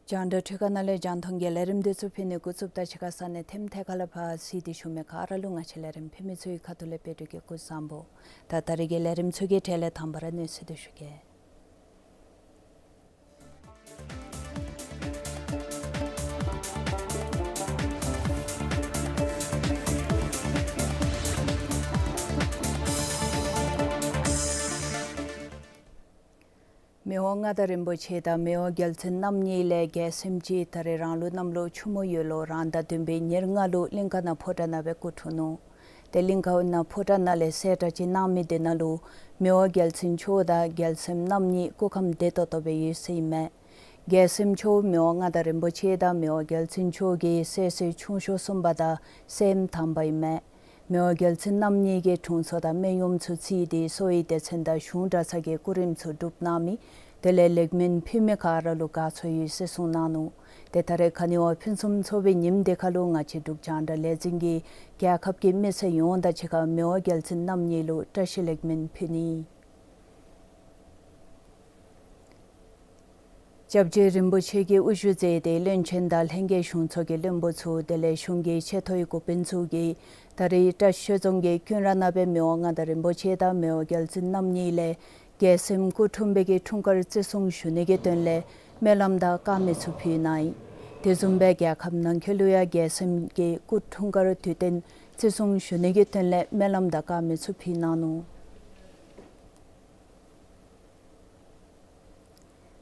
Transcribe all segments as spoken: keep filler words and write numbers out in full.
རྒྱང་བསྒྲགས་འཕྲུལ་ཁང་ནང་ལས་རྒྱང་མཐོང་གི་ལས་རིམ་འདི་ཚུ་ཕུལ་ནི་འགོ་བཙུགསཔ་ད་ཕྱི་ཁ་ས་གནས་ཐེམ་ཐད་ཁ་ལས་ཕར་གཟིགས་ཏེ་བཞུགས་མི་ག་ར་ལུ་ང་བཅས་ལས་རིམ་ཕུལ་མི་ཚུ་གི་ཁ་ཐུག་ལས་དཔལ་སྤྲུལ་གྱི་སྐུ་གཟུགས་བཟང་པོ། ད་ད་རིས་ཀྱི་ལས་རིམ་ཚུ་གི་གྲས་ལས་དང་པ་ར་གནས་ཚུལ་འདི་ཞུ་གེ། མི་དབང་མངའ་བདག་རིན་པོ་ཆེ་དང་མི་དབང་རྒྱལ་བཙུན་རྣམ་གཉིས་ལས་རྒྱལ་སྲསམོ་ཅིག་ད་རིས་རང་ལུ་གནམ་ལོ་ཆུ་མོ་ཡོས་ལོ་རང་ཟླ་བདུན་པའི་ཉེར་ལྔ་ལུ་གླིང་ཀ་ན་ཕོ་བྲང་ནང་སྦེ་སྐུ་འཁྲུངས་ནུག། ཏེ་གླིང་ཀ་ན་ཕོ་བྲང་ནང་ལས་གསལ་བསྒྲགས་ཅིག་གནང་མི་འདི་ནང་ལུ་མི་དབང་རྒྱལ་བཙུན་མཆོག་དང་རྒྱལ་སྲསམོ་རྣམ་གཉིས་སྐུ་ཁམས་བདེ་ཏོག་ཏོ་སྦེ་ཡོད་ཟེར་ཨིན་མས། རྒྱལ་སྲསམོ་མཆོག་མི་དབང་མངའ་བདག་རིན་པོ་ཆེ་དང་མི་དབང་རྒྱལ་བཙུན་མཆོག་གི་སྲས་སུ་ཆུང་ཤོས་གསུམ་པ་དང་སྲསམོ་དང་པ་ཨིན་མས། མི་དབང་རྒྱལ་བཙུན་རྣམ་གཉིས་ཀྱི་དྲུང་འཚོ་དང་སྨན་གཡོགམོ་ཚུ་བརྩིས་ཏེ་གསོ་བའི་སྡེ་ཚན་དང་གཞུང་གྲྭ་ཚང་གི་སྐུ་རིམ་ཚུ་སྒྲུབ་གནང་མི་དེ་ལས་ལེགས་སྨོན་ཕུལ་མི་ག་ར་ལུ་དགའ་ཚོར་ཡོད་ཟེར་གསུངས་གནང་ནུག། ཏེ་ད་རིས་ཁ་ནི་བ་ཕུན་སུམ་ཚོགས་པའི་ཉིནམ་འདི་ཁ་ལུ་ང་བཅས་འབྲུག་རྒྱང་བསྒྲགས་ལས་འཛིན་གྱིས་རྒྱལ་ཁབ་ཀྱི་མི་སེར་ཡོངས་དང་གཅིག་ཁར་མི་དབང་རྒྱལ་བཙུན་རྣམ་གཉིས་ལུ་བཀྲ་ཤིས་ལེགས་སྨོན་ཕུལ་ནི། སྐྱབས་རྗེ་རིན་པོ་ཆེ་གིས་དབུ་བཞུགས་མཛད་དེ་བློན་ཆེན་དང་ལྷན་རྒྱས་གཞུང་ཚོགས་ཀྱི་བློན་པོ་ཚུ་དེ་ལས་གཞུང་གི་ཆེ་མཐོའི་འགོ་དཔོན་ཚུ་གིས་ད་རིས་བཀྲ་ཤིས་ཆོས་རྫོང་གི་ཀུན་ར་ནང་སྦེ་མི་དབང་མངའ་བདག་རིན་པོ་ཆེ་དང་མི་དབང་རྒྱལ་བཙུན་རྣམ་གཉིས་ལས་རྒྱལ་སྲསམོ་སྐུ་འཁྲུངས་པའི་གི་འཁྲུངས་སྐར་བརྩི་སྲུང་ཞུ་ནི་གི་དོན་ལས་སྨོན་ལམ་དང་དཀར་མེ་ཚུ་ཕུལ་གནང་ཡི། དེ་བཟུམ་སྦེ་རྒྱལ་ཁབ་ནང་འཁོད་ལུ་ཡང་རྒྱལ་སྲསམོ་གི་སྐུ་འཁྲུངས་སྐར་དུས་སྟོན་བརྩི་སྲུང་ཞུ་ནི་གི་དོན་ལས་སྨོན་ལམ་དང་དཀར་མེ་ཚུ་ཕུལ་གནང་ནུག།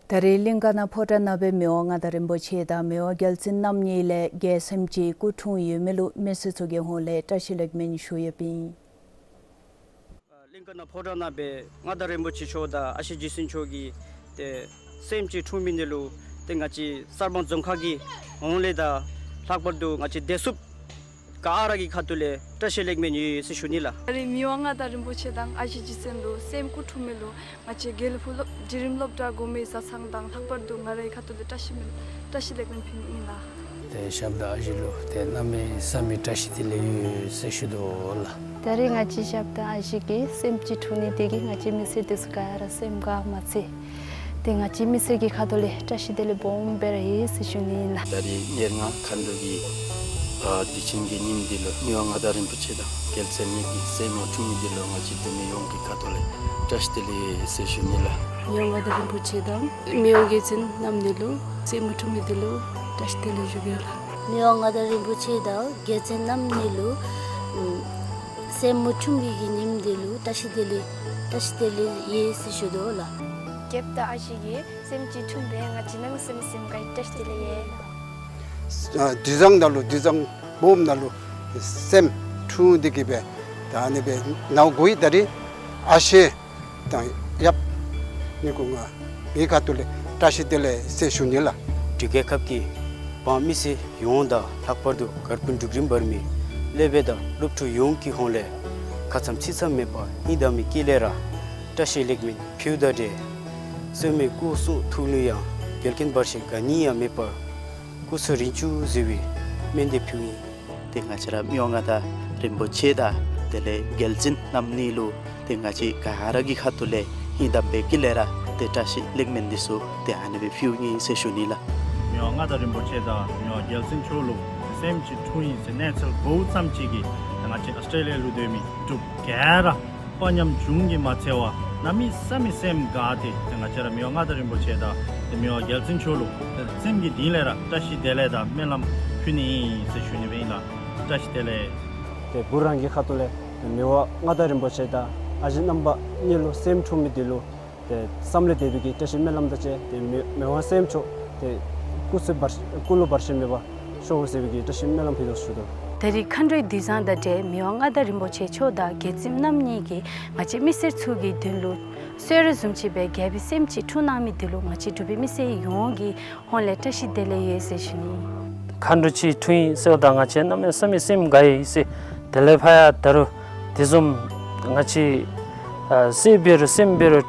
ད་རིས་གླིང་ཀ་ན་ཕོ་བྲང་ནང་སྦེ་མི་དབང་མངའ་བདག་རིན་པོ་ཆེ་དང་མི་དབང་རྒྱལ་བཙུན་རྣམ་གཉིས་ལས་རྒྱལ་སྲསམོ་ཅིག་སྐུ་འཁྲུངས་ཡོད་མི་ལུ་མི་སེར་ཚུ་གི་ཧོངས་ལས་བཀྲ་ཤིས་ལེགས་སྨོན་ཞུ་ཡོདཔ་ཨིན། གླིང་ཀ་ན་ཕོ་བྲང་ནང་སྦེ་མངའ་བདག་རིན་པོ་ཆེ་མཆོག་དང་ཨ་ཞེ་རྗེ་བཙུན་མཆོག་གིས་ཏེ་སྲསམོ་ཅིག་འཁྲུངས་མི་འདི་ལུ་ཏེ་ང་བཅས་གསར་སྤང་རྫོང་ཁག་གི་ཧོངས་ལས་དང་ལྷག་པར་དུ་ང་བཅས་བདེ་སྲུངཔ་ག་ར་གི་ཁ་ཐུག་ལས་བཀྲ་ཤིས་ལེགས་སྨོན་ཡོད་ཟེར་ཞུ་ནི་ལགས། ད་རིས་མི་དབང་མངའ་བདག་རིན་པོ་ཆེ་དང་ཨ་ཞེ་རྗེ་བཙུན་ལུ་སྲསམོ་སྐུ་འཁྲུངས་མི་ལུ་ང་བཅས་དགེ་ལེགས་ཕུག་སློབ་འབྲིང་རིམ་སློབ་གྲྭ་གོང་མའི་བཟའ་ཚང་དང་ལྷག་པར་དུ་ང་རའི་ཁ་ཐུག་ལས་བཀྲ་ཤིས་སྨོན་བཀྲ་ཤིས་ལེགས་སྨོན་ཕུལ་ནི་ཨིན་ལགས། ཏེ་ཞབས་དང་ཨ་ཞེ་ལུ་ཏེ་གནམ་མེད་ས་མེད་བཀྲ་ཤིས་བདེ་ལེགས་ཡོད་ཟེར་ཞུ་དོ་ལགས། ད་རིས་ང་བཅས་ཞབས་དང་ཨ་ཞེ་གི་སྲསམོ་ཅིག་འཁྲུངས་ནི་དེ་གིས་ང་བཅས་མི་སེར་དེ་ཚུ་ག་ར་སེམས་དགའ་མ་ཚད། ཏེ་ང་བཅས་མི་སེར་གྱི་ཁ་ཐུག་ལས་བཀྲ་ཤིས་བདེ་ལེགས་སྦོམ་སྦེ་ར་ཡོད་ཟེར་ཞུ་ནི་ཨིན་ལགས། ད་རིས་ཉེར་ལྔ་ཁ་འདོན་གྱི་ཨ་དུས་ཆེན་གྱི་ཉིནམ་འདི་ལུ་མི་དབང་མངའ་བདག་རིན་པོ་ཆེ་དང་རྒྱལ་མཚན་གཉིས་ཀྱི་སྲསམོ་འཁྲུངས་མི་འདི་ལུ་ང་བཅས་འབྲུག་མི་ཡོངས་ཀྱི་ཁ་ཐུག་ལས་བཀྲ་ཤིས་བདེ་ལེགས་ཟེར་ཞུ་ནི་ལགས། མི་དབང་མངའ་བདག་རིན་པོ་ཆེ་དང་མི་དབང་རྒྱལ་བཙུན་རྣམ་གཉིས་ལུ་སྲསམོ་འཁྲུངས་མི་འདི་ལུ་བཀྲ་ཤིས་བདེ་ལེགས་ཞུ་གེ་ལགས། མི་དབང་མངའ་བདག་རིན་པོ་ཆེ་དང་རྒྱལ་མཚན་རྣམ་གཉིས་ལུ་ཨམ་སྲསམོ་འཁྲུངས་པའི་གི་ཉིནམ་འདི་ལུ་བཀྲ་ཤིས་བདེ་ལེགས་བཀྲ་ཤིས་བདེ་ལེགས་ཡོད་ཟེར་ཞུ་དོ་ལགས། ཞབས་དང་ཨ་ཞེ་གིས་སྲསམོ་ཅིག་འཁྲུངས་པས་ང་བཅས་ནང་སེམས་སེམས་དགའ་བཀྲ་ཤིས་བདེ་ལེགས་ཡོད། ཨ་དུས་བཟང་ནང་ལུ་དུས་བཟང་སྦོམ་ནང་ལུ་སྲསམོ་འཁྲུངས་ཏེ་གི་སྦེ་ད་ཨ་ནི་སྦེ་ནཱ་གོ་ཡི། ད་རིས་ཨ་ཞེ་དང་ཡབ་གཉིས་ཀྱི་ངོ་ངེའི་ཁ་ཐུག་ལས་བཀྲ་ཤིས་བདེ་ལེགས་ཟེར་ཞུ་ནི་ལགས། འབྲུག་རྒྱལ་ཁབ་ཀྱི་འབངས་མི་སེར་ཡོངས་དང་ལྷག་པར་དུ་གར་དཔོན་འབྲུག་རིམ་པར་མི་སློབ་དཔོན་དང་སློབ་ཕྲུག་ཡོངས་ཀྱི་ཧོངས་ལས་ཁ་ཙམ་ཚིག་ཙམ་མེད་པར་ཧིང་དྭངས་མའི་དཀྱིལ་ལས་ར་བཀྲ་ཤིས་ལེགས་སྨོན་ཕུལཝ་ད་འདྲ། གསོན་མི་སྐུ་གསུང་ཐུགས་ལུ་ཡང་འགལ་རྐྱེན་བར་ཆད་ག་ནི་ཡང་མེད་པར་སྐུ་ཚེ་རིང་བཅུག་ཟེར་བའི་སྨོན་འདེབས་ཕུལཝ་ཨིན། ཏེ་ང་བཅས་ར་མི་དབང་མངའ་བདག་རིན་པོ་ཆེ་དང་དེ་ལས་རྒྱལ་བཙུན་རྣམ་གཉིས་ལུ་ཏེ་ང་བཅས་ག་ར་གི་ཁ་ཐུག་ལས་ཧིང་དྭངས་པའི་དཀྱིལ་ལས་ར་ཏེ་བཀྲ་ཤིས་ལེགས་སྨོན་འདི་ཚུ་ཏེ་ཨ་ནི་སྦེ་ཕུལཝ་ཨིན་ཟེར་ཞུ་ནི་ལགས། མི་དབང་མངའ་བདག་རིན་པོ་ཆེ་དང་མི་དབང་རྒྱལ་བཙུན་མཆོག་ལུ་སྲསམོ་ཅིག་འཁྲུངས་ཡི་ཟེར་གནས་ཚུལ་གོཝ་ཙམ་ཅིག་གིས་ང་བཅས་ཨཱོས་ཊྲེ་ལི་ཡ་ལུ་སྡོད་མི་འབྲུགཔ་ག་ར་དཔའ་ཉམས་ཅུང་གིས་མ་འཚེར་བར་གནམ་མེད་ས་མེད་སེམས་དགའ་སྟེ་ཏེ་ང་བཅས་ར་མི་དབང་མངའ་བདག་རིན་པོ་ཆེ་དང་ཏེ་མི་དབང་རྒྱལ་བཙུན་མཆོག་ལུ་ཏེ་སེམས་ཀྱི་གཏིང་ལས་ར་བཀྲ་ཤིས་བདེ་ལེགས་དང་སྨོན་ལམ་ཕུལ་ནི་ཨིན་ཟེར་ཞུ་ནི་སྦེ་ཨིན་ལགས། བཀྲ་ཤིས་བདེ་ལེགས། ཏེ་བུ་རང་གི་ཁ་ཐུག་ལས་མི་དབང་མངའ་བདག་རིན་པོ་ཆེ་དང་ཨ་ཞེ་རྣམ་པ་གཉིས་ལུ་སྲསམོ་འཁྲུངས་མི་འདི་ལུ་ཏེ་བསམ་ལས་འདས་པའི་གི་བཀྲ་ཤིས་སྨོན་ལམ་དང་བཅས་ཏེ་མི་མི་དབང་སྲསམོ་མཆོག་ཏེ་སྐུ་ཚེ་བར་སྐུ་ལུ་བར་ཆད་མེད་པར་ ཤོག་ཟེར་བའི་གི་བཀྲ་ཤིས་སྨོན་ལམ་ཕུལ་དོ་ཞུ་དོ། ད་རིས་མཁའ་འགྲོའི་དུས་བཟང་དང་འབྲེལ་མི་དབང་མངའ་བདག་རིན་པོ་ཆེ་མཆོག་དང་རྒྱལ་བཙུན་རྣམ་གཉིས་ཀྱིས་ང་བཅས་མི་སེར་ཚུ་གི་དོན་ལུ་གསོལ་རས་བཟུམ་ཅིག་སྦེ་རྒྱལ་པོའི་སྲསམོ་ཅིག་འཁྲུངས་གནང་མི་འདི་ལུ་ང་བཅས་འབྲུག་པའི་མི་སེར་ཡོངས་ཀྱི་ཧོངས་ལས་བཀྲ་ཤིས་བདེ་ལེགས་ཡོད་ཟེར་ཞུ་ནི། མཁའ་འགྲོ་ཅིག་འཁྲུངས་ཡི་ཟེརཝ་ད་ང་བཅས་གནམ་མེད་ས་མེད་སེམས་དགའ་ཡི་ཟེར། དེ་ལས་ཕར་ཡང་ད་རུང་དེ་བཟུམ་ང་བཅས་ཨ་སྲས་འབད་རུང་སྲསམོ་འབད་རུང་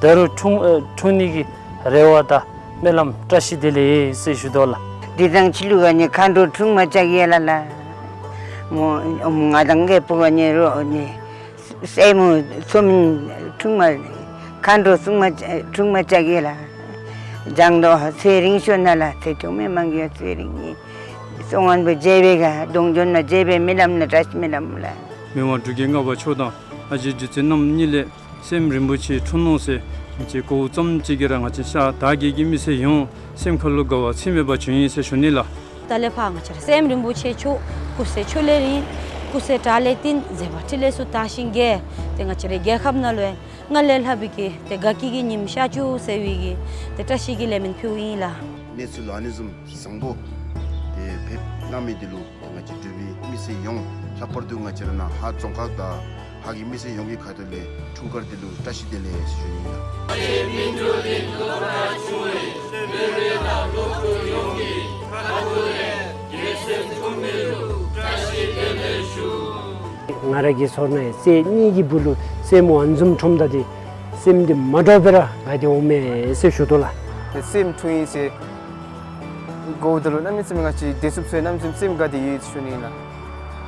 ད་རུང་འཁྲུངས་ཨ་འཁྲུངས་ནི་གི་རེ་བ་དང་སྨོན་ལམ་བཀྲ་ཤིས་བདེ་ལེགས་ཡོད་ཟེར་ཞུ་དོ་ལགས། དེ་དང་ཕྱི་ལུ་ག་ནི་མཁའ་འགྲོ་འཁྲུངས་མ་བཅུག་ཡ་ལ་ལགས། མོ་ང་དང་གི་བུ་ག་ནི་རོགས་ནི་སྲསམོ་ཚུ་མིན་འཁྲུངས་མ་མཁའ་འགྲོ་སྲུང་མ་འཁྲུངས་མ་བཅུག་ཡ་ལགས། བྱང་དུ་ཚེ་རིང་ཤོག་ན་ལགས། ཚེ་ཐུང་མི་མང་གི་ཚེ་རིང་ནི་སྲུང་ངན་པོ་རྒྱལ་པོའི་ག་གདོང་བྱོན་མ་རྒྱལ་པོའི་སྨོན་ལམ་ལགས། བཀྲ་ཤིས་སྨོན་ལམ་ལགས། མི་དབང་འབྲུག་རྒྱལ་ལྔ་པ་མཆོག་དང་ཨ་ཞེ་རྗེ་བཙུན་རྣམ་གཉིས་ལས་སྲསམོ་རིན་པོ་ཆེ་འཁྲུངས་ནུག་ཟེར་ང་བཅས་གོཝ་ཙམ་ཅིག་གིས་ར་ང་བཅས་ཤར་དར་རྒྱས་ཀྱི་མི་སེར་ཡོངས་སེམས་ཁ་ལུ་དགའ་བ་ཚད་མེད་པ་བྱུང་ཡི་ཟེར་ཞུ་ནི་ལགས། ད་ལས་ཕར་ང་བཅས་ར་སྲསམོ་རིན་པོ་ཆེ་མཆོག་སྐུ་ཚེ་ཁྱོན་ལས་རིང་། སྐུ་ཚེ་དྲག་ལས་བརྟན། མཛད་པ་འཕྲིན་ལས་ཚུ་དར་ཞིང་རྒྱས། ཏེ་ང་བཅས་རའི་རྒྱལ་ཁབ་ནང་ལུ་ཡང་སྔར་ལས་ལྷག་པའི་གི་ཏེ་དགའ་སྐྱིད་ཀྱི་ཉིམ་ཤར་བཅུག་ཟེར་བའི་གི་ཏེ་བཀྲ་ཤིས་ཀྱི་ལེགས་སྨོན་ཕུལཝ་ཨིན་ལགས། གནས་ཚུལ་ལུ་ཨ་ནི་བཟུམ་བཟང་པོ་ཏེ་ཕེབས་གནང་མི་འདི་ལུ་ཏེ་ང་བཅས་འབྲུག་པའི་མི་སེར་ཡོངས་ལྷག་པར་དུ་ང་བཅས་ར་ནཱ་ཧཱ་རྫོང་ཁག་དང་ཧཱ་གི་མི་སེར་ཡོངས་ཀྱི་ཁ་ཐུག་ལས་འཁྲུངས་སྐར་འདི་ལུ་བཀྲ་ཤིས་བདེ་ལེགས་ཞུ་ནི་ཨིན་ལགས། ང་ར་གི་ཚོར་ནང་སྲས་གཉིས་ཀྱི་བུ་ལུ་སྲསམོ་ཨ་ནི་བཟུམ་འཁྲུངསམ་ད་འདི་སེམས་འདི་མ་འདྲཝ་སྦེ་ར་དགའ་སྟེ་འོང་མས་ཟེར་ཞུ་དོ་ལགས། ཏེ་སྲསམོ་འཁྲུངས་ཡི་ཟེར་གོཝ་ད་ལུ་གནམ་མེད་ས་མེད་ང་བཅས་བདེ་སྲུངཔ་ཚུ་གནམ་མེད་ས་མེད་སེམས་དགའ་སྟེ་ཡོད་ཞུ་ནི་ཨིན་ལགས།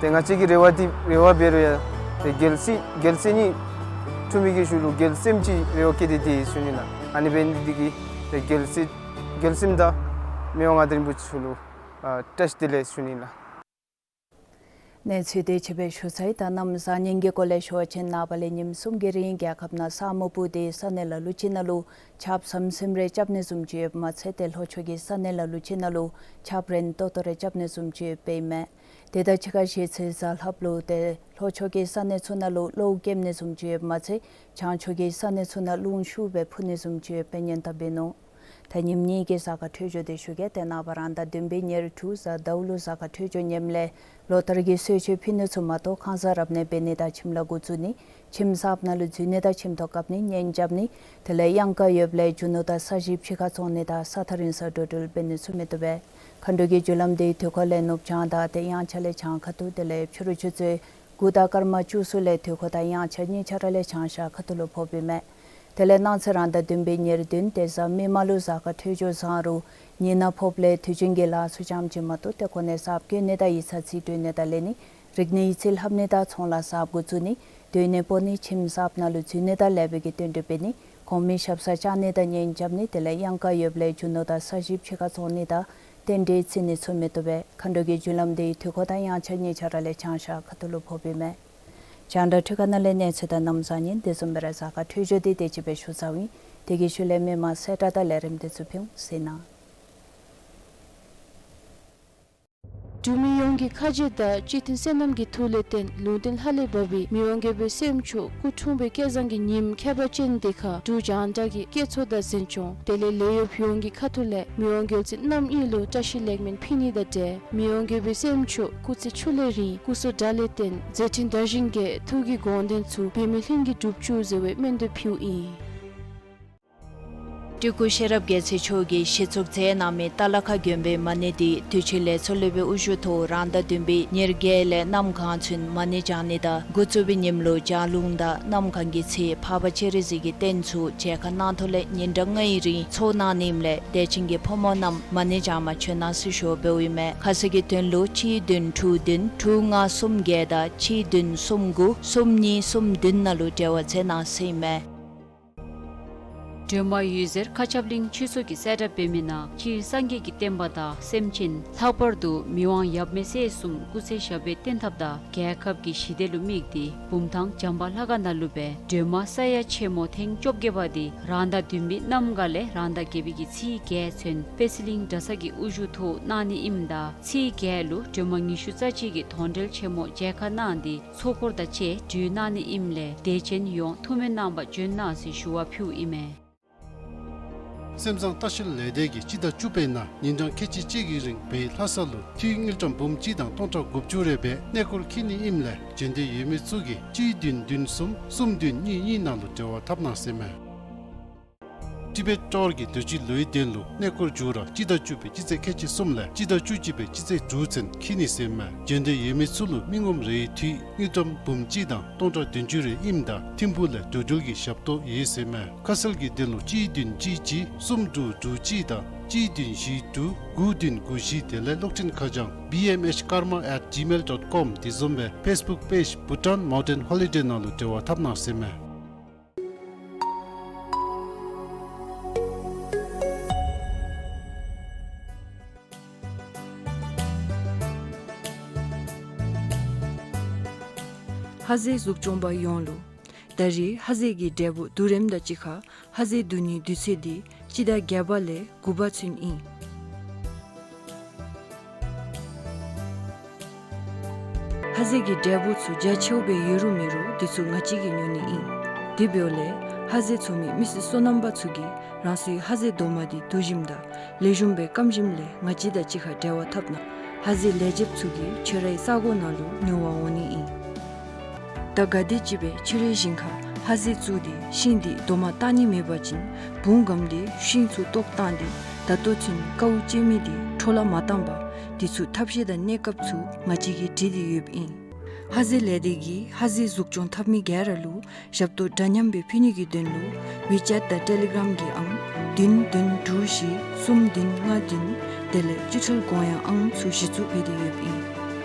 ཏེ་ང་བཅས་ཀྱི་རེ་བ་འདི་རེ་བ་འབད་རུང་ཡང་ཏེ་རྒྱལ་སྲས་རྒྱལ་སྲས་གཉིས་འཁྲུངས་མི་གི་ཤུལ་ལུ་རྒྱལ་སྲསམོ་ཅིག་རེ་བ་བསྐྱེད་དེ་སྡོད་ཡི་ཞུ་ནི་ཨིན་ལགས། ཨ་ནི་འབད་ནི་འདི་གིས་ཏེ་རྒྱལ་སྲས་རྒྱལ་སྲསམོ་དང་མི་དབང་མངའ་བདག་རིན་པོ་ཆེ་མཆོག་ལུ་ཨ་བཀྲ་ཤིས་བདེ་ལེགས་ཞུ་ནི་ཨིན་ལགས། གནས་ཚུལ་དེ་ཅིག་སྦེ་ཞུ་ཚར་ཡི། ད་གནམ་བཟང་ངན་གྱི་སྐོར་ལས་ཞུ་བ་ཅིན་ནངས་པ་ལས་ཉིནམ་གསུམ་གྱི་རིང་རྒྱལ་ཁབ་ནང་ས་སྨུག་སྤུབས་ཏེ་ས་གནས་ལ་ལུ་ཅིག་ནང་ལུ་ཆརཔ་ཟམ་ཟིམ་རེ་རྐྱབ་ནི་བཟུམ་ཅིག་ཡོདཔ་མ་ཚད་ཏེ་ལྷོ་ཕྱོགས་ཀྱི་ས་གནས་ལ་ལུ་ཅིག་ནང་ལུ་ཆརཔ་རན་ཏོག་ཏོ་རེ་རྐྱབ་ནི་བཟུམ་ཅིག་ཡོདཔ་ཨིན་མས། དེ་དང་གཅིག་ཁར་གཞེས་ཚེས་གཟའ་ལྷགཔ་ལུ་ཏེ་ལྷོ་ཕྱོགས་ཀྱི་ས་གནས་ཚུ་ནང་ལུ་གློཝ་སྐྱེབ་ནི་བཟུམ་ཅིག་ཡོདཔ་མ་ཚད་བྱང་ཕྱོགས་ཀྱི་ས་གནས་ཚུ་ནང་རླུང་ཤུགས་སྦེ་འཕུ་ནི་བཟུམ་ཅིག་ཡོདཔ་སྦེ་སྙན་ཐག་འབད་ནུག། ད་ཉིནམ་གཉིས་ཀྱི་གཟའ་སྐར་འཕྲོད་སྦྱོར་དེ་ཞུ་གེ། ཏེ་ནངས་པ་རང་ཟླ་བདུན་པའི་ཉེར་དྲུག་གཟའ་ཟླཝ་ལུ་གཟའ་སྐར་འཕྲོད་སྦྱོར་ངནམ་ལས་ལོ་ལྟར་གྱི་གསོལ་མཆོད་ཕུལ་ནི་ཚུ་མ་གཏོགས་ཁང་གསར་རབ་གནས་འབད་ནི་དང་ཁྱིམ་ལཱ་འགོ་བཙུགས་ནི་ཁྱིམ་གསརཔ་ནང་ལུ་འཛུལ་ནི་དང་ཁྱིམ་ཐོག་བཀབ་ནི་གཉེན་རྐྱབ་ནི་དེ་ལས་གཡང་ཁ་ཡོདཔ་ལས་རྒྱུ་ནོར་དང་ས་གཞི་ཕྱི་ཁར་བཙོང་ནི་དང་ས་ཐག་རིང་སར་འགྲོ་འགྲུལ་འབད་ནི་ཚུ་མི་བཏུབ་པས། མཁའ་འགྲོ་གི་རྒྱུ་ལམ་འདི་དུས་འཁོར་ལས་ནུབ་བྱང་དང་ཏེ་དབྱངས་འཆར་ལས་བྱང་ཁ་ཐུག་དེ་ལས་ཕྱི་རུ་ཆུ་ཚོད་དགུ་དང་སྐར་མ་བཅུ་གསུམ་ལས་དུས་འཁོར་དང་དབྱངས་འཆར་གཉིས་ཆ་ར་ལས་བྱང་ཤར་ཁ་ཐུག་ལུ་ཕོགཔ་ཨིན་མས། དེ་ལས་གནངས་ཚེ་རང་ཟླ་བདུན་པའི་ཉེར་བདུན་ཏེ་གཟའ་མིག་དམར་ལུ་གཟའ་སྐར་འཕྲོད་སྦྱོར་བཟང་རུང་ཉི་ནག་ཕོགཔ་ལས་དུས་རྒྱུན་གྱི་ལཱ་ཚུ་རྐྱངམ་ཅིག་མ་གཏོགས་ཏེ་གོ་གནས་གསརཔ་བསྐོ་ནི་དང་ཡིག་ཚང་རྩིས་སྤྲོད་ནི་དང་ལེན་ནི་རིག་གནས་ཡིག་རྩིས་ལྷབ་ནི་དང་ཚོང་ལཱ་གསརཔ་འགོ་བཙུགས་ནི་སྡོད་གནས་སྤོ་ནི་ཁྱིམ་གསརཔ་ནང་ལུ་འཛུལ་ནི་དང་ལེགས་པའི་གི་རྟེན་འབྲེལ་འབད་ནི་གོང་མའི་ཞབས་སར་བཅར་ནི་དང་གཉེན་རྐྱབ་ནི་དེ་ལས་གཡང་ཁ་ཡོདཔ་ལས་རྒྱུ་ནོར་དང་ས་གཞི་ཕྱི་ཁར་བཙོང་ནི་དང་རྟེན་འབྲེལ་བརྩི་ནི་ཚུ་མི་བཏུབ་པས། མཁའ་འགྲོ་གི་རྒྱུ་ལམ་འདི་དུས་འཁོར་དང་དབྱངས་འཆར་གཉིས་ཆ་ར་ལས་བྱང་ཤར་ཁ་ཐུག་ལུ་ཕོགཔ་ཨིན་མས། རྒྱང་བསྒྲགས་འཕྲུལ་ཁང་ནང་ལས་གནས་ཚུལ་དང་གནམ་བཟང་ངན་དེ་བཟུམ་སྦེ་ར་གཟའ་སྐར་འཕྲོད་སྦྱོར་འདི་དེ་ཅིག་སྦེ་ཞུ་ཚརཝ་ཨིན། དེ་གི་ཤུལ་ལས་མི་མང་གསལ་བསྒྲགས་དང་ལས་རིམ་དེ་ཚུ་ཕུལ་ཟེར་ན། འབྲུག་མི་ཡོངས་ཀྱི་ཁ་རྗེ་དང་གཅིག་མཐུན་བསོད་ནམས་ཀྱི་མཐུ་ལས་བརྟེན་ལུང་བསྟན་ལྷ་ལས་བབས་པའི་མི་དབང་རྒྱལ་པོའི་སྲསམོ་མཆོག་སྐུ་འཁྲུངས་པའི་སྐལ་བཟང་གི་ཉིནམ་ཁྱད་པར་ཅན་འདི་ཁར་འབྲུག་རྒྱང་བསྒྲགས་ཀྱི་སྐད་ཚོགས་དང་འཛིན་སྐྱོང་དེ་ལས་ལས་གཡོགཔ་ཡོངས་ཀྱི་ཁ་ཐུག་ལས་མི་དབང་རྒྱལ་བཙུན་རྣམ་གཉིས་ལུ་བཀྲ་ཤིས་ལེགས་སྨོན་ཕུལ་ནི་དང་འབྲེལ་མི་དབང་རྒྱལ་པོའི་སྲསམོ་མཆོག་སྐུ་ཚེ་ཁྱོན་ལས་རིང་སྐུ་གཟུགས་དྲག་ལས་བརྟན་མཛད་འཕྲིན་དར་ཞིང་རྒྱས་ཐུགས་ཀྱི་དགོངས་དོན་ཚུ་འབད་མེད་ལྷུན་གྱིས་འགྲུབ་བཅུག་ཟེར་བའི་སྨོན་འདུན་ཕུལཝ་ཨིན། སྤྲུལ་སྐུ་ཤེས་རབ་རྒྱལ་མཚན་མཆོག་གིས་གཞི་བཙུགས་མཛད་གནང་མི་རྟ་ལ་ཁ་དགོན་པའི་མ་ཎི་འདི་དུས་ཆེན་ལས་ཚོགས་སློབ་དཔོན་དབུ་བཞུགས་ཐོག་རང་ཟླ་བདུན་པའི་ཉེར་བརྒྱད་ལས་གནམ་གང་ཚུན་མ་ཎི་བགྱང་ནི་དང་འགོ་བཙུགས་པའི་ཉིནམ་ལུ་ལྗགས་ལུང་དང་གནམ་གང་གི་ཚེ་འཕགས་པ་སྤྱན་རས་གཟིགས་ཀྱི་རྟེན་ཚུ་མཇལ་ཁ་གནང་ཐོག་ལས་ཉིན་གྲངས་ལྔའི་རིང་ཚོགས་གནང་ནི་ཨིནམ་ལས་དད་ཅན་གྱི་ཕོ་མོ་རྣམས་མ་ཎི་བགྱང་པར་བྱོན་གནང་ཟེར་ཞུ་བ་འབདཝ་ཨིན་མས། ཁ་གསལ་གྱི་དོན་ལུ་གཅིག་བདུན་དྲུག་བདུན་དྲུག་ལྔ་གསུམ་བརྒྱད་དང་གཅིག་བདུན་གསུམ་དགུ་གསུམ་གཉིས་གསུམ་བདུན་ནང་ལུ་འབྲེལ་བ་མཛད་གནང་ཟེར་ཨིན་མས། སྒྲོལ་མ་འོད་ཟེར་མཁའ་ཁྱབ་གླིང་ཆོས་ཚོགས་ཀྱིས་གསལ་བསྒྲགས་འབད་མི་ནང་སྤྱིར་སངས་རྒྱས་ཀྱི་བསྟན་པ་དང་སེམས་ཅན་ལྷག་པར་དུ་མི་དབང་ཡབ་མེས་སྲས་གསུམ་སྐུ་ཚེ་ཞབས་པད་བརྟན་ཐབས་དང་རྒྱལ་ཁབ་ཀྱི་ཞི་བདེ་ལུ་དམིགས་ཏེ་བུམ་ཐང་བྱམས་པ་ལྷ་ཁང་ནང་ལུ་སྦེ་སྒྲོལ་མ་ས་ཡ་ཆེན་མོ་ཐེངས་བཅོ་བརྒྱད་པ་འདི་རང་ཟླ་བདུན་པའི་གནམ་གང་ལས་རང་ཟླ་བརྒྱད་པའི་གི་ཚེས་བརྒྱད་ཚུན་པད་ཚལ་གླིང་གྲྭ་ཚང་གི་དབུ་བཞུགས་ཐོག་གནང་ནི་ཨིནམ་ད་ཚེས་བརྒྱད་ལུ་སྒྲོལ་མ་ཉི་ཤུ་རྩ་གཅིག་གི་དོན་འགྲེལ་ཆེན་མོ་མཇལ་ཁ་གནང་སྟེ་ཚོགས་འཁོར་དང་བཅས་གྲོལ་གནང་ནི་ཨིནམ་ལས་དད་ཅན་ཡོངས་ཐུགས་སྨོན་གནང་པར་བྱོན་གནང་ཟེར་ཞུ་བ་ཕུལཝ་ཨིན་མས། སེམས་བཟང་ལྟ་བཤལ་ལས་སྡེ་གིས་སྤྱི་ཟླ་བཅུ་པའི་ནང་ཉིན་གྲངས་ཁལ་གཅིག་གཅིག་གི་རིང་བོད་ལྷ་ས་ལུ་འཐུས་དངུལ་ཀྲམ་འབུམ་གཅིག་དང་སྟོང་ཕྲག་དགུ་བཅུ་རེ་སྦེ་གནས་སྐོར་འཁྱིད་ནི་ཨིནམ་ལས་འབྱོན་འདོད་ཡོད་མི་ཚུ་གིས་གཅིག་བདུན་བདུན་གསུམ་གསུམ་བདུན་གཉིས་གཉིས་ནང་ལུ་འབྲེལ་བ་འཐབ་གནང་ཟེར་མས། ཊི་བེཊ་ཊོར་གྱི་དུས་ཅི་ལོའི་དོན་ལུ་གནས་སྐོར་མཇུག་ར་སྤྱི་ཟླ་བཅུ་པའི་སྤྱི་ཚེས་ཁལ་གཅིག་གསུམ་ལས་སྤྱི་ཟླ་བཅུ་གཅིག་པའི་སྤྱི་ཚེས་དྲུག་ཚུན་འཁྱིད་ནི་ཟེར་མས། འབྱོན་འདོད་ཡོད་མི་ཚུ་ལུ་མི་ངོམ་རེའི་འཐུས་དངུལ་ཀྲམ་འབུམ་གཅིག་དང་སྟོང་ཕྲག་བདུན་ཅུ་རེ་ཨིནམ་ད་ཐིམ་ཕུག་ལས་འགྲོ་འགྲུལ་གྱི་ཞབས་ཏོག་ཡོད་ཟེར་མས། ཁ་གསལ་གྱི་དོན་ལུ་གཅིག་བདུན་གཅིག་གཅིག་གསུམ་དྲུག་དྲུག་གཅིག་དང་གཅིག་བདུན་བཞི་དྲུག་དགུ་བདུན་དགུ་བཞི། དེ་ལས་གློག་འཕྲིན་ཁ་བྱང་B M H Karma at gmail dot com དེ་བཟུམ་སྦེ་ཕེསི་བུཀ་པེཇ་Bhutan Mountain Holiday ནང་ལུ་འབྲེལ་བ་འཐབ་གནང་ཟེར་མས། ལྷ་ས་གཟུགས་སྐྱོང་པ་ཡོངས་ལུ། ད་རེས་ལྷ་ས་གི་འབྲས་བུ་བསྡུ་རིམ་དང་གཅིག་ཁར་ལྷ་ས་བསྡུ་ནིའི་དུས་ཚོད་འདི་སྤྱི་ཟླ་བརྒྱད་པ་ལས་དགུ་པ་ཚུན་ཨིན། ལྷ་ས་གི་འབྲས་བུ་ཚུ་རྒྱ་ཆེཝ་སྦེ་ཡོད་རུང་མེད་རུང་དེ་ཚུ་ང་བཅས་ཀྱིས་ཉོ་ནི་ཨིན། དེ་འབདཝ་ལས་ལྷ་ས་ཚོགས་མི་མི་སེར་སོ་ནམ་པ་ཚུ་གིས་རང་སོའི་ལྷ་ས་རྡོག་མ་འདི་བསྡུ་ཞིནམ་དང་ལེགས་ཤོམ་སྦེ་སྐམ་ཞིནམ་ལས་ང་བཅས་དང་གཅིག་ཁར་འབྲེལ་བ་འཐབ་གནང་། ལྷ་ས་ལས་བྱེདཔ་ཚུ་གིས་ཁྱོད་རའི་ས་གོ་ནང་ལུ་ཉོ་བར་འོང་ནི་ཨིན། ད་ག་དེམ་ཅིག་སྦེ་ཁྱོད་རའི་ཞིང་ཁར་ལྷ་ས་བཙུགས་ཏེ་ཤིང་འདི་རྡོག་མ་བཏགས་ནི་མེད་པ་ཅིན་བུང་སྒམ་སྟེ་ཤིང་ཚུ་བཏོག་བཏང་སྟེ་ད་ལྟོ་ཚུན་ཀཝ་བཅད་མི་འདི་འཕྲོ་བརླག་མ་བཏང་པར་དེ་ཚུ་ཐབས་ཤེས་དང་གནས་སྐབས་ཚུ་ང་བཅས་ཀྱིས་སྒྲིག་སྟེ་ཡོདཔ་ཨིན། ལྷ་ས་ལས་སྡེ་གིས་ལྷ་ས་གཟུགས་སྐྱོང་འཐབ་མི་ག་ར་ལུ་ཞབས་ཏོག་འདྲ་མཉམ་སྦེ་ཕུལ་ནི་གི་དོན་ལུ་ཝི་ཅེཊ་དང་ཊེ་ལི་གརམ་གྱི་ཨང་བདུན་བདུན་དྲུག་བཞི་གསུམ་བདུན་ལྔ་བདུན། དེ་ལས་སྤྱི་ཐོལ་གོང་ཡང་ཨང་ཚུ་གཞི་བཙུགས་འབད་དེ་ཡོདཔ་ཨིན།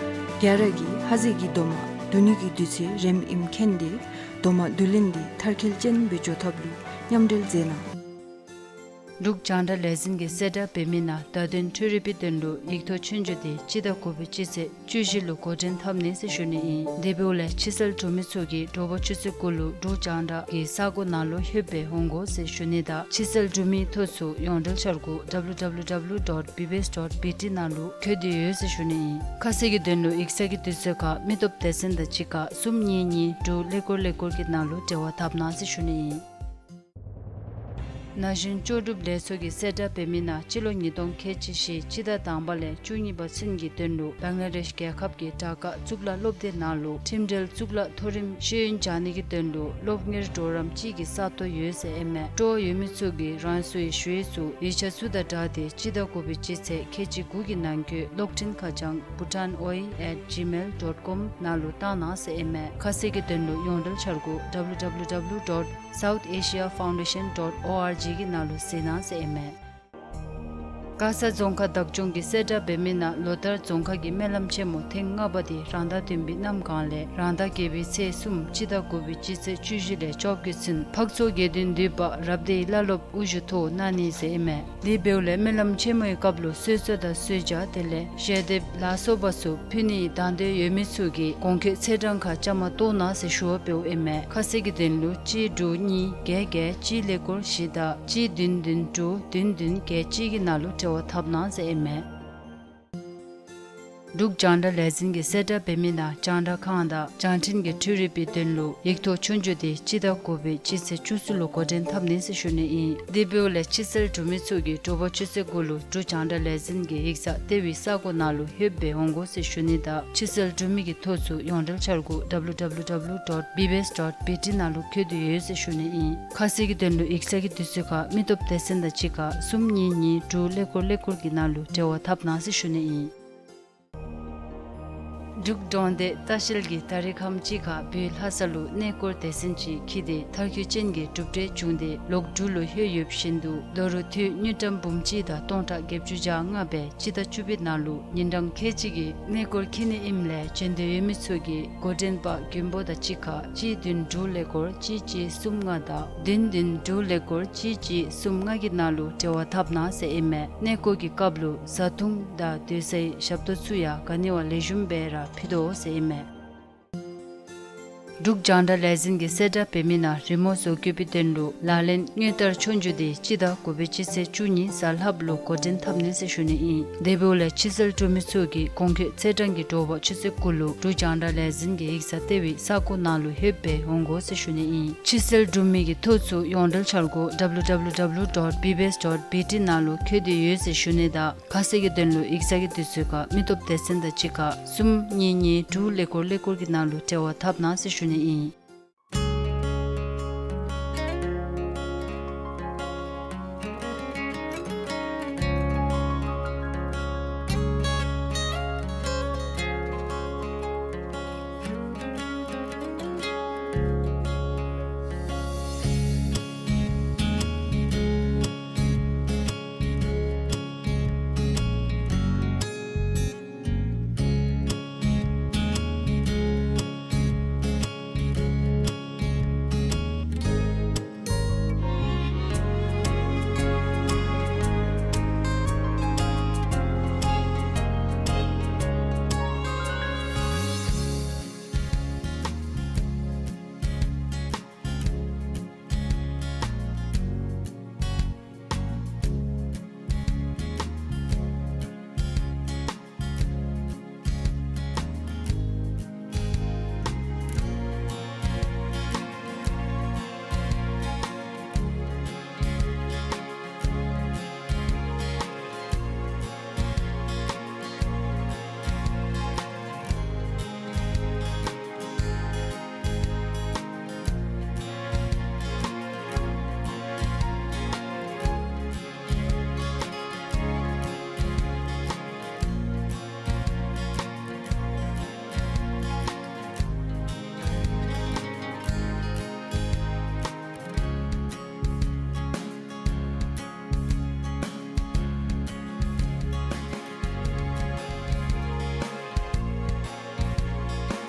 ག་ར་གིས་ལྷ་ས་གི་རྡོག་མ་བསྡུ་ནི་གི་དུས་ཚོད་རནམ་ཨིནམ་མཁྱེན་ཏེ་རྡོག་མ་བསྡུ་ལེན་འདི་མཐར་འཁྱོལ་ཅན་སྦེ་འགྱོ་ཐབས་ལུ་མཉམ་འབྲེལ་མཛད་གནང་། འབྲུག་རྒྱང་བསྒྲགས་ལས་འཛིན་གྱིས་གསལ་བསྒྲགས་འབད་མི་ནང་བརྡ་དོན་འཕྲུལ་རིག་པའི་དོན་ལུ་ཡིག་ཐོག་ཆོས་རྒྱུགས་འདི་སྤྱི་ཟླ་དགུ་པའི་སྤྱི་ཚེས་བཅུ་བཞི་ལུ་འགོ་འདྲེན་འཐབ་ནི་ཟེར་ཞུ་ནི་ཨིན། དེ་འབདཝ་ལས་ཕྱི་གསལ་འབྲུག་མི་ཚུ་གིས་དྲོ་པ་ཆུ་ཚོད་དགུ་ལུ་འབྲུག་རྒྱང་བསྒྲགས་ཀྱི་ས་གོ་ནང་ལུ་ལྷོདཔ་སྦེ་འོང་དགོ་ཟེར་ཞུ་ནི་དང་ཕྱི་གསལ་འབྲུག་མིའི་ཐོ་ཚུ་ཡོངས་འབྲེལ་འཆར་སྒོ་W W W dot B B S dot B T ནང་ལུ་འཁོད་དེ་ཡོད་ཟེར་ཞུ་ནི་ཨིན། ཁ་གསལ་གྱི་དོན་ལུ་ཡིག་ཚང་གི་དུས་ཚོད་ཁར་མི་སྟོབས་སྡེ་ཚན་དང་གཅིག་ཁར་གསུམ་གཉིས་གཉིས་དྲུག་ཀླད་ཀོར་ཀླད་ཀོར་གྱི་ནང་ལུ་འབྲེལ་བ་འཐབ་གནང་ཟེར་ཞུ་ནི་ཨིན། ན་གཞོན་ལྕོགས་གྲུབ་ལས་ཚོགས་ཀྱིས་གསལ་བསྒྲགས་འབད་མི་ནང་སྤྱི་ལོ་ཉིས་སྟོང་ཁལ་གཅིག་བཞི་སྤྱི་ཟླ་དང་པ་ལས་བཅུ་གཉིས་པ་ཚུན་གྱི་དོན་ལུ་བང་ལ་དེཤ་རྒྱལ་ཁབ་ཀྱི་ཌ་ཀ་གཙུག་ལག་སློབ་སྡེ་ནང་ལུ་ཁྲིམས་འབྲེལ་གཙུག་ལག་མཐོ་རིམ་ཤེས་ཡོན་སྦྱང་ནི་གི་དོན་ལུ་སློབ་གཉེར་གྲོགས་རམ་ཅིག་གི་ས་སྟོང་ཡོད་ཟེར་ཨིན་མས། སྤྲོ་བ་ཡོད་མི་ཚུ་གིས་རང་སོའི་ཞུ་ཡིག་ཚུ་ཡིག་ཆ་ཚུ་དང་སྦྲགས་ཏེ་སྤྱི་ཟླ་དགུ་པའི་སྤྱི་ཚེས་ཁལ་གཅིག་དགུ་གི་ནང་འཁོད་གློག་འཕྲིན་ཁ་བྱང་bhutan oi at gmail dot com ནང་ལུ་བཏང་གནང་ཟེར་ཨིན་མས། ཁ་གསལ་གྱི་དོན་ལུ་ཡོངས་འབྲེལ་འཆར་སྒོ་W W W dot south asia foundation dot org གི་ནང་ལུ་གཟིགས་གནང་ཟེར་ཨིན་མས། མགར་ས་རྫོང་ཁག་བདག་སྐྱོང་གིས་གསལ་བསྒྲགས་འབད་མི་ནང་ལོ་ལྟར་རྫོང་ཁག་གི་སྨོན་ལམ་ཆེན་མོ་ཐེངས་ལྔ་པ་འདི་རང་ཟླ་བདུན་པའི་གནམ་གང་ལས་རང་ཟླ་བརྒྱད་པའི་ཚེས་གསུམ་སྤྱི་ཟླ་དགུ་པའི་སྤྱི་ཚེས་བཅུ་བཞི་ལས་བཅོ་བརྒྱད་ཚུན་འཕགས་ཚོགས་དགེ་འདུན་འདུས་པ་རབ་སྡེའི་བླ་སློབ་དབུ་བཞུགས་ཐོག་གནང་ནི་ཟེར་ཨིན་མས། དེ་འབདཝ་ལས་སྨོན་ལམ་ཆེན་མོའི་སྐབས་ལུ་གསོལ་ཚོགས་དང་གསོལ་ཇ་དེ་ལས་ཞལ་འདེབས་ལ་སོགས་པ་ཚུ་ཕུལ་ནི་དང་འདོད་ཡོད་མི་ཚུ་གིས་གོང་འཁོད་ཚེས་གྲངས་ཁར་བཅའ་མར་གཏོགས་གནང་ཟེར་ཞུ་བ་འབདཝ་ཨིན་མས། ཁ་གསལ་གྱི་དོན་ལུ་གཅིག་དྲུག་གཉིས་བརྒྱད་བརྒྱད་གཅིག་ཀླད་ཀོར་བཞི་དང་གཅིག་བདུན་བདུན་དྲུག་བདུན་བདུན་བརྒྱད་གཅིག་གི་ནང་ལུ་འབྲེལ་བ་འཐབ་གནང་ཟེར་ཨིན་མས། འབྲུག་རྒྱང་བསྒྲགས་ལས་འཛིན་གྱིས་གསལ་བསྒྲགས་འབད་མི་ནང་རྒྱང་བསྒྲགས་ཁང་དང་རྒྱང་འཕྲིན་གྱི་འཕྲུལ་རིག་པའི་དོན་ལུ་ཡིག་ཐོག་ཆོས་རྒྱུགས་འདི་སྤྱི་ཟླ་དགུ་པའི་སྤྱི་ཚེས་བཅུ་གསུམ་ལུ་འགོ་འདྲེན་འཐབ་ནི་ཟེར་ཞུ་ནི་ཨིན། དེ་འབདཝ་ལས་ཕྱི་གསལ་འབྲུག་མི་ཚུ་གིས་དྲོ་པ་ཆུ་ཚོད་དགུ་ལུ་འབྲུག་རྒྱང་བསྒྲགས་ལས་འཛིན་གྱི་ཡིག་ཚང་ལྟེ་བའི་ས་གོ་ནང་ལུ་ལྷོདཔ་སྦེ་འོང་དགོ་ཟེར་ཞུ་ནི་དང་ཕྱི་གསལ་འབྲུག་མི་གི་ཐོ་ཚུ་ཡོངས་འབྲེལ་འཆར་སྒོ་W W W dot B B S dot B T ནང་ལུ་འཁོད་དེ་ཡོད་ཟེར་ཞུ་ནི་ཨིན། ཁ་གསལ་གྱི་དོན་ལུ་ཡིག་ཚང་གི་དུས་ཚོད་ཁར་མི་སྟོབས་སྡེ་ཚན་དང་གཅིག་ཁར་གསུམ་གཉིས་གཉིས་དྲུག་ཀླད་ཀོར་ཀླད་ཀོར་གྱི་ནང་ལུ་འབྲེལ་བ་འཐབ་གནང་ཟེར་ཞུ་ནི་ཨིན། འབྲུག་འབྲོག་སྡེ་ལྟ་བཤལ་གྱིས་ད་རིས་ཁམས་ཅིག་ཁར་བོད་ལྷ་ས་ལུ་གནས་སྐོར་སྡེ་ཚན་ཅིག་འཁྱིད་དེ་མཐར་འཁྱོལ་ཅན་གྱི་གྲུབ་འབྲས་བྱུང་སྟེ་ལོག་འབྲུག་ལུ་ལྷོད་ཡོདཔ་བཞིན་དུ་ལོ་རུ་འཐུས་དངུལ་ཀྲམ་འབུམ་གཅིག་དང་སྟོང་ཕྲག་བརྒྱད་ཅུ་གྱ་ལྔ་སྦེ་སྤྱི་ཟླ་བཅུ་པའི་ནང་ལུ་ཉིན་གྲངས་ཁལ་གཅིག་གི་གནས་སྐོར་འཁྱིད་ནི་ཨིནམ་ལས་འབྱོན་འདོད་ཡོད་མི་ཚུ་གིས་འགོ་འདྲེན་པ་མགོན་པོ་དང་གཅིག་ཁར་གཅིག་བདུན་དྲུག་ཀླད་ཀོར་གཅིག་གཅིག་གསུམ་ལྔ་དང་བདུན་བདུན་དྲུག་ཀླད་ཀོར་གཅིག་གཅིག་གསུམ་ལྔ་གི་ནང་ལུ་འབྲེལ་བ་འཐབ་གནང་ཟེར་ཨིན་མས། གནས་སྐོར་གྱི་སྐབས་ལུ་བཟའ་འཐུང་དང་སྡོད་སའི་ཞབས་ཏོག་ཚུ་ཡང་ག་ནི་བ་ལེགས་ཤོམ་སྦེ་ར་ཕུལ་དོ་ཟེར་ཨིན་མས། འབྲུག་རྒྱང་བསྒྲགས་ལས་འཛིན་གྱིས་གསལ་བསྒྲགས་འབད་མི་ནང་རི་མོ་བཟོ་བཀོད་པའི་དོན་ལུ་ལག་ལེན་དངུལ་ལྟར་ཆོས་རྒྱུགས་དེ་སྤྱི་ཟླ་དགུ་པའི་སྤྱི་ཚེས་བཅུ་གཉིས་གཟའ་ལྷགཔ་ལུ་འགོ་འདྲེན་འཐབ་ནི་ཟེར་ཞུ་ནི་ཨིན། དེ་འབདཝ་ལས་ཕྱི་སེལ་གྲུབ་མི་ཚུ་གིས་གོང་འཁོད་ཚེས་གྲངས་ཀྱི་དྲོ་པ་ཆུ་ཚོད་དགུ་ལུ་འབྲུག་རྒྱང་བསྒྲགས་ལས་འཛིན་གྱི་ཡིག་ཚང་ལྟེ་བའི་ས་སྒོ་ནང་ལུ་ལྷོདཔ་སྦེ་འོང་དགོ་ཟེར་ཞུ་ནི་ཨིན། ཕྱི་སེལ་གྲུབ་མི་གི་ཐོ་ཚུ་ཡོངས་འབྲེལ་འཆར་སྒོ་W W W dot B B S dot B T ནང་ལུ་བཀོད་དེ་ཡོད་ཟེར་ཞུ་ནི་དང་། ཁ་གསལ་གྱི་དོན་ལུ་ཡིག་ཚང་གི་དུས་ཚོད་ཁར་མི་སྟོབས་སྡེ་ཚན་དང་གཅིག་ཁར་གསུམ་གཉིས་གཉིས་དྲུག་ཀླད་ཀོར་ཀླད་ཀོར་གྱི་ནང་ལུ་འབྲེལ་བ་འཐབ་གནང་ཟེར་ཞུ་ནི་ཨིན།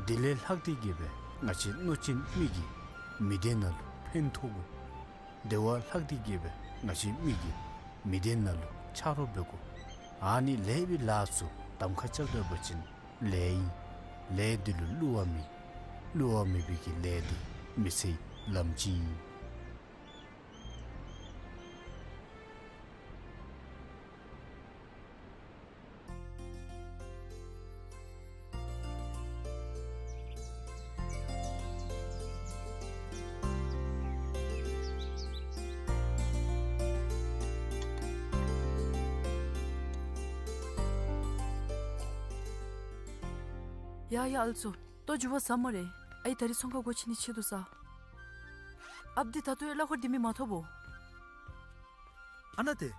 དེ་ལས་ལྷག་སྟེ་གི་སྦེ་ང་བཅས་གནོད་སྦྱིན་མི་གིས་མི་སྡེ་ནང་ལུ་ཕན་ཐོགས་དགོ། དེ་བ་ལྷག་སྟེ་གི་སྦེ་ང་བཅས་མི་གིས་མི་སྡེ་ནང་ལུ་ཆ་རོགས་འབད་དགོ། ཨ་ནི་ལེགས་པའི་ལཱ་ཚུ་གདམ་ཁ་རྐྱབ་ད་པ་ཅིན་ལེགས་ཨིན། ལས་འདི་ལུ་བསླུ་བ་མེད། བསླུ་བ་མེད་པའི་གི་ལས་འདི་མི་ཚེའི་ལམ་སྤྱི་ཨིན། ཡ་ཡ་ཨ་ལུ་ཚུ། ལྟོ་མགྱོགས་པ་ཟ་སྨ་རེ། ཨའི་ད་རིས་ཚོང་ཁང་སྒོ་ཕྱེ་ནིའི་ཆེད་དུ་ཟ། ཨཔ་འདི་ད་ལྟོ་ཡང་གླ་འཁོར་འདི་མི་མ་ཐོབ་བོ། ཨ་ན་ཏེ།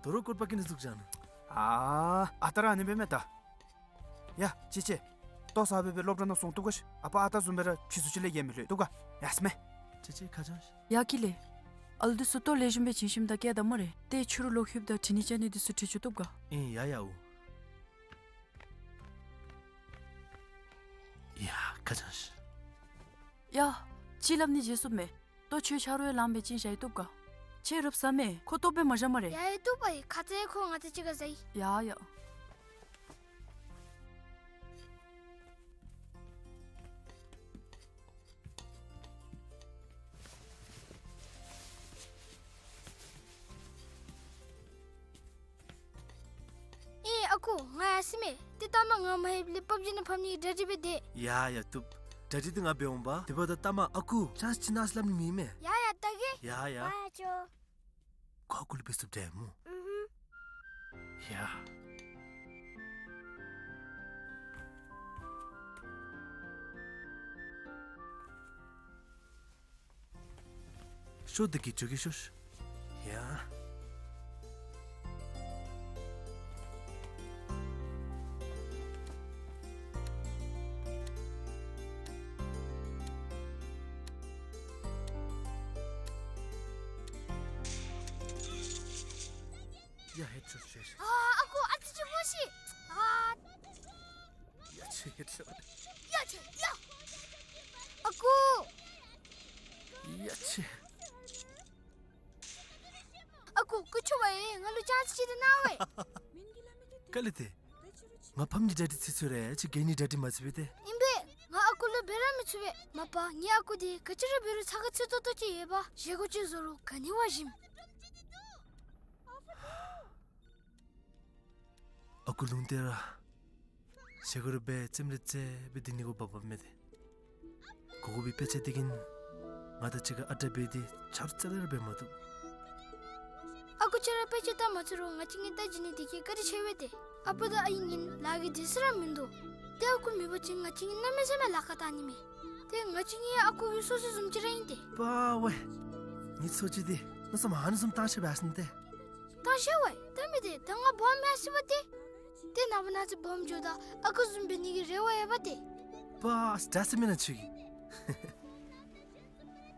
དོ་རུང་སྐོར་པ་ཀི་ནི་ཟུག་ཅ་ན། ཨ་ཨ་རྟག་ར་ཨ་ནི་སྦེ་མས་ད། ཡ་ཅི་ཅི། ལྟོ་ཟ་སྦེ་སྦེ་སློབ་གྲྭ་ནང་སོང་བཏུབ་ག་ཤིག། ཨ་པ་ཨ་རྟག་བཟུམ་སྦེ་ར་ཕྱི་སུ་ཅིག་ལས་ཡལ་མི་ལྷོད་བཏུབ་ག། ཡ་སྨས། ཅི་ཅི་ཁ་ཅང་ཤིག། ཡ་ཀི་ལེ། ཨ་ལུ་འདི་ཚུ་ལྟོ་ལེགས་ཤོམ་སྦེ་བྱིན་ཞིནམ་ད་སྐྱེལ་ད་སྨ་རེ། ཏེ་ཕྱི་རུ་ལོག་ལྷོདཔ་ད་དྲི་ནི་བཅར་ནི་འདི་ཚུ་དྲི་བཅུག་བཏུབ་ག། ཨིན་ཡ་ཡ་འུ། ཡ་ཁ་ཅང་ཤིག། ཡ་ཅིག་སླབ་ནི་བརྗེད་སོང་མས། ལྟོ་ཁྱོད་ཆ་རོགས་ལངམ་སྦེ་བྱིན་བཞག་ཡི་བཏུབ་ག། ཁྱོད་རོགས་ཟ་མས། ཁོ་ལྟོ་སྦེ་མ་བཞག་སྨ་རེ། ཡ་ཡ་བཏུབ་པ་ཡི། ཁ་ཙ་ཁོ་ང་བཅས་གཅིག་ཁར་ཟ་ཡི། ཡ་ཡ། ཨེ་ཨ་ཁུ་ང་ཡར་སོ་མས། ཏེ་ལྟ་མ་ང་མ་ལྷོདཔ་ལས་པབ་ཇི་ནང་ཕབ་ནི་གི་གྲ་སྒྲིག་འབད་དེས། ཡ་ཡ་བཏུབ། གྲ་སྒྲིག་འདི་ང་འབད་འོང་པ། དེ་འབདཝ་ད་ལྟ་མ་ཨ་ཁུ་ཅང་ཅིག་གནང་ཟེར་སླབ་ནི་མེད་མས། ཡ་ཡ་ལྟ་གེ། ཡ་ཡ། ཡ་ཡ་ཅོ། ཁོ་ཨ་ཁུ་ལུ་འབད་ཚུགསཔ་འདྲས་སྨོ། ཨུ་ཧུམ། ཡ། ཤོག་འདི་གིས་འགྱོ་གེ་ཤོག། ཡ། ཡ་ཧེ་ཚུར་ཤོག། ཨ་ཨ་ཁུ་ཨ་ཙི་ཅིག་སྨོ་ཤིག། ཨ། ཡ་ཆེ་ཧེ་ཚུར། ཡ་ཆེ་ཡ། ཨ་ཁུ། ཡ་ཆེ། ཨ་ཁུ་སྐུ་མཁྱེན་པ་ཡིས་ང་ལུ་ཅང་ཅིག་ཅིག་ཏེ་གནང་བས། ག་ལས་ཏེ། ང་ཕམ་གྱི་གྲ་སྒྲིག་ཚར་ཚརཝ་རེ་ཅིག་གྱལ་ནི་གྲ་སྒྲིག་མ་ཚར་བས་ཏེ། ཨིན་པས། ང་ཨ་ཁུ་ལུ་འབད་ར་མི་ཚུགས་པས། མ་པ་ངེའི་ཨ་ཁུ་འདི་ག་ཅི་ར་འབད་རུང་ཚ་ཁ་ཚུད་ཏོག་ཏོ་ཅིག་ཡོད་པ། བཞེས་སྒོ་ཅིག་བཟོ་རུང་ག་ནི་བ་ཞིམ། ཨ་ཁུ་ལུང་བསྟན་ར་བཞེས་སྒོ་ར་འབད་རྩེདམོ་ར་རྩེ་སྦེ་སྡོད་ནི་གུ་བབ་བབ་མས་ཏེ། གོ་གོ་བའི་དཔེ་ཆ་འདི་གིས་ང་དང་གཅིག་ཁར་ཨ་རྟག་འབད་དེ་ཆ་རོགས་རྩ་ལས་ར་འབད་མ་བཏུབ། ཨ་ཁུ་ཁྱོད་ར་དཔེ་ཆ་ལྟ་མ་ཚུགས་རུང་ང་བཅས་གཉིས་ལྟ་བྱིན་ནི་འདི་གིས་བཀའ་དྲིན་ཆེ་བས་ཏེ། ཨ་པ་དང་ཨའི་གཉིས་ལཱ་གི་དུས་ཚོད་ར་མིན་འདུག། ཏེ་ཨ་ཁུ་མེད་པ་ཅིན་ང་བཅས་གཉིས་གནམ་མེད་ས་མེད་ལཱ་ཁག་བཏང་ནི་མས། ཏེ་ང་བཅས་གཉིས་ཨ་ཁུ་གི་སོ་སོ་བཟུམ་ཅིག་ར་ཨིན་ཏེ། པ་ཝའེ། ངེའི་སོ་སོ་འདི་མནོ་བསམ་ཨ་ནི་བཟུམ་བཏང་ཤེས་པས་ཟེར་ཏེ། བཏང་ཤེས་པས། ད་མི་དེ་ད་ང་སྦོམ་མས་ཟེར་བ་ཏེ། ཏེ་ནངས་པ་གནངས་ཚེ་སྦོམ་འགྱོཝ་ད་ཨ་ཁུ་བཟུམ་འབད་ནི་གི་རེ་བ་ཡོད་པ་ཏེ། པ་ཨ་ཙི་ད་ཟེར་མེན་ན་ཁྱོད་ཀྱིས།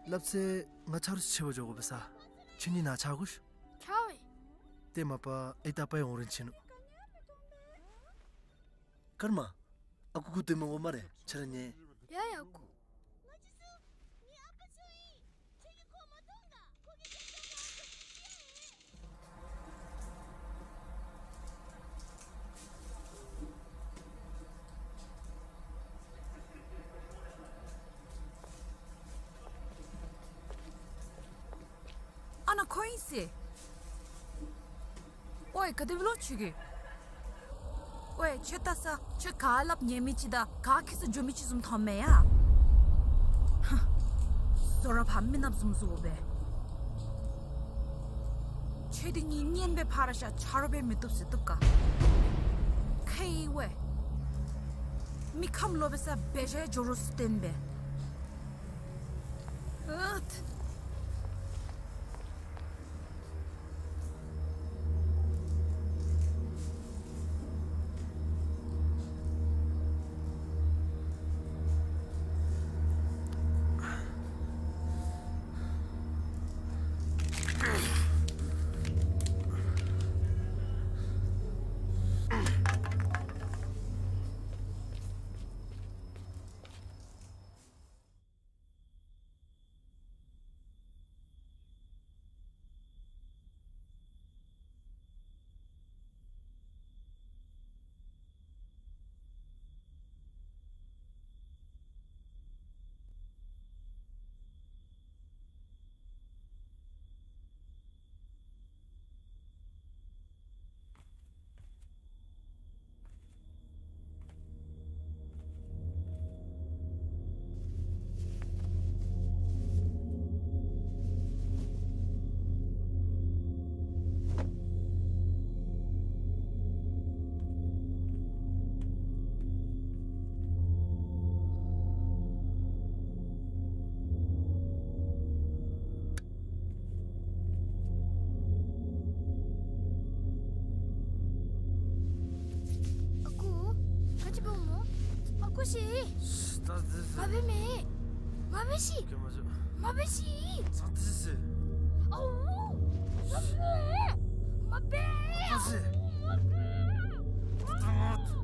སླབ་ཚེ་ང་ཆ་རོགས་ཆེ་བ་འགྱོ་དགོ་པས་ས། ཁྱོད་གཉིས་ནཱ་ཆ་དགོ་ཤིག། ཆ་བས། ཏེ་མ་པ་ཨའི་རྟག་པར་འོང་རན་ཆི་ནུག། ཀརྨ། ཨ་ཁུ་སྒུག་སྡོད་མི་དགོ་སྨ་རེ། ཁྱོད་ར་ཉལ། ཡ་ཡ་ཨ་ཁུ། ཨ་ནཱ་ཁོ་ཨིན་ཟེར། ཝའེ་ག་དེ་སྦེ་ལོ་ཁྱོད་ཀྱིས། ཝའེ་ཁྱོད་ལྟ་ས་ཁྱོད་ག་སླབ་ཉན་མི་ཅིག་དང་ག་ཁྱད་སུ་འགྱོ་མི་ཅིག་བཟུམ་མཐོངམ་མས་ཡ། ཧ། བཟོ་ར་ཕར་མི་ནགཔ་བཟུམ་བཟོ་སྦེ། ཁྱོད་འདི་གཉིས་གཉེན་སྦེ་ཕར་བཞག་ཆ་རོགས་འབད་མི་བཏུབ་ཟེར་བཏུབ་ག། ཁེ་ཝའེ། མི་ཁམས་ལོག་པའི་ས་འབད་བཞག་འགྱོ་རོགས་སུ་བསྟན་པས། ཨ་ཐུ། ཅི་འབདཝ་སྨོ། ཨ་ཁུ་ཤི། ད་འདི་ཟེར། ང་འབད་མེན། ང་འབད་ཤི། ཀྱེ་མ་ཤི། ང་འབད་ཤི། ད་འདི་ཟེར། ཨའུ། ང་འབད་མེན། ང་འབད་མེན། ད་འདི་ཟེར། ང་འབད་མེན། ད་ང་འབད་མེན།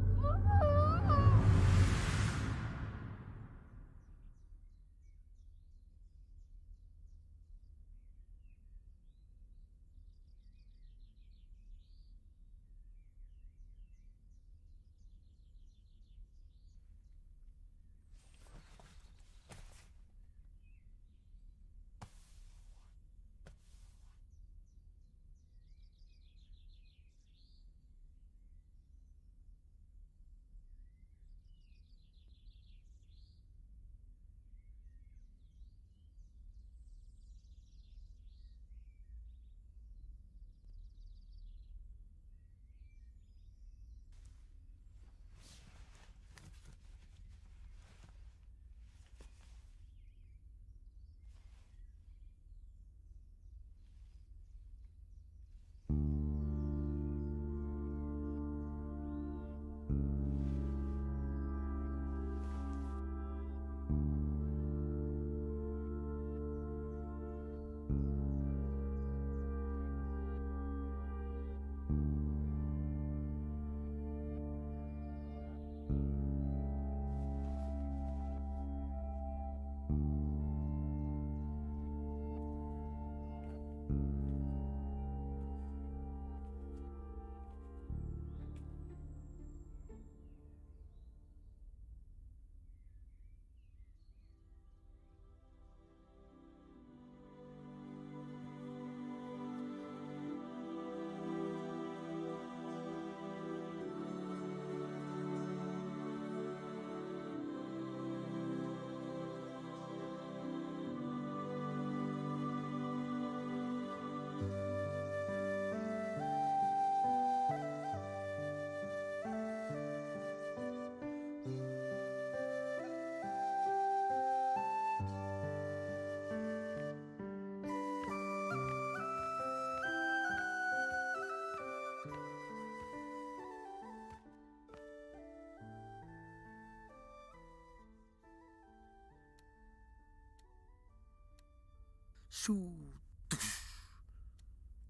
ཤུ། དུཤ།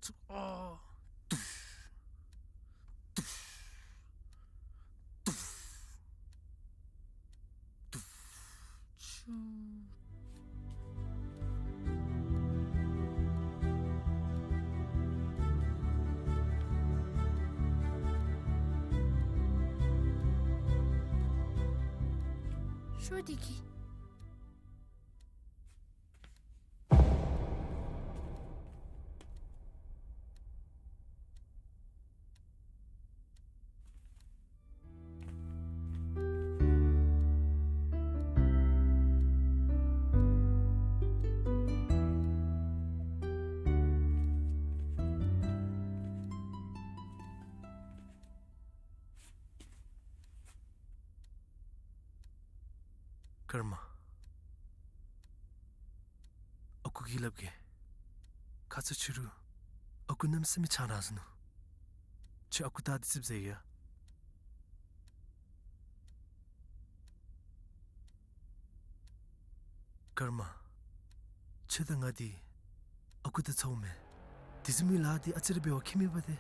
ཚུ། ཨ། དུཤ། དུཤ། དུཤ། དུཤ། ཤུ། ཤུ་དེ་གི། ཀརྨ། ཨ་ཁུ་གིས་སླབ་གེ། ཁ་ཙ་ཕྱི་རུ་ཨ་ཁུ་གནམ་མེད་ས་མེད་ཆང་རག་སོ་ནུག། ཁྱོད་ཨ་ཁུ་དང་འདི་ཙིགཔ་ཟ་ཡི་ཡ། ཀརྨ། ཁྱོད་དང་ང་འདི་ཨ་ཁུ་དང་ཚ་བོ་མེན། དེ་བཟུམ་མའི་ལཱ་འདི་ཨ་ཙི་རེ་འབད་བ་ཁྱད་མེད་པ་ཏེ།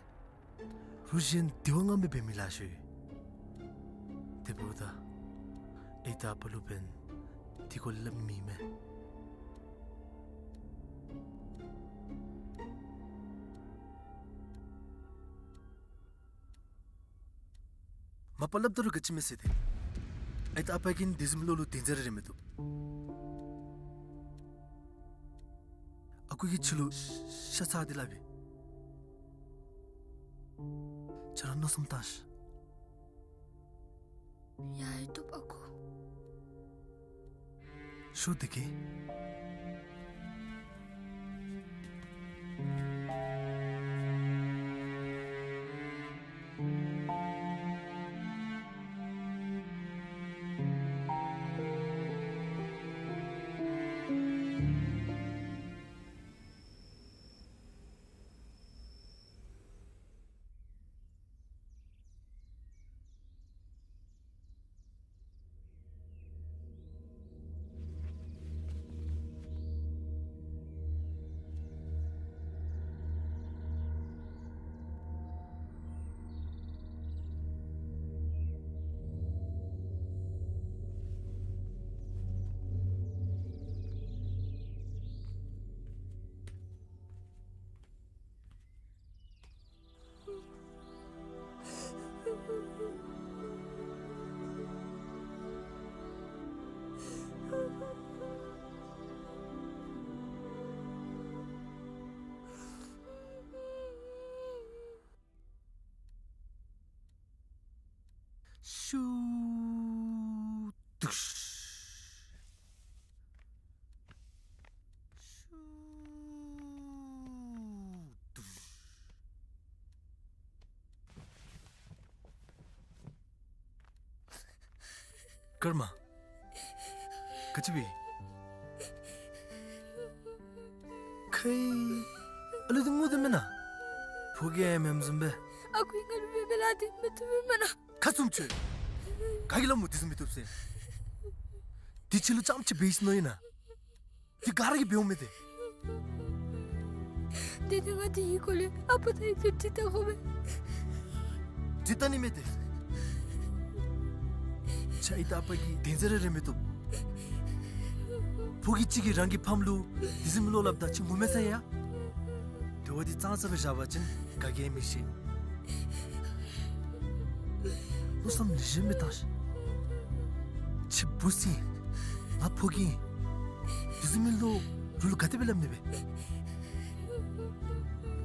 རུང་གཞན་དེ་བ་ང་མི་འབད་མི་ལཱ་ཤོས་ཡོད། དེ་འབདཝ་ད་ཨའི་དང་ཨ་པ་ལུ་འབདན་དེ་སྐོར་སླབ་མི་མེད། མ་པ་སླབ་ད་རུང་ག་ཅི་མེད་ཟེར་ཏེ། ཨའི་དང་ཨ་པ་གིས་དེ་བཟུམ་ལོ་ལུ་དེ་ཟེར་རེ་མི་བཏུབ། ཨ་ཁུ་གིས་ཁྱོད་ལུ་ཤ་ཚ་སྟེ་སླབ་ཨིན། ཁྱོད་ར་མནོ་བསམ་བཏང་ཤིག། ཡ་ཡ་བཏུབ་ཨ་ཁུ། ཤུ་དེ་གི། ཤུ་དུག། ཤུ་དུག། ཀརྨ། ག་ཅི་འབད། ཁའི་ཨ་ལུ་འདི་ངུ་དོ་མེན་ན། ཕོ་རྒྱས་མེནམ་བཟུམ་སྦེ། ཨ་ཁུ་ང་ལུ་འབད་མི་ལ་འདི་མི་བཏུབ་མེན་ན། ཁ་བཙུམ་ཁྱོད། ག་གིས་སླབ་སྨོ་འདི་བཟུམ་མི་བཏུབ་ཟེར། འདི་ཁྱོད་ལུ་རྐྱངམ་ཅིག་འབད་ཡི་ཟེར་མནོ་ཡི་ན། འདི་ག་ར་གིས་འབདཝ་མས་ཏེ། དེ་ནི་ང་དེ་གི་སྐོར་ལས་ཨ་པ་དང་ཡུ་ཅུ་འདྲི་བལྟ་དགོ་པས། འདྲི་བལྟ་ནི་མེད་དེ། ཁྱོད་ཨའི་དང་ཨ་པ་གིས་དོན་ཟེར་ར་རེ་མི་བཏུབ། ཕོ་རྒྱས་ཅིག་གིས་རང་གི་ཕམ་ལུ་དེ་བཟུམ་མའི་བློ་སླབ་ད་ཁྱོད་ངུ་མས་ས་ཡ། དེ་བ་འདི་གཙང་ས་སྦེ་བཞག་པ་ཅིན་ག་གིས་ཡང་མི་ཤེས། མནོ་བསམ་ལེགས་ཤོམ་སྦེ་བཏང་ཤིག། ཁྱོད་བུ་ཟེར་ང་ཕོ་རྒྱས་ཨིན། དེ་བཟུམ་མའི་བློ་རོགས་ལུ་ག་དེ་སྦེ་སླབ་ནི་སྦེ།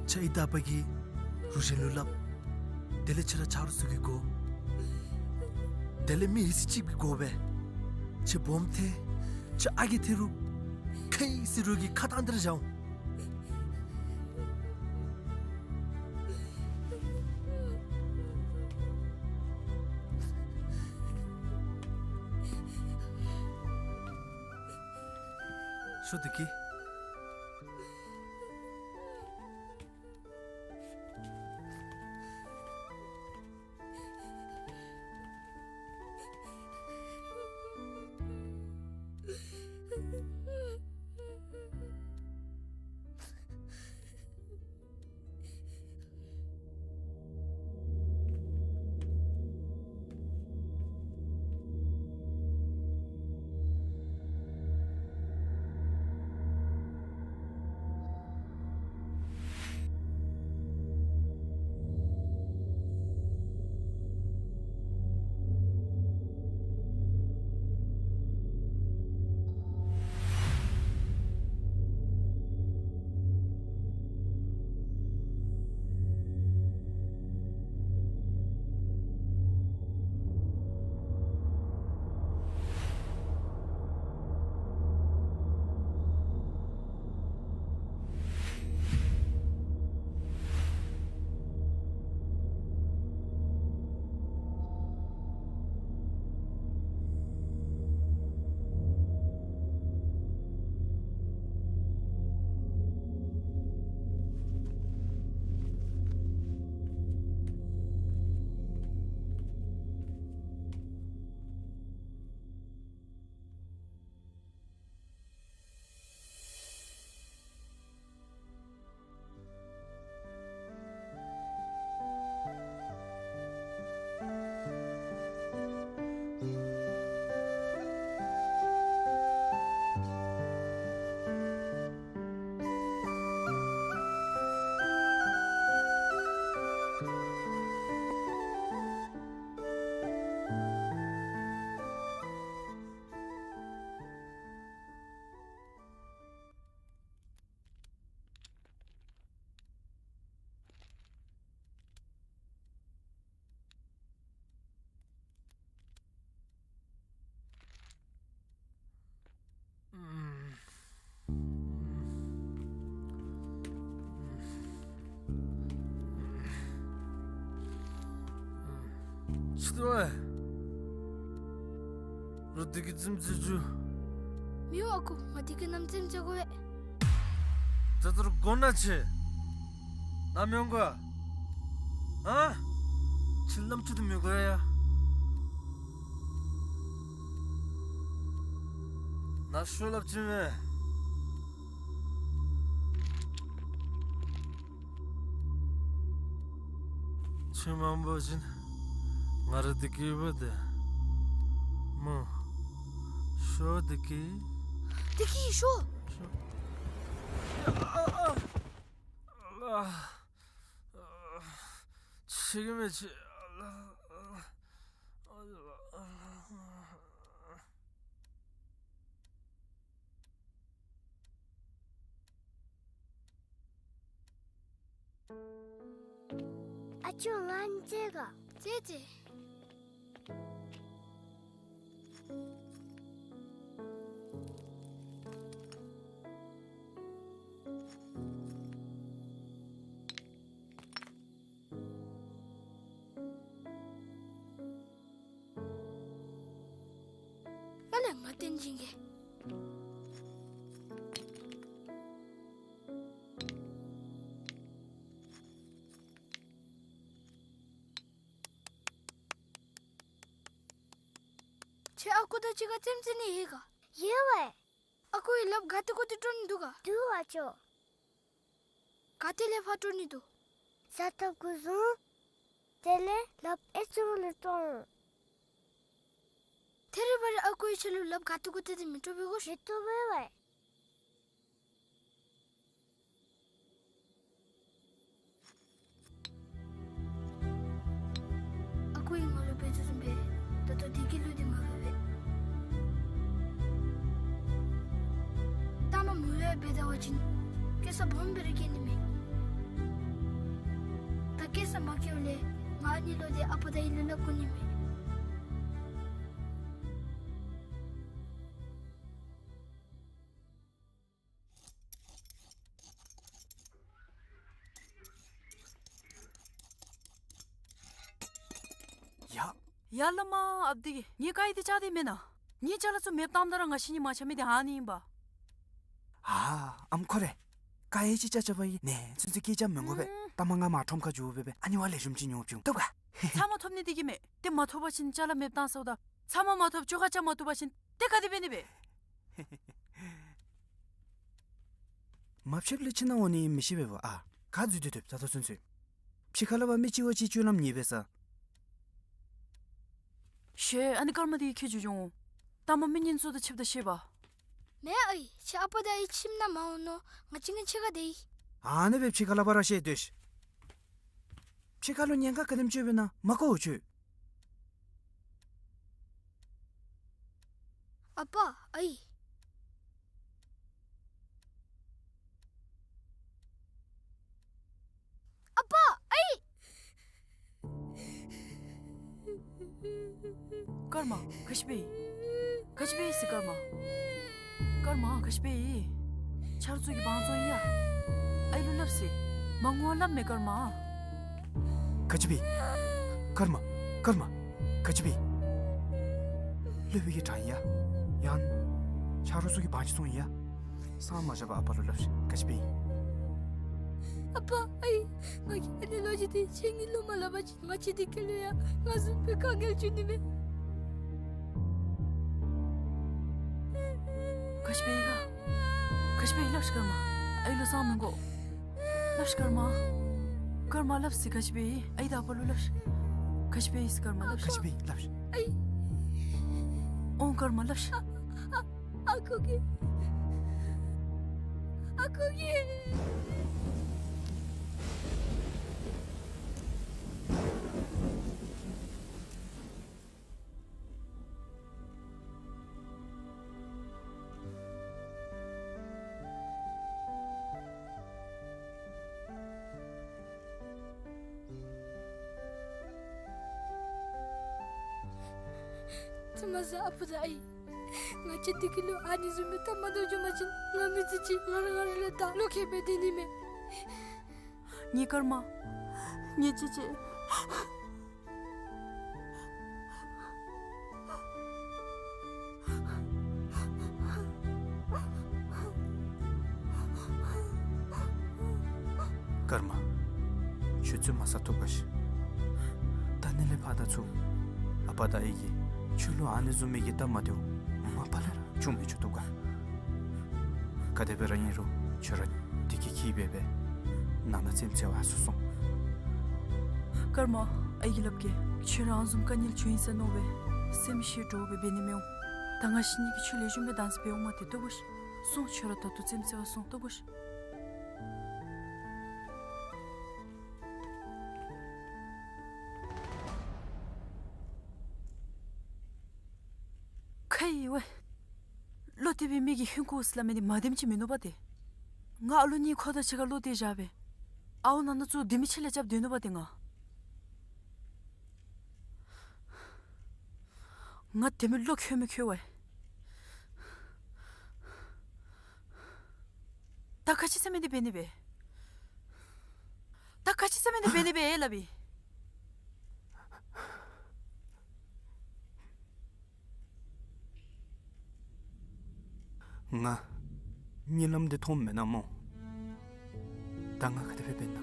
ཁྱོད་ཨའི་དང་ཨ་པ་གིས་རོགས་གཞན་ལུ་སླབ། དེ་ལས་ཁྱོད་ར་ཆ་རོགས་ཚུ་གིས་གོ། དེ་ལས་མི་ཡི་སྲིད་ཅིག་གིས་གོ་སྦེ། ཁྱོད་སྦོམ་ཐལ། ཁྱོད་ཨ་རྒས་ཐལ་རུང་། ཁའི་ཟེར་རོགས་ཀྱིས་ཁ་བཏང་སྟེ་ར་བཞག་འོང་། ཤོག་བདེ་སྐྱིད། ཅི་འདུག་ཨ། རོགས་བདེ་སྐྱིད་རྩེདམོ་རྩེ་བཅུག། མི་འོང་ཨ་ཁུ། ང་བདེ་སྐྱིད་ནམ་རྩེདམོ་རྩེ་དགོ་པས། ད་ལྟོ་ར་དགོ་ན་ཆེ། ནཱ་མི་འོང་ག། ཨ། ཁྱོད་ལམ་ཁྱེར་ཏེ་མི་དགོ་ཡ། ནཱ་ཤོག་སླབ་ཅི་མས། ཁྱོད་མ་འབོ་བ་ཅིན་ང་ར་བདེ་སྐྱིད་འབོ་དེ་སྨོ། ཤོག་བདེ་སྐྱིད། བདེ་སྐྱིད་ཤོག། ཤོག། ཨ། ཨ། ཤེས་ཀྱི་མེད་ཅི། ཨ་ཅོ་ང་རྩེད་ག། རྩེད་རྩེད། བརྟན་བཞིན་གྱིས། ཁྱོད་ཨ་ཁུ་དང་གཅིག་ཁར་རྩེདམོ་རྩེ་ནི་ཡོད་ག། ཡོད་པས། ཨ་ཁུ་གིས་ལགཔ་ག་ཏེ་གུ་ཏེ་དཀྲོག་ནི་འདུག་ག། འདུག་ཨ་ཅོ། ག་ཏེ་ལས་ཕར་དཀྲོག་ནི་འདུག། ས་ཐོབ་གུ་བཟུང་། དེ་ལས་ལགཔ་ཨེ་ཙི་ལུ་དཀྲོག་འོང་། ཐད་རི་བ་རི་ཨ་ཁུ་གིས་ཁྱོད་ལུ་ལགཔ་ག་ཏེ་གུ་ཏེ་དེ་མི་དཀྲོག་པས་གོ། མི་དཀྲོག་པས་པས། ཨ་ཁུ་གིས་ང་ལུ་འབད་དོ་བཟུམ་སྦེ་ད་ལྟོ་བདེ་སྐྱིད་ལུ་འདི་མ་འབད་པས། ལྟ་མ་མུ་ཡ་འབད་ད་བ་ཅིན་སྐྱེ་ས་སྦོམ་སྦེ་ར་སྐྱེ་ནི་མས། ད་སྐྱེ་ས་མ་སྐྱེཝ་ལས་ང་ཨ་ནི་ལུ་འདི་ཨ་པ་དང་ཨའི་ལུ་སླབ་དགོ་ནི་མས། ཡ། ཡ་བླ་མ་ཨཔ་འདི་གིས་ངེའི་ཀ་ཡི་འདི་བཅག་སྟེ་མེན་ན། ངེའི་ཅ་ལ་ཚུ་མེདཔ་བཏངམ་ད་ར་ང་ཤི་ནི་མ་ཆ་མི་འདི་ཨ་ནི་ཨིན་པ། ཨ་ཨམ་ཁོ་རེ། ཀ་ཡི་ཅིག་བཅག་བཅགཔ་ཨིན། ནེ་ཚུན་ཚོད་སྐད་ཆ་མི་གོ་པས། ཨུམ། ལྟ་མ་ང་མར་ཁྲོམ་ཁར་འགྱོ་སྦེ་སྦེ་ཨ་ནི་བ་ལེགས་ཤོམ་ཅིག་ཉོ་བྱིན་འོང་། བཏུབ་ག། ཚབ་མ་ཐོབ་ནི་འདི་གིས་མེན། ཏེ་མ་ཐོབ་པ་ཅིན་ཅ་ལ་མེདཔ་བཏང་སོ་ད། ཚབ་མ་མ་ཐོབ་ཅོག་ཁ་བཅག་མ་བཏུབ་པ་ཅིན་ཏེ་ག་དེ་འབད་ནི་སྦེ། མ་ཕྱདཔ་ལས་ཁྱིམ་ནང་འོང་ནི་མི་ཤེས་པས་བ། ཨ་ག་འཛུལ་ཏེ་སྡོདཔ་ད་ལྟོ་ཚུན་ཚོད། ཕྱི་ཁ་ལས་ཕར་མི་གཅིག་བ་གཅིག་སྤྱོད་ལམ་ཉེས་པས་ས། ཤེས། ཨ་ནི་སྐར་མ་འདི་ཁྱོད་འགྱོ་འགྱོ་འོང་། ལྟ་མ་མི་ངན་ཚུ་དང་ཕྱདཔ་ད་ཤེས་པ། མེན་ཨའི། ཁྱོད་ཨ་པ་དང་ཨའི་ཁྱིམ་ནང་མ་འོང་ནོ། ང་གཅིག་ངེའི་ཕྱི་ཁར་སྡོད་ཡི། ཨ་ནི་སྦེ་ཕྱི་ཁ་ལས་ཕར་ར་བཤལ་སྡོད་ཤིག། ཕྱི་ཁ་ལུ་ཉེན་ཁ་ག་དེམ་ཅིག་ཡོདཔ་ཨིན་ན་མ་གོ་འོང་ཁྱོད། ཨ་པ་ཨའི། ཨ་པ་ཨའི། སྐར་མ་ག་ཅི་འབད་ཡི། ག་ཅི་འབད་ཡི་ཟེར་སྐར་མ། སྐར་མ་ག་ཅི་འབད་ཡི། ཆ་རོགས་ཚུ་གིས་བང་བཙོང་ཡི་ཡ། ཨའི་ལུ་སླབ་ཟེར། མ་ངུ་བར་སླབ་མས་སྐར་མ། ག་ཅི་འབད་ཡི། སྐར་མ། སྐར་མ། ག་ཅི་འབད་ཡི། སློབ་དཔོན་གྱིས་དྲངས་ཡི་ཡ། ཡང་ཆ་རོགས་ཚུ་གིས་བང་ཅིག་བཙོང་ཡི་ཡ། སངས་མ་རྒྱས་པར་ཨ་པ་ལུ་སླབ་ཤིག། ག་ཅི་འབད་ཡི། ཨ་པ་ཨའི། ང་གིས་ཨ་ནི་ལོ་རྒྱུས་འདི་ཁྱེད་གཉིས་ལུ་མ་སླབ་པ་ཅིན་ང་བཅས་འདི་ཁ་ལུ་ཡང་ང་བཟུམ་སྦེ་དཀའ་ངལ་འབྱུང་ནི་མས། ག་ཅི་འབད་ཡི་ག། ག་ཅི་འབད་ཡི་སླབ་ཤིག་སྐར་མ། ཨའི་ལུ་སངས་མི་དགོ། སླབ་ཤིག་སྐར་མ། སྐར་མ་སླབ་ཟེར། ག་ཅི་འབད་ཡི། ཨའི་དང་ཨ་པ་ལུ་སླབ་ཤིག། ག་ཅི་འབད་ཡི་སྐར་མ་སླབ་ཤིག། ག་ཅི་འབད་ཡི་སླབ་ཤིག། ཨའི། འོང་སྐར་མ་སླབ་ཤིག། ཨ་ཨ་ཨ་ཁུ་གིས། ཨ་ཁུ་གིས། ཐུ་མ་ཟ་ཨ་པ་དང་ཨའི། ང་བཅས་འདི་ཁ་ལུ་ཨ་ནི་བཟུམ་སྦེ་སྟབས་མ་བདེཝ་བྱུང་པ་ཅིན་ང་མི་ཚེ་གཅིག་ང་ར་ང་ར་ལུ་ད་བློ་ཁེལ་སྦེ་སྡོད་ནི་མས། ངེའི་སྐར་མ། ངེའི་ཅེ་ཅེ། སྐར་མ། ཁྱོད་བཙུན་མ་ས་ཐོབ་ག་ཤིག། ད་ནི་ལས་ཕར་ད་ཚུར་ཨ་པ་དང་ཨའི་གིས་ཁྱོད་ལུ་ཨ་ནི་བཟུམ་མའི་གི་སྟབས་མ་བདེཝ་མ་པ་ལས་ར་བྱུང་མི་བཅུག་ཐུབ་ག། ག་དེ་སྦེ་ར་ཨིན་རུང་ཁྱོད་ར་བདེ་སྐྱིད་འཁྱིད་སྦེ་སྦེ་ནང་ན་རྩེདམོ་རྩེ་བར་སོང་སོང་། སྐར་མ། ཨའི་གིས་སླབ་གེ། ཁྱོད་ར་ཨ་ནི་བཟུམ་དཀའ་ངལ་བྱུང་ཡི་ཟེར་མནོ་སྦེ་སེམས་ཤི་འདྲོག་སྦེ་འབད་ནི་མི་འོང་། ད་ང་ཤི་ནི་གི་ཆོས་ལེགས་ཤོམ་སྦེ་བདག་འཛིན་འབད་འོང་མ་སྟེར་བཏུབ་གོ་ཤིག། སོང་། ཁྱོད་ར་ད་ལྟོ་རྩེདམོ་རྩེ་བར་སོང་བཏུབ་གོ་ཤིག། ཁ་ཡི་ཝའི། བློ་གཏད་པའི་མི་གིས་ཧིང་ཁུ་ཟེར་སླབ་མི་འདི་མ་བདེནམ་ཅིག་མིན་ནུག་པ་ཏེ། ང་ཨ་ལོ་གཉིས་ཁོ་དང་གཅིག་ཁར་བློ་གཏད་བཞག་སྦེ་ཨའོ་ནང་ན་ཚུ་དེ་མི་ཆེ་ལས་རྐྱབ་སྡོད་ནུག་པ་ཏེ་ང་། ང་དེ་མི་བློ་ཁོལ་མི་ཁོལ་ཝའི། ད་ག་ཅི་ཟེར་མི་འདི་འབད་ནི་སྦེ། ད་ག་ཅི་ཟེར་མི་འདི་འབད་ནི་སྦེ་སླབ་ཨིན། ང་གཉིད་ལམ་འདི་མཐོངམ་མེན་ན་སྨོ། ད་ང་ག་དེ་སྦེ་འབད་ན།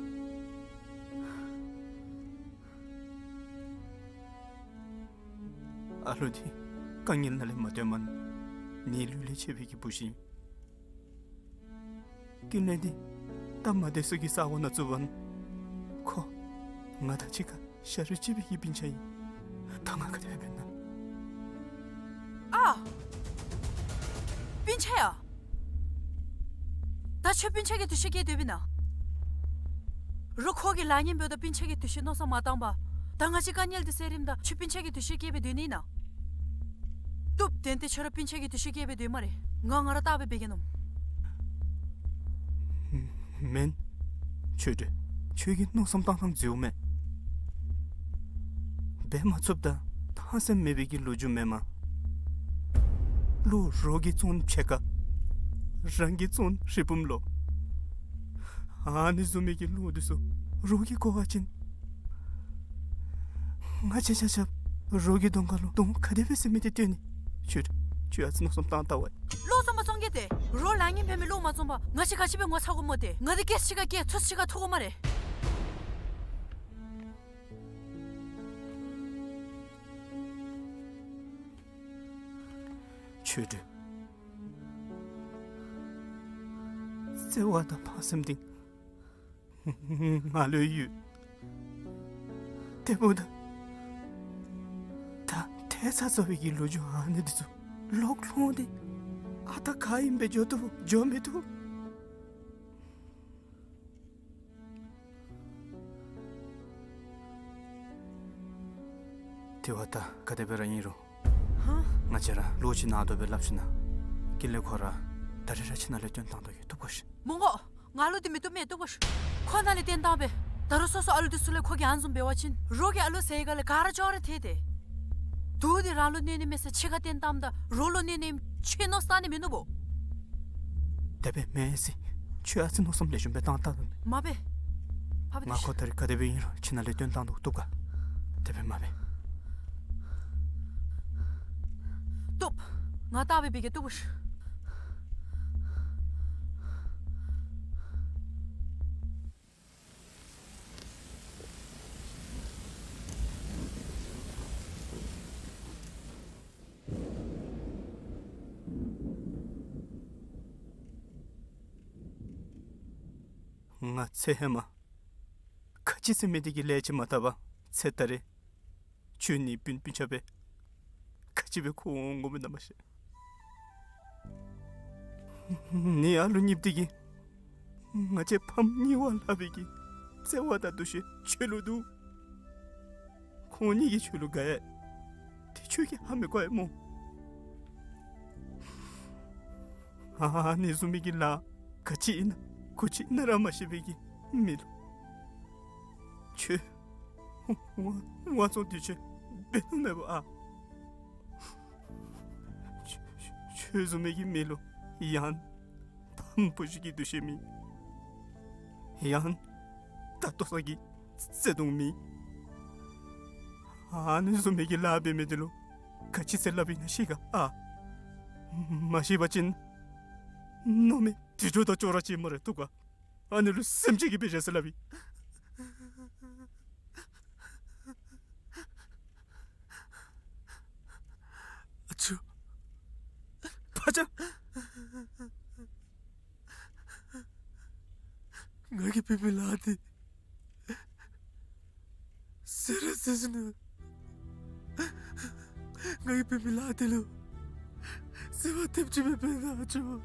ཨ་ལུ་འདི་དཀའ་ངལ་ནང་ལས་མ་བཏོན་མ་ནི་ལུས་ལས་ཆད་པའི་གི་བུ་གཞི། ཀུན་ལེགས་འདི་སྟབས་མ་བདེ་སའི་གི་ས་གོ་ནང་བཙུགས་པ་ནི་ཁོ་ང་དང་གཅིག་ཁར་ཤ་རུས་གཅིག་པའི་གི་སྤུན་ཆ་ཨིན། ད་ང་ག་དེ་སྦེ་འབད་ན། ཨ། སྤུན་ཆ་ཡ། ད་ཁྱོད་སྤུན་ཆ་གི་འདུ་ཤེས་བསྐྱེད་སྡོདཔ་ཨིན་ན། རོགས་ཁོ་གི་ལཱ་ངན་འབདཝ་ད་སྤུན་ཆ་གི་འདུ་ཤེས་མནོ་བསམ་མ་བཏང་པར། ད་ང་བཅས་དཀའ་ངལ་འདི་སེལ་རནམ་ད་ཁྱོད་སྤུན་ཆ་གི་འདུ་ཤེས་བསྐྱེད་སྦེ་སྡོད་ནི་ཨིན་ན། བཏུབ། ཏན་ཏན་ཁྱོད་ར་སྤུན་ཆ་གི་འདུ་ཤེས་བསྐྱེད་སྦེ་སྡོད་སྨ་རེ། ང་ང་ར་བལྟ་སྦེ་འབད་གེ་མནོཝ། མེན། ཆོས་སྒྲོན། ཁྱོད་ཀྱིས་མནོ་བསམ་བཏང་ཐངས་འཛོལཝ་མས། འབད་མ་ཚུགསཔ་ད་ཐང་སེམས་མེད་པའི་གི་ལོ་རྒྱུས་མེན་མས། བློ་རོགས་ཀྱིས་བཙོང་ཕྱེད་ཀ། རང་གིས་བཙོང་རི་བུམ་ལོ། ཨ་ནི་བཟུམ་མའི་གི་བློ་འདི་ཚུ་རོགས་ཀྱིས་གོ་བ་ཅིན། ང་བཅས་ཆ་ཁྱབ་རོགས་ཀྱི་གདོང་ཁ་ལུ་གདོང་ག་དེ་སྦེ་ཟེར་མི་འདི་སྟོན་ནི། ཁྱོད་ཁྱོད་ཨ་ཙི་མནོ་བསམ་བཏང་བལྟ་བ། བློ་བཙོང་མ་བཙོང་གེ་ཏེ། རོགས་ལཱ་ངན་འབད་མི་བློ་མ་བཙོང་པར་ང་བཅས་ག་ཅི་སྦེ་ངོ་ཚ་དགོཔ་སྨོ་ཏེ། ང་འདི་སྐད་ཆ་གཅིག་ཁར་སྐད་ཐུགས་གཅིག་ཁར་ཐུག་དགོ་སྨ་རེ། ཆོས་སྒྲོན། བརྩེ་བ་དང་ཕངས་སེམས་འདི་ང་ལུ་ཡོད། དེ་འབདཝ་ད་ད་ཐལ་ཚ་ཚ་བའི་གི་ལོ་རྒྱུས་ཨ་ནི་འདི་ཚུ་ལོག་ལྷོང་སྟེ་ཨ་རྟག་ག་ཨིནམ་སྦེ་འགྱོ་བཏུབ་འགྱོ་མི་བཏུབ། དེ་བ་ད་ག་དེ་སྦེ་ར་ཨིན་རུང་། ཧ། ང་བཅས་ར་ལོག་ཅིག་ནང་དོག་སྦེ་སླབ་ཞིན་ན་ཀུན་ལེགས་ཁོ་ར་ད་རིས་ར་ཁྱིམ་ནང་ལས་བཏོན་བཏང་དོ་གི། བཏུབ་ག་ཤིག། མོང་གོ། ང་ལུ་འདི་མི་བཏུབ་མས། བཏུབ་ག་ཤིག། ཁོ་ནཱ་ལས་བཏོན་བཏང་པས། ད་རུང་སོ་སོ་ཨ་ལུ་འདི་ཚུ་ལས་ཁོ་གིས་ཨ་ནི་བཟུམ་འབད་བ་ཅིན་རོགས་ཀྱི་ཨ་ལུ་ཟེར་ག་ལས་ག་ར་ཅོག་ར་འཐད་དེ། དུག་འདི་རང་ལུ་གནོད་ནི་མས་ཟེར་ཕྱེད་ཀ་བཏོན་བཏངམ་ད་རོགས་ལུ་གནོད་ནི་ཨིནམ་ཁྱོད་མནོ་བསམ་བཏང་ནི་མིན་ནུག་པོ། དེ་སྦེ་མེན་ཟེར། ཁྱོད་ཨ་ཙི་མནོ་བསམ་ལེགས་ཤོམ་སྦེ་བཏང་བལྟ་ད། མ་འབད། ཕ་བི་ང་ཁོ་ད་རིས་ག་དེ་སྦེ་ཨིན་རུང་ཁྱིམ་ནང་ལས་བཏོན་བཏང་དོ། བཏུབ་ག། དེ་སྦེ་མ་འབད། བཏུབ། ང་བལྟ་སྦེ་འབད་གེ། བཏུབ་ག་ཤིག། ང་ཚེ་ཧེ་མ་ཁ་ཅིག་ཟེར་མི་འདི་གི་ལས་ཅིག་མ་བཏབ་པར་ཚེ་ད་རེས་ཁྱོད་ནི་སྤུན་སྤུན་ཆ་སྦེ་ཁ་ཅིག་སྦེ་ཁོ་འོང་དགོ་མི་ནང་མ་ཤེས། ནི་ཨ་ལུ་གཉིསཔོ་འདི་གིས་ང་བཅས་ཕམ་གཉིས་པོ་ལྷག་པའི་གི་བརྩེ་བ་དང་འདུ་ཤེས་ཁྱོད་ལུ་འདུག། ཁོང་གཉིས་ཀྱིས་ཁྱོད་ལུ་དགའ་ཡི། དེ་ཁྱོད་ཀྱིས་ཧ་མི་གོ་ཡི་སྨོ། ཨ་ནི་བཟུམ་མའི་གི་ལཱ་ག་ཅི་ཨིན་ན་གུ་ཅི་ཨིན་ན་ར་མ་ཤེས་པའི་གི་མི་ལུ་ཁྱོད་དབང་དབང་བཙོང་འདི་ཁྱོད་འབད་ནི་མེད་པ་ཨ། ཁྱོད་ཁྱོད་བཟུམ་མའི་གི་མི་ལུ་ཡང་ཕམ་བུ་གཞི་གི་འདུ་ཤེས་མེད། ཡང་ད་ལྟོ་ས་གི་བརྩེ་དུང་མེད། ཨ་ནི་བཟུམ་མའི་གི་ལཱ་འབད་མི་འདི་ལུ་ག་ཅི་ཟེར་སླབ་ཨིན་ན་ཤེས་ག་ཨ། མ་ཤེས་པ་ཅིན་མནོ་མེད་དུད་འགྲོ་དང་ཅོག་ར་ཅིག་སྨ་རེ། བཏུབ་ག། ཨ་ནི་ལུ་སེམས་ཅན་གྱི་དཔེ་བཞག་སྟེ་སླབ་ཨིན། ཨ་ཅོ། ཕ་ཅག། ང་གིས་འབད་མི་ལཱ་འདི་ཟེར་ར་ཟེར་ཞིན་ན་ང་གིས་འབད་མི་ལཱ་འདི་ལུ་བརྩེ་བ་ཐེབས་ཅིག་མེད་པས་ན་ཨ་ཅོ། ང་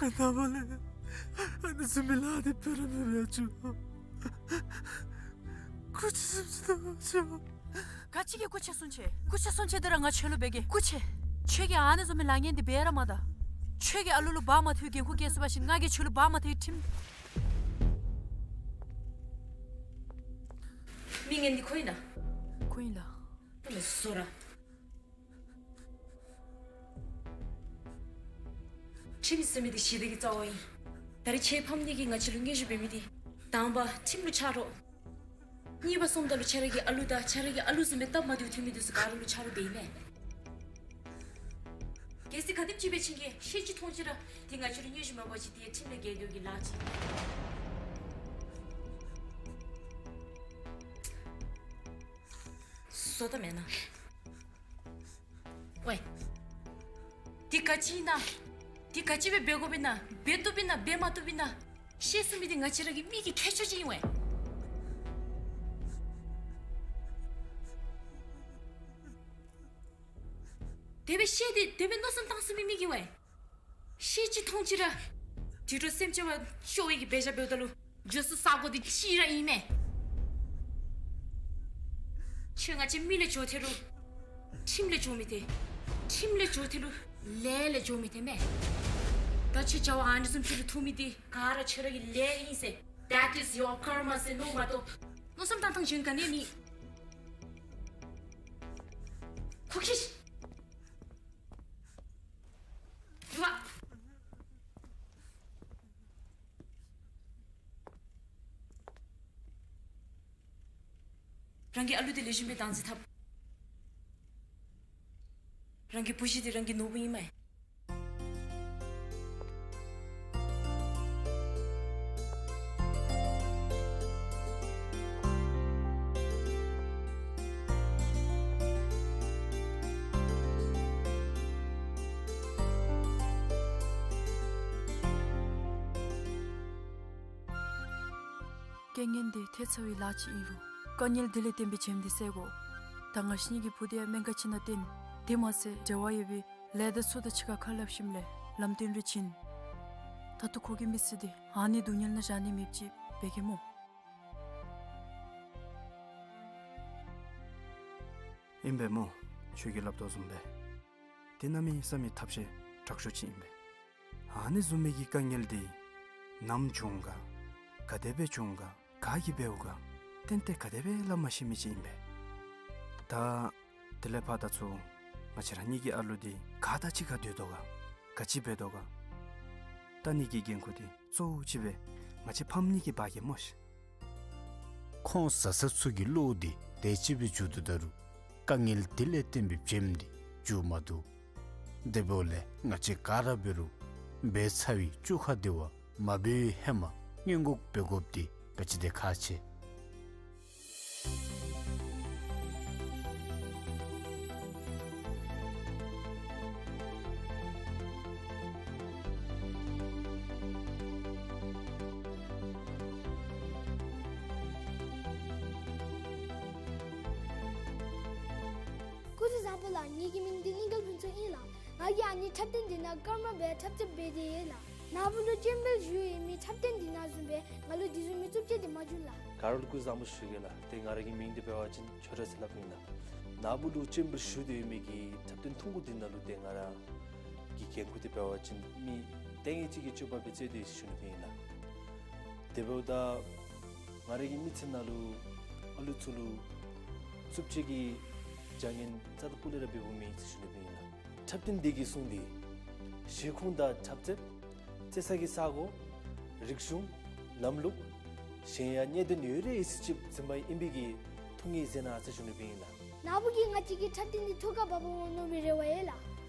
ནངས་པ་ལས་ཨ་ནི་བཟུམ་མའི་ལཱ་འདི་འབད་ར་མི་འབད་ཨ་ཅོ། སྐུ་མཁྱེན་གསུང་ཅི་དང་ཨ་ཅོ། ག་ཅི་གི་སྐུ་མཁྱེན་གསུང་ཅི། སྐུ་མཁྱེན་གསུང་ཅི་འདི་ར་ང་ཁྱོད་ལུ་འབད་གེ། སྐུ་མཁྱེན། ཁྱོད་ཀྱིས་ཨ་ནི་བཟུམ་མའི་ལཱ་ངན་འདི་འབད་ར་མ་ད། ཁྱོད་ཀྱིས་ཨ་ལུ་ལུ་བག་མ་ཐོན་འགན་ཁུར་བཀལ་ཚུགས་པ་ཅིན་ང་གིས་ཁྱོད་ལུ་བག་མ་ཐོན་ཁྲིམས། མི་ངན་འདི་ཁོ་ཨིན་ན། ཁོ་ཨིན་ལགས། ཁྱོད་ལ་སོ་ར། ཁྲིམས་ཟེར་མི་འདི་ཞི་བདེ་གི་རྩ་བ་ཨིན། ད་རེས་ཁྱོད་ཕམ་ནི་གིས་ང་བཅས་ལུ་མངོན་ཤེས་འབད་མི་འདི་དང་པ་ཁྲིམས་ལུ་ཆ་རོགས། གཉིས་པ་སོངམ་ད་ལུ་ཁྱོད་ར་གི་ཨ་ལུ་དང་ཁྱོད་ར་གི་ཨ་ལུ་བཟུམ་མའི་སྟབས་མ་བདེཝ་ཐོན་མི་འདི་ཚུ་ག་ར་ལུ་ཆ་རོགས་འབད་ཨིན་མས། གལ་སྲིད་ག་དེམ་ཅིག་སྦེ་ཁྱེད་ཀྱིས་ཤེས་ཅི་མཐོང་ཅི་ར་དེ་ང་བཅས་ར་མཉེས་གཞི་མ་འབག་ཅིག་དེ་ཁྲིམས་ལས་འགལ་དོ་གི་ལཱ་ཅིག། བཟོ་ལྟ་མེན་ན། ཝའེ། དེ་ག་ཅི་ཨིན་ན། དེ་ག་ཅི་སྦེ་འབད་དགོཔ་ཨིན་ན། འབད་བཏུབ་ཨིན་ན་འབད་མ་བཏུབ་ཨིན་ན། ཤེས་ཚུགས་མི་དེ་ང་བཅས་ར་གི་མི་གི་ཁྱད་ཆོས་ཅིག་ཨིན་ཝའེ། དེ་སྦེ་ཤེས་ཏེ་དེ་སྦེ་མནོ་བསམ་བཏང་ཚུགས་མི་མི་གིས་ཝའེ། ཤེས་ཅི་མཐོང་ཅི་ར་དུད་འགྲོ་སེམས་ཅན་བ་སྐྱོ་བའི་གི་འབད་བཞག་འབདཝ་ད་ལུ་འགྱོ་ས་ས་གོ་དེ་གཅིག་ར་ཨིན་མས། ཁྱོད་ང་བཅས་མི་ལས་འགྱོ་ཐལ་རུང་ཁྲིམས་ལས་འགྱོ་མི་ཐལ། ཁྲིམས་ལས་འགྱོ་ཐལ་རུང་ལས་ལས་འགྱོ་མི་ཐལ་མས། ད་ཁྱོད་བྱ་བ་ཨ་ནི་བཟུམ་ཅིག་ལུ་ཐུག་མི་དེ་ག་ར་ཁྱོད་ར་གི་ལས་ཨིན་ཟེར། That is your karma ཟེར་མནོ་མ་གཏོགས་མནོ་བསམ་བཏང་ཐངས་གཞན་ག་ནི་ཡང་མེད། ཁོ་ཁྱེད། རུ་བ། རང་གི་ཨ་ལུ་དེ་ལེགས་ཤོམ་སྦེ་བདག་འཛིན་འཐབ། རང་གི་བུ་གཞི་དེ་རང་གི་ནོར་བུ་ཨིན་མས། རྐྱེན་ངན་དེ་ཐལ་ཚར་བའི་ལཱ་ཅིག་ཨིན་རུང་དཀའ་ངལ་དེ་ལས་བརྟེན་པའི་བྱེམ་དེ་བསལ་དགོ། ད་ང་བཅས་གཉིས་ཀྱི་བུ་དེ་ཡང་སྨན་ཁང་ཅིག་ནང་བསྟེན། དེ་མ་ཚད་འབྲེལ་བ་ཡོད་པའི་ལས་དང་ཚོགས་དང་ཕྱི་ཁར་ཁ་སླབ་ཞིནམ་ལས་ལམ་སྟོན་རེ་བྱིན། ད་ལྟོ་ཁོ་གི་མི་ཚེ་འདི་ཨ་ནི་སྡུག་བསྔལ་ནང་བཞག་ནི་མེདཔ་ཅིག་འབད་གེ་སྨོ། ཨིན་པས་སྨོ། ཁྱོད་ཀྱིས་སླབ་དོ་བཟུམ་སྦེ་དེ་གནམ་མེད་ས་མེད་ཐབས་ཤེས་དྲག་ཤོས་ཅིག་ཨིན་པས། ཨ་ནི་བཟུམ་མའི་གི་དཀའ་ངལ་འདི་ནམ་བྱུང་ག་ག་དེ་སྦེ་བྱུང་ག་ག་གིས་འབདཝ་ག་ཏན་ཏན་ག་དེ་སྦེ་སླབ་མ་ཤེས་མི་ཅིག་ཨིན་པས། ད་དེ་ལས་ཕར་ད་ཚུར་ང་བཅས་ར་གཉིས་ཀྱི་ཨ་ལུ་འདི་ག་དང་གཅིག་ཁར་སྡོད་དོ་ག་ག་ཅི་འབད་དོ་ག་ལྟ་ནི་གི་འགན་ཁུར་འདི་གཙོ་བོ་ཅིག་སྦེ་ང་བཅས་ཕམ་གཉིས་ཀྱིས་འབག་གེ་སྨོ་ཤིག། ཁོང་བཟའ་ཚང་ཚུ་གི་བློ་འདི་དེ་ཅིག་སྦེ་འགྱུར་དོ་ད་རུང་དཀའ་ངལ་དེ་ལས་བརྟེན་པའི་བྱེམ་འདི་འགྱུར་མ་བཏུབ། དེ་འབདཝ་ལས་ང་བཅས་ག་ར་འབད་རུང་འབད་ཚར་བའི་བཅོ་ཁ་འདི་བ་མ་འབད་བའི་ཧེ་མ་སྔོན་འགོག་འབད་དགོཔ་འདི་ག་ཅི་དེ་ཁག་ཆེ། སྐུ་གཟུགས་བཟང་པོ་ལགས། ངེ་གི་མིང་འདི་གླིང་དཀར་ཕུན་ཚོགས་ཨིན་ལགས། ང་གིས་ཨ་ནི་འཁྲབ་སྟོན་འདི་ནང་སྐར་མ་སྦེ་འཁྲབ་རྩེད་འབད་དེ་ཡོད་ལགས། ནཱ་བུ་ལུ་ཅེམ་བེལ་ཞུ་ཡོད་མི་འཁྲབ་སྟོན་འདི་ནང་བཟུམ་སྦེ་ང་ལུ་དེ་བཟུམ་མའི་རྩུབ་སྤྱོད་འདི་མ་བྱུང་ལགས། ག་ར་ལུ་སྐུ་གཟུགས་བཟང་པོ་ཞུ་གེ་ལགས། ཏེ་ང་ར་གི་མིང་འདི་འབད་བ་ཅིན་ཆོས་གྲགས་ཟེར་སླབ་ཨིན་ལགས། ནཱ་བུ་ལུ་ཅེམ་བེལ་ཞུ་སྟེ་ཡོད་མི་གི་འཁྲབ་སྟོན་ཐུང་ཀུ་འདི་ནང་ལུ་ཏེ་ང་ར་གི་འགན་ཁུར་འདི་འབད་བ་ཅིན་མི་ལྟས་ངན་ཅིག་གི་སྤྱོད་པ་སྦེ་རྩེད་དེ་ཡོད་ཟེར་ཞུ་ནི་སྦེ་ཨིན་ལགས། དེ་འབདཝ་ད་ང་ར་གི་མི་ཚེ་ནང་ལུ་ཨ་ལུ་ཚུ་ལུ་རྩུབ་སྤྱོད་ཀྱི་བྱ་ངན་རྩ་དང་སྤུ་ལས་ར་འབདཝ་མེད་ཟེར་ཞུ་ནི་སྦེ་ཨིན་ལགས། འཁྲབ་སྟོན་འདི་གི་གསུང་འདི་བཞེས་ཁུངས་དང་འཁྲབ་རྩེད་རྩེ་ས་གི་ས་གོ་རིག་གཞུང་ལམ་ལུགས་གཞན་ཡང་གནད་དོན་ཡོད་རིགས་ཡོད་ཚད་ཅིག་འཛིན་པ་ཨིན་པའི་གི་ཐུགས་ངེས་མཛད་གནང་ཟེར་ཞུ་ནི་སྦེ་ཨིན་ལགས། ནཱ་བུ་གིས་ང་བཅས་ཀྱི་འཁྲབ་སྟོན་འདི་ཐུགས་ཁར་བབ་འོང་མནོ་བའི་རེ་བ་ཡོད་ལགས།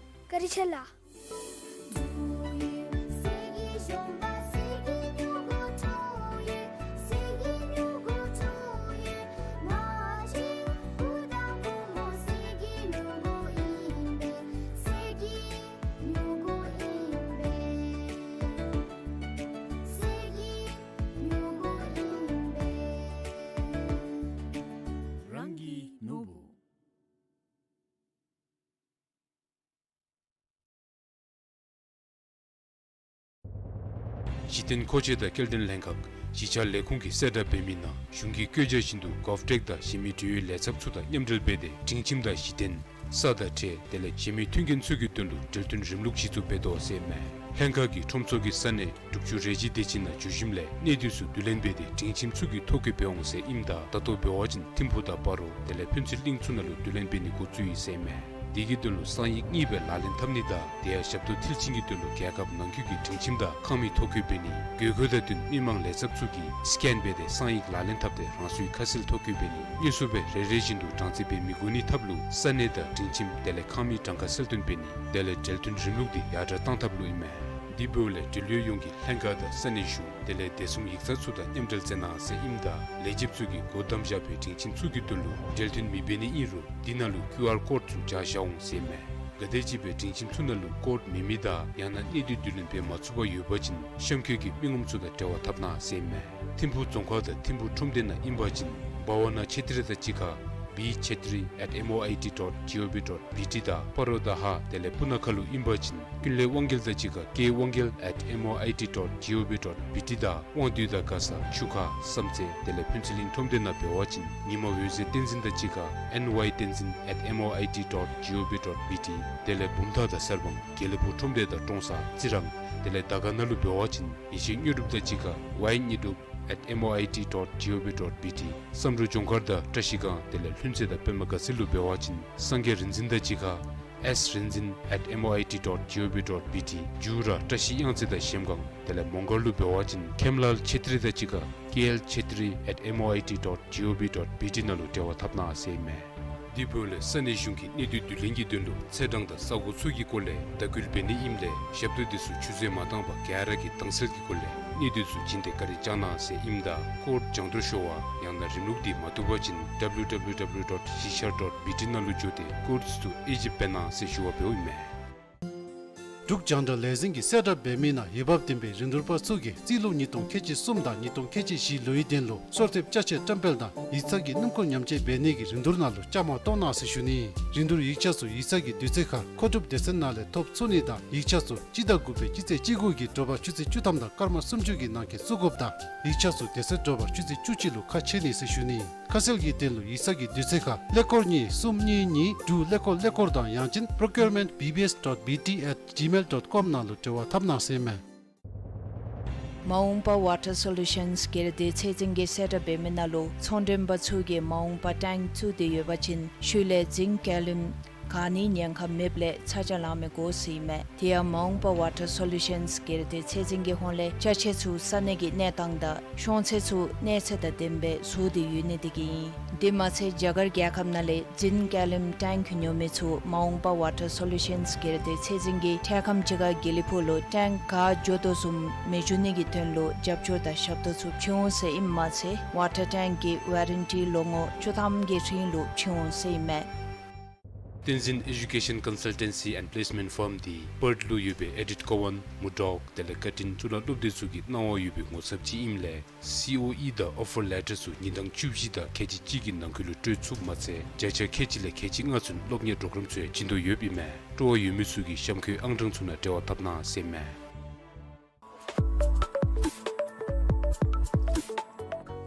བཀའ་དྲིན་ཆེ་ལགས། རང་གི་ནོར་བུ། གཞི་རྟེན་མཁོ་ཆས་དང་སྐྱེལ་འདྲེན་ལྷན་ཁག་གཞིས་ཆགས་ལས་ཁུངས་ཀྱིས་གསལ་བསྒྲགས་འབད་མི་ནང་གཞུང་གི་བཀོད་རྒྱ་བཞིན་དུ་Govtech དང་གཞན་མི་འབྲེལ་ཡོད་ལས་ཚབ་ཚུ་དང་མཉམ་འབྲེལ་འབད་དེ་སྒྲིང་ཁྱིམ་དང་གཞི་རྟེན་ས་དང་ཁྲལ་དེ་ལས་གཞན་མི་མཐུན་རྐྱེན་ཚུ་གི་དོན་ལུ་འབྲེལ་མཐུན་རིམ་ལུགས་གཞི་བཙུགས་འབད་དོ་ཟེར་མས། ལྷན་ཁག་གིས་ཁྲོམ་ཚོགས་ཀྱི་ས་གནས་དྲུག་ཅུ་རེ་གཅིག་དེ་ཅིག་ནང་འགྱོ་ཞིནམ་ལས་གནས་སྡུས་ཚུ་བསྡུ་ལེན་འབད་དེ་སྒྲིང་ཁྱིམ་ཚུ་གི་ཐོ་བཀོད་འབད་འོང་ཟེར་ཨིནམ་ད་ད་ལྟོ་འབད་བ་ཅིན་ཐིམ་ཕུག་དང་སྤ་རོ་དེ་ལས་ཕུན་ཚོགས་གླིང་ཚུ་ནང་ལུ་བསྡུ་ལེན་འབད་ནི་འགོ་བཙུགས་ཡི་ཟེར་མས། དེ་གི་དོན་ལུ་གསང་ཡིག་གཉིས་སྦེ་ལག་ལེན་འཐབ་ནི་དང་དེ་ཡང་ཞབས་ཏོག་མཐིལ་ཕྱིན་གྱི་དོན་ལུ་རྒྱལ་ཁབ་ནང་འཁོད་ཀྱི་སྒྲིང་ཁྱིམ་དང་ཁང་མིག་ཐོ་བཀོད་འབད་ནི། དགོས་མཁོ་དང་བསྟུན་མི་མང་ལས་ཚབ་ཚུ་གིས་སི་ཀེན་འབད་དེ་གསང་ཡིག་ལག་ལེན་འཐབ་སྟེ་རང་སོའི་ཁ་གསལ་ཐོ་བཀོད་འབད་ནི། དངོས་སུ་སྦེ་རེ་རེ་བཞིན་དུ་གྲངས་རྩིས་འབད་མི་དགོ་ནི་ཐབས་ལུ་ས་གནས་དང་སྒྲིང་ཁྱིམ་དེ་ལས་ཁང་མིག་གྲངས་ཀ་གསལ་སྟོན་འབད་ནི། དེ་ལས་འབྲེལ་མཐུད་རིམ་ལུགས་འདི་ཡར་དྲག་བཏང་ཐབས་ལུ་ཨིན་མས། དེ་འབདཝ་ལས་འབྲེལ་ཡོད་ཡོངས་ཀྱིས་ལྷན་ཁག་དང་ས་གནས་གཞུང་དེ་ལས་བདེ་སྲུང་ཡིག་ཚང་ཚུ་དང་མཉམ་འབྲེལ་མཛད་གནང་ཟེར་ཨིནམ་ད་ལས་བྱེདཔ་ཚུ་གིས་སྒོ་བསྡམས་བཞག་པའི་སྒྲིང་ཁྱིམ་ཚུ་གི་དོན་ལུ་འབྲེལ་མཐུད་མི་འབད་ནི་ཨིན་རུང་དེ་ནང་ལུ་ཀིའུ་ཨར་ཀོཌ་ཚུ་སྦྱར་བཞག་འོང་ཟེར་ཨིན་མས། ག་དེམ་ཅིག་སྦེ་སྒྲིང་ཁྱིམ་ཚུ་ནང་ལུ་ཀོཌ་མེད་མི་དང་ཡང་ན་གནས་སྡུད་སྡོད་ལེན་འབད་མ་ཚུགས་པར་ཡོད་པ་ཅིན་གཤམ་འཁོད་ཀྱི་མི་ངོམ་ཚུ་དང་འབྲེལ་བ་འཐབ་གནང་ཟེར་ཨིན་མས། ཐིམ་ཕུག་རྫོང་ཁག་དང་ཐིམ་ཕུག་ཁྲོམ་སྡེ་ནང་ཨིན་པ་ཅིན་བྷ་ཝ་ན་ཆེ་ཏྲི་དང་གཅིག་ཁར་བི་ཆེ་ཏྲི་ཨེཊ་ཨེམ་ཨོ་ཨའི་ཊི་ཌོཊ་ཇི་ཨོ་བི་ཌོཊ་བི་ཊི་དང་པ་རོ་དྷ་ཧ་དེ་ལས་སྤུ་ན་ཁ་ལུ་ཨིན་པ་ཅིན་ཀུན་ལེགས་དབང་རྒྱལ་དང་གཅིག་ཁར་ཀེ་དབང་རྒྱལ་ཨེཊ་ཨེམ་ཨོ་ཨའི་ཊི་ཌོཊ་ཇི་ཨོ་བི་ཌོཊ་བི་ཊི་དང་དབང་འདུས་དང་མགར་ས་ཆུ་ཁ་བསམ་རྩེ་དེ་ལས་ཕུན་ཚོགས་གླིང་ཁྲོམ་སྡེ་ནང་འབད་བ་ཅིན་ཉི་མ་འོད་ཟེར་བསྟན་འཛིན་དང་གཅིག་ཁར་ཨེན་ཝའི་བསྟན་འཛིན་ཨེཊ་ཨེམ་ཨོ་ཨའི་ཊི་ཌོཊ་ཇི་ཨོ་བི་ཌོཊ་བི་ཊི་དེ་ལས་བུམ་ཐང་དང་གསར་སྤང་དགེ་ལེགས་ཕུག་ཁྲོམ་སྡེ་དང་ཀྲོང་གསར་རྩི་རང་དེ་ལས་དར་དཀར་ན་ལུ་འབད་བ་ཅིན་ཡེ་ཤེས་དངོས་གྲུབ་དང་གཅིག་ཁར་ཝའི་དངོས་གྲུབ་ཨེཊ་ཨེམ་ཨོ་ཨའི་ཊི་ཌོཊ་ཇི་ཨོ་བི་ཌོཊ་བི་ཊི། བསམ་འགྲུབ་ལྗོངས་མཁར་དང་བཀྲ་ཤིས་སྒང་དེ་ལས་ལྷུན་རྩེ་དང་པདྨ་དགའ་ཚལ་ལུ་འབད་བ་ཅིན་སངས་རྒྱས་རིག་འཛིན་དང་གཅིག་ཁར་ཨེསི་རིག་འཛིན་ཨེཊ་ཨེམ་ཨོ་ཨའི་ཊི་ཌོཊ་ཇི་ཨོ་བི་ཌོཊ་བི་ཊི། མཇུག་ར་བཀྲ་ཤིས་གཡང་རྩེ་དང་གཞལམ་སྒང་དེ་ལས་མོང་སྒར་ལུ་འབད་བ་ཅིན་ཁེམ་ལཱལ་ཆེ་ཏྲི་དང་གཅིག་ཁར་ཀེ་ཨེལ་ཆེ་ཏྲི་ཨེཊ་ཨེམ་ཨོ་ཨའི་ཊི་ཌོཊ་ཇི་ཨོ་བི་ཌོཊ་བི་ཊི་ནང་ལུ་འབྲེལ་བ་འཐབ་གནང་ཟེར་ཨིན་མས། དེ་འབདཝ་ལས་ས་གནས་གཞུང་གིས་གནས་སྡུད་སྡོད་ལེན་གྱི་དོན་ལུ་ཚེས་གྲངས་དང་ས་གོ་ཚུ་གི་སྐོར་ལས་དྭགས་ཁུལ་འབད་ནི་ཨིནམ་ལས་ཞབས་ཏོག་དེ་ཚུ་ཆུད་ཟོས་མ་བཏང་པར་ག་ར་གིས་དྭངས་གསལ་གྱི་སྒོ་ལས་གནས་སྡུད་ཚུ་བྱིན་ཏེ་བཀའ་དྲིན་བསྐྱང་གནང་ཟེར་ཨིནམ་ད་ཀོཌ་སྦྱང་བརྡར་ཤོར་བ་ཡང་ན་རིམ་ལུགས་འདི་མ་བཏུབ་པ་ཅིན་ཌབ་ལུ་ཌབ་ལུ་ཌབ་ལུ་ཌོཊ་གཞིས་ཆགས་ཌོཊ་བི་ཊི་ནང་ལུ་འགྱོ་སྟེ་ཀོཌ་ཚུ་དབྱེ་ཞིབ་འབད་གནང་ཟེར་ཞུ་བ་འབདཝ་ཨིན་མས། འབྲུག་རྒྱང་བསྒྲགས་ལས་འཛིན་གྱིས་གསལ་བསྒྲགས་འབད་མི་ནང་འོས་འབབ་ལྡན་པའི་རིན་བསྡུར་པ་ཚུ་གིས་རྩིས་ལོ་ཉིས་སྟོང་ཁལ་གཅིག་གསུམ་དང་ཉིས་སྟོང་ཁལ་གཅིག་བཞི་ལོའི་དོན་ལུ་གསོལ་འདེབས་ཅ་ཆས་བཀྲམ་སྤེལ་དང་ཡིག་ཚང་གི་སྣུམ་འཁོར་ཉམས་བཅོས་འབད་ནི་གི་རིན་བསྡུར་ནང་ལུ་བཅའ་མར་གཏོགས་གནང་ཟེར་ཞུ་ནི། རིན་བསྡུར་ཡིག་ཆ་ཚུ་ཡིག་ཚང་གི་དུས་ཚོད་ཁར་མཁོ་སྒྲུབ་སྡེ་ཚན་ནང་ལས་ཐོབ་ཚུགས་ནི་དང་ཡིག་ཆ་ཚུ་སྤྱི་ཟླ་དགུ་པའི་སྤྱི་ཚེས་བཅུ་དགུ་གི་དྲོ་པ་ཆུ་ཚོད་བཅུ་ཐམ་དང་སྐར་མ་སུམ་ཅུ་གི་ནང་འཁོད་བཙུགས་དགོཔ་དང་ཡིག་ཆ་ཚུ་དེ་ཚེ་དྲོ་པ་ཆུ་ཚོད་བཅུ་གཅིག་ལུ་ཁ་ཕྱེ་ནི་ཟེར་ཞུ་ནི། ཁ་གསལ་གྱི་དོན་ལུ་ཡིག་ཚང་གི་དུས་ཚོད་ཁར་ཀླད་ཀོར་གཉིས་གསུམ་གཉིས་གཉིས་དྲུག་ཀླད་ཀོར་ཀླད་ཀོར་དང་ཡང་ཅིན་པྲོ་ཀིའུར་མེནཊ་བི་བི་ཨེསི་ཌོཊ་བི་ཊི་ཨེཊ་ཇི་མེལ་ཌོཊ་ཀོམ་ནང་ལུ་འབྲེལ་བ་འཐབ་གནང་ཟེར་མས། མ་འོངས་པ་ཝ་ཊར་སོ་ལུ་ཤཱནསི་སྒེར་སྡེ་ཚད་འཛིན་གྱིས་གསལ་བསྒྲགས་འབད་མི་ནང་ལུ་ཚོང་མགྲོན་པ་ཚུ་གིས་མ་འོངས་པ་ཊེངཀ་བཙུགས་ཏེ་ཡོད་པ་ཅིན་ཤུལ་ལས་རྫིང་བཀལ་ལུམ་ག་ནི་ཉེན་ཁ་མེདཔ་ལས་ཚ་གྱང་ལང་མི་དགོ་ཟེར་ཨིན་མས། དེ་ཡང་མ་འོངས་པ་ཝ་ཊར་སོ་ལུ་ཤཱནསི་སྒེར་སྡེ་ཚད་འཛིན་གྱི་ཧོངས་ལས་ཅ་ཆས་ཚུ་ས་གནས་ཀྱི་གནས་སྟངས་དང་ཤོང་ཚད་ཚུ་གནས་ཚད་དང་ལྡནམ་སྦེ་བཟོ་སྟེ་ཡོད་ནི་དེ་གིས་ཨིན། དེ་མ་ཚད་རྒྱ་གར་རྒྱལ་ཁབ་ནང་ལས་རྫིང་བཀལ་ལུམ་ཊེངཀ་ཉོ་མི་ཚུ་མ་འོངས་པ་ཝ་ཊར་སོ་ལུ་ཤཱནསི་སྒེར་སྡེ་ཚད་འཛིན་གྱིས་འཕྲལ་ཁམས་ཅིག་ཁར་དགེ་ལེགས་ཕུག་ལུ་ཊེངཀ་ག་འགྱོ་དོ་བཟུམ་མི་འགྱོ་ནི་གི་དོན་ལུ་རྒྱབ་སྐྱོར་དང་ཞབས་ཏོག་ཚུ་བྱིན་འོང་ཟེར་ཨིནམ་མ་ཚད་ཝ་ཊར་ཊེངཀ་གི་ཝ་རེན་ཊི་ལོ་ངོ་བཅུ་ཐམ་གྱི་རིང་ལུ་བྱིན་འོང་ཟེར་ཨིན་མས། བསྟན་འཛིན་ཨེ་ཌུ་ཀེ་ཤཱན་ཀོན་སཱལ་ཊེན་སི་ཨེནཌ་པི་ལེསི་མེནཊ་ཕརམ་འདི་པརཐ་ལུ་ཡོད་པའི་ཨེ་ཌིཐ་ཀོ་ཝཱན་མུར་ཌོག་དེ་ལས་ཀར་ཊིན་གཙུག་ལག་སློབ་སྡེ་ཚུ་གི་གནང་བ་ཡོད་པའི་ངོ་ཚབ་ཅིག་ཨིནམ་ལས་སི་ཨོ་ཨི་དང་ཨོ་ཕར་ལེ་ཊར་ཚུ་ཉིན་གྲངས་བཅུ་བཞི་དང་ཁལ་གཅིག་གཅིག་གི་ནང་འཁོད་ལུ་སྤྲོད་ཚུགསཔ་མ་ཚད་བརྒྱ་ཆ་ཁལ་གཅིག་ལས་ཁལ་གཅིག་ལྔ་ཚུན་སློབ་གཉེར་པྲོ་གརམ་ཚུ་ཡང་བྱིན་དོ་ཡོདཔ་ཨིན་མས། སྤྲོ་བ་ཡོད་མི་ཚུ་གིས་གཤམ་འཁོད་ཨང་གྲངས་ཚུ་ནང་འབྲེལ་བ་འཐབ་གནང་ཟེར་ཨིན་མས།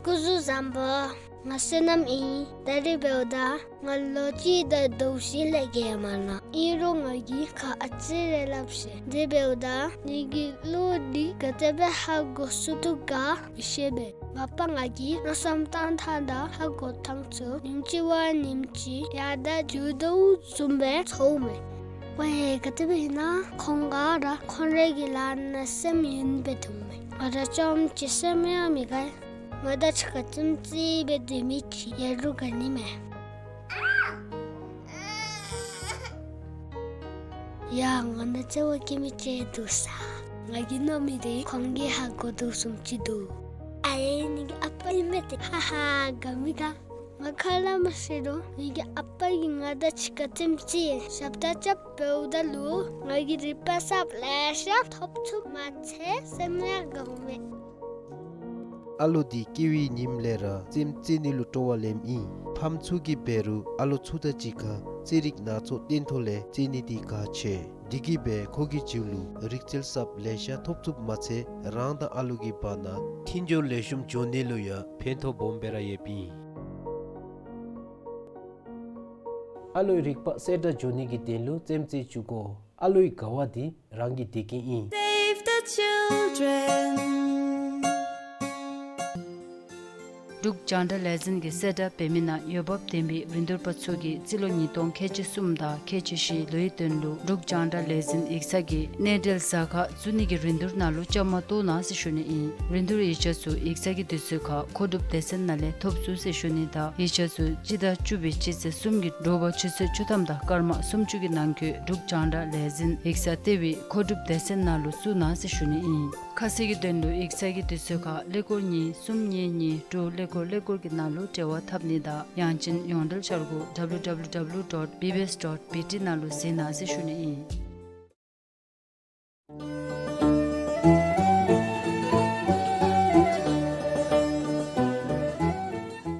སྐུ་གཟུགས་བཟང་པོ། ང་བསོད་ནམས་ཨིན། ད་རིས་འབདཝ་ད་ང་ལོ་གཅིག་དང་ཟླཝ་བཞི་ལས་བརྒལ་མ་ནུག། ཨིན་རུང་ང་གིས་ཁ་ཨ་ཙི་རེ་སླབ་ཤིག། དེ་འབདཝ་ད་ངེ་གི་གླུ་འདི་ག་དེ་སྦེ་ཧ་གོ་ཚུགས་དོ་ག་མི་ཤེས་པས། མ་པ་ང་གིས་མནོ་བསམ་བཏང་ཐངས་དང་ཧ་གོ་ཐངས་ཚུ་ཉིནམ་གཅིག་བ་ཉིནམ་གཅིག་ཡར་དང་རྒྱས་དོ་བཟུམ་སྦེ་ཚོརཝ་མས། ཝའེ་ག་དེ་སྦེ་ཨིན་ན་ཁོང་ག་ར་ཁོང་རའི་གི་ལཱ་ནང་སེམས་ཡེངས་སྦེ་འདུག་མས། ང་ར་རྐྱངམ་གཅིག་སེམས་ཡང་མི་དགའ། ང་དང་གཅིག་ཁར་རྩེདམོ་རྩེ་སྦེ་སྡོད་མི་ཅིག་ཡོད་རུང་དགའ་ནི་མས། ཡ་ང་དང་རྩེདམོ་རྐྱབ་མི་ཅིག་འདུག་ས། ང་གིས་མནོ་མི་འདི་ཁོང་གིས་ཧ་གོ་དོ་བཟུམ་ཅིག་འདུག། ཨའེ་ངེ་གི་ཨ་པ་ཨིན་མས་ཏེ། ཧ་ཧ་དགའ་མི་དགའ། ང་ཁ་སླབ་མ་ཤེས་རུང་ངེ་གི་ཨ་པ་གིས་ང་དང་གཅིག་ཁར་རྩེདམོ་རྩེ་ཞབས་ཏོག་རྐྱབ་འབདཝ་ད་ལུ་ང་གིས་རིག་པ་གསརཔ་ལེ་ཤ་ཐོབ་ཚུགས་མ་ཚད་སེམས་ཡང་དགའཝ་མས། ཨ་ལོ་འདི་སྐྱེ་བའི་ཉིནམ་ལས་ར་རྩེདམོ་རྩེ་ནི་ལུ་སྤྲོ་བ་ལེནམ་ཨིན། ཕམ་ཚུ་གིས་འབད་རུང་ཨ་ལོ་ཚུ་དང་གཅིག་ཁར་རྩེད་རིགས་སྣ་ཚོགས་སྟོན་ཐོག་ལས་རྩེད་ནི་འདི་ཁག་ཆེ། འདི་གིས་འབད་ཁོ་གི་རྒྱུད་ལུ་རིག་རྩལ་གསརཔ་ལེ་ཤ་ཐོབ་ཚུགསཔ་མ་ཚད་རང་དང་ཨ་ལོ་གི་བར་ན་མཐུན་སྦྱོར་ལེགས་ཤོམ་འགྱོ་ནི་ལུ་ཡང་ཕན་ཐོགས་སྦོམ་སྦེ་ར་ཡོདཔ་ཨིན། ཨ་ལོའི་རིག་པ་གསལ་དྲགས་འགྱོ་ནི་གི་དོན་ལུ་རྩེདམོ་རྩེ་བཅུག་དགོ། ཨ་ལོའི་དགའ་བ་འདི་རང་གི་བདེ་སྐྱིད་ཨིན། Save the children. འབྲུག་རྒྱང་བསྒྲགས་ལས་འཛིན་གྱི་གསལ་བསྒྲགས་འབད་མི་ནང་འོས་འབབ་ལྡན་པའི་རིན་བསྡུར་པ་ཚུ་གིས་རྩིས་ལོ་ཉིས་སྟོང་ཁལ་གཅིག་གསུམ་དང་ཁལ་གཅིག་བཞི་ལོའི་དོན་ལུ་འབྲུག་རྒྱང་བསྒྲགས་ལས་འཛིན་ཡིག་ཚང་གི་གནས་འབྲེལ་ཟ་ཁང་བཙུགས་ནི་གི་རིན་བསྡུར་ནང་ལུ་བཅའ་མར་གཏོགས་གནང་ཟེར་ཞུ་ནི་ཨིན། རིན་བསྡུར་ཡིག་ཆ་ཚུ་ཡིག་ཚང་གི་དུས་ཚོད་ཁར་མཁོ་སྒྲུབ་སྡེ་ཚན་ནང་ལས་ཐོབ་ཚུགས་ཟེར་ཞུ་ནི་དང་ཡིག་ཆ་ཚུ་སྤྱི་ཟླ་བཅུ་པའི་སྤྱི་ཚེས་གསུམ་གྱི་དྲོ་པ་ཆུ་ཚོད་བཅུ་ཐམ་དང་སྐར་མ་སུམ་ཅུ་གི་ནང་འཁོད་འབྲུག་རྒྱང་བསྒྲགས་ལས་འཛིན་ཡིག་ཚང་ལྟེ་བའི་མཁོ་སྒྲུབ་སྡེ་ཚན་ནང་ལུ་བཙུགས་གནང་ཟེར་ཞུ་ནི་ཨིན། ཁ་གསལ་གྱི་དོན་ལུ་ཡིག་ཚང་གི་དུས་ཚོད་ཁར་ཀླད་ཀོར་གཉིས་གསུམ་གཉིས་གཉིས་དྲུག་ཀླད་ཀོར་ཀླད་ཀོར་གྱི་ནང་ལུ་འབྲེལ་བ་འཐབ་ནི་དང་ཡང་ཅིན་ཡོངས་འབྲེལ་འཆར་སྒོ་W W W dot B B S dot B T ནང་ལུ་གཟིགས་གནང་ཟེར་ཞུ་ནི་ཨིན།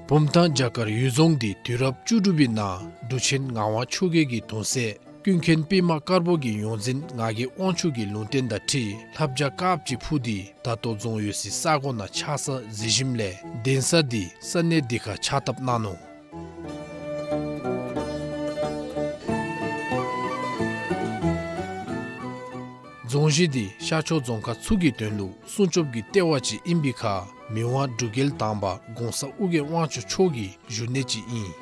བུམ་ཐང་རྒྱ་གར་ཡུལ་རྫོང་འདི་དུས་རབས་བཅུ་དྲུག་པའི་ནང་འབྲུག་ཆེན་ངག་དབང་ཆོས་རྒྱལ་གྱི་གདུང་སྲས་ཀུན་མཁྱེན་པདྨ་དཀར་པོ་གི་ཡོངས་འཛིན་ངག་གི་དབང་ཕྱུག་གི་ལུང་བསྟན་དང་འཁྲིལ་ལྷ་བྱ་དཀརཔོ་ཅིག་འཕུར་ཏེ་ད་ལྟོ་རྫོང་ཡོད་སའི་ས་གོ་ནང་ཆགས་ས་གཟིགས་ཞིནམ་ལས་གདན་ས་འདི་ས་གནས་འདི་ཁར་ཕྱག་བཏབ་གནང་ནུག། རྫོང་གཞི་འདི་ཤར་ཕྱོགས་རྫོང་ཁག་ཚུ་གི་དོན་ལུ་སྲུང་སྐྱོབ་ཀྱི་ལྟེ་བ་ཅིག་ཨིན་པའི་ཁར་མི་དབང་འབྲུག་རྒྱལ་དང་པ་གོང་ས་ཨོ་རྒྱན་དབང་ཕྱུག་མཆོག་གི་བཞུགས་གནས་ཅིག་ཨིན།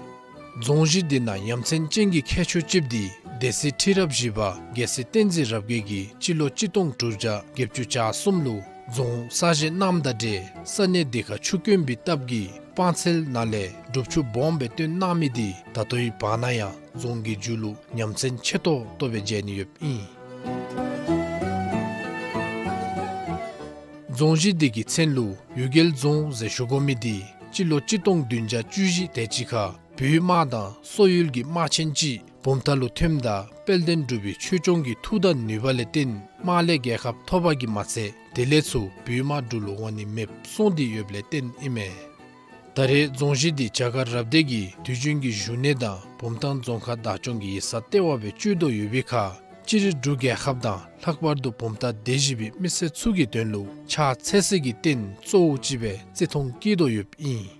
རྫོང་གཞི་འདི་ནང་ཡ་མཚན་ཅན་གྱི་ཁྱད་ཆོས་ཅིག་འདི་སྡེ་སྲིད་ཁྲི་རབས་བཞི་པ་རྒྱལ་སྲས་བསྟན་འཛིན་རབ་རྒྱས་ཀྱིས་སྤྱི་ལོ་གཅིག་སྟོང་དྲུག་བརྒྱ་བརྒྱད་ཅུ་གྱ་གསུམ་ལུ་རྫོང་གསར་བཞེངས་གནངམ་དང་འབྲེལ་ས་གནས་འདི་ཁར་ཆུ་དཀོན་པའི་སྟབས་ཀྱིས་སྤང་ཚལ་ནང་ལས་སྒྲུབ་ཆུ་སྦོམ་སྦེ་བཏོན་གནང་མི་འདི་ད་ལྟོའི་བར་ན་ཡང་རྫོང་གི་མཇུག་ལུ་ཉམས་ཚད་ཆེ་ཏོག་ཏོ་སྦེ་མཇལ་ནི་ཡོདཔ་ཨིན། རྫོང་གཞི་འདི་གི་མཚན་ལུ་གཡུལ་རྒྱལ་རྫོང་ཟེར་ཞུ་དགོ་མི་འདི་སྤྱི་ལོ་གཅིག་སྟོང་བདུན་བརྒྱ་བཅུ་བཞི་དེ་ཅིག་ཁར་བོད་དམག་དང་སོག་ཡུལ་གྱི་དམག་ཆེན་ཅིག་བུམ་ཐང་ལུ་ཐོནམ་ད་དཔལ་ལྡན་འབྲུག་པའི་ཆོས་སྐྱོང་གི་མཐུ་དང་ནུས་པ་ལས་བརྟེན་དམག་ལས་རྒྱལ་ཁ་ཐོབ་པ་གིས་མ་ཚད་དེ་ལས་ཚུར་བོད་དམག་འབྲུག་ལུ་འོང་ནི་མེདཔ་སོང་སྟེ་ཡོདཔ་ལས་བརྟེན་ཨིན་མས། ད་རེས་རྫོང་གཞི་འདི་རྒྱ་གར་རབ་སྡེ་གི་དུས་རྒྱུན་གྱི་བཞུགས་གནས་དང་བུམ་ཐང་རྫོང་ཁག་བདག་སྐྱོང་གི་ཡིག་ཚང་ལྟེ་བ་སྦེ་སྤྱོད་དོ་ཡོད་པའི་ཁར་སྤྱིར་འབྲུག་རྒྱལ་ཁབ་དང་ལྷག་པར་དུ་བུམ་ཐང་སྡེ་བཞི་པའི་མི་སེར་ཚུ་གི་དོན་ལུ་ཕྱག་འཚལ་སའི་རྟེན་གཙོ་བོ་ཅིག་སྦེ་བརྩི་མཐོང་བསྐྱེད་དོ་ཡོདཔ་ཨིན།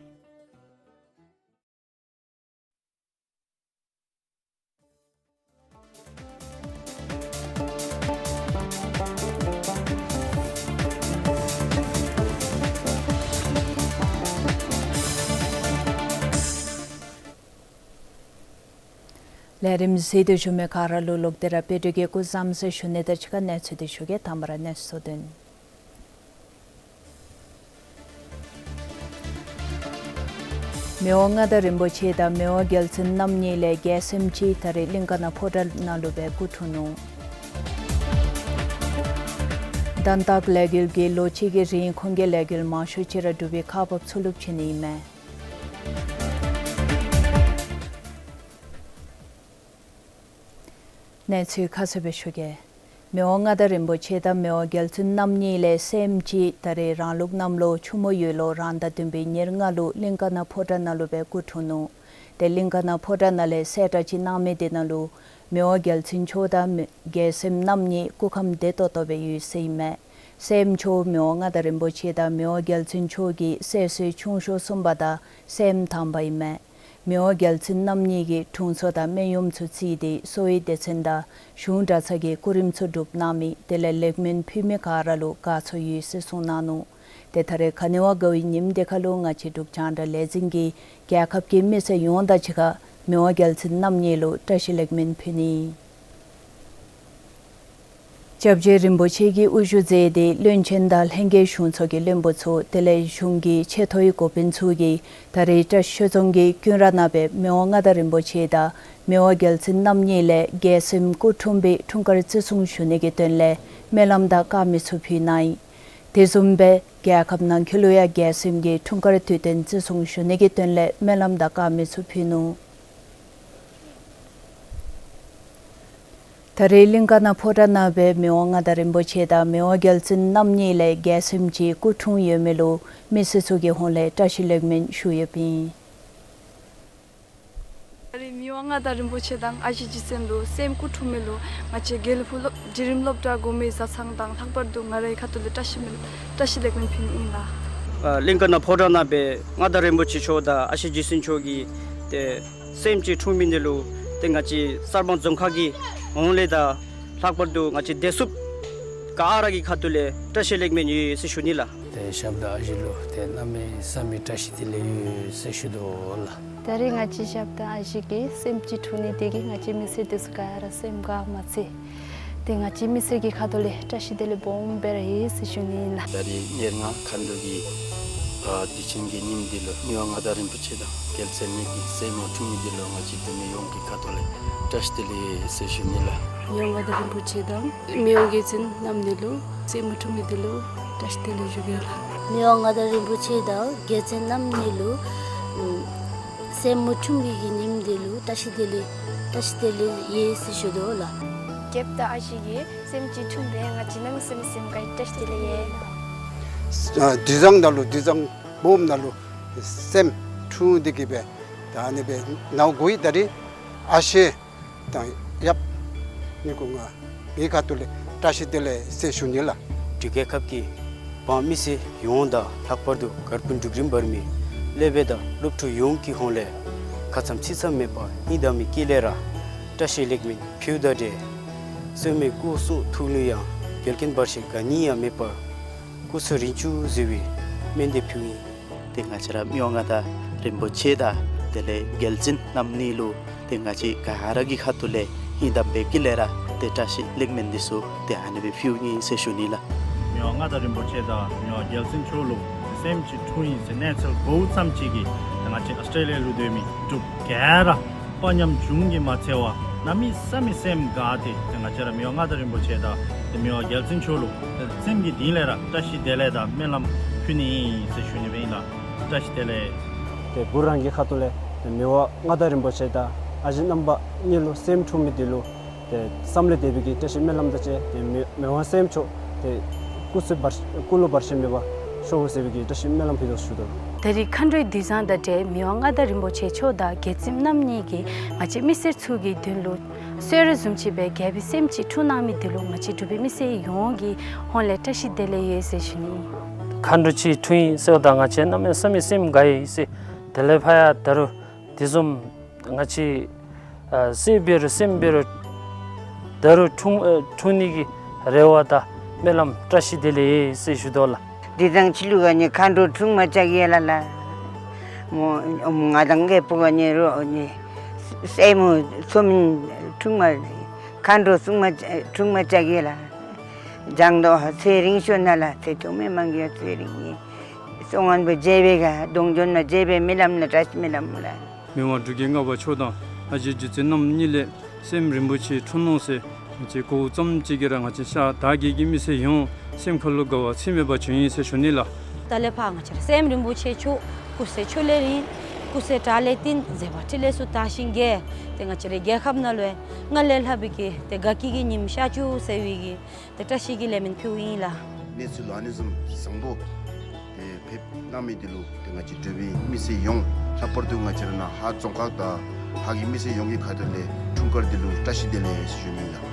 ལས་རིམ་གཟིགས་ཏེ་བཞུགས་མི་ག་ར་ལུ་ལོག་སྟེ་ར་དཔལ་སྒྲོན་གྱིས་སྐུ་བཟང་ཟེར་ཞུ་ནི་དང་གཅིག་ཁར་གནས་ཚུལ་འདི་ཞུ་གེ། དང་པ་ར་གནས་ཚུལ་དོན། མི་དབང་མངའ་བདག་རིན་པོ་ཆེ་དང་མི་དབང་རྒྱལ་བཙུན་རྣམ་གཉིས་ལས་རྒྱལ་སྲསམོ་ཅིག་ད་རེས་གླིང་ཀ་ན་ཕོ་བྲང་ནང་ལུ་སྦེ་སྐུ་འཁྲུངས་ནུག། དན་རྟགས་ལས་འགུལ་གྱིས་ལོ་གཅིག་གི་རིང་ཁོང་གི་ལས་འགུལ་མང་ཤོས་ཅིག་ར་འབྲུག་པའི་ཁག་འབགཔ་ཚུ་ལུ་བྱིན་ནི་ཨིན་མས། གནས་ཚུལ་ཁ་གསལ་སྦེ་ཞུ་གེ། མི་དབང་མངའ་བདག་རིན་པོ་ཆེ་དང་མི་དབང་རྒྱལ་བཙུན་རྣམ་གཉིས་ལས་སྲསམོ་ཅིག་ད་རེས་རང་ལུགས་གནམ་ལོ་ཆུ་མོ་ཡོས་ལོ་རང་ཟླ་བདུན་པའི་ཉེར་ལྔ་ལུ་གླིང་ཀ་ན་ཕོ་བྲང་ནང་ལུ་སྦེ་སྐུ་འཁྲུངས་ནུག། ཏེ་གླིང་ཀ་ན་ཕོ་བྲང་ནང་ལས་གསལ་བསྒྲགས་ཅིག་གནང་མི་འདི་ནང་ལུ་མི་དབང་རྒྱལ་བཙུན་མཆོག་དང་མི་རྒྱལ་སྲསམོ་རྣམ་གཉིས་སྐུ་ཁམས་བདེ་ཏོག་ཏོ་སྦེ་ཡོད་ཟེར་ཨིན་མས། སྲསམོ་མཆོག་མི་དབང་མངའ་བདག་རིན་པོ་ཆེ་དང་མི་དབང་རྒྱལ་བཙུན་མཆོག་གི་སྲས་སུ་ཆུང་ཤོས་གསུམ་པ་དང་སྲསམོ་དང་པ་ཨིན་མས། མི་དབང་རྒྱལ་བཙུན་རྣམ་གཉིས་ཀྱིས་དྲུང་འཚོ་དང་སྨན་གཡོགམོ་ཚུ་བརྩིས་ཏེ་གསོ་བའི་སྡེ་ཚན་དང་གཞུང་གྲྭ་ཚང་གི་སྐུ་རིམ་ཚུ་སྒྲུབ་གནང་མི་དེ་ལས་ལེགས་སྨོན་ཕུལ་མི་ག་ར་ལུ་དགའ་ཚོར་ཡོད་ཟེར་གསུངས་གནང་ནུག། ཏེ་ད་རེས་ག་ནི་བ་དགའ་བའི་ཉིནམ་འདི་ཁར་ལུ་ང་བཅས་འབྲུག་རྒྱང་བསྒྲགས་ལས་འཛིན་གྱིས་རྒྱལ་ཁབ་ཀྱི་མི་སེར་ཡོངས་དང་གཅིག་ཁར་མི་དབང་རྒྱལ་བཙུན་རྣམ་གཉིས་ལུ་བཀྲ་ཤིས་ལེགས་སྨོན་ཕུལ་ནི། སྐྱབས་རྗེ་རིན་པོ་ཆེ་གིས་དབུ་བཞུགས་མཛད་དེ་བློན་ཆེན་དང་ལྷན་རྒྱས་གཞུང་ཚོགས་ཀྱི་བློན་པོ་ཚུ་དེ་ལས་གཞུང་གི་ཆེ་མཐོའི་འགོ་དཔོན་ཚུ་གིས་ད་རེས་བཀྲ་ཤིས་ཆོས་རྫོང་གི་ཀུན་ར་ནང་སྦེ་མི་དབང་མངའ་བདག་རིན་པོ་ཆེ་དང་མི་དབང་རྒྱལ་བཙུན་རྣམ་གཉིས་ལས་རྒྱལ་སྲསམོ་སྐུ་འཁྲུངས་པའི་འཁྲུངས་སྐར་བརྩི་སྲུང་ཞུ་ནི་གི་དོན་ལས་སྨོན་ལམ་དང་དཀར་མེ་ཚུ་ཕུལ་གནང་ཡི། དེ་བཟུམ་སྦེ་རྒྱལ་ཁབ་ནང་འཁོད་ལུ་ཡང་རྒྱལ་སྲསམོ་གི་འཁྲུངས་སྐར་དུས་སྟོན་བརྩི་སྲུང་ཞུ་ནི་གི་དོན་ལས་སྨོན་ལམ་དང་དཀར་མེ་ཚུ་ཕུལ་ནུག། ད་རེས་གླིང་ཀ་ན་ཕོ་བྲང་ནང་སྦེ་མི་དབང་མངའ་བདག་རིན་པོ་ཆེ་དང་མི་དབང་རྒྱལ་བཙུན་རྣམ་གཉིས་ལས་རྒྱལ་སྲསམོ་ཅིག་སྐུ་འཁྲུངས་ཡོད་མི་ལུ་མི་སེར་ཚུ་གི་ཧོངས་ལས་བཀྲ་ཤིས་ལེགས་སྨོན་ཞུ་ཡོདཔ་ཨིན། ད་རེས་མི་དབང་མངའ་བདག་རིན་པོ་ཆེ་དང་ཨ་ཞེ་རྗེ་བཙུན་ལུ་སྲསམོ་སྐུ་འཁྲུངས་མི་ལུ་ང་བཅས་དགེ་ལེགས་ཕུག་སློབ་འབྲིང་རིམ་སློབ་གྲྭ་གོང་མའི་བཟའ་ཚང་དང་ལྷག་པར་དུ་ང་རའི་ཁ་ཐུག་ལས་བཀྲ་ཤིས་སྨོན་བཀྲ་ཤིས་ལེགས་སྨོན་ཕུལ་ནི་ཨིན་ལགས། ཨ་གླིང་ཀ་ན་ཕོ་བྲང་ནང་སྦེ་མངའ་བདག་རིན་པོ་ཆེ་མཆོག་དང་ཨ་ཞེ་རྗེ་བཙུན་མཆོག་གི་ཏེ་སྲསམོ་ཅིག་འཁྲུངས་མི་འདི་ལུ་ཏེ་ང་བཅས་གསར་སྤང་རྫོང་ཁག་གི་ཧོངས་ལས་དང་ལྷག་པར་དུ་ང་བཅས་བདེ་སྲུངཔ་ག་ར་གི་ཁ་ཐུག་ལས་བཀྲ་ཤིས་ལེགས་སྨོན་ཡོད་ཟེར་ཞུ་ནི་ལགས། ཏེ་ཞབས་དང་ཨ་ཞེ་ལུ་ཏེ་གནམ་མེད་ས་མེད་བཀྲ་ཤིས་བདེ་ལེགས་ཡོད་ཟེར་ཞུ་དོ་ལགས། ད་རིས་ང་བཅས་ཞབས་དང་ཨ་ཞེ་གི་སེམས་ཅིག་འཁྲུངས་ནི་དེ་གིས་ང་བཅས་མི་སེར་དེ་ཚུ་ག་ར་སེམས་དགའ་མ་ཚད། ཏེ་ང་བཅས་མི་སེར་གྱི་ཁ་ཐུག་ལས་བཀྲ་ཤིས་བདེ་ལེགས་སྦོམ་སྦེ་ར་ཡོད་ཟེར་ཞུ་ནི་ཨིན་ལགས། ད་རིས་ཉེར་ལྔ་མཁའ་འགྲོ་གི་ཨ་དུས་ཆེན་གྱི་ཉིནམ་འདི་ལུ་མི་དབང་མངའ་བདག་རིན་པོ་ཆེ་དང་རྒྱལ་མཚན་གཉིས་ཀྱི་སྲས་མོ་འཁྲུངས་མི་འདི་ལུ་ང་བཅས་འབྲུག་མི་ཡོངས་ཀྱི་ཁ་ཐུག་ལས་བཀྲ་ཤིས་བདེ་ལེགས་ཟེར་ཞུ་ནི་ལགས། མི་དབང་མངའ་བདག་རིན་པོ་ཆེ་དང་མི་དབང་རྒྱལ་བཙུན་རྣམ་གཉིས་ལུ་སྲས་མོ་འཁྲུངས་མི་འདི་ལུ་བཀྲ་ཤིས་བདེ་ལེགས་ཞུ་གེ་ལགས། མི་དབང་མངའ་བདག་རིན་པོ་ཆེ་དང་རྒྱལ་བཙུན་རྣམ་གཉིས་ལུ་ཨམ་སྲས་མོ་འཁྲུངས་པའི་གི་ཉིནམ་འདི་ལུ་བཀྲ་ཤིས་བདེ་ལེགས་བཀྲ་ཤིས་བདེ་ལེགས་ཡོད་ཟེར་ཞུ་དོ་ལགས། ཞབས་དང་ཨ་ཞེ་གི་སེམས་ཅིག་འཁྲུངས་པས་ང་བཅས་གནམ་མེད་ས་མེད་སེམས་དགའ་ཡི། བཀྲ་ཤིས་བདེ་ལེགས་ཡོད། ཨ་དུས་བཟང་ནང་ལུ་དུས་བཟང་སྦོམ་ནང་ལུ་སེམས་འཁྲུངས་ཏེ་གི་སྦེ་ད་ཨ་ནི་སྦེ་ནཱ་འགོ་ཡི། ད་རིས་ཨ་ཞེ་དང་ཡབ་གཉིས་ཀུན་ང་ངེའི་ཁ་ཐུག་ལས་བཀྲ་ཤིས་བདེ་ལེགས་ཟེར་ཞུ་ནི་ལགས། འབྲུག་རྒྱལ་ཁབ་ཀྱི་འབངས་མི་སེར་ཡོངས་དང་ལྷག་པར་དུ་གར་དཔོན་འབྲུག་རིམ་པར་མི་སློབ་དཔོན་དང་སློབ་ཕྲུག་ཡོངས་ཀྱི་ཧོངས་ལས་ཁ་ཙ་ཚིག་ཙམ་མེད་པར་སྙིང་གཏམ་མི་དཀྱིལ་ལས་ར་བཀྲ་ཤིས་ལེགས་སྨོན་ཕུལཝ་ད་འདྲ། སྲས་མོའི་སྐུ་གསུང་ཐུགས་ལུ་ཡང་འགལ་རྐྱེན་བར་ཆད་ག་ནི་ཡང་མེད་པར་སྐུ་ཚེ་རིང་བཅུག་ཟེར་བའི་སྨོན་འདེབས་ཕུལཝ་ཨིན། ཏེ་ང་བཅས་ར་མི་དབང་མངའ་བདག་རིན་པོ་ཆེ་དང་དེ་ལས་རྒྱལ་བཙུན་རྣམ་གཉིས་ལུ་ཏེ་ང་བཅས་ག་ར་གི་ཁ་ཐུག་ལས་སྙིང་གཏམ་མི་དཀྱིལ་ལས་ར་ཏེ་བཀྲ་ཤིས་ལེགས་སྨོན་འདི་ཚུ་ཏེ་ཨ་ནི་སྦེ་ཕུལཝ་ཨིན་ཟེར་ཞུ་ནི་ལགས། མི་དབང་མངའ་བདག་རིན་པོ་ཆེ་དང་མི་དབང་རྒྱལ་བཙུན་མཆོག་ལུ་སེམས་ཅིག་འཁྲུངས་ཡི་ཟེར་གནས་ཚུལ་གོཝ་ཙམ་ཅིག་གིས་ཏེ་ང་བཅས་ཨོསི་ཊེ་ལི་ཡ་ལུ་སྡོད་མི་འབྲུག་ག་ར་དཔའ་ཉམས་ཅུང་གིས་མ་འཚེར་བར་གནམ་མེད་ས་མེད་སེམས་དགའ་སྟེ་ཏེ་ང་བཅས་ར་མི་དབང་མངའ་བདག་རིན་པོ་ཆེ་དང་ཏེ་མི་དབང་རྒྱལ་བཙུན་མཆོག་ལུ་ཏེ་སེམས་ཀྱི་གཏིང་ལས་ར་བཀྲ་ཤིས་བདེ་ལེགས་དང་སྨོན་ལམ་ཕུལ་ནི་ཨིན་ཟེར་ཞུ་ནི་སྦེ་ཨིན་ལགས། བཀྲ་ཤིས་བདེ་ལེགས། ཏེ་བུ་རང་གི་ཁ་ཐུག་ལས་ཏེ་མི་དབང་མངའ་བདག་རིན་པོ་ཆེ་དང་ཨ་ཞེ་རྣམ་པ་གཉིས་ལུ་སེམས་འཁྲུངས་མི་འདི་ལུ་ཏེ་བསམ་ལས་འདས་པའི་གི་བཀྲ་ཤིས་སྨོན་ལམ་དང་བཅས་ཏེ་མི་མི་དབང་སྲས་མོ་མཆོག་ཏེ་སྐུ་ཚེ་བར་སྐུ་ལུ་བར་ཆད་མེད་པར་ཤོག་ཟེར་བའི་གི་བཀྲ་ཤིས་སྨོན་ལམ་ཕུལ་དོ་ཞུ་དོ། ད་རིས་མཁའ་འགྲོའི་དུས་བཟང་དང་འབྲེལ་མི་དབང་མངའ་བདག་རིན་པོ་ཆེ་མཆོག་དང་རྒྱལ་བཙུན་རྣམ་གཉིས་ཀྱིས་ང་བཅས་མི་སེར་ཚུ་གི་དོན་ལུ་གསོལ་རས་བཟུམ་ཅིག་སྦེ་རྒྱལ་པོའི་སྲསམོ་ཅིག་འཁྲུངས་གནང་མི་འདི་ལུ་ང་བཅས་འབྲུག་པའི་མི་སེར་ཡོངས་ཀྱི་ཧོངས་ལས་བཀྲ་ཤིས་བདེ་ལེགས་ཡོད་ཟེར་ཞུ་ནི། མཁའ་འགྲོ་ཅིག་འཁྲུངས་ཡི་ཟེརཝ་ད་ང་བཅས་གནམ་མེད་ས་མེད་སེམས་དགའ་ཡི་ཟེར། དེ་ལས་ཕར་ཡང་ད་རུང་དེ་བཟུམ་ང་བཅས་ཨ་སྲས་འབད་རུང་སྲསམོ་འབད་རུང་ད་རུང་འཁྲུངས་ཨ་འཁྲུངས་ནི་གི་རེ་བ་དང་སྨོན་ལམ་བཀྲ་ཤིས་བདེ་ལེགས་ཡོད་ཟེར་ཞུ་དོ་ལགས། དུས་བཟང་ཅིག་ལུ་ག་ནི་མཁའ་འགྲོ་འཁྲུངས་མ་བཅུག་གེ་ལགས་ལགས། མོ་ང་དང་རྒད་པོ་ག་ནི་རོགས་ནི་སྲས་མོ་ཚུ་མིན་འཁྲུངས་མ་མཁའ་འགྲོ་སྲུང་མ་འཁྲུངས་མ་བཅུག་གེ་ལགས། བྱང་དུ་ཚེ་རིང་ཤོག་ན་ལགས། ཚེ་ཐུང་མི་མང་གི་ཚེ་རིང་ནི་སོ་ངན་པོ་རྒྱལ་པོའི་ག་གདོང་འཇོན་ན་རྒྱལ་པོའི་སྨོན་ལམ་ལ་བཀྲ་ཤིས་སྨོན་ལམ་ལགས། མི་དབང་འབྲུག་རྒྱལ་ལྔ་པ་མཆོག་དང་ཨ་ཞེ་རྗེ་བཙུན་རྣམ་གཉིས་ལས་སྲསམོ་རིན་པོ་ཆེ་འཁྲུངས་ནུག་ཟེར་ང་བཅས་གོཝ་ཙམ་ཅིག་གིས་ར་ང་བཅས་ཤར་དར་རྒྱས་ཀྱི་མི་སེར་ཡོངས་སེམས་ཁ་ལུ་དགའ་བ་ཚད་མེད་པ་བྱུང་ཡི་ཟེར་ཞུ་ནི་ལགས། ད་ལས་ཕར་ང་བཅས་ར་སྲསམོ་རིན་པོ་ཆེ་མཆོག་སྐུ་ཚེ་ཁྱོན་ལས་རིང་སྐུ་ཚེ་བཀྲ་ལས་བརྟན་མཛད་པ་ཕྲིན་ལས་ཚུ་དར་ཞིང་རྒྱས་ཏེ་ང་བཅས་རའི་རྒྱལ་ཁབ་ནང་ལུ་སྔར་ལས་ལྷག་པའི་གི་ཏེ་དགའ་སྐྱིད་ཀྱི་ཉིམ་ཤར་བཅུག་ཟེར་བའི་གི་ཏེ་བཀྲ་ཤིས་ཀྱི་ལེགས་སྨོན་ཕུལཝ་ཨིན་ལགས། གནས་ཚུལ་ཨ་ནི་བཟུམ་བཟང་པོ་ཏེ་ཕེབས་གནང་མི་འདི་ལུ་ཏེ་ང་བཅས་འབྲུག་པའི་མི་སེར་ཡོངས་ལྷག་པར་དུ་ང་བཅས་ར་ནཱ་ཧཱ་རྫོང་ཁག་དང་ཧཱ་གི་མི་སེར་ཡོངས་ཀྱི་ཁ་ཐུག་ལས་འཁྲུངས་སྐར་འདི་ལུ་བཀྲ་ཤིས་བདེ་ལེགས་ཞུ་ནི་ལགས།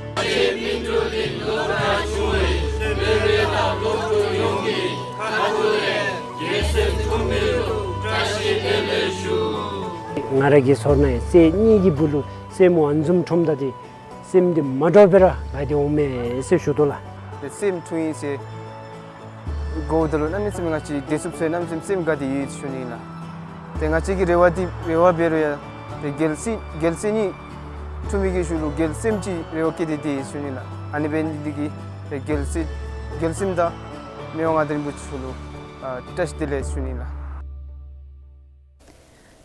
ང་ར་གི་ཚོར་ན་ཡང་སྲས་གཉིས་ཀྱི་བུ་ལུ་སྲས་མོ་ཨ་ནི་བཟུམ་འཁྲུངསམ་ད་འདི་སེམས་འདི་མ་འདྲཝ་སྦེ་ར་དགའ་སྟེ་འོང་མས་ཟེར་ཞུ་དོ་ལགས། ཏེ་སྲསམོ་འཁྲུངས་ཡི་ཟེར་གོཝ་ད་ལུ་གནམ་མེད་ས་མེད་ང་བཅས་བདེ་སྐྱིད་ཚུ་གནམ་མེད་ས་མེད་སེམས་དགའ་སྟེ་ཡོད་ཟེར་ཞུ་ནི་ལགས། ཏེ་ང་བཅས་ཀྱི་རེ་བ་འདི་རེ་བ་འབད་རུང་ཡང་ཏེ་རྒྱལ་སྲས་རྒྱལ་སྲས་གཉིས་འཁྲུངས་མི་གི་ཤུལ་ལུ་རྒྱལ་སྲསམོ་ཅིག་རེ་བ་བསྐྱེད་དེ་སྡོད་ཡི་ཟེར་ཞུ་ནི་ལགས། ཨ་ནི་འབད་ནི་འདི་གིས་ཏེ་རྒྱལ་སྲས་རྒྱལ་སྲསམོ་དང་མི་དབང་མངའ་བདག་རིན་པོ་ཆེ་མཆོག་ལུ་ཨ་བཀྲ་ཤིས་བདེ་ལེགས་ཟེར་ཞུ་ནི་ལགས།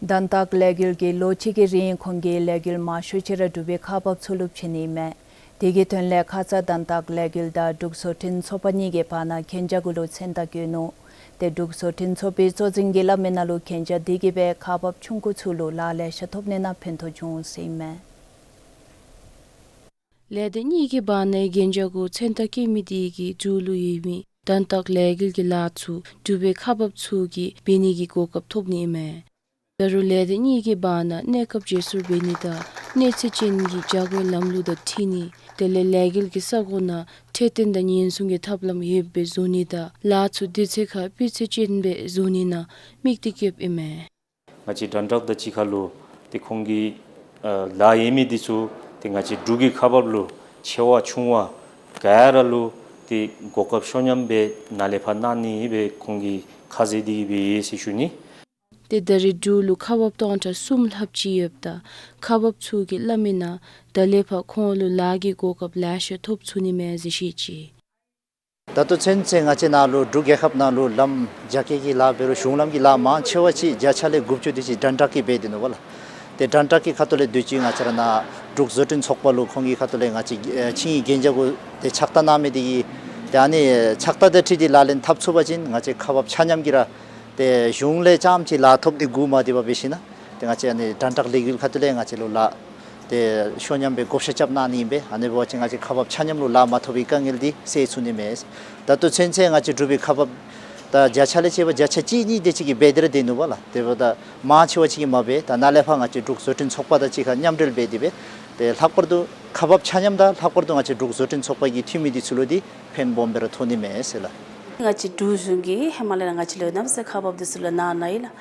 དོན་དག་ལས་འགུལ་གྱིས་ལོ་གཅིག་གི་རིང་ཁོང་གིས་ལས་འགུལ་མང་ཤོས་ཅིག་ར་འབྲུག་པའི་ཁག་འབགཔ་ཚུ་ལུ་བྱིན་ནི་མས། དེ་གི་དོན་ལས་ཁ་ཙ་དོན་དག་ལས་འགུལ་དང་འབྲུག་བཟོ་སྐྲུན་ཚོགས་པ་གཉིས་ཀྱི་བར་ན་གན་རྒྱ་གུ་ལུ་མཚན་རྟགས་བཀོད་ནུག། ཏེ་འབྲུག་བཟོ་སྐྲུན་ཚོགས་པའི་གཙོ་འཛིན་གྱིས་སླབ་མི་ནང་ལུ་གན་རྒྱ་དེ་གིས་སྦེ་ཁག་འབགཔ་ཆུང་ཀུ་ཚུ་ལུ་ལཱ་ལེ་ཤ་ཐོབ་ནི་ནང་ཕན་ཐོགས་འབྱུང་ཟེར་ཨིན་མས། ལས་སྡེ་གཉིས་ཀྱི་བར་ན་གན་རྒྱ་གུ་མཚན་རྟགས་བཀོད་མི་དེ་གིས་འབྲུག་ལུ་ཡོད་མི་དོན་དག་ལས་འགུལ་གྱི་ལཱ་ཚུ་འབྲུག་པའི་ཁག་འབགཔ་ཚུ་གིས་འབད་ནི་གི་གོ་སྐབས་ཐོབ་ནི་ཨིན་མས། ད་རུང་ལས་སྡེ་གཉིས་ཀྱི་བར་ན་གནས་སྐབས་བརྗེ་སོར་འབད་ནི་དང་གནས་ཚད་ཅན་གྱི་བྱ་སྒོའི་ལམ་ལུགས་དང་འཁྲིལ་ནི་དེ་ལས་ལས་འགུལ་གྱི་ས་གོ་ནང་འཕྲོད་བསྟེན་དང་ཉེན་སྲུང་གི་ཐབས་ལམ་ཡོདཔ་སྦེ་བཟོ་ནི་དང་ལཱ་ཚུ་དུས་ཚོད་ཁར་སྤུས་ཚད་ཅན་སྦེ་བཟོ་ནི་ནང་དམིགས་གཏད་བསྐྱེདཔ་ཨིན་མས། ང་བཅས་དོན་དག་དང་གཅིག་ཁར་ལུ་ཏེ་ཁོང་གི་ཨ་ལཱ་ཡོད་མི་འདི་ཚུ་ཏེ་ང་བཅས་འབྲུག་གི་ཁག་འབགཔ་ལུ་ཆེ་བ་ཆུང་བ་ག་ར་ལུ་ ཏེ་གོ་སྐབས་ཤོ་ཉམས་སྦེ་ནཱ་ལས་ཕར་གནང་ནི་སྦེ་ཁོང་གིས་ཁས་བླངས་འདི་གིས་སྦེ་ཨིན་ཟེར་ཞུ་ནི། ཏེ་ད་རེས་འབྲུག་ལུ་ཁག་འབགཔ་སྟོང་ཕྲག་གསུམ་ལྷགཔ་ཅིག་ཡོདཔ་ད་ཁག་འབགཔ་ཚུ་གིས་སླབ་མིའི་ནང་ད་ལས་ཕར་ཁོང་ལུ་ལཱ་གི་གོ་སྐབས་ལེ་ཤ་ཐོབ་ཚུགས་ནི་མས་ཟེར་བཤད་ཅི། ད་ལྟོ་ཚུན་ཚོད་ང་བཅས་ནཱ་ལུ་འབྲུག་རྒྱལ་ཁབ་ནང་ལུ་ལམ་རྒྱ་བསྐྱེད་ཀྱི་ལཱ་འབད་རུང་གཞུང་ལམ་གྱི་ལཱ་མང་ཆེ་བ་ཅིག་བརྒྱ་ཆ་ལས་དགུ་བཅུ་དེ་ཅིག་སྦྲ་ནག་གིས་འབད་དེ་ནུག་པ་ལགས། ཏེ་སྦྲ་ནག་གི་ཁ་ཐུག་ལས་དུས་ཅི་ང་བཅས་ར་ནཱ་འབྲུག་བཟོ་སྐྲུན་ཚོགས་པ་ལུ་ཁོང་གི་ཁ་ཐུག་ལས་ང་བཅས་ཨེ་ཆིངས་ཡིག་གན་རྒྱ་གུ་ཏེ་ཕྱག་བསྟར་གནང་མི་དེ་གིས་ཏེ་ཨ་ནི་ཕྱག་བསྟར་དང་འཁྲིལ་ཏེ་ལག་ལེན་འཐབ་ཚུགས་པ་ཅིན་ང་བཅས་ཁག་འབགཔ་ཆ་མཉམ་གྱིས་ར་ཏེ་གཞུང་ལས་རྐྱངམ་ཅིག་ལཱ་ཐོབ་སྟེ་སྒུག་མ་སྡོད་པར་འབད་ཞིནམ་ཏེ་ང་བཅས་ཨ་ནི་སྦྲ་ནག་ལས་འགུལ་ཁ་ཐུག་ལས་ང་བཅས་ལུ་ལཱ་ཏེ་ཤོ་ཉམས་སྦེ་བགོ་བཤའ་རྐྱབ་གནང་ནི་ཨིན་པས། ཨ་ནི་འབད་བ་ཅིན་ང་བཅས་ཁག་འབགཔ་ཆ་མཉམ་ལུ་ལཱ་མ་ཐོབ་པའི་དཀའ་ངལ་འདི་སེལ་ཚུགས་ནི་མས། ད་ལྟོ་ཚུན་ཚོད་ང་བཅས་འབྲུག་པའི་ཁག་འབགཔ་ད་བརྒྱ་ཆ་ལས་བྱེ་བ་བརྒྱ་ཆ་གཅིག་གཉིས་དེ་ཅིག་གིས་འབད་དེ་ར་སྡོད་ནུག་པ་ལགས། དེ་འབདཝ་ད་མང་ཆེ་བ་ཅིག་གིས་མ་འབད། ད་ནཱ་ལས་ཕར་ང་བཅས་འབྲུག་བཟོ་སྐྲུན་ཚོགས་པ་དང་གཅིག་ཁར་མཉམ་འབྲེལ་འབད་དེ་སྦེ་ཏེ་ལྷག་པར་དུ་ཁག་འབགཔ་ཆ་མཉམ་དང་ལྷག་པར་དུ་ང་བཅས་འབྲུག་བཟོ་སྐྲུན་ཚོགས་པ་གི་འཐུས་མི་འདི་ཚུ་ལུ་འདི་ཕན་སྦོམ་སྦེ་ར་ཐོགས་ནི་མས་ཟེར་ལགས། ང་བཅས་འབྲུག་གཞུང་གིས་ཧེ་མ་ལས་ར་ང་བཅས་ལུ་གནམ་མེད་ས་མེད་ཁག་འབགཔ་འདི་ཚུ་ལུ་གནང་གནང་ཡི་ལགས།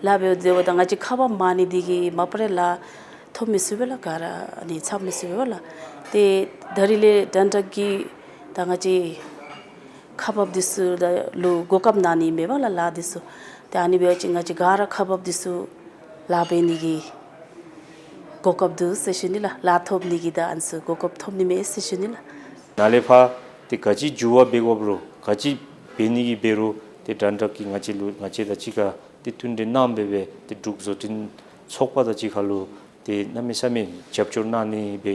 ལཱ་འབདཝ་ད་ང་བཅས་ཁག་འབགཔ་མང་ནི་འདི་གིས་མ་པ་ར་ལཱ་ཐོབ་མི་ཚུགས་པས་ལགས། ག་ར་ཨ་ནི་འཚབ་མི་ཚུགས་པས་ལགས། ཏེ་ད་རིས་ལས་སྦྲ་ནག་གིས་ད་ང་བཅས་ཁག་འབགཔ་འདི་ཚུ་ད་ལུ་གོ་སྐབས་གནང་ནི་མས་པ་ལགས། ལཱ་འདི་ཚུ་ཏེ་ཨ་ནི་འབད་བ་ཅིན་ང་བཅས་ག་ར་ཁག་འབགཔ་འདི་ཚུ་ལཱ་འབད་ནི་གི་གོ་སྐབས་འདུག་ཟེར་ཞུ་ནི་ལགས། ལཱ་ཐོབ་ནི་གི་ད་ཨ་ནི་ཚུ་གོ་སྐབས་ཐོབ་ནི་མས་ཟེར་ཞུ་ནི་ལགས། ནཱ་ལས་ཕར་ཏེ་ག་ཅི་འགྱུར་བ་འབད་དགོཔ་རུང་ག་ཅི་འབད་ནི་གི་འབད་རུང་ཏེ་སྦྲ་ནག་གིས་ང་བཅས་ལུ་ང་བཅས་དང་གཅིག་ཁར་ཏེ་མཐུན་འབྲེལ་གནང་སྦེ་སྦེ་ཏེ་འབྲུག་བཟོ་སྐྲུན་ཚོགས་པ་དང་གཅིག་ཁར་ལུ་ཏེ་གནམ་མེད་ས་མེད་རྒྱབ་སྐྱོར་གནང་ནི་སྦེ་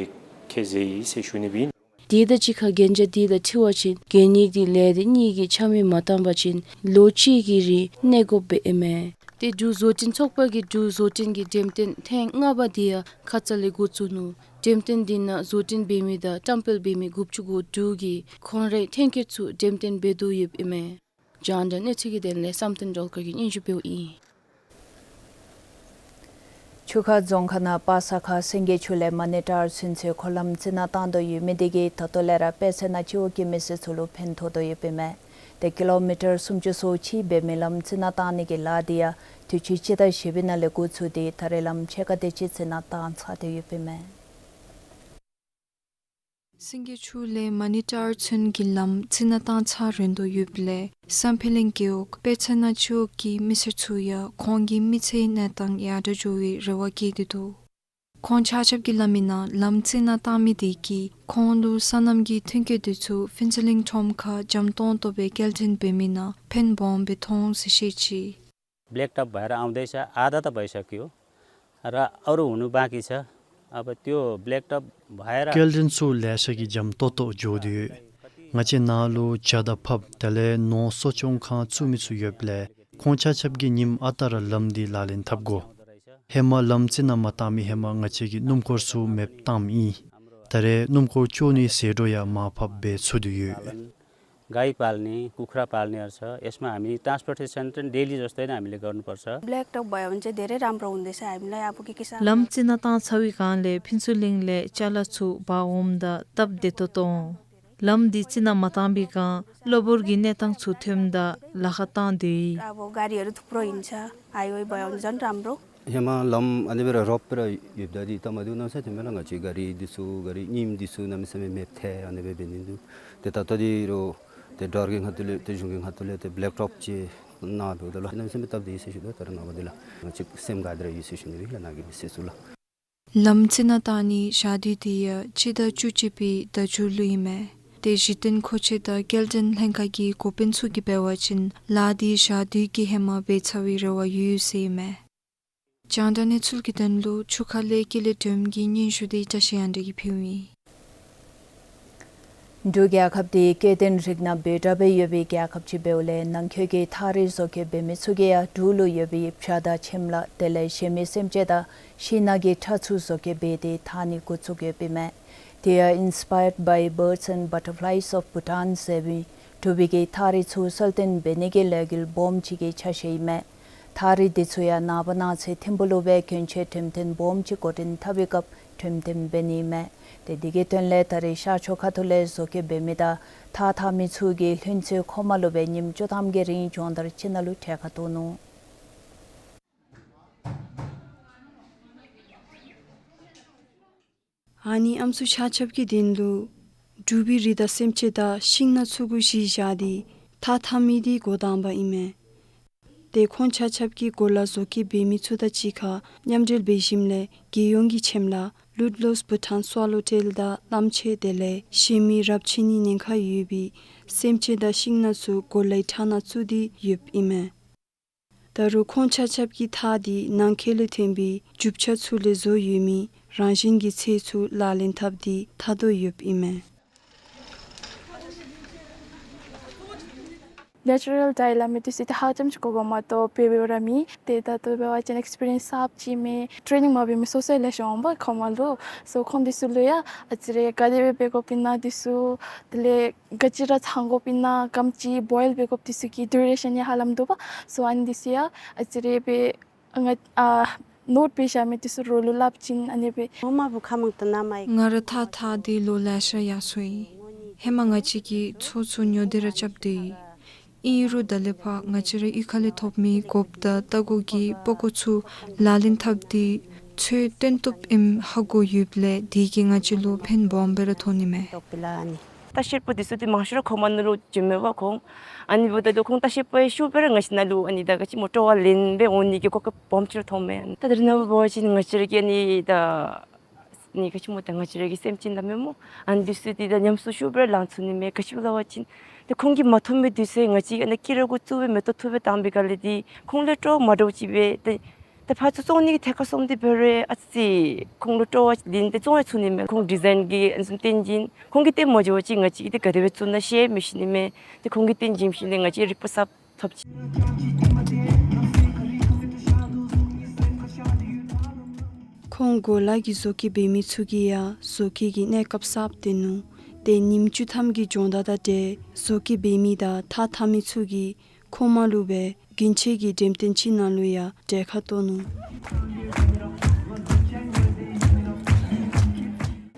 ཁས་བླངས་ཡི་ཟེར་ཞུ་ནི་སྦེ་ཨིན། དེ་དང་གཅིག་ཁར་གན་རྒྱ་འདི་དང་འཁྲིལ་བ་ཅིན་གན་ཡིག་འདི་ལས་སྡེ་གཉིས་ཀྱིས་ཆ་མེད་མ་བཏང་པ་ཅིན་ལོ་གཅིག་གི་རིང་གནས་དགོཔ་སྦེ་ཨིན་མས། ཏེ་འབྲུག་བཟོ་སྐྲུན་ཚོགས་པ་གིས་འབྲུག་བཟོ་སྐྲུན་གྱི་འགྲེམས་སྟོན་ཐེངས་ལྔ་པ་འདི་ཡང་ཁ་ཙ་ལས་འགོ་བཙུགས་ནུག། འགྲེམས་སྟོན་འདི་ནང་བཟོ་སྐྲུན་འབད་མི་དང་བཀྲམ་སྤེལ་འབད་མི་དགུ་བཅུ་གོ་དྲུག་གིས་ཁོང་རའི་ཐོན་སྐྱེད་ཚུ་འགྲེམས་སྟོན་འབད་དོ་ཡོདཔ་ཨིན་མས། རྒྱང་བསྒྲགས་གནས་ཚུལ་གྱི་དོན་ལས་བསམ་གཏན་སྒྲོལ་དཀར་གྱིས་སྙན་ཞུ་འབདཝ་ཨིན། ཆུ་ཁ་རྫོང་ཁག་ནང་པ་ས་ཁ་སེང་གེ་ཆུ་ལས་མ་ཎི་བྲག་ཚུན་ཚོད་འཁོར་ལམ་རྩི་ནག་བཏང་དོ་ཡོད་མི་འདི་གིས་ད་ལྟོ་ལས་ར་དཔེ་ཆ་ནང་སྤྱི་འོག་གི་མི་སེར་ཚུ་ལུ་ཕན་ཐོགས་དོ་ཡོདཔ་ཨིན་མས། ཏེ་ཀི་ལོ་མི་ཊར་སུམ་ཅུ་སོ་གཅིག་འབད་མི་ལམ་རྩི་ནག་བཏང་ནི་གི་ལཱ་འདི་ཡང་དུས་ཅི་སྤྱི་ཟླ་བཞི་པའི་ནང་ལས་འགོ་བཙུགས་ཏེ་ད་རེས་ལམ་ཕྱེད་ཀ་དེ་ཅིག་རྩི་ནག་བཏང་ཚར་ཏེ་ཡོདཔ་ཨིན་མས། སེང་གེ་ཆུ་ལས་མ་ཎི་བྲག་ཚུན་གྱི་ལམ་རྩི་ནག་བཏང་ཚར་རན་དོ་ཡོདཔ་ལས་སམ་ཕི་ལིང་རྒེད་འོག་དཔེ་ཆ་ནང་སྤྱི་འོག་གི་མི་སེར་ཚུ་ཡང་ཁོང་གི་མི་ཚེའི་གནས་སྟངས་ཡར་དྲག་འགྱོ་བའི་རེ་བ་བསྐྱེད་དེ་འདུག། ཁོང་ཆ་ཁྱབ་ཀྱིས་སླབ་མིའི་ནང་ལམ་རྩི་ནག་བཏང་མི་དེ་གིས་ཁོང་ལུ་སོ་ནམ་གྱི་ཐོན་སྐྱེད་དེ་ཚུ་ཕུན་ཚོགས་གླིང་ཁྲོམ་ཁར་འཇམ་ཏོང་ཏོ་སྦེ་སྐྱེལ་འདྲེན་འབད་མི་ནང་ཕན་སྦོམ་སྦེ་ཐོགས་འོང་ཟེར་བཤད་ཅི། ब्ल्याक टप भएर आउँदैछ, आधा त भइसक्यो र अरू हुनु बाँकी छ। अब त्यो ब्ल्याक टप भएर སྐྱེལ་འདྲེན་ཚུ་ལེ་ཤ་གིས་འཇམ་ཏོང་ཏོ་འགྱོ་དོ་ཡོད། ང་བཅས་ནཱ་ལུ་ཇ་དང་ཕགཔ་དེ་ལས་ནོར་གསོ་སྐྱོང་ཁང་བཙུགས་མི་ཚུ་ཡོདཔ་ལས་ཁོང་ཆ་ཁྱབ་ཀྱིས་ཉིནམ་ཨ་རྟག་ར་ལམ་འདི་ལག་ལེན་འཐབ་དགོ། ཧེ་མ་ལམ་རྩི་ནག་མ་བཏང་མི་ཧེ་མ་ང་བཅས་ཀྱི་སྣུམ་འཁོར་ཚུ་མེདཔ་བཏངམ་ཨིན། ད་རེས་སྣུམ་འཁོར་སྐྱོག་ནི་ཟད་འགྲོ་ཡང་མར་ཕབ་འབད་ཚུགས་དོ་ཡོད། गाई पाल्ने, कुखुरा पाल्नेहरू छ, यसमा हामी ट्रान्सपोर्टेसन चाहिँ डेली जस्तै नै हामीले गर्नुपर्छ। ब्ल्याक टप भयो भने चाहिँ धेरै राम्रो हुँदैछ हामीलाई, अब के के छ। ལམ་རྩི་ནག་བཏང་ཚར་བའི་སྒང་ལས་ཕུན་ཚོགས་གླིང་ལས་ཅ་ལ་ཚུ་འབག་འོངམ་ད་སྟབས་བདེ་ཏོག་ཏོ་འོང་། ལམ་འདི་རྩི་ནག་མ་བཏང་པའི་སྒང་གློ་བུར་གྱི་གནས་སྟངས་ཚུ་ཐོནམ་ད་ལཱ་ཁག་བཏང་དོ་ཡོད། अब गाडीहरू थुप्रो हिँड्छ, हाइवे भयो भने झन् राम्रो। ཧེ་མ་ལམ་ཨ་ནི་སྦེ་ར་རོགས་སྦེ་ར་ཡོདཔ་ད་འདི་ད་མ་འདུག་ན་ཟེར་དེ་མེན་ན་ང་བཅས་ག་རི་འདི་ཚུ་ག་རི་རྙིངམ་འདི་ཚུ་གནམ་མེད་ས་མེད་མེདཔ་ཐལ་ཨ་ནི་སྦེ་འབད་ནི་འདུག། ཏེ་ད་ལྟོ་འདི་རུང་ཏེ་ཌོར་གྱི་ཁ་ཐུག་ལས་ཏེ་གཞུང་གི་ཁ་ཐུག་ལས་ཏེ་བླེག་ཊོབ་ཅིག་གནང་འདུག། ད་ལུ་གནམ་མེད་ས་མེད་སྟབས་བདེ་ཟེར་ཞུ་དོ། ད་རེས་ནངས་པ་འདི་ལགས་ང་བཅས་སེམས་དགའ་སྟེ་ར་ཡོད་ཟེར་ཞུ་ནི་ལགས་ནཱ་གི་མི་སེར་ཚུ་ལགས། ལམ་རྩི་ནག་བཏང་ནི་ཞག་དུས་འདི་ཡང་སྤྱི་ཟླ་བཅུ་གཅིག་པའི་ཟླ་མཇུག་ལུ་ཨིན་མས། ཏེ་གཞི་རྟེན་མཁོ་ཆས་དང་སྐྱེལ་འདྲེན་ལྷན་ཁག་གི་འགོ་དཔོན་ཚུ་གིས་འབད་བ་ཅིན་ལཱ་འདི་ཞག་དུས་ཀྱི་ཧེ་མ་འབད་ཚར་བའི་རེ་བ་ཡོད་ཟེར་ཨིན་མས། རྒྱང་བསྒྲགས་གནས་ཚུལ་གྱི་དོན་ལུ་ཆུ་ཁ་ལས་ཀུན་ལེགས་སྒྲོལམ་གྱིས་སྙན་ཞུ་འདི་བཀྲ་ཤིས་དབང་འདུས་ཀྱིས་ཕུལཝ་ཨིན། འབྲུག་རྒྱལ་ཁབ་འདི་སྐྱེ་ལྡན་རིགས་སྣ་འབོར་དྲགས་སྦེ་ཡོད་པའི་རྒྱལ་ཁབ་ཅིག་འབདཝ་ལས་ནང་འཁོད་ཀྱི་ཐགས་རིས་བཟོ་བཀོད་འབད་མི་ཚུ་གིས་ཡང་འབྲུག་ལུ་ཡོད་པའི་བྱ་དང་ཆེམ་ལ་དེ་ལས་གཞན་མི་སེམས་ཅན་དང་ཤིང་ནགས་ཀྱི་ཁྲ་ཚུ་བཟོ་བཀོད་འབད་དེ་འཐག་ནི་འགོ་བཙུགས་ཡོདཔ་ཨིན་མས། དེ་ཡང་Inspired by Birds and Butterflies of Bhutan ཟེར་བའི་འབྲུག་པའི་གི་ཐགས་རིས་ཚུ་གསལ་སྟོན་འབད་ནི་གི་ལས་འགུལ་སྦོམ་ཅིག་གི་ཆ་ཤས་ཨིན་མས། ཐགས་རིས་འདི་ཚུ་ཡང་ནངས་པ་གནངས་ཚེ་ཐིམ་ཕུག་ལུ་སྦེ་གྱོན་ཆས་འགྲེམས་སྟོན་སྦོམ་ཅིག་འགོ་འདྲེན་འཐབ་པའི་སྐབས་འགྲེམས་སྟོན་འབད་ནི་ཨིན་མས། ཏེ་འདི་གི་དོན་ལས་ད་རིས་ཤར་ཕྱོགས་ཁ་ཐུག་ལས་བཟོ་བཀོད་འབད་མི་དང་ཐགས་འཐག་མི་ཚུ་གིས་ལྷུན་རྩེ་མཁོ་མ་ལུ་སྦེ་ཉིནམ་བཅུ་ཐམ་གྱི་རིང་སྦྱོང་བརྡར་ཅིག་ནང་ལུ་ཐད་ཁར་གཏོགས་ནུག། ཨ་ནི་ཨམ་སྲུ་ཆ་ཁྱབ་ཀྱི་དོན་ལུ་ འབྲུག་པའི་རི་དང་སེམས་ཅན་དང་ཤིང་སྣ་ཚུ་གུ་གཞི་བཞག་སྟེ་ཐགས་འཐག་མི་འདི་འགོ་དང་པ་ཨིན་མས། ཏེ་ཁོང་ཆ་ཁྱབ་ཀྱིས་གོ་ལ་བཟོ་བཀོད་འབད་མི་ཚུ་དང་གཅིག་ཁར་མཉམ་འབྲེལ་འབད་ཞིནམ་ལས་རྒྱལ་ཡོངས་ཀྱི་ཆེམ་ལ་ལུཊ་ལོསི་བྷུ་ཊཱན་སྭ་ལོ་ཊེལ་དང་གླངམོ་ཆེ་དེ་ལས་གཞན་མི་རབས་ཆད་ནིའི་ཉེན་ཁ་ཡོད་པའི་སེམས་ཅན་དང་ཤིང་སྣ་ཚུ་གོ་ལའི་ཕྲ་ནང་བཙུགས་ཏེ་ཡོདཔ་ཨིན་མས། ད་རུང་ཁོང་ཆ་ཁྱབ་ཀྱིས་ཐགས་འདི་ནང་འཁོད་ལས་ཐོན་པའི་རྒྱུ་ཆ་ཚུ་ལས་བཟོ་ཡོད་མི་རང་བཞིན་གྱི་ཚལ་ཚུ་ལག་ལེན་འཐབ་སྟེ་འཐག་དོ་ཡོདཔ་ཨིན་མས། ནེ་ཅུ་རཱལ་ཌའི་སླབ་མི་འདི་ཚུ་ཏེ་ཧ་ལམ་ཅིག་གོ་བ་མ་གཏོགས་འབད་འབདཝ་ར་མེད། ཏེ་ད་ལྟོ་འབད་བ་ཅིན་ཨེགསི་པི་རི་ཡེནསི་གསརཔ་ཅིག་མས། ཊེ་ནིང་མ་འབད་མི་སོ་སོ་ལེ་ཤ་འོང་པ་ཁོ་མ་ལུ། སོ་ཁོང་འདི་ཚུ་ལུ་ཡང་ཨ་ཙི་རེ་ག་དེ་སྦེ་འབད་དགོཔ་ཨིན་ན་འདི་ཚུ་དེ་ལས་ག་ཅི་ར་ཚང་དགོཔ་ཨིན་ན་ག་དེམ་ཅིག་བོའིལ་འབད་དགོཔ་འདི་ཚུ་གི་ཌུ་རེ་ཤཱན་ཡང་ཧ་ལམ་འདུག་པ། སོ་ཨ་ནི་འདི་ཚུ་ཡང་ཨ་ཙི་རེ་སྦེ་ང་ཨ་ནོཊ་སྦེ་བཞག་མི་འདི་ཚུ་རོགས་ལུ་སླབ་བྱིན་ཨ་ནི་སྦེ། ངོ་མ་བུ་ཁ་མང་དུ་ན་མ་ཡི། ང་ར་ཐགས་འཐག་སྟེ་ལོ་ལེ་ཤ་ཡར་སོ་ཡི། ཧེ་མ་ང་བཅས་ཀྱིས་མཚོ་ཚུ་ཉོ་སྟེ་ར་རྐྱབ་སྡོད་ཡི། ཨིན་རུང་ད་ལས་ཕར་ང་བཅས་རའི་གཡུས་ཁ་ལས་ཐོབ་མི་གོགཔ་དང་རྟ་མགོ་གི་པགས་ཀོ་ཚུ་ལག་ལེན་འཐབ་སྟེ་ཚུ་བཏོན་བཏུབ་ཨིནམ་ཧ་གོ་ཡོདཔ་ལས་དེ་གིས་ང་བཅས་ལུ་ཕན་སྦོམ་སྦེ་ར་ཐོན་ནི་མས། ལྟ་བཤལ་པ་འདི་ཚུ་ཏེ་མང་ཤོས་ར་ཁོ་མ་ནང་ལུ་བྱོནམ་མས་པ་ཁོང་། ཨ་ནི་འབདཝ་ད་ལུ་ཁོང་ལྟ་བཤལ་པ་ཡང་ཤུགས་སྦེ་ར་ང་བཅས་ནང་ལུ་ཨ་ནི་ད་ག་ཅི་སྨོ་སྤྲོ་བ་ལེན་སྦེ་འོང་ནི་གི་གོ་སྐབས་སྦོམ་ཅིག་ར་ཐོབ་མས། ད་ད་རེས་ནངས་པ་འབད་བ་ཅིན་ང་བཅས་ར་གི་ཨ་ནི་ད་ནི་ག་ཅི་སྨོ་ད་ང་བཅས་ར་གི་སེམས་ཅན་ད་མེན་སྨོ། ཨ་ནི་འདི་ཚུ་ཏེ་ད་ཉམས་སུ་ཤུགས་སྦེ་ར་ལང་ཚུགས་ནི་མས། ག་ཅི་སླབ་པ་ཅིན་ཏེ་ཁོང་གིས་མ་ཐོབ་མི་འདི་ཚུ་ང་བཅས་ཨ་ནི་སྐྱིད་ར་གུ་བཙུགས་སྦེ་མེ་ཏོག་འཐུ་སྦེ་བཏང་པའི་སྒང་ལས་ཏེ་ཁོང་ལུ་སྤྲོ་བ་མ་འདྲཝ་ཅིག་སྦེ་ཏེ་ད་ཕར་ཚུར་བཙོང་ནི་གི་ཐད་ཁར་སོངམ་འདི་འབད་རུང་ཨ་ཙི་ཁོང་ལུ་སྤྲོ་བ་ལེན་ཏེ་བཙོང་ཡང་ཚུགས་ནི་མས། ཁོང་ཌི་ཛའིན་གྱི་ཨ་ནི་བཟུམ་སྟོན་བྱིན། ཁོང་གིས་སྟོན་མ་འགྱོ་བ་ཅིན་ང་བཅས་ཀྱིས་ཏེ་ག་དེ་སྦེ་བཙུགས་ན་ཤེས་མི་ཤེས་ནི་མས། ཏེ་ཁོང་གིས་སྟོན་བྱིན་ཞིནམ་ལས་ང་བཅས་རིག་པ་གསརཔ་ཐོབ་ཅི། ཁོང་གོ་ལ་གི་བཟོ་བཀོད་འབད་མི་ཚུ་གིས་ཡང་བཟོ་བཀོད་ཀྱི་གནས་སྐབས་གསརཔ་སྟོན་ནུག། ཏེ་ཉིནམ་བཅུ་ཐམ་གྱི་སྦྱོང་བརྡར་དང་འབྲེལ་བཟོ་བཀོད་འབད་མི་དང་ཐགས་འཐག་མི་ཚུ་གིས་ཁོ་མ་ལུ་སྦེ་རྒྱུན་ཆད་ཀྱི་འགྲེམས་སྟོན་ཅིག་ནང་ལུ་ཡང་གྲལ་ཁར་གཏོགས་ནུག།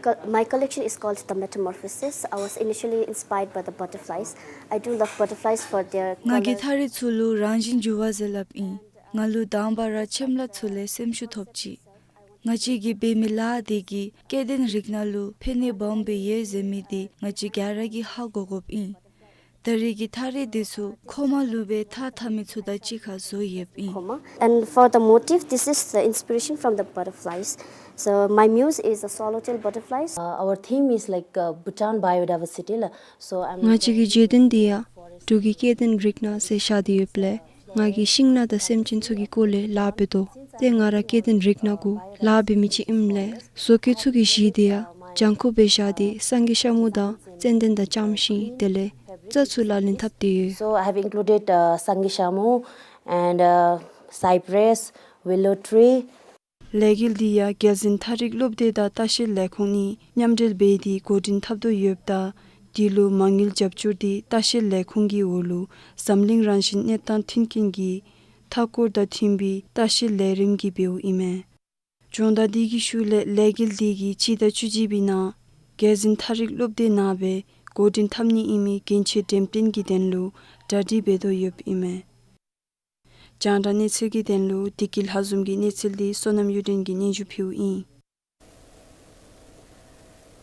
Co- my collection is called The Metamorphosis. I was initially inspired by the butterflies. I do love butterflies for their ང་གིས་ཐགས་རིག་ཚུ་ལུ་རང་བཞིན་འགྱུར་བ་ཟེར་སླབ་ཨིན། ང་ལུ་དང་པ་ར་ཆེམ་ལ་ཚུ་ལས་སེམས་ཤུགས་ཐོབ་ཅི། ང་བཅས་ཀྱིས་འབད་མི་ལཱ་འདི་གིས་སྐྱེ་ལྡན་རིགས་སྣ་ལུ་ཕན་ནུས་སྦོམ་སྦེ་ཡོད་ཟེར་མི་འདི་ང་བཅས་ག་ར་གིས་ཧ་གོ་དགོཔ་ཨིན། ད་རེས་ཀྱི་ཐགས་རིག་འདི་ཚུ་ཁོ་མ་ལུ་སྦེ་ཐགས་འཐག་མི་ཚུ་དང་གཅིག་ཁར་བཟོ་ཡོདཔ་ཨིན། Comma. And for the motif, this is the inspiration from the butterflies. So my muse is the swallowtail butterflies. Uh, our theme is like, uh, Bhutan biodiversity la. So I'm ང་བཅས་ཀྱི་བརྗོད་དོན་འདི་ཡང་འབྲུག་གི་སྐྱེ་ལྡན་རིགས་སྣ་ཟེར་བཞག་སྟེ་ཡོདཔ་ལས་ང་གིས་ཤིང་སྣ་དང་སེམས་ཅན་ཚུ་གི་སྐོར་ལས་ལཱ་འབད་དོ། ཏེ་ང་ར་སྐྱེ་ལྡན་རིགས་སྣ་གུ་ལཱ་འབད་མི་ཅིག་ཨིནམ་ལས་བཟོ་བཀོད་ཚུ་གི་གཞི་འདི་ཡང་ལྗང་ཁུ་སྦེ་བཞག་སྟེ་སངས་རྒྱས་ཤ་མུ་དང་ཙན་དན་དང་ལྕངམ་ཤིང་དེ་ལས་རྩྭ་ཚུ་ལག་ལེན་འཐབ་སྟེ་ཡོད། So I have included, uh, Sangay Shamu and, uh, Cypress, willow tree. ལས་འགུལ་འདི་ཡང་རྒྱལ་གཞུང་ཐགས་རིག་སློབ་སྡེ་དང་ལྟ་བཤལ་ལས་ཁུངས་གཉིས་མཉམ་འབྲེལ་འབད་དེ་འགོ་འདྲེན་འཐབ་དོ་ཡོདཔ་ད་འདི་ལུ་མ་དངུལ་རྒྱབ་སྐྱོར་འདི་ལྟ་བཤལ་ལས་ཁུངས་ཀྱི་འོག་ལུ་འཛམ་གླིང་རང་བཞིན་གནས་སྟངས་མཐུན་རྐྱེན་གྱི་མཐའ་འཁོར་དང་མཐུན་པའི་ལྟ་བཤལ་ལས་རིམ་གྱིས་འབདཝ་ཨིན་མས། སྦྱོང་བརྡར་འདི་གི་ཤུལ་ལས་ལས་འགུལ་འདི་གིས་སྤྱི་ཟླ་བཅུ་གཅིག་པའི་ནང་རྒྱལ་གཞུང་ཐགས་རིག་སློབ་སྡེ་ནང་སྦེ་འགོ་འདྲེན་འཐབ་ནི་ཨིན་མི་གལ་ཆེ་འགྲེམས་སྟོན་གྱི་དོན་ལུ་གྲ་སྒྲིག་འབད་དོ་ཡོདཔ་ཨིན་མས། རྒྱང་བསྒྲགས་གནས་ཚུལ་གྱི་དོན་ལུ་བདེ་སྐྱིད་ལྷ་འཛོམས་ཀྱི་གནས་ཚུལ་འདི་བསོད་ནམས་གཡུ་སྒྲོན་གྱིས་སྙན་ཞུ་ཕུལཝ་ཨིན།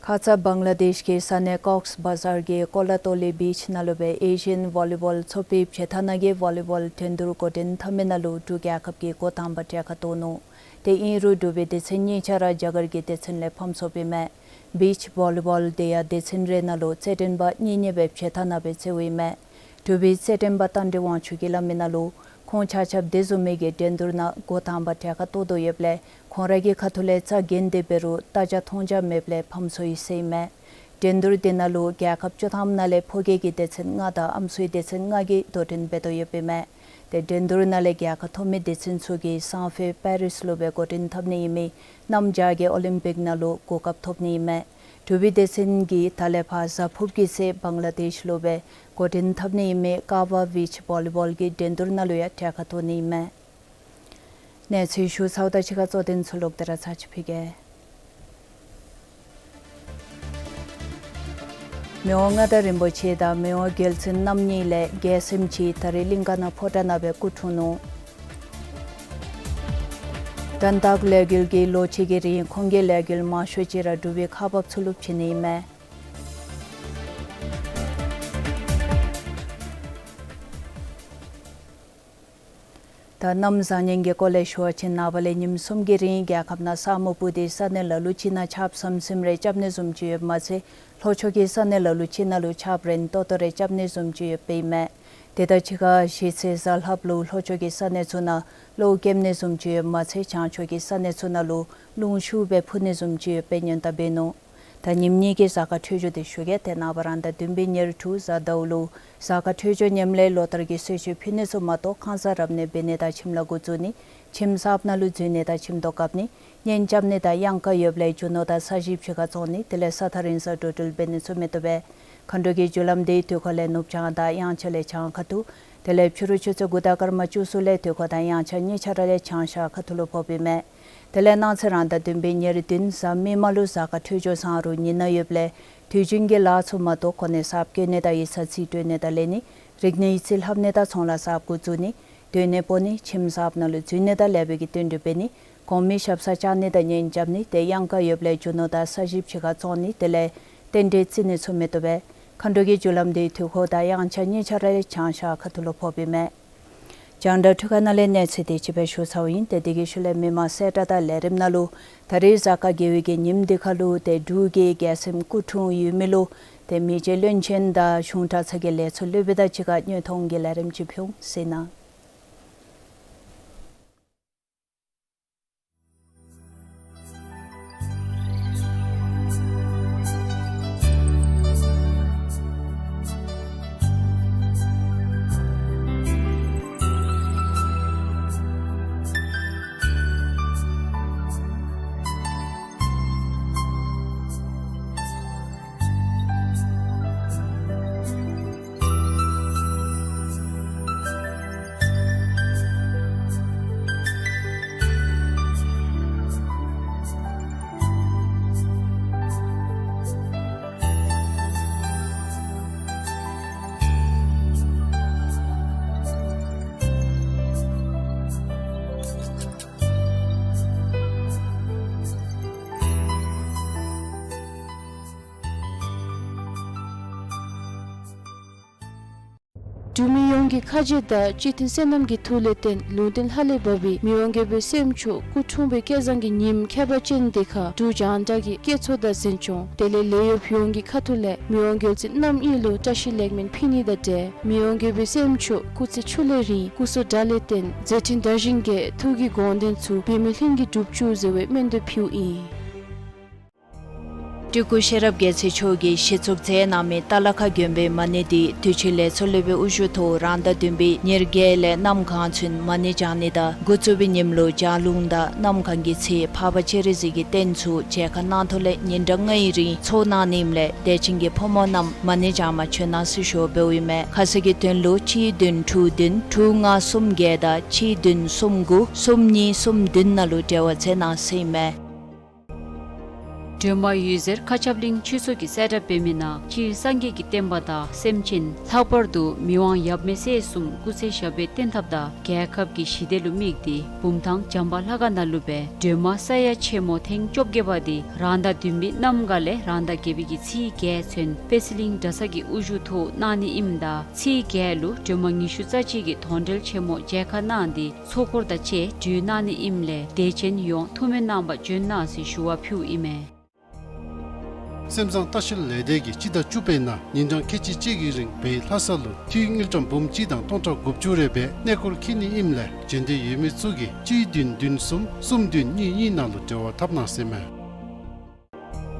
ཁ་ཙ་བང་ལ་དེཤ་གི་ས་གནས་ཀོགས་བ་ཛར་གྱི་ཀོ་ལ་ཏོ་ལི་བིཆ་ནང་ལུ་སྦེ་ཨེ་ཤི་ཡཱན་ཝོ་ལི་བོལ་ཚོགས་པའི་བྱེ་ཐང་ནང་གི་ཝོ་ལི་བོལ་འགྲན་བསྡུར་འགོ་འདྲེན་འཐབ་མི་ནང་ལུ་འབྲུག་རྒྱལ་ཁབ་ཀྱིས་འགོ་དང་པ་གྲལ་ཁར་གཏོགས་ནུག། ཏེ་ཨིན་རུང་འབྲུག་པའི་སྡེ་ཚན་གཉིས་ཆ་ར་རྒྱ་གར་གྱི་སྡེ་ཚན་ལས་ཕམ་སོཔ་ཨིན་མས། བིཆ་ཝོ་ལི་བོལ་འདི་ཡང་སྡེ་ཚན་རེ་ནང་ལུ་རྩེད་འགྲན་པ་གཉིས་གཉིས་སྦེ་བྱེ་ཐང་ནང་སྦེ་རྩེཝ་ཨིན་མས། འབྲུག་པའི་རྩེད་འགྲན་པ་རྟ་མགྲིན་དབང་ཕྱུག་གིས་སླབ་མི་ནང་ལུ་ཁོང་ཆ་ཁྱབ་དེ་བཟུམ་མའི་གི་འགྲན་བསྡུར་ནང་འགོ་དང་པ་གྲལ་ཁར་གཏོགས་དོ་ཡོདཔ་ལས་ཁོང་ར་གི་ཁ་ཐུག་ལས་རྩ་འགེངས་ཏེ་འབད་རུང་ལྟ་རྒྱ་མཐོང་རྒྱ་མེདཔ་ལས་ཕམ་སོ་ཡི་ཟེར་ཨིན་མས། འགྲན་བསྡུར་འདི་ནང་ལུ་རྒྱལ་ཁབ་བཅུ་ཐམ་ནང་ལས་ཕོ་སྐྱེས་ཀྱི་སྡེ་ཚན་ལྔ་དང་ཨམ་སྲུའི་སྡེ་ཚན་ལྔ་གིས་དོ་འགྲན་འབད་དོ་ཡོདཔ་ཨིན་མས། ཏེ་འགྲན་བསྡུར་ནང་ལས་རྒྱལ་ཁ་ཐོབ་མི་སྡེ་ཚན་ཚུ་གིས་སང་ཕོད་པེ་རིས་ལུ་སྦེ་འགོ་འདྲེན་འཐབ་ནི་ཨིན་མི་གནམ་བྱཱར་གྱི་ཨོ་ལིམ་པིག་ནང་ལུ་གོ་སྐབས་ཐོབ་ནི་ཨིན་མས། འབྲུག་པའི་སྡེ་ཚན་གྱིས་ད་ལས་ཕར་གཟའ་ཕུརཔ་གི་ཚེ་བང་ལ་དེཤ་ལུ་སྦེ་འགོ་འདྲེན་འཐབ་ནི་ཨིན་མི་ཀ་བ་བིཆ་ཝོ་ལི་བོལ་གྱི་འགྲན་བསྡུར་ནང་ལུ་ཡང་གྲལ་ཁར་གཏོགས་ནི་ཨིན་མས། གནས་ཚུལ་ཞུ་ཚརཝ་དང་གཅིག་ཁར་གཙོ་དོན་ཚུ་ལོག་སྟེ་ར་ཚར་ཅིག་ཕུལ་གེ། མི་དབང་མངའ་བདག་རིན་པོ་ཆེ་དང་མི་དབང་རྒྱལ་བཙུན་རྣམ་གཉིས་ལས་རྒྱལ་སྲིད་ཅིག་ད་རེས་གླིང་ཀ་ན་ཕོ་བྲང་ནང་སྦེ་སྐུ་འཁྲུངས་ནུག། དོན་དག་ལས་འགུལ་གྱིས་ལོ་གཅིག་གི་རིང་ཁོང་གི་ལས་འགུལ་མང་ཤོས་ཅིག་ར་འབྲུག་པའི་ཁག་འབགཔ་ཚུ་ལུ་བྱིན་ནི་ཨིན་མས། གནམ་བཟང་ངན་གྱི་སྐོར་ལས་ཞུ་བ་ཅིན་ནངས་པ་ལས་ཉིནམ་གསུམ་གྱི་རིང་རྒྱལ་ཁབ་ནང་ས་སྨུག་སྤུབས་ཏེ་ས་གནས་ལ་ལུ་ཅིག་ནང་ཆརཔ་ཟིམ་ཟིམ་རེ་རྐྱབ་ནི་བཟུམ་ཅིག་ཡོདཔ་མ་ཚད་ལྷོ་ཕྱོགས་ཀྱི་ས་གནས་ལ་ལུ་ཅིག་ནང་ལུ་ཆརཔ་རན་ཏོག་ཏོ་རེ་རྐྱབ་ནི་བཟུམ་ཅིག་ཡོདཔ་ཨིན་མས། དེ་དང་གཅིག་ཁར་གཞེས་ཚེས་གཟའ་ལྷགཔ་ལུ་ལྷོ་ཕྱོགས་ཀྱི་ས་གནས་ཚུ་ནང་གློག་ཀེམ་ནི་བཟུམ་ཅིག་ཡོདཔ་མ་ཚད་བྱང་ཕྱོགས་ཀྱི་ས་གནས་ཚུ་ནང་ལུ་རླུང་ཤུགས་སྦེ་འཕུ་ནི་བཟུམ་ཅིག་ཡོདཔ་སྦེ་སྔོན་བརྡ་འབད་ནུག། ད་ཉིནམ་གཉིས་ཀྱི་གཟའ་སྐར་འཕྲོད་སྦྱོར་དེ་ཞུ་གེ། ཏེ་ནངས་པ་རང་ཟླ་བདུན་པའི་ཉེར་དྲུག་གཟའ་ཟླཝ་ལུ་གཟའ་སྐར་འཕྲོད་སྦྱོར་ཉམས་ལེན་ལོ་ལྟར་གྱི་གསོལ་མཆོད་ཕུལ་ནི་ཚུ་མ་གཏོགས་ཁང་གསར་རབ་གནས་འབད་ནི་དང་ཁྱིམ་ལཱ་འགོ་བཙུགས་ནི་ཁྱིམ་གསརཔ་ནང་ལུ་འཛུལ་ནི་དང་ཁྱིམ་ཐོག་བཀབ་ནི་གཉེན་རྐྱབ་ནི་དང་གཡང་ཀ་ཡོདཔ་ལས་རྒྱུ་ནོར་དང་ས་གཞི་ཕྱི་ཁར་བཙོང་ནི་དེ་ལས་ས་ཐག་རིང་སར་འགྲོ་འགྲུལ་འབད་ནི་ཚུ་མི་བཏུབ་པས། མཁའ་འགྲོ་གི་རྒྱུ་ལམ་དེ་དུས་འཁོར་ལས་ནུབ་བྱང་དང་དབྱངས་འཆར་ལས་བྱང་ཁ་ཐུག། དེ་ལས་ཕྱི་རུ་ཆུ་ཚོད་དགུ་དང་སྐར་མ་བཅུ་གསུམ་ལས་དུས་འཁོར་དང་དབྱངས་འཆར་གཉིས་ཆ་ར་ལས་བྱང་ཤར་ཁ་ཐུག་ལུ་ཕོགཔ་ཨིན་མས། དེ་ལས་གནངས་ཚེ་རང་ཟླ་བདུན་པའི་ཉེར་བདུན་གཟའ་མིག་དམར་ལུ་གཟའ་སྐར་འཕྲོད་སྦྱོར་བཟང་རུང་ཉིན་ནག་ཡོདཔ་ལས་དུས་རྒྱུན་གྱི་ལཱ་ཚུ་མ་གཏོགས་གོ་གནས་གསརཔ་བསྐོ་ནི་དང་ཡིག་ཚང་རྩིས་སྤྲོད་ནི་དང་ལེན་ནི་རིག་གནས་ཡིག་རྩིས་ལྷབ་ནི་དང་ཚོང་ལཱ་གསརཔ་འགོ་བཙུགས་ནི་སྡོད་གནས་སྤོ་ནི་ཁྱིམ་གསརཔ་ནང་ལུ་འཛུལ་ནི་དང་ལེགས་པའི་གི་བསྟུན་གྲོས་འབད་ནི་གོང་མའི་ཞབས་སར་བཅར་ནི་དང་གཉེན་རྐྱབ་ནི་དེ་གཡང་ཀ་ཡོདཔ་ལས་རྒྱུ་ནོར་དང་ས་གཞི་ཕྱི་ཁར་བཙོང་ནི་དེ་ལས་རྟེན་འབྲེལ་བརྩི་ནི་ཚུ་མི་བཏུབ་པས། མཁའ་འགྲོ་གི་རྒྱུ་ལམ་དེ་དུས་འཁོར་དང་དབྱངས་འཆར་གཉིས་ཆ་ར་ལས་བྱང་ཤར་ཁ་ཐུག་ལུ་ཕོགཔ་ཨིན་མས། རྒྱང་བསྒྲགས་འཕྲུལ་ཁང་ནང་ལས་གནས་ཚུལ་དེ་ཅིག་སྦེ་ཞུ་ཚརཝ་ཨིན། ཏེ་དེ་གི་ཤུལ་ལས་མི་མང་གསལ་བསྒྲགས་དང་ལས་རིམ་ནང་ལུ་ད་རེས་གཟའ་སྐར་དགེ་བའི་གི་ཉིནམ་འདི་ཁར་ལུ་ཏེ་འབྲུག་གི་རྒྱལ་སེམས་སྐུ་འཁྲུངས་ཡུལ་མི་ལུ་ཏེ་མི་རྗེ་བློན་ཆེན་དང་གཞུང་གྲྭ་ཚང་གི་ལས་ཚོགས་སློབ་དཔོན་དང་གཅིག་ཁར་བརྙན་ཐུང་གི་ལས་རིམ་ཅིག་ཕུལ་འོང་གཟིགས་གནང་། འབྲུག་མི་ཡོངས་ཀྱི་ཁ་རྗེ་དང་གཅིག་མཐུན་བསོད་ནམས་ཀྱི་མཐུ་ལས་བརྟེན་ལུང་བསྟན་ལྷ་ལས་བབས་པའི་མི་དབང་རྒྱལ་པོའི་སྲསམོ་མཆོག་སྐུ་འཁྲུངས་པའི་སྐལ་བཟང་གི་ཉིནམ་ཁྱད་པར་ཅན་འདི་ཁར་འབྲུག་རྒྱང་བསྒྲགས་ཀྱི་སྐད་ཚོགས་དང་འཛིན་སྐྱོང་དེ་ལས་ལས་གཡོགཔ་ཡོངས་ཀྱི་ཁ་ཐུག་ལས་མི་དབང་རྒྱལ་བཙུན་རྣམ་གཉིས་ལུ་བཀྲ་ཤིས་ལེགས་སྨོན་ཕུལ་ནི་དང་འབྲེལ་མི་དབང་རྒྱལ་པོའི་སྲསམོ་མཆོག་སྐུ་ཚེ་ཁྱོན་ལས་རིང་སྐུ་གསུང་དགྲ་ལས་བརྟན་མཛད་འཕྲིན་དར་ཞིང་རྒྱས་ཐུགས་ཀྱི་དགོངས་དོན་ཚུ་འབད་མེད་ལྷུན་གྱིས་འགྲུབ་བཅུག་ཟེར་བའི་སྨོན་འདུན་ཕུལཝ་ཨིན། སྤྲུལ་སྐུ་ཤེས་རབ་རྒྱལ་མཚན་མཆོག་གིས་གཞི་བཙུགས་མཛད་གནང་མི་རྟ་ལ་ཁ་དགོན་པའི་མ་ཎི་འདི་དུས་ཅི་ལས་ཚོགས་སློབ་དཔོན་དབུ་བཞུགས་ཐོག་རང་ཟླ་བདུན་པའི་ཉེར་བརྒྱད་ལས་གནམ་གང་ཚུན་མ་ཎི་བགྱང་ནི་དང་འགོ་བཙུགས་པའི་ཉིནམ་ལུ་ལྗགས་ལུང་དང་གནམ་གང་གི་ཚེ་འཕགས་པ་སྤྱན་རས་གཟིགས་ཀྱི་རྟེན་ཚུ་མཇལ་ཁ་གནང་ཐོག་ལས་ཉིན་གྲངས་ལྔའི་རིང་ཚོགས་གནང་ནི་ཨིནམ་ལས་དད་ཅན་གྱི་ཕོ་མོ་རྣམས་མ་ཎི་བགྱང་མ་བྱོན་གནང་ཟེར་ཞུ་བ་འབདཝ་ཨིན་མས། ཁ་གསལ་གྱི་དོན་ལུ་གཅིག་བདུན་དྲུག་བདུན་དྲུག་ལྔ་གསུམ་བརྒྱད་དང་གཅིག་བདུན་གསུམ་དགུ་གསུམ་གཉིས་གསུམ་བདུན་ནང་ལུ་འབྲེལ་བ་མཛད་གནང་ཟེར་ཨིན་མས། སྒྲོལ་མ་འོད་ཟེར་མཁའ་ཁྱབ་གླིང་ཆོས་ཚོགས་ཀྱིས་གསལ་བསྒྲགས་འབད་མི་ནང་སྤྱིར་སངས་རྒྱས་ཀྱི་བསྟན་པ་དང་སེམས་ཅན་ལྷག་པར་དུ་མི་དབང་ཡབ་མེས་སྲས་གསུམ་སྐུ་ཚེ་ཞབས་པད་བརྟན་ཐབས་དང་རྒྱལ་ཁབ་ཀྱི་ཞི་བདེ་ལུ་དམིགས་ཏེ་བུམ་ཐང་བྱམས་པ་ལྷ་ཁང་ནང་ལུ་སྦེ་སྒྲོལ་མ་ས་ཡ་ཆེན་མོ་ཐེངས་བཅོ་བརྒྱད་པ་འདི་རང་ཟླ་བདུན་པའི་གནམ་གང་ལས་རང་ཟླ་བརྒྱད་པའི་གི་ཚེས་བརྒྱད་ཚུན་པད་ཚལ་གླིང་གྲྭ་ཚང་གི་དབུ་བཞུགས་ཐོག་གནང་ནི་ཨིནམ་ད་ཚེས་བརྒྱད་ལུ་སྒྲོལ་མ་ཉི་ཤུ་རྩ་གཅིག་གི་དོན་འགྲེལ་ཆེན་མོ་མཇལ་ཁ་གནང་སྟེ་ཚོགས་འཁོར་དང་བཅས་གྲོལ་གནང་ནི་ཨིནམ་ལས་དད་ཅན་ཡོངས་ཐུགས་སྨོན་གནང་པར་བྱོན་གནང་ཟེར་ཞུ་བ་ཕུལཝ་ཨིན་མས། སེམས་བཟང་ལྟ་བཤལ་ལས་སྡེ་གིས་སྤྱི་ཟླ་བཅུ་པའི་ནང་ཉིན་གྲངས་ཁལ་གཅིག་གཅིག་གི་རིང་བལ་ལྷ་ས་ལུ་འཐུས་དངུལ་ཀྲམ་འབུམ་གཅིག་དང་སྟོང་ཕྲག་དགུ་བཅུ་རེ་སྦེ་གནས་སྐོར་འཁྱིད་ནི་ཨིནམ་ལས་འབྱོན་འདོད་ཡོད་མི་ཚུ་གིས་གཅིག་བདུན་བདུན་གསུམ་གསུམ་བདུན་གཉིས་གཉིས་ནང་ལུ་འབྲེལ་བ་འཐབ་གནང་ཟེར་ཨིན་མས།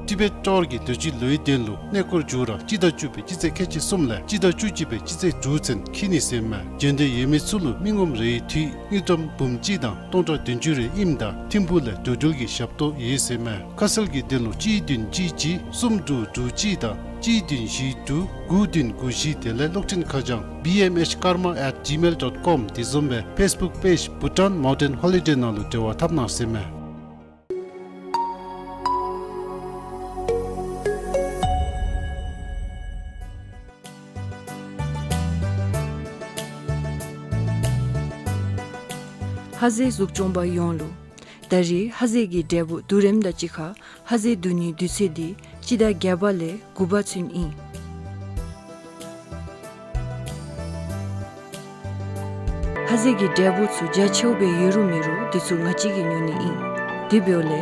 ཊི་བེཊ་ཊུར་གྱི་དུས་ཅི་ལོའི་དོན་ལུ་གནས་སྐོར་མཇུག་ར་སྤྱི་ཟླ་བཅུ་པའི་སྤྱི་ཚེས་ཁལ་གཅིག་གསུམ་ལས་སྤྱི་ཟླ་བཅུ་གཅིག་པའི་སྤྱི་ཚེས་དྲུག་ཚུན་འཁྱིད་ནི་ཟེར་ཨིན་མས། འབྱོན་འདོད་ཡོད་མི་ཚུ་ལུ་མི་ངོམ་རེའི་འཐུས་དངུལ་ཀྲམ་འབུམ་གཅིག་དང་སྟོང་ཕྲག་བདུན་ཅུ་རེ་ཨིནམ་ད་ཐིམ་ཕུག་ལས་འགྲོ་འགྲུལ་གྱི་ཞབས་ཏོག་ཡོད་ཟེར་ཨིན་མས། ཁ་གསལ་གྱི་དོན་ལུ་གཅིག་བདུན་གཅིག་གཅིག་གསུམ་དྲུག་དྲུག་གཅིག་དང་གཅིག་བདུན་བཞི་དྲུག་དགུ་བདུན་དགུ་བཞི་དེ་ལས་གློག་འཕྲིན་ཁ་བྱང་བི་ཨེམ་ཨེཆ་ཀརྨ་ཨེཊ་ཇི་མེལ་ཌོཊ་ཀོམ་དེ་བཟུམ་སྦེ་ཕེསི་བུཀ་པེཇ་བྷུ་ཊཱན་མའུན་ཊེན་ཧོ་ལི་ཌེ་ནང་ལུ་འབྲེལ་བ་འཐབ་གནང་ཟེར་ཨིན་མས། ཧ་ཟེ་གཟུགས་སྐྱོང་པ་ཡོངས་ལུ། ད་རེས་ཧ་ཟེ་གི་འབྲས་བུ་བསྡུ་རིམ་དང་གཅིག་ཁར་ཧ་ཟེ་བསྡུ་ནིའི་དུས་ཚོད་འདི་སྤྱི་ཟླ་བརྒྱད་པ་ལས་དགུ་པ་ཚུན་ཨིན། ཧ་ཟེ་གི་འབྲས་བུ་ཚུ་རྒྱ་ཆེཝ་སྦེ་ཡོད་རུང་མེད་རུང་དེ་ཚུ་ང་བཅས་ཀྱིས་ཉོ་ནི་ཨིན། དེ་འབདཝ་ལས་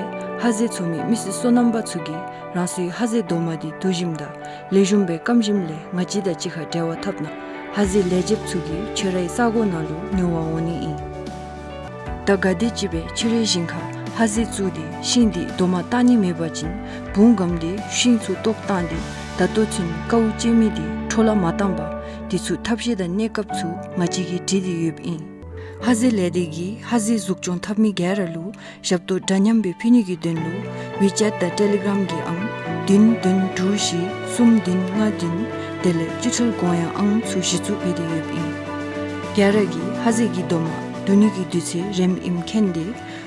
ཧ་ཟེ་འཚོ་མི་མི་སེར་སོ་ནམ་པ་ཚུ་གིས་རང་སོའི་ཧ་ཟེ་རྡོག་མ་དེ་བསྡུ་ཞིནམ་དང་ལེགས་ཤོམ་སྦེ་སྐམ་ཞིནམ་ལས་ང་བཅས་དང་གཅིག་ཁར་འབྲེལ་བ་འཐབ་གནང་། ཧ་ཟེ་ལེགས་ཆེཝ་ཚུ་གིས་ཁྱོད་རའི་ས་གོ་ནང་ལུ་ཉོ་བར་འོང་ནི་ཨིན། ད་ག་དེམ་ཅིག་སྦེ་ཁྱོད་རའི་ཞིང་ཁར་ཧ་ཟེ་བཙུགས་ཏེ་ཤིང་དེ་རྡོག་མ་བཏགས་ནི་མེད་པ་ཅིན་བུང་སྒམ་དེ་ཤིང་ཚུ་བཏོག་བཏང་སྟེ་ད་ལྟོ་ཚུན་ཀཝ་བཅད་མི་དེ་འཕྲོ་བརླག་མ་བཏང་པར་དེ་ཚུ་ཐབས་ཤེས་དང་གནས་སྐབས་ཚུ་ང་བཅས་ཀྱིས་སྒྲིག་སྟེ་ཡོདཔ་ཨིན། ཧ་ཟེ་ལས་སྡེ་གིས་ཧ་ཟེ་འཛུགས་སྐྱོང་འཐབ་མི་ག་ར་ལུ་ཞབས་ཏོག་འདྲ་མཉམ་སྦེ་ཕུལ་ནི་གི་དོན་ལུ་ཝི་ཅེཊ་དང་ཊེ་ལི་གརམ་གྱི་ཨང་བདུན་བདུན་དྲུག་བཞི་གསུམ་བདུན་ལྔ་བདུན་དེ་ལས་སྤྱི་ཐོལ་གོང་ཡང་ཨང་ཚུ་གཞི་བཙུགས་འབད་དེ་ཡོདཔ་ཨིན། ག་ར་གིས་ཧ་ཟེ་གི་རྡོག་མ་བསྡུ་ནི་གི་དུས་ཚོད་རནམ་ཨིནམ་མཁྱེན་ཏེ་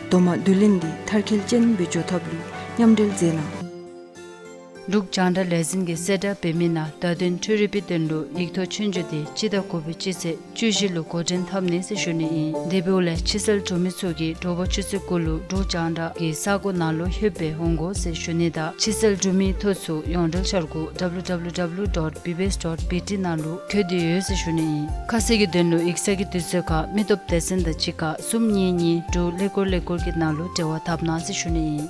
རྡོག་མ་བསྡུ་ལེན་འདི་མཐར་འཁྱོལ་ཅན་སྦེ་འགྱོ་ཐབས་ལུ་མཉམ་འབྲེལ་མཛད་གནང་། འབྲུག་རྒྱང་བསྒྲགས་ལས་འཛིན་གྱིས་གསལ་བསྒྲགས་འབད་མི་ནང་བརྡ་དོན་འཕྲུལ་རིག་པའི་དོན་ལུ་ཡིག་ཐོག་ཆོས་རྒྱུགས་དེ་སྤྱི་ཟླ་དགུ་པའི་སྤྱི་ཚེས་བཅུ་བཞི་ལུ་འགོ་འདྲེན་འཐབ་ནི་ཟེར་ཞུ་ནི་ཨིན། དེ་འབདཝ་ལས་ཕྱི་སེལ་གྲུབ་མི་ཚུ་གིས་དྲོ་པ་ཆུ་ཚོད་དགུ་ལུ་འབྲུག་རྒྱང་བསྒྲགས་ཀྱི་ས་གོ་ནང་ལུ་ལྷོདཔ་སྦེ་འོང་དགོ་ཟེར་ཞུ་ནི་དང་ཕྱི་སེལ་གྲུབ་མིའི་ཐོ་ཚུ་ཡོངས་འབྲེལ་འཆར་སྒོ་ཌབ་ལུ་ཌབ་ལུ་ཌབ་ལུ་ཌོཊ་བི་བི་ཨེསི་ཌོཊ་བི་ཊི་ནང་ལུ་འཁོད་དེ་ཡོད་ཟེར་ཞུ་ནི་ཨིན། ཁ་གསལ་གྱི་དོན་ལུ་ཡིག་ཚང་གི་དུས་ཚོད་ཁར་མི་སྟོབས་སྡེ་ཚན་དང་གཅིག་ཁར་གསུམ་གཉིས་གཉིས་དྲུག་ཀླད་ཀོར་ཀླད་ཀོར་གྱི་ནང་ལུ་འབྲེལ་བ་འཐབ་གནང་ཟེར་ཞུ་ནི་ཨིན།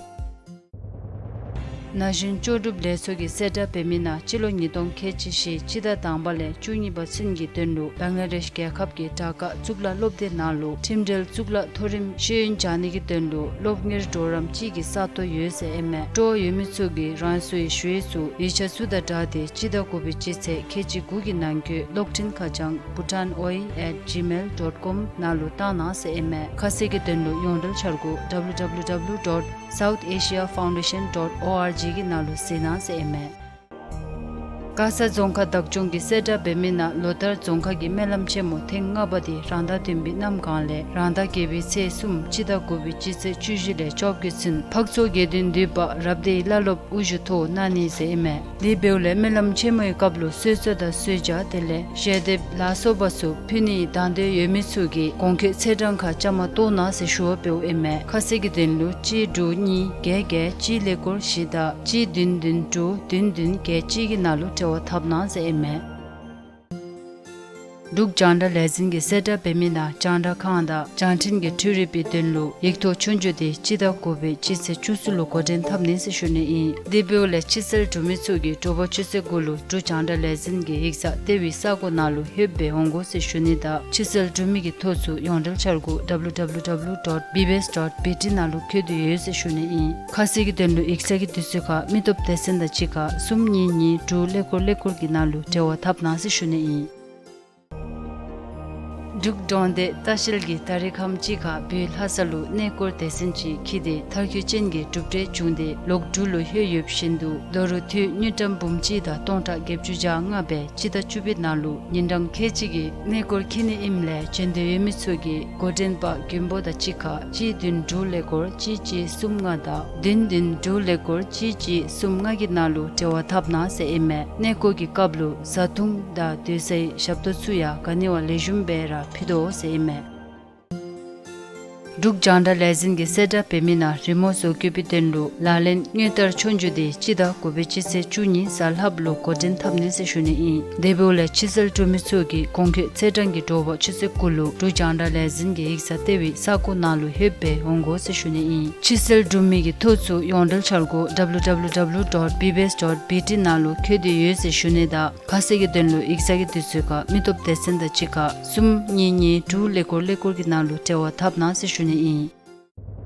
ན་གཞོན་ལྕོགས་གྲུབ་ལས་ཚོགས་ཀྱིས་གསལ་བསྒྲགས་འབད་མི་ནང་སྤྱི་ལོ་ཉིས་སྟོང་ཁལ་གཅིག་བཞི་སྤྱི་ཟླ་དང་པ་ལས་བཅུ་གཉིས་པ་ཚུན་གྱི་དོན་ལུ་བང་ལ་དེཤ་རྒྱལ་ཁབ་ཀྱི་དྲག་ཁག་གཙུག་ལག་སློབ་སྡེ་ནང་ལུ་ཁྲིམས་འབྲེལ་གཙུག་ལག་མཐོ་རིམ་ཤེས་ཡོན་སྦྱང་ནི་གི་དོན་ལུ་སློབ་གཉེར་གྲོགས་རམ་ཅིག་གི་ས་སྟོང་ཡོད་ཟེར་ཨིན་མས། སྤྲོ་བ་ཡོད་མི་ཚུ་གིས་རང་སོའི་ཞུ་ཡིག་ཚུ་ཡིག་ཆ་ཚུ་དང་སྦྲགས་ཏེ་སྤྱི་ཟླ་དགུ་པའི་སྤྱི་ཚེས་ཁལ་གཅིག་དགུ་གི་ནང་འཁོད་གློག་འཕྲིན་ཁ་བྱང་bhutan oi at gmail dot com ནང་ལུ་བཏང་གནང་ཟེར་ཨིན་མས། ཁ་གསལ་གྱི་དོན་ལུ་ཡོངས་འབྲེལ་འཆར་སྒོ་ཌབ་ལུ་ཌབ་ལུ་ཌབ་ལུ་ཌོཊ་སའུཐ་ཨེ་ཤི་ཡ་ཕའུན་ཌེ་ཤན་ཌོཊ་ཨོ་ཨར་ཇི་གི་ནང་ལུ་གཟིགས་གནང་ཟེར་ཨིན་མས། མགར་ས་རྫོང་ཁག་བདག་སྐྱོང་གིས་གསལ་བསྒྲགས་འབད་མི་ནང་ལོ་ལྟར་རྫོང་ཁག་གི་སྨོན་ལམ་ཆེན་མོ་ཐེངས་ལྔ་པ་དེ་རང་ཟླ་བདུན་པའི་གནམ་གང་ལས་རང་ཟླ་བརྒྱད་པའི་ཚེས་གསུམ་སྤྱི་ཟླ་དགུ་པའི་སྤྱི་ཚེས་བཅུ་བཞི་ལས་བཅོ་བརྒྱད་ཚུན་འཕགས་མཚོ་དགེ་ལྡན་འདུས་པ་རབ་སྡེའི་བླ་སློབ་དབུ་བཞུགས་ཐོག་གནང་ནི་ཟེར་ཨིན་མས། དེ་འབདཝ་ལས་སྨོན་ལམ་ཆེན་མོའི་སྐབས་ལུ་གསོལ་ཚོགས་དང་གསོལ་ཇ་དེ་ལས་ཞལ་འདེབས་ལ་སོགས་པ་ཚུ་ཕུལ་ནིའི་དང་འདོད་ཡོད་མི་ཚུ་གིས་གོང་འཁོད་ཚེས་གྲངས་ཁར་བཅའ་མར་གཏོགས་གནང་ཟེར་ཞུ་བ་འབདཝ་ཨིན་མས། ཁ་གསལ་གྱི་དོན་ལུ་གཅིག་དྲུག་གཉིས་བརྒྱད་བརྒྱད་གཅིག་ཀླད་ཀོར་བཞི་དང་གཅིག་བདུན་བདུན་དྲུག་བདུན་བདུན་བརྒྱད་གཅིག་གི་ནང་ལུ་འབྲེལ་བ་འཐབ་གནང་ཟེར་ཨིན་མས། འབྲུག་རྒྱང་བསྒྲགས་ལས་འཛིན་གྱིས་གསལ་བསྒྲགས་འབད་མི་ནང་རྒྱང་བསྒྲགས་ཁང་དང་རྒྱང་འཕྲིན་གྱི་འཕྲུལ་རིག་པའི་དོན་ལུ་ཡིག་ཐོག་ཆོས་རྒྱུགས་དེ་སྤྱི་ཟླ་དགུ་པའི་སྤྱི་ཚེས་བཅུ་གསུམ་ལུ་འགོ་འདྲེན་འཐབ་ནི་ཟེར་ཞུ་ནི་ཨིན། དེ་འབདཝ་ལས་ཕྱི་སེལ་གྲུབ་མི་ཚུ་གིས་དྲོ་པ་ཆུ་ཚོད་དགུ་ལུ་འབྲུག་རྒྱང་བསྒྲགས་ལས་འཛིན་གྱི་ཡིག་ཚང་ལྟེ་བའི་ས་གོ་ནང་ལུ་ལྷོདཔ་སྦེ་འོང་དགོ་ཟེར་ཞུ་ནི་དང་ཕྱི་སེལ་གྲུབ་མི་གི་ཐོ་ཚུ་ཡོངས་འབྲེལ་འཆར་སྒོ་ཌབ་ལུ་ཌབ་ལུ་ཌབ་ལུ་ཌོཊ་བི་བི་ཨེསི་ཌོཊ་བི་ཊི་ནང་ལུ་འཁོད་དེ་ཡོད་ཟེར་ཞུ་ནི་ཨིན། ཁ་གསལ་གྱི་དོན་ལུ་ཡིག་ཚང་གི་དུས་ཚོད་ཁར་མི་སྟོབས་སྡེ་ཚན་དང་གཅིག་ཁར་གསུམ་གཉིས་གཉིས་དྲུག་ཀླད་ཀོར་ཀླད་ཀོར་གྱི་ནང་ལུ་འབྲེལ་བ་འཐབ་གནང་ཟེར་ཞུ་ནི་ཨིན། འབྲུག་གྲོང་སྡེ་ལྟ་བཤལ་གྱིས་ད་རིས་ཁམས་ཅིག་ཁར་བོད་ལྷ་ས་ལུ་གནས་སྐོར་སྡེ་ཚན་ཅིག་འཁྱིད་དེ་མཐར་འཁྱོལ་ཅན་གྱི་གྲུབ་འབྲས་བྱུང་སྟེ་ལོག་འབྲུག་ལུ་ལྷོད་ཡོདཔ་བཞིན་དུ་ལོ་རུ་དུས་དངུལ་ཀྲམ་འབུམ་གཅིག་དང་སྟོང་ཕྲག་བརྒྱད་ཅུ་གྱ་ལྔ་སྦེ་སྤྱི་ཟླ་བཅུ་པའི་ནང་ལུ་ཉིན་གྲངས་ཁལ་གཅིག་གི་གནས་སྐོར་འཁྱིད་ནི་ཨིནམ་ལས་བྱོན་འདོད་ཡོད་མི་ཚུ་གིས་འགོ་འདྲེན་པ་མགོན་པོ་དང་གཅིག་ཁར་གཅིག་བདུན་དྲུག་ཀླད་ཀོར་གཅིག་གཅིག་གསུམ་ལྔ་དང་བདུན་བདུན་དྲུག་ཀླད་ཀོར་གཅིག་གཅིག་གསུམ་ལྔ་གི་ནང་ལུ་འབྲེལ་བ་འཐབ་གནང་ཟེར་ཨིན་མས། གནས་སྐོར་གྱི་སྐབས་ལུ་བཟའ་འཐུང་དང་སྡོད་སའི་ཞབས་ཏོག་ཚུ་ཡང་ག་ནི་བ་ལེགས་ཤོམ་སྦེ་ར་ཕུལ་དོ་ཟེར་ཨིན་མས། འབྲུག་རྒྱང་བསྒྲགས་ལས་འཛིན་གྱིས་གསལ་བསྒྲགས་འབད་མི་ནང་རི་མོ་བཟོ་བཀོད་པའི་དོན་ལུ་ལག་ལེན་དངུལ་ལྟར་ཆོས་རྒྱུགས་དེ་སྤྱི་ཟླ་དགུ་པའི་སྤྱི་ཚེས་བཅུ་གཉིས་གཟའ་ལྷགཔ་ལུ་འགོ་འདྲེན་འཐབ་ནི་ཟེར་ཞུ་ནི་ཨིན། དེ་འབདཝ་ལས་ཕྱི་སེལ་གྲུབ་མི་ཚུ་གིས་གོང་འཁོད་ཚེས་གྲངས་ཀྱི་དྲོ་པ་ཆུ་ཚོད་དགུ་ལུ་འབྲུག་རྒྱང་བསྒྲགས་ལས་འཛིན་གྱི་ཡིག་ཚང་ལྟེ་བའི་ས་གོ་ནང་ལུ་ལྷོདཔ་སྦེ་འོང་དགོ་ཟེར་ཞུ་ནི་ཨིན། ཕྱི་སེལ་གྲུབ་མི་གི་ཐོ་ཚུ་ཡོངས་འབྲེལ་འཆར་སྒོ་ཌབ་ལུ་ཌབ་ལུ་ཌབ་ལུ་ཌོཊ་བི་བི་ཨེསི་ཌོཊ་བི་ཊི་ནང་ལུ་འཁོད་དེ་ཡོད་ཟེར་ཞུ་ནི་དང་ཁ་གསལ་གྱི་དོན་ལུ་ཡིག་ཚང་གི་དུས་ཚོད་ཁར་མི་སྟོབས་སྡེ་ཚན་དང་གཅིག་ཁར་གསུམ་གཉིས་གཉིས་དྲུག་ཀླད་ཀོར་ཀླད་ཀོར་གྱི་ནང་ལུ་འབྲེལ་བ་འཐབ་གནང་ཟེར་ཞུ་ནི་ཨིན།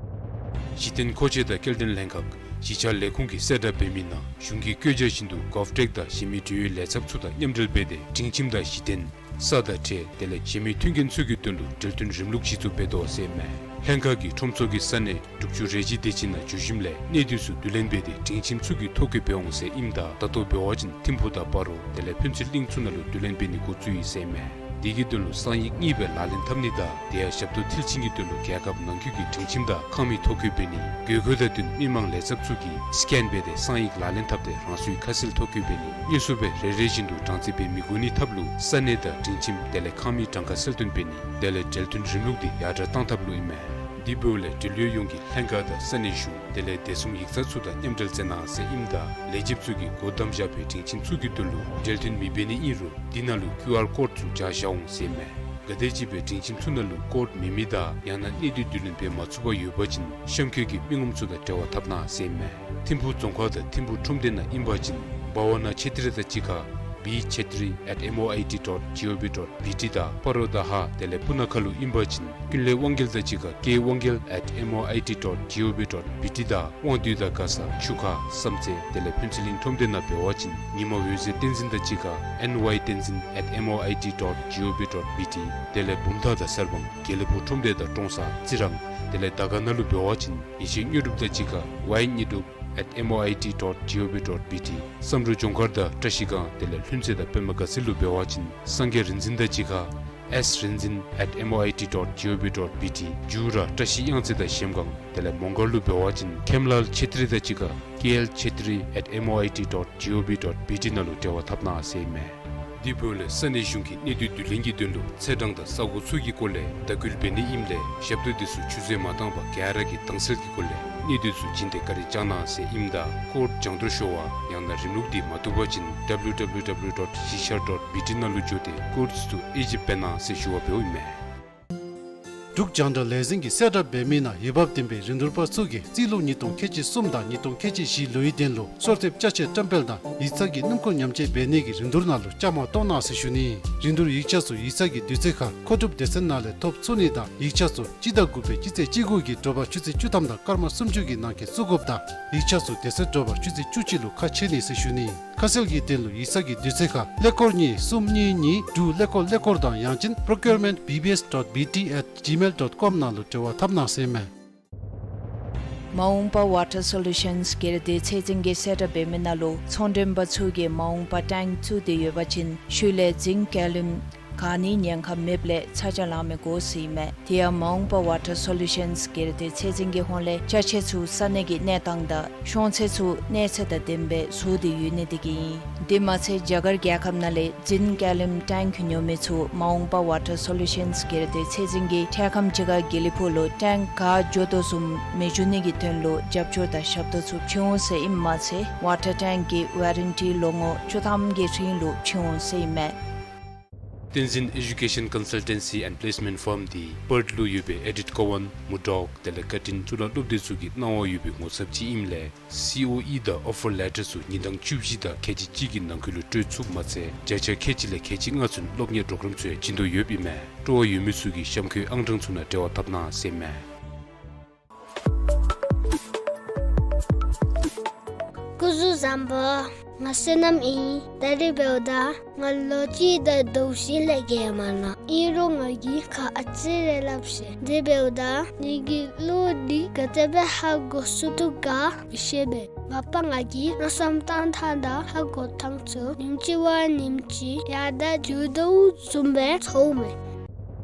གཞི་རྟེན་མཁོ་ཆས་དང་སྐྱེལ་འདྲེན་ལྷན་ཁག་གཞིས་ཆགས་ལས་ཁུངས་ཀྱིས་གསལ་བསྒྲགས་འབད་མི་ནང་གཞུང་གི་བཀོད་རྒྱ་བཞིན་དུ་གོབ་ཊེཀ་དང་གཞན་མི་འབྲེལ་ཡོད་ལས་ཚབ་ཚུ་དང་མཉམ་འབྲེལ་འབད་དེ་སྒྲིང་ཁྱིམ་དང་གཞི་རྟེན་ས་དང་ཁྲལ་དེ་ལས་གཞན་མི་མཐུན་རྐྱེན་ཚུ་གི་དོན་ལུ་འབྲེལ་མཐུན་རིམ་ལུགས་གཞི་བཙུགས་འབད་དོ་ཟེར་ཨིན་མས། ལྷན་ཁག་གིས་ཁྲོམ་ཚོགས་ཀྱི་ས་གནས་འབྲུག་ཆུ་རལ་གཅིག་སྡེ་ཆེན་ནང་འགྱོ་ཞིནམ་ལས་གནས་དུས་སུ་བསྡུ་ལེན་འབད་དེ་སྒྲིང་ཁྱིམ་ཚུ་གི་ཐོ་བཀོད་འབད་འོང་ཟེར་ཨིནམ་ད་ད་ལྟོ་འབད་བ་ཅིན་ཐིམ་ཕུག་དང་སྤ་རོ་དེ་ལས་ཕུན་ཚོགས་གླིང་ཚུ་ནང་ལུ་བསྡུ་ལེན་འབད་ནི་འགོ་བཙུགས་ཡི་ཟེར་ཨིན་མས། དེ་གི་དོན་ལུ་གསང་ཡིག་གཉིས་སྦེ་ལག་ལེན་འཐབ་ནི་དང་དེ་ཡང་ཞབས་ཏོག་མཐིལ་ཕྱིན་གྱི་དོན་ལུ་རྒྱལ་ཁབ་ནང་འཁོད་ཀྱི་སྒྲིང་ཁྱིམ་དང་ཁང་མིག་ཐོ་བཀོད་འབད་ནི། དགོས་མཁོ་དང་བསྟུན་མི་མང་ལས་ཚབ་ཚུ་གིས་སི་ཀེན་འབད་དེ་གསང་ཡིག་ལག་ལེན་འཐབ་སྟེ་རང་སོའི་ཁ་གསལ་ཐོ་བཀོད་འབད་ནི། དངོས་སུ་སྦེ་རེ་རེ་བཞིན་དུ་གྲངས་རྩིས་འབད་མི་དགོ་ནི་ཐབས་ལུ་ས་གནས་དང་སྒྲིང་ཁྱིམ་དེ་ལས་ཁང་མིག་གྲངས་ཀ་གསལ་སྟོན་འབད་ནི། དེ་ལས་འབྲེལ་མཐུན་རིམ་ལུགས་འདི་ཡར་དྲག་བཏང་ཐབས་ལུ་ཨིན་མས། དེ་འབདཝ་ལས་འབྲེལ་ཡོད་ཡོངས་ཀྱིས་ལྷན་ཁག་དང་ས་གནས་གཞུང་དེ་ལས་བདེ་སྲུང་ཡིག་ཚང་ཚུ་དང་མཉམ་འབྲེལ་མཛད་གནང་ཟེར་ཨིནམ་ད་ལས་བྱེདཔ་ཚུ་གིས་སྒོ་བསྡམས་བཞག་པའི་སྒྲིང་ཁྱིམ་ཚུ་གི་དོན་ལུ་འབྲེལ་མཐུན་མི་འབད་ནི་ཨིན་རུང་འདི་ནང་ལུ་ཀིའུ་ཨར་ཀོཌ་ཚུ་སྦྱར་བཞག་འོང་ཟེར་ཨིན་མས། ག་དེམ་ཅིག་སྦེ་སྒྲིང་ཁྱིམ་ཚུ་ནང་ལུ་ཀོཌ་མེད་མི་དང་ཡང་ན་གནས་སྡུད་སྡོད་ལེན་འབད་མ་ཚུགས་པར་ཡོད་པ་ཅིན་གཤམ་འཁོད་ཀྱི་མི་ངོམ་ཚུ་དང་འབྲེལ་བ་འཐབ་གནང་ཟེར་ཨིན་མས། ཐིམ་ཕུག་རྫོང་ཁག་དང་ཐིམ་ཕུག་ཁྲོམ་སྡེ་ནང་ཨིན་པ་ཅིན་བྷ་ཝ་ན་ཆེ་ཏྲི་དང་གཅིག་ཁར་བི་ཆེ་ཏྲི་ཨེཊ་ཨེམ་ཨོ་ཨའི་ཊི་ཌོཊ་ཇི་ཨོ་བི་ཌོཊ་བི་ཊི་དང་པ་རོ་ད་ཧ། དེ་ལས་སྤུ་ན་ཁ་ལུ་ཨིན་པ་ཅིན་ཀུན་ལེགས་དབང་རྒྱལ་དང་གཅིག་ཁར་ཀེ་དབང་རྒྱལ་ཨེཊ་ཨེམ་ཨོ་ཨའི་ཊི་ཌོཊ་ཇི་ཨོ་བི་ཌོཊ་བི་ཊི་དང་དབང་འདུས་དང་མགར་ས་ཆུ་ཁ་བསམ་རྩེ། དེ་ལས་ཕུན་ཚོགས་གླིང་ཁྲོམ་སྡེ་ནང་འབད་བ་ཅིན་ཉི་མ་འོད་ཟེར་བསྟན་འཛིན་དང་གཅིག་ཁར་ཨེན་ཝའི་བསྟན་འཛིན་ཨེཊ་ཨེམ་ཨོ་ཨའི་ཊི་ཌོཊ་ཇི་ཨོ་བི་ཌོཊ་བི་ཊི། དེ་ལས་བུམ་ཐང་དང་གསར་སྤང་དགེ་ལེགས་ཕུག་ཁྲོམ་སྡེ་དང་ཀྲོང་གསར་རྩི་རང་། དེ་ལས་དར་དཀར་ན་ལུ་འབད་བ་ཅིན་ཡེ་ཤེས་དངོས་གྲུབ་དང་གཅིག་ཁར་ཝའི་དངོས་གྲུབ་ཨེཊ་ཨེམ་ཨོ་ཨའི་ཊི་ཌོཊ་ཇི་ཨོ་བི་ཌོཊ་བི་ཊི། བསམ་འགྲུབ་ལྗོངས་མཁར་དང་བཀྲ་ཤིས་སྒང་དེ་ལས་ལྷུན་རྩེ་དང་པདྨ་དགའ་ཚལ་ལུ་འབད་བ་ཅིན་སངས་རྒྱས་རིག་འཛིན་དང་གཅིག་ཁར་ཨེསི་རིག་འཛིན་ཨེཊ་ཨེམ་ཨོ་ཨའི་ཊི་ཌོཊ་ཇི་ཨོ་བི་ཌོཊ་བི་ཊི། མཇུག་ར་བཀྲ་ཤིས་གཡང་རྩེ་དང་གཞལམ་སྒང་དེ་ལས་མོང་སྒར་ལུ་འབད་བ་ཅིན་མཁནམ་ལགས་ཆེ་ཏྲི་དང་གཅིག་ཁར་ཀེ་ཨེལ་ཆེ་ཏྲི་ཨེཊ་ཨེམ་ཨོ་ཨའི་ཊི་ཌོཊ་ཇི་ཨོ་བི་ཌོཊ་བི་ཊི་ནང་ལུ་འབྲེལ་བ་འཐབ་གནང་ཟེར་ཨིན་མས། དེ་འབདཝ་ལས་ས་གནས་གཞུང་གི་གནས་སྡུད་སྡོད་ལེན་གྱི་དོན་ལུ་ཚེས་གྲངས་དང་ས་གོ་ཚུ་གི་སྐོར་ལས་བརྡ་བསྐུལ་འབད་ནི་ཨིནམ་ལས་ཞབས་ཏོག་དེ་ཚུ་ཆུད་ཟོས་མ་བཏང་པར་ག་ར་གིས་དྭངས་གསལ་གྱི་སྒོ་ལས་གནས་སྡུད་ཚུ་བྱིན་ཏེ་བཀའ་དྲིན་བསྐྱང་གནང་ཟེར་ཨིནམ་ད་ཀོཌ་སྦྱང་དོར་ཤོར་བ་ཡང་ན་རིམ་ལུགས་འདི་མ་བཏུབ་པ་ཅིན་ཌབ་ལུ་ཌབ་ལུ་ཌབ་ལུ་ཌོཊ་གཞིས་ཆགས་ཌོཊ་བི་ཊི་ནང་ལུ་འགྱོ་སྟེ་ཀོཌ་ཚུ་ཨེ་ཇིབ་འབད་གནང་ཟེར་ཞུ་བ་འབདཝ་ཨིན་མས། འབྲུག་རྒྱང་བསྒྲགས་ལས་འཛིན་གྱིས་གསལ་བསྒྲགས་འབད་མི་ནང་འོས་འབབ་ལྡན་པའི་རིན་བསྡུར་པ་ཚུ་གིས་རྩིས་ལོ་ཉིས་སྟོང་ཁལ་གཅིག་གསུམ་དང་ཉིས་སྟོང་ཁལ་གཅིག་བཞི་ལོའི་དོན་ལུ་གསོལ་འདེབས་ཅ་ཆས་བཀྲམ་སྤེལ་དང་ཡིག་ཚང་གི་སྣུམ་འཁོར་ཉམས་བཅོས་འབད་ནི་གི་རིན་བསྡུར་ནང་ལུ་བཅའ་མར་གཏོགས་གནང་ཟེར་ཞུ་ནི། རིན་བསྡུར་ཡིག་ཆ་ཚུ་ཡིག་ཚང་གི་དུས་ཚོད་ཁར་མཁོ་སྒྲུབ་སྡེ་ཚན་ནང་ལས་ཐོབ་ཚུགས་ནི་དང་ཡིག་ཆ་ཚུ་སྤྱི་ཟླ་དགུ་པའི་སྤྱི་ཚེས་བཅུ་དགུ་གི་དྲོ་པ་ཆུ་ཚོད་བཅུ་ཐམ་དང་སྐར་མ་སུམ་ཅུ་གི་ནང་འཁོད་བཙུགས་དགོཔ་དང་ཡིག་ཆ་ཚུ་དེ་ཚེ་དྲོ་པ་ཆུ་ཚོད་བཅུ་གཅིག་ལུ་ཁ་ཕྱེ་ནི་ཟེར་ཞུ་ནི། ཁ་གསལ་གྱི་དོན་ལུ་ཡིག་ཚང་གི་དུས་ཚོད་ཁར་ཀླད་ཀོར་གཉིས་གསུམ་གཉིས་གཉིས་དྲུག་ཀླད་ཀོར་ཀླད་ཀོར་དང་ཡང་ཅིན་པྲོ་ཀིའུར་མེནཊ་བི་བི་ཨེསི་ཌོཊ་བི་ཊི་ཨེཊ་ཇི་མེལ་ཌོཊ་ཀོམ་ནང་ལུ་འབྲེལ་བ་འཐབ་གནང་ཟེར་ཨིན་མས། མ་འོངས་པ་ཝ་ཊར་སོ་ལུ་ཤཱནསི་སྒེར་སྡེ་ཚད་འཛིན་གྱིས་གསལ་བསྒྲགས་འབད་མི་ནང་ལུ་ཚོང་མགྲོན་པ་ཚུ་གིས་མ་འོངས་པ་ཊེངཀ་བཙུགས་ཏེ་ཡོད་པ་ཅིན་ཤུལ་ལས་རྫིང་བཀལ་ལེན་ག་ནི་ཉེན་ཁ་མེདཔ་ལས་ཚ་གྱང་ལང་མི་དགོ་ཟེར་ཨིན་མས། དེ་ཡང་མ་འོངས་པ་ཝ་ཊར་སོ་ལུ་ཤཱནསི་སྒེར་སྡེ་ཚད་འཛིན་གྱི་ཧོངས་ལས་ཅ་ཆས་ཚུ་ས་གནས་ཀྱི་གནས་སྟངས་དང་ཤོང་ཚད་ཚུ་གནས་ཚད་དང་ལྡནམ་སྦེ་བཟོ་སྟེ་ཡོད་ནི་དེ་གིས་ཨིན། དེ་མ་ཚད་རྒྱ་གར་རྒྱལ་ཁབ་ནང་ལས་རྫིང་བཀལ་ལེན་ཊེངཀ་ཉོ་མི་ཚུ་མ་འོངས་པ་ཝ་ཊར་སོ་ལུ་ཤཱནསི་སྒེར་སྡེ་ཚད་འཛིན་གྱིས་འཕྲལ་ཁམས་ཅིག་ཁར་དགེ་ལེགས་ཕུག་ལུ་ཊེངཀ་ག་འགྱོ་དོ་བཟུམ་མི་འགྱོ་ནི་གི་དོན་ལུ་རྒྱབ་སྐྱོར་དང་ཞབས་ཏོག་ཚུ་བྱིན་འོང་ཟེར་ཨིནམ་མ་ཚད་ཝ་ཊར་ཊེངཀ་གི་ཝ་རེན་ཊི་ལོ་ངོ་བཅུ་ཐམ་གྱི་རིང་ལུ་བྱིན་འོང་ཟེར་ཨིན་མས། བསྟན་འཛིན་ཨེ་ཇུ་ཀེ་ཤཱན་ཀོན་སལ་ཊེན་སི་ཨེནཌ་པི་ལེསི་མེནཊ་ཕརམ་འདི་པརཐ་ལུ་ཡོད་པའི་ཨེ་ཌིཐ་ཀོ་ཝཱན་མུར་ཌོག་དེ་ལས་ཀར་ཊིན་གཙུག་ལག་སློབ་སྡེ་ཚུ་གི་གནང་བ་ཡོད་པའི་ངོ་ཚབ་ཅིག་ཨིནམ་ལས་སི་ཨོ་ཨི་དང་ཨོ་ཕར་ལེ་ཊར་ཚུ་ཉིན་གྲངས་བཅུ་བཞི་དང་ཁལ་གཅིག་གཅིག་གི་ནང་འཁོད་ལུ་སྤྲོད་ཚུགསཔ་མ་ཚད་བརྒྱ་ཆ་ཁལ་གཅིག་ལས་ཁལ་གཅིག་ལྔ་ཚུན་སློབ་གཉེར་པྲོ་གརམ་ཚུ་ཡང་བྱིན་དོ་ཡོདཔ་ཨིན་མས། སྤྲོ་བ་ཡོད་མི་ཚུ་གིས་གཤམ་འཁོད་ཨང་གྲངས་ཚུ་ནང་འབྲེལ་བ་འཐབ་གནང་ཟེར་ཨིན་མས། སྐུ་གཟུགས་བཟང་པོ། ང་བསོད་ནམས་ཨིན། ད་རིས་འབདཝ་ད་ང་ལོ་གཅིག་དང་ཟླཝ་བཞི་ལས་བརྒལ་མ་ནུག། ཨིན་རུང་ང་གིས་ཁ་ཨ་ཙི་རེ་སླབ་ཤིག། དེ་འབདཝ་ད་ངེ་གི་བློ་འདི་ག་དེ་སྦེ་ཧ་གོ་ཚུགས་དོ་ག་མི་ཤེས་པས། མ་པ་ང་གིས་མནོ་བསམ་བཏང་ཐངས་དང་ཧ་གོ་ཐངས་ཚུ་ཉིནམ་གཅིག་བ་ཉིནམ་གཅིག་ཡར་དྲག་འགྱོ་དོ་བཟུམ་སྦེ་ཚོརཝ་མས།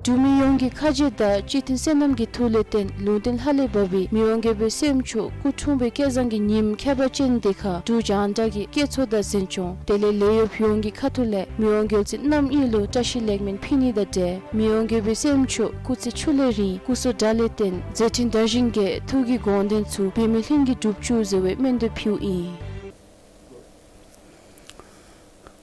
འབྲུག་མི་ཡོངས་ཀྱི་ཁ་རྗེ་དང་སྤྱི་མཐུན་བསོད་ནམས་ཀྱི་ཐུགས་ལས་བརྟེན་ལུང་བསྟན་ལྷ་ལས་བབས་པའི་མི་དབང་རྒྱལ་པོའི་སྲས་མཆོག་སྐུ་འཁྲུངས་པའི་སྐལ་བཟང་གི་ཉིནམ་ཁྱད་པར་ཅན་འདི་ཁར་འབྲུག་རྒྱང་བསྒྲགས་ཀྱི་བཀོད་ཚོགས་དང་འཛིན་སྐྱོང་དེ་ལས་ལས་གཡོགཔ་ཡོངས་ཀྱི་ཁ་ཐུག་ལས་མི་དབང་རྒྱལ་བཙུན་རྣམ་གཉིས་ལུ་བཀྲ་ཤིས་ལེགས་སྨོན་ཕུལ་ནི་དང་འབྲེལ་མི་དབང་རྒྱལ་པོའི་སྲས་མཆོག་སྐུ་ཚེ་ཁྲི་ལས་རིང་སྐུ་གསུང་དགྲ་ལས་བརྟན་མཛད་འཕྲིན་དར་ཞིང་རྒྱས། ཐུགས་ཀྱི་དགོངས་དོན་ཚུ་འབད་མེད་ལྷུན་གྱིས་འགྲུབ་བཅུག་ཟེར་བའི་སྨོན་འདུན་ཕུལཝ་ཨིན།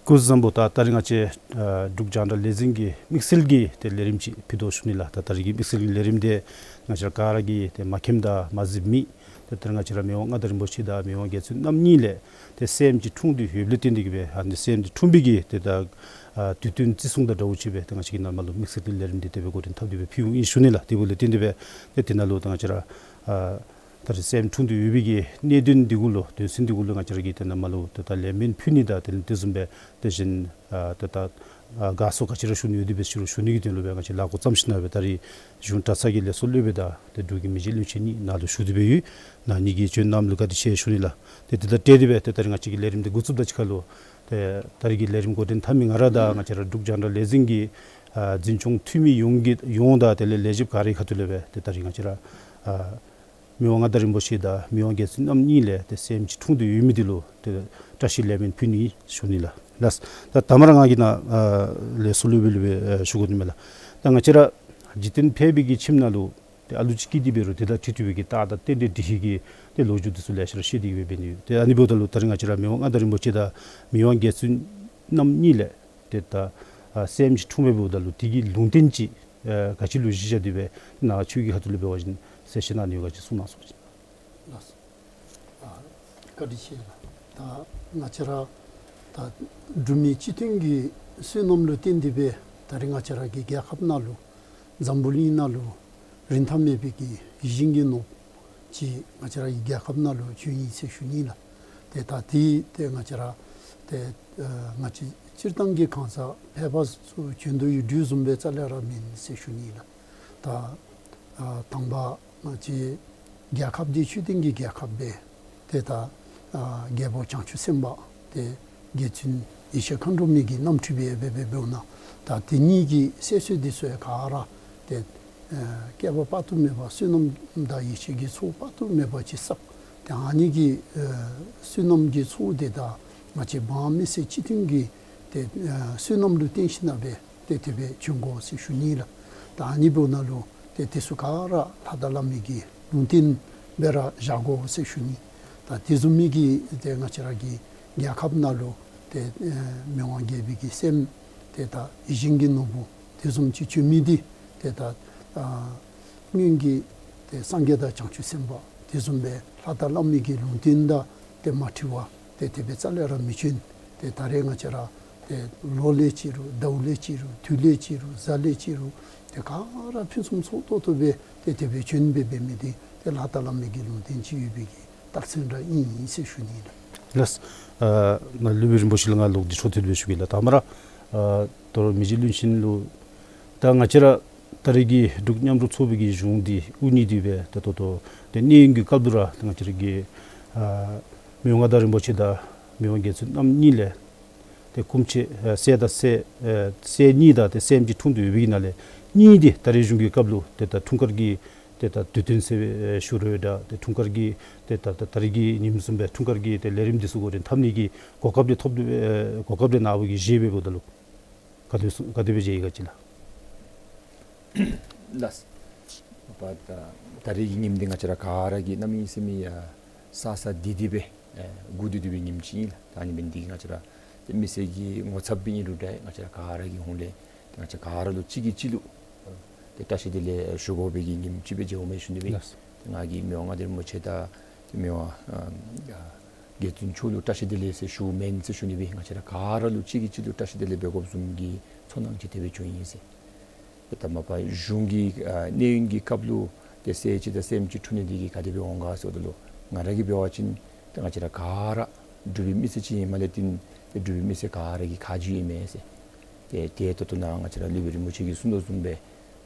སྐུ་གཟུགས་བཟང་པོ། ད་ད་རིས་ང་བཅས་ཨ་འབྲུག་རྒྱང་བསྒྲགས་ལས་འཛིན་གྱི་དམིགས་བསལ་གྱི་ཏེ་ལས་རིམ་ཅིག་ཕུལ་དོ་ཞུ་ནི་ལགས། ད་ད་རིས་ཀྱི་དམིགས་བསལ་གྱི་ལས་རིམ་འདི་ང་བཅས་ར་ག་ར་གིས་ཏེ་མ་མཁྱེནམ་དང་མ་གཟིགསཔ་མེད། ཏེ་ད་རིས་ང་བཅས་ར་མི་དབང་མངའ་བདག་རིན་པོ་ཆེ་དང་མི་དབང་རྒྱལ་བཙུན་རྣམ་གཉིས་ལས་ཏེ་སྲསམོ་ཅིག་འཁྲུངས་ཏེ་ཡོདཔ་ལས་བརྟེན་ཏེ་གིས་སྦེ་ཨ་ནི་སྲསམོ་འདི་འཁྲུངས་པའི་གི་ཏེ་ད་ཨ་དུས་སྟོན་བརྩི་སྲུང་དང་འདྲཝ་ཅིག་སྦེ་ཏེ་ང་བཅས་ཀྱིས་ནཱ་མར་ལུ་དམིགས་བསལ་གྱི་ལས་རིམ་འདི་དེ་སྦེ་འགོ་འདྲེན་འཐབ་སྟེ་སྦེ་ཕུལཝ་ཨིན་ཞུ་ནི་ལགས། དེ་འབདཝ་ལས་བརྟེན་ཏེ་སྦེ་ཏེ་དེ་ནང་ལུ་ད་ང་བཅས་ར་ཨ་ད་རིས་སྲསམོ་འཁྲུངས་ཏེ་ཡོད་པའི་གི་གནད་དོན་འདི་གུ་ལུ་དོན་ཚན་འདི་གུ་ལུ་ང་བཅས་ར་གིས་ཏེ་ནཱ་མར་ལུ་ཏེ་ད་ལེགས་སྨོན་ཕུལ་ནི་དང་དེ་ལས་དེ་བཟུམ་སྦེ་དེ་བཞིན་ཨ་ད་ད་ཨ་དགའ་ཚོར་ག་ཅི་ར་ཞུ་ནི་ཡོད་དེ་སྦེ་ཞུ་ཞུ་ནི་གི་དོན་ལུ་སྦེ་ང་བཅས་ལཱ་འགོ་བརྩམས་ཞིནམ་ལས་སྦེ་ད་རིས་གཞུང་གྲྭ་ཚང་གི་ལས་ཚོགས་སློབ་དཔོན་དང་ཏེ་འབྲུག་གི་མི་རྗེ་བློན་ཆེན་གཉིས་ནཱ་ལུ་བཞུགས་ཏེ་སྦེ་ཡོད། ནཱ་ངེ་གི་བྱོན་གནངམ་ལུ་བཀའ་དྲིན་ཆེ་ཞུ་ནི་ལགས། ཏེ་དེ་དང་འབྲེལ་ཏེ་སྦེ་ཏེ་ད་རིས་ང་བཅས་ཀྱི་ལས་རིམ་འདི་འགོ་བཙུགསཔ་དང་གཅིག་ཁར་ལུ་ཏེ་ད་རིས་ཀྱི་ལས་རིམ་འགོ་འདྲེན་འཐབ་མི་ང་ར་དང་ང་བཅས་ར་འབྲུག་རྒྱང་བསྒྲགས་ལས་འཛིན་གྱི་ཨ་འཛིན་སྐྱོང་འཐུས་མི་ཡོངས་ཀྱི་ཡོངས་དང་དེ་ལས་ལས་བྱེདཔ་ག་རའི་ཁ་ཐུག་ལས་སྦེ་ཏེ་ད་རིས་ང་བཅས་ར་ཨ་མི་དབང་མངའ་བདག་རིན་པོ་ཆེ་དང་མི་དབང་རྒྱལ་བཙུན་རྣམ་གཉིས་ལས་ཏེ་སྲསམོ་ཅིག་འཁྲུངས་ཏེ་ཡོད་མི་འདི་ལུ་ཏེ་བཀྲ་ཤིས་ལེགས་སྨོན་ཕུལ་ནི་ཞུ་ནི་ལགས། ལགས། ད་ད་མར་ང་གིས་ནཱ་ཨ་ལས་ཚོགས་སློབ་དཔོན་ལུ་སྦེ་ཨ་ཞུ་དགོ་ནི་མས་ལགས། ད་ང་བཅས་ར་འཇིག་རྟེན་ཕལ་པའི་གི་ཁྱིམ་ནང་ལུ་ཏེ་ཨ་ལུ་ཅིག་སྐྱེས་ཏེ་འབད་རུང་དེ་དང་འཁྲིལ་འཁྲིལ་བའི་གི་རྟགས་དང་རྟེན་འབྲེལ་འགྲིག་ནི་གི་ཏེ་ལོ་རྒྱུས་འདི་ཚུ་ལེ་ཤ་ར་བཤད་དེ་གིས་སྦེ་འབད་ནི་ཡོད། ཏེ་ཨ་ནི་འབདཝ་ད་ལུ་ད་རིས་ང་བཅས་ར་མི་དབང་མངའ་བདག་རིན་པོ་ཆེ་དང་མི་དབང་རྒྱལ་བཙུན་རྣམ་གཉིས་ལས་ཏེ་ད་ ཨ་སྲསམོ་ཅིག་འཁྲུངས་སྦེ་འབདཝ་ད་ལུ་དེ་གི་ལུང་བསྟན་ཅིག་ཨ་ག་ཅི་ལུ་གཞི་བཞག་སྟེ་སྦེ་ནཱ་ཆོས་ཀྱི་ཁ་ཐུག་ལས་འབད་བ་ཅིན་གསལ་བཤད་གནང་ནི་ཡོད་ག་ཅིག་གསུང་གནང་ཟེར་བ་ཅིན། ལགས། ཨ་བཀའ་དྲིན་ཆེ་ལགས། ད་ང་བཅས་ར་ད་འབྲུག་མི་སྤྱི་མཐུན་གྱི་བསོད་ནམས་ལུ་བརྟེན་ཏེ་སྦེ་ད་རེས་ང་བཅས་ར་གི་རྒྱལ་ཁབ་ནང་ལུ་འཛམ་བུ་གླིང་ནང་ལུ་རིན་ཐང་མེད་པའི་གི་ཡིད་བཞིན་གྱི་ནོར་བུ་ཅིག་ང་བཅས་ར་གི་རྒྱལ་ཁབ་ནང་ལུ་བྱོན་ཡི་ཟེར་ཞུ་ནི་ལགས། ཏེ་ད་དེ་ཏེ་ང་བཅས་ར་ཏེ་ཨ་ང་བཅས་སྤྱིར་བཏང་གི་གང་ཟག་ཕལ་པ་ཚུ་བྱོན་དོ་ཡོད་དོ་བཟུམ་སྦེ་རྩ་ལས་ར་མེན་ཟེར་ཞུ་ནི་ལགས། ད་ཨ་དང་པ་ང་བཅས་རྒྱལ་ཁབ་འདི་ཆོས་ལྡན་གྱི་རྒྱལ་ཁབ་སྦེ་ཏེ་ད་ཨ་རྒྱལ་པོ་བྱང་ཆུབ་སེམས་དཔའ་ཏེ་རྗེ་བཙུན་ཡེ་ཤེས་མཁའ་འགྲོ་མའི་གི་རྣམ་འཕྲུལ་སྦེ་འབད་འབད་འབདཝ་ད་ད་དེ་གཉིས་ཀྱི་སྲས་སྲས་འདི་ཚུ་ཡང་ག་ར་ཏེ་ཨ་བསྐལ་པ་དཔག་ཏུ་མེད་པ་བསོད་ནམས་དང་ཡེ་ཤེས་ཀྱི་ཚོགས་དཔག་ཏུ་མེད་པ་ཅིག་བསགས། ཏེ་ཨ་ནི་གི་ཨ་བསོད་ནམས་ཀྱི་ཚོགས་འདི་ད་ང་བཅས་འབངས་མི་སེར་སྤྱི་མཐུན་གྱི་ཏེ་ཨ་བསོད་ནམས་ལུ་བརྟེན་ཞིནམ་ལས་ཏེ་དེ་སྦེ་བྱོན་དགོ་ཟེར་ཞུ་ནི་ལགས། ད་ཨ་ནི་འབདཝ་ད་ལུ་ཏེ་དེ་ཚུ་ག་ར་ལྷ་དང་བླ་མའི་གི་ལུང་བསྟན་སྦེ་ར་བཞག་དགོ་ཟེར་ཞུ་ནི། ད་དེ་བཟུམ་མའི་གི་ཏེ་ང་བཅས་ར་གི་རྒྱལ་ཁབ་ནང་ལུ་ཏེ་ཨ་མི་དབང་རྒྱལ་པོའི་གི་སྲསམོ་ཏེ་ད་ཡིད་བཞིན་གྱི་ནོར་བུ་དེ་བཟུམ་ཅིག་བྱོན་མི་འདི་ཏེ་ད་ཨ་སྔོན་གྱི་ཏེ་སངས་རྒྱས་དང་བྱང་ཆུབ་སེམས་དཔའ་དེ་བཟུམ་སྦེ་ལྷ་དང་བླ་མའི་གི་ལུང་བསྟན་དང་ཏེ་མ་འཁྲིལ་བར་ཏེ་དེ་སྦེ་རྩ་ལས་ར་མི་བྱོན། ཏེ་ད་རེས་ང་བཅས་ར་ཏེ་ལོ་ལས་ཅིག་རུང་ཟླཝ་ལས་ཅིག་རུང་དུས་ལས་ཅིག་རུང་གཟའ་ལས་ཅིག་རུང་ཏེ་ག་ར་ཕུན་སུམ་ཚོགས་ཏོག་ཏོ་སྦེ་ཏེ་དེ་སྦེ་བྱོན་སྦེ་འབད་མི་འདི་ཏེ་ལྷ་དང་བླ་མའི་གི་ལུང་བསྟན་ཅིག་ཡོད་པའི་གི་རྟགས་མཚན་ར་ཨིན་ཟེར་ཞུ་ནི་ལགས། ལགས། ཨ་ནཱ་སློབ་དཔོན་རིན་པོ་ཆེ་ལུ་ང་ལོག་སྟེ་འཕྲོ་མཐུད་དེ་སྦེ་ཞུ་གེ་ལགས། ད་མ་ར་ཨ་དོ་རུང་མི་རྗེ་བློན་ཆེན་ལུ་ད་ང་བཅས་ར་ད་རེས་ཀྱི་འབྲུག་མཉམ་རུབ་ཚོགས་པའི་གི་གཞུང་འདི་དབུ་བརྙེས་ཏེ་སྦེ་ད་ལྟོ་ཏོ་ཏེ་གནས་ཡུན་གྱི་སྐབས་ལུ་ར་ང་བཅས་ར་གི་ཨ་མི་དབང་མངའ་བདག་རིན་པོ་ཆེ་དང་མི་དབང་རྒྱལ་བཙུན་རྣམ་གཉིས་ལས་ཏེ་སྐུ་མཆེད་ཨ་སྲས་དང་སྲས་ཨ་སྲས་གཉིས་དང་ཏེ་སྲསམོ་ཅིག་འཁྲུངས་ཏེ་ཡོད་པའི་གི་ནང་ལས་གཉིས་འདི་ད་རེས་གཞུང་གི་སྐབས་ལུ་ཏེ་ད་འཁྲུངས་སྐར་གྱི་ཏེ་ད་དུས་སྟོན་ཟེར་བའི་ཨེ་ཞུ་རུང་འདྲ་ཏེ་འཁྲུངས་སྐར་གྱི་ཏེ་ད་ད་ད་རེས་ཀྱི་ཉིནམ་བཟུམ་སྦེ་འཁྲུངས་སྐར་གྱི་ཏེ་ལས་རིམ་འདི་ཚུ་འགོ་འདྲེན་འཐབ་ནི་གི་གོ་སྐབས་འདི་ཐོབ་སྟེ་ཨེ་གོ་སྐབས་འདི་ནཱ་བུ་གིས་བཞེས་སྦེ་འབདཝ་ད་ལུ་ག་དེ་སྦེ་ག་དེ་སྦེ་མཇལ་ཡི་ག་ཅིག་ལགས། ལགས། པ་ད་ད་རེས་ཀྱི་ཉིནམ་འདི་ང་བཅས་ར་ག་ར་གིས་གནམ་མེད་ས་མེད་ཡ་ས་ས་བདེ་བདེ་སྦེ་ཨེ་སྒུག་སྡོད་སྡོད་པའི་ཉིནམ་ཅིག་ཨིན་ལགས། ད་ཨ་ནི་འབད་ནི་འདི་གིས་ང་བཅས་ར་ཏེ་མི་སེར་གྱི་ངོ་ཚབ་སྦེ་ཨིན་རུང་འདྲ་ང་བཅས་ར་ག་ར་གི་ཧོངས་ལས་ཏེ་ང་བཅས་ག་ར་ལུ་གཅིག་གིས་གཅིག་ལུ་ཏེ་བཀྲ་ཤིས་བདེ་ལེགས་ཞུ་དགོ་པའི་གི་ཉིནམ་ཅིག་སྦེ་མཇལཝ་མས་ཞུ་ནི་སྦེ། ལགས། ཏེ་ང་གིས་མི་དབང་མངའ་བདག་རིན་པོ་ཆེ་དང་ཏེ་མི་དབང་ཨ་རྒྱལ་བཙུན་མཆོག་ལུ་བཀྲ་ཤིས་བདེ་ལེགས་ཟེར་ཞུཝ་མེན་ཟེར་ཞུ་ནི་སྦེ། ང་བཅས་ར་ག་ར་ལུ་གཅིག་གིས་གཅིག་ལུ་བཀྲ་ཤིས་བདེ་ལེགས་འབད་དགོཔ་བཟུམ་གྱི་ཚོར་སྣང་ཅིག་དེ་སྦེ་བྱུང་ཡི་ཟེར། ཏེ་ད་མ་པ་གཞུང་གི་ཨ་གནས་ཡུན་གྱི་སྐབས་ལུ་ཏེ་སྲས་ཅིག་དང་སྲསམོ་ཅིག་འཁྲུངས་ནི་འདི་གིས་ག་དེ་སྦེ་འོང་ག་ཟེརཝ་ད་ལུ་ང་ར་གིས་འབད་བ་ཅིན་ཏེ་ང་བཅས་ར་ག་ར་འབྲུག་པའི་མི་སེར་ཅིག་ཨིནམ་ལས་བརྟེན་ཏེ་འབྲུག་པའི་མི་སེར་ག་ར་གི་ཁ་རྗེ་ཨིན་མས་ཟེར། ཏེ་ཏེ་ད་ལྟོ་ནཱ་ང་བཅས་ར་སློབ་དཔོན་རིན་པོ་ཆེ་གིས་གསུངས་དོ་བཟུམ་སྦེ་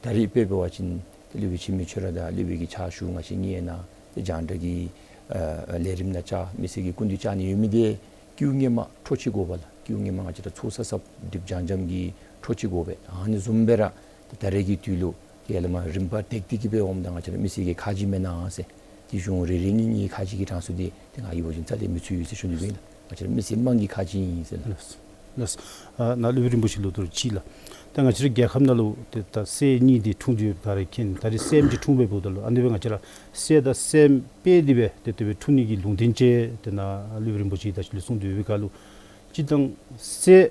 ད་རེས་དཔེ་འབད་བ་ཅིན་ཏེ་སློབ་དཔོན་འཆི་མེད་ཁྱོད་ར་དང་སློབ་དཔོན་གྱི་ཕྱག་ཞུ་ང་བཅས་གཉིས་ཨིན་ན་ཏེ་རྒྱང་བསྒྲགས་ཀྱི་ཨ་ལས་རིམ་ནང་བཅར་མི་སེར་གྱི་སྐུ་མདུན་བཅར་ནི་ཡོད་མི་འདི་སྐུ་སྔོན་མ་འཕྲོ་ཅིག་དགོ་པས་ལགས། སྐུ་སྔོན་མ་ང་བཅས་ར་ཚོགས་བསགས་བསགསཔ་སྒྲིབ་སྦྱང་སྦྱངམ་གི་འཕྲོ་ཅིག་དགོ་པས། ཨ་ནི་བཟུམ་སྦེ་ར་ཏེ་ད་རེས་ཀྱི་དུས་ལུ་ཏེ་ཡར་ལས་མར་རིམ་པ་འདེགས་ཏེ་གི་སྦེ་འོངམ་ད་ང་བཅས་ར་མི་སེར་གྱི་ཁ་རྗེ་མེན་ན་ཟེར། ཏེ་གཞུང་རེ་རེ་གཉིས་གཉིས་ཁ་རྗེ་གི་གྲངས་སུ་འདི་ཏེ་ང་གིས་འབད་བ་ཅིན་རྩ་ལས་མི་ཚུད་ཟེར་ཞུ་ནི་སྦེ་ཨིན་ལགས། ང་བཅས་ར་མི་སེར་དམངས་ཀྱི་ཁ་རྗེ་ཨིན་ཟེར་ལགས། ལགས། ལགས། ཨ་ནཱ་སློབ་དཔོན་རིན་པོ་ཆེ་ལུ་དོ་རུང་ཅིག་ལགས། ད་ང་བཅས་ར་རྒྱལ་ཁབ་ནང་ལུ་ཏེ་ད་སྲས་གཉིས་འདི་འཁྲུངས་ཏེ་ཡོདཔ་ག་ར་མཁྱེན། ད་རེས་སྲསམོ་ཅིག་འཁྲུངས་སྦེ་འབདཝ་ད་ལུ་ཨ་ནི་སྦེ་ང་བཅས་ར་སྲས་དང་སྲསམོ་སྤེལ་ཏེ་སྦེ་ཏེ་དེ་སྦེ་འཁྲུངས་ནི་གི་ལུང་བསྟན་ཅིག་ཏེ་ནཱ་སློབ་དཔོན་རིན་པོ་ཆེ་གིས་ད་ཅི་ལས་གསུངས་ཏེ་ཡོད་པའི་ཁར་ལུ་སྤྱིར་བཏང་སྲས་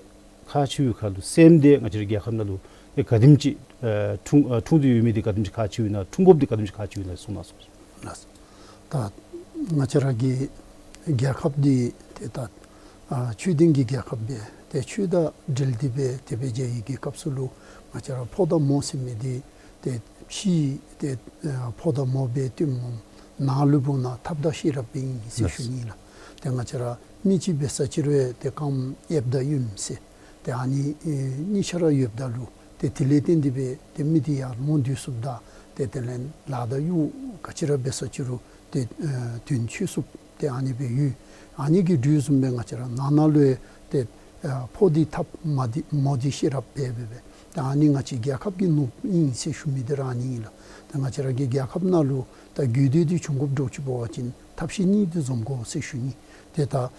ཁག་ཆེ་བའི་ཁར་ལུ་སྲསམོ་འདི་ང་བཅས་ར་རྒྱལ་ཁབ་ནང་ལུ་ཏེ་ག་དེམ་ཅིག་ཨ་འཁྲུངས་ཨ་འཁྲུངས་ཏེ་ཡོད་མི་འདི་ག་དེམ་ཅིག་ཁག་ཆེཝ་ཨིན་ན་འཁྲུངས་དགོཔ་འདི་ག་དེམ་ཅིག་ཁག་ཆེཝ་ཨིན་ན་གསུང་གནང་ཟེར། ལགས། ད་ང་བཅས་ར་གི་རྒྱལ་ཁབ་འདི་ཏེ་ད་ཨ་ཆོས་ལྡན་གྱི་རྒྱལ་ཁབ་སྦེ་ཏེ་ཆོས་དང་འབྲེལ་ཏེ་སྦེ་དེ་སྦེ་མཇལ་ཡི་གི་སྐབས་སུ་ལུ་ང་བཅས་ར་ཕོ་དང་མོ་ཟེར་མི་འདི་ཏེ་ཕྱི་ཏེ་ཨ་ཕོ་དང་མོ་སྦེ་སྟོནམ་འོང་ནང་ལུ་འབདཝ་ད་ཐབས་དང་ཤེས་རབ་སྦེ་ཨིན་ཟེར་ཞུ་ནི་ལགས། ཏེ་ང་བཅས་ར་མི་གཅིག་འབད་ས་ཅིག་རུང་ཏེ་རྐངམ་གཡསཔ་དང་གཡོནམ་ཟེར་ཏེ་ཨ་ནི་ཨེ་གཉིས་ཆ་ར་ཡོདཔ་ད་ལུ་ཏེ་དེ་ལས་བརྟེན་ཏེ་སྦེ་ཏེ་མི་འདི་ཡར་ལོང་སྡོད་ཚུགསཔ་དང་ཏེ་དེ་ལས་ལཱ་དང་གཡོག་ག་ཅི་ར་འབད་ས་ཅིག་རུང་ཏེ་ཨེ་དོན་ཆོད་ཚུགསཔ་ཏེ་ཨ་ནི་སྦེ་ཡོད། ཨ་ནི་གི་དོ་བཟུམ་སྦེ་ང་བཅས་ར་ནང་ན་ལུ་ཡང་ཏེ་ཨེ་ཕོ་འདི་ཐབས་མ་འདི་མོ་འདི་ཤེས་རབ་འབད་འབད་སྦེ་ཏེ་ཨ་ནི་ང་བཅས་རྒྱལ་ཁབ་ཀྱི་ནོར་བུ་ཨིན་ཟེར་ཞུ་མི་འདི་ར་ཨ་ནི་ཨིན་ལགས། ཏེ་ང་བཅས་ར་གི་རྒྱལ་ཁབ་ནང་ལུ་ད་རྒུད་འདུད་འདི་བྱུང་དགོཔ་འདྲཝ་ཅིག་འབད་བ་ཅིན་ཐབས་ཤེས་གཉིས་འདི་འཛོམས་དགོ་ཟེར་ཞུ་ནི། ཏེ་ད་ཨ་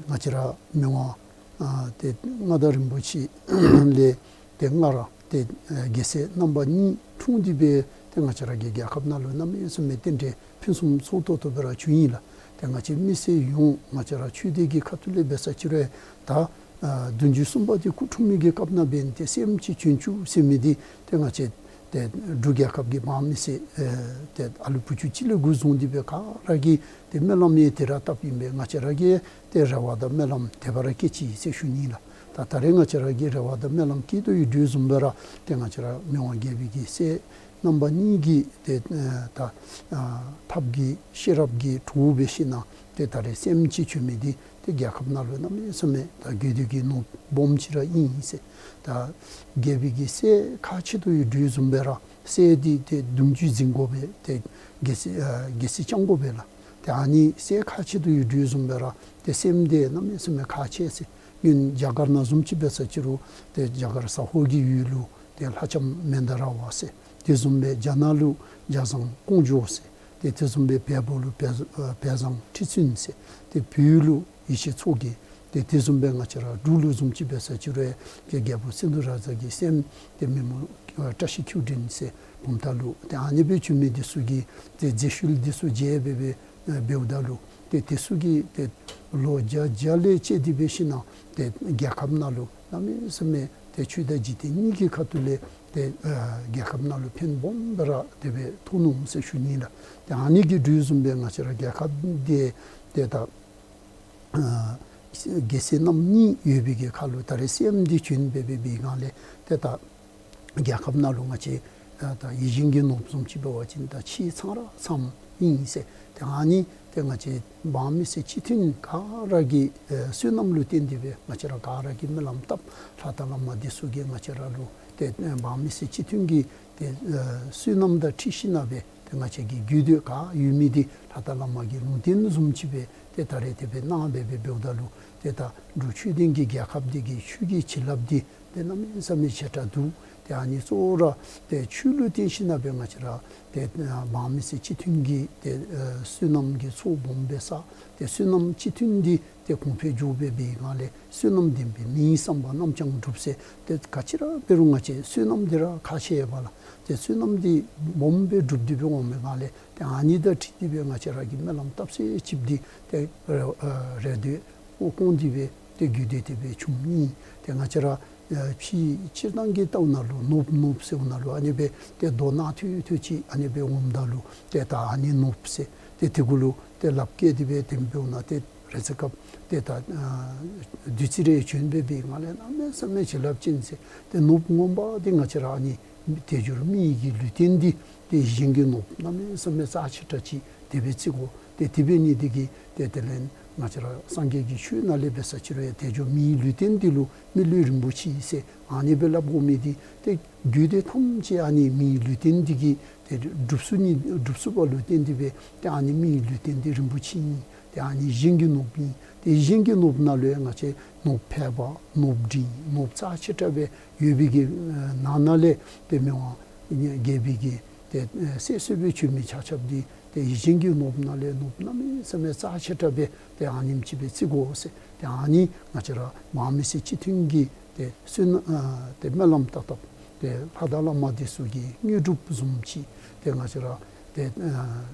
ང་བཅས་ར་མི་དབང་ཨ་ཏེ་མངའ་བདག་རིན་པོ་ཆེ་ལས་ཏེ་སྔར་ཏེ་ཨ་རྒྱལ་སྲས་རྣམ་པ་གཉིས་འཁྲུངས་ཏེ་སྦེ་ཏེ་ང་བཅས་ར་གི་རྒྱལ་ཁབ་ནང་ལུ་གནམ་མེད་ས་མེད་རྟེན་འབྲེལ་ཕུན་སུམ་ཚོགས་ཏོག་ཏོ་སྦེ་ར་བྱུང་ཡི་ལགས། ཏེ་ང་བཅས་མི་སེར་ཡོངས་ང་བཅས་ར་ཆོས་སྡེ་གི་ཁ་ཐུག་ལས་འབད་ས་ཅིག་རུང་ད་ ཨ་བདུན་ཅུ་གསུམ་པ་འདི་སྐུ་འཁྲུངས་མི་གི་སྐབས་ནང་འབདན་ཏེ་སྲསམོ་ཅིག་བྱོན་བཅུག་ཟེར་མི་འདི་ཏེ་ང་བཅས་ཏེ་འབྲུག་རྒྱལ་ཁབ་ཀྱི་འབངས་མི་སེར་ཨེ་ཏེ་ཨ་ལུ་བུ་ཆུང་ཅིག་ལས་འགོ་བཟུང་སྟེ་སྦེ་ག་ར་གིས་ཏེ་སྨོན་ལམ་ཡང་དེ་ར་བཏབ་ཨིན་པས། ང་བཅས་ར་གིས་ཏེ་རེ་བ་དང་སྨོན་ལམ་དེ་སྦེ་ར་བསྐྱེད་ཅི་ཟེར་ཞུ་ནི་ལགས། ད་ད་རེས་ང་བཅས་ར་གིས་རེ་བ་དང་སྨོན་ལམ་བསྐྱེད་དོ་ཡོད་དོ་བཟུམ་སྦེ་ར་ཏེ་ང་བཅས་ར་མི་དབང་རྒྱལ་པོའི་གི་སྲས་རྣམ་པ་གཉིས་ཀྱི་ཏེ་ཨེ་ད་ཨ་ཐབས་ཀྱིས་ཤེས་རབ་ཀྱིས་གྲོགས་འབད་ཞིནམ་ཏེ་ད་རེས་སྲསམོ་ཅིག་བྱོན་མི་འདི་ཏེ་རྒྱལ་ཁབ་ནང་ལུ་གནམ་མེད་ས་མེད་ད་དགོས་འདོད་ཀྱི་ནོར་བུ་སྦོམ་ཅིག་ར་ཨིན་ཟེར། ད་རྒྱལ་པོའི་གི་སྲས་ཁག་ཆེ་དོ་ཡོད་དོ་བཟུམ་སྦེ་ར་སྲས་འདི་ཏེ་གདུང་བརྒྱུད་འཛིན་དགོ་པས། ཏེ་རྒྱལ་སྲིད་ཨ་རྒྱལ་སྲིད་བསྐྱང་དགོ་པས་ལགས། ཏེ་ཨ་ནི་སྲས་ཁག་ཆེ་དོ་ཡོད་དོ་བཟུམ་སྦེ་ར་ཏེ་སྲསམོ་འདི་གནམ་མེད་ས་མེད་ཁག་ཆེ་ཟེར། སྔོན་རྒྱ་གར་ནང་བཟུམ་ཅིག་འབད་ས་ཅི་རུང་ཏེ་རྒྱ་གར་ཟ་ཧོར་གྱི་ཡུལ་ལུ་ཏེ་ལྷ་ལྕམ་མནྡ་ར་བ་ཟེར། དེ་བཟུམ་སྦེ་རྒྱ་ནག་ལུ་རྒྱ་བཟང་ཀོང་ཇོ་ཟེར། ཏེ་དེ་བཟུམ་སྦེ་བལ་པོ་ལུ་བལ་ཨ་བལ་བཟང་ཁྲི་བཙུན་ཟེར། ཏེ་བོད་ལུ་ཡེ་ཤེས་མཚོ་རྒྱལ། ཏེ་དེ་བཟུམ་སྦེ་ང་བཅས་ར་འབྲུག་ལུ་བཟུམ་ཅིག་འབད་ས་ཅི་རུང་ཏེ་རྒྱལ་པོ་སིནྡྷུ་རཱ་ཛ་གི་སྲསམོ་ཏེ་མེས་མོ་ཨ་བཀྲ་ཤིས་ཁྱེའུ་འདྲེན་ཟེར་བུམ་ཐང་ལུ། ཏེ་ཨ་ནི་སྦེ་བྱོན་མི་འདི་ཚུ་གི་ཏེ་མཛད་ཤུལ་འདི་ཚུ་མཇལ་སྦེ་སྦེ་ཨ་འབདཝ་ད་ལུ་ཏེ་དེ་ཚུ་གིས་ཏེ་ལོ་བརྒྱ་བརྒྱ་ལས་བཅད་དེ་འབད་ཞིནམ་ཏེ་རྒྱལ་ཁབ་ནང་ལུ་གནམ་མེད་ས་མེད་ཏེ་ཆོས་དང་འཇིག་རྟེན་གཉིས་ཀྱི་ཁ་ཐུག་ལས་ཏེ་ཨ་རྒྱལ་ཁབ་ནང་ལུ་ཕན་སྦོམ་སྦེ་ར་དེ་སྦེ་ཐོགས་ནུག་ཟེར་ཞུ་ནི་ལགས། ཏེ་ཨ་ནི་གི་དུས་བཟུམ་སྦེ་ང་བཅས་ར་རྒྱལ་ཁབ་འདི་ཏེ་ད་ཨ་རྒྱལ་སྲས་རྣམ་གཉིས་ཡོད་པའི་གི་ཁར་ལུ་ད་རེས་སྲསམོ་འདི་བྱོན་སྦེ་འབད་བའི་སྒང་ལས་ཏེ་ད་རྒྱལ་ཁབ་ནང་ལུ་ང་བཅས་ཨ་ད་ཡིད་བཞིན་གྱི་ནོར་བུ་བཟུམ་ཅིག་འབད་བ་ཅིན་ད་ཕྱི་ཚང་ར་ཚངམ་ཨིན་ཟེར། ཏེ་ཨ་ནི་ཏེ་ང་བཅས་འབངས་མི་སེར་སྤྱི་མཐུན་ག་ར་གི་ཨེ་བསོད་ནམས་ལུ་བརྟེན་ཏེ་སྦེ་ང་བཅས་ར་ག་ར་གིས་སྨོན་ལམ་བཏབ། ལྷ་དང་བླ་མ་འདི་ཚུ་གིས་ང་བཅས་ར་ལུ་ཏེ་ཨེ་འབངས་མི་སེར་སྤྱི་མཐུན་གྱི་ཏེ་ཨེ་བསོད་ནམས་དང་འཁྲིལ་ཞིནམ་སྦེ་ཏེ་ང་བཅས་ཀྱི་དགོས་འདོད་ག་ཡོད་མི་འདི་ལྷ་དང་བླ་མ་གི་ལུང་བསྟན་བཟུམ་ཅིག་སྦེ་ཏེ་ད་རེས་དེ་སྦེ་གནང་སྦེ་སྦེ་འབདཝ་ད་ལུ་ཏེ་ད་འབྲུག་ཆོས་ལྡན་གྱི་རྒྱལ་ཁབ་འདི་གི་ཆོས་ཀྱི་བྱིན་རླབས་འདི་ཏེ་གནམ་མེད་ས་མེད་ཆེ་དྲགས་འདུག། ཏེ་ཨ་ནི་གཙོ་བོ་ར་ཏེ་ཆོས་ལུ་བརྟེན་ཞིནམ་སྦེ་ང་བཅས་ར་ཏེ་ཨ་འབངས་མི་སེར་སྤྱི་མཐུན་གྱི་ཏེ་ཨ་བསོད་ནམས་ཀྱི་ཚོགས་སྦོམ་སྦེ་བསགས། ཏེ་བསོད་ནམས་སྤྱི་མཐུན་འདི་ཏེ་གོང་འཕེལ་འགྱོ་སྦེ་འབད་བའི་སྒང་ལས་བསོད་ནམས་ལྡན་པས་མིའི་བསམ་པ་རྣམས་ཀྱང་འགྲུབ་ཟེར། ཏེ་ག་ཅི་ར་འབད་རུང་ང་བཅས་བསོད་ནམས་འདི་ར་ཁག་ཆེ་བས་ལགས། ཏེ་བསོད་ནམས་འདི་སྦོམ་སྦེ་འགྲུབ་སྟེ་སྦེ་འོང་བའི་སྒང་ལས་ཏེ་ཨ་ནི་དང་འཁྲིལ་ཏེ་སྦེ་ང་བཅས་ར་གིས་སྨོན་ལམ་བཏབ་ཚད་ཅིག་འདི་ཏེ་ཨ་རེ་འདོད་ཨོ་སྐོང་སྟེ་སྦེ་ཏེ་རྒྱུད་སྡེ་དེ་སྦེ་བྱུངམ་ཨིན། ཏེ་ང་བཅས་ར་ཨ་ཕྱི་སྤྱིར་བཏང་གི་ལྟཝ་ད་ལུ་ནོར་བུ་ནོར་བུ་ཟེརཝ་ད་ལུ་ཨ་ནི་སྦེ་ཏེ་མདོག་ནག་ཐོལ་ཐོལ་ཅིག་ཨ་ནི་སྦེ་འོངམ་ད་ལུ་ཏེ་ད་ཨ་ནི་ནོར་བུ་ཟེར། ཏེ་དེ་གུ་ལུ་ཏེ་ལགཔ་བཀལ་ཏེ་སྦེ་དེ་སྦེ་འོང་ན་ཏེ་རེ་ཚེ་སྐབས་ཏེ་ད་ཨ་བདུད་རྩི་རེ་བྱོན་སྦེ་འབད་བའི་སྒང་ལས་གནམ་མེད་ས་མེད་བྱིན་རླབས་ཅན་ཟེར། ཏེ་ནོར་བུ་ངོ་མ་འདི་ང་བཅས་ར་ཨ་ནི་དལ་འབྱོར་མི་གི་ལུས་རྟེན་འདི་ཏེ་ཡིད་བཞིན་གྱི་ནོར་བུ་གནམ་མེད་ས་མེད་རྩ་ཆེ་དྲགས་ཅིག་དེ་སྦེ་བརྩི་དགོ། ཏེ་དེ་འབད་ནི་འདི་གིས་ཏེ་དེ་ལས་ང་བཅས་ར་སངས་རྒྱས་ཀྱི་ཆོས་ནང་ལས་འབད་ས་ཅི་རུང་ཡང་དལ་འབྱོར་མིའི་ལུས་རྟེན་འདི་ལུ་མི་ལུས་རིན་པོ་ཆེ་ཟེར་ཨ་ནི་སྦེ་སླབ་དགོ་མི་འདི་ཏེ་རྒྱུད་སྡེ་ཐམས་ཅད་ཨ་ནི་མིའི་ལུས་རྟེན་འདི་གིས་ཏེ་སྒྲུབ་ཚུགས་ནི་སྒྲུབ་ཚུགས་པ་ལུ་བརྟེན་ཏེ་སྦེ་ཏེ་ཨ་ནི་མིའི་ལུས་རྟེན་འདི་རིན་པོ་ཆེ་ཨིན། ཏེ་ཨ་ནི་ཡིད་བཞིན་གྱི་ནོར་བུ་ཨིན། ཏེ་ཡིད་བཞིན་གྱི་ནོར་བུ་ནང་ལུ་ཡང་ང་བཅས་ནོར་བུ་ཕལ་པ་ནོར་བུ་འབྲིང་ནོར་བུ་རྩ་ཆེ་དྲགས་སྦེ་ཡོད་པའི་གི་ཨ་ནང་ན་ལས་ཏེ་མི་དབང་རྒྱལ་པོའི་གི་ཏེ་ཨེ་སྲས་སྲས་སྦེ་བྱོན་མི་ཆ་ཁྱབ་འདི་ཏེ་ཡིད་བཞིན་གྱི་ནོར་བུ་ནང་ལས་ནོར་བུ་གནམ་མེད་ས་མེད་རྩ་ཆེ་དྲགས་སྦེ་ཏེ་ཨ་ནེམ་ཅིག་སྦེ་བརྩི་དགོ་ཟེར། ཏེ་ཨ་ནི་ང་བཅས་ར་འབངས་མི་སེར་སྤྱི་མཐུན་གྱི་ཏེ་བསོད་ནམས་ཨ་ཏེ་སྨོན་ལམ་བཏབ་བཏབ་ཏེ་ལྷ་དང་བླ་མ་འདི་ཚུ་གི་དངོས་གྲུབ་བཟུམ་ཅིག་ཏེ་ང་བཅས་ར་ཏེ་ཨ་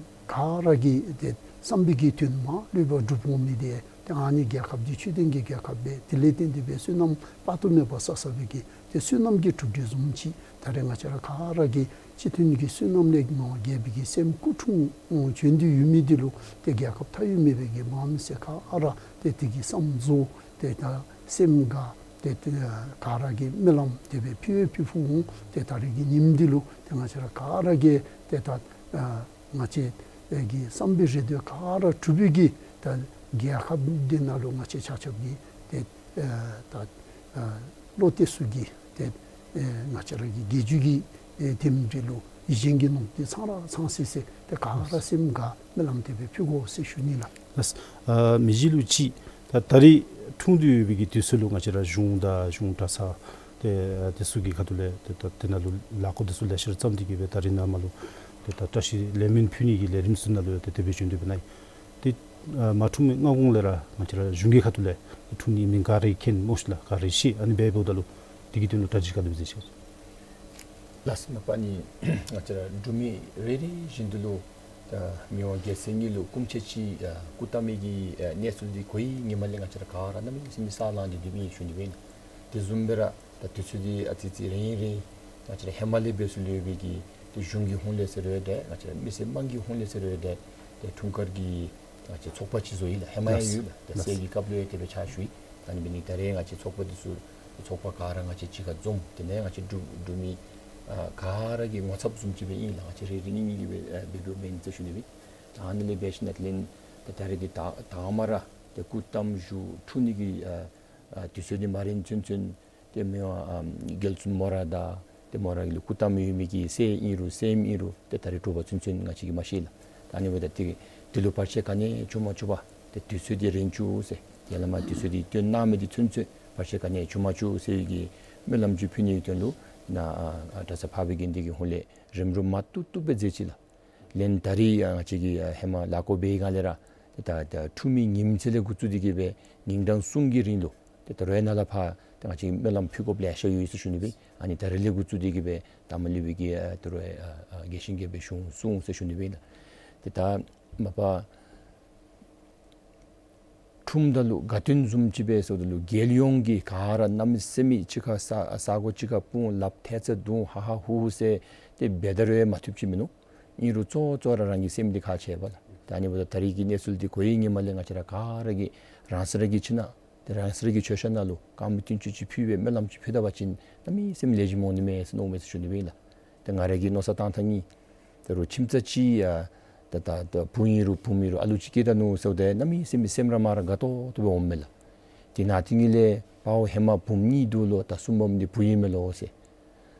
ག་ར་གིས་ཏེ་བསམ་པའི་གི་དོན་མ་ལུས་པ་འགྲུབ་འོང་མི་འདི་ཏེ་ཨ་ནི་རྒྱལ་ཁབ་འདི་ཆོས་ལྡན་གྱི་རྒྱལ་ཁབ་སྦེ་དེ་ལས་བརྟེན་ཏེ་སྦེ་བསོད་ནམས་དཔག་ཏུ་མེད་པ་བསགས་བསགས་པའི་གི་ཏེ་བསོད་ནམས་ཀྱི་གྲུབ་འབྲས་བཟུམ་ཅིག་ད་རེས་ང་བཅས་ར་ག་ར་གི་སྤྱི་མཐུན་གྱི་བསོད་ནམས་ལས་མི་དབང་རྒྱལ་པོའི་གི་སྲསམོ་སྐུ་འཁྲུངས་བྱོན་ཏེ་ཡོད་མི་འདི་ལུ་ཏེ་རྒྱལ་ཁབ་མཐའ་དབུས་མེད་པའི་གི་འབངས་མི་སེར་ག་ར་ཏེ་དེ་གི་བསམ་རྫོགས་ཏེ་ད་སེམས་དགའ་ཏེ་ཏེ་ག་ར་གིས་སྨོན་ལམ་དེ་སྦེ་ཕུལ་ཕུལཝ་འོང་། ཏེ་ད་རེས་ཀྱི་ཉིནམ་འདི་ལུ་ཏེ་ང་བཅས་ར་ག་ར་གིས་ཏེ་ད་ཨ་ང་བཅས་ཀྱི་བསམ་པའི་རེ་འདོད་ག་ར་གྲུབ་པའི་གི་ད་རྒྱལ་ཁབ་འདི་ནང་ལུ་ང་བཅས་ཆ་ཁྱབ་ཀྱིས་ཏེ་ཨ་ད་ཨ་བློ་གཏད་ས་གི་ཏེ་ཨ་ང་བཅས་ར་གི་རྒྱལ་བརྒྱུད་ཀྱི་ཨེ་དེམ་འདི་ལུ་ཡིད་བཞིན་གྱི་ནོར་བུ་འདི་ཚང་ར་ཚང་སི་སི་ཏེ་ག་ར་སེམས་དགའ་སྨོན་ལམ་དེ་སྦེ་ཕུལ་དགོ་ཟེར་ཞུ་ནི་ལགས། ལགས། ཨ་མི་རྗེ་ལུ་ཅིག་ད་ད་རེས་འཁྲུངས་ཏེ་ཡོད་པའི་གི་དུས་ཚོད་ལུ་ང་བཅས་ར་གཞུང་དང་གཞུང་གྲྭ་ཚང་ཏེ་ཨ་དེ་ཚུ་གི་ཁ་ཐུག་ལས་ཏེ་ད་དེ་ནང་ལུ་ལས་སྒོ་དེ་ཚུ་ལེ་ཤ་ར་བརྩམས་ཏེ་གི་སྦེ་ད་རེས་ནངས་པ་ལུ་ཏེ་ད་བཀྲ་ཤིས་ལེགས་སྨོན་ཕུལ་ནི་གི་ལས་རིམ་ཚུ་ནང་ལུ་ཡང་ཏེ་དེ་སྦེ་བྱོན་ཏེ་སྦེ་ནཱ་ཏེ་ཨ་མ་འཁྲུངས་མི་སྔ་གོང་ལས་ར་ང་བཅས་ར་གཞུང་གི་ཁ་ཐུག་ལས་འཁྲུངས་ནི་མི་ག་ར་མཁྱེན་སྨོ་ཤིག་ལགས། ག་ར་ཤེས། ཨ་ནི་སྦེ་འབདཝ་ད་ལུ་དེ་གི་དོན་ལུ་གྲ་སྒྲིག་ག་དེ་སྦེ་མཛད་ཅི། ལགས་སོ། མ་པ་ནི་ང་བཅས་ར་འབྲུག་མི་རེ་རེ་བཞིན་དུ་ལུ་ ཨ་མི་དབང་རྒྱལ་སྲས་གཉིས་ལུ་སྐུ་མཆེད་ཅིག་ཨ་སྐུ་བལྟམས་མི་གི་ཨ་གནས་ཚུལ་འདི་གོ་བའི་ཉིནམ་ལས་ང་བཅས་ར་ག་ར་གནམ་མེད་ས་མེད་སེམས་ལང་སྟེ་སྡོདཔ་ཨིན་ཞུ་ནི་སྦེ་ཨིན། དེ་བཟུམ་སྦེ་ར་ད་དུས་ཚོད་འདི་ཨ་ཙི་ཙི་རིང་རིང་ང་བཅས་ར་ཧེ་མ་ལས་འབད་སུ་ལུ་ཡོད་པའི་གི་ཏེ་གཞུང་གི་ཧོངས་ལས་ཟེར་རུང་ཏེ་ང་བཅས་ར་མི་སེར་དམངས་ཀྱི་ཧོངས་ལས་ཟེར་རུང་ཏེ་ཏེ་འཁྲུངས་སྐར་གྱི་ང་བཅས་ཚོགས་པ་ཅིག་བཟོ་ཡི་ལགས། ཧེ་མ་ཡང་ལགས། ཡོད་ལགས། ཏེ་ལགས། སྲས་ཀྱི་སྐབས་ལུ་ཡང་དེ་སྦེ་ཕྱག་ཞུ་ཡི། ད་ཨ་ནི་འབད་ནི་ད་རེས་ང་བཅས་ཚོགས་པ་འདི་ཚུ་ཚོགས་པ་ག་ར་ང་བཅས་གཅིག་ཁར་འཛོམས། དེ་ནང་ང་བཅས་འབྲུག་འབྲུག་མི་ཨ་ག་ར་གི་ངོ་ཚབ་བཟུམ་ཅིག་སྦེ་ཨིན་ལགས། ང་བཅས་རེ་རེ་གཉིས་གཉིས་ཀྱིས་སྦེ་ཨ་འབད་འབདཝ་ཨིན་ཟེར་ཞུ་ནི་སྦེ། ད་ཨ་ནི་ལས་འབད་ཞིནམ་ལས་ད་ད་རེས་འདི་ད་དང་པ་ར་ཏེ་སྐུ་བལྟམས་བཞུགས་འཁྲུངས་ནི་གི་ཨ་ཨ་དུས་ཚོད་འདི་མ་རན་ཚུན་ཚོད་ཏེ་མི་དབང་ཨ་རྒྱལ་བཙུན་མོ་ར་དང་ཏེ་མོ་ར་གི་ལུ་སྐུ་བལྟམས་ཡོད་མི་གི་སྲས་ཨིན་རུང་སྲསམོ་ཨིན་རུང་ཏེ་ད་རེས་དྲོ་པ་ཚུན་ཚོད་ང་བཅས་ཀྱིས་མ་ཤེས་ལགས། ད་ཨ་ནི་འབདཝ་ད་ཏེ་འདི་ལུ་བར་ཆད་ག་ནི་ཡང་བྱུང་མ་བཅུག་པར་ཏེ་དུས་ཚོད་འདི་རན་བཅུག་ཟེར། ཡར་ལས་མར་དུས་ཚོད་འདི་སྟོན་གནང་མི་འདི་ཚུན་ཚོད་བར་ཆད་ག་ནི་ཡང་བྱུང་མ་བཅུག་ཟེར་བའི་གི་སྨོན་ལམ་ཅིག་ཕུལ་ནིའི་དོན་ལུ་ནཱ་ཨ་ཨ་གྲྭ་ཚང་འཕགས་པའི་དགེ་འདུན་གྱི་ཧོངས་ལས་རིམ་གྲོ་མ་བཏུབ་བཏུབ་སྦེ་མཛད་ཅི་ལགས། ལན་ད་རིས་ཡང་ང་བཅས་ཀྱིས་ཨ་ཧེ་མ་ལཱ་འགོ་འབད་བའི་སྒང་ལས་ར་ཏེ་ད་ད་འཁྲུངས་མི་ཉིནམ་ཚེ་ལས་འགོ་བཙུགས་ཏེ་གི་སྦེ་ཉིན་གྲངས་གསུམ་གྱི་རིང་ལུ་ཏེ་ད་རུང་ཡང་ནཱ་ལས་ཕར་ཏེ་ང་བཅས་སྨོན་ལམ་ཕུལ་དགོཔ་ལེ་ཤ་ཡོད་ཟེར་ཞུ་ནི་སྦེ། ཨ་ནི་ད་རིས་ལས་འགོ་བཙུགས་ཏེ་གི་སྦེ་ད་མ་ལུས་པའི་གི་ཨ་ད་རུང་ཡང་ཨ་ཨ་རྒྱས་ཤིང་རྒྱས་པའི་གཞུང་གསུངས་ཟེར་ཞུ་ནི་སྦེ་ཨིན་ལགས། ཏེ་ད་མ་པ་འཁྲུངསམ་ད་ལུ་དགའ་སྟོན་བཟུམ་ཅིག་འབད་ཟེརཝ་ད་ལུ་རྒྱལ་ཡོངས་ཀྱི་ག་ར་གནམ་མེད་ས་མེད་གཅིག་ཁར་ས་ས་གོ་གཅིག་ཁར་སྤུངས་ལགཔ་ཐལ་ཚ་བརྡུང་ཧ་ཧ་ཧུ་ཧུ་ཟེར་ཏེ་འབད་ད་རུང་ཡང་མ་བཏུབ་ཅིག་མིན་ནུག། ཨིན་རུང་གཙོ་བོ་གཙོ་བོ་ར་རང་གི་སེམས་འདི་ཁག་ཆེ་བས་ལགས། ད་ཨ་ནི་འབདཝ་ད་ད་རིས་ཀྱི་གནས་ཚུལ་འདི་གོ་བའི་ཉིནམ་ལས་ང་བཅས་ར་ག་ར་གིས་རང་སོ་ར་གི་ཁྱིམ་ནང་ཏེ་རང་སོ་ར་གི་མཆོད་བཤམ་ནང་ལུ་དཀར་མོ་བདུན་ཅུ་ཅིག་ཕུལ་སྦེ་སྨོན་ལམ་ཅིག་ཕུལ་ད་པ་ཅིན་གནམ་མེད་ས་མེད་ལེགས་ཤོམ་འོང་ནི་མས་ཟེར་མནོཝ་མས་ཟེར་ཞུ་ནི་སྦེ་ཨིན་ལགས། ཏེ་ང་ར་གིས་མནོ་བསམ་བཏང་ཐངས་ཨིན། ད་རུང་ཁྱིམ་ཚང་ཅིག་ཡང་ད་ད་ད་བུ་ཨིན་རུང་བུམོ་ཨིན་རུང་ཨ་ལུ་ཅིག་སྐྱེས་ད་ནུག་ཟེརཝ་ད་གནམ་མེད་ས་མེད་སེམས་ར་མ་ར་དགའ་ཏོག་ཏོ་སྦེ་འོངམ་མས་ལགས། དེ་ནང་དེ་གཉིས་ལས་ཕར་ཧེ་མ་བུམོ་གཉིས་འདུག་ལོ། ད་གསུམ་པམ་འདི་བུ་ཨིན་མས་ལོ་ཟེར།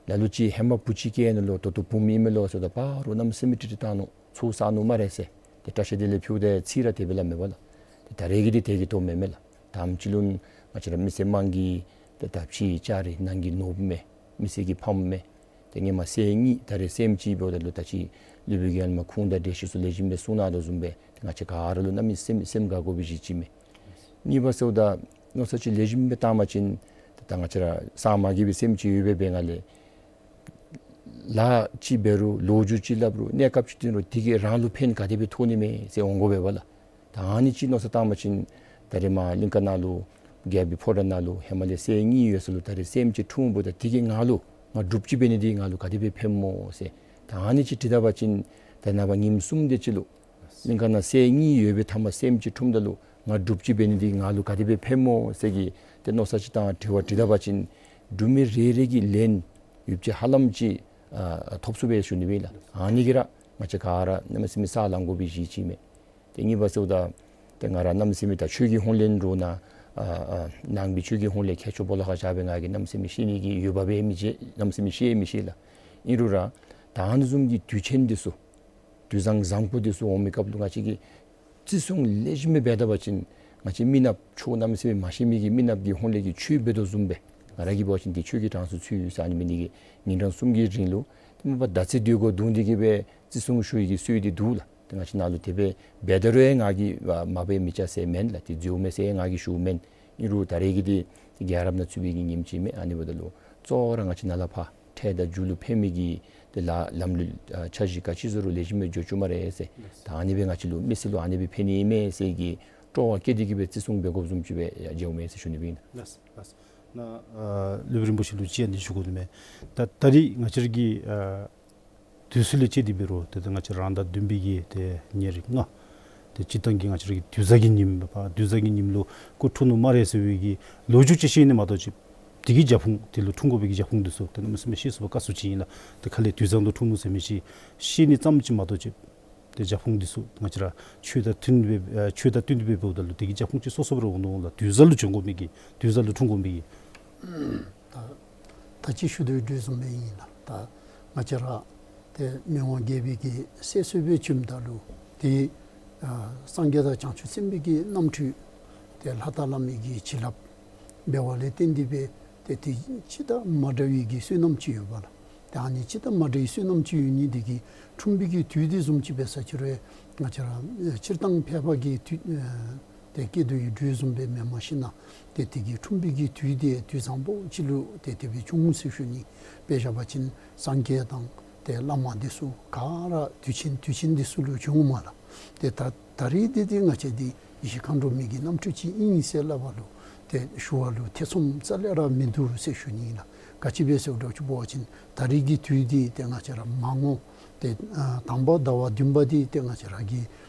ལ་ལུ་ཅིག་ཧེ་མ་བུ་ཅིག་སྐྱེས་ནུག་ལོ། ད་ལྟོ་བུམོ་ཨིན་མས་ལོ་ཟེརཝ་ད་ཕར་ར་གནམ་མེད་ས་མེད་ཀྲིག་ཀྲི་བཏང་ནུག། ཚོར་ས་ནུག་སྨ་རེ་ཟེར། ཏེ་བཀྲ་ཤིས་བདེ་ལེགས་ཕུལཝ་ད་ཚིག་ར་དེ་སྦེ་སླབ་མས་པ་ལགས། ཏེ་ད་རེས་ཀྱི་འདི་དེ་གི་དོན་མེན་མས་ལགས། དང་པ་ཅིག་ལུ་ང་བཅས་ར་མི་སེར་དམངས་ཀྱི་ཏེ་ད་ཕྱིའི་ལྕགས་རི་ནང་གི་ནོར་བུ་མས། མི་སེར་གྱི་ཕམ་མས། ཏེ་སྔོན་མ་སྲས་གཉིས་ད་རེས་སྲསམོ་ཅིག་འབདཝ་ད་ལུ་ད་ཅི་སློབ་དཔོན་གྱིས་ཨ་ནི་མ་ཁུངས་དང་འགྲེལ་བཤད་ཚུ་ལེགས་ཤོམ་སྦེ་གསུངས་གནང་དོ་བཟུམ་སྦེ་ཏེ་ང་བཅས་ག་ར་ལུ་གནམ་མེད་ས་མེད་སེམས་དགའ་དགོ་པའི་གཞི་ཅིག་མས། གཉིས་པ་ཟེརཝ་ད་མནོ་བསམ་ཅིག་ལེགས་ཤོམ་སྦེ་བཏང་པ་ཅིན་ད་ང་བཅས་ར་གསར་མ་གི་སྦེ་སེམས་ཅིག་ཡོད་པའི་སྦེ་ང་ལས་ལཱ་ཅིག་འབད་རུང་ལོ་རྒྱུས་ཅིག་སླབ་རུང་གནས་སྐབས་ཅིག་སྟོན་རུང་དེ་གིས་རང་ལུ་ཕན་ག་དེ་སྦེ་ཐོགས་ནི་མས་ཟེར་འོང་དགོ་པས་པ་ལགས། ད་ཨ་ནི་ཅིག་མནོ་བསམ་བཏང་པ་ཅིན་ད་རེས་མར་གླིང་ཀ་ནང་ལུ་རྒྱལ་པོའི་ཕོ་བྲང་ནང་ལུ་ཧེ་མ་ལས་སྲས་གཉིས་ཡོད་ས་ལུ་ད་རེས་སྲསམོ་ཅིག་འཁྲུངས་འབདཝ་ད་དེ་གིས་ང་ལུ་ང་སྒྲུབ་ཅིག་འབད་ནི་འདི་ང་ལུ་ག་དེ་སྦེ་ཕནམ་སྨོ་ཟེར། ད་ཨ་ནི་ཅིག་དྲི་ད་པ་ཅིན་ད་ནངས་པ་ཉིནམ་གསུམ་དེ་ཅིག་ལུ་གླིང་ཀ་ནང་སྲས་གཉིས་ཡོད་པའི་མཐའ་མར་སྲསམོ་ཅིག་འཁྲུངསམ་ད་ལུ་ང་སྒྲུབ་ཅིག་འབད་ནི་འདི་ང་ལུ་ག་དེ་སྦེ་ཕནམ་སྨོ་ཟེར་གྱི་ཏེ་མནོ་བསམ་ཅིག་བཏང་དྲི་བ་དྲི་ད་པ་ཅིན་འབྲུག་མི་རེ་རེ་གིས་ལན་ཡོདཔ་ཅིག་ཧ་ལམ་ཅིག་ཨ་ཐོབ་ཚུགས་པས་ཞུ་ནི་སྦེ་ལགས། ཨ་ནི་གིས་ར་ང་བཅས་ག་ར་གནམ་མེད་ས་མེད་སེམས་ལང་དགོ་པའི་གཞི་ཅིག་མས། ཏེ་གཉིས་པ་ཟེརཝ་ད་ཏེ་ང་ར་གནམ་མེད་ས་མེད་ད་ཆོས་ཀྱི་ཧོངས་ལས་འདྲོག་ན་ཨ་ཨ་ནང་པའི་ཆོས་ཀྱི་ཧོངས་ལས་མཁས་མཆོག་སྤོ་ལོ་ཁ་བཞག་པའི་ང་གིས་གནམ་མེད་ས་མེད་ཤེས་ནི་གི་ཡོདཔ་སྦེ་མི་མཇལ། གནམ་མེད་ས་མེད་ཤེས་མི་ཤེས་ལགས། ཨིན་རུང་ར་ད་ཨ་ནི་བཟུམ་གྱི་དུས་ཆེན་འདི་ཚུ་དུས་བཟང་བཟང་པོ་འདི་ཚུ་འོང་མི་སྐབས་ལུ་ང་བཅས་ཀྱིས་བརྩི་སྲུང་ལེགས་ཤོམ་སྦེ་འབད་ད་པ་ཅིན་ང་བཅས་མི་ནགཔ་ཆོས་གནམ་མེད་ས་མེད་མ་ཤེས་མི་གིས་མི་ནགཔ་གི་ཧོངས་ལས་ཀྱི་ཆོས་འབད་དོ་བཟུམ་སྦེ་ང་ར་གིས་འབད་བ་ཅིན་འདི་ཆོས་ཀྱི་གྲངས་སུ་ཚུད་ཡོད་ཟེར། ཨ་ནི་མི་ནི་གི་ཉིན་གྲངས་གསུམ་གྱི་རིང་ལུ་ཏེ་མ་པ་ཟླ་ཚེས་དེ་གུ་བརྡུང་སྟེ་གི་སྦེ་བརྩི་སྲུང་ཞུ་ནི་གི་སྲོལ་འདི་འདུག་ལགས། ཏེ་ང་བཅས་ནང་ལུ་དེ་སྦེ་འབད་ད་རུང་ཡང་ང་གིས་མ་འབད་མི་ཅིག་ཟེར་མེན་ལགས། ཏེ་འཛོལ་མས་ཟེར་ང་གིས་ཞུཝ་མེན། ཨིན་རུང་ད་རེས་ཀྱི་འདི་རྒྱལ་རབས་ནང་ཚུད་པའི་གི་ཉིནམ་ཅིག་མས། ཨ་ནི་འབདཝ་ད་ལུ་གཙོ་བོ་ར་ང་བཅས་ནཱ་ལས་ཕར་འཕྲལ་དང་མཇུག་ལུ་ཕན་མི་གི་ཏེ་ལཱ་ལམ་ལུགས་ཨ་འཆར་གཞི་ག་ཅི་བཟོ་རུང་ལེགས་ཤོམ་སྦེ་འགྱོ་བཅུག་སྨ་རེ་ཟེར། ད་ཨ་ནི་སྦེ་ང་བཅས་ལུ་མི་སེར་ལུ་ཨ་ནི་སྦེ་ཕན་ནི་མས་ཟེར་གྱི་སྤྲོ་བ་བསྐྱེད་དེ་གི་སྦེ་བརྩི་སྲུང་འབད་དགོཔ་བཟུམ་ཅིག་སྦེ་ཡང་མཇལཝ་མས་ཟེར་ཞུ་ནི་སྦེ་ཨིན། ལགས་ལགས། ནཱ་ཨ་སློབ་དཔོན་རིན་པོ་ཆེ་ལུ་ཅིག་ཨ་ནི་ཞུ་དགོ་ནི་མས། ད་ད་རེས་ང་བཅས་ར་གི་ཨ་དུས་ཚོད་ལས་བཅད་དེ་འབད་རུང་ཏེ་ད་ང་བཅས་རང་ཟླ་བདུན་པའི་གི་ཏེ་ཉེར་ལྔ། ཏེ་སྤྱིར་བཏང་གི་ང་བཅས་ར་གི་དུས་བཟང་གི་ཉིནམ་པ་དུས་བཟང་གི་ཉིནམ་ལུ་སྐུ་འཁྲུངས་ནུག་སྨ་རེ་ཟེར་བའི་གི་ལོ་རྒྱུས་ཅིག་ཤེས་ནི་མ་གཏོགས་ཅིག་དེ་གི་རྒྱབ་ཁུངས་དེ་ལུ་འཁྲུངས་དགོ་པའི་གི་རྒྱབ་ཁུངས་འདི་ཚུ་ཏེ་གནམ་མེད་ས་མེད་ཤེས་ཚུགས་པར་དཀའ་སུ་ཅིག་ཨིན་ལགས། ཏེ་ཁ་ལས་དུས་བཟང་དུ་འཁྲུངས་ནུག་ཟེར་མི་ཅིག་ཤེས་ནི་ཙམ་ཅིག་མ་གཏོགས་ཅིག་ཏེ་རྒྱབ་ཁུངས་འདི་ཚུ་ང་བཅས་ར་ཆོས་དང་བསྟུན་སྦེ་ཨ་ཆོས་དང་བསྟུན་ཏེ་སྦེ་འབདཝ་ད་ལུ་དེ་གི་རྒྱབ་ཁུངས་ཅིག་སོ་སོ་སྦེ་ར་འོང་ནུག་ལགས། དུས་བཟང་ལུ་བྱོན་དགོ་མི་གི་དུས་བཟང་ལུ་འཁྲུངས་དགོ་མི་གི། ད་ད་ཅི་ཞུ་དོ་བཟུམ་སྦེ་ཨིན་ལགས། ད་ང་བཅས་ར་ཏེ་མི་དབང་རྒྱལ་པོའི་གི་སྲས་སྲོལ་སྦེ་བྱོནམ་ད་ལུ་ཏེ་ཨ་སངས་རྒྱས་དང་བྱང་ཆུབ་སེམས་དཔའི་གི་རྣམ་འཕྲུལ་ཏེ་ལྷ་དང་བླ་མའི་གི་བྱིན་རླབས་འབད་བ་ལས་བརྟེན་ཏེ་སྦེ་ཏེ་དེ་ཅིག་དང་མ་འདྲ་བའི་གི་བསོད་ནམས་ཅིག་ཡོདཔ་ལགས། ཏེ་ཨ་ནི་ཅིག་དང་མ་འདྲ་བའི་བསོད་ནམས་ཅིག་ཡོད་ནི་དེ་གིས་འཁྲུངས་པའི་གི་དུས་དེ་བཟུམ་ཅིག་འབད་ས་ཅིག་རུང་ང་བཅས་ར་ཨེ་སྤྱིར་བཏང་ཕལ་པ་གི་དུས་ཨེ་ཏེ་སྐྱེས་དུས་ཀྱི་འགྲོས་བཟུམ་སྦེ་མེན། མ་གཞི་ན་ཏེ་དེ་གི་འཁྲུངས་པའི་གི་དུས་དེ་དུས་བཟང་པོ་ཅིག་ལུ་ཏེ་དེ་སྦེ་བྱུང་ཟེར་ཞུ་ནི། དཔེ་བཞག་པ་ཅིན་སངས་རྒྱས་དང་ཏེ་ ཏེ་བླ་མ་འདི་ཚུ་ག་ར་དུས་ཆེན་དུས་ཆེན་འདི་ཚུ་ལུ་བྱོནམ་ལགས། ཏེ་ད་ད་རིས་འདི་ཏེ་ང་བཅས་འདི་ཡེ་ཤེས་མཁའ་འགྲོ་མའི་གི་རྣམ་འཕྲུལ་ཅིག་ཨིན་ཟེར་སླབ་པ་ལུ་ཏེ་ཞུ་བ་ལུ་ཐེ་ཚོམ་རྩ་ལས་ར་མིན་འདུག་ཟེར་ཞུ་ནི་ཨིན་ལགས། ག་ཅི་སྦེ་ཟེར་འགྱོ་ཅི་འབད་བ་ཅིན་ད་རིས་ཀྱི་དུས་འདི་ཏེ་ང་བཅས་ར་མར་ངོ་ཏེ་ཨ་དང་པ་ཟླ་བ་བདུན་པ་འདི་ཏེ་ང་བཅས་ར་གི་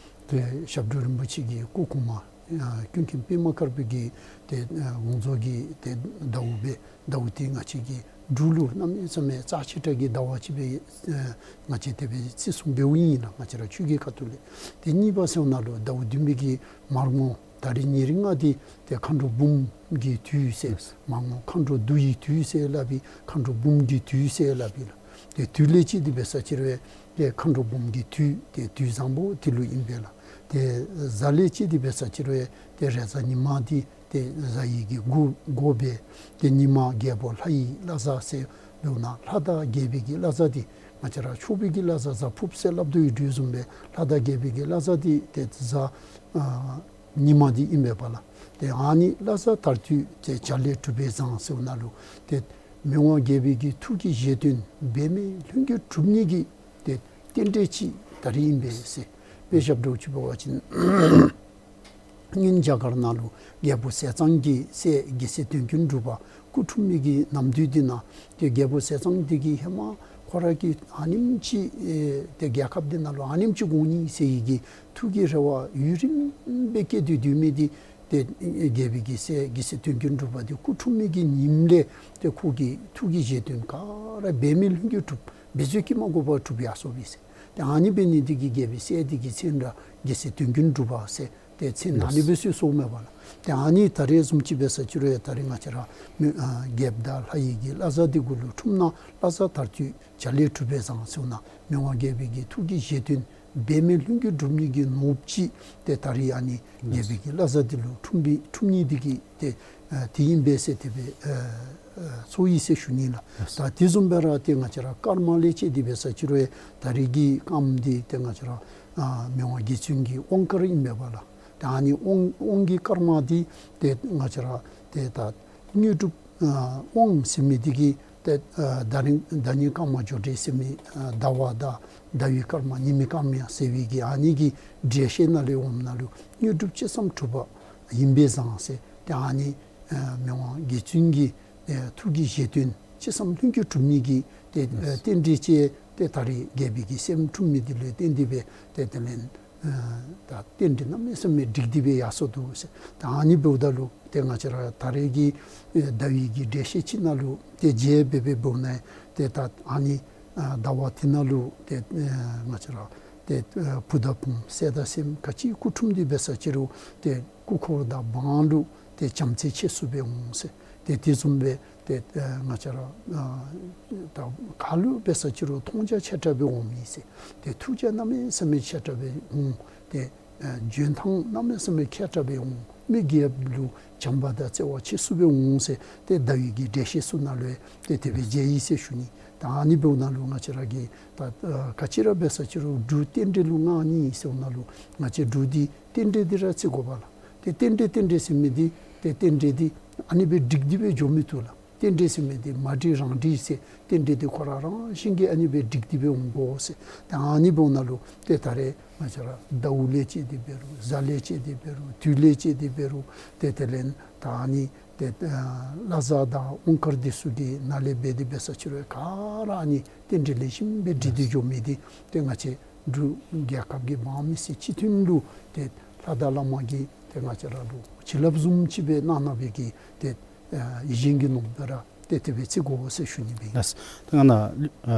ཏེ་ཞབས་དྲུང་རིན་པོ་ཆེ་གི་སྐུ་གོང་མ་ཨ་ཀུན་མཁྱེན་པདྨ་དཀར་པོ་གི་ཏེ་ཨ་དགོངས་རྫོགས་ཀྱི་ཏེ་ཟླཝ་སྦེ་ཟླཝ་འདི་ང་བཅས་ཀྱི་འབྲུག་ལུ་གནམ་མེད་ས་མེད་རྩ་ཆེ་དྲགས་ཀྱི་ཟླཝ་ཅིག་སྦེ་ཨ་ང་བཅས་དེ་སྦེ་བརྩི་སྲུང་འབདཝ་ཨིན་ལགས། ང་བཅས་ར་ཆོས་ཀྱི་ཁ་ཐུག་ལས། ཏེ་གཉིས་པ་ཟེར་བ་ནང་ལུ་ཟླཝ་བདུན་པའི་གི་མར་ངོ་ད་རིས་ཉེར་ལྔ་འདི་ཏེ་མཁའ་འགྲོ་འབུམ་གྱི་དུས་ཟེར། ཡེས། མར་ངོ་མཁའ་འགྲོ་འདུ་ཡི་དུས་ཟེར་སླབ་ཨིན། མཁའ་འགྲོ་འབུམ་གྱི་དུས་ཟེར་སླབ་ཨིན་ལགས། ཏེ་དུས་ལས་བཅད་དེ་འབད་ས་ཅིག་རུང་ཏེ་མཁའ་འགྲོ་འབུམ་གྱི་དུས་ཏེ་དུས་བཟང་པོ་དེ་ལུ་ཨིན་པས་ལགས། ཏེ་གཟའ་ལས་བཅད་དེ་འབད་ས་ཅིག་རུང་ཏེ་རེས་གཟའ་ཉི་མ་འདི་ཏེ་གཟའ་ཡི་གི་འགོ་འགོ་སྦེ་ཏེ་ཉི་མ་རྒྱལ་པོ་ལྷ་ཡི་བླ་གཟའ་ཟེར་འབདཝ་ད་ལྷ་དང་རྒྱལ་པོའི་གི་བླ་གཟའ་འདི་ང་བཅས་ར་ཕྱུག་པོའི་གི་བླ་གཟའ་གཟའ་ཕུརཔ་ཟེར་སླབ་དོ་ཡོད་དོ་བཟུམ་སྦེ་ལྷ་དང་རྒྱལ་པོའི་གི་བླ་གཟའ་འདི་ཏེ་གཟའ་ཨ་ཉི་མ་འདི་ཨིན་པས་ལགས། ཏེ་ཨ་ནི་བླ་གཟའ་དར་སྟོད་ཏེ་བྱ་ལས་གྲུབ་པའི་བཟང་ཟེར་བ་ནང་ལུ་ཏེ་མི་དབང་རྒྱལ་པོའི་གི་ཐུགས་ཀྱི་བཞེད་དོན་འབད་མེད་ལྷུན་གྱིས་གྲུབ་ནི་གི་ཏེ་རྟེན་འབྲེལ་ཅིག་ད་རིས་ཨིན་པས་ཟེར། དཔེ་ཞབས་དྲུང་ཅིག་འབད་བ་ཅིན་སྔོན་རྒྱ་གར་ནང་ལུ་རྒྱལ་པོ་ཟས་གཙང་གི་སྲས་རྒྱལ་སྲས་དོན་ཀུན་གྲུབ་པ་སྐུ་འཁྲུངས་མི་གི་ནམ་དུས་འདི་ནང་ཏེ་རྒྱལ་པོ་ཟས་གཙང་འདི་གིས་ཧེ་མ་ཁོ་ར་གིས་ཨ་ནེམ་ཅིག་ཨེ་ཏེ་རྒྱལ་ཁབ་འདི་ནང་ལུ་ཨ་ནེམ་ཅིག་དགོ་ནི་ཟེར་བའི་གི་ཐུགས་ཀྱི་རེ་བ་ཡུན་རིངམོ་སྦེ་བསྐྱེད་དེ་སྡོད་མི་འདི་ཏེ་རྒྱལ་པོའི་གི་སྲས་རྒྱལ་སྲས་དོན་ཀུན་གྲུབ་པ་འདི་སྐུ་འཁྲུངས་མི་གི་ཉིནམ་ལས་ཏེ་ཁོ་གི་ཐུགས་ཀྱི་བཞེད་དོན་ག་ར་འབད་མེད་ལྷུན་གྱིས་གྲུབ། འབད་རྩོལ་གྱིས་མ་དགོ་པར་གྲུབ་ཡར་སོ་བས་ཟེར། ཏེ་ཨ་ནི་འབད་ནི་འདི་གིས་རྒྱལ་པོའི་སྲས་འདི་གི་མཚན་ར་རྒྱལ་སྲས་དོན་ཀུན་གྲུབ་པ་ཟེར་ཏེ་མཚན་ཨ་ནི་སྦེ་གསོལ་གསོལཝ་མས་པ་ལགས། ཏེ་ཨ་ནི་ད་རེས་བཟུམ་ཅིག་འབད་ས་ཅིག་རུང་ད་རིས་ང་བཅས་ར་མི་ཨ་རྒྱལཔོ་དང་ལྷ་ཡི་གི་བླ་གཟའ་འདི་གུ་ལུ་འཁྲུངས་ན་བླ་གཟའ་དར་སྟོད་བྱ་ལས་གྲུབ་པའི་བཟང་ཟེར་ན་མི་དབང་རྒྱལ་པོའི་གི་ཐུགས་ཀྱི་བཞེད་དོན་འབད་མེད་ལྷུན་གྱིས་གྲུབ་ནི་གི་ནོར་བུ་ཅིག་ཏེ་ད་རིས་ཨ་ནི་རྒྱལ་པོའི་གི་བླ་གཟའ་འདི་ལུ་འཁྲུངས་པའི་འཁྲུངས་ནི་འདི་གིས་ཏེ་ཨ་དེ་ཨིན་པས་ཟེར་དེ་སྦེ་ཨ་ཨ་ཚོར་ཡི་ཟེར་ཞུ་ནི་ལགས། ད་དེ་བཟུམ་སྦེ་ར་ཏེ་ང་བཅས་ར་སྐར་མ་ལས་བཅད་དེ་འབད་ས་ཅིག་རུང་ད་རིས་ཀྱི་སྐརམ་འདི་ཏེ་ང་བཅས་ར་ཨ་མི་དབང་རྗེ་བཙུན་གྱི་དབང་སྐར་ཨིན་པས་པ་ལགས། ཏེ་ཨ་ནི་དབང་དབང་གི་སྐར་མ་འདི་ཏེ་ང་བཅས་ར་ཏེ་ད་དངོས་གྲུབ་ཨ་དབང་ཟེར་མི་འདི་གིས་ཏེ་ཨ་ཟླ་རིང་ཟླ་ཉིན་སྐར་མ་འགྱོ་འགྱོ་ཟེར་མི་ཨ་ཟླ་བ་དང་ཟླ་བའི་སྐར་མ་ཉི་མའི་སྐར་མ་ཟེར་བའི་གི་ཨ་ནི་གི་འགྲེལ་བཤད་ནང་ལས་འོངམ་ན་ལུ་དངོས་གྲུབ་ཅི་བསམ་གྲུབ་པ་ཨིན་པས་བཟང་ཟེར། ཏེ་ཨ་ནི་ཨ་མི་དབང་རྗེ་བཙུན་གྱི་ཨ་ཐུགས་ཀྱི་བཞེད་དོན་ཅི་བསམ་ལྷུན་གྱིས་གྲུབ་ནི་གི་ཏེ་ཨ་རྟེན་འབྲེལ་ཅིག་ཏེ་ད་རིས་རྒྱལ་པོའི་གི་སྲསམོ་འཁྲུངས་མི་འདི་ལུ་བརྟེན་ཏེ་སྦེ་ཏེ་དེ་ལས་ཨ་ད་རྟེན་འབྲེལ་གནམ་མེད་ས་མེད་འགྲིག་སྟེ་སྦེ་ཡར་སོ་འདུག་ཟེར། ད་ཨ་ནི་འབདཝ་ད་ལུ་ཏེ་ང་བཅས་ར་ད་རེས་ཀྱི་ཨེ་ཟླ་བའི་གི་འགྲེལ་བཤད་ཅིག་ནང་ལུ་ཏེ་རྒྱས་སྦེ་སྦེ་འབདཝ་ན་ཏེ་ད་ཨ་ནི་ཨ་ཟླ་བ་དེ་ནང་ལུ་ཏེ་ཨེ་ང་བཅས་ར་ཏེ་ཨེ་བུ་དང་བུམོ་སྲས་དང་སྲསམོ་ག་ཅི་སྐུ་འཁྲུངས་ཏེ་འབད་ས་ཅིག་རུང་ཏེ་སྐུ་འཁོར་དང་འབངས་ལུ་ཏེ་བྱམས་བརྩེ་ཆེ་སུ་སྦེ་འོང་ཟེར། ཏེ་དེ་བཟུམ་སྦེ་ཏེ་ཨེ་ང་བཅས་ར་ཨ་ད་ག་ལུ་འབད་ས་ཅིག་རུང་མཐོང་རྒྱ་ཆེ་དྲགས་སྦེ་འོང་མི་ཟེར། ཏེ་ཐུགས་རྒྱ་གནམ་མེད་ས་མེད་ཆེ་དྲགས་སྦེ་འོང་། ཏེ་ཨ་འཇོན་ཐང་གནམ་མེད་ས་མེད་ཆེ་དྲགས་སྦེ་འོང་། མི་རྒྱབ་ལུ་བྱམས་པ་དང་བརྩེ་བ་ཆེ་སུ་སྦེ་འོང་ཟེར། ཏེ་ཟླ་བའི་གི་འགྲེལ་བཤད་ཚུ་ནང་ལུ་ཏེ་དེ་སྦེ་མཇལ་ཡི་ཟེར་ཞུ་ནི། ད་ཨ་ནི་འབདཝ་ད་ལུ་ང་བཅས་ར་གིས་ད་ཨ་ག་ཅི་ར་འབད་ས་ཅིག་རུང་འབྲུག་རྟེན་འབྲེལ་ལུ་མངའ་ནི་ཟེརཝ་ད་ལུ་ང་བཅས་འབྲུག་འདི་རྟེན་འབྲེལ་འདི་ར་བརྩི་དགོ་པ་ལགས། ཏེ་རྟེན་འབྲེལ་རྟེན་འབྲེལ་ཟེར་མི་འདི་ཏེ་རྟེན་འབྲེལ་འདི་ཨ་ནི་སྦེ་འགྲིག་སྟེ་སྦེ་འགྱོ་མི་བཏུབ་ལགས། རྟེན་འབྲེལ་ཟེར་མི་འདི་མ་འགྲིག་རང་འགྲིག་ཟེར། རྟེན་འབྲེལ་འདི་ཁོ་ར་རང་བཞིན་གྱིས་ཨ་ནི་སྦེ་འགྲིག་སྟེ་སྦེ་འོང་དགོ་ཟེར། ཏེ་ཨ་ནི་འབདཝ་ད་ལུ་ཏེ་ད་རེས་ང་བཅས་ར་ཟླཝ་ལས་བཅད་དེ་འབད་རུང་གཟའ་ལས་བཅད་དེ་འབད་རུང་དུས་ལས་བཅད་དེ་འབད་རུང་ཏེ་དེ་ལས་ད་ཨ་ནི་ཏེ་ཨ་བླ་གཟའ་དང་དབང་སྐར་འདི་ཚུ་གི་ནང་ལས་འབད་དེ་འབད་ས་ཅིག་རུང་ག་ར་ཨ་ནི་རྟེན་འབྲེལ་ལེགས་ཤོམ་སྦེ་འགྲིག་སྟེ་འགྱོ་མི་འདི་ཏེ་ང་བཅས་འབྲུག་རྒྱལ་ཁབ་ཀྱི་འབངས་མི་སེར་སྤྱི་མཐུན་ལུ་ཏེ་ལྷ་དང་བླ་མ་གིས་ཏེ་ང་བཅས་ར་ལུ་བྱིན་རླབས་བཟུམ་ཅིག་སྦེ་གནང་གནང་བའི་གི་ཏེ་ཨ་ཡིད་བཞིན་གྱི་ནོར་བུ་སྦེ་ར་ཏེ་དེ་སྦེ་བརྩི་དགོ་ཟེར་ཞུ་ནི་སྦེ་ཨིན། ལགས། ད་ང་ནཱ་ཨ་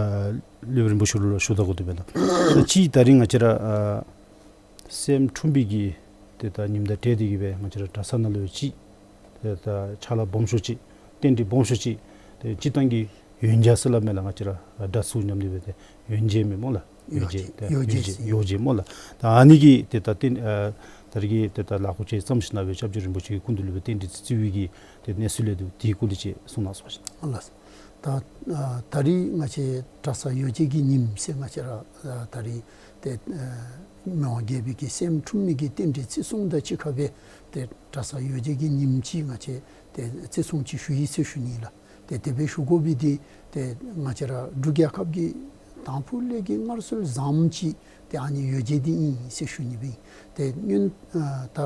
སློབ་དཔོན་རིན་པོ་ཆེ་ལུ་ཞུ་ད་དགོ་དེ་སྦེ་ལགས། ད་ཅི་ད་རིས་ང་བཅས་ར་ཨ་སྲསམོ་འཁྲུངས་པའི་གི་ཏེ་ད་ཉིནམ་དང་འབྲེལ་ཏེ་གི་སྦེ་ང་བཅས་ར་གྲྭ་ཚང་ནང་ལུ་ཅིག་ཏེ་ད་ཕྱག་ལཱ་སྦོམ་ཤོས་ཅིག་རྟེན་འབྲེལ་སྦོམ་ཤོས་ཅིག་ཏེ་སྤྱིར་བཏང་གི་ཡོན་སྦྱོར་ཟེར་སླབ་མས་ལགས། ང་བཅས་ར་གྲྭ་ཚང་མཉམ་དུ་སྦེ་ཏེ་ཡོན་སྦྱོར་མས་སྨོ་ལགས། ཡོན་སྦྱོར་ཏེ་ཡོན་སྦྱོར་ཡོན་སྦྱོར་ཡོན་སྦྱོར་སྨོ་ལགས། ད་ཨ་ནི་གི་ཏེ་ད་རྟེན་ཨ་ད་རིས་ཀྱི་ཏེ་ད་ལཱ་ཁག་ཅིག་བརྩམས་ཞིནམ་སྦེ་སྐྱབས་རྗེ་རིན་པོ་ཆེ་གི་སྐུ་མདུན་ལུ་སྦེ་རྟེན་འབྲེལ་བརྩི་བའི་གི་ཏེ་གནས་ཚུལ་ལས་འདུག། དེའི་སྐོར་ལས་ཅིག་གསུང་གནང་ཟེར་བ་ཅིན། ལགས། ད་ཨ་ད་རིས་ང་བཅས་གྲྭ་ཚང་ཡོ་བྱད་ཀྱི་ཉིནམ་ཟེར་ང་བཅས་ར་ཨ་ད་རིས་ཏེ་ཨ་མི་དབང་རྒྱལ་པོའི་གི་སྲསམོ་འཁྲུངས་མི་གི་རྟེན་འབྲེལ་བརྩི་སྲུང་དང་གཅིག་ཁར་སྦེ་ཏེ་གྲྭ་ཚང་ཡོ་བྱད་ཀྱི་ཉིནམ་ཅིག་ང་བཅས་ཏེ་བརྩི་སྲུང་ཅིག་ཞུ་ཡི་ཟེར་ཞུ་ནི་ལགས། ཏེ་དེ་སྦེ་ཞུ་དགོ་པའི་འདི་ཏེ་ང་བཅས་ར་འབྲུག་རྒྱལ་ཁབ་ཀྱི་ དང་ཕུ་ལས་ཀྱི་སྔར་སྲོལ་བཟང་ཅིག་ཏེ་ཨ་ནི་ཡོ་བྱད་འདི་ཨིན་ཟེར་ཞུ་ནི་སྦེ་ཨིན། ཏེ་སྔོན་ཨ་ད་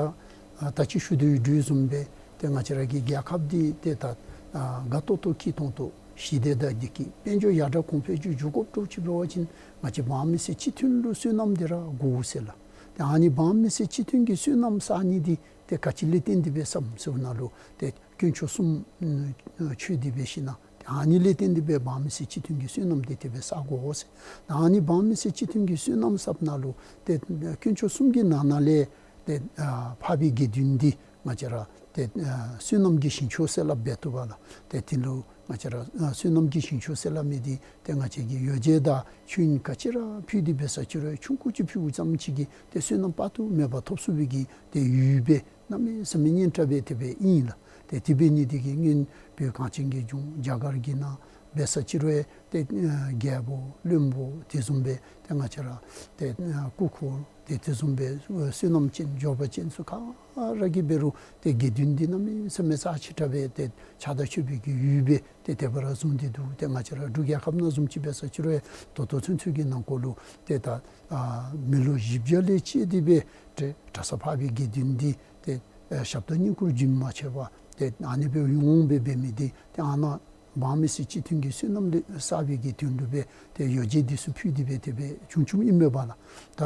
ཨ་ད་ཅི་ཞུ་དོ་ཡོད་དོ་བཟུམ་སྦེ་ཏེ་ང་བཅས་ར་གི་རྒྱལ་ཁབ་འདི་ཏེ་ད་ཨ་དགའ་ཏོག་ཏོ་སྐྱིད་ཏོང་ཏོ་ཞི་བདེ་དང་བདེ་སྐྱིད་དཔལ་འབྱོར་ཡར་དྲག་གོང་འཕེལ་ཅིག་འགྱོ་དགོཔ་འདྲཝ་ཅིག་འབད་བ་ཅིན་ང་བཅས་འབངས་མི་སེར་སྤྱི་མཐུན་ལུ་བསོད་ནམས་འདི་ར་དགོ་ཟེར་ལགས། ཏེ་ཨ་ནི་འབངས་མི་སེར་སྤྱི་མཐུན་གྱི་བསོད་ནམས་བསག་ནི་འདི་ཏེ་ག་ཅི་ལས་བརྟེན་ཏེ་སྦེ་བསགསཔ་ཟེར་བ་ཅིན་ཏེ་དཀོན་མཆོག་གསུམ་ཨ་མཆོད་དེ་སྦེ་ཞིནམ་ལས་ཏེ་ཨ་ནི་ལས་བརྟེན་ཏེ་སྦེ་འབངས་མི་སེར་སྤྱི་མཐུན་གྱི་བསོད་ནམས་འདི་ཏེ་སྦེ་བསག་དགོ་ཟེར། ཨ་ནི་འབངས་མི་སེར་སྤྱི་མཐུན་གྱི་བསོད་ནམས་བསགསཔ་ད་ལུ་ཏེ་དཀོན་མཆོག་གསུམ་གྱི་ནང་ན་ལས་ཏེ་ཨ་འཕགས་པའི་དགེ་འདུན་འདི་ང་བཅས་ར་ཏེ་ཨ་བསོད་ནམས་ཀྱི་ཞིང་མཆོག་ཟེར་སླབ་སྦེ་འདུག་པ་ལགས། ཏེ་དེ་ལུ་ང་བཅས་ར་ཨ་བསོད་ནམས་ཀྱི་ཞིང་མཆོག་ཟེར་སླབ་མི་འདི་ཏེ་ང་བཅས་ཀྱིས་ཡོ་བྱད་དང་མཆོད་ཡོན་ག་ཅི་ར་ཕུལ་ཏེ་འབད་ས་ཅིག་རུང་ཆུང་ཀུ་ཅིག་ཕུལཝ་ཙམ་ཅིག་གིས་ཏེ་བསོད་ནམས་དཔག་ཏུ་མེད་པ་ཐོབ་ཚུགས་པའི་གི་ཏེ་ཡུལ་སྦེ་གནམ་མེད་ས་མེད་སྙན་གྲགས་སྦེ་དེ་སྦེ་ཨིན་ལགས། ཏེ་དེ་འབད་ནི་འདི་གིས་སྔོན་བོད་གངས་ཅན་གྱི་ལྗོངས་རྒྱ་གར་གྱི་ནང་འབད་ས་ཅིག་རུང་ཏེ་ཨ་རྒྱལ་པོ་བློན་པོ་དེ་བཟུམ་སྦེ་ཏེ་ང་བཅས་ར་ཏེ་ཨ་སྐུ་འཁོར་ཏེ་དེ་བཟུམ་སྦེ་བསོད་ནམས་ཅན་འབྱོར་པ་ཅན་ཚུ་ག་ར་གིས་འབད་རུང་ཏེ་དགེ་འདུན་འདི་གནམ་མེད་ས་མེད་རྩ་ཆེ་དྲགས་སྦེ་ཏེ་ཕྱག་དང་མཆོད་པའི་གི་ཡུལ་སྦེ་ཏེ་དེ་སྦེ་ར་བཟུང་སྟེ་འདུག། ཏེ་ང་བཅས་ར་འབྲུག་རྒྱལ་ཁབ་ནང་བཟུམ་ཅིག་འབད་ས་ཅིག་རུང་ད་ལྟོ་ཚུན་ཚོད་ཀྱི་ནང་འཁོད་ལུ་ཏེ་ད་ཨ་མི་ལོ་བཞི་བརྒྱ་ལས་བཅད་དེ་སྦེ་ཏེ་གྲྭ་ཚང་འཕགས་པའི་དགེ་འདུན་འདི་ཏེ་ཨ་ཞབས་དང་བསྙེན་བཀུར་རྒྱུན་མ་ཆད་པར་ཏེ་ཨ་ནི་སྦེ་ཡོངས་སྦེ་འབད་མི་འདི་ཏེ་ཨ་ནཱ་འབངས་མི་སེར་སྤྱི་མཐུན་གྱི་བསོད་ནམས་ལས་བསགས་པའི་གི་དོན་ལུ་སྦེ་ཏེ་ཡོ་བྱད་འདི་ཚུ་ཕུལ་ཏེ་སྦེ་དེ་སྦེ་བྱུང་བྱུངམ་ཨིན་མས་པ་ལགས། ད་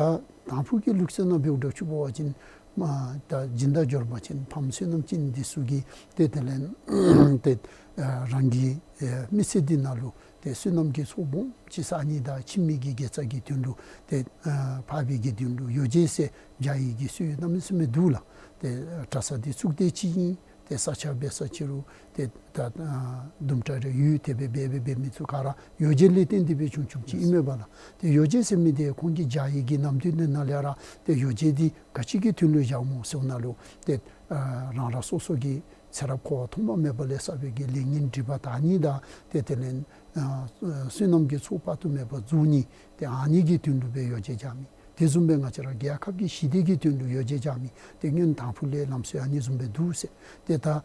དང་ཕུ་གི་ལུགས་སྲོལ་ནང་འབདཝ་འདྲཝ་ཅིག་འབད་བ་ཅིན་མ་ད་སྦྱིན་བདག་འབྱོར་པ་ཅན་ཕམ་བསོད་ནམས་ཅན་འདི་ཚུ་གིས་ཏེ་དེ་ལས་ཏེ་ཨ་རང་གི་ཨ་མི་ཚེ་འདི་ནང་ལུ་ཏེ་བསོད་ནམས་ཀྱི་ཚོགས་སྦོམ་ཅིག་བསག་ནི་དང་ཕྱི་མའི་གི་དགེ་རྩ་གི་དོན་ལུ་ཏེ་ཨ་འཕགས་པའི་དགེ་འདུན་ལུ་ཡོ་བྱད་ཟེར་བྱ་ཡི་གི་སྲོལ་གནམ་མེད་ས་མེད་འདུག་ལགས། ཏེ་གྲྭ་ས་འདི་ཚུགས་སྡོད་ཅིག་ཨིན། ཏེ་ས་ཆ་འབད་ས་ཅིག་རུང་ཏེ་ད་ཨ་དུམ་གྲ་རེ་ཡོད། དེ་སྦེ་འབད་འབད་འབད་མི་ཚུ་ག་ར་ཡོ་བྱད་ལས་བརྟེན་ཏེ་སྦེ་བྱུང་བྱུངམ་ཅིག་ཨིན་མས་པ་ལགས། ཏེ་ཡོ་བྱད་ཟེར་མི་འདི་ཁོང་གིས་བྱ་ཡི་གི་ནམ་དུས་འདི་ནང་ལས་ར་ཏེ་ཡོ་བྱད་འདི་ག་ཅི་གི་དོན་ལུ་བཞགཔ་སྨོ་ཟེར་བ་ཅིན་ཏེ་ཨ་རང་རང་སོ་སོ་གི་ཚེ་རབས་འཁོར་བ་ཐོག་མ་མེད་པ་ལས་བསགས་པའི་གི་ལས་ངན་སྒྲིབ་པ་དག་ནི་དང་ཏེ་དེ་ལས་ཨ་བསོད་ནམས་ཀྱི་ཚོགས་དཔག་ཏུ་མེད་པ་རྫོགས་ནི་ཏེ་ཨ་ནི་གི་དོན་ལུ་སྦེ་ཡོ་བྱད་རྐྱབ་མི། དེ་བཟུམ་སྦེ་ང་བཅས་ར་རྒྱལ་ཁབ་ཀྱི་ཞི་བདེ་གི་དོན་ལུ་ཡོ་བྱད་རྐྱབ་མི། ཏེ་སྔོན་དང་ཕུ་ལས་ལམ་སྲོལ་ཨ་ནི་བཟུམ་སྦེ་འདུག་ཟེར། ཏེ་ད་ཨ་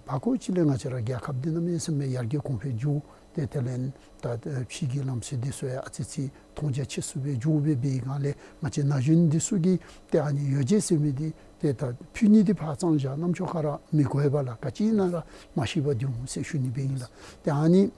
བར་སྐོར་ཅིག་ལས་ང་བཅས་ར་རྒྱལ་ཁབ་འདི་གནམ་མེད་ས་མེད་ཡར་རྒྱས་གོང་འཕེལ་འགྱོ། ཏེ་དེ་ལས་ད་ཕྱི་གི་ལམ་སྲོལ་འདི་ཚུ་ཡང་ཨ་ཙི་ཅིག་མཐོང་རྒྱ་ཆེ་སུ་སྦེ་འགྱོ་སྦེ་འབད་བའི་སྒང་ལས་ང་བཅས་ན་གཞོན་འདི་ཚུ་གིས་ཏེ་ཨ་ནི་ཡོ་བྱད་ཟེར་མི་འདི་ཏེ་ད་ཕུལ་ནི་འདི་ཕར་ཙམ་བཞག་རྣམ་ཅོ་ཁར་ར་མི་དགོ་པས་ལགས། ག་ཅི་ཨིན་ན་ར་མ་ཤེས་པར་སྡོད་འོང་ཟེར་ཞུ་ནི་སྦེ་ཨིན་ལགས། ཏེ་ཨ་ནི་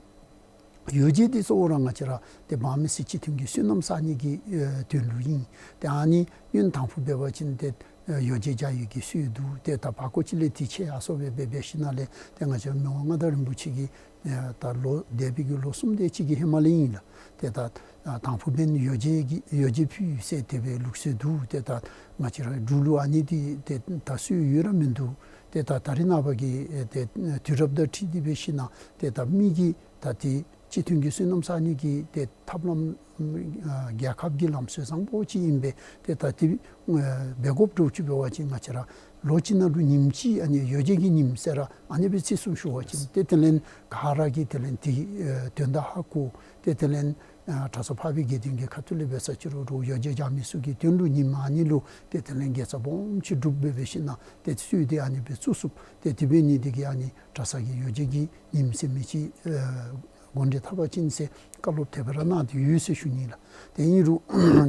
ཡོ་བྱད་འདི་གཙོ་བོ་ར་ང་བཅས་ར་ཏེ་འབངས་མི་སེར་སྤྱི་མཐུན་གྱི་བསོད་ནམས་བསག་ནི་གི་ཨེ་དོན་ལུ་ཨིན། ཏེ་ཨ་ནི་སྔོན་དང་ཕུ་འབད་བ་ཅིན་ཏེ་ཨེ་ཡོ་བྱད་རྐྱབ་ཡི་གི་སྲོལ་འདུག། ཏེ་ད་བར་སྐོར་ཅིག་ལས་དེ་ཆད་ཡར་སོང་སྦེ་འབད་འབད་ཞིནམ་ལས་ཏེ་ང་བཅས་མི་དབང་མངའ་བདག་རིན་པོ་ཆེ་གིས་ཨེ་ད་ལོ་འདས་པའི་གི་ལོ་གསུམ་དེ་ཅིག་གི་ཧེ་མ་ལས་ཨིན་ལགས། ཏེ་ད་ཨ་དང་ཕུ་འབདན་ཡོ་བྱད་ཀྱི་ཡོ་བྱད་ཕུལ་ཡི་ཟེར་དེ་སྦེ་ལུགས་སྲོལ་འདུག། ཏེ་ད་ང་བཅས་ར་འབྲུག་ལུ་ཨ་ནི་འདི་ཏེ་ད་སྲོལ་ཡོད་ར་མིན་འདུག། ཏེ་ད་ད་རེས་ནངས་པ་གི་ཨེ་ཏེ་དུས་རབས་དང་འཁྲིལ་ཏེ་འབད་ཞིནམ་ཏེ་ད་མི་གིས་ད་ཏེ་སྤྱི་མཐུན་གྱི་བསོད་ནམས་བསག་ནི་གི་ཏེ་ཐབས་ལམ་ཨ་རྒྱལ་ཁབ་ཀྱི་ལམ་སྲོལ་བཟང་པོ་ཅིག་ཨིན་པས། ཏེ་ད་དེ་ཨ་འབད་དགོཔ་འདྲཝ་ཅིག་འབད་བ་ཅིན་ང་བཅས་ར་ལོ་གཅིག་ནང་ལུ་ཉིནམ་གཅིག་ཨ་ནི་ཡོ་བྱད་ཀྱི་ཉིནམ་ཟེར་ར་ཨ་ནི་སྦེ་བརྩི་སྲུང་ཞུ་བ་ཅིན་ཏེ་དེ་ལས་ག་ར་གིས་དེ་ལས་དེ་ཨ་དོན་དག་ཧ་གོ། ཏེ་དེ་ལས་ཨ་གྲྭ་ཚང་འཕགས་པའི་དགེ་འདུན་གྱི་ཁ་ཐུག་ལས་འབད་ས་ཅིག་རུང་རུང་ཡོ་བྱད་རྐྱབ་མི་ཚུ་གི་དོན་ལུ་ཉིནམ་ཨ་ནི་ལུ་ཏེ་དེ་ལས་དགེ་རྩ་སྦོམ་ཅིག་སྒྲུབ་སྦེ་འབད་ཞིནམ་ཏེ་སྲོལ་འདི་ཨ་ནི་སྦེ་བཙུགས་ཚུགས། ཏེ་དེ་འབད་ནི་འདི་གིས་ཨ་ནི་གྲྭ་ཚང་གི་ཡོ་བྱད་ཀྱི་ཉིནམ་ཟེར་མི་ཅིག་ཨ་འགོ་འདྲེན་འཐབ་པ་ཅིན་ཟེར་བཀའ་སློབ་དེ་སྦེ་ར་གནང་སྟེ་ཡོད་ཟེར་ཞུ་ནི་ལགས། ཏེ་ཨིན་རུང་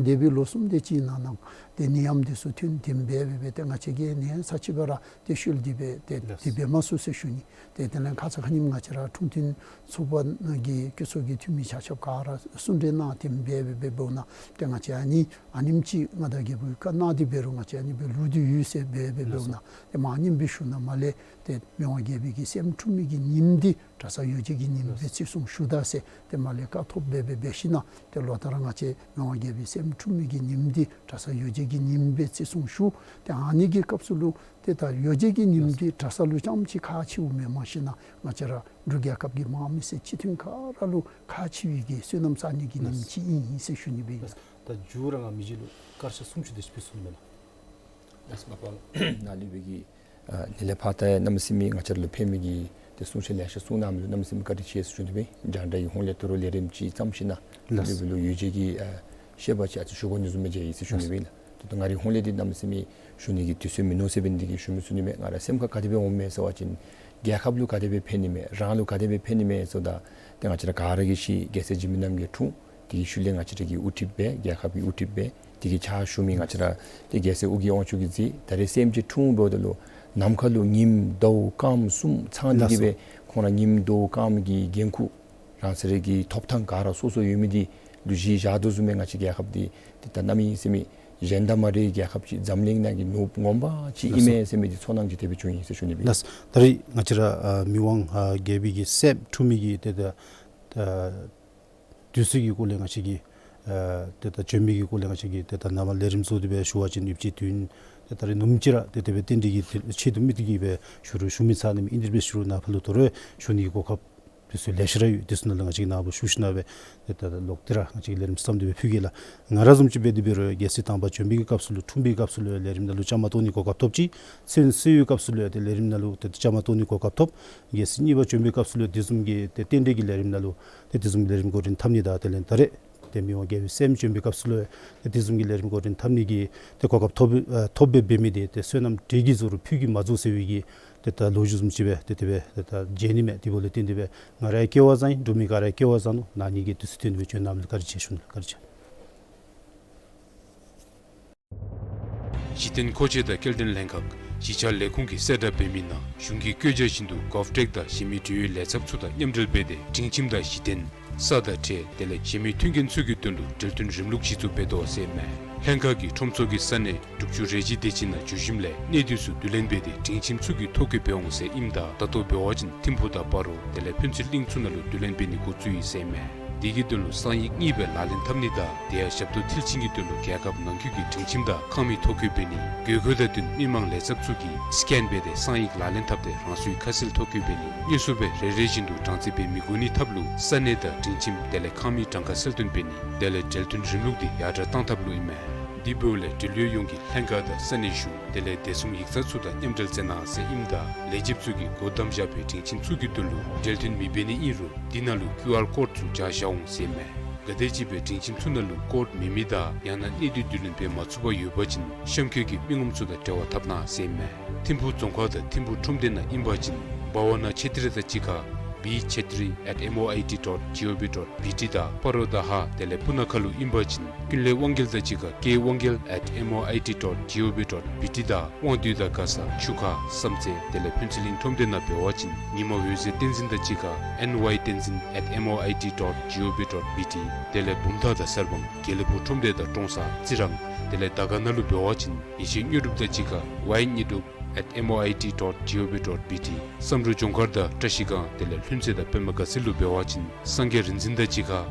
འདས་པའི་ལོ་གསུམ་དེ་ཅིག་ནང་ན་ཏེ་ནད་ཡམས་འདི་ཚུ་ཐོན་ཏེ་འབད་འབད་འབད་ཏེ་ང་བཅས་ཀྱིས་ནད་ཚབས་ཆེ་བ་ར་ཏེ་ཤུལ་འདི་སྦེ་ཏེ་ལགས། དེ་སྦེ་མ་ཚུགས་ཟེར་ཞུ་ནི། ཏེ་དེ་ལས་ཁ་ཙ་ཁ་ཉིནམ་ང་བཅས་ར་འཁྲུངས་སྟོན་ཚོགས་པ་གི་སྐུ་ཚབ་ཀྱི་འཐུས་མི་ཆ་ཁྱབ་ག་ར་གསུང་གྲོས་གནང་སྟེ་འབད་འབད་འབདཝ་ད་ཏེ་ང་བཅས་ཨ་ནི་ཨ་ནེམ་ཅིག་མངའ་བདག་རྒྱལ་པོའི་བཀའ་གནང་སྟེ་འབད་རུང་ང་བཅས་ཨ་ནི་སྦེ་ལུས་ཏེ་ཡོད་ཟེར་འབད་འབད་འབདཝ་ད་ཏེ་མ་ཉིནམ་སྦེ་ཞུ་ན་མ་ལས་ཏེ་མི་དབང་རྒྱལ་པོའི་གི་སྲསམོ་འཁྲུངས་མི་གི་ཉིནམ་འདི་གྲྭ་ཚང་ཡོ་བྱད་ཀྱི་ཉིནམ་སྦེ་བརྩི་སྲུང་ཞུ་ད་ཟེར་ཏེ་མ་ལས་བཀའ་ཐོབ་འབད་འབད་འབད་ཞིནམ་ཏེ་ལོ་ལྟར་ང་བཅས་མི་དབང་རྒྱལ་པོའི་སྲསམོ་འཁྲུངས་མི་གི་ཉིནམ་འདི་གྲྭ་ཚང་ཡོ་བྱད་ཀྱི་ཉིནམ་སྦེ་བརྩི་སྲུང་ཞུ། ཏེ་ཨ་ནི་གི་སྐབས་སུ་ལུ་ཏེ་ད་ཡོ་བྱད་ཀྱི་ཉིནམ་འདི་གྲྭ་ཚང་ལུ་རྐྱངམ་ཅིག་ཁག་ཆེཝ་མེན། མ་གཞི་ན་ང་བཅས་ར་འབྲུག་རྒྱལ་ཁབ་ཀྱི་འབངས་མི་སེར་སྤྱི་མཐུན་ག་ར་ལུ་ཁག་ཆེ་བའི་གི་བསོད་ནམས་བསག་ནི་གི་ཉིནམ་ཅིག་ཨིན་ཟེར་ཞུ་ནི་སྦེ་ཨིན། ད་མཇུག་ར་ང་མི་རྗེ་ལུ་སྐར་ཆ་གསུམ་ཅིག་དེ་ཅིག་སྦེ་གསུངམ་མས་ལགས། ལགས་སོ་པ་ལགས། ནཱ་ལུ་སྦེ་གི་ཨ་ནཱ་ལས་ཕར་ད་གནམ་མེད་ས་མེད་ང་བཅས་ར་ལུ་ཕན་མི་གི་ཏེ་གསུང་བཤད་ལེ་ཤ་གསུང་གནངམ་ལུ་གནམ་མེད་ས་མེད་བཀའ་དྲིན་ཆེ་ཟེར་ཞུ་ནི་སྦེ་ཨིན། རྒྱང་བསྒྲགས་ཀྱི་ཧོངས་ལས་ད་རུང་ལས་རིམ་ཅིག་བརྩམས་ཞིནམ་ལགས། ལུ་སྦེ་ལུ་ཡོ་བྱད་ཀྱི་ཨ་བཤད་པ་ཅིག་ཨ་ཙི་ཞུ་དགོ་ནི་བཟུམ་སྦེ་མཇལ་ཡི་ཟེར་ཞུ་ནི་སྦེ་ཨིན་ལགས། ད་ལྟོ་ང་རའི་ཧོངས་ལས་འདི་གནམ་མེད་ས་མེད་ཞུ་ནི་གི་དུས་ཚོད་མིན་ནུག་ཟེར་འབད་ནི་འདི་གིས་ཞུ་མི་ཚུགས་ནི་མས། ང་རའི་སེམས་ཁར་ག་དེ་སྦེ་འོངམ་མས་ཟེར་བ་ཅིན་རྒྱལ་ཁབ་ལུ་ག་དེ་སྦེ་ཕན་ནི་མས། རང་ལུ་ག་དེ་སྦེ་ཕན་ནི་མས་ཟེརཝ་ད་ཏེ་ང་བཅས་ར་ག་ར་གིས་ཤེས། རྒྱལ་སྲས་འཇིགས་མེད་རྣམ་རྒྱལ་འཁྲུངས། དེ་གི་ཤུལ་ལས་ང་བཅས་ར་གི་དབུ་ཁྲིདཔ་སྦེ་རྒྱལ་ཁབ་ཀྱི་དབུ་ཁྲིདཔ་སྦེ་དེ་གི་ཕྱག་ཞུ་མི་ང་བཅས་ར་ཏེ་རྒྱལ་སྲས་ཨོ་རྒྱན་དབང་ཕྱུག་གིས་གཟིགས། ད་རེས་སྲནམ་ཅིག་འཁྲུངས་འབདཝ་ད་ལུ་ནམ་མཁའ་ལུ་ཉིམ་ཟླཝ་སྐརམ་གསུམ་ཚང་སྟེ་གི་སྦེ་ཁོང་ར་ཉིམ་ཟླཝ་སྐརམ་གྱི་འགན་ཁུར་རང་སོ་ར་གི་ཐོབ་ཐང་ག་ར་སོ་སོ་ཡོད་མི་འདི་ལུ་གཞི་བཞག་དོ་བཟུམ་སྦེ་ང་བཅས་རྒྱལ་ཁབ་འདི་ཏེ་ད་གནམ་མེད་ས་མེད་གཞན་དང་མ་འདྲ་བའི་རྒྱལ་ཁབ་ཅིག་འཛམ་གླིང་ནང་གི་ནོར་བུ་ངོ་མ་ཅིག་ཨིན་མས་ཟེར་མི་འདི་ཚོར་སྣང་ཅིག་དེ་སྦེ་བྱུང་ཡི་ཟེར་ཞུ་ནི་སྦེ། ལགས། ད་རེས་ང་བཅས་ར་ཨ་མི་དབང་ཨ་རྒྱལ་པོའི་གི་སྲསམ་འཁྲུངས་མི་གི་ཏེ་ད་ཨ་དུས་ཚོད་ཀྱི་སྐོར་ལས་ང་བཅས་ཀྱིས་ཨ་ཏེ་ད་བྱོན་མི་གི་སྐོར་ལས་ང་བཅས་ཀྱིས་ཏེ་ད་ནཱ་མར་ལས་རིམ་བཟོ་སྟེ་སྦེ་ཞུ་བ་ཅིན་ཡུདཔ་ཅིག་དུས་ཏེ་ད་རེས་ནུབ་ཅིག་ར་ཏེ་དེ་སྦེ་རྟེན་འབྲེལ་གྱི་ཏེ་ཆེད་དུ་དམིགས་ཏེ་གི་སྦེ་ཞུ་རུང་ཞུ་མི་ཚར་ནི་མས། ཨིན་དེ་སྦེ་ཞུ་རུང་ནཱ་ཕར་ལུ་དོ་རུང་ཞུ་ནི་གི་གོ་སྐབས་དུས་ཚོད་ལེ་ཤ་ར་ཡོད། དུས་ཚོད་ནང་ལུ་ང་བཅས་ཀྱིས་ནཱ་ཕར་ཞུ་ཞུ་ནི་སྦེ་ཏེ་ད་ལོག་སྟེ་ར་ང་བཅས་ཀྱིས་ལས་རིམ་བརྩམས་ཏེ་སྦེ་ཕུལ་གེ་ལགས། ང་ར་བཟུམ་ཅིག་འབད་དེ་འབད་རུང་རྒྱལ་སྲས་དང་པ་བྱོན་པའི་གི་སྐབས་སུ་ལུ་འཁྲུངས་པའི་གི་སྐབས་སུ་ལུ་ལས་རིམ་ནང་ལུ་བཅའ་མར་གཏོགས་ནི་གོ་སྐབས་ཐོབ་ཅི། མཚན་གསོལ་བའི་སྐབས་སུ་ལུ་ཏེ་ལས་རིམ་ནང་ལུ་ཏེ་བཅའ་མར་གཏོགས་ནི་གོ་སྐབས་ཐོབ། རྒྱལ་སྲས་གཉིས་པ་བྱོན་པའི་སྐབས་སུ་ལུ་དེ་བཟུམ་གྱི་ཏེ་རྟེན་འབྲེལ་གྱི་ལས་རིམ་ནང་ལུ་ཏེ་དེ་བཟུམ་གྱི་ལས་རིམ་འགོ་འདྲེན་འཐབ་ནི་དང་དེ་ལས་ད་རེས་ཏེ་མི་དབང་རྒྱལ་པོའི་སྲསམ་བྱོན་པའི་སྐབས་སུ་ལུ་ཏེ་དེ་བཟུམ་གྱི་ལས་རིམ་འགོ་འདྲེན་འཐབ་ནི་གི་ཏེ་གོ་སྐབས་ཐོབ་ཨ་ཐོབ་སྦེ་འབད་མི་འདི་ཏེ་བསོད་ནམས་འབྲས་ཀྱིས་རྫོགས་རུང་ཕུད་ཀྱིས་མ་རྫོགས་ཟེར་བའི་གི་ཏེ་ད་ལོ་རྒྱུས་བཟུམ་ཅིག་སྦེ་ཏེ་དེ་སྦེ་ཏེ་ད་མཇལ་ནི་མས། དེ་འབདཝ་ལས་བརྟེན་ཏེ་སྦེ་ང་ར་ཡང་སྐལ་བ་བཟང་ཡི། འབྲུག་མི་ག་ར་ཡང་སྐལ་བ་བཟང་ནུག། ནཱ་ཉིད་ཀྱིས་དུས་ཚོད་བཏོན་སྦེ་བྱོན་གནང་མི་ལུ་བཀའ་དྲིན་ཆེ་ཞུ་ནི། བཀའ་དྲིན་ཆེ། གཞི་རྟེན་མཁོ་ཆས་དང་སྐྱེལ་འདྲེན་ལྷན་ཁག་གཞིས་ཆགས་ལས་ཁུངས་ཀྱིས་གསལ་བསྒྲགས་འབད་མི་ནང་གཞུང་གི་བཀོད་རྒྱ་བཞིན་དུ་གོབ་ཊེག་དང་གཞན་མི་འབྲེལ་ཡོད་ལས་ཚབ་ཚུ་དང་མཉམ་འབྲེལ་འབད་དེ་སྒྲིང་ཁྱིམ་དང་གཞི་རྟེན་ས་དང་ཁྲལ་དེ་ལས་གཞན་མི་མཐུན་རྐྱེན་ཚུ་གི་དོན་ལུ་འབྲེལ་མཐུད་རིམ་ལུགས་གཞི་བཙུགས་འབད་དོ་ཟེར་ཨིན་མས། ལྷན་ཁག་གིས་ཁྲོམ་ཚོགས་ཀྱི་ས་གནས་འབྲུག་ཆུ་རལ་གྲི་སྡེ་བཞི་ནང་འགྱོ་ཞིནམ་ལས་གནས་སྡུས་ཚུ་བསྡུ་ལེན་འབད་དེ་སྒྲིང་ཁྱིམ་ཚུ་གི་ཐོ་བཀོད་འབད་འོང་ཟེར་ཨིནམ་ད་ད་ལྟོ་འབད་བ་ཅིན་ཐིམ་ཕུག་དང་སྤ་རོ་དེ་ལས་ཕུན་ཚོགས་གླིང་ཚུ་ནང་ལུ་བསྡུ་ལེན་འབད་ནི་འགོ་བཙུགས་ཡི་ཟེར་ཨིན་མས། དེ་གི་དོན་ལུ་གསང་ཡིག་གཉིས་སྦེ་ལག་ལེན་འཐབ་ནི་དང་དེ་ཡང་ཞབས་ཏོག་མཐིལ་ཕྱིན་གྱི་དོན་ལུ་རྒྱལ་ཁབ་ནང་འཁོད་ཀྱི་སྒྲིང་ཁྱིམ་དང་ཁང་མིག་ཐོ་བཀོད་འབད་ནི། དགོས་མཁོ་དང་བསྟུན་མི་མང་ལས་ཚབ་ཚུ་གིས་སི་ཀེན་འབད་དེ་གསང་ཡིག་ལག་ལེན་འཐབ་སྟེ་རང་སོའི་ཁ་གསལ་ཐོ་བཀོད་འབད་ནི། དངོས་སུ་སྦེ་རེ་རེ་བཞིན་དུ་གྲངས་རྩིས་འབད་མི་དགོ་ནི་ཐབས་ལུ་ས་གནས་དང་སྒྲིང་ཁྱིམ་དེ་ལས་ཁང་མིག་གྲངས་ཀ་གསལ་སྟོན་འབད་ནི། དེ་ལས་འབྲེལ་མཐུད་རིམ་ལུགས་འདི་ཡར་དྲག་བཏང་ཐབས་ལུ་ཨིན་མས། དེ་འབདཝ་ལས་འབྲེལ་ཡོད་ཡོངས་ཀྱིས་ལྷན་ཁག་དང་ས་གནས་གཞུང་དེ་ལས་བདེ་སྲུང་ཡིག་ཚང་ཚུ་དང་མཉམ་འབྲེལ་མཛད་གནང་ཟེར་ཨིནམ་ད་ལས་བྱེདཔ་ཚུ་གིས་སྒོ་བསྡམས་བཞག་པའི་སྒྲིང་ཁྱིམ་ཚུ་གི་དོན་ལུ་འབྲེལ་མཐུད་མི་འབད་ནི་ཨིན་རུང་དེ་ནང་ལུ་ཀིའུ་ཨར་ཀོཌ་ཚུ་སྦྱར་བཞག་འོང་ཟེར་ཨིན་མས། ག་དེམ་ཅིག་སྦེ་སྒྲིང་ཁྱིམ་ཚུ་ནང་ལུ་ཀོཌ་མེད་མི་དང་ཡང་ན་གནས་སྡུད་བསྡུ་ལེན་འབད་མ་ཚུགས་པར་ཡོད་པ་ཅིན་གཤམ་འཁོད་ཀྱི་མི་ངོམ་ཚུ་དང་འབྲེལ་བ་འཐབ་གནང་ཟེར་ཨིན་མས། ཐིམ་ཕུག་རྫོང་ཁག་དང་ཐིམ་ཕུག་ཁྲོམ་སྡེ་ནང་ཨིན་པ་ཅིན་བྷ་ཝ་ན་ཆེ་ཏྲི་དང་གཅིག་ཁར་བི་ཆེ་ཏྲི་ཨེཊ་ཨེམ་ཨོ་ཨའི་ཊི་ཌོཊ་ཇི་ཨོ་བི་ཌོཊ་བི་ཊི་དང་སྤ་རོ་དང་ཧཱ་དེ་ལས་སྤུ་ན་ཁ་ལུ་ཨིན་པ་ཅིན་ཀུན་ལེགས་དབང་རྒྱལ་དང་གཅིག་ཁར་ཀེ་དབང་རྒྱལ་ཨེཊ་ཨེམ་ཨོ་ཨའི་ཊི་ཌོཊ་ཇི་ཨོ་བི་ཌོཊ་བི་ཊི་དང་དབང་འདུས་དང་མགར་ས་ཆུ་ཁ་བསམ་རྩེ་དེ་ལས་ཕུན་ཚོགས་གླིང་ཁྲོམ་སྡེ་ནང་འབད་བ་ཅིན་ཉི་མ་འོད་ཟེར་བསྟན་འཛིན་དང་གཅིག་ཁར་ཨེན་ཝའི་བསྟན་འཛིན་ཨེཊ་ཨེམ་ཨོ་ཨའི་ཊི་ཌོཊ་ཇི་ཨོ་བི་ཌོཊ་བི་ཊི། དེ་ལས་བུམ་ཐང་དང་གསར་སྤང་དགེ་ལེགས་ཕུག་ཁྲོམ་སྡེ་དང་ཀྲོང་གསར་རྩི་རང་དེ་ལས་དར་དཀར་ན་ལུ་འབད་བ་ཅིན་ཡེ་ཤེས་དངོས་གྲུབ་དང་གཅིག་ཁར་ཝའི་དངོས་གྲུབ་ཨེཊ་ཨེམ་ཨོ་ཨའི་ཊི་ཌོཊ་ཇི་ཨོ་བི་ཌོཊ་བི་ཊི། བསམ་གྲུབ་ལྗོངས་མཁར་དང་བཀྲ་ཤིས་སྒང་དེ་ལས་ལྷུན་རྩེ་དང་པདྨ་དགའ་ཚལ་ལུ་འབད་བ་ཅིན་སངས་རྒྱས་རིག་འཛིན་དང་གཅིག་ཁར་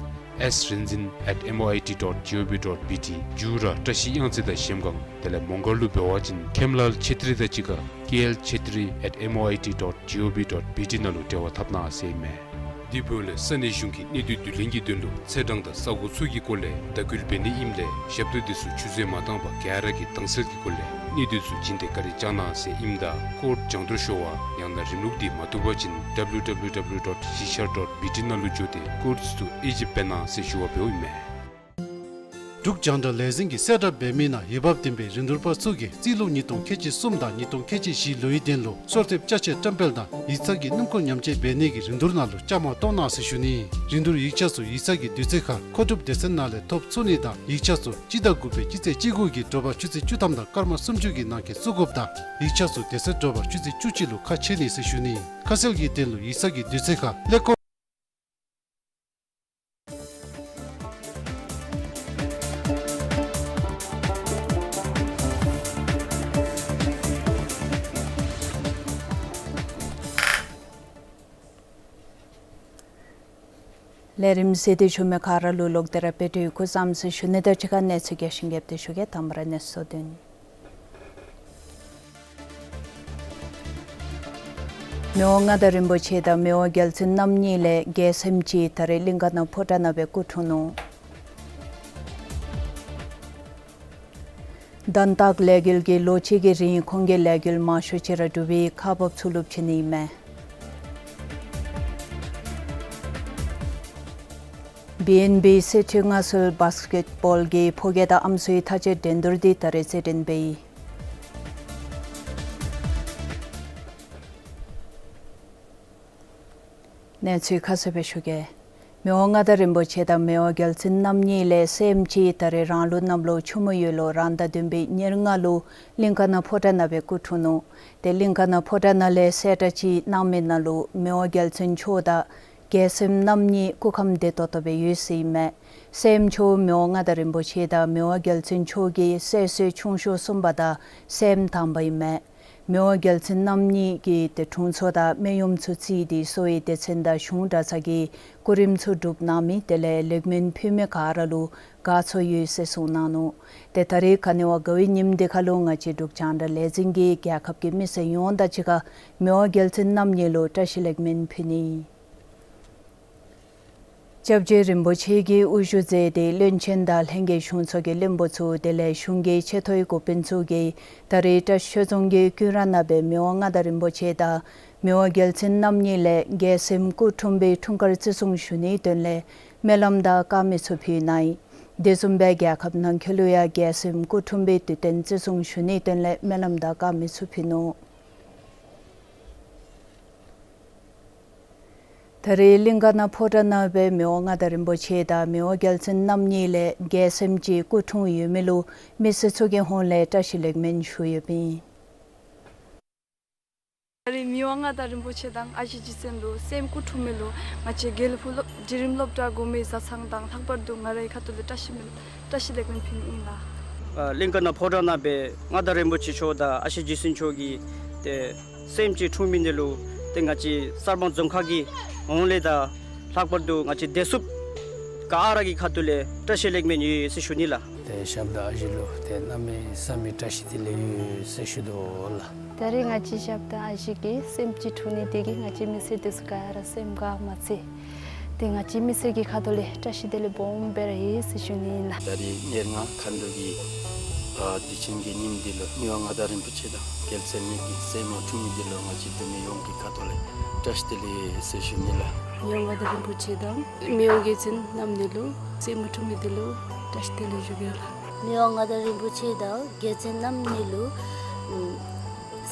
ཨེསི་རིག་འཛིན་ཨེཊ་ཨེམ་ཨོ་ཨའི་ཊི་ཌོཊ་ཇི་ཨོ་བི་ཌོཊ་བི་ཊི། མཇུག་ར་བཀྲ་ཤིས་གཡང་རྩེ་དང་གཞལམ་སྒང་དེ་ལས་མོང་སྒར་ལུ་འབད་བ་ཅིན་མཁནམ་ལཱལ་ཆེ་ཏྲི་དང་གཅིག་ཁར་ཀེ་ཨེལ་ཆེ་ཏྲི་ཨེཊ་ཨེམ་ཨོ་ཨའི་ཊི་ཌོཊ་ཇི་ཨོ་བི་ཌོཊ་བི་ཊི་ནང་ལུ་འབྲེལ་བ་འཐབ་གནང་ཟེར་ཨིན་མས། དེ་འབདཝ་ལས་ས་གནས་གཞུང་གིས་གནས་སྡུད་བསྡུ་ལེན་གྱི་དོན་ལུ་ཚེས་གྲངས་དང་ས་གོ་ཚུ་གི་སྐོར་ལས་དག་སྐུལ་འབད་ནི་ཨིནམ་ལས་ཞབས་ཏོག་དེ་ཚུ་ཆུད་ཟོས་མ་བཏང་པར་ག་ར་གིས་དྭངས་གསལ་གྱི་སྒོ་ལས་གནས་སྡུད་ཚུ་བྱིན་ཏེ་བཀའ་དྲིན་བསྐྱང་གནང་ཟེར་ཨིནམ་ད་ཀོཌ་རྒྱང་མཐོར་ཤོར་བ་ཡང་ན་རིམ་ལུགས་འདི་མ་བཏུབ་པ་ཅིན་ཌབ་ལུ་ཌབ་ལུ་ཌབ་ལུ་ཌོཊ་གཞིས་ཆགས་ཌོཊ་བི་ཊི་ནང་ལུ་འགྱོ་སྟེ་ཀོཌ་ཚུ་ཨེ་ཇིབ་འབད་གནང་ཟེར་ཞུ་བ་འབདཝ་ཨིན་མས། འབྲུག་རྒྱང་བསྒྲགས་ལས་འཛིན་གྱིས་གསལ་བསྒྲགས་འབད་མི་ནང་འོས་འབབ་ལྡན་པའི་རིན་བསྡུར་པ་ཚུ་གིས་རྩིས་ལོ་ཉིས་སྟོང་ཁལ་གཅིག་གསུམ་དང་ཉིས་སྟོང་ཁལ་གཅིག་བཞི་ལོའི་དོན་ལུ་གསོལ་འདེབས་ཅ་ཆས་བཀྲམ་སྤེལ་དང་ཡིག་ཚང་གི་སྣུམ་འཁོར་ཉམས་བཅོས་འབད་ནི་གི་རིན་བསྡུར་ནང་ལུ་བཅའ་མར་གཏོགས་གནང་ཟེར་ཞུ་ནི། རིན་བསྡུར་ཡིག་ཆ་ཚུ་ཡིག་ཚང་གི་དུས་ཚོད་ཁར་མཁོ་སྒྲུབ་སྡེ་ཚན་ནང་ལས་ཐོབ་ཚུགས་ནི་དང་ཡིག་ཆ་ཚུ་སྤྱི་ཟླ་དགུ་པའི་སྤྱི་ཚེས་བཅུ་དགུ་གི་དྲོ་པ་ཆུ་ཚོད་བཅུ་ཐམ་དང་སྐར་མ་སུམ་ཅུ་གི་ནང་འཁོད་བཙུགས་དགོཔ་དང་ཡིག་ཆ་ཚུ་དེ་ཚེ་དྲོ་པ་ཆུ་ཚོད་བཅུ་གཅིག་ལུ་ཁ་ཕྱེ་ནི་ཟེར་ཞུ་ནི། ཁ་གསལ་གྱི་དོན་ལུ་ཡིག་ཚང་གི་དུས་ཚོད་ཁར་ཀླད་ཀོར། ལས་རིམ་གཟིགས་ཏེ་བཞུགས་མི་ག་ར་ལུ་ལོག་སྟེ་ར་དཔལ་འབྱོར་སྐུ་གཟུགས་བཟང་ཟེར་ཞུ་ནི་དང་གཅིག་ཁར་གནས་ཚུལ་རྒྱས་ཤིང་རྒྱསཔ་སྦེ་ཞུ་གེ། དང་པ་ར་གནས་ཚུལ་བསྡུ་ནི། མི་དབང་མངའ་བདག་རིན་པོ་ཆེ་དང་མི་དབང་རྒྱལ་བཙུན་རྣམ་གཉིས་ལས་རྒྱལ་སྲསམོ་ཅིག་ད་རེས་གླིང་ག་ནང་ཕོ་བྲང་ནང་སྦེ་སྐུ་འཁྲུངས་ནུག། དོན་དག་ལས་འགུལ་གྱིས་ལོ་གཅིག་གི་རིང་ཁོང་གི་ལས་འགུལ་མང་ཤོས་ཅིག་ར་འབྲུག་པའི་ཁག་འབགཔ་ཚུ་ལུ་བྱིན་ནི་ཨིན་མས། བི་ཨེན་བི་སྲིད་བྱུས་མངའ་གསོལ་བཱསི་ཀེཊ་བཱོལ་གྱི་ཕོ་སྐྱེས་དང་ཨམ་སྲུའི་མཐའ་དཔྱད་འགྲན་བསྡུར་འདི་ད་རེས་རྩེད་འགྲན་འབད་ཡི། གནས་ཚུལ་ཁ་གསལ་སྦེ་ཞུ་གེ། མི་དབང་མངའ་བདག་རིན་པོ་ཆེ་དང་མི་དབང་རྒྱལ་བཙུན་རྣམ་གཉིས་ལས་སྲསམོ་ཅིག་ད་རེས་རང་ལུགས་གནམ་ལོ་ཆུ་མོ་ཡོས་ལོ་རང་ཟླ་བདུན་པའི་ཉེར་ལྔ་ལུ་གླིང་ཀ་ན་ཕོ་བྲང་ནང་སྦེ་སྐུ་འཁྲུངས་ནུག། ཏེ་གླིང་ཀ་ན་ཕོ་བྲང་ནང་ལས་གསལ་བསྒྲགས་ཅིག་གནང་མི་ནང་ལུ་མི་དབང་རྒྱལ་བཙུན་མཆོག་དང་རྒྱལ་སྲསམོ་རྣམ་གཉིས་སྐུ་ཁམས་བདེ་ཏོག་ཏོ་སྦེ་ཡོད་ཟེར་ཨིན་མས། སྲསམོ་མཆོག་མི་དབང་མངའ་བདག་རིན་པོ་ཆེ་དང་མི་དབང་རྒྱལ་བཙུན་མཆོག་གི་སྲས་སུ་ཆུང་ཤོས་གསུམ་པ་དང་སྲསམོ་དང་པ་ཨིན་མས། མི་དབང་རྒྱལ་བཙུན་རྣམ་གཉིས་ཀྱིས་ཏེ་དྲུང་འཚོ་དང་སྨན་གཡོགམ་ཚུ་བརྩིས་ཏེ་གསོ་བའི་སྡེ་ཚན་དང་གཞུང་གྲྭ་ཚང་གི་སྐུ་རིམ་ཚུ་སྒྲུབ་གནང་མི་དེ་ལས་ལེགས་སྨོན་ཕུལ་མི་ག་ར་ལུ་དགའ་ཚོར་ཡོད་ཟེར་གསུངས་གནང་ནུག། ཏེ་ད་རེས་ག་ནི་བ་དགའ་བའི་ཉིནམ་འདི་ཁར་ལུ་ང་བཅས་འབྲུག་རྒྱང་བསྒྲགས་ལས་འཛིན་གྱིས་རྒྱལ་ཁབ་ཀྱི་མི་སེར་ཡོངས་དང་གཅིག་ཁར་མི་དབང་རྒྱལ་བཙུན་རྣམ་གཉིས་ལུ་བཀྲ་ཤིས་ལེགས་སྨོན་ཕུལ་ནི། སྐྱབས་རྗེ་རིན་པོ་ཆེ་གིས་དབུ་བཞུགས་མཛད་དེ་བློན་ཆེན་དང་ལྷན་རྒྱས་གཞུང་ཚོགས་ཀྱི་བློན་པོ་ཚུ་དེ་ལས་གཞུང་གི་ཆེ་མཐོའི་འགོ་དཔོན་ཚུ་གིས་ད་རེས་བཀྲ་ཤིས་ཆོས་རྫོང་གི་ཀུན་ར་ནང་སྦེ་མི་དབང་མངའ་བདག་རིན་པོ་ཆེ་དང་མི་དབང་རྒྱལ་བཙུན་རྣམ་གཉིས་ལས་རྒྱལ་སྲསམོ་སྐུ་འཁྲུངས་པའི་འཁྲུངས་སྐར་བརྩི་སྲུང་ཞུ་ནིའི་དོན་ལས་སྨོན་ལམ་དང་དཀར་མེ་ཚུ་ཕུལ་གནང་ཡི། དེ་བཟུམ་སྦེ་རྒྱལ་ཁབ་ནང་འཁོད་ལུ་ཡང་རྒྱལ་སྲསམོ་སྐུ་འཁྲུངས་པའི་དུས་སྟོན་བརྩི་སྲུང་ཞུ་ནིའི་དོན་ལས་སྨོན་ལམ་དང་དཀར་མེ་ཚུ་ཕུལ་ནུག། ད་རེས་གླིང་ཀ་ན་ཕོ་བྲང་ནང་སྦེ་མི་དབང་མངའ་བདག་རིན་པོ་ཆེ་དང་མི་དབང་རྒྱལ་བཙུན་རྣམ་གཉིས་ལས་རྒྱལ་སྲསམོ་ཅིག་སྐུ་འཁྲུངས་ཡོད་མི་ལུ་མི་སེར་ཚུ་གི་ཧོངས་ལས་བཀྲ་ཤིས་ལེགས་སྨོན་ཞུ་ཡོདཔ་ཨིན། ད་རེས་མི་དབང་མངའ་བདག་རིན་པོ་ཆེ་དང་ཨ་ཞེ་རྗེ་བཙུན་ལུ་སྲསམོ་སྐུ་འཁྲུངས་མི་ལུ་ང་བཅས་དགེ་ལེགས་ཕུག་སློབ་འབྲིང་རིམ་སློབ་གྲྭ་གོང་མའི་བཟའ་ཚང་དང་ལྷག་པར་དུ་ང་རའི་ཁ་ཐུག་ལས་བཀྲ་ཤིས་སྨོན་བཀྲ་ཤིས་ལེགས་སྨོན་ཕུལ་ནི་ཨིན་ལགས། ཨ་གླིང་ཀ་ན་ཕོ་བྲང་ནང་སྦེ་མངའ་བདག་རིན་པོ་ཆེ་མཆོག་དང་ཨ་ཞེ་རྗེ་བཙུན་མཆོག་གིས་ཏེ་སྲསམོ་ཅིག་འཁྲུངས་མི་འདི་ལུ་ཏེ་ང་བཅས་གསར་སྤང་རྫོང་ཁག་གི་ཧོངས་ལས་དང་ལྷག་པར་དུ་ང་བཅས་བདེ་སྲུངཔ་ག་ར་གི་ཁ་ཐུག་ལས་བཀྲ་ཤིས་ལེགས་སྨོན་ཡོད་ཟེར་ཞུ་ནི་ལགས། ཏེ་ཞབས་དང་ཨ་ཞེ་ལུ་ཏེ་གནམ་མེད་ས་མེད་བཀྲ་ཤིས་བདེ་ལེགས་ཡོད་ཟེར་ཞུ་དོ་ལགས། ད་རེས་ང་བཅས་ཞབས་དང་ཨ་ཞེ་གིས་སྲསམོ་ཅིག་འཁྲུངས་ནི་དེ་གིས་ང་བཅས་མི་སེར་དེ་ཚུ་ག་ར་སེམས་དགའ་མ་ཚད། ཏེ་ང་བཅས་མི་སེར་གྱི་ཁ་ཐུག་ལས་བཀྲ་ཤིས་བདེ་ལེགས་སྦོམ་སྦེ་ར་ཡོད་ཟེར་ཞུ་ནི་ཨིན་ལགས། ད་རེས་ཉེར་ལྔ་མཁའ་འགྲོ་གི་ཨ་དུས་ཆེན་གྱི་ཉིནམ་འདི་ལུ་མི་དབང་མངའ་བདག་རིན་པོ་ཆེ་དང་རྒྱལ་སྲས་གཉིས་ཀྱི་སྲསམོ་འཁྲུངས་མི་འདི་ལུ་ང་བཅས་འབྲུག་མི་ཡོངས་ཀྱི་ཁ་ཐུག་ལས་བཀྲ་ཤིས་བདེ་ལེགས་ཟེར་ཞུ་ནི་ལགས། མི་དབང་མངའ་བདག་རིན་པོ་ཆེ་དང་མི་དབང་རྒྱལ་བཙུན་རྣམ་གཉིས་ལུ་སྲསམོ་འཁྲུངས་མི་འདི་ལུ་བཀྲ་ཤིས་བདེ་ལེགས་ཞུ་གེ་ལགས། མི་དབང་མངའ་བདག་རིན་པོ་ཆེ་དང་རྒྱལ་བཙུན་རྣམ་གཉིས་ལུ་ཨམ་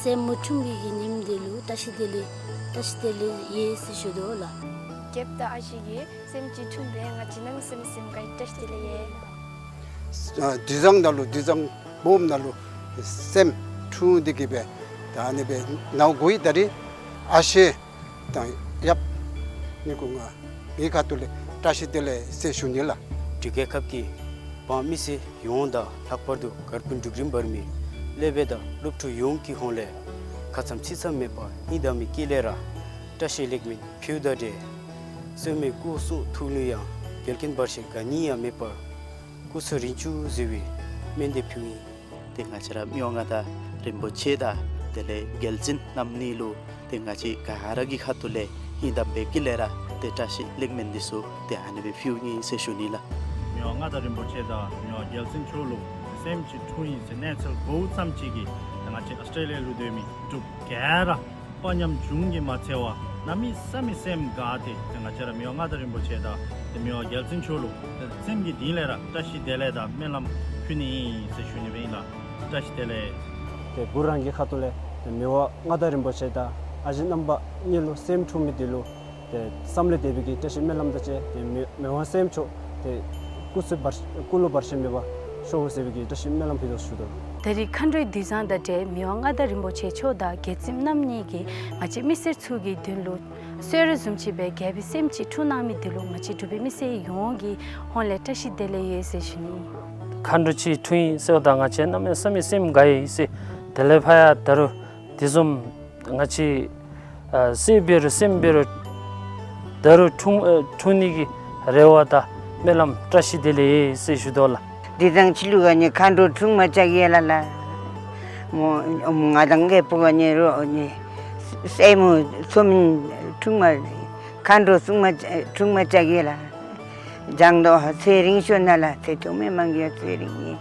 སྲསམོ་འཁྲུངས་པའི་གི་ཉིནམ་འདི་ལུ་བཀྲ་ཤིས་བདེ་ལེགས་བཀྲ་ཤིས་བདེ་ལེགས་ཡོད་ཟེར་ཞུ་དོ་ལགས། ཞབས་དང་ཨ་ཞེ་གིས་སྲསམོ་ཅིག་འཁྲུངས་པས་ང་བཅས་གནམ་མེད་ས་མེད་སེམས་དགའ་ཡི། བཀྲ་ཤིས་བདེ་ལེགས་ཡོད། ཨ་དུས་བཟང་ནང་ལུ་དུས་བཟང་སྦོམ་ནང་ལུ་སྲསམོ་འཁྲུངས་ཏེ་གིས་སྦེ་ད་ཨ་ནི་སྦེ་ནཝ་གོ་ཡི། ད་རེས་ཨ་ཞེ་དང་ཡབ་གཉིས་ཀྱི་ངེའི་ཁ་ཐུག་ལས་བཀྲ་ཤིས་བདེ་ལེགས་ཟེར་ཞུ་ནི་ལགས། འབྲུག་རྒྱལ་ཁབ་ཀྱི་འབངས་མི་སེར་ཡོངས་དང་ལྷག་པར་དུ་གར་དཔོན་འབྲུག་རིམ་པར་མི་སློབ་དཔོན་དང་སློབ་ཕྲུག་ཡོངས་ཀྱི་ཧོངས་ལས་ཁ་ཙ་ཚིག་ཙམ་མེད་པར་སྙིང་གཏམ་མི་དཀྱིལ་ལས་ར་བཀྲ་ཤིས་ལེགས་སྨོན་ཕུལཝ་ད་འདྲ། སྲསམོའི་སྐུ་གསུང་ཐུགས་ལུ་ཡང་འགལ་རྐྱེན་བར་ཆད་ག་ནི་ཡང་མེད་པར་སྐུ་ཚེ་རིང་བཅུག་ཟེར་བའི་སྨོན་འདེབས་ཕུལཝ་ཨིན། ཏེ་ང་བཅས་ར་མི་དབང་མངའ་བདག་རིན་པོ་ཆེ་དང་དེ་ལས་རྒྱལ་བཙུན་རྣམ་གཉིས་ལུ་ཏེ་ང་བཅས་ག་ར་གི་ཁ་ཐུག་ལས་སྙིང་གཏམ་མི་དཀྱིལ་ལས་ར་ཏེ་བཀྲ་ཤིས་ལེགས་སྨོན་འདི་ཚུ་ཏེ་ཨ་ནི་སྦེ་ཕུལཝ་ཨིན་ཟེར་ཞུ་ནི་ལགས། མི་དབང་མངའ་བདག་རིན་པོ་ཆེ་དང་མི་དབང་རྒྱལ་བཙུན་མཆོག་ལུ་སྲསམོ་ཅིག་འཁྲུངས་ཡི་ཟེར་གནས་ཚུལ་གོཝ་ཙམ་ཅིག་གིས་ཏེ་ང་བཅས་ཨོསི་ཊྲེ་ལི་ཡ་ལུ་སྡོད་མི་འབྲུགཔ་ག་ར་དཔའ་ཉམས་ཅུང་གིས་མ་འཚེར་བར་གནམ་མེད་ས་མེད་སེམས་དགའ་སྟེ་ཏེ་ང་བཅས་ར་མི་དབང་མངའ་བདག་རིན་པོ་ཆེ་དང་ཏེ་མི་དབང་རྒྱལ་བཙུན་མཆོག་ལུ་ཏེ་སེམས་ཀྱི་གཏིང་ལས་ར་བཀྲ་ཤིས་བདེ་ལེགས་དང་སྨོན་ལམ་ཕུལ་ནི་ཨིན་ཟེར་ཞུ་ནི་སྦེ་ཨིན་ལགས། བཀྲ་ཤིས་བདེ་ལེགས། ཏེ་བུ་རང་གི་ཁ་ཐུག་ལས་ཏེ་མི་དབང་མངའ་བདག་རིན་པོ་ཆེ་དང་ཨ་ཞེ་རྣམ་པ་གཉིས་ལུ་སྲསམོ་འཁྲུངས་མི་འདི་ལུ་ཏེ་བསམ་ལས་འདས་པའི་གི་བཀྲ་ཤིས་སྨོན་ལམ་དང་བཅས་ཏེ་མི་མི་དབང་སྲསམོ་མཆོག་ཏེ་སྐུ་ཚེ་བར་སྐུ་ལུ་བར་ཆད་མེད་པར་ཤོག་ཟེར་བའི་གི་བཀྲ་ཤིས་སྨོན་ལམ་ཕུལ་དོ་ཞུ་དོ། ད་རེས་མཁའ་འགྲོའི་དུས་བཟང་དང་འབྲེལ་མི་དབང་མངའ་བདག་རིན་པོ་ཆེ་མཆོག་དང་རྒྱལ་བཙུན་རྣམ་གཉིས་ཀྱིས་ང་བཅས་མི་སེར་ཚུ་གི་མདུན་ལུ་གསོལ་རས་བཟུམ་ཅིག་སྦེ་རྒྱལ་པོའི་སྲསམོ་ཅིག་འཁྲུངས་གནང་མི་འདི་ལུ་ང་བཅས་འབྲུག་པའི་མི་སེར་ཡོངས་ཀྱི་ཧོངས་ལས་བཀྲ་ཤིས་བདེ་ལེགས་ཡོད་ཟེར་ཞུ་ནི། མཁའ་འགྲོ་ཅིག་འཁྲུངས་ཡི་ཟེརཝ་ད་ང་བཅས་གནམ་མེད་ས་མེད་སེམས་དགའ་ཡི་ཟེར། དེ་ལས་ཕར་ཡང་ད་རུང་དེ་བཟུམ་ང་བཅས་ཨ་སྲས་འབད་རུང་སྲསམོ་འབད་རུང་ད་རུང་འཁྲུངས་ཨ་འཁྲུངས་ནི་གི་རེ་བ་དང་སྨོན་ལམ་བཀྲ་ཤིས་བདེ་ལེགས་ཡོད་ཟེར་ཞུ་དོ་ལགས། དེ་དང་ཕྱི་ལུ་ག་ནི་མཁའ་འགྲོ་འཁྲུངས་མ་བཅུག་གེ་ལགས་ལགས། མོ་ང་དང་གི་བུ་ག་ནི་རོགས་ནི་སྲསམོ་ཚུ་མིན་འཁྲུངས་མ་མཁའ་འགྲོ་འཁྲུངས་མ་འཁྲུངས་མ་བཅུག་གེ་ལགས། ལྗང་མདོག་ཚེ་རིང་ཤོས་ནང་ལགས། ཚེ་ཐུང་མི་མང་གི་ཚེ་རིང་ནི་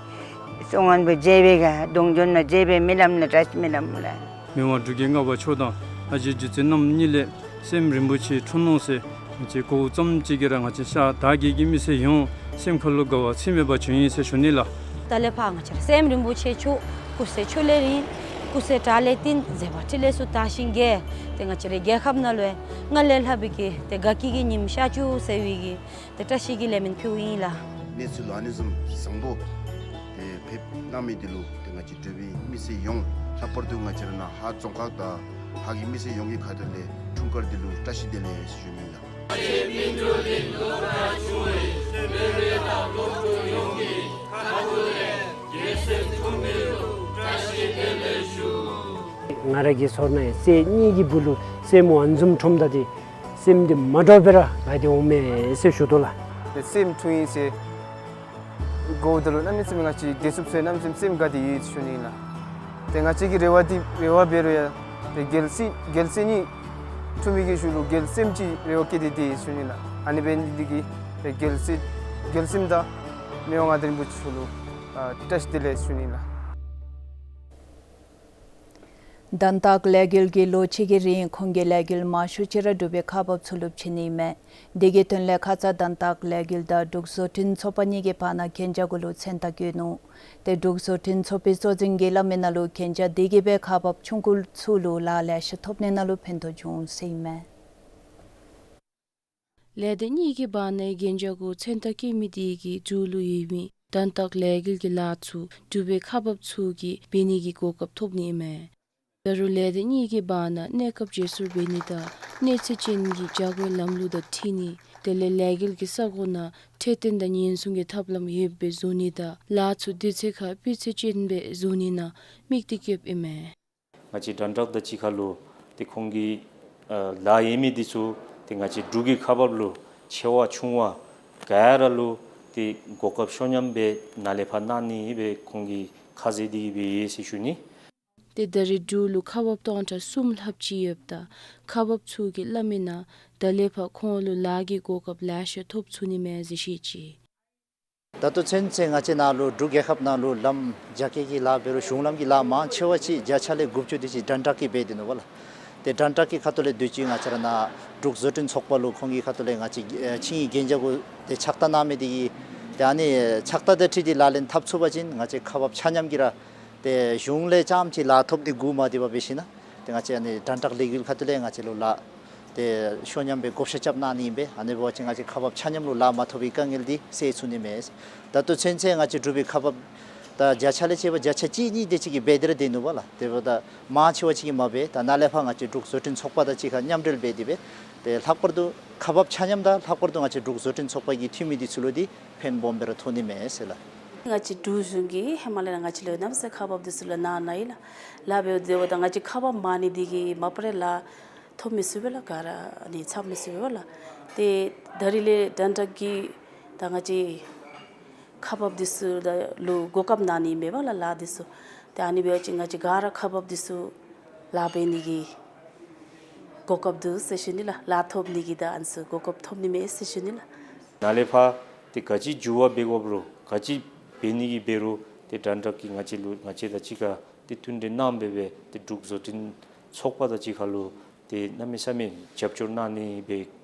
སོ་ངན་པོ་བརྗེད་པའི་ག་གདོང་འཇོན་མ་བརྗེད་པའི་སྨོན་ལམ་ལགས། བཀྲ་ཤིས་སྨོན་ལམ་ལགས། མི་དབང་འབྲུག་རྒྱལ་ལྔ་པ་མཆོག་དང་ཨ་ཞེ་རྗེ་བཙུན་རྣམ་གཉིས་ལས་སྲསམོ་རིན་པོ་ཆེ་འཁྲུངས་ནུག་ཟེར་ང་བཅས་གོཝ་ཙམ་ཅིག་གིས་ར་ང་བཅས་ཤར་དར་རྒྱས་ཀྱི་མི་སེར་ཡོངས་སེམས་ཁ་ལུ་དགའ་བ་ཚིག་མེད་པ་བྱུང་ཡི་ཟེར་ཞུ་ནི་ལགས། ད་ལས་ཕར་ང་བཅས་ར་སྲསམོ་རིན་པོ་ཆེ་མཆོག་སྐུ་ཚེ་ཁྱོན་ལས་རིང་ སྐུ་ཚེ་དྲག་ལས་བརྟེན་མཛད་པ་འཕྲིན་ལས་ཚུ་དར་ཞིང་རྒྱས། ཏེ་ང་བཅས་རའི་རྒྱལ་ཁབ་ནང་ལུ་ཡང་སྔར་ལས་ལྷག་པའི་གི་ཏེ་དགའ་སྐྱིད་ཀྱི་ཉིམ་ཤར་བཅུག་ཟེར་བའི་གི་ཏེ་བཀྲ་ཤིས་ཀྱི་ལས་སྨོན་ཕུལཝ་ཨིན་ལགས། གནས་ཚུལ་ལུ་ཨ་ནི་བཟུམ་བཟང་པོ་ཏེ་ཕེབས་གནང་མི་འདི་ལུ་ཏེ་ང་བཅས་འབྲུག་པའི་མི་སེར་ཡོངས་ལྷག་པར་དུ་ང་བཅས་ར་ནཱ་ཧཱ་རྫོང་ཁག་དང་ཧཱ་གི་མི་སེར་ཡོངས་ཀྱི་ཁ་ཐུག་ལས་འཁྲུངས་སྐར་འདི་ལུ་བཀྲ་ཤིས་བདེ་ལེགས་ཞུ་ནི་ལགས། ང་ར་གི་ཚོར་ན་ཡང་སྲས་གཉིས་ཀྱི་སྦུག་ལུ་སྲས་མོ་ཨ་ནི་བཟུམ་འཁྲུངསམ་ད་འདི་སེམས་འདི་མ་འདྲཝ་སྦེ་ར་དགའ་སྟེ་འོང་མས་ཟེར་ཞུ་དོ་ལགས། ཏེ་སྲས་མོ་འཁྲུངས་ཡི་ཟེར་གོཝ་ད་ལུ་གནམ་མེད་ས་མེད་ང་བཅས་བདེ་སྐྱིད་ཚུ་གནམ་མེད་ས་མེད་སེམས་དགའ་སྟེ་ཡོད་ཟེར་ཞུ་ནི་ལགས། ཏེ་ང་བཅས་ཀྱི་རེ་བ་འདི་རེ་བ་འབད་རུང་ཡང་ཏེ་རྒྱལ་སྲས་རྒྱལ་སྲས་གཉིས་འཁྲུངས་མི་གི་ཤུལ་ལུ་རྒྱལ་སྲསམོ་ཅིག་རེ་བ་བསྐྱེད་དེ་སྡོད་ཡི་ཟེར་ཞུ་ནི་ལགས། ཨ་ནི་འབད་ནི་འདི་གིས་ཏེ་རྒྱལ་སྲས་རྒྱལ་སྲསམོ་དང་མི་དབང་མངའ་བདག་རིན་པོ་ཆེ་ལུ་ཨ་བཀྲ་ཤིས་བདེ་ལེགས་ཞུ་ནི་ལགས། དན་རྟགས་ལས་འགུལ་གྱིས་ལོ་གཅིག་གི་རིང་ཁོང་གི་ལས་འགུལ་མང་ཤོས་ཅིག་ར་འབྲུག་པའི་ཁག་འབགཔ་ཚུ་ལུ་བྱིན་ནི་ཨིན་མས། དེ་གི་དོན་ལས་ཁ་ཙ་དན་རྟགས་ལས་འགུལ་དང་འབྲུག་བཟོ་སྐྲུན་ཚོགས་པ་གཉིས་ཀྱི་བར་ན་གན་རྒྱ་གུ་ལུ་མཚན་རྟགས་བཀོད་ནུག། ཏེ་འབྲུག་བཟོ་སྐྲུན་ཚོགས་པའི་གཙོ་འཛིན་གྱིས་སླབ་མི་ནང་ལུ་གན་རྒྱ་དེ་གིས་སྦེ་ཁག་འབགཔ་ཆུང་ཀུ་ཚུ་ལུ་ལཱ་ལེ་ཤ་ཐོབ་ནི་ནང་ལུ་ཕན་ཐོགས་འབྱུང་ཟེར་ཨིན་མས། ལས་སྡེ་གཉིས་ཀྱི་བར་ནའི་གན་རྒྱ་གུ་མཚན་རྟགས་བཀོད་མི་དེ་གིས་འབྲུག་ལུ་ཡོད་མི་དན་རྟགས་ལས་འགུལ་གྱི་ལཱ་ཚུ་འབྲུག་པའི་ཁག་འབགཔ་ཚུ་གིས་འབད་ནི་གི་གོ་སྐབས་ཐོབ་ནི་ཨིན་མས། ད་རུང་ལས་སྡེ་གཉིས་ཀྱི་བར་ན་གནས་སྐབས་བརྗེ་སོར་འབད་ནི་དང་གནས་ཚད་ཅན་གྱི་བྱ་སྒོའི་ལམ་ལུགས་དང་འཁྲིལ་ནི་དེ་ལས་ལས་འགུལ་གྱི་ས་གོ་ནང་འཕྲོད་བསྟེན་དང་ཉེན་སྲུང་གི་ཐབས་ལམ་ཡོདཔ་སྦེ་བཟོ་ནི་དང་ལཱ་ཚུ་དུས་ཚོད་ཁར་སྤུས་ཚད་ཅན་སྦེ་བཟོ་ནི་ནང་དམིགས་གཏད་བསྐྱེདཔ་ཨིན་མས། ང་བཅས་དན་རྟགས་དང་གཅིག་ཁར་ལུ་ཏེ་ཁོང་གི་ཨ་ལཱ་ཡོད་མི་འདི་ཚུ་ཏེ་ང་བཅས་འབྲུག་གི་ཁག་འབགཔ་ལུ་ཆེ་བ་ཆུང་བ་ག་ར་ལུ་ཏེ་གོ་སྐབས་ཤོ་ཉམས་སྦེ་ནཱ་ལས་ཕར་གནང་ནི་སྦེ་ཁོང་གིས་ཁ་བཟེད་དེ་གིས་སྦེ་ཡོད་ཟེར་ཞུ་ནི། ཏེ་ད་རེས་འབྲུག་ལུ་ཁག་འབགཔ་སྟོང་ཕྲག་གསུམ་ལྷགཔ་ཅིག་ཡོདཔ་ད་ཁག་འབགཔ་ཚུ་གིས་སླབ་མི་ནང་ད་ལས་ཕར་ཁོང་ལུ་ལཱ་གི་གོ་སྐབས་ལེ་ཤ་ཐོབ་ཚུགས་ནི་མས་ཟེར་བཤད་ཅི། ད་ལྟོ་ཚུན་ཚོད་ང་བཅས་ནཱ་ལུ་འབྲུག་རྒྱལ་ཁབ་ནང་ལུ་ལམ་རྒྱ་སྐྱེད་ཀྱི་ལཱ་འབད་རུང་གཞུང་ལམ་གྱི་ལཱ་མང་ཆེ་བ་ཅིག་བརྒྱ་ཆ་ལས་དགུ་བཅུ་དེ་ཅིག་དན་རྟགས་ཀྱིས་འབད་དེ་ནུག་པ་ལགས། ཏེ་དན་རྟགས་ཀྱི་ཁ་ཐུག་ལས་དུས་ཅི་ང་བཅས་ར་ནཱ་འབྲུག་བཟོ་སྐྲུན་ཚོགས་པ་ལུ་ཁོང་གི་ཁ་ཐུག་ལས་ང་བཅས་ཨེ་ཆིངས་ཡིག་གན་རྒྱ་གུ་ཏེ་ཕྱག་རྟགས་གནང་མི་དེ་གིས་ཏེ་ཨ་ནི་ཕྱག་རྟགས་དང་འཁྲིལ་ཏེ་ལག་ལེན་འཐབ་ཚུགས་པ་ཅིན་ང་བཅས་ཁག་འབགཔ་ཆ་མཉམ་གྱིས་ར་ཏེ་གཞུང་ལས་རྐྱངམ་ཅིག་ལཱ་ཐོབ་སྟེ་སྒུག་མ་སྡོད་པར་འབད་ཞིན་ན་ཏེ་ང་བཅས་ཨ་ནི་དན་རྟགས་ལས་འགུལ་ཁ་ཐུག་ལས་ང་བཅས་ལུ་ལཱ་ཏེ་ཤོ་ཉམས་སྦེ་བགོ་བཤའ་རྐྱབ་གནང་ནི་ཨིན་པས། ཨ་ནི་འབད་བ་ཅིན་ང་བཅས་ཁག་འབགཔ་ཆ་མཉམ་ལུ་ལཱ་མ་ཐོབ་པའི་དཀའ་ངལ་འདི་སེལ་ཚུགས་ནི་མས། ད་ལྟོ་ཚུན་ཚོད་ང་བཅས་འབྲུག་པའི་ཁག་འབགཔ་ད་བརྒྱ་ཆ་ལས་བྱས་པ་བརྒྱ་ཆ་གཅིག་གཉིས་དེ་ཅིག་གིས་འབད་དེ་ར་སྡོད་ནུག་པ་ལགས། དེ་འབདཝ་ད་མང་ཆེ་བ་ཅིག་གིས་མ་འབད། ད་ནཱ་ལས་ཕར་ང་བཅས་འབྲུག་བཟོ་སྐྲུན་ཚོགས་པ་དང་གཅིག་ཁར་མཉམ་འབྲེལ་འབད་དེ་སྦེ་ཏེ་ལྷག་པར་དུ་ཁག་འབགཔ་ཆ་མཉམ་དང་ལྷག་པར་དུ་ང་བཅས་འབྲུག་བཟོ་སྐྲུན་ཚོགས་པ་གི་འཐུས་མི་འདི་ཚུ་ལུ་འདི་ཕན་སྦོམ་སྦེ་ར་ཐོགས་ནི་མས་ཟེར་ལགས། ང་བཅས་འབྲུག་གཞུང་གིས་ཧེ་མ་ལས་ར་ང་བཅས་ལུ་གནམ་མེད་ས་མེད་ཁག་འབགཔ་འདི་ཚུ་ལུ་གནང་གནང་ཡི་ལགས། ལཱ་འབདཝ་ད་ང་བཅས་ཁག་འབགཔ་མང་ནི་དེ་གིས་མ་པ་རེ་ལཱ་ཐོབ་མི་ཚུགས་པས་ལགས། ག་ར་ཨ་ནི་ཚང་མི་ཚུགས་པས་ལགས། ཏེ་ད་རིས་ལས་དན་རྟགས་ཀྱིས་ད་ང་བཅས་ཁག་འབགཔ་འདི་ཚུ་ད་ལུ་གོ་སྐབས་གནང་ནི་མས་པ་ལགས་ལཱ་འདི་ཚུ། ཏེ་ཨ་ནི་འབད་བ་ཅིན་ང་བཅས་ག་ར་ཁག་འབགཔ་འདི་ཚུ་ལཱ་འབད་ནི་གི་གོ་སྐབས་འདུག་ཟེར་ཞུ་ནི་ལགས། ལཱ་ཐོབ་ནི་གི་ད་ཨ་ནི་ཚུ་གོ་སྐབས་ཐོབ་ནི་མས་ཟེར་ཞུ་ནི་ལགས། ནཱ་ལས་ཕར་ཏེ་ག་ཅི་འགྱུར་བ་འབད་དགོཔ་རུང་ག་ཅི་འབད་ནི་གི་འབད་རུང་ཏེ་དན་རྟགས་ཀྱིས་ང་བཅས་ལུ་ང་བཅས་དང་གཅིག་ཁར་ཏེ་མཐུན་འབྲེལ་གནང་སྦེ་སྦེ་ཏེ་འབྲུག་བཟོ་སྐྲུན་ཚོགས་པ་དང་གཅིག་ཁར་ལུ་ཏེ་གནམ་མེད་ས་མེད་རྒྱབ་སྐྱོར་གནང་ནི་སྦེ་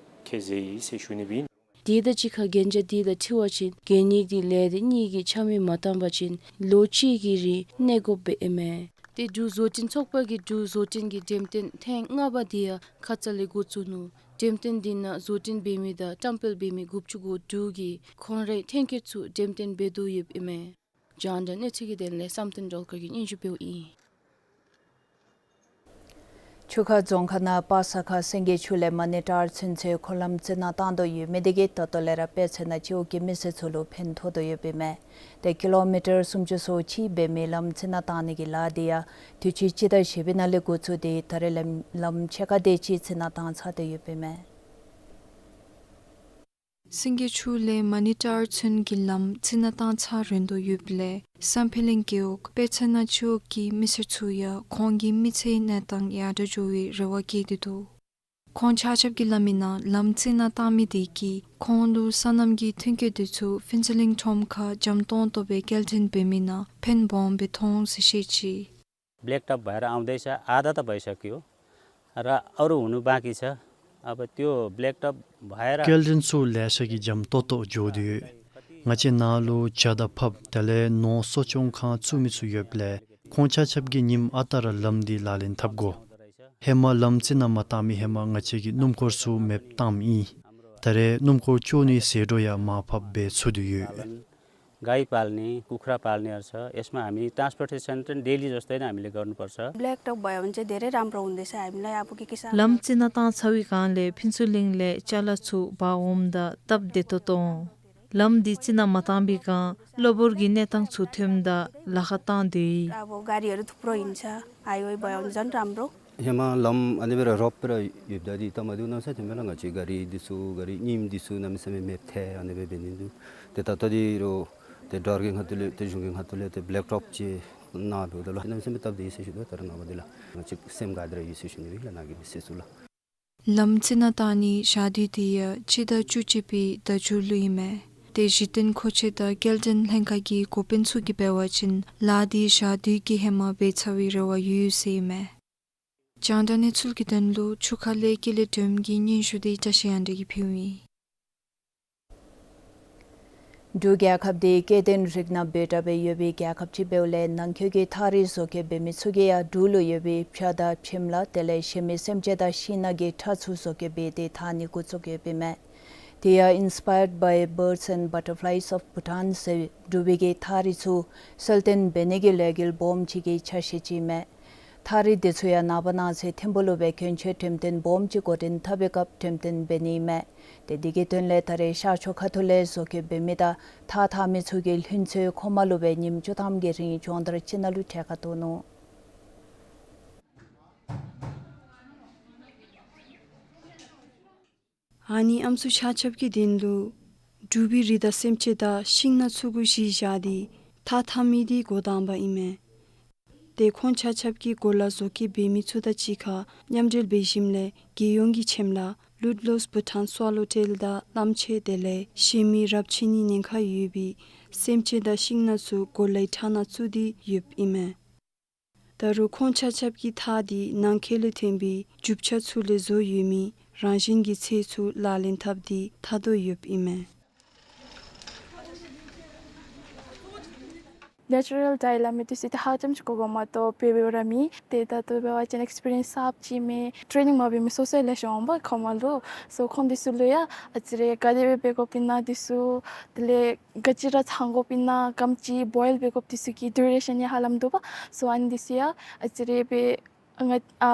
ཁས་བཞེས་ཡི་ཟེར་ཞུ་ནི་སྦེ་ཨིན། དེ་དང་གཅིག་ཁར་གན་རྒྱ་དེ་དང་འཁྲིལ་བ་ཅིན་གན་ཡིག་འདི་ལས་སྡེ་གཉིས་ཀྱིས་ཆ་མེད་མ་བཏང་པ་ཅིན་ལོ་གཅིག་གི་རིང་གནས་དགོཔ་སྦེ་ཨིན་མས། ཏེ་འབྲུག་བཟོ་སྐྲུན་ཚོགས་པ་གིས་འབྲུག་བཟོ་སྐྲུན་གྱི་འགྲེམས་སྟོན་ཐེངས་ལྔ་པ་དེ་ཡང་ཁ་ཙ་ལས་འགོ་བཙུགས་ནུག། འགྲེམས་སྟོན་དེ་ནང་བཟོ་སྐྲུན་འབད་མི་དང་བཀྲམ་སྤེལ་འབད་མི་དགུ་བཅུ་གོ་དྲུག་གིས་ཁོང་རའི་ཐོན་སྐྱེད་ཚུ་འགྲེམས་སྟོན་འབད་དོ་ཡོདཔ་ཨིན་མས། རྒྱང་བསྒྲགས་གནས་ཚུལ་གྱི་དོན་ལས་བསམ་གཏན་སྒྲོལ་དཀར་གྱིས་སྙན་ཞུ་འབདཝ་ཨིན། ཆུ་ཁ་རྫོང་ཁག་ནང་པ་ས་ཁ་སེང་གེ་ཆུ་ལས་མ་ཎི་ཊར་ཚུན་ཚོད་འཁོར་ལམ་བརྩི་ནག་བཏང་དོ་ཡོད་མི་དེ་གིས་ད་ལྟོ་ལས་ར་དཔེ་ཆ་ནང་སྤྱི་འོག་གི་མི་སེར་ཚུ་ལུ་ཕན་ཐོགས་དོ་ཡོདཔ་ཨིན་མས། ཏེ་ཀི་ལོ་མི་ཊར་སུམ་ཅུ་སོ་གཅིག་འབད་མི་ལམ་བརྩི་ནག་བཏང་ནི་གི་ལཱ་དེ་ཡང་དུས་ཅི་སྤྱི་ཟླ་བཞི་པའི་ནང་ལས་འགོ་བཙུགས་ཏེ་ད་རེས་ལམ་ལམ་ཕྱེད་ཀ་དེ་ཅིག་བརྩི་ནག་བཏང་ཚར་དོ་ཡོདཔ་ཨིན་མས། སེང་གེ་ཆུ་ལས་མ་ཎི་ཊར་ཚུན་གྱི་ལམ་བརྩི་ནག་བཏང་ཚར་རན་དོ་ཡོདཔ་ལས་སམ་ཕི་གླིང་རྒེད་འོག་དཔེ་ཆ་ནག་སྤྱི་འོག་གི་མི་སེར་ཚུ་ཡང་ཁོང་གི་མི་ཚེའི་གནས་སྟངས་ཡར་དྲག་འགྱོ་བའི་རེ་བ་བསྐྱེད་དེ་འདུག། ཁོང་ཆ་ཁྱབ་ཀྱིས་སླབ་མི་ནང་ལམ་བརྩི་ནག་བཏང་མི་དེ་གིས་ཁོང་ལུ་སོ་ནམ་གྱི་ཐོན་སྐྱེད་དེ་ཚུ་ཕུན་ཚོགས་གླིང་ཁྲོམ་ཁར་འཇམ་ཏོང་ཏོ་སྦེ་སྐྱེལ་འདྲེན་འབད་མི་ནང་ཕན་སྦོམ་སྦེ་མཐོང་ཟེར་བཤད་ཅི། ब्ल्याक टप भएर आउँदैछ, आधा त भइसक्यो र अरू हुनु बाँकी छ। अब त्यो ब्ल्याक टप भएर སྐྱེལ་འདྲེན་ཚུ་ལེ་ཤ་གིས་འཇམ་ཏོང་ཏོ་འགྱོ་དོ་ཡོད། ང་བཅས་ནཱ་ལུ་ཇ་དང་ཕགཔ་དེ་ལས་ནོར་གསོ་སྐྱོང་ཁང་བཙུགས་མི་ཚུ་ཡོདཔ་ལས་ ཁོང་ཆ་ཁྱབ་ཀྱིས་ཉིནམ་ཨ་རྟག་ར་ལམ་འདི་ལག་ལེན་འཐབ་དགོ། ཧེ་མ་ལམ་རྩི་ནག་མ་བཏང་མི་ཧེ་མ་ང་བཅས་ཀྱིས་སྣུམ་འཁོར་ཚུ་མེདཔ་བཏངམ་ཨིན། ད་རེས་སྣུམ་འཁོར་བཅུག་ནི་ཟད་འགྲོ་ཡང་མར་ཕབ་འབད་ཚུགས་ཏེ་ཡོད། गाई पाल्ने, कुखुरा पाल्नेहरू छ, यसमा हामी ट्रान्सपोर्टेसन चाहिँ डेली जस्तै नै हामीले गर्नुपर्छ। ब्ल्याक टप भयो भने चाहिँ धेरै राम्रो हुँदैछ हामीलाई, अब के के छ। ལམ་རྩི་ནག་བཏང་ཚར་བའི་སྒང་ལས་ཕུན་ཚོགས་གླིང་ལས་ཅ་ལ་ཚུ་འབག་འོངམ་ད་སྟབས་བདེ་ཏོག་ཏོ་འོང་། ལམ་འདི་རྩི་ནག་མ་བཏང་པའི་སྒང་གློ་བུར་གྱི་གནས་སྟངས་ཚུ་ཐོནམ་ད་ལཱ་ཁག་བཏང་སྡོད་ཡི། अब गाडीहरू थुप्रो हिँड्छ, हाइवे भयो भने झन् राम्रो। ཧེ་མ་ལམ་ཨ་ནི་སྦེ་ར་རོགས་སྦེ་ར་ཡོདཔ་ད་འདི་ད་མ་འདུག་ན་ས་ཐོན་མེད་ལགས། ང་བཅས་ག་རི་འདི་ཚུ་ག་རི་རྙིངམ་འདི་ཚུ་གནམ་མེད་ས་མེད་མེདཔ་ཐལ་ཨ་ནི་སྦེ་འབད་ནི་འདུག། ཏེ་ད་ལྟོ་འདི་རུང་ཏེ་ཌོར་གྱི་ཁ་ཐུག་ལས་ཏེ་གཞུང་གི་ཁ་ཐུག་ལས་ཏེ་བླེག་ཊོབ་ཅིག་ནང་འབདཝ་ད་ལུ་གནམ་མེད་ས་མེད་སྟབས་བདེ་ཡི་ཟེར་ཞུ་དོ། ད་རེས་ནངས་པ་འདི་ལགས་ང་བཅས་སེམས་དགའ་སྟེ་ར་ཡོད་ཟེར་ཞུ་ནི་ལགས། ནཱ་གི་མི་སེར་ཚུ་ལགས། ལམ་རྩི་ནག་བཏང་ནི་ཞག་དུས་འདི་ཡང་སྤྱི་ཟླ་བཅུ་གཅིག་པའི་ཟླ་མཇུག་ལུ་ཨིན་མས། ཏེ་གཞི་རྟེན་མཁོ་ཆས་དང་སྐྱེལ་འདྲེན་ལྷན་ཁག་གི་འགོ་དཔོན་ཚུ་གིས་འབད་བ་ཅིན་ལཱ་འདི་ཞག་དུས་ཀྱི་ཧེ་མ་འབད་ཚར་བའི་རེ་བ་ཡོད་ཡོད་ཟེར་ཨིན་མས། རྒྱང་བསྒྲགས་གནས་ཚུལ་གྱི་དོན་ལུ་ཆུ་ཁ་ལས་ཀུན་ལེགས་སྒྲོལམ་གྱི་སྙན་ཞུ་འདི་བཀྲ་ཤིས་དབང་འདུས་ཀྱིས་ཕུལཝ་ཨིན། འབྲུག་རྒྱལ་ཁབ་འདི་སྐྱེ་ལྡན་རིགས་སྣ་འབོར་དྲགས་སྦེ་ཡོད་པའི་རྒྱལ་ཁབ་ཅིག་འབདཝ་ལས་ནང་འཁོད་ཀྱི་ཐགས་རིས་བཟོ་བཀོད་འབད་མི་ཚུ་གིས་ཡང་འབྲུག་ལུ་ཡོད་པའི་བྱ་དང་ཕྱེམ་ལ་དེ་ལས་གཞན་མི་སེམས་ཅན་དང་ཤིང་སྣ་གི་ཁྲ་ཚུ་བཟོ་བཀོད་འབད་དེ་འཐག་ནི་འགོ་བཙུགས་ཡོདཔ་ཨིན་མས། དེ་ཡང་Inspired by Birds and Butterflies of Bhutan ཟེར་འབྲུག་པའི་གི་ཐགས་རིས་ཚུ་གསལ་སྟོན་འབད་ནི་གི་ལས་འགུལ་སྦོམ་ཅིག་གི་ཆ་ཤས་ཅིག་ཨིན་མས། ཐགས་རིས་དེ་ཚུ་ཡང་ནངས་པ་གནངས་ཚེ་ཐིམ་ཕུག་ལུ་སྦེ་གྱོན་ཆས་འགྲེམས་སྟོན་སྦོམ་ཅིག་འགོ་འདྲེན་འཐབ་པའི་སྐབས་འགྲེམས་སྟོན་འབད་ནི་ཨིན་མས། ཏེ་དེ་གི་དོན་ལས་ད་རེས་ཤར་ཕྱོགས་ཁ་ཐུག་ལས་བཟོ་བཀོད་འབད་མི་དང་ཐགས་འཐག་མི་ཚུ་གིས་ལྷུན་རྩེ་མཁོ་མ་ལུ་སྦེ་ཉིནམ་བཅུ་ཐམ་གྱི་རིང་སྦྱོང་བརྡར་ཅིག་ནང་ལུ་གྲལ་ཁར་གཏོགས་ནུག། ཨ་ནི་ཨམ་སྲུ་ཆ་ཁྱབ་ཀྱི་དོན་ལུ་འབྲུག་པའི་རི་དྭགས་སེམས་ཅན་དང་ཤིང་སྣ་ཚུ་གུ་གཞི་བཞག་སྟེ་ཐགས་འཐག་མི་འདི་འགོ་དང་པ་ཨིན་མས། ཏེ་ཁོང་ཆ་ཁྱབ་ཀྱིས་གོ་ལ་བཟོ་བཀོད་འབད་མི་ཚུ་དང་གཅིག་ཁར་མཉམ་འབྲེལ་འབད་ཞིནམ་ལས་རྒྱལ་ཡོངས་ཀྱི་ཕྱེམ་ལ་Ludlow's Bhutan Swallowtail དང་གླངམོ་ཆེ་དེ་ལས་གཞན་མི་རབས་ཆད་ནི་ཉེན་ཁ་ཡོད་པའི་སེམས་ཅན་དང་ཤིང་སྣ་ཚུ་གོ་ལའི་ཕྲ་ནང་བཙུགས་ཏེ་ཡོདཔ་ཨིན་མས། ད་རུང་ཁོང་ཆ་ཁྱབ་ཀྱིས་ཐགས་འདི་ནང་འཁོད་ལས་ཐོན་པའི་རྒྱུ་ཆ་ཚུ་ལས་བཟོ་ཡོད་མི་རང་བཞིན་གྱི་ཚལ་ཚུ་ལག་ལེན་འཐབ་སྟེ་འཐག་དོ་ཡོདཔ་ཨིན་མས། ནེ་ཅུ་རཱལ་ཌའི་སླབ་མི་འདི་ཚུ་ཏེ་ཧ་ལམ་ཅིག་གོ་དགོ་མ་གཏོགས་འབད་འབདཝ་ར་མེད། ཏེ་ད་ལྟོ་འབད་བ་ཅིན་ཨེགསི་པི་རི་ཡེནསི་གསརཔ་ཅིག་མས། ཊེ་ནིང་མ་འབད་མི་སོ་སོ་ལེ་ཤ་འོང་པ་མཁོ་མ་ལུ། སོ་ཁོང་འདི་ཚུ་ལུ་ཡང་ཨ་ཙི་རེ་ག་དེ་སྦེ་འབད་དགོཔ་ཨིན་ན་འདི་ཚུ་དེ་ལས་ག་ཅི་ར་ཚང་དགོཔ་ཨིན་ན་ག་དེམ་ཅིག་བོའིལ་འབད་དགོཔ་འདི་ཚུ་གི་ཌུ་རེ་ཤཱན་ཡང་ཧ་ལམ་འདུག་པ། སོ་ཨ་ནི་འདི་ཚུ་ཡང་ཨ་ཙི་རེ་སྦེ་ང་ཨ་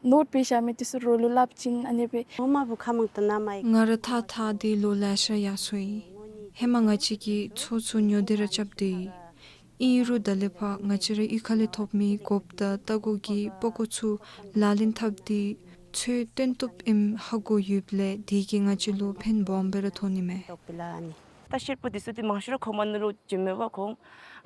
ནོཊ་འབད་བཞག་མི་འདི་ཚུ་རོགས་ལུ་སླབ་བྱིན་ཨ་ནི་སྦེ། ང་ར་ཐགས་འཐག་སྟེ་ལོ་ལེ་ཤ་ཡར་སོ་ཡི། ཧེ་མ་ང་བཅས་ཀྱིས་མཚོ་ཚུ་ཉོ་སྟེ་ར་རྐྱབ་སྡོད་ཡི། ཨིན་རུང་ད་ལས་ཕར་ང་བཅས་ར་གཡུས་ཁ་ལས་ཐོབ་མི་གོགཔ་དང་རྟ་གོ་གི་པགས་ཀོ་ཚུ་ལག་ལེན་འཐབ་སྟེ་མཚོ་བཏོན་བཏུབ་ཨིནམ་ཧ་གོ་ཡོདཔ་ལས་དེ་གིས་ང་བཅས་ལུ་ཕན་སྦོམ་སྦེ་ར་ཐོན་ནི་མས། ལྟ་བཤལ་པ་འདི་ཚུ་ཏེ་མང་ཤོས་ར་ཁོ་མ་ནང་ལུ་བྱོན་མས་པ་ཁོང་།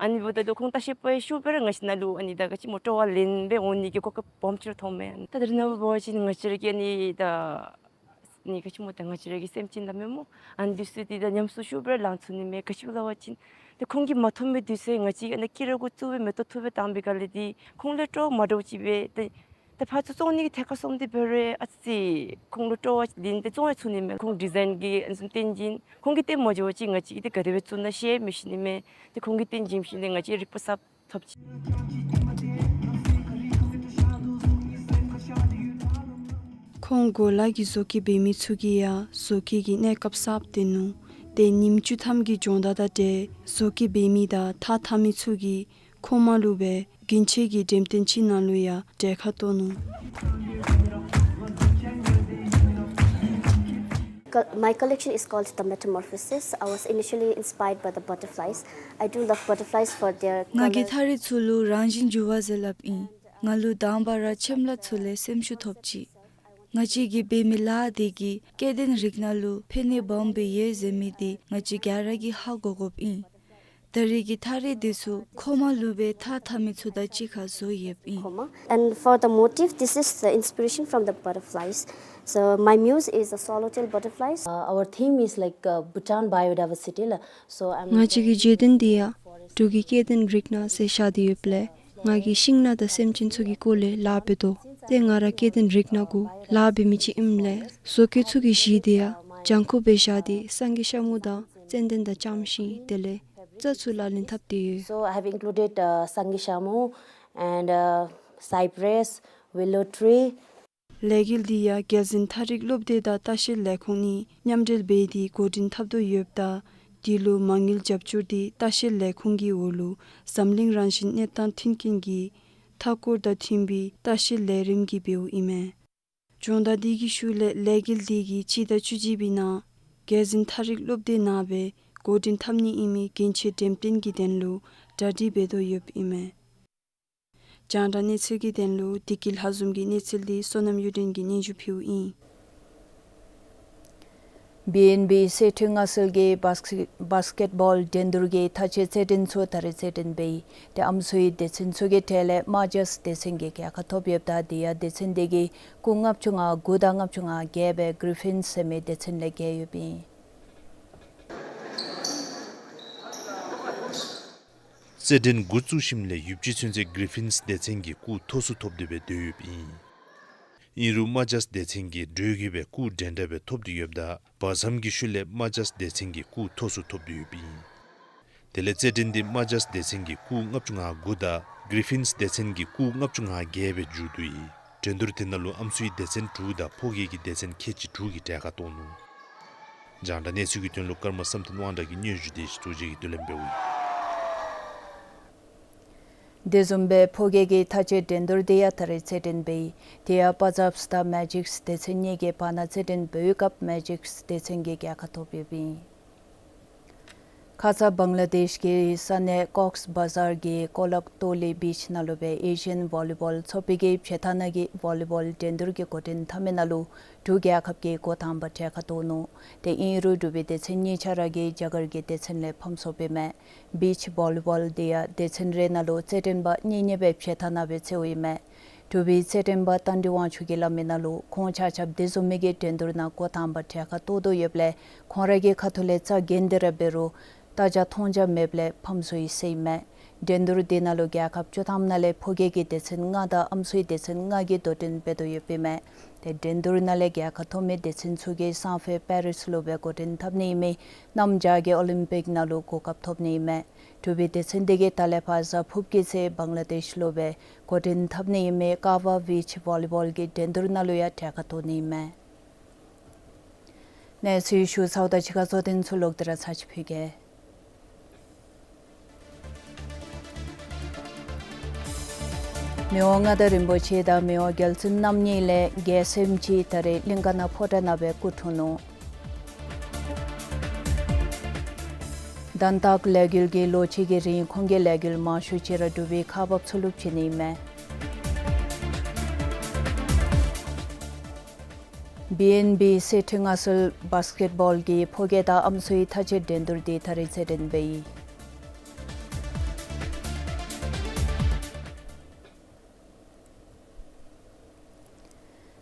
ཨ་ནི་འབདཝ་ད་ལུ་ཁོང་ལྟ་བཤལ་པ་ཡང་ཤུགས་སྦེ་ར་ང་བཅས་ནང་ལུ་ཨ་ནི་ད་ག་ཅི་སྨོ་སྤྲོ་བ་ལེན་སྦེ་འོང་ནི་གི་གོ་སྐབས་སྦོམ་ཅིག་ར་ཐོབ་མས། ད་ད་རེས་ནངས་པ་འབད་བ་ཅིན་ང་བཅས་ར་གིས་ཨ་ནི་ད་ནི་ག་ཅི་སྨོ་ད་ང་བཅས་ར་གི་སེམས་ཅན་ལགས་མེན་སྨོ། ཨ་ནི་འདི་ཚུ་ཏེ་ད་ཉམས་སུ་ཤུགས་སྦེ་ར་ལེན་ཚུགས་ནི་མས། ག་ཅི་སླབ་པ་ཅིན་ཏེ་ཁོང་གིས་མ་ཐོབ་མི་འདི་ཚུ་ང་བཅས་ཨ་ནི་དཀྱི་ར་གུ་བཙུགས་སྦེ་མེ་ཏོག་འཐུ་སྦེ་བཏང་པའི་སྒང་ལས་ཏེ་ཁོང་ལས་སྤྲོ་བ་མ་འདྲཝ་ཅིག་སྦེ་ཏེ་ད་ཕར་ཚུར་བཙོང་ནི་གི་ཐད་ཁར་སོངམ་ད་འབད་རུང་ཨ་ཙི་ཁོང་ལུ་སྤྲོ་བ་ལེན་ཏེ་བཙོང་ཡང་ཚུགས་ནི་མས། ཁོང་ཌི་ཛའིན་གི་ཨ་ནི་བཟུམ་སྟོན་བྱིན། ཁོང་གིས་སྟོན་མ་འགྱོ་བ་ཅིན་ང་བཅས་ཀྱིས་ཏེ་ག་དེ་སྦེ་བཙུགས་ན་ཤེས་མི་ཤེས་ནི་མས། ཏེ་ཁོང་གིས་སྟོན་བྱིན་ཞིནམ་ལས་ང་བཅས་རིག་པ་གསརཔ་ཐོབ་ཅི། ཁོང་གོ་ལ་གི་བཟོ་བཀོད་འབད་མི་ཚུ་གིས་ཡང་བཟོ་བཀོད་ཀྱི་གནས་སྐབས་གསརཔ་སྟོན་ནུག། ཏེ་ཉིནམ་བཅུ་ཐམ་གྱི་སྦྱོང་བརྡར་དང་འབྲེལ་བཟོ་བཀོད་འབད་མི་དང་ཐགས་འཐག་མི་ཚུ་གིས་ཁོ་མ་ལུ་སྦེ་གྱོན་ཆས་ཀྱི་འགྲེམས་སྟོན་ཅིག་ནང་ལུ་ཡང་གྲལ་ཁར་གཏོགས་ནུག། Col- My collection is called The Metamorphosis. I was initially inspired by the butterflies. I do love butterflies for their ང་གི་color. ཐགས་རིས་ཚུ་ལུ་རང་བཞིན་འགྱུར་བ་ཟེར་སླབ་ཨིན། ང་ལུ་དང་པ་ར་ཕྱེམ་ལ་ཚུ་ལས་སེམས་ཤུགས་ཐོབ་ཅི། ང་བཅས་ཀྱིས་འབད་མི་ལཱ་འདི་གིས་སྐྱེ་ལྡན་རིགས་སྣ་ལུ་ཕན་ནུས་སྦོམ་སྦེ་ཡོད་ཟེར་མི་འདི་ང་བཅས་ག་ར་གིས་ཧ་གོ་དགོཔ་ཨིན། ད་རེས་ཀྱི་ཐགས་རིས་འདི་ཚུ་ཁོ་མ་ལུ་སྦེ་ཐགས་འཐག་མི་ཚུ་དང་གཅིག་ཁར་བཟོ་ཡོདཔ་ཨིན། Comma. And for the motif, this is the inspiration from the butterflies. So my muse is the swallowtail butterflies. Uh, our theme is like, uh, Bhutan biodiversity ལགས། So I'm ང་བཅས་ཀྱི་བརྗོད་དོན་འདི་ཡང་འབྲུག་གི་སྐྱེ་ལྡན་རིགས་སྣ་ཟེར་བཞག་སྟེ་ཡོདཔ་ལས་ང་གིས་ཤིང་སྣ་དང་སེམས་ཅན་ཚུ་གི་སྐོར་ལས་ལཱ་འབད་དོ། ཏེ་ང་ར་སྐྱེ་ལྡན་རིགས་སྣ་གུ་ལཱ་འབད་མི་ཅིག་ཨིནམ་ལས་བཟོ་བཀོད་ཚུ་གི་གཞི་འདི་ཡང་ལྗང་ཁུ་སྦེ་བཞག་སྟེ་སེང་གེ་ཤ་མུ་དང་ཙན་དན་དང་ལྕངམ་ཤིང་དེ་ལས་རྩྭ་ཚུ་ལག་ལེན་འཐབ་སྟེ་ཡོད། So I have included, uh, Sangay Shamu and, uh, cypress, willow tree. ལས་འགུལ་འདི་ཡང་རྒྱལ་འཛིན་ཐ་རིག་སློབ་སྡེ་དང་ལྟ་བཤལ་ལས་ཁུངས་གཉིས་མཉམ་འབྲེལ་འབད་དེ་འགོ་འདྲེན་འཐབ་དོ་ཡོདཔ་ད་འདི་ལུ་མ་དངུལ་རྒྱབ་སྐྱོར་འདི་ལྟ་བཤལ་ལས་ཁུངས་ཀྱི་འོག་ལུ་འཛམ་གླིང་རང་བཞིན་གནས་སྟངས་མཐུན་རྐྱེན་གྱི་མཐའ་འཁོར་དང་མཐུན་པའི་ལྟ་བཤལ་ལས་རིམ་གྱིས་འབདཝ་ཨིན་མས། སྦྱོང་བརྡར་འདི་གི་ཤུལ་ལས་ལས་འགུལ་འདི་གིས་སྤྱི་ཟླ་བཅུ་གཅིག་པའི་ནང་རྒྱལ་འཛིན་ཐ་རིག་སློབ་སྡེ་ནང་སྦེ་འགོ་འདྲེན་འཐབ་ནི་ཨིན་མི་གན་ཆོད་འགྲེམས་སྟོན་གྱི་དོན་ལུ་གྲ་སྒྲིག་འབད་དོ་ཡོདཔ་ཨིན་མས། རྒྱང་བསྒྲགས་གནས་ཚུལ་གྱི་དོན་ལུ་བདེ་སྐྱིད་ལྷ་འཛོམས་ཀྱི་གནས་ཚུལ་འདི་བསོད་ནམས་གཡུ་སྒྲོན་གྱིས་སྙན་ཞུ་ཕུལཝ་ཨིན། བི་ཨེན་བི་གསེར་ཁྲི་མངའ་གསོལ་གྱི་བཱས་ཀེ་བཱས་ཀེཊ་བཱོལ་འགྲན་བསྡུར་གྱི་མཐའ་དཔྱད་རྩེད་འགྲན་ཚུ་ད་རེས་རྩེད་འགྲན་འབད་ཡི། ཏེ་ཨམ་སྲུའི་སྡེ་ཚན་ཚུ་གི་གྲས་ལས་རྨ་བྱ་སྡེ་ཚན་གྱིས་རྒྱལ་ཁ་ཐོབ་ཡོདཔ་ད་དེ་ཡང་སྡེ་ཚན་དེ་གིས་སྐུགས་ལྔ་བཅུ་ང་དགུ་དང་ལྔ་བཅུ་ང་བརྒྱད་སྦེ་གི་རི་ཕིནསི་ཟེར་མི་སྡེ་ཚན་ལས་རྒྱལ་ཡོདཔ་ཨིན། རྩེད་འགྲན་འགོ་བཙུགས་ཞིནམ་ལས་ཡུདཔ་ཅིག་ཚུན་ཚོད་གི་རི་ཕིནསི་སྡེ་ཚན་གྱིས་སྐུགས་མཐོ་སུ་ཐོབ་སྟེ་སྦེ་སྡོད་ཡོདཔ་ཨིན། ཨིན་རུང་རྨ་བྱ་སྡེ་ཚན་གྱིས་འགྲོས་ཀྱིས་སྦེ་སྐུགས་འགྲན་ཟླ་སྦེ་ཐོབ་སྟེ་ཡོདཔ་ད་བར་མཚམས་ཀྱི་ཤུལ་ལས་རྨ་བྱ་སྡེ་ཚན་གྱིས་སྐུགས་མཐོ་སུ་ཐོབ་སྟེ་ཡོདཔ་ཨིན། དེ་ལས་རྩེད་འགྲན་འདི་རྨ་བྱ་སྡེ་ཚན་གྱིས་སྐུགས་ལྔ་བཅུ་ང་དགུ་དང་གི་རི་ཕིནསི་སྡེ་ཚན་གྱིས་སྐུགས་ལྔ་བཅུ་ང་བརྒྱད་སྦེ་མཇུག་བསྡུ་ཡི། འགྲན་བསྡུར་དེ་ནང་ལུ་ཨམ་སྲུའི་སྡེ་ཚན་དྲུག་དང་ཕོ་སྐྱེས་ཀྱི་སྡེ་ཚན་ཁལ་གཅིག་དྲུག་གིས་གྲལ་ཁར་གཏོགས་ནུག། རྒྱང་བསྒྲགས་གནས་ཚུལ་གྱི་དོན་ལུ་ཀརྨ་བསམ་གཏན་དབང་གྲགས་ཀྱི་སྙན་ཞུ་དེ་གཙོ་བྱས་ཀྱི་བསྡུ་ལེན་འབདཝ་ཨིན། དེ་བཟུམ་སྦེ་ཕོ་སྐྱེས་ཀྱི་མཐའ་དཔྱད་འགྲན་བསྡུར་དེ་ཡང་ད་རེས་རྩེད་འགྲན་འབད་ཡི། དེ་ཡང་པ་ཛབས་དང་མེ་ཇིགསི་སྡེ་ཚན་གཉིས་ཀྱི་བར་ན་རྩེད་འགྲན་འབད་བའི་སྐབས་མེ་ཇིགསི་སྡེ་ཚན་གྱིས་རྒྱལ་ཁ་ཐོབ་ཡོདཔ་ཨིན། ཁ་ཙ་བང་ལ་དེཤ་གི་ས་གནས་ཀོགསི་བ་ཛར་གྱི་ཀོ་ལག་ཏོ་ལི་བིཆ་ནང་ལུ་སྦེ་ཨེ་ཤི་ཡན་ཝོ་ལི་བོལ་ཚོགས་པའི་གི་བྱེ་ཐང་ནང་གི་ཝོ་ལི་བོལ་འགྲན་བསྡུར་གྱི་འགོ་འདྲེན་འཐབ་མི་ནང་ལུ་འབྲུག་རྒྱལ་ཁབ་ཀྱིས་འགོ་དང་པ་གྲལ་ཁར་གཏོགས་ནུག། ཏེ་ཨིན་རུང་འབྲུག་པའི་སྡེ་ཚན་གཉིས་ཆ་ར་གིས་རྒྱ་གར་གྱི་སྡེ་ཚན་ལས་ཕམ་སོཔ་ཨིན་མས། བིཆ་ཝོ་ལི་བོལ་དེ་ཡང་སྡེ་ཚན་རེ་ནང་ལུ་རྩེད་འགྲན་པ་གཉིས་གཉིས་སྦེ་བྱེ་ཐང་ནང་སྦེ་རྩེཝ་ཨིན་མས། འབྲུག་པའི་རྩེད་འགྲན་པ་བསྟན་འགྲིག་དབང་ཕྱུག་གིས་སླབ་མི་ནང་ལུ་ཁོང་ཆ་ཁྱབ་དེ་བཟུམ་མའི་གི་འགྲན་བསྡུར་ནང་འགོ་དང་པ་གྲལ་ཁར་གཏོགས་དོ་ཡོདཔ་ལས་ཁོང་ར་གི་ཁ་ཐུག་ལས་རྩ་འགེངས་ཏེ་ར་འབད་རུང་རྟ་རྒྱ་མཐོང་རྒྱ་མེདཔ་ལས་ཕམ་སོ་ཡི་ཟེར་ཨིན་མས། འགྲན་བསྡུར་དེ་ནང་ལུ་རྒྱལ་ཁབ་བཅུ་ཐམ་ནང་ལས་ཕོ་སྐྱེས་ཀྱི་སྡེ་ཚན་ལྔ་དང་ཨམ་སྲུའི་སྡེ་ཚན་ལྔ་གིས་དོ་འགྲན་འབད་དོ་ཡོདཔ་ཨིན་མས། ཏེ་འགྲན་བསྡུར་ནང་ལས་རྒྱལ་ཁ་ཐོབ་མི་སྡེ་ཚན་ཚུ་གིས་སང་ཕོད་པེ་རིས་ལུ་སྦེ་འགོ་འདྲེན་འཐབ་ནི་ཨིན་མི་གནམ་བྱཱར་གྱི་ཨོ་ལིམ་པིཀ་ནང་ལུ་གོ་སྐབས་ཐོབ་ནི་ཨིན་མས། འབྲུག་པའི་སྡེ་ཚན་དེ་གིས་ད་ལས་ཕར་གཟའ་ཕུརཔ་གི་ཚེ་བང་ལ་དེཤ་ལུ་སྦེ་འགོ་འདྲེན་འཐབ་ནི་ཨིན་མི་ཀ་བ་བིཆ་ཝོ་ལི་བོལ་གྱི་འགྲན་བསྡུར་ནང་ལུ་ཡང་གྲལ་ཁར་གཏོགས་ནི་ཨིན་མས། གནས་ཚུལ་ཞུ་ཚརཝ་ད་གཅིག་ཁར་གཙོ་དོན་ཚུ་ལོག་སྟེ་ར་ཚར་ཅིག་ཕུལ་གེ། མི་དབང་མངའ་བདག་རིན་པོ་ཆེ་དང་མི་དབང་རྒྱལ་བཙུན་རྣམ་གཉིས་ལས་རྒྱལ་མཚམས་ཅིག་ད་རེས་གླིང་ཀ་ན་ཕོ་བྲང་ནང་སྦེ་སྐུ་འཁྲུངས་ནུག། དན་རྟགས་ལས་འགུལ་གྱིས་ལོ་གཅིག་གི་རིང་ཁོང་གི་ལས་འགུལ་མང་ཤོས་ཅིག་ར་འབྲུག་པའི་ཁག་འབགཔ་ཚུ་ལུ་བྱིན་ནི་ཨིན་མས། བི་ཨེན་བི་གསེར་ཁྲི་མངའ་གསོལ་བཱས་ཀེཊ་བཱོལ་གྱི་ཕོ་སྐྱེས་དང་ཨམ་སྲུའི་མཐའ་དཔྱད་འགྲན་བསྡུར་དེ་ད་རེས་རྩེད་འགྲན་འབད་ཡི།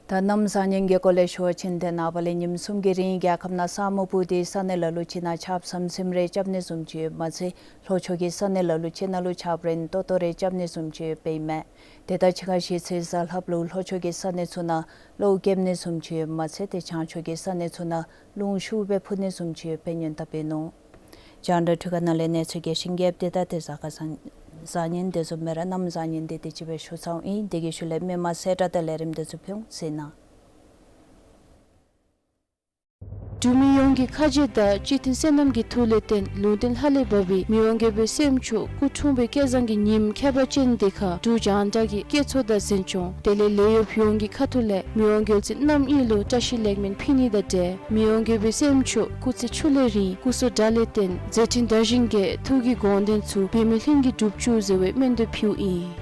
ད་གནམ་བཟང་ངན་གྱི་སྐོར་ལས་ཞུ་བ་ཅིན་ཏེ་ནངས་པ་ལས་ཉིནམ་གསུམ་གྱི་རིང་རྒྱལ་ཁབ་ནང་ས་སྨུག་སྤུབས་ཏེ་ས་གནས་ལ་ལུ་ཅིག་ནང་ཆརཔ་ཟིམ་ཟིམ་རེ་རྐྱབ་ནི་བཟུམ་ཅིག་ཡོདཔ་མ་ཚད་ལྷོ་ཕྱོགས་ཀྱི་ས་གནས་ལ་ལུ་ཅིག་ནང་ལུ་ཆརཔ་རན་ཏོག་ཏོ་རེ་རྐྱབ་ནི་བཟུམ་ཅིག་ཡོདཔ་ཨིན་མས། དེ་དང་གཅིག་ཁར་གཞེས་ཚེས་གཟའ་ལྷགཔ་ལུ་ལྷོ་ཕྱོགས་ཀྱི་ས་གནས་ཚུ་ནང་གློག་རྐྱབ་ནི་བཟུམ་ཅིག་ཡོདཔ་མ་ཚད་ཏེ་བྱང་ཕྱོགས་ཀྱི་ས་གནས་ཚུ་ནང་རླུང་ཤུགས་སྦེ་འཕུ་ནི་བཟུམ་ཅིག་ཡོདཔ་སྦེ་སྔོན་དཔག་འབད་ནུག། རྒྱང་བསྒྲགས་འཕྲུལ་ཁང་ནང་ལས་གནས་ཚུལ་རྒྱས་ཤིང་རྒྱསཔ་དེ་དང་ཏེ་གཟའ་སྐར་བཟང་བཟང་ངན་དེ་བཟུམ་སྦེ་ར་གནམ་བཟང་ངན་དེ་དེ་ཅིག་སྦེ་ཞུ་ཚརཝ་ཨིན། དེ་གི་ཤུལ་ལས་མི་མང་གསལ་བསྒྲགས་དང་ལས་རིམ་དེ་ཚུ་ཕུལ་འོང་ཟེར་ན། འབྲུག་མི་ཡོངས་ཀྱི་ཁ་རྗེ་དང་སྤྱི་མཐུན་བསོད་ནམས་ཀྱི་མཐུ་ལས་བརྟེན་ལུང་བསྟན་ལྷ་ལས་བབས་པའི་མི་དབང་རྒྱལ་པོའི་སྲསམོ་མཆོག་སྐུ་འཁྲུངས་པའི་སྐལ་བཟང་གི་ཉིནམ་ཁྱད་པར་ཅན་དེ་ཁར་འབྲུག་རྒྱང་བསྒྲགས་ཀྱིས་སྐྱེད་ཚོར་དང་གཟིམ་ཆུང་དེ་ལས་ལས་གཡོགཔ་ཡོངས་ཀྱི་ཁ་ཐུག་ལས་མི་དབང་རྒྱལ་བཙུན་རྣམ་གཉིས་ལུ་བཀྲ་ཤིས་ལེགས་སྨོན་ཕུལ་ནི་དང་འབྲེལ་མི་དབང་རྒྱལ་པོའི་སྲསམོ་མཆོག་སྐུ་ཚེ་ཁྲི་ལས་རིང་སྐུ་གསུང་དགྲ་ལས་བརྟེན་མཛད་འཕྲིན་དར་ཞིང་རྒྱས། ཐུགས་ཀྱི་དགོངས་དོན་ཚུ་འབད་མེད་ལྷུན་གྱིས་འགྲུབ་བཅུག་ཟེར་བའི་སྨོན་འདུན་ཕུལཝ་ཨིན།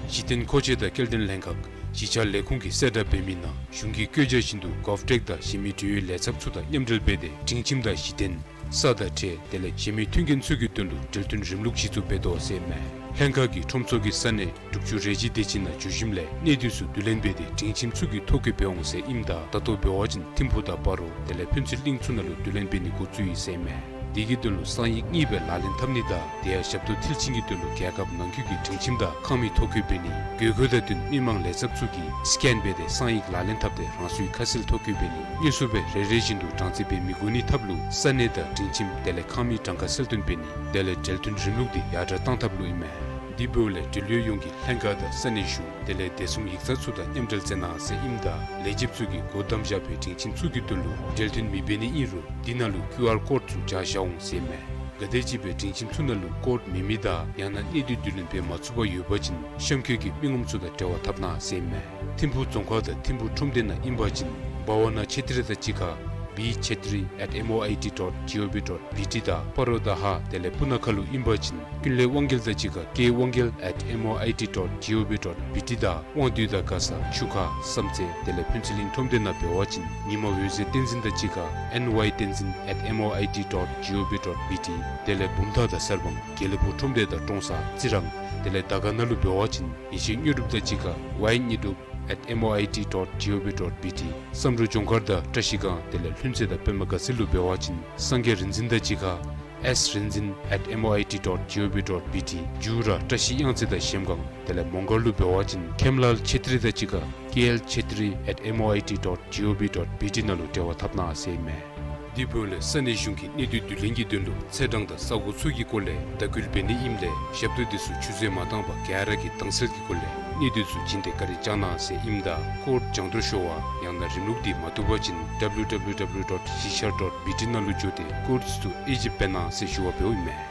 གཞི་རྟེན་མཁོ་ཆས་དང་སྐྱེལ་འདྲེན་ལྷན་ཁག་གཞིས་ཆགས་ལས་ཁུངས་ཀྱིས་གསལ་བསྒྲགས་འབད་མི་ནང་གཞུང་གི་བཀོད་རྒྱ་བཞིན་དུ་གོབ་ཊེཀ་དང་གཞན་མི་འབྲེལ་ཡོད་ལས་ཚབ་ཚུ་དང་མཉམ་འབྲེལ་འབད་དེ་སྒྲིང་ཁྱིམ་དང་གཞི་རྟེན་ས་དང་ཁྲལ་དེ་ལས་གཞན་མི་མཐུན་རྐྱེན་ཚུ་གི་དོན་ལུ་འབྲེལ་མཐུན་རིམ་ལུགས་གཞི་བཙུགས་འབད་དོ་ཟེར་ཨིན་མས། ལྷན་ཁག་གིས་ཁྲོམ་ཚོགས་ཀྱི་ས་གནས་དྲུག་ཅུ་རེ་གཅིག་དེ་ཅིག་ནང་འགྱོ་ཞིནམ་ལས་གནས་དུས་སུ་བསྡུ་ལེན་འབད་དེ་སྒྲིང་ཁྱིམ་ཚུ་གི་ཐོ་བཀོད་འབད་འོང་ཟེར་ཨིནམ་ད་ད་ལྟོ་འབད་བ་ཅིན་ཐིམ་ཕུག་དང་སྤ་རོ་དེ་ལས་ཕུན་ཚོགས་གླིང་ཚུ་ནང་ལུ་བསྡུ་ལེན་འབད་ནི་འགོ་བཙུགས་ཡི་ཟེར་ཨིན་མས། དེ་གི་དོན་ལུ་གསང་ཡིག་གཉིས་སྦེ་ལག་ལེན་འཐབ་ནི་དང་དེ་ཡང་ཞབས་ཏོག་མཐིལ་ཕྱིན་གྱི་དོན་ལུ་རྒྱལ་ཁབ་ནང་འཁོད་ཀྱི་སྒྲིང་ཁྱིམ་དང་ཁང་མིག་ཐོ་བཀོད་འབད་ནི་དགོས་མཁོ་དང་བསྟུན་མི་མང་ལས་ཚབ་ཚུ་གིས་སི་ཀེན་འབད་དེ་གསང་ཡིག་ལག་ལེན་འཐབ་སྟེ་རང་སོའི་ཁ་གསལ་ཐོ་བཀོད་འབད་ནི། དངོས་སུ་སྦེ་རེ་རེ་བཞིན་དུ་གྲངས་རྩིས་འབད་མི་དགོ་ནི་ཐབས་ལུ་ས་གནས་དང་སྒྲིང་ཁྱིམ་དེ་ལས་ཁང་མིག་གྲངས་ཀ་གསལ་སྟོན་འབད་ནི་དེ་ལས་འབྲེལ་མཐུན་རིམ་ལུགས་འདི་ཡར་དྲག་བཏང་ཐབས་ལུ་ཨིན་མས། དེ་འབདཝ་ལས་འབྲེལ་ཡོད་ཡོངས་ཀྱིས་ལྷན་ཁག་དང་ས་གནས་གཞུང་དེ་ལས་བདེ་སྲུང་ཡིག་ཚང་ཚུ་དང་མཉམ་འབྲེལ་མཛད་གནང་ཟེར་ཨིནམ་ད་ལས་བྱེདཔ་ཚུ་གིས་འགོ་དམ་བཞག་པའི་སྒྲིང་ཁྱིམ་ཚུ་གི་དོན་ལུ་འབྲེལ་མཐུད་མི་འབད་ནི་ཨིན་རུང་དེ་ནང་ལུ་ཀིའུ་ཨར་ཀོཌ་ཚུ་སྦྱར་བཞག་འོང་ཟེར་མས། ག་དེམ་ཅིག་སྦེ་སྒྲིང་ཁྱིམ་ཚུ་ནང་ལུ་ཀོཌ་མེད་མི་དང་ཡང་ན་གནས་སྡུད་བསྡུ་ལེན་འབད་མ་ཚུགས་པར་ཡོད་པ་ཅིན་གཤམ་འཁོད་ཀྱི་མི་ངོམ་ཚུ་དང་འབྲེལ་བ་འཐབ་གནང་ཟེར་མས། ཐིམ་ཕུག་རྫོང་ཁག་དང་ཐིམ་ཕུག་ཁྲོམ་སྡེ་ནང་ཨིན་པ་ཅིན་བྷ་ཝ་ན་ཆེ་ཏྲི་དང་གཅིག་ཁར་བི་ཆེ་ཏྲི་at M O I T dot G O V dot B T དང་སྤ་རོ་དང་ཧཱ་དེ་ལས་སྤུ་ན་ཁ་ལུ་ཨིན་པ་ཅིན་ཀུན་ལེགས་དབང་རྒྱལ་དང་གཅིག་ཁར་ཀེ་དབང་རྒྱལ་at M O I T dot G O V dot B T དང་དབང་འདུས་དང་མགར་ས་ཆུ་ཁ་བསམ་རྩེ་དེ་ལས་ཕུན་ཚོགས་གླིང་ཁྲོམ་སྡེ་ནང་འབད་བ་ཅིན་ཉི་མ་འོད་ཟེར་བསྟན་འཛིན་དང་གཅིག་ཁར་N Y བསྟན་འཛིན་at M O I T dot G O V dot B T དེ་ལས་བུམ་ཐང་དང་གསར་སྤང་དགེ་ལེགས་ཕུག་ཁྲོམ་སྡེ་དང་ཀྲོང་གསར་རྩི་རང་དེ་ལས་དར་དཀར་ནང་ལུ་འབད་བ་ཅིན་ཡེ་ཤེས་དངོས་གྲུབ་དང་གཅིག་ཁར་Y དངོས་གྲུབ at M O I T dot G O V dot B T བསམ་འགྲུབ་ལྗོངས་མཁར་དང་བཀྲ་ཤིས་སྒང་དེ་ལས་ལྷུན་རྩེ་དང་པདྨ་དགའ་ཚལ་ལུ་འབད་བ་ཅིན་སངས་རྒྱས་རིག་འཛིན་དང་གཅིག་ཁར་S རིག་འཛིན་at M O I T dot G O V dot B T མཇུག་ར་བཀྲ་ཤིས་གཡང་རྩེ་དང་གཞལམ་སྒང་དེ་ལས་མོང་སྒར་ལུ་འབད་བ་ཅིན་ཁེམ་ལཱལ་ཆེ་ཏྲི་དང་གཅིག་ཁར་K L ཆེ་ཏྲི་at M O I T dot G O V dot B T ནང་ལུ་འབྲེལ་བ་འཐབ་གནང་ཟེར་མས། དེ་འབདཝ་ལས་ས་གནས་གཞུང་གིས་གནས་སྡུད་བསྡུ་ལེན་གྱི་དོན་ལུ་ཚེས་གྲངས་དང་ས་གོ་ཚུ་གི་སྐོར་ལས་དར་འགུལ་འབད་ནི་ཨིནམ་ལས་ཞབས་ཏོག་དེ་ཚུ་ཆུད་ཟོས་མ་བཏང་པར་ག་ར་གིས་དྭངས་གསལ་གྱི་སྒོ་ལས་གནས་སྡུད་ཚུ་བྱིན་ཏེ་བཀའ་དྲིན་བསྐྱང་གནང་ཟེར་ཨིནམ་ད་ཀོཌ་སྦྱང་བརྡར་ཤོར་བ་ཡང་ན་རིམ་ལུགས་འདི་མ་བཏུབ་པ་ཅིན་W W W dot གཞིས་ཆགས་dot B T ནང་ལུ་འགྱོ་སྟེ་ཀོཌ་ཚུ་དབྱེ་ཞིབ་འབད་གནང་ཟེར་ཞུ་བ་འབདཝ་ཨིན་མས།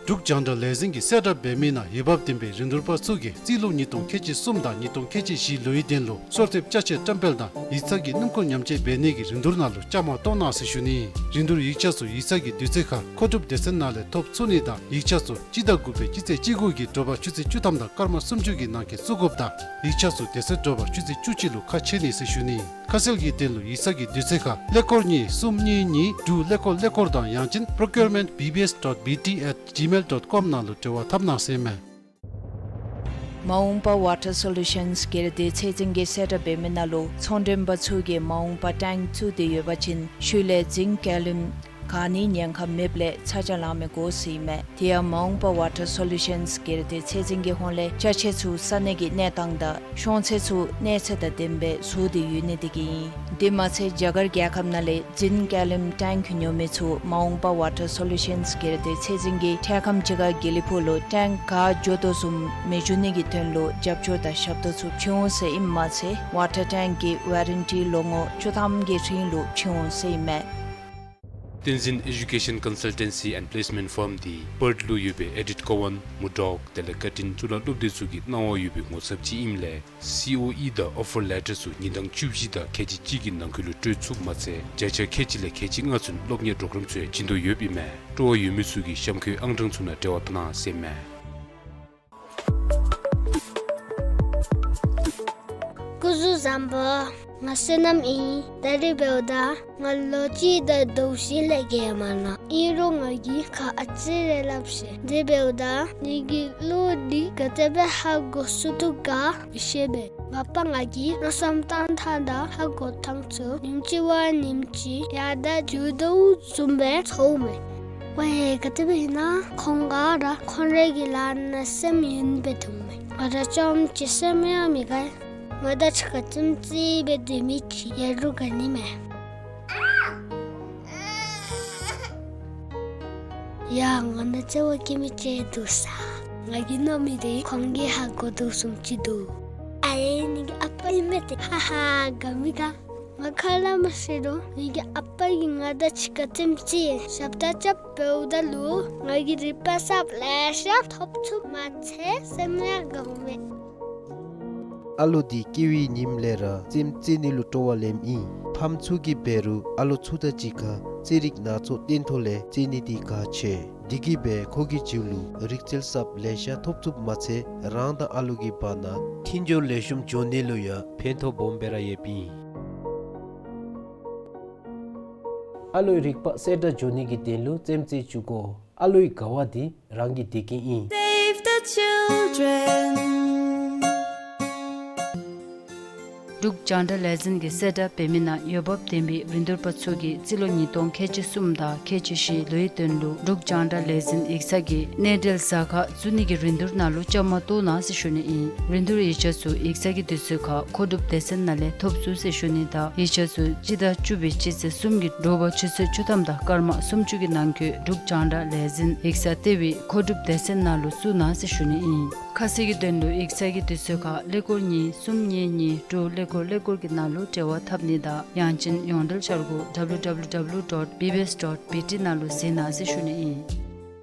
འབྲུག་རྒྱང་བསྒྲགས་ལས་འཛིན་གྱིས་གསལ་བསྒྲགས་འབད་མི་ནང་འོས་འབབ་ལྡན་པའི་རིན་བསྡུར་པ་ཚུ་གིས་རྩིས་ལོ་ཉིས་སྟོང་ཁལ་གཅིག་གསུམ་དང་ཉིས་སྟོང་ཁལ་གཅིག་བཞི་ལོའི་དོན་ལུ་སོར་ཐེབས་ཅ་ཆས་བཀྲམ་སྤེལ་དང་ཡིག་ཚང་གི་སྣུམ་འཁོར་ཉམས་བཅོས་འབད་ནི་གི་རིན་བསྡུར་ནང་ལུ་བཅའ་མར་གཏོགས་གནང་ཟེར་ཞུ་ནི། རིན་བསྡུར་ཡིག་ཆ་ཚུ་ཡིག་ཚང་གི་དུས་ཚོད་ཁར་མཁོ་སྒྲུབ་སྡེ་ཚན་ནང་ལས་ཐོབ་ཚུགས་ནི་དང་ཡིག་ཆ་ཚུ་སྤྱི་ཟླ་དགུ་པའི་སྤྱི་ཚེས་བཅུ་དགུ་གི་དྲོ་པ་ཆུ་ཚོད་བཅུ་ཐམ་དང་སྐར་མ་སུམ་ཅུ་གི་ནང་འཁོད་བཙུགས་དགོཔ་དང་ཡིག་ཆ་ཚུ་དེ་ཚེ་དྲོ་པ་ཆུ་ཚོད་བཅུ་གཅིག་ལུ་ཁ་ཕྱེ་ནི་ཟེར་ཞུ་ནི། ཁ་གསལ་གྱི་དོན་ལུ་ཡིག་ཚང་གི་དུས་ཚོད་ཁར་ཀླད་ཀོར་གཉིས་གསུམ་གཉིས་གཉིས་དྲུག་ཀླད་ཀོར་ཀླད་ཀོར་དང་ཡང་ཅིན་procurement B B S dot B T at gmail dot com ནང་ལུ་འབྲེལ་བ་འཐབ་གནང་ཟེར་མས། མ་འོངས་པ་Water Solutions སྒེར་སྡེ་ཚད་འཛིན་གྱིས་གསལ་བསྒྲགས་འབད་མི་ནང་ལུ་ཚོང་མགྲོན་པ་ཚུ་གིས་མ་འོངས་པ་ཊེངཀ་བཙུགས་ཏེ་ཡོད་པ་ཅིན་ཤུལ་ལས་ཛིང་ཀེ་ལིམ་ག་ནི་ཉེན་ཁ་མེདཔ་ལས་ཚ་གྱང་ལང་མི་དགོ་ཟེར་ཨིན་མས། དེ་ཡང་མ་འོངས་པ་Water Solutions སྒེར་སྡེ་ཚད་འཛིན་གྱི་ཧོངས་ལས་ཅ་ཆས་ཚུ་ས་གནས་ཀྱི་གནས་སྟངས་དང་ཤོང་ཚད་ཚུ་གནས་ཚད་དང་ལྡནམ་སྦེ་བཟོ་སྟེ་ཡོད་ནི་དེ་གིས་ཨིན། དེ་མ་ཚད་རྒྱ་གར་རྒྱལ་ཁབ་ནང་ལས་ཛིང་ཀེ་ལིམ་ཊེངཀ་ཉོ་མི་ཚུ་མ་འོངས་པ་Water Solutions སྒེར་སྡེ་ཚད་འཛིན་གྱིས་འཕྲལ་ཁམས་ཅིག་ཁར་དགེ་ལེགས་ཕུག་ལུ་ཊེངཀ་ག་འགྱོ་དོ་བཟུམ་མི་འགྱོ་ནི་གི་དོན་ལུ་རྒྱབ་སྐྱོར་དང་ཞབས་ཏོག་ཚུ་བྱིན་འོང་ཟེར་ཨིནམ་མ་ཚད་ཝ་ཊར་ཊེངཀ་གི་ཝ་རན་ཊི་ལོ་ངོ་བཅུ་ཐམ་གྱི་རིང་ལུ་བྱིན་འོང་ཟེར་ཨིན་མས། བསྟན་འཛིན་Education Consultancy and Placement Firm འདི་པརཐ་ལུ་ཡོད་པའི་ཨེ་ཌིཐ་ཀོ་ཝན་མུར་ཌོག་དེ་ལས་ཀར་ཊིན་གཙུག་ལག་སློབ་སྡེ་ཚུ་གི་གནང་བ་ཡོད་པའི་ངོ་ཚབ་ཅིག་ཨིནམ་ལས་སི་ཨོ་ཨི་དང་ཨོ་ཕར་ལེ་ཊར་ཚུ་ཉིན་གྲངས་བཅུ་བཞི་དང་ཁལ་གཅིག་གཅིག་གི་ནང་འཁོད་ལུ་སྤྲོད་ཚུགསཔ་མ་ཚད་བརྒྱ་ཆ་ཁལ་གཅིག་ལས་ཁལ་གཅིག་ལྔ་ཚུན་སློབ་གཉེར་པོརོ་གརམ་ཚུ་ཡང་བྱིན་དོ་ཡོདཔ་ཨིན་མས། སྤྲོ་བ་ཡོད་མི་ཚུ་གིས་གཤམ་འཁོད་ཨང་གྲངས་ཚུ་ནང་འབྲེལ་བ་འཐབ་གནང་ཟེར་མས། སྐུ་གཟུགས་བཟང་པོ། ང་བསོད་ནམས་ཨིན། ད་རིས་འབདཝ་ད་ང་ལོ་གཅིག་དང་ཟླཝ་བཞི་ལས་བརྒལ་མ་ནུག། ཨིན་རུང་ང་གིས་ཁ་ཨ་ཙི་རེ་སླབ་ཤིག། ད་རིས་འབདཝ་ད་ངེ་གི་གླུ་འདི་ག་དེ་སྦེ་ཧ་གོ་ཚུགས་དོ་ག་མི་ཤེས་པས། ང་པ་ང་གིས་མནོ་བསམ་བཏང་ཐངས་དང་ཧ་གོ་ཐངས་ཚུ་ཉིནམ་གཅིག་བ་ཉིནམ་གཅིག་ཡར་དང་འགྱོ་དོ་བཟུམ་སྦེ་ཚོརཝ་མས། ཝའེ་ག་དེ་སྦེ་ཨིན་ན་ཁོང་ག་ར་ཁོང་རའི་གི་ལཱ་ནང་སེམས་ཡེངས་སྦེ་འདུག་མས། ང་ར་རྐྱངམ་གཅིག་སེམས་ཡེངས་མི་དགའ། ང་དང་གཅིག་ཁར་ཙིམ་ཙིམ་སྦེ་སྡོད་མི་ཅིག་ཡོད་རུང་དགའ་ནི་མས། ཡ་ང་དང་བརྩེ་བ་བསྐྱེད་མི་ཅིག་འདུག་ས། ང་གིས་མནོ་མི་དེ་ཁོང་གིས་ཧ་གོ་དོ་བཟུམ་ཅིག་འདུག། ཨའེ་ངེ་གི་ཨ་པ་ཨིན་མས་ཏེ། ཧ་ཧ་དགའ་མི་དགའ། ང་ཁ་སླབ་མ་ཤེས་རུང་ངེ་གི་ཨ་པ་གིས་ང་དང་གཅིག་ཁར་ཙིམ་ཙིམ་ཞབས་ཁྲ་རྐྱབ་འབདཝ་ད་ལུ་ང་གིས་རིག་པ་གསརཔ་ལེ་ཤ་ཐོབ་ཚུགསཔ་མ་ཚད་སེམས་ཡང་དགའཝ་མས། ཨ་ལོ་འདི་སྐྱེ་བའི་ཉིནམ་ལས་ར་རྩེདམོ་རྩེ་ནི་ལུ་སྤྲོ་བ་ལེནམ་ཨིན། ཕམ་ཚུ་གིས་འབད་རུང་ཨ་ལོ་ཚུ་དང་གཅིག་ཁར་རྩེད་རིགས་སྣ་ཚོགས་སྟོན་ཐོག་ལས་རྩེ་ནི་འདི་ཁག་ཆེ། འདི་གིས་འབད་ཁོ་གི་རྒྱུད་ལུ་རིག་རྩལ་གསརཔ་ལེ་ཤ་ཐོབ་ཚུགསཔ་མ་ཚད་རང་དང་ཨ་ལོ་གི་བར་ན་མཐུན་སྦྱོར་ལེགས་ཤོམ་འགྱོ་ནི་ལུ་ཡང་ཕན་ཐོགས་སྦོམ་སྦེ་ར་ཡོདཔ་ཨིན། ཨ་ལོའི་རིག་པ་གསལ་དྲགས་འགྱོ་ནི་གི་དོན་ལུ་རྩེདམོ་རྩེ་བཅུག་དགོ། ཨ་ལོའི་དགའ་བ་འདི་རང་གི་བདེ་སྐྱིད་ཨིན། Save the children. འབྲུག་རྒྱང་བསྒྲགས་ལས་འཛིན་གྱི་གསལ་བསྒྲགས་འབད་མི་ནང་འོས་འབབ་ལྡན་པའི་རིན་བསྡུར་པ་ཚུ་གིས་རྩིས་ལོ་ཉིས་སྟོང་ཁལ་གཅིག་གསུམ་དང་ཁལ་གཅིག་བཞི་ལོའི་དོན་ལུ་འབྲུག་རྒྱང་བསྒྲགས་ལས་འཛིན་ཡིག་ཚང་གི་གནས་འབྲེལ་གཟའ་སྐར་བཙུགས་ནི་གི་རིན་བསྡུར་ནང་ལུ་བཅའ་མར་གཏོགས་གནང་ཟེར་ཞུ་ནི་ཨིན། རིན་བསྡུར་ཡིག་ཆ་ཚུ་ཡིག་ཚང་གི་དུས་ཚོད་ཁར་མཁོ་སྒྲུབ་སྡེ་ཚན་ནང་ལས་ཐོབ་ཚུགས་ཟེར་ཞུ་ནི་དང་ཡིག་ཆ་ཚུ་སྤྱི་ཟླ་བཅུ་པའི་སྤྱི་ཚེས་གསུམ་གྱི་དྲོ་པ་ཆུ་ཚོད་བཅུ་ཐམ་དང་སྐར་མ་སུམ་ཅུ་གི་ནང་འཁོད་འབྲུག་རྒྱང་བསྒྲགས་ལས་འཛིན་ཡིག་ཚང་ལྟེ་བའི་མཁོ་སྒྲུབ་སྡེ་ཚན་ནང་ལུ་བཙུགས་གནང་ཟེར་ཞུ་ནི་ཨིན། ཁ་གསལ་གྱི་དོན་ལུ་ཡིག་ཚང་གི་དུས་ཚོད་ཁར་ཀླད་ཀོར་གཉིས་གསུམ་གཉིས་གཉིས་དྲུག་ཀླད་ཀོར་ཀླད་ཀོར་གྱི་ནང་ལུ་འབྲེལ་བ་འཐབ་ནི་དང་ཡང་ཅིན་ཡོངས་འབྲེལ་འཆར་སྒོ་W W W dot B B S dot B T ནང་ལུ་གཟིགས་གནང་ཟེར་ཞུ་ནི་ཨིན།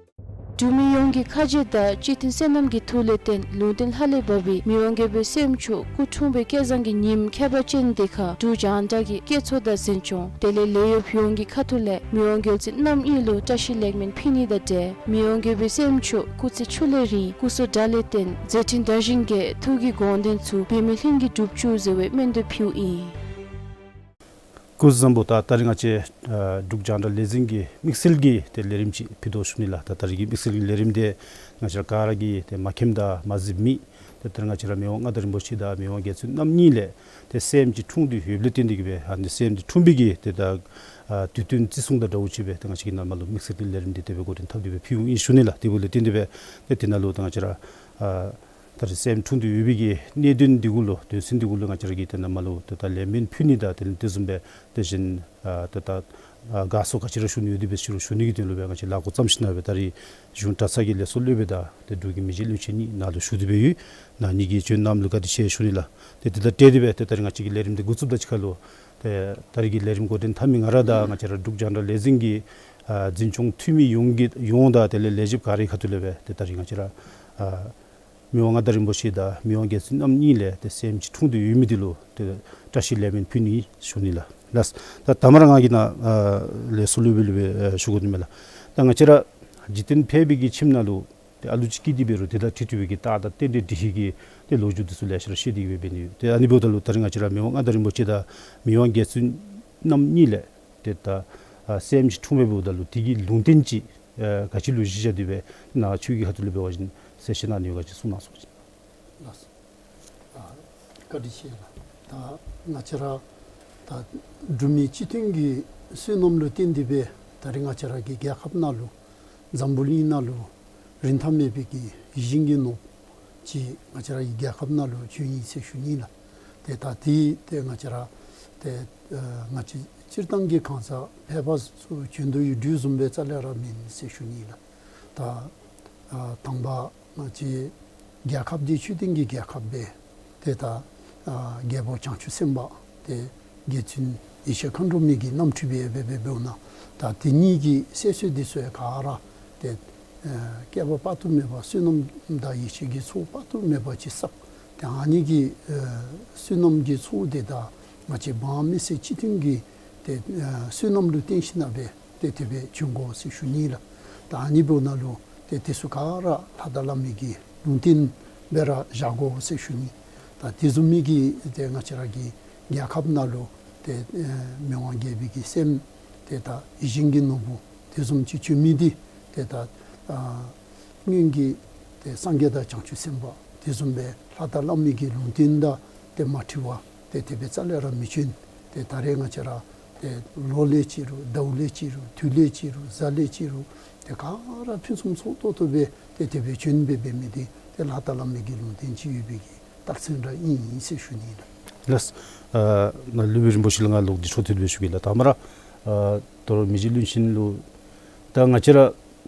འབྲུག་མི་ཡོངས་ཀྱི་ཁ་རྗེ་དང་སྤྱི་མཐུན་བསོད་ནམས་ཀྱི་མཐུ་ལས་བརྟེན་ལུང་བསྟན་ལྷ་ལས་བབས་པའི་མི་དབང་རྒྱལ་པོའི་སྲསམོ་མཆོག་སྐུ་འཁྲུངས་པའི་སྐལ་བཟང་གི་ཉིནམ་ཁྱད་པར་ཅན་འདི་ཁར་འབྲུག་རྒྱང་བསྒྲགས་ཀྱི་སྐད་ཚོགས་དང་འཛིན་སྐྱོང་དེ་ལས་ལས་གཡོགཔ་ཡོངས་ཀྱི་ཁ་ཐུག་ལས་མི་དབང་རྒྱལ་བཙུན་རྣམ་གཉིས་ལུ་བཀྲ་ཤིས་ལེགས་སྨོན་ཕུལ་ནི་དང་འབྲེལ་མི་དབང་རྒྱལ་པོའི་སྲསམོ་མཆོག་སྐུ་ཚེ་ཕྱུག་ལས་རིང་སྐུ་གསུང་དགྲ་ལས་བརྟན་མཛད་འཕྲིན་དར་ཞིང་རྒྱས་ཐུགས་ཀྱི་དགོངས་དོན་ཚུ་འབད་མེད་ལྷུན་གྱིས་འགྲུབ་བཅུག་ཟེར་བའི་སྨོན་འདུན་ཕུལཝ་ཨིན། སྐུ་གཟུགས་བཟང་པོ། ད་ད་རིས་ང་བཅས་ཨ་འབྲུག་རྒྱང་བསྒྲགས་ལས་འཛིན་གྱི་དམིགས་བསལ་གྱི་ཏེ་ལས་རིམ་ཅིག་ཕུལ་དོ་ཞུ་ནི་ལགས། ད་ད་རིས་ཀྱི་དམིགས་བསལ་གྱི་ལས་རིམ་འདི་ང་བཅས་ག་ར་གིས་ཏེ་མ་མཁྱེནམ་དང་མ་གཟིགས་མི་ཏེ་ད་རིས་ང་བཅས་ར་མི་དབང་མངའ་བདག་རིན་པོ་ཆེ་དང་མི་དབང་རྒྱལ་བཙུན་རྣམ་གཉིས་ལས་ཏེ་སྲསམ་ཅིག་འཁྲུངས་ཏེ་ཡོདཔ་ལས་བརྟེན་ཏེ་གིས་སྦེ་ཨ་ནི་སྲསམ་ཅིག་འཁྲུངས་པའི་གི་ཏེ་ད་ཨ་དུས་སྟོན་བརྩི་སྲུང་དང་འདྲཝ་ཅིག་སྦེ་ཏེ་ང་བཅས་ཀྱིས་ནཱ་མར་ལུ་དམིགས་བསལ་གྱི་ལས་རིམ་འདི་དེ་སྦེ་འགོ་འདྲེན་འཐབ་སྟེ་སྦེ་ཕུལཝ་ཨིན་ཞུ་ནི་ལགས། དེ་འབདཝ་ལས་བརྟེན་ཏེ་སྦེ་ཏེ་དེ་ནང་ལུ་ད་ང་བཅས་ར་ཨ་ད་རིས་སྲསམ་འཁྲུངས་ཏེ་ཡོད་པའི་གི་གནད་དོན་འདི་གུ་ལུ་དོན་ཚན་འདི་གུ་ལུ་ང་བཅས་ར་གིས་ཏེ་ནཱ་མར་ལུ་ཏེ་ད་ལན་སྨོན་ཕུལ་ནི་དང་དེ་ལས་དེ་བཟུམ་སྦེ་དེ་བཞིན་ཨ་ཏེ་ད་ཨ་དགའ་བསུ་ག་ཅི་ར་ཞུ་ནི་ཡོད་དེ་སྦེ་ཞུ་རུང་ཞུ་ནི་གི་དོན་ལུ་སྦེ་ང་བཅས་ལཱ་འགོ་བརྩམས་ཞིནམ་སྦེ་ད་རིས་གཞུང་གྲྭ་ཚང་གི་ལས་ཚོགས་སློབ་དཔོན་དང་ཏེ་འབྲུག་གི་མི་རྗེ་བློན་ཆེན་གཉིས་ནཱ་ལུ་བཞུགས་ཏེ་སྦེ་ཡོད། ནཱ་གཉིས་ཀྱིས་བྱོན་གནངམ་ལུ་བཀའ་དྲིན་ཆེ་ཞུ་ནི་ལགས། ཏེ་དེ་དང་འབྲེལ་ཏེ་སྦེ་ཏེ་ད་རིས་ང་བཅས་ཀྱི་ལས་རིམ་འདི་འགོ་བཙུགསཔ་དང་གཅིག་ཁར་ལུ་ཏེ་ད་རིས་ཀྱི་ལས་རིམ་འགོ་འདྲེན་འཐབ་མི་ང་ར་དང་ང་བཅས་ར་འབྲུག་རྒྱང་བསྒྲགས་ལས་འཛིན་གྱི་ཨ་འཛིན་སྐྱོང་འཐུས་མི་ཡོངས་ཀྱི་ཡོངས་དང་དེ་ལས་ལས་བྱེདཔ་ག་རའི་ཁ་ཐུག་ལས་སྦེ་ཏེ་ད་རིས་ང་བཅས་ར་ཨ་མི་དབང་མངའ་བདག་རིན་པོ་ཆེ་དང་མི་དབང་རྒྱལ་བཙུན་རྣམ་གཉིས་ལས་ཏེ་སྲསམ་ཅིག་འཁྲུངས་ཏེ་ཡོད་མི་འདི་ལུ་ཏེ་བཀྲ་ཤིས་ལེགས་སྨོན་ཕུལ་ནི་ཞུ་ནི་ལགས། ལགས། ད་ད་མར་ང་གིས་ནཱ་ཨ་ལས་ཚོགས་སློབ་དཔོན་ལུ་སྦེ་ཨ་ཞུ་དགོ་ནི་མས་ལགས། ད་ང་བཅས་ར་འཇིག་རྟེན་ཕལ་པའི་གི་ཁྱིམ་ནང་ལུ་ཏེ་ཨ་ལུ་ཅིག་སྐྱེས་ཏེ་འབད་རུང་ཏེ་ད་ཁྲི་ཐུབ་པའི་གི་རྟགས་དང་རྟེན་འབྲེལ་འགྲིག་ནི་གི་ཏེ་ལོ་རྒྱུས་འདི་ཚུ་ལེ་ཤ་ར་བཤད་དེ་གིས་སྦེ་འབད་ནི་ཡོད། ཏེ་ཨ་ནི་འབདཝ་ད་ལུ་ད་རིས་ང་བཅས་ར་མི་དབང་མངའ་བདག་རིན་པོ་ཆེ་དང་མི་དབང་རྒྱལ་བཙུན་རྣམ་གཉིས་ལས་ཏེ་ད་ཨ་སྲསམ་ཅིག་འཁྲུངས་མི་འབདཝ་ད་ལུ་དེ་གི་ལུང་བསྟན་ཅིག་ཨ་ག་ཅི་ལུ་གཞི་བཞག་སྟེ་སྦེ་ནཱ་ཁྱོད་ཀྱི་ཁ་ཐུག་ལས་འབད་བ་ཅིན་གསལ་བཤད་གནང་ནི་ཡོད་ག་ཅིག་གསུང་གནང་ཟེར་བ་ཅིན། ལགས། ཨ་བཀའ་དྲིན་ཆེ་ལགས། ད་ང་བཅས་ར་ད་འབྲུག་མི་སྤྱི་མཐུན་གྱི་བསོད་ནམས་ལུ་བརྟེན་ཏེ་སྦེ་ད་རིས་ང་བཅས་ར་གི་རྒྱལ་ཁབ་ནང་ལུ་འཛམ་བུ་གླིང་ནང་ལུ་རིན་ཐང་མེད་པའི་གི་ཡིད་བཞིན་གྱི་ནོར་བུ་ཅིག་ང་བཅས་ར་གི་རྒྱལ་ཁབ་ནང་ལུ་བྱོན་ཡི་ཟེར་ཞུ་ནི་ལགས། ཏེ་ད་དེ་ཏེ་ང་བཅས་ར་ཏེ་ཨ་ང་བཅས་སྤྱིར་བཏང་གི་གང་ཟག་ཕལ་པ་ཚུ་བྱོན་དོ་ཡོད་དོ་བཟུམ་སྦེ་རྩ་ལས་ར་མེན་ཟེར་ཞུ་ནི་ལགས། ད་ཨ་དང་པ་ང་བཅས་རྒྱལ་ཁབ་འདི་ཆོས་ལྡན་གྱི་རྒྱལ་ཁབ་སྦེ་ཏེ་ད་ཨ་རྒྱལ་པོ་བྱང་ཆུབ་སེམས་དཔའ་ཏེ་རྗེ་བཙུན་ཡེ་ཤེས་མཁའ་འགྲོ་མའི་གི་རྣམ་འཕྲུལ་སྦེ་འབད་འབད་འབདཝ་ད་ད་དེ་གཉིས་ཀྱི་སྲས་སྲས་འདི་ཚུ་ཡང་ག་ར་ཏེ་ཨ་བསྐལ་པ་དཔག་ཏུ་མེད་པ་བསོད་ནམས་དང་ཡེ་ཤེས་ཀྱི་ཚོགས་དཔག་ཏུ་མེད་པ་ཅིག་བསགས། ཏེ་ཨ་ནི་གི་ཨ་བསོད་ནམས་ཀྱི་ཚོགས་འདི་དང་ང་བཅས་འབངས་མི་སེར་སྤྱི་མཐུན་གྱི་ཏེ་ཨ་བསོད་ནམས་ལུ་བརྟེན་ཞིནམ་སྦེ་ཏེ་དེ་སྦེ་བྱོན་དགོ་ཟེར་ཞུ་ནི་ལགས། ད་ཨ་ནི་འབདཝ་ད་ལུ་ཏེ་དེ་ཚུ་ག་ར་ལྷ་དང་བླ་མའི་གི་ལུང་བསྟན་སྦེ་ར་བཞག་དགོ་ཟེར་ཞུ་ནི། ད་དེ་བཟུམ་མའི་གི་ཏེ་ང་བཅས་ར་གི་རྒྱལ་ཁབ་ནང་ལུ་ཏེ་ཨ་མི་དབང་རྒྱལ་པོའི་གི་སྲསམོ་ཏེ་ད་ཡིད་བཞིན་གྱི་ནོར་བུ་དེ་བཟུམ་ཅིག་བྱོན་མི་འདི་ཏེ་ད་ཨ་སྔོན་གྱི་ཏེ་སངས་རྒྱས་དང་བྱང་ཆུབ་སེམས་དཔའ་དེ་བཟུམ་སྦེ་ལྷ་དང་བླ་མའི་གི་ལུང་བསྟན་དང་ཏེ་མ་འཁྲིལ་བར་ཏེ་དེ་སྦེ་རྩ་ལས་ར་མི་བྱོན། ཏེ་ད་རེས་ང་བཅས་ར་ཏེ་ལོ་ལས་ཅིག་རུང་ཟླཝ་ལས་ཅིག་རུང་དུས་ལས་ཅིག་རུང་གཟའ་ལས་ཅིག་རུང་ཏེ་ག་ར་ཕུན་སུམ་ཚོགས་ཏོག་ཏོ་སྦེ་ཏེ་དེ་སྦེ་བྱོན་སྦེ་འབད་མི་འདི་ཏེ་ལྷ་དང་བླ་མའི་གི་ལུང་བསྟན་ཅིག་ཡོད་པའི་གི་རྟགས་མཚན་ར་ཨིན་ཨིན་ཟེར་ཞུ་ནི་ལགས། ལགས། ཨ་ནཱ་སློབ་དཔོན་རིན་པོ་ཆེ་ལུ་ང་ལོག་སྟེ་འཕྲོ་མཐུད་དེ་སྦེ་ཞུ་གེ་ལགས། ད་མར་ཨ་དོ་རུང་མི་རྗེ་བློན་ཆེན་ལུ་ད་ང་བཅས་ར་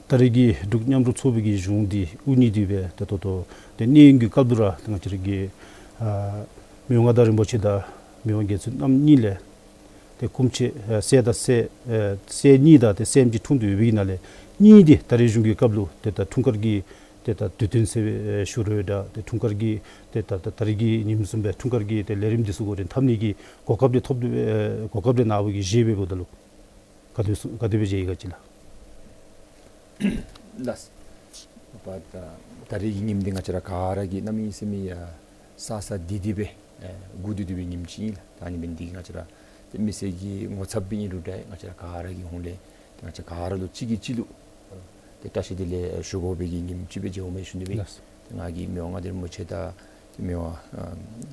ད་རེས་ཀྱི་འབྲུག་མཉམ་རུབ་ཚོགས་པའི་གི་གཞུང་འདི་དབུ་བརྙེས་ཏེ་སྦེ་ད་ལྟོ་ཏོ་ཏེ་གནས་ཡུན་གྱི་སྐབས་ལུ་ར་ང་བཅས་ར་གི་ཨ་མི་དབང་མངའ་བདག་རིན་པོ་ཆེ་དང་མི་དབང་རྒྱལ་བཙུན་རྣམ་གཉིས་ལས་ཏེ་སྐུ་མཆེད་ཨ་སྲས་དང་སྲས་ཨ་སྲས་གཉིས་དང་ཏེ་སྲསམོ་ཅིག་འཁྲུངས་ཏེ་ཡོད་པའི་གི་ནང་ལས་གཉིས་འདི་ད་རེས་གཞུང་གི་སྐབས་ལུ་ཏེ་ད་འཁྲུངས་སྐར་གྱི་ཏེ་ད་དུས་སྟོན་ཟེར་བའི་ཨེ་ཞུ་རུང་འདྲ་ཏེ་འཁྲུངས་སྐར་གྱི་ཏེ་ད་ད་ད་རེས་ཀྱི་ཉིནམ་བཟུམ་སྦེ་འཁྲུངས་སྐར་གྱི་ཏེ་ལས་རིམ་འདི་ཚུ་འགོ་འདྲེན་འཐབ་ནི་གི་གོ་སྐབས་འདི་ཐོབ་སྟེ་ཨེ་གོ་སྐབས་འདི་ནཱ་བུ་གིས་བཞེས་སྦེ་འབདཝ་ད་ལུ་ག་དེ་ག་དེ་སྦེ་མཇལ་ཡི་ག་ཅིག་ལགས། ལགས། ད་ད་རེས་ཀྱི་ཉིནམ་འདི་ང་བཅས་ར་ག་ར་གིས་གནམ་མེད་ས་མེད་ཡ་ས་ས་བདེ་བདེ་སྦེ་ཨེ་སྒུག་སྡོད་སྡོད་པའི་ཉིནམ་ཅིག་ཨིན་ལགས། ད་ཨ་ནི་འབད་ནི་འདི་གིས་ང་བཅས་ར་ཏེ་མི་སེར་གྱི་ངོ་ཚབ་སྦེ་ཨིན་རུང་འདྲ་ང་བཅས་ར་ག་ར་གི་ཧོངས་ལས་ཏེ་ང་བཅས་ག་ར་ལུ་གཅིག་གིས་གཅིག་ལུ་ཏེ་བཀྲ་ཤིས་བདེ་ལེགས་ཞུ་དགོ་པའི་གི་ཉིནམ་ཅིག་སྦེ་མཇལཝ་མས་ཞུ་ནི་སྦེ། ལགས། ཏེ་ང་གིས་མི་དབང་མངའ་བདག་རིན་པོ་ཆེ་དང་ཏེ་མི་དབང་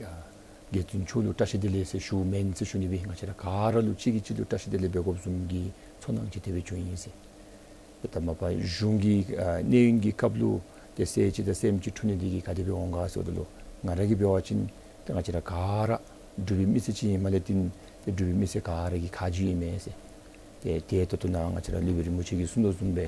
ཨ་ དགེ་འདུན་ཚུ་ལུ་བཀྲ་ཤིས་བདེ་ལེགས་ཟེར་ཞུཝ་མེན་ཟེར་ཞུ་ནི་སྦེ་ང་བཅས་ར་ག་ར་ལུ་གཅིག་གིས་གཅིག་ལུ་བཀྲ་ཤིས་བདེ་ལེགས་འབད་དགོཔ་བཟུམ་གྱི་ཚོར་སྣང་ཅིག་དེ་སྦེ་བྱུང་ཡི་ཟེར། ཏེ་ད་མ་པ་གཞུང་གི་ཨ་གནས་ཡུན་གྱི་སྐབས་ལུ་ཏེ་སྲས་ཅིག་དང་སྲསམོ་ཅིག་འཁྲུངས་ནི་འདི་གིས་ག་དེ་སྦེ་འོང་ག་ཟེརཝ་ད་ལུ་ང་ར་གིས་འབད་བ་ཅིན་ཏེ་ང་བཅས་ར་ག་ར་འབྲུག་པའི་མི་སེར་ཅིག་ཨིནམ་ལས་བརྟེན་ཏེ་འབྲུག་པའི་མི་སེར་ག་ར་གི་ཁ་རྗེ་ཨིན་མས་ཟེར། ཏེ་དེ་ད་ལྟོ་ནཱ་ང་བཅས་ར་སློབ་དཔོན་རིན་པོ་ཆེ་གིས་གསུངས་དོ་བཟུམ་སྦེ་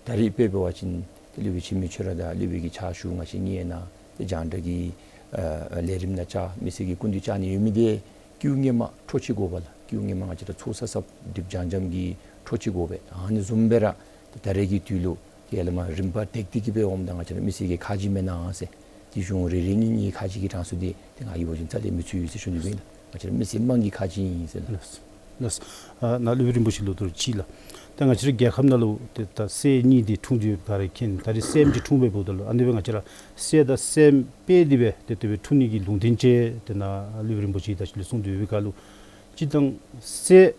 ད་རིས་དཔེ་འབད་བ་ཅིན་ཏེ་སློབ་དཔོན་འཆི་མེད་ཁྱོད་ར་དང་སློབ་དཔོན་གྱི་ཕྱག་ཞུ་ང་བཅས་གཉིས་ཨིན་ན། ཏེ་རྒྱང་བསྒྲགས་ཀྱི་ཨ་ལས་རིམ་ནང་བཅར་མི་སེར་གྱིས་སྐུ་མདུན་བཅར་ནི་ཡོད་མི་འདི་སྐུ་ངོ་མ་འཕྲོ་ཅིག་དགོ་པས་ལགས། སྐུ་ངོ་མ་ང་བཅས་ར་ཚོགས་བསགས་བསགསཔ་སྒྲིབ་སྦྱང་སྦྱངམ་གྱི་འཕྲོ་ཅིག་དགོ་པས། ཨ་ནི་བཟུམ་སྦེ་ར་ད་རེས་ཀྱི་དུས་ལུ་ཏེ་ལས་མ་རིམ་པ་འདེགས་འདེགས་ཀྱིས་སྦེ་འོངམ་ད་ང་བཅས་ར་མི་སེར་གྱི་ཁ་རྗེ་མེན་ན་ཟེར། ཏེ་གཞུང་རེ་རེ་གཉིས་གཉིས་ཁ་རྗེ་གི་གྲངས་སུ་འདི་ཏེ་ང་གིས་འབད་བ་ཅིན་རྩ་ལས་མི་ཚུད་ཟེར་ཞུ་ནི་སྦེ་ཨིན་ལགས། ང་བཅས་ར་མི་སེར་དམངས་ཀྱི་ཁ་རྗེ་ཨིན་ཟེར་ལགས། ལགས། ལགས། ཨ་ནཱ་སློབ་དཔོན་རིན་པོ་ཆེ་ལུ་ད་རུང་ཅིག་ལགས། ད་ང་བཅས་ར་རྒྱལ་ཁབ་ནང་ལུ་ཏེ་ད་སྲས་གཉིས་འདི་འཁྲུངས་ཏེ་ཡོདཔ་ག་ར་མཁྱེན། ད་རིས་སྲསམོ་ཅིག་འཁྲུངས་སྦེ་འབདཝ་ད་ལུ་ཨ་ནི་སྦེ་ང་བཅས་ར་སྲས་དང་སྲསམོ་དཔེ་འདི་སྦེ་ཏེ་དེ་སྦེ་འཁྲུངས་ནི་གི་ལུང་བསྟན་ཅིག་ཏེ་ནཱ་སློབ་དཔོན་རིན་པོ་ཆེ་ད་ཅི་ལས་གསུངས་ཏེ་ཡོད་པའི་ཁར་ལུ་སྤྱིར་བཏང་སྲས་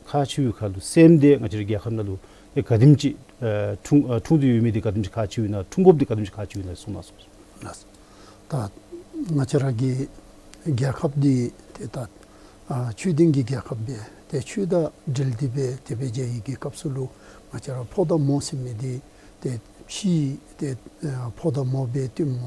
ཁག་ཆེ་བའི་ཁར་ལུ་སྲསམོ་འདི་ང་བཅས་ར་རྒྱལ་ཁབ་ནང་ལུ་ཏེ་ག་དེམ་ཅིག་ཨ་འཁྲུངས་ཨ་འཁྲུངས་ཏེ་ཡོད་མི་འདི་ག་དེམ་ཅིག་ཁག་ཆེ་བས་ན། འཁྲུངས་དགོཔ་འདི་ག་དེམ་ཅིག་ཁག་ཆེ་བས་ན་གསུངས་གནང་ཟེར། ལགས། ད་ང་བཅས་ར་གི་རྒྱལ་ཁབ་འདི་ཏེ་ད་ཨ་ཆོས་ལྡན་གྱི་རྒྱལ་ཁབ་སྦེ་ཏེ་ཆོས་དང་འབྲེལ་ཏེ་སྦེ་དེ་སྦེ་མཇལ་བའི་གི་སྐབས་སུ་ལུ་ང་བཅས་ར་ཕོ་དང་མོ་ཟེར་མི་འདི་ཏེ་ཕྱི་ཏེ་ཨ་ཕོ་དང་མོ་སྦེ་སྟོནམ་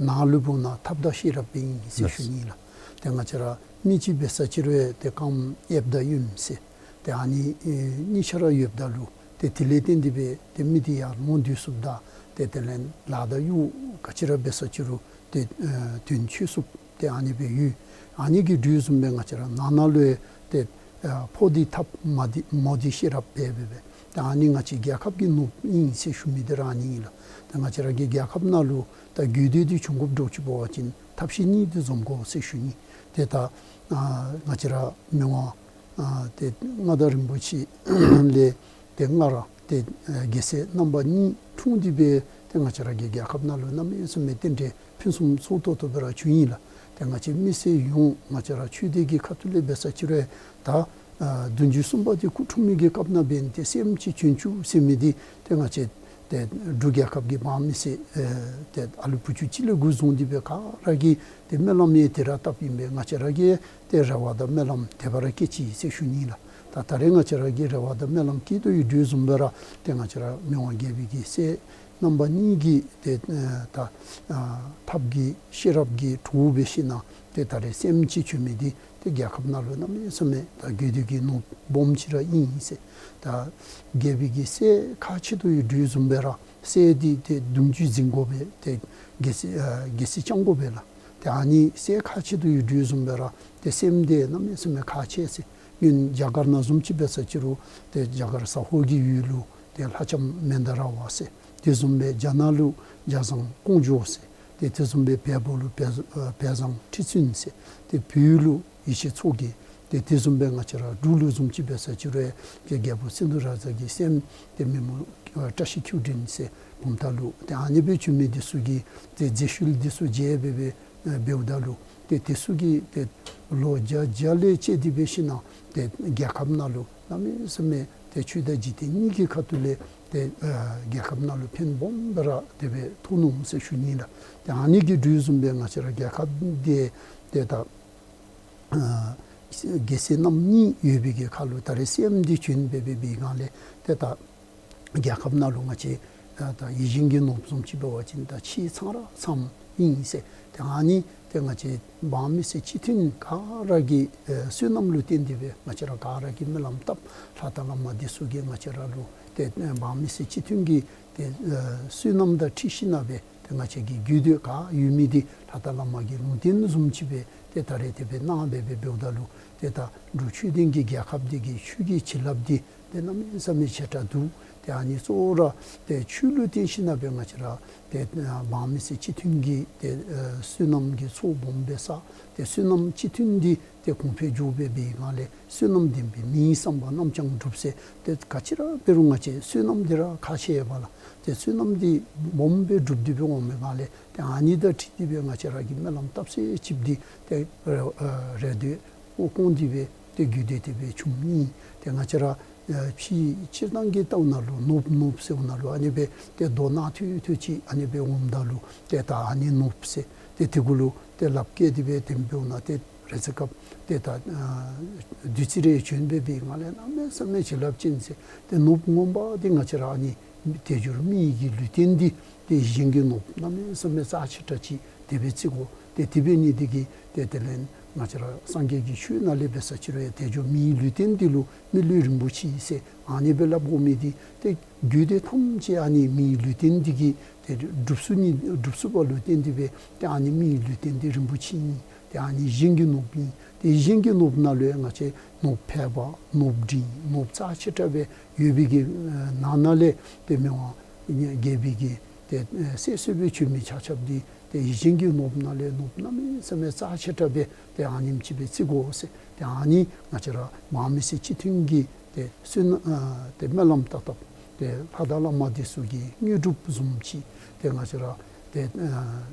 ནང་ལུ་འབདཝ་ད་ཐབས་དང་ཤེས་རབ་སྦེ་ཨིན་ཟེར་ཞུ་ནི་ལགས། ཏེ་ང་བཅས་ར་མི་ཅིག་འབད་ས་ཅིག་རུང་ཏེ་རྐངམ་གཡསཔ་དང་གཡོནམ་ཟེར་ཏེ་ཨ་ནི་ཨེ་གཉིས་ཆ་ར་ཡོདཔ་ད་ལུ་ཏེ་དེ་ལས་བརྟེན་ཏེ་སྦེ་ཏེ་མི་འདི་ཡར་ལོང་སྡོད་ཚུགསཔ་དང་ཏེ་དེ་ལས་ལཱ་དང་གཡོག་ག་ཅི་ར་འབད་ས་ཅིག་རུང་ཏེ་ཨེ་དོན་ཆོད་ཚུགསཔ་ཏེ་ཨ་ནི་སྦེ་ཡོད། ཨ་ནི་གི་འགྲོས་བཟུམ་སྦེ་ང་བཅས་ར་ནང་ན་ལུ་ཡང་ཏེ་ཨེ་ཕོ་འདི་ཐབས་མ་འདི་མོ་འདི་ཤེས་རབ་འབད་འབད་སྦེ་ཏེ་ཨ་ནི་ང་བཅས་རྒྱལ་ཁབ་ཀྱི་ནོར་བུ་ཨིན་ཟེར་ཞུ་མི་འདི་ར་ཨ་ནི་ཨིན་ལགས། ཏེ་ང་བཅས་ར་གི་རྒྱལ་ཁབ་ནང་ལུ་ད་རྒུད་འདུད་འདི་བྱུང་དགོཔ་འདྲཝ་ཅིག་འབད་བ་ཅིན་ཐབས་ཤེས་གཉིས་འདི་འཛོམས་དགོ་ཟེར་ཞུ་ནི། ཏེ་ད་ཨ་ང་བཅས་ར་མི་དབང་ཨ་ཏེ་མངའ་བདག་རིན་པོ་ཆེ་ལས་ཏེ་སྔར་ཏེ་ཨ་རྒྱལ་སྲས་རྣམ་པ་གཉིས་འཁྲུངས་ཏེ་སྦེ་ཏེ་ང་བཅས་ར་གི་རྒྱལ་ཁབ་ནང་ལུ་གནམ་མེད་ས་མེད་རྟེན་འབྲེལ་ཕུན་སུམ་ཚོགས་ཏོག་ཏོ་སྦེ་ར་བྱུང་ཡི་ལགས། ཏེ་ང་བཅས་མི་སེར་ཡོངས་ང་བཅས་ར་ཆོས་སྡེ་གི་ཁ་ཐུག་ལས་འབད་ས་ཅིག་རུང་ད་ཨ་བདུན་ཅུ་གསུམ་པ་འདི་སྐུ་འཁྲུངས་མི་གི་སྐབས་ནང་འབད་ནི་ཏེ་སྲསམོ་ཅིག་བྱོན་བཅུག་ཟེར་མི་འདི་ཏེ་ང་བཅས་ཏེ་འབྲུག་རྒྱལ་ཁབ་ཀྱི་འབངས་མི་སེར་ཨེ་ཏེ་ཨ་ལུ་བུ་ཆུང་ཅིག་ལས་འགོ་བཟུང་སྟེ་སྦེ་ག་ར་གིས་ཏེ་སྨོན་ལམ་ཡང་དེ་ར་བཏབ་ཨིན་པས། ང་བཅས་ར་གིས་ཏེ་རེ་བ་དང་སྨོན་ལམ་དེ་སྦེ་ར་བསྐྱེད་ཅི་ཟེར་ཞུ་ནི་ལགས། ད་ད་རེས་ང་བཅས་ར་གིས་རེ་བ་དང་སྨོན་ལམ་བསྐྱེད་དོ་ཡོད་དོ་བཟུམ་སྦེ་ར་ཏེ་ང་བཅས་ར་མི་དབང་རྒྱལ་པོའི་གི་སྲས་རྣམ་པ་གཉིས་ཀྱི་ཏེ་ཨེ་ད་ཨ་ཐབས་ཀྱི་ཤེས་རབ་ཀྱི་གྲོགས་འབད་ཞིནམ་ཏེ་ད་རེས་སྲསམོ་ཅིག་བྱོན་མི་འདི་ཏེ་རྒྱལ་ཁབ་ནང་ལུ་གནམ་མེད་ས་མེད་ད་རྒུད་འདུད་ཀྱི་ནོར་བུ་སྦོམ་ཅིག་ར་ཨིན་ཟེར། ད་རྒྱལ་པོའི་གི་སྲས་ཁག་ཆེ་ཏོག་ཡོད་དོ་བཟུམ་སྦེ་ར་སྲས་འདི་ཏེ་གདུང་བརྒྱུད་འཛིན་དགོ་པས། ཏེ་རྒྱལ་སྲིད་ཨ་རྒྱལ་སྲིད་བསྐྱང་དགོ་པས་ལགས། ཏེ་ཨ་ནི་སྲས་ཁག་ཆེ་ཏོག་ཡོད་དོ་བཟུམ་སྦེ་ར་ཏེ་སྲསམོ་འདི་གནམ་མེད་ས་མེད་ཁག་ཆེ་ཟེར། སྔོན་རྒྱ་གར་ནང་བཟུམ་ཅིག་འབད་ས་ཅིག་རུང་ཏེ་རྒྱ་གར་ཟ་ཧོར་གྱི་ཡུལ་ལུ་ཏེ་ལྷ་ལྕམ་མནྡ་ར་བ་ཟེར། དེ་བཟུམ་སྦེ་རྒྱ་ནག་ལུ་རྒྱ་བཟང་ཀོང་ཇོ་ཟེར། ཏེ་དེ་བཟུམ་སྦེ་བལ་པོ་ལུ་བལ་ཨ་བལ་བཟང་ཁྲི་བཙུན་ཟེར། ཏེ་བོད་ལུ་ཡེ་ཤེས་མཚོ་རྒྱལ། ཏེ་དེ་བཟུམ་སྦེ་ང་བཅས་ར་འབྲུག་ལུ་བཟུམ་ཅིག་འབད་ས་ཅིག་རུང་ཏེ་རྒྱལ་པོ་སིནྡྷུ་རཱ་ཛ་གི་སྲསམོ་ཏེ་མི་མོ་ཨ་བཀྲ་ཤིས་ཁྱེའུ་འདྲེན་ཟེར་བུམ་ཐང་ལུ་ཏེ་ཨ་ནི་སྦེ་བྱོན་མི་འདི་ཚུ་གི་ཏེ་མཛད་ཤུལ་འདི་ཚུ་མཇལ་སྦེ་སྦེ་ཨ་འབདཝ་ད་ལུ་ཏེ་དེ་ཚུ་གིས་ཏེ་ལོ་བརྒྱ་བརྒྱ་ལས་བཅད་དེ་འབད་ཞིནམ་ཏེ་རྒྱལ་ཁབ་ནང་ལུ་གནམ་མེད་ས་མེད་ཏེ་ཆོས་དང་འཇིག་རྟེན་གཉིས་ཀྱི་ཁ་ཐུག་ལས་ཏེ་ཨ་རྒྱལ་ཁབ་ནང་ལུ་ཕན་སྦོམ་སྦེ་ར་དེ་སྦེ་ཐོབ་ནུག་ཟེར་ཞུ་ནི་ལགས། ཏེ་ཨ་ནི་གི་འགྲོས་བཟུམ་སྦེ་ང་བཅས་ར་རྒྱལ་ཁབ་འདི་ཏེ་ད་ཨ་རྒྱལ་སྲས་རྣམ་གཉིས་ཡོད་པའི་གི་ཁར་ལུ་ད་རེས་སྲསམོ་འདི་བྱོན་སྦེ་སྦེ་འབད་བའི་སྒང་ལས་ཏེ་ད་རྒྱལ་ཁབ་ནང་ལུ་ང་བཅས་ཨ་ད་ཡིད་བཞིན་གྱི་ནོར་བུ་བཟུམ་ཅིག་འབད་བ་ཅིན་ད་ཆེ་ཚང་ར་ཚངམ་ཨིན་ཟེར། ཏེ་ཨ་ནི་ཏེ་ང་བཅས་འབངས་མི་སེར་སྤྱི་མཐུན་ག་ར་གི་ཨེ་བསོད་ནམས་ལུ་བརྟེན་ཏེ་སྦེ་ང་བཅས་ར་ག་ར་གིས་སྨོན་ལམ་བཏབ། ལྷ་དང་བླ་མ་འདི་ཚུ་གིས་ང་བཅས་ར་ལུ་ཏེ་ཨེ་འབངས་མི་སེར་སྤྱི་མཐུན་གྱི་ཏེ་ཨེ་བསོད་ནམས་དང་འཁྲིལ་ཞིན་ན་སྦེ་ཏེ་ང་བཅས་ཀྱི་རྒྱུད་སྡེ་ག་ཡོད་མི་འདི་ལྷ་དང་བླ་མ་གི་ལུང་བསྟན་བཟུམ་ཅིག་སྦེ་ཏེ་ད་རེས་དེ་སྦེ་གནང་སྦེ་སྦེ་འབདཝ་ད་ལུ་ཏེ་ད་འབྲུག་ཆོས་ལྡན་གྱི་རྒྱལ་ཁབ་འདི་གི་ཆོས་ཀྱི་བྱིན་རླབས་འདི་ཏེ་གནམ་མེད་ས་མེད་ཆེ་དྲགས་འདུག། ཏེ་ཨ་ནི་གཙོ་བོ་ར་ཏེ་ཆོས་ལུ་བརྟེན་ཞིན་ན་སྦེ་ང་བཅས་ར་ཏེ་ཨ་འབངས་མི་སེར་སྤྱི་མཐུན་གྱི་ཏེ་ཨ་བསོད་ནམས་ཀྱི་ཚོགས་སྦོམ་སྦེ་བསགས། ཏེ་བསོད་ནམས་སྤྱི་མཐུན་འདི་ཏེ་གོང་འཕེལ་འགྱོ་སྦེ་འབད་བའི་སྒང་ལས་བསོད་ནམས་ལྡན་པས་མིའི་བསམ་པ་རྣམས་ཀྱང་འགྲུབ་ཟེར། ཏེ་ག་ཅི་ར་འབད་རུང་ང་བཅས་བསོད་ནམས་འདི་ར་ཁག་ཆེ་བས་ལགས། ཏེ་བསོད་ནམས་འདི་སྦོམ་སྦེ་འགྲུབ་སྟེ་སྦེ་འོང་བའི་སྒང་ལས་ཏེ་ཨ་ནི་དང་འཁྲིལ་ཏེ་སྦེ་ང་བཅས་ར་གིས་སྨོན་ལམ་བཏབ་ས་ཅིག་འདི་ཏེ་རེ་ཨ་རེ་འདོད་ཨོ་སྐོང་སྟེ་སྦེ་ཏེ་རྒྱུད་སྡེ་དེ་སྦེ་བྱུངམ་ཨིན། ཏེ་ང་བཅས་ར་ཨ་ཕྱི་སྤྱིར་བཏང་གི་ལྟཝ་ད་ལུ་ནོར་བུ་ནོར་བུ་ཟེརཝ་ད་ལུ་ཨ་ནི་སྦེ་ཏེ་རྡོ་ནག་ཐོད་ཐོད་ཅིག་ཨ་ནི་སྦེ་འོངམ་ད་ལུ་ཏེ་ད་ཨ་ནི་ནོར་བུ་ཟེར། ཏེ་དེ་གུ་ལུ་ཏེ་ལགཔ་བཀལ་ཏེ་སྦེ་དེ་སྦེ་འབདཝ་ད་ཏེ་ ཕྱག་འཚལ་སྐབས་ཏེ་ད་བདུད་རྩི་རེ་བྱོན་སྦེ་འབད་བའི་ངང་ལས་གནམ་མེད་ས་མེད་བྱིན་རླབས་ཅན་ཟེར། ཏེ་ནོར་བུ་ངོ་མ་འདི་ང་བཅས་ར་ཨ་ནི་དལ་འབྱོར་མི་ཡི་གི་ལུས་རྟེན་འདི་ཏེ་ཡིད་བཞིན་གྱི་ནོར་བུ་གནམ་མེད་ས་མེད་རྩ་ཆེ་དྲགས་ཅིག་དེ་སྦེ་བརྩི་དགོ། ཏེ་དེ་འབད་ནི་འདི་གིས་ཏེ་དེ་ལས་ང་བཅས་ར་སངས་རྒྱས་ཀྱི་ཆོས་ནང་ལས་འབད་ས་ཅིག་རུང་ཡང་དལ་འབྱོར་མི་ཡི་ལུས་རྟེན་འདི་ལུ་མི་ལུས་རིན་པོ་ཆེ་ཟེར་ཨ་ནི་སྦེ་སླབ་དགོ་མི་འདི་ཏེ་རྒྱུད་སྡེ་ཐམས་ཅད་ཨ་ནི་མི་ཡི་ལུས་རྟེན་འདི་གིས་ཏེ་སྒྲུབ་ཚུགས་ནི་སྒྲུབ་ཚུགས་པ་ལུ་བརྟེན་ཏེ་སྦེ་ཏེ་ཨ་ནི་མི་ཡི་ལུས་རྟེན་འདི་རིན་པོ་ཆེ་ཨིན། ཏེ་ཨ་ནི་གཞན་གྱི་ནོར་བུ་ཨིན། ཏེ་གཞན་གྱི་ནོར་བུ་ནང་ལུ་ཡང་ང་བཅས་ནོར་ཕལ་པ་ནོར་འབྲིང་ནོར་རྩ་ཆེ་དྲགས་སྦེ་ཡོད་པའི་གི་ནང་ན་ལས་ཏེ་མི་དབང་རྒྱལ་པོའི་གི་ཏེ་སྲས་སྲས་སྦེ་བྱོན་མི་ཆ་ཁྱབ་འདི་ཏེ་གཞན་གྱི་ནོར་བུ་ནང་ལས་ནོར་བུ་གནམ་མེད་ས་མེད་རྩ་ཆེ་དྲགས་སྦེ་ཏེ་ཨ་ནེམ་ཅིག་སྦེ་བརྩི་དགོ་ཟེར། ཏེ་ཨ་ནི་ང་བཅས་ར་མར་མི་སེར་སྤྱི་མཐུན་གྱི་ཏེ་བསོད་ནམས་ཨ་ཏེ་སྨོན་ལམ་བཏབ་བཏབ་ཏེ་ལྷ་དང་བླ་མ་འདི་ཚུ་གི་དངོས་གྲུབ་བཟུམ་ཅིག་ཏེ་ང་བཅས་ར་ཏེ་ཨ་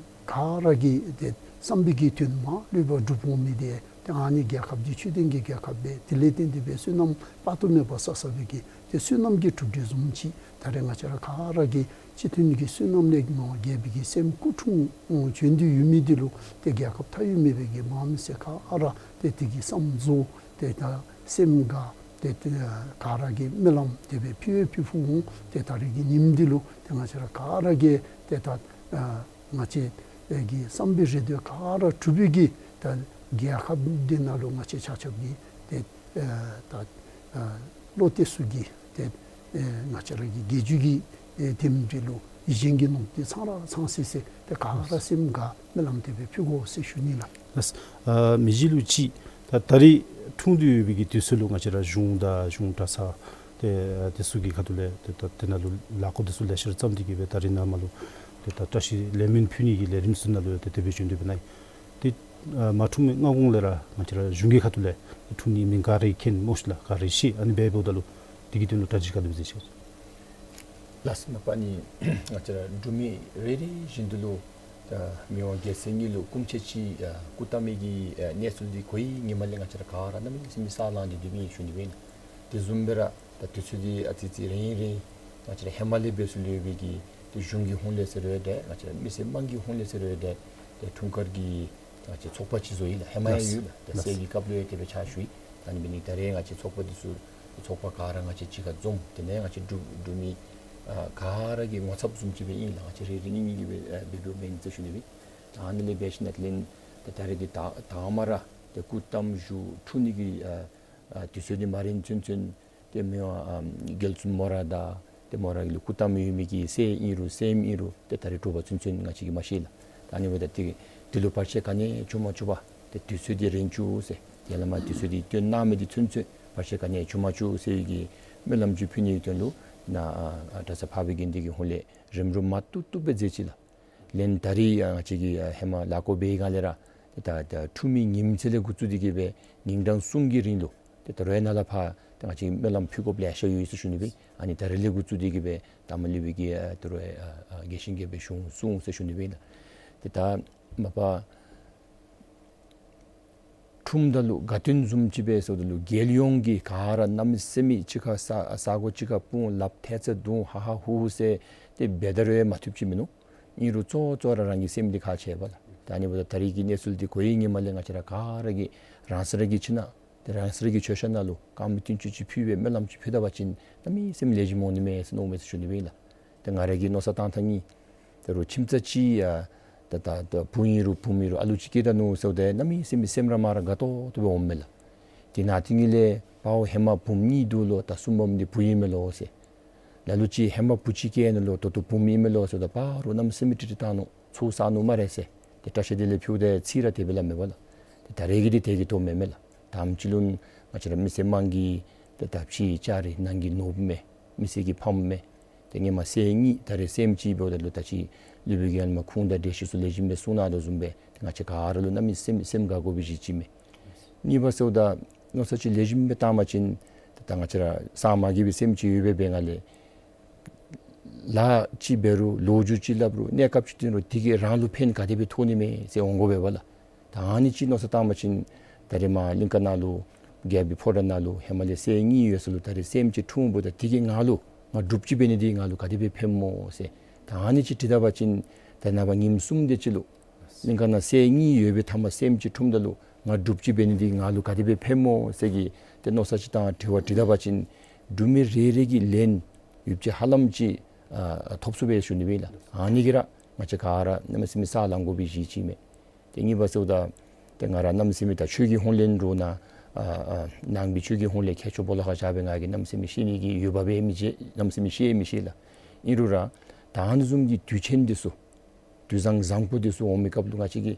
ག་ར་གིས་ཏེ་བསམ་པའི་གི་དོན་མ་ལུས་པ་སྒྲུབ་འོང་མི་འདི་ཏེ་ཨ་ནི་རྒྱལ་ཁབ་འདི་ཆོས་ལྡན་གྱི་རྒྱལ་ཁབ་སྦེ་དེ་ལས་བརྟེན་ཏེ་སྦེ་བསོད་ནམས་དཔག་ཏུ་མེད་པ་བསགས་བསགས་པའི་གི་ཏེ་བསོད་ནམས་ཀྱི་གྲུབ་འབྲས་བཟུམ་ཅིག་ད་རེས་ང་བཅས་ར་ག་ར་གིས་སྤྱི་མཐུན་གྱི་བསོད་ནམས་ལས་མི་དབང་རྒྱལ་པོའི་གི་སེམས་སྐུ་འཁྲུངས་བྱོན་ཏེ་ཡོད་མི་འདི་ལུ་ཏེ་རྒྱལ་ཁབ་མཐའ་ཡས་མེད་པའི་གི་མར་མི་སེར་ག་ར་ཏེ་དེ་གི་བསམ་རྫོགས་ཏེ་ད་སེམས་དགའ་ཏེ་ཏེ་ག་ར་གིས་སྨོན་ལམ་དེ་སྦེ་ཕུལ་ཕུལ་ཕུལ་འོང་། ཏེ་ད་རེས་ཀྱི་ཉིནམ་འདི་ལུ་ཏེ་ང་བཅས་ར་ག་ར་གིས་ཏེ་ད་ཨ་ང་བཅས་ཀྱི་བསམ་པའི་རེ་འདོད་ག་ར་གྲུབ་པའི་གི་ད་རྒྱལ་ཁབ་འདི་ནང་ལུ་ང་བཅས་ཆ་ཁྱབ་ཀྱིས་ཏེ་ཨ་ད་ཨ་བློ་གཏད་ས་གི་ཏེ་ཨ་ང་བཅས་ར་གི་རྒྱལ་བརྒྱུད་ཀྱི་ཨེ་དེམ་འདི་ལུ་གཞན་གྱི་ནོར་བུ་འདི་ཚང་ར་ཚང་སི་སི་ཏེ་ག་ར་སེམས་དགའ་སྨོན་ལམ་དེ་སྦེ་ཕུལ་དགོ་ཟེར་ཞུ་ནི་ལགས། ལགས། ཨ་མི་རྗེ་ལུ་ཅིག་ད་ད་རེས་འཁྲུངས་ཏེ་ཡོད་པའི་གི་དུས་ཚོད་ལུ་ང་བཅས་ར་གཞུང་དང་གཞུང་གྲྭ་ཚང་ཏེ་དེ་ཚུ་གི་ཁ་ཐུག་ལས་ཏེ་ད་དེ་ནང་ལུ་ལས་བགོ་དེ་ཚུ་ལེ་ཤ་ར་བརྩམས་ཏེ་གི་སྦེ་ད་རེས་ནངས་པ་ལུ་ཏེ་ད་བཀྲ་ཤིས་ལས་སྨོན་ཕུལ་ནི་གི་ལས་རིམ་ཚུ་ནང་ལུ་ཡང་ཏེ་དེ་སྦེ་བྱོན་ཏེ་སྦེ་ནཱ་ཏེ་ཨ་མ་འཁྲུངས་མི་སྔ་གོང་ལས་ར་ང་བཅས་ར་གཞུང་གི་ཁ་ཐུག་ལས་འཁྲུངས་ནི་མི་ག་ར་མཁྱེན་སྨོ་ཤིག་ལགས། ག་ར་ཤེས། ཨ་ནི་འབདཝ་ད་ལུ་དེ་གི་དོན་ལུ་གྲ་སྒྲིག་ག་དེ་སྦེ་མཛད་ཅི། ལགས་སོ། མ་པ་ནི་ང་བཅས་ར་འབྲུག་མི་རེ་རེ་བཞིན་དུ་ལུ་ད་མི་དབང་རྒྱལ་སྲས་གཉིས་ལུ་སྐུ་མཆེད་ཅིག་ཨ་སྐུ་བལྟམས་མི་གི་ཨ་གནས་ཚུལ་འདི་གོ་བའི་ཉིནམ་ལས་ང་བཅས་ར་ག་ར་གནམ་མེད་ས་མེད་ས་ལངས་ཏེ་སྡོད་མི་ཨིན་ཞུ་ནི་སྦེ་ཨིན། དེ་བཟུམ་སྦེ་ར་ད་དུས་ཚོད་འདི་ཨ་ཙི་ཅིག་རིང་རིང་ང་བཅས་ར་ཧེ་མ་ལས་འབད་སུ་ལུ་ཡོད་པའི་གི་ཏེ་གཞུང་གི་ཧོངས་ལས་ཟེར་རུང་འདྲ་ང་བཅས་ར་མི་སེར་དམངས་ཀྱི་ཧོངས་ལས་ཟེར་རུང་འདྲ་ཏེ་འཁྲུངས་སྐར་གྱི་ང་བཅས་ཚོགས་པ་ཅིག་བཟོ་ཡི་ལགས། ཧེ་མ་ཡང་ཡོད་ལགས། ཏེ་ལགས། སྲས་ཀྱི་སྐབས་ལུ་ཡང་དེ་སྦེ་ཕྱག་ཞུ་ཡི། ད་ནི་འབད་ནི་ད་རེས་ང་བཅས་ཚོགས་པ་འདི་ཚུ་ཚོགས་པ་ག་ར་ང་བཅས་གཅིག་ཁར་འཛོམས། དེ་ནས་ང་བཅས་འབྲུག་འབྲུག་མི་ཨ་ག་ར་གི་ངོ་ཚབ་བཟུམ་ཅིག་སྦེ་ཨིན་ལགས། ང་བཅས་རེ་རེ་གཉིས་གཉིས་ཀྱིས་སྦེ་ཨ་འབད་འབདཝ་ཨིན་ཟེར་ཞུ་ནི་སྦེ། ད་ཨ་ནི་ལས་འབད་ཞིནམ་ལས་ད་ད་རེས་འདི་ད་དང་པ་ར་ཏེ་སྐུ་བལྟམས་བཞུགས་འཁྲུངས་ནི་གི་ཨ་ཨ་དུས་ཚོད་འདི་མ་རན་ཚུན་ཚོད་ཏེ་མི་དབང་ཨ་རྒྱལ་བཙུན་མོ་ར་དང་ཏེ་མོ་ར་གི་ལུ་སྐུ་བལྟམས་ཡོད་མི་གི་སྲས་ཨིན་རུང་སྲསམོ་ཨིན་རུང་ཏེ་ད་རེས་དྲོ་པ་ཚུན་ཚོད་ང་བཅས་ཀྱིས་མ་ཤེས་ལགས། ད་ཨ་ནི་འབདཝ་ད་ཏེ་འདི་ལུ་བར་ཆད་ག་ནི་ཡང་བྱུང་མ་བཅུག་པར་ཏེ་དུས་ཚོད་འདི་རན་བཅུག་ཟེར། ཡར་ལས་མར་དུས་ཚོད་འདི་སྟོན་གནང་མི་འདི་ཚུན་ཚོད་བར་ཆད་ག་ནི་ཡང་བྱུང་མ་བཅུག་ཟེར་བའི་གི་སྨོན་ལམ་ཅིག་ཕུལ་ནིའི་དོན་ལུ་ནཱ་ཨ་ཨ་གྲྭ་ཚང་འཕགས་པའི་དགེ་འདུན་གྱི་ཧོངས་ལས་རིམ་གྲོ་མ་བཏུབ་བཏུབ་སྦེ་མཛད་ཅི་ལགས། ལན་ད་རིས་ཡང་ང་བཅས་ཀྱིས་ཨ་ཧེ་མ་ལས་བགོ་འབད་བའི་སྒང་ལས་ར་ཏེ་ད་ད་འཁྲུངས་མི་ཉིནམ་ཚེ་ལས་འགོ་བཙུགས་ཏེ་གི་སྦེ་ཉིན་གྲངས་གསུམ་གྱི་རིང་ལུ་ཏེ་ད་རུང་ཡང་ནཱ་ལས་ཕར་ཏེ་ང་བཅས་ཀྱིས་སྨོན་ལམ་ཕུལ་དགོཔ་ལེ་ཤ་ཡོད་ཟེར་ཞུ་ནི་སྦེ། ཨ་ནི་ད་རིས་ལས་འགོ་བཙུགས་ཏེ་གི་སྦེ་ད་མ་ལུས་པའི་གི་ཨ་ད་རུང་ཡང་ཨ་ཨ་རྒྱས་ཤིང་རྒྱས་པའི་གཞུང་གསུངས་ཟེར་ཞུ་ནི་སྦེ་ཨིན་ལགས། ཏེ་ད་མ་པ་འཁྲུངསམ་ད་ལུ་དགའ་སྟོན་བཟུམ་ཅིག་འབད་ཟེརཝ་ད་ལུ་རྒྱལ་ཡོངས་ཀྱི་ག་ར་གནམ་མེད་ས་མེད་གཅིག་ཁར་ས་ས་གོ་གཅིག་ཁར་སྤུངས་ལགཔ་ཐལ་ཚ་བརྡུང་ཧ་ཧ་ཧུ་ཧུ་ཟེར་ཏེ་འབད་ད་རུང་ཡང་མ་བཏུབ་ཅིག་མིན་ནུག། ཨིན་རུང་གཙོ་བོ་གཙོ་བོ་ར་རང་གི་སེམས་འདི་ཁག་ཆེ་བས་ལགས། ད་ཨ་ནི་འབདཝ་ད་ད་རིས་ཀྱི་གནས་ཚུལ་འདི་གོ་བའི་ཉིནམ་ལས་ང་བཅས་ར་ག་ར་གིས་རང་སོ་ར་གི་ཁྱིམ་ནང་ཏེ་རང་སོ་ར་གི་མཆོད་བཤམ་ནང་ལུ་དཀར་མེ་དུང་ཅུ་ཅིག་ཕུལ་སྦེ་སྨོན་ལམ་ཅིག་ཕུལ་ད་པ་ཅིན་གནམ་མེད་ས་མེད་ལེགས་ཤོམ་འོང་ནི་མས་ཟེར་མནོཝ་མས་ཟེར་ཞུ་ནི་སྦེ་ཨིན་ལགས། ཏེ་ང་ར་གིས་མནོ་བསམ་བཏང་ཐངས་ཨིན། ད་རུང་ཁྱིམ་ཚང་ཅིག་ཡང་ད་ད་ད་བུ་ཨིན་རུང་བུམོ་ཨིན་རུང་ཨ་ལུ་ཅིག་སྐྱེས་ད་ནུག་ཟེརཝ་ད་གནམ་མེད་ས་མེད་སེམས་ར་མ་ར་དགའ་ཏོག་ཏོ་སྦེ་འོངམ་མས་ལགས། དེ་ནང་དེ་གཉིས་ལས་པའོ་ཧེ་མ་བུམོ་གཉིས་འདུག་ལོ། ད་གསུམ་པམ་འདི་བུ་ཨིན་མས་ལོ་ཟེར། ལ་ལུ་ཅིག་ཧེ་མ་བུ་ཅིག་སྐྱེས་ནུག་ལོ། ད་ལྟོ་བུམོ་ཨིན་མས་ལོ་ཟེརཝ་ད་པ་རོ་གནམ་མེད་ས་མེད་ཀྲིག་ཀྲི་བཏང་ནུག། ཚོར་ས་ནུག་སྨ་རེ་ཟེར། ཏེ་བཀྲ་ཤིས་བདེ་ལེགས་ཕུལཝ་ད་ཚིག་ར་དེ་སྦེ་སླབ་མས་པ་ལགས། ཏེ་ད་རེས་ཀྱི་འདི་དེ་གི་དོན་མེན་མས་ལགས། དང་པ་ཅིག་ལུ་ང་བཅས་ར་མི་སེར་དམངས་ཀྱི་ཏེ་ད་ཕྱི་ཅ་རིས་ནང་གི་ནོར་བུ་མས། མི་སེར་གྱི་ཕམ་མས། ཏེ་སྔོན་མ་སྲས་གཉིས་ད་རེས་སྲསམོ་ཅིག་འབདཝ་ད་ལུ་ད་ཅི་སློབ་དཔོན་གྱིས་ཡང་ན་ཁུངས་དང་འགྲེལ་བཤད་ཚུ་ལེགས་ཤོམ་སྦེ་གསུངས་གནང་དོ་བཟུམ་སྦེ་ཏེ་ང་བཅས་ག་ར་ལུ་གནམ་མེད་ས་མེད་སེམས་དགའ་དགོ་པའི་གཞི་ཅིག་མས། གཉིས་པ་ཟེརཝ་ད་མནོ་བསམ་ཅིག་ལེགས་ཤོམ་སྦེ་བཏང་པ་ཅིན་ད་ང་བཅས་ར་ས་མ་གི་སྦེ་སེམས་ཅིག་ཡོད་པའི་སྦེ་ང་ལས་ལཱ་ཅིག་འབད་རུང་ལོ་རྒྱུས་ཅིག་སླབ་རུང་གནས་སྐབས་ཅིག་བསྟུན་རུང་དེ་གིས་རང་ལུ་ཕན་ག་དེ་སྦེ་ཐོགས་ནི་མས་ཟེར་འོང་དགོ་པས་པ་ལགས། ད་ཨ་ནི་ཅིག་མནོ་བསམ་བཏང་པ་ཅིན་ད་རེས་མར་གླིང་ཀ་ནང་ལུ་རྒྱལ་པོའི་ཕོ་བྲང་ནང་ལུ་ཧེ་མ་ལས་སྲས་གཉིས་ཡོད་ས་ལུ་ད་རེས་སྲསམོ་ཅིག་འཁྲུངསམ་ད་དེ་གིས་ང་ལུ་ང་འབྲུགཔ་ཅིག་འབད་ནི་འདི་ང་ལུ་ག་དེ་སྦེ་ཕནམ་སྨོ་ཟེར། ད་ཨ་ནི་ཅིག་དྲི་ད་པ་ཅིན་ད་ནངས་པ་ཉིནམ་གསུམ་དེ་ཅིག་ལུ་གླིང་ཀ་ནང་སྲས་གཉིས་ཡོད་པའི་མཐའ་མར་སྲསམོ་ཅིག་འཁྲུངསམ་ད་ལུ་ ང་འབྲུགཔ་ཅིག་འབད་ནི་འདི་ང་ལུ་ག་དེ་སྦེ་ཕནམ་སྨོ་ཟེར་གྱི་ཏེ་མནོ་བསམ་ཅིག་བཏང་དྲི་བ་དྲི་ད་པ་ཅིན་འབྲུག་མི་རེ་རེ་གིས་ལན་ཡོདཔ་ཅིག་ཧ་ལམ་ཅིག་ཨ་ཐོབ་ཚུགས་པས་ཞུ་ནི་ཨིན་ལགས། ཨ་ནི་གིས་ར་ང་བཅས་ག་ར་གནམ་མེད་ས་མེད་ས་ལང་དགོ་པའི་གཞི་ཅིག་མས། ཏེ་གཉིས་པ་ཟེརཝ་ད་ཏེ་ང་ར་གནམ་མེད་ས་མེད་ད་ཆོས་ཀྱི་ཧོངས་ལས་འདྲོག་ན་ཨ་ཨ་ནང་པའི་ཆོས་ཀྱི་ཧོངས་ལས་ཁྱད་ཆོས་སྦོ་ལོགས་ཁར་བཞག་སྦེ་ང་གིས་གནམ་མེད་ས་མེད་ཤེས་ནི་གི་ཡོདཔ་སྦེ་མི་ཤེས། གནམ་མེད་ས་མེད་ཤེས་མི་ཤེས་ལགས། ཨིན་རུང་ར་ད་ཨ་ནི་བཟུམ་གྱི་དུས་ཆེན་འདི་ཚུ་དུས་བཟང་བཟང་པོ་འདི་ཚུ་འོང་མི་སྐབས་ལུ་ང་བཅས་ཀྱིས་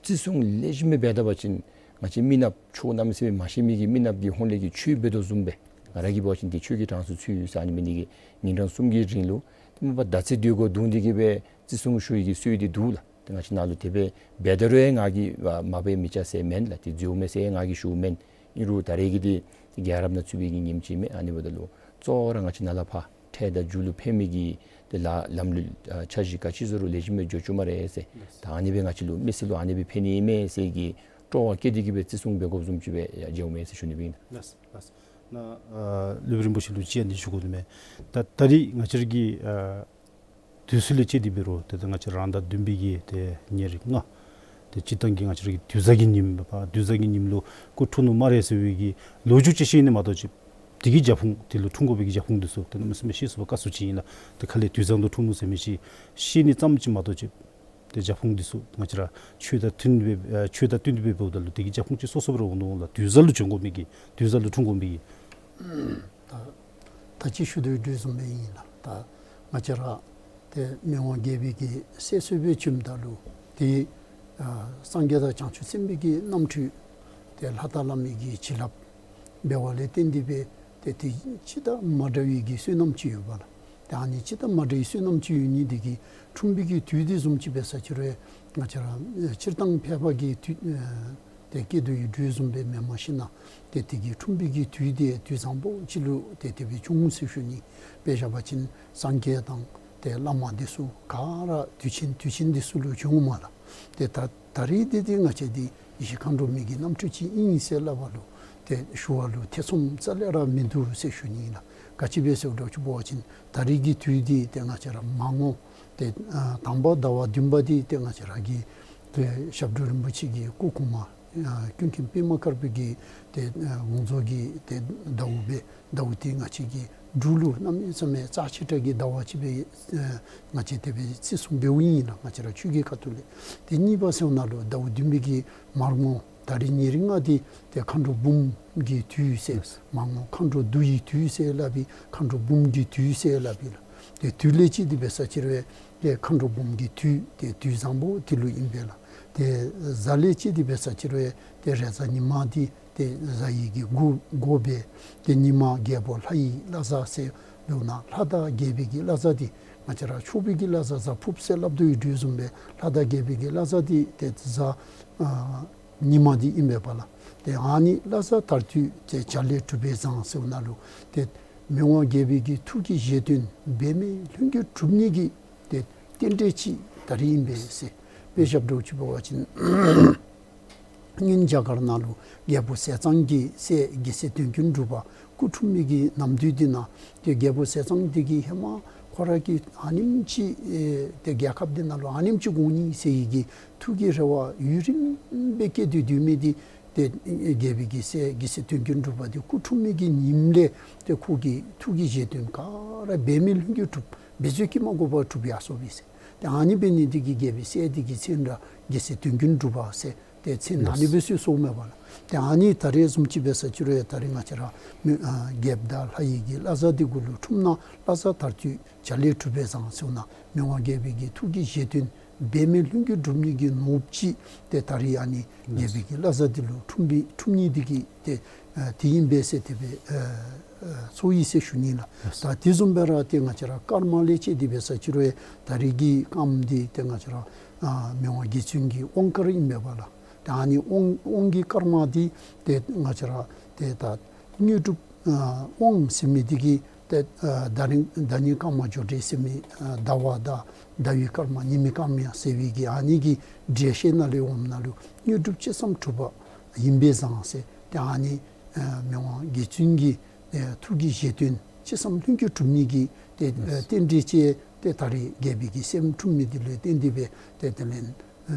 བརྩི་སྲུང་ལེགས་ཤོམ་སྦེ་འབད་ད་པ་ཅིན་ང་བཅས་མི་ནགཔ་ཆོས་གནམ་མེད་ས་མེད་མ་ཤེས་མི་གིས་མི་ནགཔ་གི་ཧོངས་ལས་ཀྱི་ཆོས་འབད་དོ་བཟུམ་སྦེ་ང་ར་གིས་འབད་བ་ཅིན་ཏེ་ཆོས་ཀྱི་གྲངས་སུ་ཚུད་ཡོད་ཟེར། ཨ་ནི་འབད་ནི་དེ་གིས་ཉིན་གྲངས་གསུམ་གྱི་རིང་ལུ་ཏེ་མ་པ་ཟླ་ཚེས་དེ་གུ་བརྡུང་སྟེ་གི་སྦེ་བརྩི་སྲུང་ཞུ་ཡི་གི་སྲོལ་འདི་འདུག་ལགས། ཏེ་ང་བཅས་ནང་ལུ་དེ་སྦེ་འབད་དོ་རུང་ང་གིས་མ་འབད་མི་བྱ་ཟེར་མེན་ལགས། ཏེ་འཛོལ་མས་ཟེར་ང་གིས་ཞུཝ་མེན། ཨིན་རུང་ད་རེས་ཀྱི་འདི་རྒྱལ་རབས་ནང་ཚུད་པའི་གི་ཉིནམ་ཅིག་མས། ཨ་ནི་འབདཝ་ད་ལུ་གཙོ་བོ་ར་ང་བཅས་ནཱ་ལས་ཕར་འཕྲལ་དང་མཇུག་ལུ་ཕན་མི་གི་ཏེ་ལ་ལམ་ལུགས་ཨ་འཆར་གཞི་ག་ཅི་བཟོ་རུང་ལེགས་ཤོམ་སྦེ་འགྱོ་བཅུག་སྨ་རེ་ཟེར། ད་ཨ་ནི་སྦེ་ང་བཅས་ལུ་མི་སེར་ལུ་ཨ་ནི་སྦེ་ཕན་ནི་མས་ཟེར་གྱི་སྤྲོ་བ་བསྐྱེད་དེ་གི་སྦེ་བརྩི་སྲུང་འབད་དགོཔ་བཟུམ་ཅིག་སྦེ་ཡང་མཇལཝ་མས་ཟེར་ཞུ་ནི་ཨིན། ལགས་ལགས། ནཱ་ཨ་སློབ་དཔོན་རིན་པོ་ཆེ་ལུ་ཅིག་ཨ་ནི་ཞུ་དགོ་ནི་མས། ད་ད་རེས་ང་བཅས་ར་གི་ཨ་དུས་ཚོད་ལས་བཅད་དེ་འབད་རུང་ཏེ་ད་ང་བཅས་རང་ཟླ་བདུན་པའི་གི་ཏེ་ཉེར་ལྔ་ཏེ་སྤྱིར་བཏང་གི་ང་བཅས་ར་གི་དུས་བཟང་གི་ཉིནམ་པ་དུས་བཟང་གི་ཉིནམ་ལུ་སྐུ་འཁྲུངས་ནུག་སྨ་རེ་ཟེར་བའི་གི་ལོ་རྒྱུས་ཅིག་ཤེས་ནི་མ་གཏོགས་ཅིག་དེ་གི་རྒྱབ་ཁུངས་དེ་ལུ་འཁྲུངས་དགོ་པའི་གི་རྒྱབ་ཁུངས་འདི་ཚུ་ཏེ་གནམ་མེད་ས་མེད་ཤེས་ཚུགས་པ་དཀའ་སུ་ཅིག་ཨིན་ལགས། ཏེ་ཁ་ལས་དུས་བཟང་ལུ་འཁྲུངས་ནུག་ཟེར་མི་ཅིག་ཤེས་ནི་ཙམ་ཅིག་མ་གཏོགས་ཅིག་ཏེ་རྒྱབ་ཁུངས་འདི་ཚུ་ང་བཅས་ར་ཆོས་དང་བསྟུན་སྦེ་ཨ་ཆོས་དང་བསྟུན་ཏེ་སྦེ་འབདཝ་ད་ལུ་དེ་གི་རྒྱབ་ཁུངས་ཅིག་སོ་སོ་སྦེ་ར་འོང་དོ་འོང་ལགས། དུས་བཟང་ལུ་བྱོན་དགོ་མི་གི་དུས་བཟང་ལུ་འཁྲུངས་དགོ་མི་གི། ད་ད་ཅི་ཞུ་དོ་ཡོད་དོ་བཟུམ་སྦེ་ཨིན་ལགས། ད་ང་བཅས་ར་ཏེ་མི་དབང་རྒྱལ་པོའི་གི་སྲས་སྲས་སྦེ་བྱོནམ་ད་ལུ་ཏེ་ཨ་སངས་རྒྱས་དང་བྱང་ཆུབ་སེམས་དཔའི་གི་རྣམ་འཕྲུལ་ཏེ་ལྷ་དང་བླ་མའི་གི་བྱིན་རླབས་འབད་བ་ལས་བརྟེན་ཏེ་སྦེ་ཏེ་དེ་ཅི་དང་མ་འདྲ་བའི་གི་བསོད་ནམས་ཅིག་ཡོད་པ་ལགས། ཏེ་ཨ་ནི་ཅི་དང་མ་འདྲ་བའི་བསོད་ནམས་ཅིག་ཡོད་ནི་དེ་གིས་འཁྲུངས་པའི་གི་དུས་དེ་བཟུམ་ཅིག་འབད་ས་ཅིག་རུང་ང་བཅས་ར་ཨེ་སྤྱིར་བཏང་ཕལ་པ་གི་དུས་ཨེ་ཏེ་སྐྱེས་དུས་ཡོད་དོ་བཟུམ་སྦེ་མེན། མ་གཞི་ནཱ་ཏེ་དེ་གི་འཁྲུངས་པའི་གི་དུས་དེ་དུས་བཟང་པོ་ཅིག་ལུ་ཏེ་དེ་སྦེ་བྱུང་ཟེར་ཞུ་ནི། དཔེ་བཞག་པ་ཅིན་སངས་རྒྱས་དང་ཏེ་བླ་མ་འདི་ཚུ་ག་ར་དུས་ཆེན་དུས་ཆེན་འདི་ཚུ་ལུ་བྱོནམ་ལགས། ཏེ་ད་ད་རེས་འདི་ཏེ་ང་བཅས་འདི་ཡེ་ཤེས་མཁའ་འགྲོ་མའི་གི་རྣམ་འཕྲུལ་ཅིག་ཨིན་ཟེར་སླབ་པ་ལུ་ཏེ་ཞུ་བ་ལུ་ཐེ་ཚོམ་རྩ་ལས་ར་མིན་འདུག་ཟེར་ཞུ་ནི་ཨིན་ལགས། ག་ཅི་སྦེ་ཟེར་འགྱོ་ཅི་འབད་བ་ཅིན་ད་རེས་ཀྱི་དུས་འདི་ཏེ་ང་བཅས་ར་མར་ངོ་ཏེ་ཨ་དང་པ་ཟླ་བ་བདུན་པ་འདི་ཏེ་ང་བཅས་ར་གི་ཏེ་ཞབས་དྲུང་རིན་པོ་ཆེ་གི་སྐུ་གོང་མ་ཨ་ཀུན་མཁྱེན་པདྨ་དཀར་པོའི་གི་ཏེ་ཨ་དགོངས་རྫོགས་ཀྱི་ཏེ་ཟླཝ་སྦེ་ཟླཝ་འདི་ང་བཅས་ཀྱི་འབྲུག་ལུ་གནམ་མེད་ས་མེད་རྩ་ཆེ་དྲགས་ཀྱི་ཟླཝ་ཅིག་སྦེ་ཨ་ང་བཅས་དེ་སྦེ་བརྩི་སྲུང་འབདཝ་ཨིན་ལགས། ང་བཅས་ར་ཆོས་ཀྱི་ཁ་ཐུག་ལས། ཏེ་གཉིས་པ་ཟེརཝ་ད་ལུ་ཟླཝ་བདུན་པའི་གི་མར་ངོ་ད་རིས་ཉེར་ལྔ་འདི་ཏེ་མཁའ་འགྲོ་འབུམ་གྱི་དུས་ཟེར་ལགས། མར་ངོ་མཁའ་འགྲོ་འདུ་ཡི་དུས་ཟེར་སླབ་པའི་མཁའ་འགྲོ་འབུམ་གྱི་དུས་ཟེར་སླབ་པའི་ལགས། ཏེ་དུས་ལས་བཅད་དེ་འབད་ས་ཅིག་རུང་ཏེ་མཁའ་འགྲོ་འབུམ་གྱི་དུས་ཏེ་དུས་བཟང་པོ་དེ་ལུ་ཨིན་པས་ལགས། ཏེ་གཟའ་ལས་བཅད་དེ་འབད་ས་ཅིག་རུང་ཏེ་རེས་གཟའ་ཉི་མ་འདི་ཏེ་གཟའ་ཡི་གི་འགོ་འགོ་སྦེ་ཏེ་ཉི་མ་རྒྱལ་པོ་ལྷ་ཡི་བླ་གཟའ་ཟེར་འབདཝ་ད་ལྷ་དང་རྒྱལ་པོའི་གི་བླ་གཟའ་འདི་ང་བཅས་ར་ཕྱུག་པོའི་གི་བླ་གཟའ་གཟའ་ཕུརཔ་ཟེར་སླབ་དོ་ཡོད་དོ་བཟུམ་སྦེ་ལྷ་དང་རྒྱལ་པོའི་གི་བླ་གཟའ་འདི་ཏེ་གཟའ་ཨ་ཉི་མ་འདི་ཨིན་པས་ལགས། ཏེ་ཨ་ནི་བླ་གཟའ་མཐར་ཐུག་ཏེ་བྱ་ལས་གྲུབ་པའི་བཟང་ཟེརཝ་ད་ལུ་ཏེ་མི་དབང་རྒྱལ་པོའི་གི་ཐུགས་ཀྱི་བཞེད་དོན་འབད་མེད་ལྷུན་གྱིས་གྲུབ་ནི་གི་ཏེ་རྟེན་འབྲེལ་ཅིག་ད་རིས་ཨིན་པས་ཟེར། དཔེ་བཞག་འགྱོ་ཅི་འབད་བ་ཅིན་སྔོན་རྒྱ་གར་ནང་ལུ་རྒྱལ་པོ་ཟས་གཙང་གི་སྲས་རྒྱལ་སྲས་དོན་ཀུན་གྲུབ་པ་སྐུ་འཁྲུངས་མི་གི་ནམ་དུས་འདི་ནང་ཏེ་རྒྱལ་པོ་ཟས་གཙང་འདི་གིས་ཧེ་མ་ཁོ་ར་གིས་ཨ་ནེམ་ཅིག་ཨེ་ཏེ་རྒྱལ་ཁབ་འདི་ནང་ལུ་ཨ་ནེམ་ཅིག་དགོ་ནི་ཟེར་བའི་གི་ཐུགས་ཀྱི་རེ་བ་ཡུན་རིངམོ་སྦེ་བསྐྱེད་དེ་སྡོད་མི་འདི་ཏེ་རྒྱལ་པོའི་གི་སྲས་རྒྱལ་སྲས་དོན་ཀུན་གྲུབ་པ་འདི་སྐུ་འཁྲུངས་མི་གི་ཉིནམ་ལས་ཏེ་ཁོ་གི་ཐུགས་ཀྱི་བཞེད་དོན་ག་ར་འབད་མེད་ལྷུན་གྱིས་གྲུབ། འབད་རྩོལ་གྱིས་མ་དགོ་པར་གྲུབ་ཡར་སོ་པས་ཟེར། ཏེ་ཨ་ནི་འབད་ནི་འདི་གིས་རྒྱལ་པོའི་སྲས་འདི་གི་མཚན་ར་རྒྱལ་སྲས་དོན་ཀུན་གྲུབ་པ་ཟེར་ཏེ་མཚན་ཨ་ནི་སྦེ་གསོལ་གསོལཝ་མས་པ་ལགས། ཏེ་ཨ་ནི་ད་རེས་བཟུམ་ཅིག་འབད་ས་ཅིག་རུང་ཡང་ད་རེས་ང་བཅས་ར་མི་ཨ་རྒྱལཔོ་དང་ལྷ་ཡི་གི་བླ་གཟའ་འདི་གུ་ལུ་འཁྲུངས་ན་བླ་གཟའ་མཐར་ཐུག་བྱ་ལས་གྲུབ་པའི་བཟང་ཟེརཝ་ད་མི་དབང་རྒྱལ་པོའི་གི་ཐུགས་ཀྱི་བཞེད་དོན་འབད་མེད་ལྷུན་གྱིས་གྲུབ་ནི་གི་ནོར་བུ་ཅིག་ཏེ་ད་རེས་ཨ་ནི་རྒྱལ་པོའི་གི་བླ་གཟའ་འདི་ལུ་འཁྲུངས་པའི་འཁྲུངས་ནི་འདི་གིས་ཏེ་ཨ་དེ་ཨིན་པས་ཟེར་དེ་སྦེ་ཨ་ཨ་ཚོར་ཡི་ཟེར་ཞུ་ནི་ལགས། ད་དེ་བཟུམ་སྦེ་ར་ཏེ་ང་བཅས་ར་སྐར་མ་ལས་བཅད་དེ་འབད་ས་ཅིག་རུང་ཡང་ད་རེས་ཀྱི་སྐརམ་འདི་ཏེ་ང་བཅས་ར་ཨ་མི་དབང་རྗེ་བཙུན་གྱི་དབང་སྐར་ཨིན་པས་པ་ལགས། ཏེ་ཨ་ནི་དབང་དབང་གི་སྐར་མ་འདི་ཏེ་ང་བཅས་ར་ཏེ་ད་དངོས་གྲུབ་ཨ་དབང་ཟེར་མི་འདི་གིས་ཏེ་ཨ་ཟླ་རིང་ཟླ་ཉིན་སྐར་མ་འགྱོ་འགྱོ་ཟེར་མི་ཨ་ཟླ་བ་དང་ཟླ་བའི་སྐར་མ་ཉི་མའི་སྐར་མ་ཡང་ཟེར་བའི་གི་ཨ་ནི་གི་འགྲེལ་བཤད་ནང་ལས་འོངམ་ད་ལུ་དངོས་གྲུབ་ཅི་བསམ་གྲུབ་པ་ཨིན་པས་བཟང་ཟེར། ཏེ་ཨ་ནི་ཨ་མི་དབང་རྗེ་བཙུན་གྱི་ཨ་ཐུགས་ཀྱི་བཞེད་དོན་ཅི་བསམ་ལྷུན་གྱིས་གྲུབ་ནི་གི་ཏེ་ཨ་རྟེན་འབྲེལ་ཅིག་ཏེ་ད་རེས་རྒྱལ་པོའི་གི་སྲསམོ་འཁྲུངས་མི་འདི་ལུ་བརྟེན་ཏེ་སྦེ་ཏེ་དེ་ལས་ ཨ་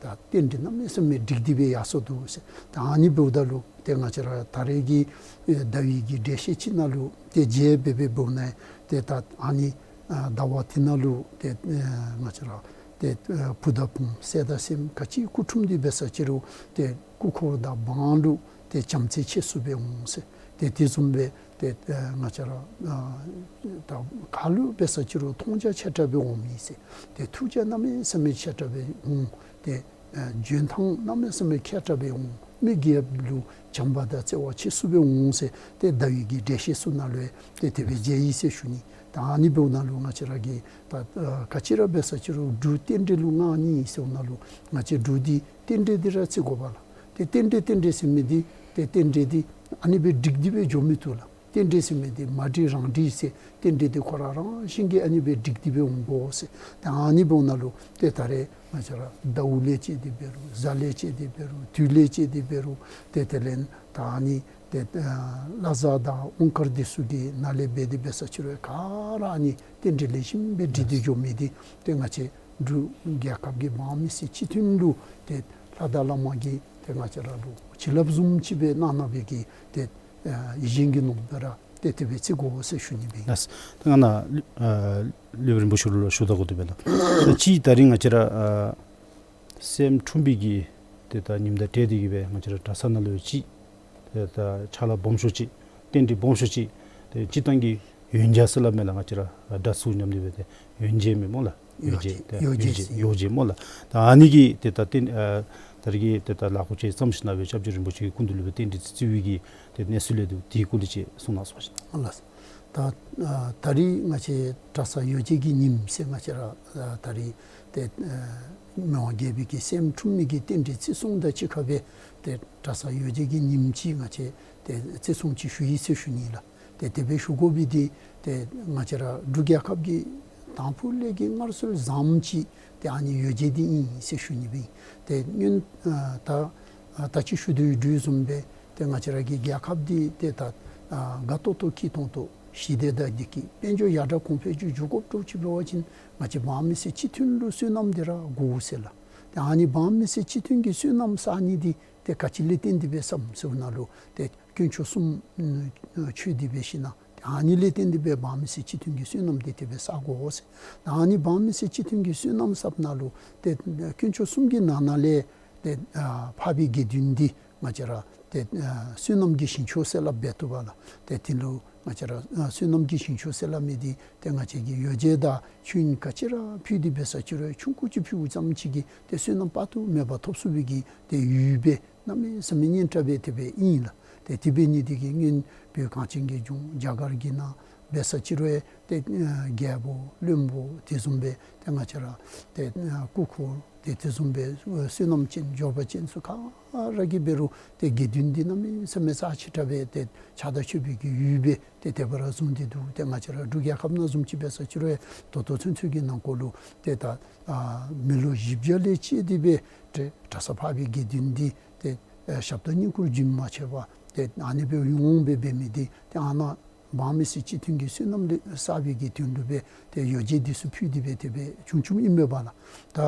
ད་རྟེན་འབྲེལ་གནམ་མེད་ས་མེད་འགྲིག་སྟེ་སྦེ་ཡར་སོ་འདུག་ཟེར། ད་ཨ་ནི་འབདཝ་ད་ལུ་ཏེ་ང་བཅས་ར་ད་རེས་ཀྱི་ཨེ་ཟླ་བའི་གི་འགྲེལ་བཤད་ཅིག་ནང་ལུ་ཏེ་མཇལ་སྦེ་སྦེ་འབདཝ་ན་ཏེ་ད་ཨ་ནི་ཨ་ཟླ་བ་དེ་ནང་ལུ་ཏེ་ཨ་ང་བཅས་ར་ཏེ་ཨ་བུ་དང་བུམོ་སྲས་དང་སྲསམོ་ག་ཅི་སྐུ་འཁྲུངས་ཏེ་འབད་ས་ཅི་རུང་ཏེ་སྐུ་འཁོར་དང་འབངས་ལུ་ཏེ་བྱམས་བརྩེ་ཆེ་སུ་སྦེ་འོང་ཟེར། ཏེ་དེ་བཟུམ་སྦེ་ཏེ་ཨ་ང་བཅས་ར་ཨ་ད་ག་ལུ་འབད་ས་ཅི་རུང་མཐོང་རྒྱ་ཆེ་དྲགས་སྦེ་འོང་མི་ཟེར། ཏེ་ཐུགས་རྒྱ་གནམ་མེད་ས་མེད་ཆེ་དྲགས་སྦེ་འོང་། ཏེ་ཨ་འཇོན་ཐང་གནམ་མེད་ས་མེད་མཁས་དྲགས་སྦེ་འོང་། མི་རྒྱལཔོ་ལུ་བྱམས་པ་དང་བརྩེ་བ་ཆེ་སུ་སྦེ་འོང་ཟེར། ཏེ་ཟླ་བའི་གི་འགྲེལ་བཤད་ཚུ་ནང་ལུ་ཡང་ཏེ་དེ་སྦེ་མཇལ་ཡི་ཟེར་ཞུ་ནི། ད་ཨ་ནི་འབདཝ་ད་ལུ་ང་བཅས་ར་གིས་ད་ཨ་ག་ཅི་ར་འབད་ས་ཅི་རུང་འབྲུག་རྟེན་འབྲེལ་ལུ་མངའ་ནི་ཟེརཝ་ད་ལུ་ང་བཅས་འབྲུག་འདི་རྟེན་འབྲེལ་འདི་ར་བརྩི་དགོ་པས་ལགས། ཏེ་རྟེན་འབྲེལ་རྟེན་འབྲེལ་ཟེར་མི་འདི་ཏེ་རྟེན་འབྲེལ་འདི་ཨ་ནི་སྦེ་འགྲིག་སྟེ་སྦེ་འགྱོ་མི་བཏུབ་ལགས། རྟེན་འབྲེལ་ཟེར་མི་འདི་མ་འགྲིག་རང་འགྲིག་ཟེར། རྟེན་འབྲེལ་འདི་ཁོ་ར་རང་བཞིན་གྱིས་ཨ་ནི་སྦེ་འགྲིག་སྟེ་སྦེ་འོང་དགོ་ཟེར། ཏེ་ཨ་ནི་འབདཝ་ད་ལུ་ཏེ་ད་རེས་ང་བཅས་ར་ཟླཝ་ལས་བཅད་དེ་འབད་རུང་གཟའ་ལས་བཅད་དེ་འབད་རུང་དུས་ལས་བཅད་དེ་འབད་རུང་ཏེ་དེ་ལས་ད་ཨ་ནི་ཏེ་ཨ་བླ་གཟའ་དང་དབང་བསྐུར་འདི་ཚུ་གི་ནང་ལས་འབད་དེ་འབད་ས་ཅི་རུང་ག་ར་ཨ་ནི་རྟེན་འབྲེལ་ལེགས་ཤོམ་སྦེ་འགྲིག་སྟེ་འགྱོ་མི་འདི་ཏེ་ང་བཅས་འབྲུག་རྒྱལ་ཁབ་ཀྱི་འབངས་མི་སེར་སྤྱི་མཐུན་ལུ་ཏེ་ལྷ་དང་བླ་མ་གིས་ཏེ་ང་བཅས་ར་ལུ་བྱིན་རླབས་བཟུམ་ཅིག་སྦེ་གནང་གནང་བའི་གི་ཏེ་ཨ་ཡིད་བཞིན་གྱི་ནོར་བུ་ར་ཏེ་དེ་སྦེ་བརྩི་དགོ་ཟེར་ཞུ་ནི་སྦེ་ཨིན། ལགས། ད་ང་ནཱ་ཨ་སློབ་དཔོན་རིན་པོ་ཆེ་ལུ་ཞུ་ད་དགོ་དེ་སྦེ་ལགས། ད་ཅི་ད་རིས་ང་བཅས་ར་ཨ་སྲསམོ་འཁྲུངས་པའི་གི་ཏེ་ད་ཉིནམ་དང་འབྲེལ་ཏེ་གི་སྦེ་ང་བཅས་ར་གྲྭ་ཚང་ནང་ལུ་ཅིག་ཏེ་ད་ཕྱག་ལཱ་སྦོམ་ཤོས་ཅིག་རྟེན་འབྲེལ་སྦོམ་ཤོས་ཅིག་ཏེ་སྤྱིར་བཏང་གི་ཡོན་སྦྱོར་ཟེར་སླབ་མས་ལགས། ང་བཅས་ར་གྲྭ་ཚང་མཉམ་འདི་སྦེ་ཏེ་ཡོན་སྦྱོར་མས་སྨོ་ལགས། ཡོན་སྦྱོར་ཏེ་ཡོན་སྦྱོར་ཡོན་སྦྱོར་ཡོན་སྦྱོར་སྨོ་ལགས། ད་ཨ་ནི་གི་ཏེ་ད་རྟེན་ཨ་ད་རིས་ཀྱི་ཏེ་ད་ལཱ་ཁག་ཅིག་བརྩམས་ཞིནམ་སྦེ་སྐྱབས་རྗེ་རིན་པོ་ཆེ་གི་སྐུ་མདུན་ལུ་སྦེ་རྟེན་འབྲེལ་བརྩི་བའི་གི་ཏེ་གནས་ཚུལ་ལས་འདུག། དེའི་སྐོར་ལས་ཅིག་གསུང་གནང་ཟེར་བ་ཅིན། ལགས། ད་ཨ་ད་རིས་ང་བཅས་གྲྭ་ཚང་ཡོ་བྱད་ཀྱི་ཉིནམ་ཟེར་ང་བཅས་ར་ཨ་ད་རིས་ཏེ་ཨ་མི་དབང་རྒྱལ་པོའི་གི་སྲསམོ་འཁྲུངས་མི་གི་རྟེན་འབྲེལ་བརྩི་སྲུང་དང་གཅིག་ཁར་སྦེ་ཏེ་གྲྭ་ཚང་ཡོ་བྱད་ཀྱི་ཉིནམ་ཅིག་ང་བཅས་ཏེ་བརྩི་སྲུང་ཅིག་ཞུ་ཡི་ཟེར་ཞུ་ནི་ལགས། ཏེ་དེ་སྦེ་ཞུ་དགོ་པའི་འདི་ཏེ་ང་བཅས་ར་འབྲུག་རྒྱལ་ཁབ་ཀྱི་དང་ཕུ་ལས་ཀྱི་སྔར་སྲོལ་བཟང་ཅིག་ཏེ་ཨ་ནི་ཡོ་བྱད་འདི་ཨིན་ཟེར་ཞུ་ནི་སྦེ་ཨིན། ཏེ་སྔོན་ཨ་ད་ཨ་ད་ཅི་ཞུ་དོ་ཡོད་དོ་བཟུམ་སྦེ་ཏེ་ང་བཅས་ར་གི་རྒྱལ་ཁབ་འདི་ཏེ་ད་ཨ་དགའ་ཏོག་ཏོ་སྐྱིད་ཏོང་ཏོ་ཞི་བདེ་དང་བདེ་སྐྱིད་དཔལ་འབྱོར་ཡར་དྲག་གོང་འཕེལ་ཅིག་འགྱོ་དགོཔ་འདྲཝ་ཅིག་འབད་བ་ཅིན་ང་བཅས་འབངས་མི་སེར་སྤྱི་མཐུན་ལུ་བསོད་ནམས་འདི་ར་དགོ་ཟེར་ལགས། ཏེ་ཨ་ནི་འབངས་མི་སེར་སྤྱི་མཐུན་གྱི་བསོད་ནམས་བསག་ནི་འདི་ཏེ་ག་ཅི་ལས་བརྟེན་ཏེ་སྦེ་བསགསཔ་ཟེར་བ་ཅིན་ཏེ་དཀོན་མཆོག་གསུམ་ཨ་མཆོད་དེ་སྦེ་ཞིནམ་ལས་ཏེ་ཨ་ནི་ལས་བརྟེན་ཏེ་སྦེ་འབངས་མི་སེར་སྤྱི་མཐུན་གྱི་བསོད་ནམས་འདི་དེ་སྦེ་བསག་དགོ་ཟེར། ཏེ་ཨ་ནི་འབངས་མི་སེར་སྤྱི་མཐུན་གྱི་བསོད་ནམས་བསགསཔ་ད་ལུ་ཏེ་དཀོན་མཆོག་གསུམ་གྱི་ནང་ན་ལས་ཏེ་ཨ་འཕགས་པའི་དགེ་འདུན་འདི་ང་བཅས་ར་ཏེ་ཨ་བསོད་ནམས་ཀྱི་ཞིང་མཆོག་ཟེར་སླབ་སྦེ་བཏུབ་པས་ལགས། ཏེ་དེ་ལུ་ང་བཅས་ར་ཨ་བསོད་ནམས་ཀྱི་ཞིང་མཆོག་ཟེར་སླབ་མི་འདི་ཏེ་ང་བཅས་ཀྱིས་ཡོ་བྱད་དང་མཆོད་ཡོན་ག་ཅི་ར་ཕུལ་ཏེ་འབད་ས་ཅི་རུང་ཆུང་ཀུ་ཅིག་ཕུལཝ་ཙམ་ཅིག་གིས་ཏེ་བསོད་ནམས་དཔག་ཏུ་མེད་པ་ཐོབ་ཚུགས་པའི་གི་ཏེ་ཡུལ་སྦེ་གནམ་མེད་ས་མེད་སྙན་གྲགས་སྦེ་དེ་སྦེ་ཨིན་ལགས། ཏེ་དེ་འབད་ནི་འདི་གིས་སྔོན་བོད་གངས་ཅན་གྱི་ལྗོངས་རྒྱ་གར་གྱི་ནང་འབད་ས་ཅི་རུང་ཏེ་ཨ་རྒྱལ་པོ་བློན་པོ་དེ་བཟུམ་སྦེ་ཏེ་ང་བཅས་ར་ཏེ་ཨ་སྐུ་འཁོར་ཏེ་དེ་བཟུམ་སྦེ་བསོད་ནམས་ཅན་འབྱོར་པ་ཅན་ཚུ་ག་ར་གིས་འབད་རུང་ཏེ་དགེ་འདུན་འདི་གནམ་མེད་ས་མེད་རྩ་ཆེ་དྲགས་སྦེ་ཏེ་ཕྱག་དང་མཆོད་པའི་གི་ཡུལ་སྦེ་ཏེ་དེ་སྦེ་ར་བཟུང་སྟེ་འདུག། ཏེ་ང་བཅས་ར་འབྲུག་རྒྱལ་ཁབ་ནང་བཟུམ་ཅིག་འབད་ས་ཅི་རུང་ད་ལྟོ་ཚུན་ཚོད་ཀྱི་ནང་འཁོད་ལུ་ཏེ་ད་ཨ་མི་ལོ་བཞི་བརྒྱ་ལས་བཅད་དེ་སྦེ་ཏེ་གྲྭ་ཚང་འཕགས་པའི་དགེ་འདུན་འདི་ཏེ་ཨ་ཞབས་དང་བསྙེན་བཀུར་རྒྱུན་མ་ཆད་པར་ཏེ་ཨ་ནི་སྦེ་ཡོངས་སྦེ་འབད་མི་འདི་ཏེ་ཨ་ནཱ་འབངས་མི་སེར་སྤྱི་མཐུན་གྱི་བསོད་ནམས་ལས་བསགས་པའི་གི་དོན་ལུ་སྦེ་ཏེ་ཡོ་བྱད་འདི་ཚུ་ཕུལ་ཏེ་སྦེ་དེ་སྦེ་བྱུང་བྱུངམ་ཨིན་མས་པ་ལགས། ད་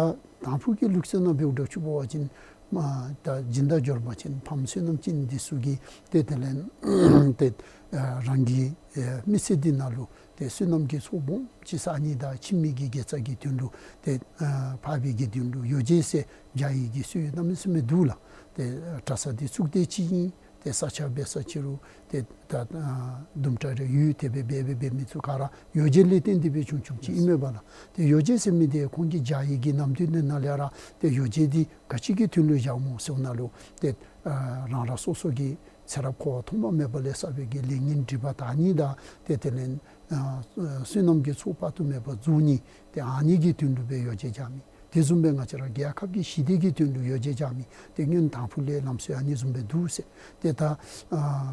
དང་ཕུ་གི་ལུགས་སྲོལ་ནང་འབདཝ་འདྲཝ་ཅིག་འབད་བ་ཅིན་མ་ད་སྦྱིན་བདག་འབྱོར་པ་ཅན་ཕམ་བསོད་ནམས་ཅན་འདི་ཚུ་གིས་ཏེ་དེ་ལས་ཏེ་ཨ་རང་གི་ཨེ་མི་ཚེ་འདི་ནང་ལུ་ཏེ་བསོད་ནམས་ཀྱི་ཚོགས་སྦོམ་ཅིག་བསག་ནི་དང་ཁྱིམ་མི་གི་དགེ་རྩ་གི་དོན་ལུ་ཏེ་ཨ་འཕགས་པའི་དགེ་འདུན་ལུ་ཡོ་བྱད་ཟེར་བྱིན་ཡི་གི་སྲོལ་གནམ་མེད་ས་མེད་འདུག་ལགས། ཏེ་གྲྭ་ཚང་འདི་ཚུགས་ཏེ་ཅིག་ཨིན། ཏེ་ས་ཆ་འབད་ས་ཅི་རུང་ཏེ་ད་ཨ་དུམ་གྲ་རེ་ཡོད། དེ་སྦེ་འབད་འབད་འབད་མི་ཚུ་ག་ར་ཡོ་བྱད་ལས་བརྟེན་ཏེ་སྦེ་བྱུང་བྱུངམ་ཅིག་ཨིན་མས་པ་ལགས། ཏེ་ཡོ་བྱད་ཟེར་མི་འདི་ཁོང་གིས་བྱིན་ཡི་གི་ནམ་དུས་ནང་ལས་ར་ཏེ་ཡོ་བྱད་འདི་ག་ཅི་གི་དོན་ལུ་བྱིནམ་སྨོ་ཟེར་བ་ཅིན་ཏེ་ཨ་རང་རང་སོ་སོ་གི་ཚེ་རབས་འཁོར་བ་ཐོག་མ་མེད་པ་ལས་བསགས་པའི་གི་ལས་ངན་སྒྲིབ་པ་དག་ནི་དང་ཏེ་དེ་ལས་ཨ་བསོད་ནམས་ཀྱི་ཚོགས་དཔག་ཏུ་མེད་པ་རྫོགས་ནི་ཏེ་ཨ་ནི་གི་དོན་ལུ་སྦེ་ཡོ་བྱད་བྱིནམ་ཨིན། དེ་བཟུམ་སྦེ་ང་བཅས་ར་རྒྱལ་ཁབ་ཀྱི་ཞི་བདེ་གི་དོན་ལུ་ཡོ་བྱད་བྱིནམ་ཨིན། ཏེ་སྔོན་དང་ཕུ་ལས་ལམ་སྲོལ་ཨ་ནི་བཟུམ་སྦེ་འདུག་ཟེར། ཏེ་ད་ཨ་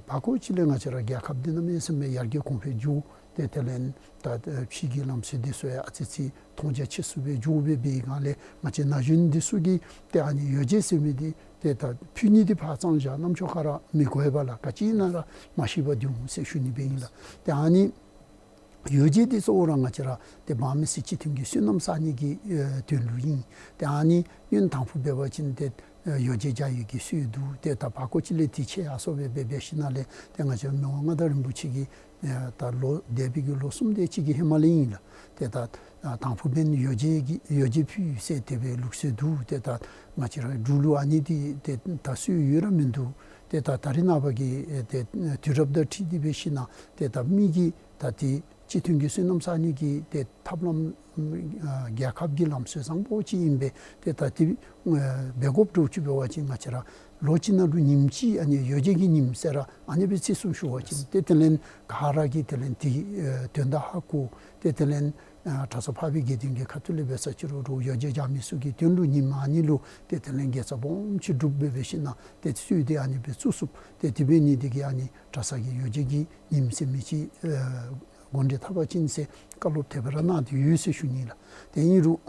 བར་སྐོར་ཅིག་ལས་ང་བཅས་ར་རྒྱལ་ཁབ་འདི་གནམ་མེད་ས་མེད་ཡར་རྒྱས་གོང་འཕེལ་འགྱོ། ཏེ་དེ་ལས་ད་ཕྱི་གི་ལམ་སྲོལ་འདི་ཚུ་ཡང་ཨ་ཙི་ཅིག་མཐོང་རྒྱ་ཆེ་སུ་སྦེ་འགྱོ་སྦེ་འབད་བའི་སྒང་ལས་ང་བཅས་ན་གཞོན་འདི་ཚུ་གིས་ཏེ་ཨ་ནི་ཡོ་བྱད་ཟེར་མི་འདི་ཏེ་ད་ཕུལ་ནི་འདི་ཕར་བཏང་བཞག། རྣམ་ཅོ་ཁར་མི་དགོ་པས་ལགས། ག་ཅི་ཨིན་ན་ར་མ་ཤེས་པར་སྡོད་འོང་ཟེར་ཞུ་ནི་སྦེ་ཨིན་ལགས། ཏེ་ཨ་ནི་ ཡོ་བྱད་འདི་གཙོ་བོ་ར་ང་བཅས་ར་ཏེ་འབངས་མི་སེར་སྤྱི་མཐུན་གྱི་བསོད་ནམས་བསག་ནི་གི་ཨེ་དོན་ལུ་ཨིན། ཏེ་ཨ་ནི་ཡུན་དང་ཕུ་འབད་བ་ཅིན་ཏེ་ཨེ་ཡོ་བྱད་རྒྱག་ཡུལ་གྱི་སྲོལ་འདུག། ཏེ་ད་བར་སྐོར་ཅིག་ལས་དེ་ཆད་ཡར་སོང་སྦེ་འབད་འབད་ཞིནམ་ལས་ཏེ་ང་བཅས་མི་དབང་མངའ་བདག་རིན་པོ་ཆེ་གིས་ཨེ་ད་ལོ་འདས་པའི་གི་ལོ་གསུམ་དེ་ཅིག་གི་ཧེ་མ་ལས་ཨིན་ལགས། ཏེ་ད་ཨ་དང་ཕུ་འབདན་ཡོ་བྱད་ཀྱི་ཡོ་བྱད་ཕུལ་ཟེར་དེ་སྦེ་ལུགས་སྲོལ་འདུག། ཏེ་ད་ང་བཅས་ར་འབྲུག་ལུ་ཨ་ནི་འདི་ཏེ་ད་སྲོལ་ཡོད་ར་མིན་འདུག། ཏེ་ད་ད་རེས་ནངས་པ་གི་ཨེ་ཏེ་དུས་རབས་དང་འཁྲིལ་ཏེ་འབད་ཞིནམ་ཏེ་ད་མི་གིས་ད་ཏེ་སྤྱི་མཐུན་གྱི་བསོད་ནམས་བསག་ནི་གི་ཏེ་ཐབས་ལམ་ཨ་རྒྱལ་ཁབ་ཀྱི་ལམ་སྲོལ་བཟང་པོ་ཅིག་ཨིན་པས། ཏེ་ད་དེ་ཨ་འབད་དགོཔ་འདྲཝ་ཅིག་འབད་བ་ཅིན་ང་བཅས་ར་ལོ་གཅིག་ནང་ལུ་ཉིནམ་གཅིག་ཨ་ནི་ཡོ་བྱད་ཀྱི་ཉིནམ་ཟེར་ར་ཨ་ནི་སྦེ་བརྩི་སྲུང་ཞུ་བ་ཅིན་ཏེ་དེ་ལས་ག་ར་གིས་དེ་ལས་དེ་ཨ་དོན་དག་ཧ་གོ། ཏེ་དེ་ལས་ཨ་གྲྭ་ཚང་འཕགས་པའི་དགེ་འདུན་གྱི་ཁ་ཐུག་ལས་འབད་ས་ཅིག་རུང་རུང་ཡོ་བྱད་རྒྱག་མི་ཚུ་གི་དོན་ལུ་ཉིནམ་ཨ་ནི་ལུ་ཏེ་དེ་ལས་དགེ་རྩ་སྦོམ་ཅིག་སྒྲུབ་འབད་འབད་ཞིནམ་ཏེ་སྲོལ་འདི་ཨ་ནི་སྦེ་བཙུགས་ཚུགས། ཏེ་དེ་འབད་ནི་འདི་གིས་ཨ་ནི་གྲྭ་ཚང་གི་ཡོ་བྱད་ཀྱི་ཉིནམ་ཟེར་མི་ཅིག་ཨ་དགོངས་འགྲེལ་འཐབ་པ་ཅིན་ཟེར་བཀའ་སློབ་དེ་སྦེ་ར་གནང་སྟེ་ཡོད་ཟེར་ཞུ་ནི་ལགས། ཏེ་ཨིན་རུང་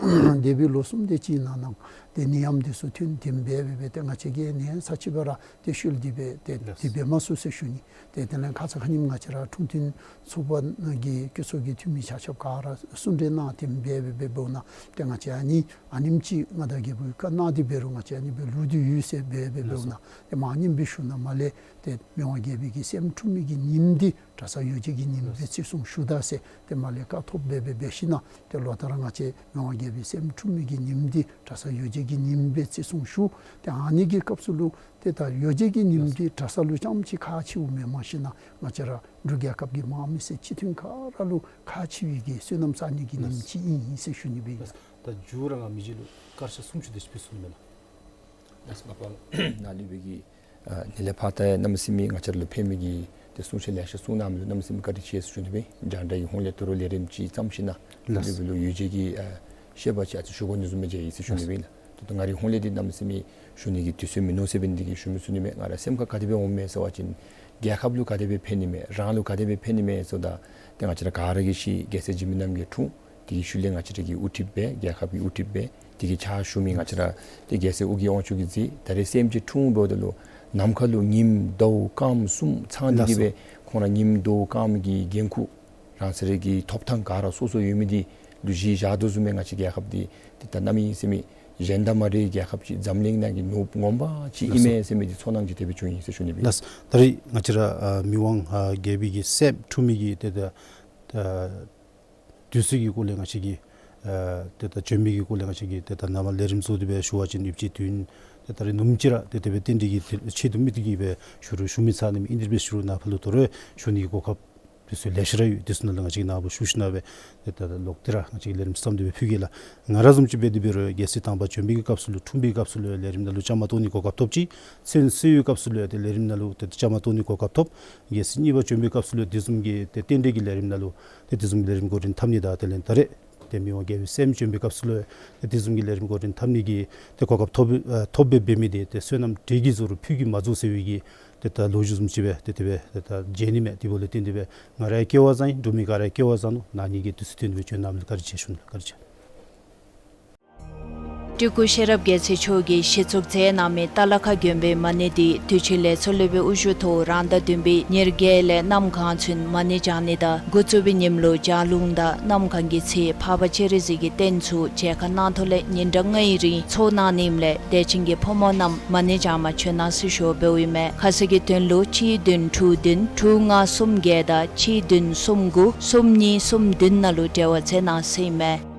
འདས་པའི་ལོ་གསུམ་དེ་ཅིག་ནང་ན་ཏེ་ནད་ཡམས་འདི་ཚུ་ཐོན་ཏེ་འབད་འབད་འབད་ཏེ་ང་བཅས་ཀྱིས་ཨ་ནི་ཚར་ཅིག་སྦེ་ར་ཏེ་ཤུལ་འདི་སྦེ་ཏེ་ལགས། དེ་སྦེ་མ་ཚུགས་ཟེར་ཞུ་ནི། ཏེ་དེ་ལས་ཁ་ཙ་ཁ་ཉིནམ་ང་བཅས་ར་འཁྲུངས་སྟོན་ཚོགས་པ་གི་སྐུ་ཚབ་ཀྱི་འཐུས་མི་ཆ་ཁྱབ་ག་ར་གསུང་གྲོས་གནང་སྟེ་འབད་འབད་འབདཝ་ད་ཏེ་ང་བཅས་ཨ་ནི་ཨ་ནེམ་ཅིག་མངའ་བདག་རྒྱལ་པོའི་བཀའ་གནང་སྟེ་འབད་རུང་ང་བཅས་ཨ་ནི་སྦེ་ལུས་ཏེ་ཡོད་ཟེར་འབད་འབད་འབདཝ་ད་ཏེ་མ་ཉན་སྦེ་ཞུ་ན་མ་ལས་ཏེ་མི་དབང་རྒྱལ་པོའི་གི་སྲསམོ་འཁྲུངས་མི་གི་ཉིནམ་འདི་གྲྭ་ཚང་ཡོ་བྱད་ཀྱི་ཉིནམ་སྦེ་བརྩི་སྲུང་ཞུ་ད་ཟེར་ཏེ་མ་ལས་བཀའ་ཐོབ་འབད་འབད་འབད་ཞིནམ་ཏེ་ལོ་ལྟར་ར་ང་བཅས་མི་དབང་རྒྱལ་པོའི་སྲསམོ་འཁྲུངས་མི་གི་ཉིནམ་འདི་གྲྭ་ཚང་ཡོ་བྱད་ཀྱི་ཉིནམ་སྦེ་བརྩི་སྲུང་ཞུ། ཏེ་ཨ་ནི་གི་སྐབས་སུ་ལུ་ཏེ་ད་ཡོ་བྱད་ཀྱི་ཉིནམ་འདི་གྲྭ་ཚང་ལུ་རྐྱངམ་ཅིག་ཁག་ཆེཝ་མེན། མ་གཞི་ན་ང་བཅས་ར་འབྲུག་རྒྱལ་ཁབ་ཀྱི་འབངས་མི་སེར་སྤྱི་མཐུན་ག་ར་ལུ་ཁག་ཆེ་བའི་གི་བསོད་ནམས་བསག་ནི་གི་ཉིནམ་ཅིག་ཨིན་ཟེར་ཞུ་ནི་སྦེ་ཨིན། ད་མཇུག་ར་ང་མི་རྗེ་ལུ་སྐར་ཆ་གསུམ་ཅིག་དེ་ཅིག་ཕུལ་གསུངམ་མས་ལགས། ལགས་སོ། མ་པ་ནཱ་ལུ་སྦེ་གི་ཨ་ནི་ལས་ཕར་ད་གནམ་མེད་ས་མེད་ང་བཅས་ར་ལུ་ཕན་མི་གི་ཏེ་གསུང་བཤད་ལེ་ཤ་གསུང་གནངམ་ལུ་གནམ་མེད་ས་མེད་བཀའ་དྲིན་ཆེ་ཟེར་ཞུ་ནི་སྦེ་རྒྱང་བསྒྲགས་ཀྱི་ཧོང་ལས་དོ་རུང་ལས་རིམ་ཅིག་བརྩམས་ཞིནམ་ལགས། ཏེ་འབད་རུང་ཡོ་བྱད་ཀྱི་ཨ་བཤད་པ་ཅིག་ཨ་ཙི་ཞུ་དགོ་ནི་བཟུམ་མས། ཟེར་ཞུ་ནི་སྦེ་ཨིན་ལགས། ད་ལྟོ་ང་རའི་ཧོང་ལས་འདི་གནམ་མེད་ས་མེད་ཞུ་ནི་གི་དུས་ཚོད་མིན་ནུག་ཟེར་འབད་ནི་འདི་གིས་ཞུ་མི་ཚུགས་ནི་མས། ང་ར་སེམས་ཁར་ག་དེ་སྦེ་འོངམ་མས་ཟེར་བ་ཅིན་རྒྱལ་ཁབ་ལུ་ག་དེ་སྦེ་ཕན་ནི་མས། རང་ལུ་ག་དེ་སྦེ་ཕན་ནི་མས་ཟེརཝ་ད་ཏེ་ང་བཅས་ར་ག་ར་གིས་ཤེས། རྒྱལ་སྲས་འཇིགས་མེད་རྣམ་རྒྱལ་འཁྲུངས། དེ་གི་ཤུལ་ལས་ང་བཅས་ར་གི་དབུ་ཁྲིདཔ་སྦེ་རྒྱལ་ཁབ་ཀྱི་དབུ་ཁྲིདཔ་སྦེ་དེ་གི་ཕྱག་ཞུ་མི་ང་བཅས་ར་ཏེ་རྒྱལ་སྲས་ཨོ་རྒྱན་དབང་ཕྱུག་གིས་མཛད། ད་རེས་སྲསམོ་ཅིག་འཁྲུངས་འབདཝ་ད་ལུ་ནམ་མཁའ་ལུ་ཉིམ་ཟླཝ་སྐརམ་གསུམ་ཚང་སྟེ་གི་སྦེ་ཁོང་ར་ཉིམ་ཟླཝ་སྐརམ་གྱི་འགན་ཁུར་རང་སོ་རའི་གི་ཐོབ་ཐང་ག་ར་སོ་སོ་ཡོད་མི་འདི་ལུ་གཞི་བཞག་དོ་བཟུམ་སྦེ་ང་བཅས་རྒྱལ་ཁབ་འདི་ཏེ་ད་གནམ་མེད་ས་མེད་གཞན་དང་མ་འདྲ་བའི་རྒྱལ་ཁབ་ཅིག་འཛམ་གླིང་ནང་གི་ནོར་བུ་ངོ་མ་ཅིག་ཨིན་མས་ཟེར་མི་འདི་ཚོར་སྣང་ཅིག་དེ་སྦེ་བྱུང་ཡི་ཟེར་ཞུ་ནི་སྦེ་ཨིན། ལགས། ད་རེས་ང་བཅས་ར་ཨ་མི་དབང་ཨ་རྒྱལ་པོའི་གི་སྲསམོ་འཁྲུངས་མི་གི་ཏེ་ད་ཨ་དུས་ཚོད་ཀྱི་སྐོར་ལས་ང་བཅས་ཀྱིས་ཨ་ཏེ་ད་བྱོན་མི་གི་སྐོར་ལས་ང་བཅས་ཀྱིས་ཏེ་ད་ནངས་པ་ལས་རིམ་བཟོ་སྟེ་སྦེ་ཞུ་བ་ཅིན་ཡོདཔ་ཅིག་དུས་ཡུན་ཏེ་ད་རེས་ནུབ་ཅིག་ར་ཏེ་དེ་སྦེ་རྟེན་འབྲེལ་གྱི་ཆེད་དུ་དམིགས་ཏེ་གི་སྦེ་ཞུ་རུང་ཞུ་མི་ཚར་ནི་མས། ཨིན་དེ་སྦེ་ཞུ་རུང་ནཱ་ཕར་ལུ་དོ་རུང་ཞུ་ནི་གི་གོ་སྐབས་དུས་ཚོད་ལེ་ཤ་ར་ཡོད། དེ་ཚུ་ནང་ལས་ང་བཅས་ཀྱིས་ནཱ་ཕར་ཞུ་ཞིནམ་སྦེ་ཏེ་ད་ལོག་སྟེ་ར་ང་བཅས་ཀྱིས་ལས་རིམ་བརྩམས་ཏེ་སྦེ་ཕུལ་གེ་ལགས། ང་ར་བཟུམ་ཅིག་འབད་དེ་འབད་རུང་རྒྱལ་སྲས་དང་པ་བྱོན་པའི་གི་སྐབས་སུ་ལུ་འཁྲུངས་པའི་གི་སྐབས་སུ་ལུ་ལས་རིམ་ནང་ལུ་བཅའ་མར་གཏོགས་ནི་གོ་སྐབས་ཐོབ་ཅི། མཚན་གསོལ་བའི་སྐབས་སུ་ལུ་ཏེ་ལས་རིམ་ནང་ལུ་ཏེ་བཅའ་མར་གཏོགས་ནི་གོ་སྐབས་ཐོབ། རྒྱལ་སྲས་གཉིས་པ་བྱོན་པའི་སྐབས་སུ་ལུ་དེ་བཟུམ་གྱི་ཏེ་རྟེན་འབྲེལ་གྱི་ལས་རིམ་ནང་ལུ་ཏེ་དེ་བཟུམ་གྱི་ལས་རིམ་འགོ་འདྲེན་འཐབ་ནི་དང་དེ་ལས་ད་རེས་ཏེ་མི་དབང་རྒྱལ་པོའི་སྲསམོ་བྱོན་པའི་སྐབས་སུ་ལུ་ཏེ་དེ་བཟུམ་གྱི་ལས་རིམ་འགོ་འདྲེན་འཐབ་ནི་གི་ཏེ་གོ་སྐབས་ཐོབ་ཨ་ཐོབ་སྦེ་འབད་མི་འདི་ཏེ་བསོད་ནམས་འབྲས་ཀྱི་རྫོགས་རུང་ཕུད་ཀྱིས་མ་རྫོགས་ཟེར་བའི་གི་ཏེ་ད་ལོ་རྒྱུས་བཟུམ་ཅིག་སྦེ་ཏེ་དེ་སྦེ་ཏེ་ད་མཇལ་ནི་མས། དེ་འབདཝ་ལས་བརྟེན་ཏེ་སྦེ་ང་ར་ཡང་སྐལ་བ་བཟང་ཡི། འབྲུག་མི་ག་ར་ཡང་སྐལ་བ་བཟང་ནུག། ནཱ་ཉིད་ཀྱིས་དུས་ཚོད་བཏོན་སྦེ་བྱོན་གནང་མི་ལུ་བཀའ་དྲིན་ཆེ་ཞུ་ནི། བཀའ་དྲིན་ཆེ། སྤྲུལ་སྐུ་ཤེས་རབ་རྒྱལ་མཚན་མཆོག་གིས་གཞི་བཙུགས་མཛད་གནང་མི་རྟ་ལ་ཁ་དགོན་པའི་མ་ཎི་འདི་དུས་ཆེན་ལས་ཚོགས་སློབ་དཔོན་དབུ་བཞུགས་ཐོག་རང་ཟླ་བདུན་པའི་ཉེར་བརྒྱད་ལས་གནམ་གང་ཚུན་མ་ཎི་བགྱང་ནི་དང་འགོ་བཙུགས་པའི་ཉིནམ་ལུ་ལྗགས་ལུང་དང་གནམ་གང་གི་ཚེ་འཕགས་པ་སྤྱན་རས་གཟིགས་ཀྱི་རྟེན་ཚུ་མཇལ་ཁ་གནང་ཐོག་ལས་ཉིན་གྲངས་ལྔའི་རིང་ཚོགས་གནང་ནི་ཨིནམ་ལས་དད་ཅན་གྱི་ཕོ་མོ་རྣམས་མ་ཎི་བགྱང་མ་བྱོན་གནང་ཟེར་ཞུ་བ་འབདཝ་ཨིན་མས། ཁ་གསལ་གྱི་དོན་ལུ་གཅིག་བདུན་དྲུག་བདུན་དྲུག་ལྔ་གསུམ་བརྒྱད་དང་གཅིག་བདུན་གསུམ་དགུ་གསུམ་གཉིས་གསུམ་བདུན་ནང་ལུ་འབྲེལ་བ་མཛད་གནང་ཟེར་ཨིན་མས།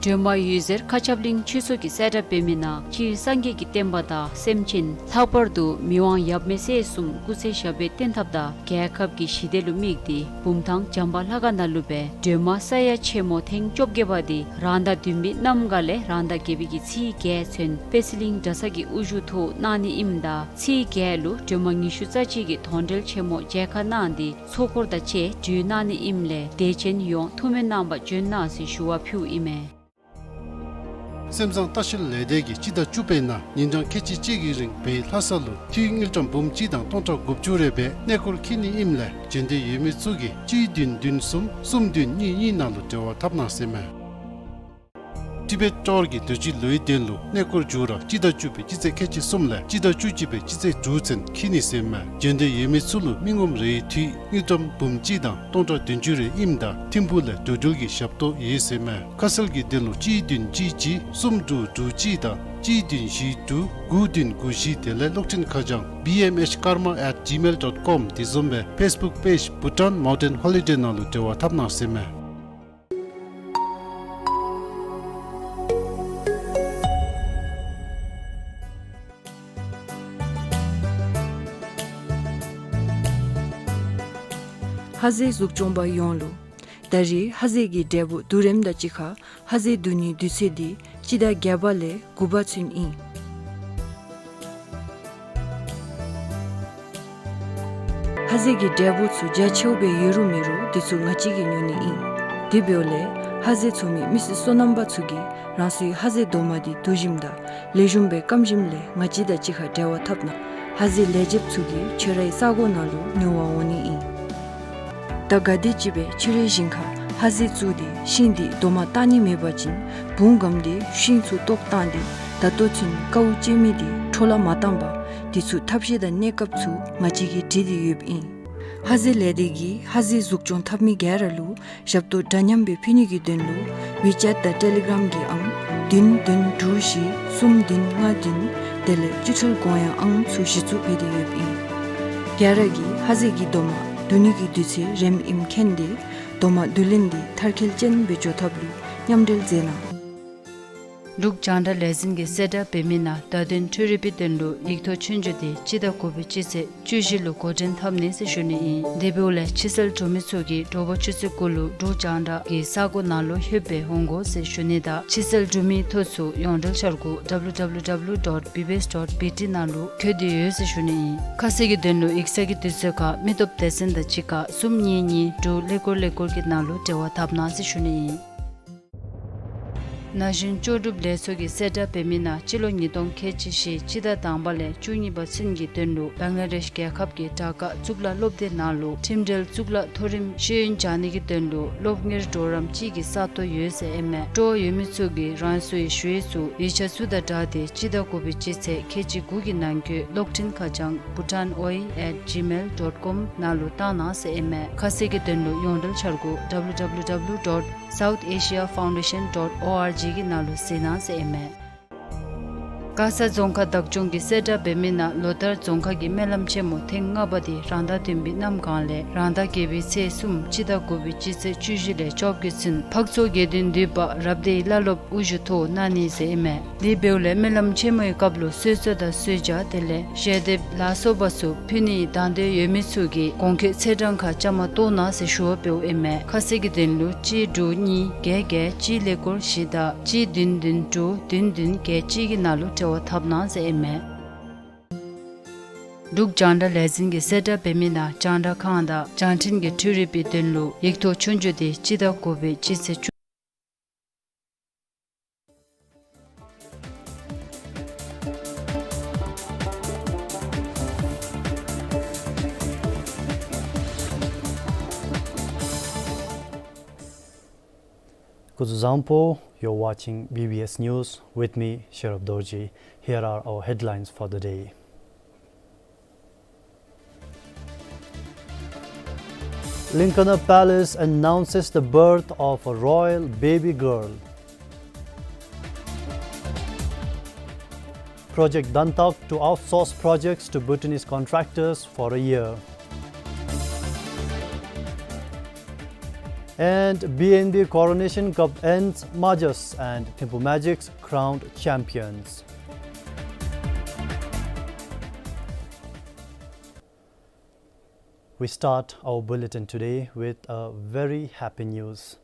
སྒྲོལ་མ་འོད་ཟེར་མཁའ་ཁྱབ་གླིང་ཆོས་ཚོགས་ཀྱིས་གསལ་བསྒྲགས་འབད་མི་ནང་སྤྱིར་སངས་རྒྱས་ཀྱི་བསྟན་པ་དང་སེམས་ཅན་ལྷག་པར་དུ་མི་དབང་ཡབ་མེས་སྲས་གསུམ་སྐུ་ཚེ་ཞབས་པད་བརྟན་ཐབས་དང་རྒྱལ་ཁབ་ཀྱི་ཞི་བདེ་ལུ་དམིགས་ཏེ་བུམ་ཐང་བྱམས་པ་ལྷ་ཁང་ནང་ལུ་སྦེ་སྒྲོལ་མ་ས་ཡ་ཆེན་མོ་ཐེངས་བཅོ་བརྒྱད་པ་འདི་རང་ཟླ་བདུན་པའི་གནམ་གང་ལས་རང་ཟླ་བརྒྱད་པའི་གི་ཚེས་བརྒྱད་ཚུན་པད་ཚལ་གླིང་གྲྭ་ཚང་གི་དབུ་བཞུགས་ཐོག་གནང་ནི་ཨིནམ་ད་ཚེས་བརྒྱད་ལུ་སྒྲོལ་མ་ཉི་ཤུ་རྩ་གཅིག་གི་དོན་འགྲེལ་ཆེན་མོ་མཇལ་ཁ་གནང་སྟེ་ཚོགས་འཁོར་དང་བཅས་གྲོལ་གནང་ནི་ཨིནམ་ལས་དད་ཅན་ཡོངས་ཐུགས་སྨོན་གནང་བར་བྱོན་གནང་ཟེར་ཞུ་བ་ཕུལཝ་ཨིན་མས། སེམས་བཟང་ལྟ་བཤལ་ལས་སྡེ་གིས་སྤྱི་ཟླ་བཅུ་པའི་ནང་ཉིན་གྲངས་ཁལ་གཅིག་གཅིག་གི་རིང་བོད་ལྷ་ས་ལུ་འཐུས་དངུལ་ཀྲམ་འབུམ་གཅིག་དང་སྟོང་ཕྲག་དགུ་བཅུ་རེ་སྦེ་གནས་སྐོར་འཁྱིད་ནི་ཨིནམ་ལས་བྱོན་འདོད་ཡོད་མི་ཚུ་གིས་གཅིག་བདུན་བདུན་གསུམ་གསུམ་བདུན་གཉིས་གཉིས་ནང་ལུ་འབྲེལ་བ་འཐབ་གནང་ཟེར་མས། ཊི་བེཊ་ཊོར་གྱི་དུས་ཅི་ལོའི་དོན་ལུ་གནས་སྐོར་མཇུག་ར་སྤྱི་ཟླ་བཅུ་པའི་སྤྱི་ཚེས་ཁལ་གཅིག་གསུམ་ལས་སྤྱི་ཟླ་བཅུ་གཅིག་པའི་སྤྱི་ཚེས་དྲུག་ཚུན་འཁྱིད་ནི་ཟེར་མས། འབྱོན་འདོད་ཡོད་མི་ཚུ་ལུ་མི་ངོམ་རེའི་དུས་དངུལ་ཀྲམ་འབུམ་གཅིག་དང་སྟོང་ཕྲག་བདུན་ཅུ་རེ་ཨིནམ་ད་ཐིམ་ཕུག་ལས་འགྲོ་འགྲུལ་གྱི་ཞབས་ཏོག་ཡོད་ཟེར་མས། ཁ་གསལ་གྱི་དོན་ལུ་གཅིག་བདུན་གཅིག་གཅིག་གསུམ་དྲུག་དྲུག་གཅིག་དང་གཅིག་བདུན་བཞི་དྲུག་དགུ་བདུན་དགུ་བཞི་དེ་ལས་གློག་འཕྲིན་ཁ་བྱང་B M H karma at gmail dot com དེ་བཟུམ་སྦེ་ཕེསི་བུཀ་པེཇ་Bhutan Mountain Holiday ནང་ལུ་འབྲེལ་བ་འཐབ་གནང་ཟེར་མས། ཧ་ཟེ་གཟུགས་སྐྱོང་པ་ཡོངས་ལུ། ད་རེས་ཧ་ཟེ་གི་འབྲས་བུ་བསྡུ་རིམ་དང་གཅིག་ཁར་ཧ་ཟེ་བསྡུ་ནིའི་དུས་ཚོད་འདི་སྤྱི་ཟླ་བརྒྱད་པ་ལས་དགུ་པ་ཚུན་ཨིན། ཧ་ཟེ་གི་འབྲས་བུ་ཚུ་རྒྱ་ཆེཝ་སྦེ་ཡོད་རུང་མེད་རུང་དེ་ཚུ་ང་བཅས་ཀྱིས་ཉོ་ནི་ཨིན། དེ་འབདཝ་ལས་ཧ་ཟེ་འཚོ་མི་མི་སེར་སོ་ནམ་པ་ཚུ་གིས་རང་སོའི་ཧ་ཟེ་རྡོག་མ་འདི་བསྡུ་ཞིནམ་དང་ལེགས་ཤོམ་སྦེ་སྐམ་ཞིནམ་ལས་ང་བཅས་དང་གཅིག་ཁར་འབྲེལ་བ་འཐབ་གནང་། ཧ་ཟེ་ལེགས་འཇེབ་ཚུ་གིས་ཁྱོད་རའི་ས་གོ་ནང་ལུ་ཉོ་བར་འོང་ནི་ཨིན། ད་ག་དེམ་ཅིག་སྦེ་ཁྱོད་རའི་ཞིང་ཁར་ཧ་ཟེ་བཙུགས་ཏེ་ཤིང་འདི་རྡོག་མ་བཏགས་ནི་མེད་པ་ཅིན་བུང་སྒམ་སྟེ་ཤིང་ཚུ་བཏོག་བཏང་སྟེ་ད་ལྟོ་ཚུན་དཀའཝ་སྤྱད་མི་འདི་འཕྲོ་བརླག་མ་བཏང་པར་དེ་ཚུ་ཐབས་ཤེས་དང་གནས་སྐབས་ཚུ་ང་བཅས་ཀྱིས་བྲིས་ཏེ་ཡོདཔ་ཨིན། ཧ་ཟེ་ལས་སྡེ་གིས་ཧ་ཟེ་གཟུགས་སྐྱོང་འཐབ་མི་ག་ར་ལུ་ཞབས་ཏོག་འདྲ་མཉམ་སྦེ་ཕུལ་ནི་གི་དོན་ལུ་ཝི་ཅེཊ་དང་ཊེ་ལི་གརམ་གྱི་ཨང་བདུན་བདུན་དྲུག་བཞི་གསུམ་བདུན་ལྔ་བདུན་དེ་ལས་སྤྱི་འཐུས་གོང་ཡང་ཨང་ཚུ་གཞི་བཙུགས་འབད་དེ་ཡོདཔ་ཨིན། ག་ར་གིས་ཧ་ཟེ་གི་རྡོག་མ་བསྡུ་ནི་གི་དུས་ཚོད་རནམ་ཨིནམ་མཁྱེན་ཏེ་རྡོག་མ་བསྡུ་ལེན་འདི་མཐར་འཁྱོལ་ཅན་སྦེ་འགྱོ་ཐབས་ལུ་མཉམ་འབྲེལ་མཛད་གནང་། འབྲུག་རྒྱང་བསྒྲགས་ལས་འཛིན་གྱིས་གསལ་བསྒྲགས་འབད་མི་ནང་བརྡ་དོན་འཕྲུལ་རིག་པའི་དོན་ལུ་ཡིག་ཐོག་ཆོས་རྒྱུགས་འདི་སྤྱི་ཟླ་དགུ་པའི་སྤྱི་ཚེས་བཅུ་བཞི་ལུ་འགོ་འདྲེན་འཐབ་ནི་ཟེར་ཞུ་ནི་ཨིན། དེ་འབདཝ་ལས་ཕྱི་སེལ་གྲུབ་མི་ཚུ་གིས་དྲོ་པ་ཆུ་ཚོད་དགུ་ལུ་འབྲུག་རྒྱང་བསྒྲགས་ཀྱི་ས་གོ་ནང་ལུ་ལྷོདཔ་སྦེ་འོང་དགོ་ཟེར་ཞུ་ནི་དང་ཕྱི་སེལ་གྲུབ་མིའི་ཐོ་ཚུ་ཡོངས་འབྲེལ་འཆར་སྒོ་W W W dot B B S dot B T ནང་ལུ་བཀོད་དེ་ཡོད་ཟེར་ཞུ་ནི་ཨིན། ཁ་གསལ་གྱི་དོན་ལུ་ཡིག་ཚང་གི་དུས་ཚོད་ཁར་མི་སྟོབས་སྡེ་ཚན་དང་གཅིག་ཁར་གསུམ་གཉིས་གཉིས་དྲུག་ཀླད་ཀོར་ཀླད་ཀོར་གྱི་ནང་ལུ་འབྲེལ་བ་འཐབ་གནང་ཟེར་ཞུ་ནི་ཨིན། ན་གཞོན་ལྕོགས་གྲུབ་ལས་ཚོགས་ཀྱིས་གསལ་བསྒྲགས་འབད་མི་ནང་སྤྱི་ལོ་ཉིས་སྟོང་ཁལ་གཅིག་བཞི་སྤྱི་ཟླ་དང་པ་ལས་བཅུ་གཉིས་པ་ཚུན་གྱི་དོན་ལུ་བང་ལ་དེཤ་རྒྱལ་ཁབ་ཀྱི་དྲག་ཁག་གཙུག་ལག་སློབ་སྡེ་ནང་ལུ་ཁྲིམས་འབྲེལ་གཙུག་ལག་མཐོ་རིམ་ཤེས་ཡོན་སྦྱང་ནི་གི་དོན་ལུ་སློབ་གཉེར་གྲོགས་རམ་ཅིག་གི་ས་སྟོང་ཡོད་ཟེར་ཨིན་མས། སྤྲོ་བ་ཡོད་མི་ཚུ་གིས་རང་སོའི་ཞུ་ཡིག་ཚུ་ཡིག་ཆ་ཚུ་དང་སྦྲགས་ཏེ་སྤྱི་ཟླ་དགུ་པའི་སྤྱི་ཚེས་ཁལ་གཅིག་དགུ་གི་ནང་འཁོད་གློག་འཕྲིན་ཁ་བྱང་bhutanoi at gmail dot com ནང་ལུ་བཏང་གནང་ཟེར་ཨིན་མས། ཁ་གསལ་གྱི་དོན་ལུ་ཡོངས་འབྲེལ་འཆར་སྒོ་W W W dot south asia foundation dot org གི་ནང་ལུ་གཟིགས་གནང་ཟེར་ཨིན་མས། མགར་ས་རྫོང་ཁག་བདག་སྐྱོང་གིས་གསལ་བསྒྲགས་འབད་མི་ནང་ལོ་ལྟར་རྫོང་ཁག་གི་སྨོན་ལམ་ཆེན་མོ་ཐེངས་ལྔ་པ་འདི་རང་ཟླ་བདུན་པའི་གནམ་གང་ལས་རང་ཟླ་བརྒྱད་པའི་ཚེས་གསུམ་སྤྱི་ཟླ་དགུ་པའི་སྤྱི་ཚེས་བཅུ་བཞི་ལས་བཅོ་བརྒྱད་ཚུན་འཕགས་མཚོ་དགེ་ལྡན་འདུས་པ་རབ་སྡེའི་བླ་སློབ་དབུ་བཞུགས་ཐོག་གནང་ནི་ཟེར་ཨིན་མས། དེ་འབདཝ་ལས་སྨོན་ལམ་ཆེན་མོའི་སྐབས་ལུ་གསོལ་ཚོགས་དང་གསོལ་ཇ་དེ་ལས་ཞལ་འདེབས་ལ་སོགས་པ་ཚུ་ཕུལ་ནིའི་དང་འདོད་ཡོད་མི་ཚུ་གིས་གོང་འཁོད་ཚེས་གྲངས་ཁར་བཅའ་མར་གཏོགས་གནང་ཟེར་ཞུ་བ་འབདཝ་ཨིན་མས། ཁ་གསལ་གྱི་དོན་ལུ་གཅིག་དྲུག་གཉིས་བརྒྱད་བརྒྱད་གཅིག་ཀླད་ཀོར་བཞི་དང་གཅིག་བདུན་བདུན་དྲུག་བདུན་བདུན་བརྒྱད་གཅིག་གི་ནང་ལུ་འབྲེལ་བ་འཐབ་གནང་ཟེར་ཨིན་མས། འབྲུག་རྒྱང་བསྒྲགས་ལས་འཛིན་གྱིས་གསལ་བསྒྲགས་འབད་མི་ནང་རྒྱང་བསྒྲགས་ཁང་དང་རྒྱང་འཕྲིན་གྱི་འཕྲུལ་རིག་པའི་དོན་ལུ་ཡིག་ཐོག་ཆོས་རྒྱུགས་འདི་སྤྱི་ཟླ་དགུ་པའི་སྤྱི་ཚེས་བཅུ། Kuzuzangpo, you're watching B B S News with me, Sherab Dorji. Here are our headlines for the day. Linkana Palace announces the birth of a royal baby girl. Project Dantak to outsource projects to Bhutanese contractors for a year. And B N B Coronation Cup ends, Majas and Thimphu Magics crowned champions. We start our bulletin today with a very happy news.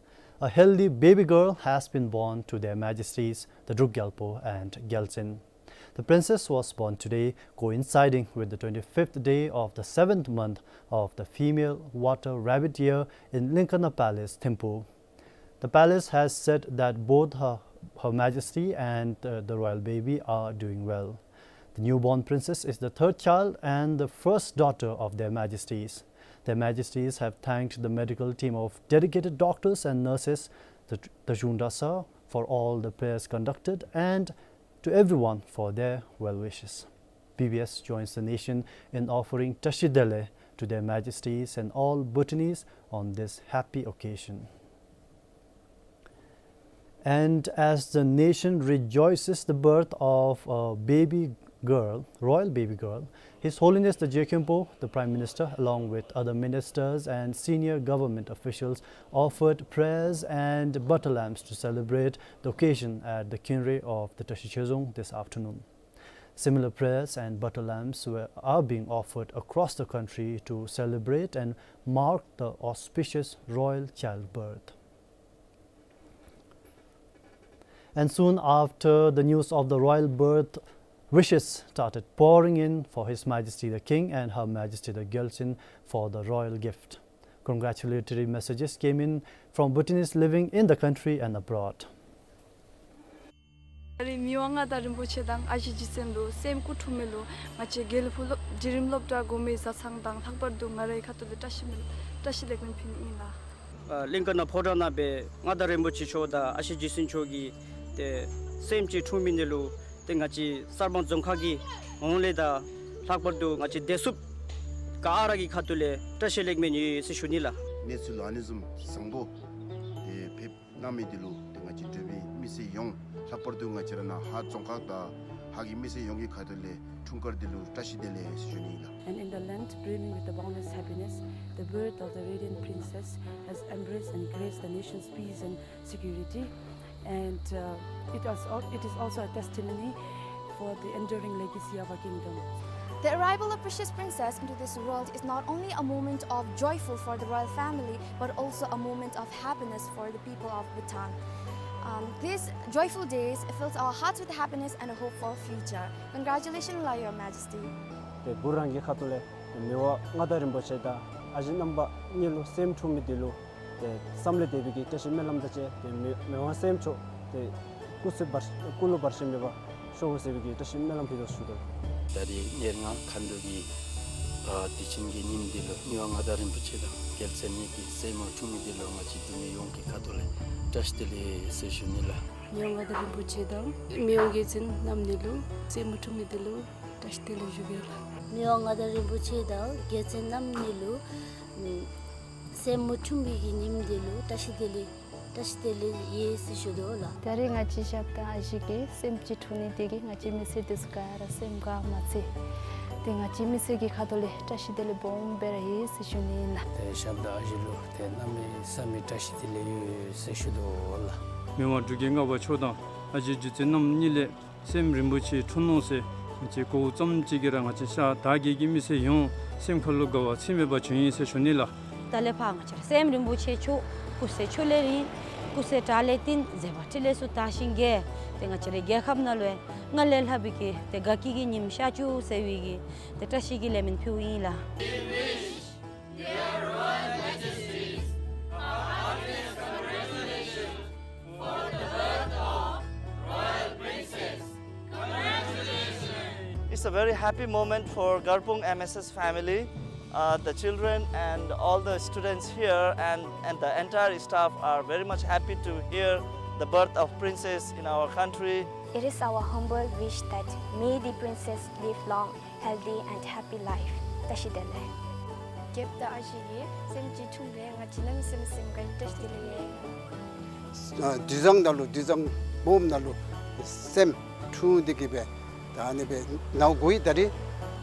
A healthy baby girl has been born to Their Majesties the Druk Gyalpo and Gyaltsuen. The princess was born today, coinciding with the twenty-fifth day of the seventh month of the female water rabbit year in Linkana Palace, Thimphu. The palace has said that both Her, Her Majesty and, uh, the royal baby are doing well. The newborn princess is the third child and the first daughter of Their Majesties. Their Majesties have thanked the medical team of dedicated doctors and nurses, the, the Zhungdasa, for all the prayers conducted and to everyone for their well wishes. B B S joins the nation in offering Tashi Delek to their Majesties and all Bhutanese on this happy occasion. And as the nation rejoices the birth of a baby girl, royal baby girl, His Holiness the Je Khenpo, the Prime Minister, along with other ministers and senior government officials, offered prayers and butter lamps to celebrate the occasion at the Khinre of the Tashi Chezong this afternoon. Similar prayers and butter lamps were, are being offered across the country to celebrate and mark the auspicious royal childbirth. And soon after the news of the royal birth, wishes started pouring in for His Majesty the King and Her Majesty the Gyaltsuen for the royal gift. Congratulatory messages came in from Bhutanese living in the country and abroad. ད་རིས་མི་དབང་མངའ་བདག་རིན་པོ་ཆེ་དང་ཨ་ཞེ་རྗེ་བཙུན་ལུ་སྲསམོ་སྐུ་འཁྲུངས་མི་ལུ་ང་བཅས་དགེ་ལེགས་ཕུག་སློབ་འབྲིང་རིམ་སློབ་གྲྭ་གོང་མའི་བཟའ་ཚང་དང་ལྷག་པར་དུ་ང་རའི་ཁ་ཐུག་ལས་བཀྲ་ཤིས་སྨོན་བཀྲ་ཤིས་ལེགས་སྨོན་ཕུལ་ནི་ཨིན་ལགས། ཨ་གླིང་ཀ་ན་ཕོ་བྲང་ནང་སྦེ་མངའ་བདག་རིན་པོ་ཆེ་མཆོག་དང་ཨ་ཞེ་རྗེ་བཙུན་མཆོག་གི་ཏེ་སྲསམོ་ཅིག་འཁྲུངས་མི་འདི་ལུ་ཏེ་ང་བཅས་གསར་སྤང་རྫོང་ཁག་གི་ངོས་ལས་དང་ལྷག་པར་དུ་ང་བཅས་བདེ་སྲུངཔ་ག་ར་གི་ཁ་ཐུག་ལས་བཀྲ་ཤིས་ལེགས་སྨོན་ཡོད་ཟེར་ཞུ་ནི་ལགས། གནས་ཚུལ་ལུ་ཨ་ནི་བཟུམ་བཟང་པོ་ཏེ་ཕེབས་གནང་མི་འདི་ལུ་ཏེ་ང་བཅས་འབྲུག་པའི་མི་སེར་ཡོངས་ལྷག་པར་དུ་ང་བཅས་ར་ནཱ་ཧཱ་རྫོང་ཁག་དང་ཧཱ་གི་མི་སེར་ཡོངས་ཀྱི་ཁ་ཐུག་ལས་འཁྲུངས་སྐར་འདི་ལུ་བཀྲ་ཤིས་བདེ་ལེགས་ཟེར་ཞུ་ནི་ཨིན་ལགས། And in the land brimming with the boundless happiness, the birth of the radiant princess has embraced and graced the nation's peace and security. And uh, it, is al- it is also a testimony for the enduring legacy of our kingdom. The arrival of Precious Princess into this world is not only a moment of joyful for the royal family, but also a moment of happiness for the people of Bhutan. Um, these joyful days fills our hearts with happiness and a hope for future. Congratulations, Your Majesty. ཏེ་བུ་རང་གི་ཁ་ཐུག་ལས་མི་དབང་མངའ་བདག་རིན་པོ་ཆེ་དང་ཨ་ཞེ་རྣམ་པ་གཉིས་ལུ་སྲསམོ་འཁྲུངས་མི་འདི་ལུ་ཏེ་བསམ་ལས་འདས་པའི་གི་བཀྲ་ཤིས་སྨོན་ལམ་དང་བཅས་ཏེ་མི་མི་དབང་སྲསམོ་མཆོག་ཏེ་སྐུ་ཚེ་བར་སྐུ་ལུ་བར་ཆད་མེད་པར་ཤོག་ཟེར་བའི་གི་བཀྲ་ཤིས་སྨོན་ལམ་ཕུལ་དོ་ཞུ་དོ། ད་རིས་ཉེར་ལྔ་མཁའ་འགྲོ་གི་ཨ་དུས་ཆེན་གྱི་ཉིནམ་འདི་ལུ་མི་དབང་མངའ་བདག་རིན་པོ་ཆེ་དང་རྒྱལ་མཚན་གཉིས་ཀྱི་སྲསམོ་འཁྲུངས་མི་འདི་ལུ་ང་བཅས་འབྲུག་མི་ཡོངས་ཀྱི་ཁ་ཐུག་ལས་བཀྲ་ཤིས་བདེ་ལེགས་ཟེར་ཞུ་ནི་ལགས། མི་དབང་མངའ་བདག་རིན་པོ་ཆེ་དང་མི་དབང་རྒྱལ་བཙུན་རྣམ་གཉིས་ལུ་སྲསམོ་འཁྲུངས་མི་འདི་ལུ་བཀྲ་ཤིས་བདེ་ལེགས་ཞུ་གེ་ལགས། མི་དབང་མངའ་བདག་རིན་པོ་ཆེ་དང་རྒྱལ་བཙུན་རྣམ་གཉིས་ལུ་ཨམ་སྲསམོ་འཁྲུངས་པའི་གི་ཉིནམ་འདི་ལུ་བཀྲ་ཤིས་བདེ་ལེགས་བཀྲ་ཤིས་བདེ་ལེགས་ཡོད་ཟེར་ཞུ་དོ་ལགས། ད་རིས་ང་བཅས་ཞབས་དང་ཨ་ཞེ་གི་སྲསམོ་ཅིག་འཁྲུངས་ནི་འདི་གིས་ང་བཅས་མི་སེར་འདི་ཚུ་ག་ར་སེམས་དགའ་མ་ཚད་ཏེ་ང་བཅས་མི་སེར་གྱི་ཁ་ཐུག་ལས་བཀྲ་ཤིས་བདེ་ལེགས་སྦོམ་སྦེ་ར་ཡོད་ཟེར་ཞུ་ནི་ཨིན་ལགས། ཏེ་ཞབས་དང་ཨ་ཞེ་ལུ་ཏེ་གནམ་མེད་ས་མེད་བཀྲ་ཤིས་བདེ་ལེགས་ཡོད་ཟེར་ཞུ་དོ་ལགས། མི་དབང་འབྲུག་རྒྱལ་ལྔ་པ་མཆོག་དང་ཨ་ཞེ་རྗེ་བཙུན་རྣམ་གཉིས་ལས་སྲསམོ་རིན་པོ་ཆེ་འཁྲུངས་ནུག་ཟེར་ང་བཅས་གོཝ་ཙམ་ཅིག་གིས་ར་ང་བཅས་ཤར་དར་རྒྱས་ཀྱི་མི་སེར་ཡོངས་སེམས་ཁ་ལུ་དགའ་བ་ཚད་མེད་པ་བྱུང་ཡི་ཟེར་ཞུ་ནི་ལགས། ད་ལས་ཕར་ང་བཅས་ར་སྲསམོ་རིན་པོ་ཆེ་མཆོག་སྐུ་ཚེ་ཁྱོན་ལས་རིང་སྐུ་ཚེ་དྲག་ལས་བརྟན་མཛད་པ་འཕྲིན་ལས་ཚུ་དར་ཞིང་རྒྱས། ཏེ་ང་བཅས་རའི་རྒྱལ་ཁབ་ནང་ལུ་ཡང་སྔར་ལས་ལྷག་པའི་གི་ཏེ་དགའ་སྐྱིད་ཀྱི་ཉིམ་ཤར་བཅུག་ཟེར་བའི་གི་ཏེ་བཀྲ་ཤིས་ཀྱི་ལེགས་སྨོན་ཕུལཝ་ཨིན་ལགས། Your Royal Majesties, our heartiest congratulations for the birth of Royal Princess. Congratulations! It's a very happy moment for Garpung M S S family. Uh, the children and all the students here and, and the entire staff are very much happy to hear the birth of princess in our country. It is our humble wish that may the princess live long healthy and happy life. བཀྲ་ཤིས་བདེ་ལེགས། རྒྱལཔོ་དང་ཨ་ཞེ་གི་སྲསམོ་ཅིག་འཁྲུངས་པས་ང་བཅས་གནམ་མེད་ས་མེད་སེམས་དགའ་ཡི། བཀྲ་ཤིས་བདེ་ལེགས། ཨ་དུས་བཟང་ནང་ལུ་དུས་བཟང་སྦོམ་ནང་ལུ་སྲསམོ་འཁྲུངས་ཏེ་གིས་སྦེ་ད་ཨ་ནི་སྦེ་ནཝ་གོ་ཡི། ད་རིས་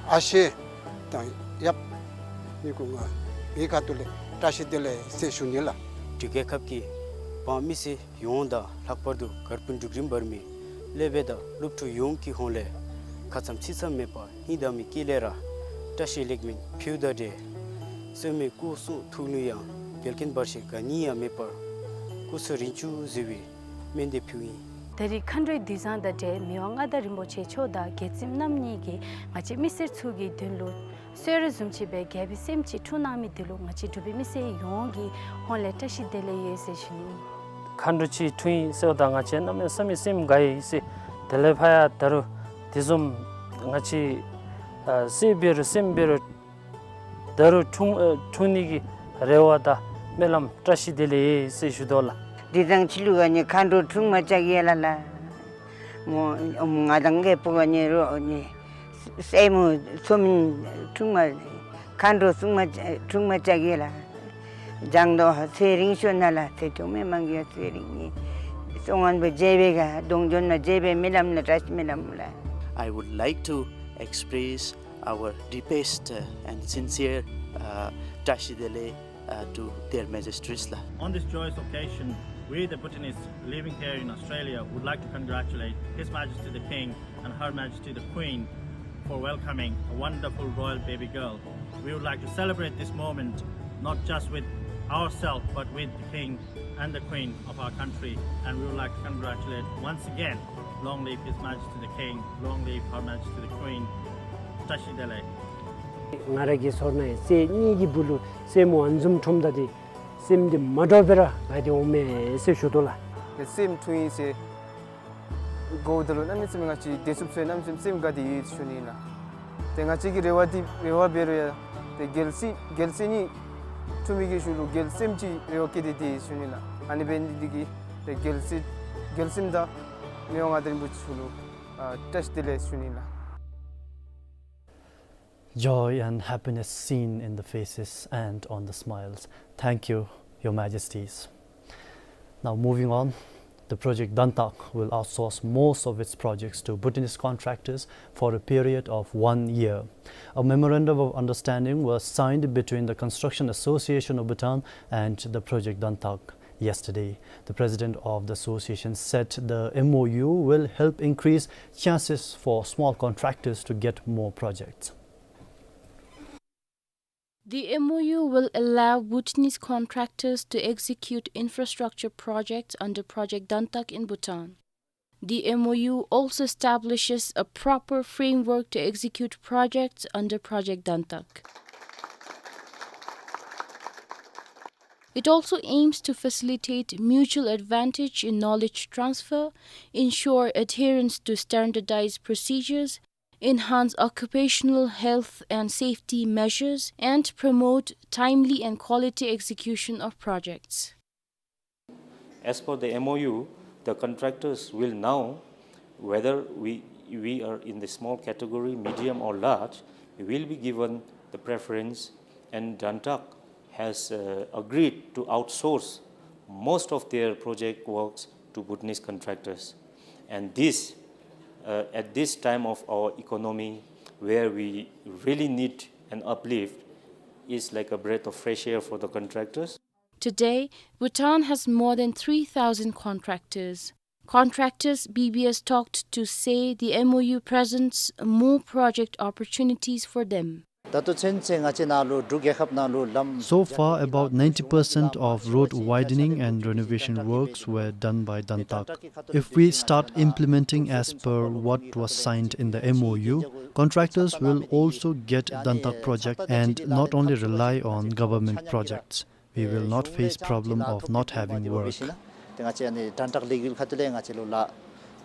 ཨ་ཞེ་དང་ཡབ་གཉིས་ཀུན་ང་ངེའི་ཁ་ཐུག་ལས་བཀྲ་ཤིས་བདེ་ལེགས་ཟེར་ཞུ་ནི་ལགས། འབྲུག་རྒྱལ་ཁབ་ཀྱི་འབངས་མི་སེར་ཡོངས་དང་ལྷག་པར་དུ་གར་དཔོན་འབྲུག་རིམ་འབར་མི་སློབ་དཔོན་དང་སློབ་ཕྲུག་ཡོངས་ཀྱི་ཧོངས་ལས་ཁ་ཙ་ཚིག་ཙམ་མེད་པར་སྙིང་གཏམ་གྱི་དཀྱིལ་ལས་ར་བཀྲ་ཤིས་ལེགས་སྨོན་ཕུལཝ་དང་འབྲེལ་སྲསམོ་སྐུ་གསུང་ཐུགས་ལུ་ཡང་འགལ་རྐྱེན་བར་ཆད་ག་ནི་ཡང་མེད་པར་སྐུ་ཚེ་རིང་བཅུག་ཟེར་བའི་སྨོན་འདེབས་ཕུལཝ་ཨིན། ད་རིས་མཁའ་འགྲོའི་དུས་བཟང་དང་འབྲེལ་མི་དབང་མངའ་བདག་རིན་པོ་ཆེ་མཆོག་དང་རྒྱལ་བཙུན་རྣམ་གཉིས་ཀྱིས་ང་བཅས་མི་སེར་ཚུ་གི་དོན་ལུ་གསོལ་རས་བཟུམ་ཅིག་སྦེ་རྒྱལ་པོའི་སྲསམོ་ཅིག་འཁྲུངས་གནང་མི་འདི་ལུ་ང་བཅས་འབྲུག་པའི་མི་སེར་ཡོངས་ཀྱི་ཧོངས་ལས་བཀྲ་ཤིས་བདེ་ལེགས་ཡོད་ཟེར་ཞུ་ནི། མཁའ་འགྲོ་ཅིག་འཁྲུངས་ཡི་ཟེརཝ་ད་ང་བཅས་གནམ་མེད་ས་མེད་སེམས་དགའ་ཡི་ཟེར། དེ་ལས་ཕར་ཡང་ད་རུང་དེ་བཟུམ་ང་བཅས་ཨ་སྲས་འབད་རུང་སྲསམོ་འབད་རུང་ད་རུང་འཁྲུངས་ཨ་འཁྲུངས་ནི་གི་རེ་བ་དང་སྨོན་ལམ་བཀྲ་ཤིས་བདེ་ལེགས་ཡོད་ཟེར་ཞུ་དོ་ལགས། དེ་དང་ཕྱི་ལུ་ག་ནི་མཁའ་འགྲོ་འཁྲུངས་མ་ཅིག་ཡོད་ལགས་ལགས། མོ་ང་དང་གི་བུ་ག་ནི་རོགས་ནི་སྲས་མོ་ཚུ་མིན་འཁྲུངས་མ་མཁའ་འགྲོ་འཁྲུངས་མ་འཁྲུངས་མ་ཅིག་ཡོད་ལགས། བྱང་དུ་ཚེ་རིང་ཤོག་ན་ལགས། ཚེ་ཐུང་མི་མང་གི་ཚེ་རིང་ནི་སོ་ངན་པོ་རྗེ་བའི་ག་གདོང་འཇོན་ན་རྗེ་བའི་སྨོན་ལམ་ལགས། བཀྲ་ཤིས་སྨོན་ལམ་ལགས། I would like to express our deepest, uh, and sincere, uh, བཀྲ་ཤིས་བདེ་ལེགས, uh, to their majesties ལགས། On this joyous occasion, we, the Bhutanese living here in Australia, would like to congratulate His Majesty the King and Her Majesty the Queen for welcoming a wonderful royal baby girl. We would like to celebrate this moment not just with ourselves but with the King and the Queen of our country, and we would like to congratulate once again. Long live His Majesty the King, long live Her Majesty the Queen. བཀྲ་ཤིས་བདེ་ལེགས། ང་ར་གི་ཚོར་ན་ཡང་སྲས་གཉིས་ཀྱི་བུ་ལུ་སྲས་མོ་ཨ་ནི་བཟུམ་འཁྲུངསམ་ད་འདི་སེམས་འདི་མ་འདྲཝ་སྦེ་ར་དགའ་སྟེ་འོང་མས་ཟེར་ཞུ་དོ་ལགས། སྲས་མོ་འཁྲུངས་ཡི་ཟེར་གོཝ་ད་ལུ་གནམ་མེད་ས་མེད་ང་བཅས་བདེ་སྤོབས་ཚོར་གནམ་མེད་ས་མེད་སེམས་དགའ་སྟེ་ཡོད་ཞུ་ནི་ལགས། ཏེ་ང་བཅས་ཀྱི་རེ་བ་འདི་རེ་བ་འབད་རུང་ཡང་ཏེ་རྒྱལ་སྲས་རྒྱལ་སྲས་གཉིས་འཁྲུངས་མི་གི་ཤུལ་ལུ་རྒྱལ་སྲསམོ་ཅིག་རེ་བ་བསྐྱེད་དེ་ཡོད་ཞུ་ནི་ལགས། ཨ་ནི་འབད་ནི་འདི་གིས་ཏེ་རྒྱལ་སྲས་རྒྱལ་སྲསམོ་དང་མི་དབང་མངའ་བདག་རིན་པོ་ཆེ་ལུ་ཨ་བཀྲ་ཤིས་བདེ་ལེགས་ཞུ་ནི་ལགས། Joy and happiness seen in the faces and on the smiles. Thank you, Your Majesties. Now moving on, the Project Dantak will outsource most of its projects to Bhutanese contractors for a period of one year. A memorandum of understanding was signed between the Construction Association of Bhutan and the Project Dantak yesterday. The president of the association said the M O U will help increase chances for small contractors to get more projects. The M O U will allow Bhutanese contractors to execute infrastructure projects under Project Dantak in Bhutan. The M O U also establishes a proper framework to execute projects under Project Dantak. It also aims to facilitate mutual advantage in knowledge transfer, ensure adherence to standardized procedures, enhance occupational health and safety measures, and promote timely and quality execution of projects. As per the M O U, the contractors will now, whether we, we are in the small category, medium or large, will be given the preference, and Dantak has, uh, agreed to outsource most of their project works to Bhutanese contractors. And this, uh, at this time of our economy, where we really need an uplift, is like a breath of fresh air for the contractors. Today, Bhutan has more than three thousand contractors. Contractors B B S talked to say the M O U presents more project opportunities for them. ད་ལྟོ་ཚུན་ཚོད་ང་བཅས་ནང་ལུ་འབྲུག་རྒྱལ་ཁབ་ནང་ལུ་ལམ། So far, about ninety percent of road widening and renovation works were done by Dantak. If we start implementing as per what was signed in the M O U, contractors will also get Dantak project and not only rely on government projects. We will not face problem of not having work. ཏེ་ང་བཅས་ཨ་ནི་དྲན་ཐག་ལས་འགུལ་ཁ་ཐུག་ལས་ང་བཅས་ལུ་ལཱ་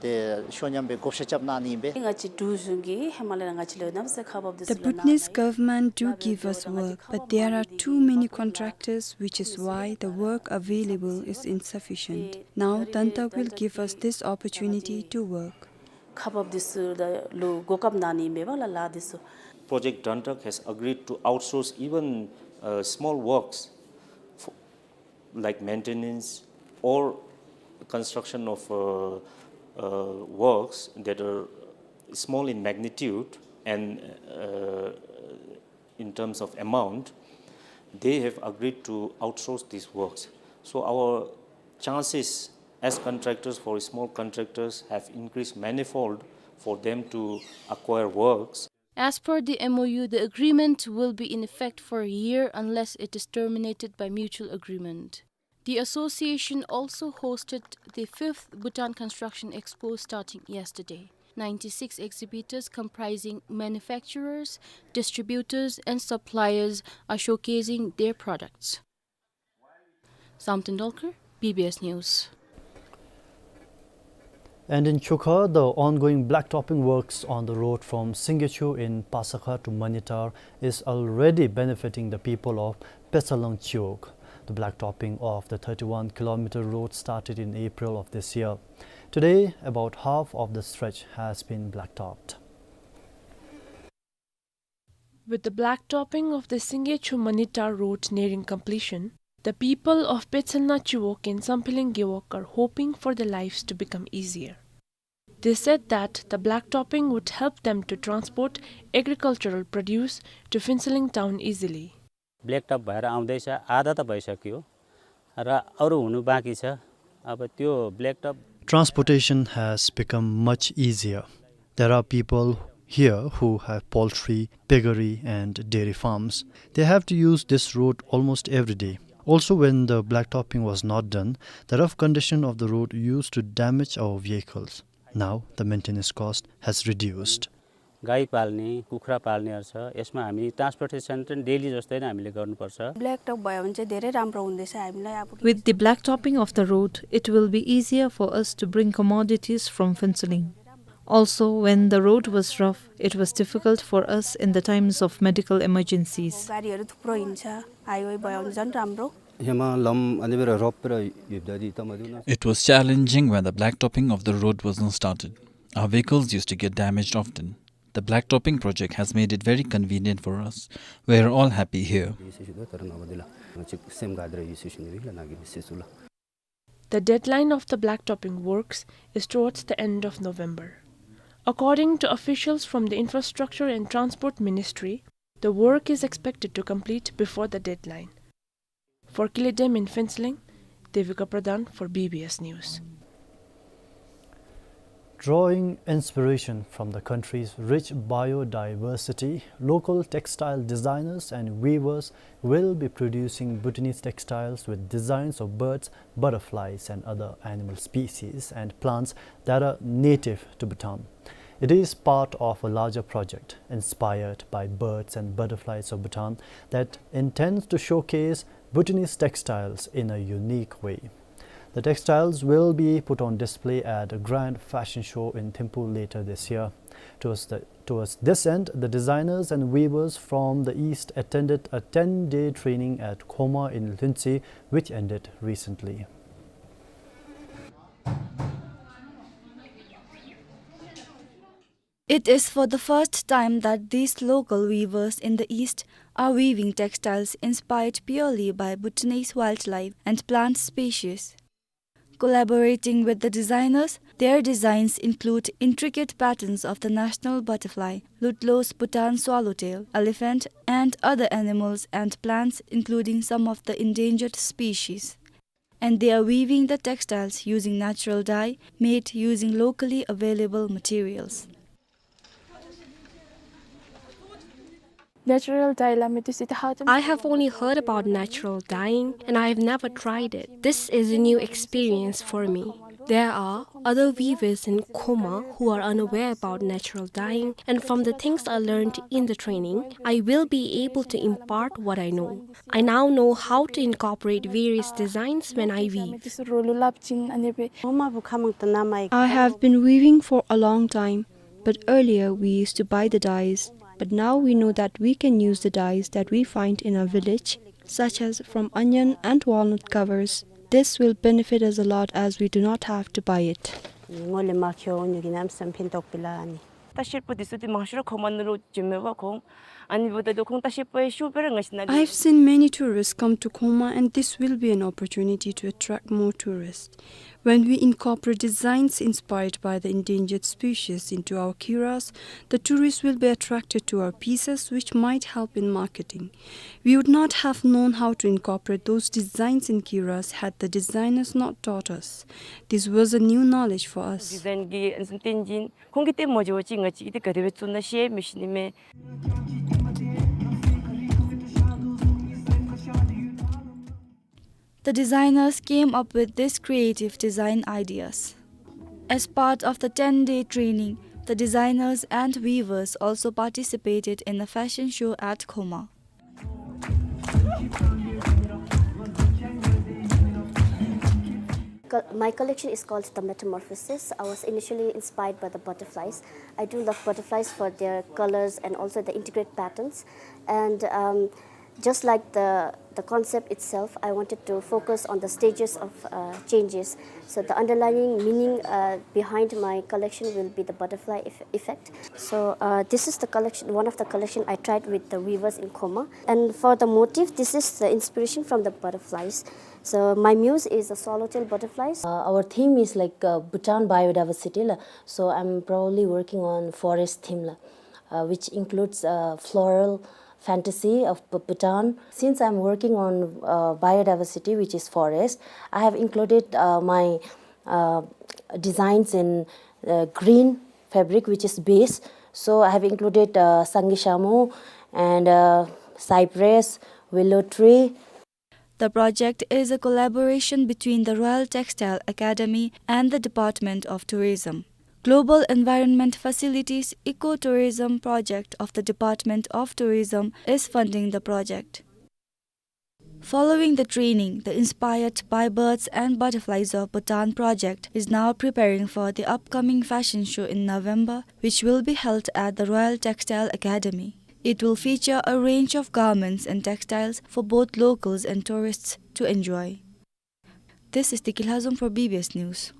ཏེ་ཤོ་ཉམས་པའི་བགོ་བཤའ་རྐྱབ་གནང་ནི་ཨིན་པས། ང་བཅས་འབྲུག་གཞུང་གིས་ཧེ་མ་ལས་ར་ང་བཅས་ལུ་གནམ་མེད་ས་མེད་ཁག་འབགཔ་འདི་The ཚུ་ལུ་གནང་། Bhutanese government do give us work, but there are too many contractors, which is why the work available is insufficient. Now, Dantak will give us this opportunity to work. ཁག་འབགཔ་འདི་ཚུ་ལུ་གོ་སྐབས་གནང་ནི་ཨིན་པས་ལགས་ལཱ་འདི་ཚུ། Project Dantak has agreed to outsource even, uh, small works for, like maintenance or construction of, uh, uh, works that are small in magnitude and, uh, in terms of amount, they have agreed to outsource these works. So our chances as contractors for small contractors have increased manifold for them to acquire works. As per the M O U, the agreement will be in effect for a year unless it is terminated by mutual agreement. The association also hosted the fifth Bhutan Construction Expo starting yesterday. Ninety-six exhibitors comprising manufacturers, distributors, and suppliers are showcasing their products. Samten Dolkar, B B S News. And in Chukha, the ongoing blacktopping works on the road from Singyechu in Pasakha to Manitar is already benefiting the people of Pesalang Chiwog. The blacktopping of the thirty-one kilometer road started in April of this year. Today, about half of the stretch has been blacktopped. With the blacktopping of the Singye Chumani Tar road nearing completion, the people of Petselna Chiwok in Samphehleng Gewog are hoping for their lives to become easier. They said that the blacktopping would help them to transport agricultural produce to Phuentsholing town easily. Blacktop भएर आउँदैछ, आधा त भइसक्यो र अरू हुनु बाँकी छ। अब त्यो blacktop Transportation has become much easier. There are people here who have poultry, piggery, and dairy farms. They have to use this road almost every day. Also, when the blacktopping was not done, the rough condition of the road used to damage our vehicles. Now, the maintenance cost has reduced. गाई पाल्ने, कुखुरा पाल्नेहरू छ, यसमा हामी ट्रान्सपोर्टेसन चाहिँ डेली जस्तै नै हामीले गर्नुपर्छ। ब्ल्याकटप भयो भने चाहिँ धेरै राम्रो हुँदैछ हामीलाई अब। With the blacktopping of the road, it will be easier for us to bring commodities from Phuentsholing. Also, when the road was rough, it was difficult for us in the times of medical emergencies. गाडीहरू थुप्रो हिँड्छ, हाइवे भयो भने झन् राम्रो। हेमा लम अनि बेर रप र युद्ध दि तमदुन। It was challenging when the blacktopping of the road was not started. Our vehicles used to get damaged often. The blacktopping project has made it very convenient for us. We are all happy here. The deadline of the blacktopping works is towards the end of November. According to officials from the Infrastructure and Transport Ministry, the work is expected to complete before the deadline. For Kile Dam in Phuentsholing, Devika Pradhan for B B S News. Drawing inspiration from the country's rich biodiversity, local textile designers and weavers will be producing Bhutanese textiles with designs of birds, butterflies, and other animal species and plants that are native to Bhutan. It is part of a larger project inspired by birds and butterflies of Bhutan that intends to showcase Bhutanese textiles in a unique way. The textiles will be put on display at a grand fashion show in Thimphu later this year. Towards the, towards this end, the designers and weavers from the East attended a ten-day training at Khoma in Lhuentse, which ended recently. It is for the first time that these local weavers in the East are weaving textiles inspired purely by Bhutanese wildlife and plant species. Collaborating with the designers, their designs include intricate patterns of the national butterfly, Lutlos Bhutan swallowtail, elephant, and other animals and plants, including some of the endangered species. And they are weaving the textiles using natural dye made using locally available materials. Natural dye la me tusi ta ha tum I have only heard about natural dyeing and I have never tried it. This is a new experience for me. There are other weavers in Khoma who are unaware about natural dyeing, and from the things I learned in the training, I will be able to impart what I know. I now know how to incorporate various designs when I weave. I have been weaving for a long time, but earlier we used to buy the dyes. But now we know that we can use the dyes that we find in our village, such as from onion and walnut covers. This will benefit us a lot as we do not have to buy it. ངོ་ལས་མ་ཁྱོད་ཉོ་གི་ནམ་སམ་ཕན་ཐོགས་པི་ལ་ཨ་ནི། ལྟ་བཤལ་པོ་དེ་ཚུ་དེ་མང་ཤོས་ར་ཁོ་མ་ནུ་རོ་འཇུ་མེད་པ་ཁོང་། ཨ་ནི་འབདཝ་ད་ཁོང་ལྟ་བཤལ་པོ་ཡང་ཤུགས་སྦེ་ར་ང་བཅས་ནང་ལས། I've seen many tourists come to Khoma and this will be an opportunity to attract more tourists. When we incorporate designs inspired by the endangered species into our kiras, the tourists will be attracted to our pieces, which might help in marketing. We would not have known how to incorporate those designs in kiras had the designers not taught us. This was a new knowledge for us. ཌི་ཛའིན་གྱི་ཨ་ནི་བསྟན་འཛིན་ཁོང་གིས་བསྟན་མ་འགྱོ་བ་ཅིན་ང་བཅས་ཀྱིས་དེ་ག་དེ་སྦེ་བཙུགས་ན་ཤེས་མི་ཤེས་ནི་མས། The designers came up with these creative design ideas. As part of the ten-day training, the designers and weavers also participated in a fashion show at Khoma. Co-, my collection is called The Metamorphosis. I was initially inspired by the butterflies. I do love butterflies for their colors and also the intricate patterns. And, um, Just like the, the concept itself, I wanted to focus on the stages of, uh, changes. So the underlying meaning, uh, behind my collection will be the butterfly eff-, effect. So, uh, this is the collection, one of the collection I tried with the weavers in Khoma. And for the motif, this is the inspiration from the butterflies. So my muse is the swallowtail butterflies. Uh, our theme is like, uh, Bhutan biodiversity la. So I'm probably working on forest theme la, uh, which includes, uh, floral fantasy of B-, Bhutan. Since I'm working on, uh, biodiversity, which is forest, I have included, uh, my, uh, designs in, uh, green fabric, which is base. So I have included, uh, sangishamu and, uh, cypress, willow tree. The project is a collaboration between the Royal Textile Academy and the Department of Tourism. Global Environment Facilities Ecotourism Project of the Department of Tourism is funding the project. Following the training, the Inspired by Birds and Butterflies of Bhutan project is now preparing for the upcoming fashion show in November, which will be held at the Royal Textile Academy. It will feature a range of garments and textiles for both locals and tourists to enjoy. This is Tiki Lhazom for B B S News.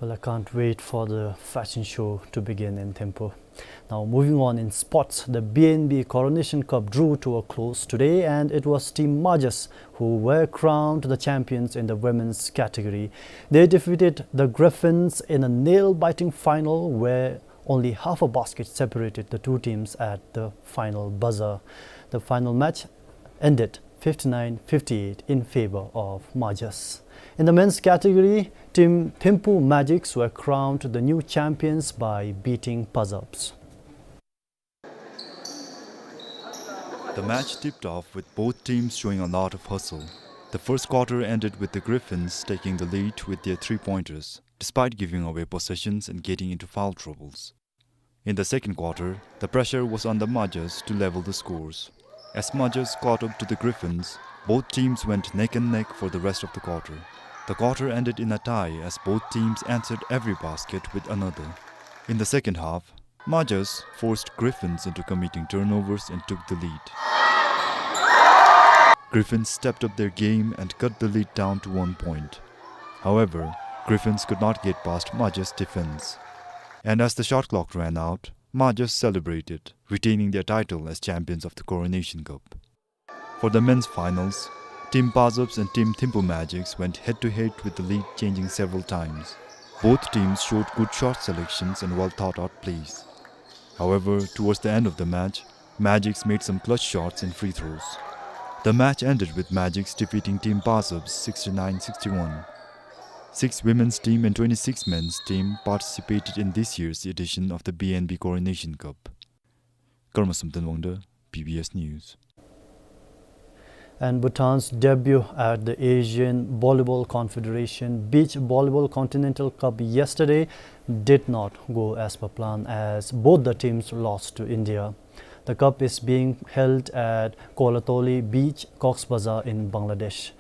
Well, I can't wait for the fashion show to begin in Thimphu. Now, moving on in sports, the B N B Coronation Cup drew to a close today, and it was Team Majas who were crowned the champions in the women's category. They defeated the Griffins in a nail-biting final where only half a basket separated the two teams at the final buzzer. The final match ended fifty-nine fifty-eight in favor of Majas. In the men's category, Team Thimphu Magics were crowned the new champions by beating Pazaps. The match tipped off with both teams showing a lot of hustle. The first quarter ended with the Griffins taking the lead with their three-pointers, despite giving away possessions and getting into foul troubles. In the second quarter, the pressure was on the Majas to level the scores. As Majas caught up to the Griffins, both teams went neck and neck for the rest of the quarter. The quarter ended in a tie as both teams answered every basket with another. In the second half, Majas forced Griffins into committing turnovers and took the lead. Griffins stepped up their game and cut the lead down to one point. However, Griffins could not get past Majas' defense. And as the shot clock ran out, Majas celebrated, retaining their title as champions of the Coronation Cup. For the men's finals, Team Pazaps and Team Thimphu Magics went head-to-head with the lead changing several times. Both teams showed good shot selections and well-thought-out plays. However, towards the end of the match, Magics made some clutch shots and free throws. The match ended with Magics defeating Team Pazaps sixty-nine sixty-one. Six women's team and twenty-six men's team participated in this year's edition of the B N B Coronation Cup. Karma Samten Wangda, B B S News. And Bhutan's debut at the Asian Volleyball Confederation Beach Volleyball Continental Cup yesterday did not go as per plan, as both the teams lost to India. The cup is being held at Kolatoli Beach, Cox's Bazar in Bangladesh.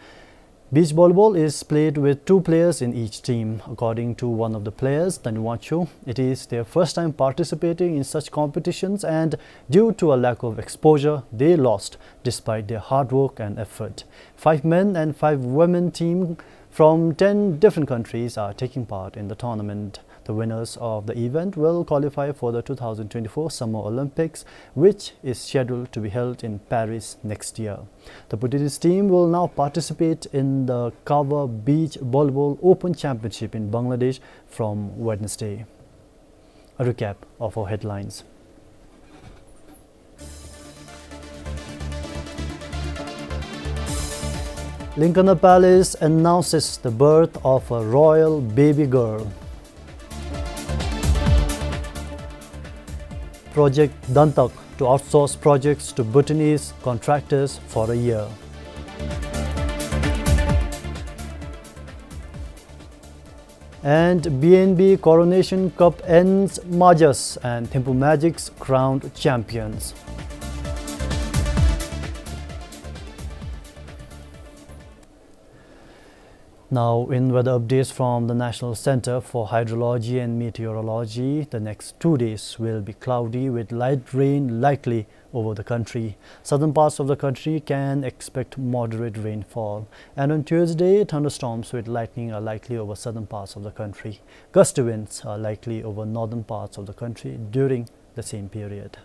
Beach volleyball is played with two players in each team. According to one of the players, Taniwachu, it is their first time participating in such competitions, and due to a lack of exposure, they lost despite their hard work and effort. Five men and five women team from ten different countries are taking part in the tournament. The winners of the event will qualify for the two thousand twenty-four Summer Olympics, which is scheduled to be held in Paris next year. The Bhutanese team will now participate in the Kawa Beach Volleyball Open Championship in Bangladesh from Wednesday. A recap of our headlines. Lincona Palace announces the birth of a royal baby girl. Project Dantak to outsource projects to Bhutanese contractors for a year. And B N B Coronation Cup ends, Majas and Thimphu Magics crowned champions. Now, in weather updates from the National Center for Hydrology and Meteorology, the next two days will be cloudy with light rain likely over the country. Southern parts of the country can expect moderate rainfall. And on Tuesday, thunderstorms with lightning are likely over southern parts of the country. Gusty winds are likely over northern parts of the country during the same period.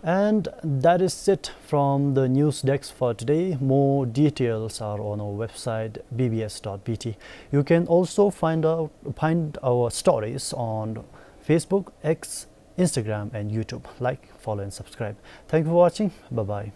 And that is it from the news desk for today. More details are on our website, B B S dot B T. You can also find out, find our stories on Facebook, X, Instagram, and YouTube. Like, follow, and subscribe. Thank you for watching. Bye-bye.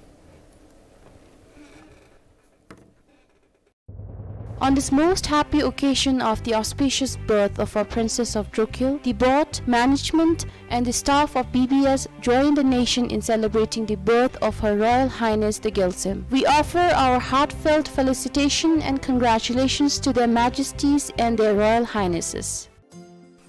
On this most happy occasion of the auspicious birth of our Princess of Drukgyal, the board, management, and the staff of B B S join the nation in celebrating the birth of Her Royal Highness the Gyaltsuen. We offer our heartfelt felicitation and congratulations to Their Majesties and Their Royal Highnesses.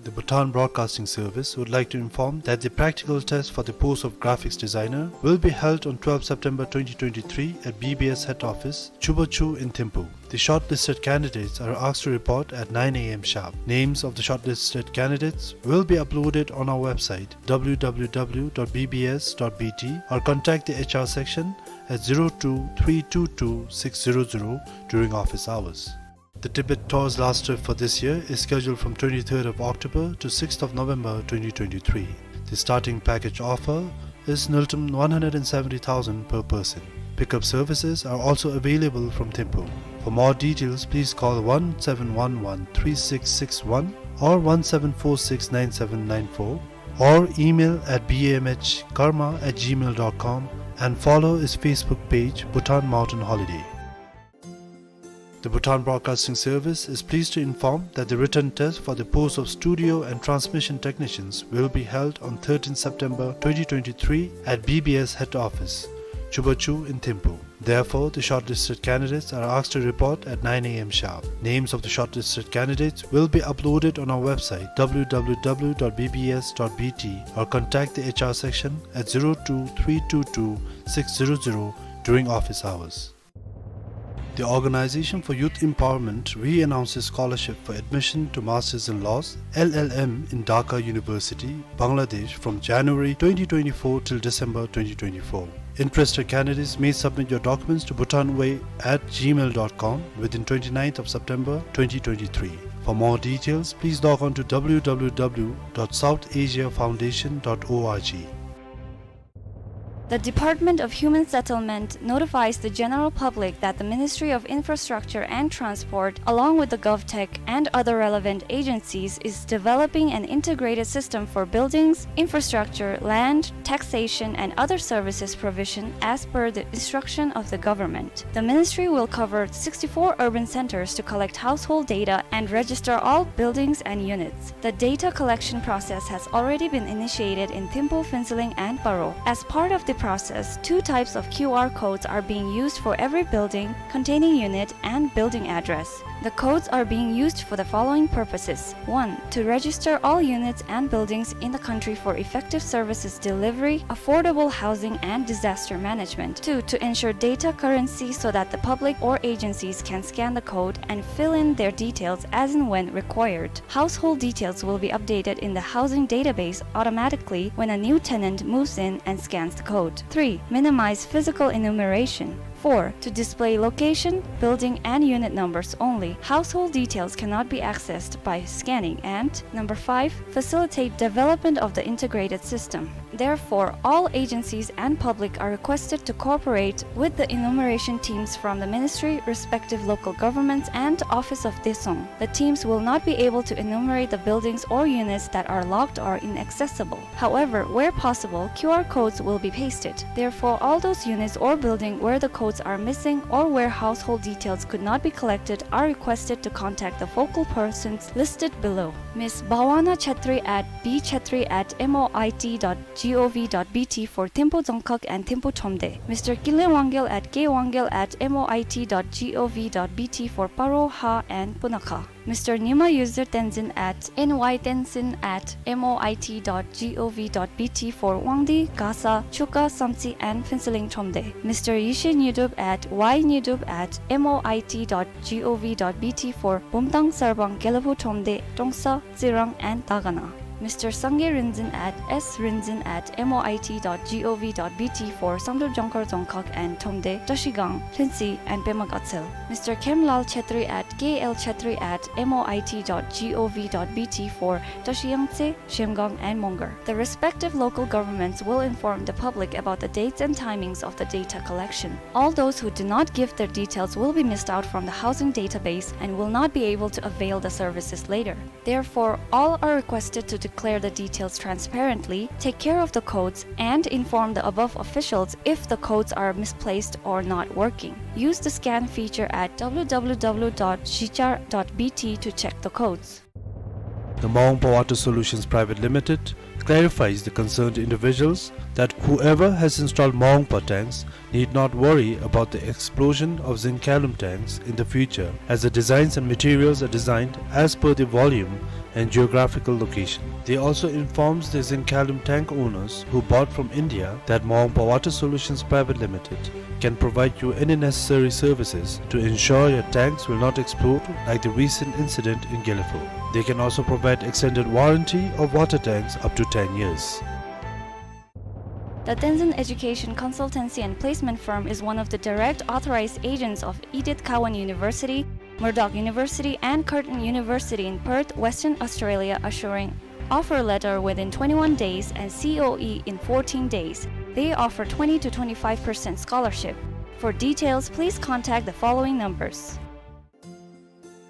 The Bhutan Broadcasting Service would like to inform that the practical test for the post of graphics designer will be held on twelfth September twenty twenty-three at B B S head office, Chubachu in Thimphu. The shortlisted candidates are asked to report at nine A M sharp. Names of the shortlisted candidates will be uploaded on our website, W W W dot B B S dot B T, or contact the H R section at zero two three two two six zero zero during office hours. The Tibet Tour's last trip for this year is scheduled from twenty-third of October to sixth of November twenty twenty-three. The starting package offer is ngultrum one hundred and seventy thousand per person. Pickup services are also available from Thimphu. For more details, please call one seven one one three six six one or one seven four six nine seven nine four, or email at B M H karma at gmail dot com and follow his Facebook page, Bhutan Mountain Holiday. The Bhutan Broadcasting Service is pleased to inform that the written test for the post of studio and transmission technicians will be held on thirteenth September twenty twenty-three at B B S head office, Chubachu in Thimphu. Therefore, the shortlisted candidates are asked to report at nine A M sharp. Names of the shortlisted candidates will be uploaded on our website, W W W dot B B S dot B T, or contact the H R section at zero two three two two six zero zero during office hours. The Organization for Youth Empowerment re-announces scholarship for admission to Masters in Laws, L L M, in Dhaka University, Bangladesh, from January twenty twenty-four till December twenty twenty-four. Interested candidates may submit your documents to bhutanway at gmail dot com within twenty-ninth of September twenty twenty-three. For more details, please log on to W W W dot south asia foundation dot org. The Department of Human Settlement notifies the general public that the Ministry of Infrastructure and Transport, along with the GovTech and other relevant agencies, is developing an integrated system for buildings, infrastructure, land, taxation, and other services provision as per the instruction of the government. The ministry will cover sixty-four urban centers to collect household data and register all buildings and units. The data collection process has already been initiated in Thimphu, Phuentsholing, and Paro. As part of the process, two types of Q R codes are being used for every building containing unit and building address. The codes are being used for the following purposes. One, to register all units and buildings in the country for effective services delivery, affordable housing, and disaster management. Two, to ensure data currency so that the public or agencies can scan the code and fill in their details as and when required. Household details will be updated in the housing database automatically when a new tenant moves in and scans the code. Three, minimize physical enumeration. Four, to display location, building, and unit numbers only. Household details cannot be accessed by scanning. And number five, facilitate development of the integrated system. Therefore, all agencies and public are requested to cooperate with the enumeration teams from the ministry, respective local governments, and Office of Daesung. The teams will not be able to enumerate the buildings or units that are locked or inaccessible. However, where possible, Q R codes will be pasted. Therefore, all those units or building where the codes are missing or where household details could not be collected are requested to contact the focal persons listed below. Miss Bhavana Chetri at B Chetri at M O I T dot G O V dot B T for Thimphu Dzongkhag and Thimphu Thromde. Mister Kinley Wangyal at K Wangyal at M O I T dot G O V dot B T for Paro, Ha and Punakha. Mister Nyima Yuzir Tenzin at N Y Tenzin at M O I T dot G O V dot B T for Wangdue, Gasa, Chuka, Samtse and Phuentsholing Thromde. Mister Yeshe Nyidub at Y Nyidub at M O I T dot G O V dot B T for Bumthang, Sarbang, Gelephu Thromde, Trongsa, Tsirang and Dagana. Mister Sangay Rinzin at S Rinzin at M O I T dot G O V dot B T for Samdrup, Jangkar, Dzongkhag and Thromde, Trashigang, Lhuentse and Pema Gatshel. Mister Khemlal Chetri at K L Chetri at M O I T dot G O V dot B T for Trashiyangtse, Zhemgang and Mongar. The respective local governments will inform the public about the dates and timings of the data collection. All those who do not give their details will be missed out from the housing database and will not be able to avail the services later. Therefore, all are requested to declare the details transparently, take care of the codes, and inform the above officials if the codes are misplaced or not working. Use the scan feature at W W W dot zhichar dot B T to check the codes. The Mawangpa Water Solutions Private Limited clarifies the concerned individuals that whoever has installed Mawangpa tanks need not worry about the explosion of zinc-alum tanks in the future, as the designs and materials are designed as per the volume and geographical location. They also informs the zinc-alum tank owners who bought from India that Mawangpa Water Solutions Private Limited can provide you any necessary services to ensure your tanks will not explode like the recent incident in Gelephu. They can also provide extended warranty of water tanks up to ten years. The Tenzin Education Consultancy and Placement Firm is one of the direct authorized agents of Edith Cowan University, Murdoch University, and Curtin University in Perth, Western Australia, assuring offer letter within twenty-one days and C O E in fourteen days. They offer twenty to twenty-five percent scholarship. For details, please contact the following numbers.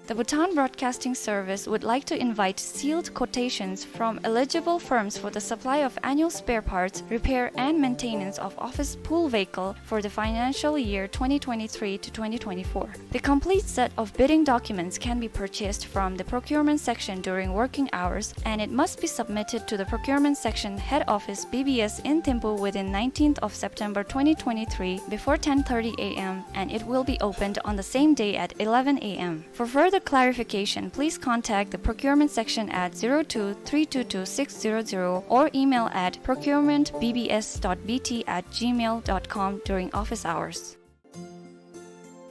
The Bhutan Broadcasting Service would like to invite sealed quotations from eligible firms for the supply of annual spare parts, repair and maintenance of office pool vehicle for the financial year twenty twenty-three to twenty twenty-four. The complete set of bidding documents can be purchased from the procurement section during working hours, and it must be submitted to the procurement section head office B B S in Thimphu within nineteenth of September twenty twenty-three before ten thirty A M, and it will be opened on the same day at eleven A M. For further clarification, please contact the procurement section at zero two three two two six zero zero or email at procurement B B S dot B T at gmail dot com during office hours.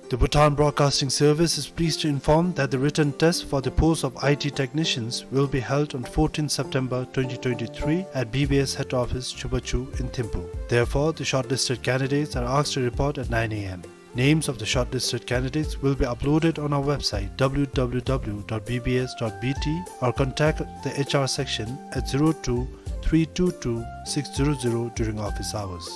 The Bhutan Broadcasting Service is pleased to inform that the written test for the post of I T technicians will be held on fourteenth September twenty twenty-three at B B S head office Chubachu in Thimphu. Therefore, the shortlisted candidates are asked to report at nine A M. Names of the shortlisted candidates will be uploaded on our website W W W dot B B S dot B T or contact the H R section at zero two three two two six zero zero during office hours.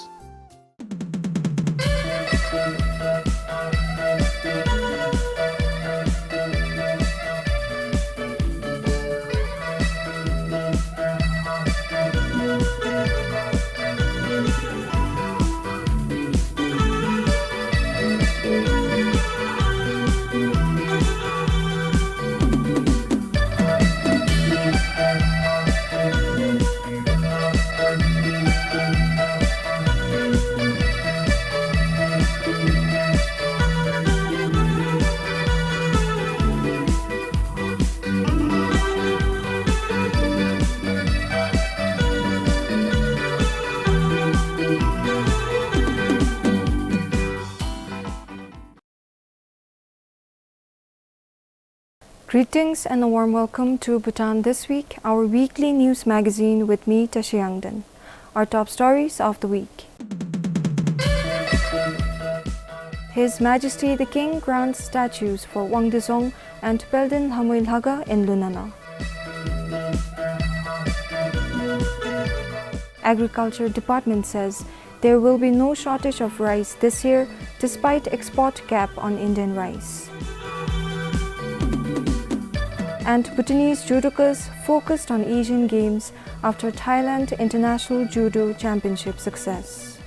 Greetings and a warm welcome to Bhutan This Week, our weekly news magazine with me, Tashi Yangden. Our top stories of the week. His Majesty the King grants statues for Wangdue Dzong and Pelden Lhamui Lhaga in Lunana. Agriculture Department says there will be no shortage of rice this year despite export cap on Indian rice. And Bhutanese judokas focused on Asian Games after Thailand International Judo Championship success.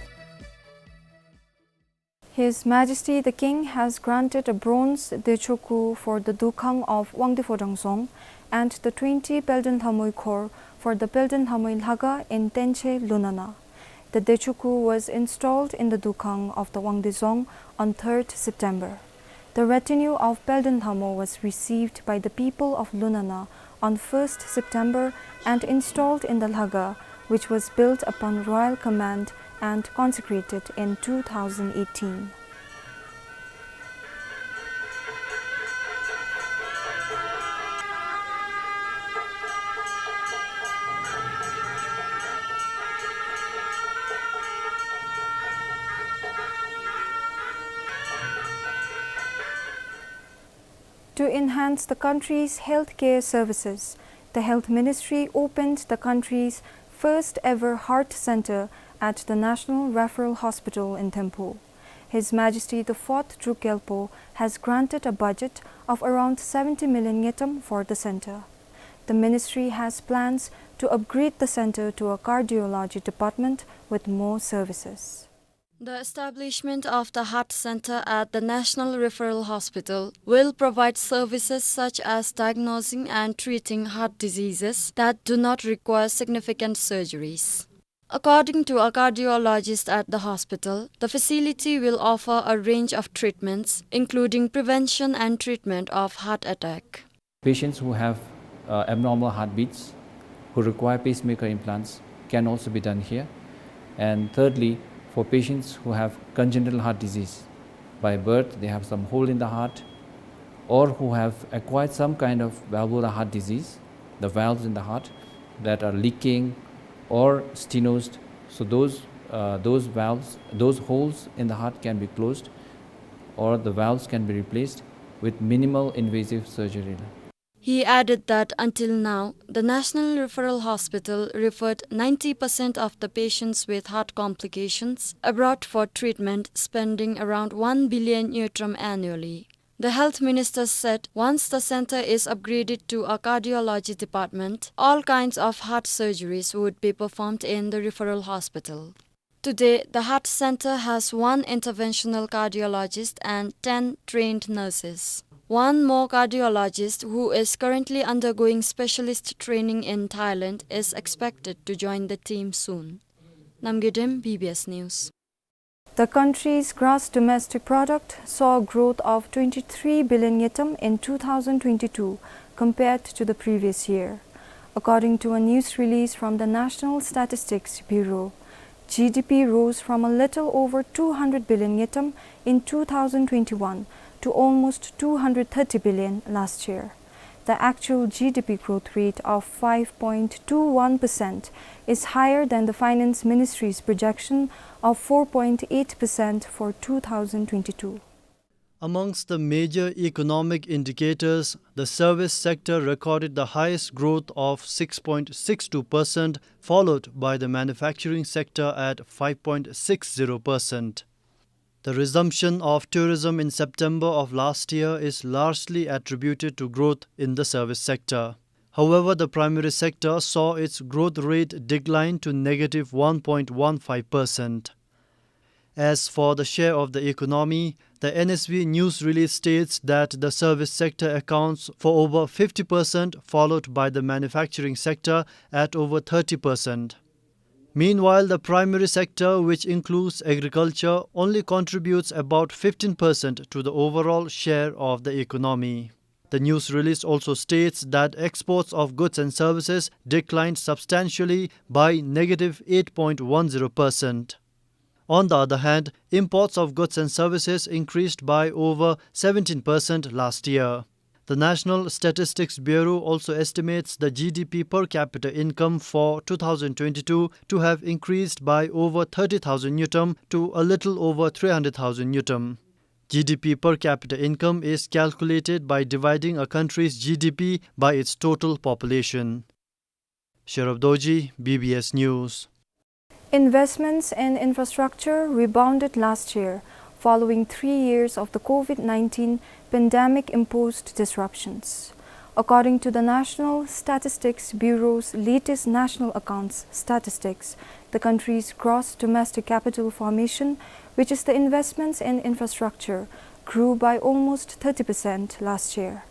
His Majesty the King has granted a bronze Dechoku for the Dukhang of Wangdue Phodrang Dzong and the twenty Pelden Lhamoi Khor for the Pelden Lhamoi Lhaga in Tenche Lunana. The Dechuku was installed in the Dukhang of the Wangdezong on third September. The retinue of Pelden Lhamo was received by the people of Lunana on first September and installed in the Lhaga, which was built upon royal command and consecrated in two thousand eighteen. To enhance the country's healthcare services, the Health Ministry opened the country's first ever heart center at the National Referral Hospital in Thimphu. His Majesty the Fourth Druk Gyalpo has granted a budget of around seventy million ngultrum for the center. The ministry has plans to upgrade the center to a cardiology department with more services. The establishment of the heart center at the National Referral Hospital will provide services such as diagnosing and treating heart diseases that do not require significant surgeries. According to a cardiologist at the hospital, the facility will offer a range of treatments, including prevention and treatment of heart attack. Patients who have, uh, abnormal heartbeats, who require pacemaker implants, can also be done here. And thirdly, for patients who have congenital heart disease, by birth they have some hole in the heart, or who have acquired some kind of valvular heart disease, the valves in the heart that are leaking or stenosed, so those, uh, those valves, those holes in the heart can be closed, or the valves can be replaced with minimal invasive surgery. He added that until now, the National Referral Hospital referred ninety percent of the patients with heart complications abroad for treatment, spending around one billion ngultrum annually. The health minister said once the center is upgraded to a cardiology department, all kinds of heart surgeries would be performed in the referral hospital. Today, the heart center has one interventional cardiologist and ten trained nurses. One more cardiologist, who is currently undergoing specialist training in Thailand, is expected to join the team soon. Namgay Dem, B B S News. The country's gross domestic product saw a growth of twenty-three billion ngultrum in two thousand twenty-two compared to the previous year. According to a news release from the National Statistics Bureau, G D P rose from a little over two hundred billion ngultrum in two thousand twenty-one to almost two hundred thirty billion last year. The actual G D P growth rate of five point two one percent is higher than the Finance Ministry's projection of four point eight percent for two thousand twenty-two. Amongst the major economic indicators, the service sector recorded the highest growth of six point six two percent, followed by the manufacturing sector at five point six zero percent. The resumption of tourism in September of last year is largely attributed to growth in the service sector. However, the primary sector saw its growth rate decline to negative one point one five percent. As for the share of the economy, the N S B news release states that the service sector accounts for over fifty percent, followed by the manufacturing sector at over thirty percent. Meanwhile, the primary sector, which includes agriculture, only contributes about fifteen percent to the overall share of the economy. The news release also states that exports of goods and services declined substantially by negative eight point one zero percent. On the other hand, imports of goods and services increased by over seventeen percent last year. The National Statistics Bureau also estimates the G D P per capita income for two thousand twenty-two to have increased by over thirty thousand ngultrum to a little over three hundred thousand ngultrum. G D P per capita income is calculated by dividing a country's G D P by its total population. Sherab Dorji, B B S News. Investments in infrastructure rebounded last year following three years of the COVID nineteen pandemic-imposed disruptions. According to the National Statistics Bureau's latest national accounts statistics, the country's gross domestic capital formation, which is the investments in infrastructure, grew by almost thirty percent last year.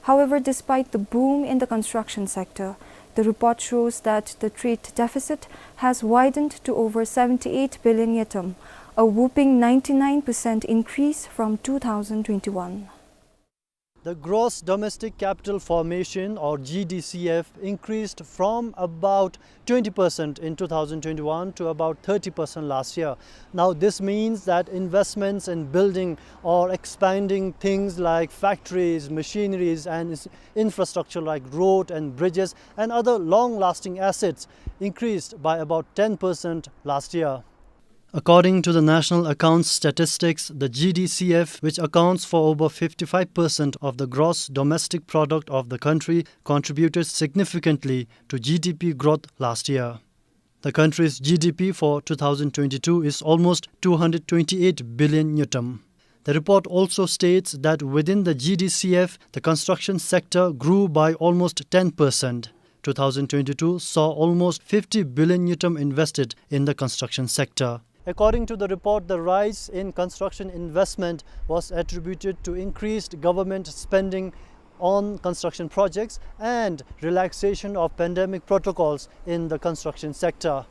However, despite the boom in the construction sector, the report shows that the trade deficit has widened to over seventy-eight billion ngultrum, a whopping ninety-nine percent increase from two thousand twenty-one. The gross domestic capital formation, or G D C F, increased from about twenty percent in two thousand twenty-one to about thirty percent last year. Now, this means that investments in building or expanding things like factories, machineries, and ins-, infrastructure like road and bridges and other long-lasting assets increased by about ten percent last year. According to the National Accounts Statistics, the G D C F, which accounts for over fifty-five percent of the gross domestic product of the country, contributed significantly to G D P growth last year. The country's G D P for two thousand twenty-two is almost two hundred twenty-eight billion ngultrum. The report also states that within the G D C F, the construction sector grew by almost ten percent. Two thousand twenty-two saw almost fifty billion ngultrum invested in the construction sector. According to the report, the rise in construction investment was attributed to increased government spending on construction projects and relaxation of pandemic protocols in the construction sector.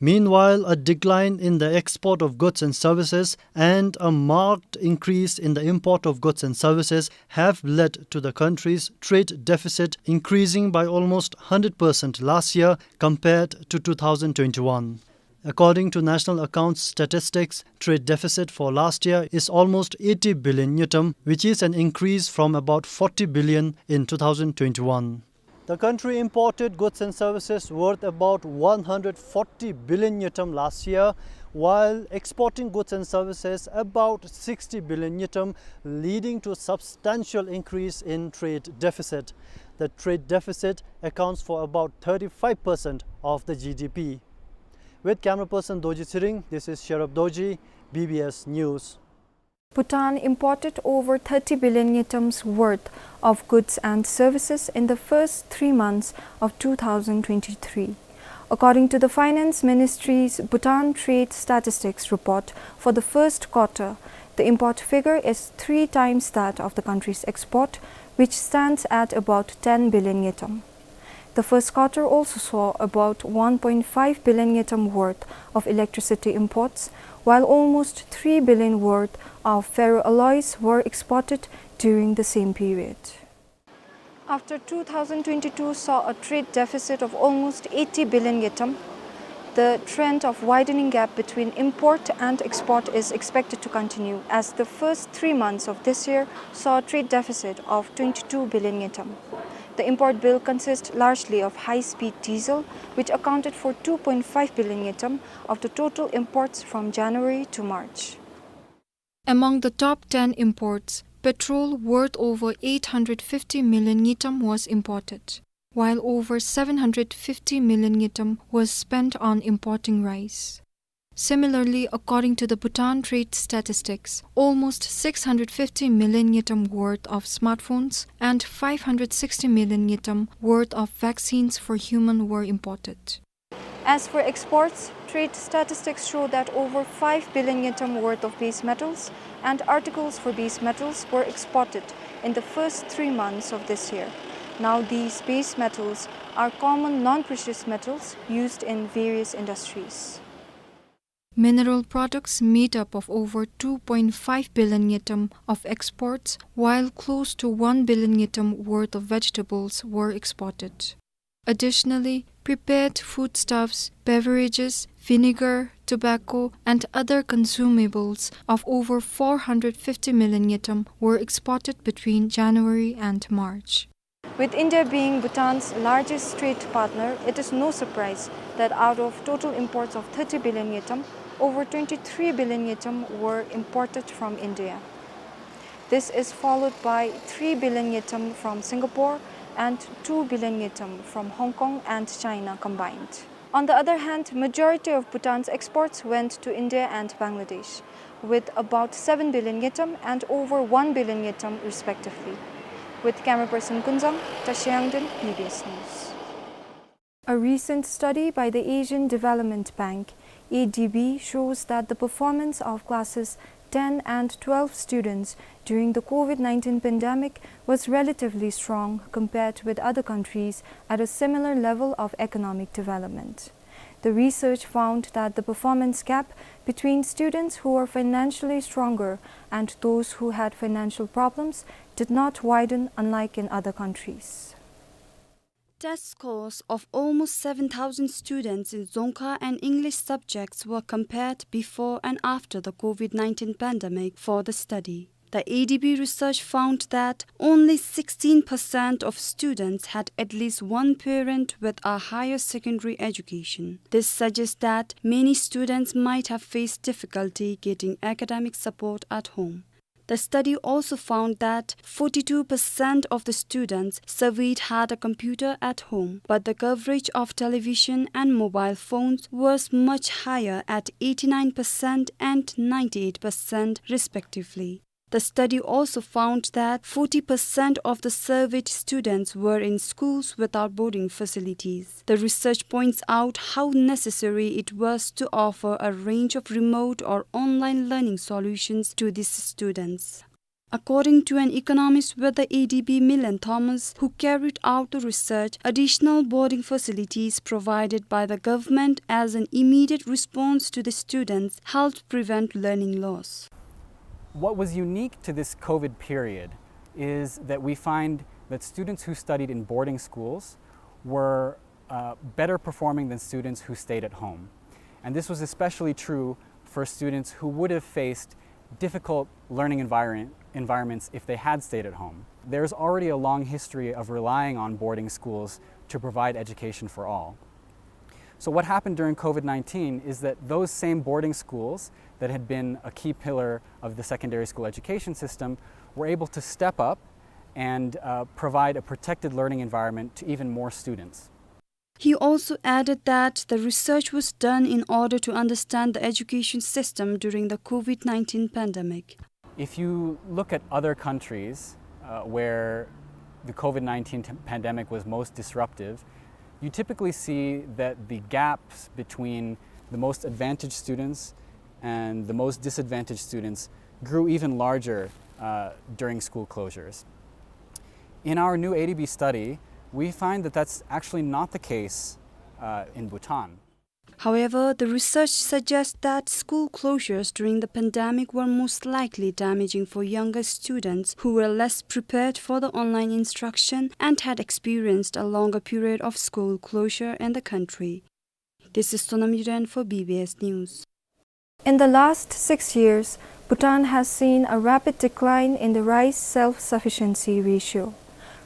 Meanwhile, a decline in the export of goods and services and a marked increase in the import of goods and services have led to the country's trade deficit increasing by almost hundred percent last year compared to two thousand twenty-one. According to National Accounts Statistics, trade deficit for last year is almost eighty billion ngultrum, which is an increase from about forty billion in two thousand twenty-one. The country imported goods and services worth about one hundred forty billion ngultrum last year, while exporting goods and services about sixty billion ngultrum, leading to a substantial increase in trade deficit. The trade deficit accounts for about thirty-five percent of the G D P. With camera person Dorji Tshering, this is Sherab Dorji, B B S News. Bhutan imported over thirty billion ngultrum's worth of goods and services in the first three months of two thousand twenty-three. According to the Finance Ministry's Bhutan Trade Statistics report for the first quarter, the import figure is three times that of the country's export, which stands at about ten billion ngultrum. The first quarter also saw about one point five billion ngultrum worth of electricity imports, while almost three billion worth of ferroalloys were exported during the same period. After two thousand twenty-two saw a trade deficit of almost eighty billion ngultrum, the trend of widening gap between import and export is expected to continue, as the first three months of this year saw a trade deficit of twenty-two billion ngultrum. The import bill consists largely of high-speed diesel, which accounted for two point five billion ngultrum of the total imports from January to March. Among the top ten imports, petrol worth over eight hundred fifty million ngultrum was imported, while over seven hundred fifty million ngultrum was spent on importing rice. Similarly, according to the Bhutan Trade Statistics, almost six hundred fifty million ngultrum worth of smartphones and five hundred sixty million ngultrum worth of vaccines for human were imported. As for exports, trade statistics show that over five billion ngultrum worth of base metals and articles for base metals were exported in the first three months of this year. Now, these base metals are common non-precious metals used in various industries. Mineral products made up of over two point five billion ngultrum of exports, while close to one billion ngultrum worth of vegetables were exported. Additionally, prepared foodstuffs, beverages, vinegar, tobacco, and other consumables of over four hundred fifty million ngultrum were exported between January and March. With India being Bhutan's largest trade partner, it is no surprise that out of total imports of thirty billion ngultrum, over twenty-three billion ngultrum were imported from India. This is followed by three billion ngultrum from Singapore and two billion ngultrum from Hong Kong and China combined. On the other hand, majority of Bhutan's exports went to India and Bangladesh, with about seven billion ngultrum and over one billion ngultrum respectively. With camera person Kunzang, Tashi Yangden, B B S News. A recent study by the Asian Development Bank, A D B, shows that the performance of classes ten and twelve students during the COVID nineteen pandemic was relatively strong compared with other countries at a similar level of economic development. The research found that the performance gap between students who were financially stronger and those who had financial problems did not widen, unlike in other countries. Test scores of almost seven thousand students in Dzongkha and English subjects were compared before and after the COVID nineteen pandemic for the study. The A D B research found that only sixteen percent of students had at least one parent with a higher secondary education. This suggests that many students might have faced difficulty getting academic support at home. The study also found that forty-two percent of the students surveyed had a computer at home, but the coverage of television and mobile phones was much higher at eighty-nine percent and ninety-eight percent respectively. The study also found that forty percent of the surveyed students were in schools without boarding facilities. The research points out how necessary it was to offer a range of remote or online learning solutions to these students. According to an economist with the A D B, Milen Thomas, who carried out the research, additional boarding facilities provided by the government as an immediate response to the students helped prevent learning loss. What was unique to this COVID period is that we find that students who studied in boarding schools were, uh, better performing than students who stayed at home. And this was especially true for students who would have faced difficult learning environ-, environments if they had stayed at home. There's already a long history of relying on boarding schools to provide education for all. So what happened during COVID nineteen is that those same boarding schools that had been a key pillar of the secondary school education system were able to step up and, uh, provide a protected learning environment to even more students. He also added that the research was done in order to understand the education system during the COVID nineteen pandemic. If you look at other countries, uh, where the COVID nineteen t-, pandemic was most disruptive, you typically see that the gaps between the most advantaged students and the most disadvantaged students grew even larger, uh, during school closures. In our new A D B study, we find that that's actually not the case, uh, in Bhutan. However, the research suggests that school closures during the pandemic were most likely damaging for younger students who were less prepared for the online instruction and had experienced a longer period of school closure in the country. This is Sonam Yuden for B B S News. In the last six years, Bhutan has seen a rapid decline in the rice self-sufficiency ratio.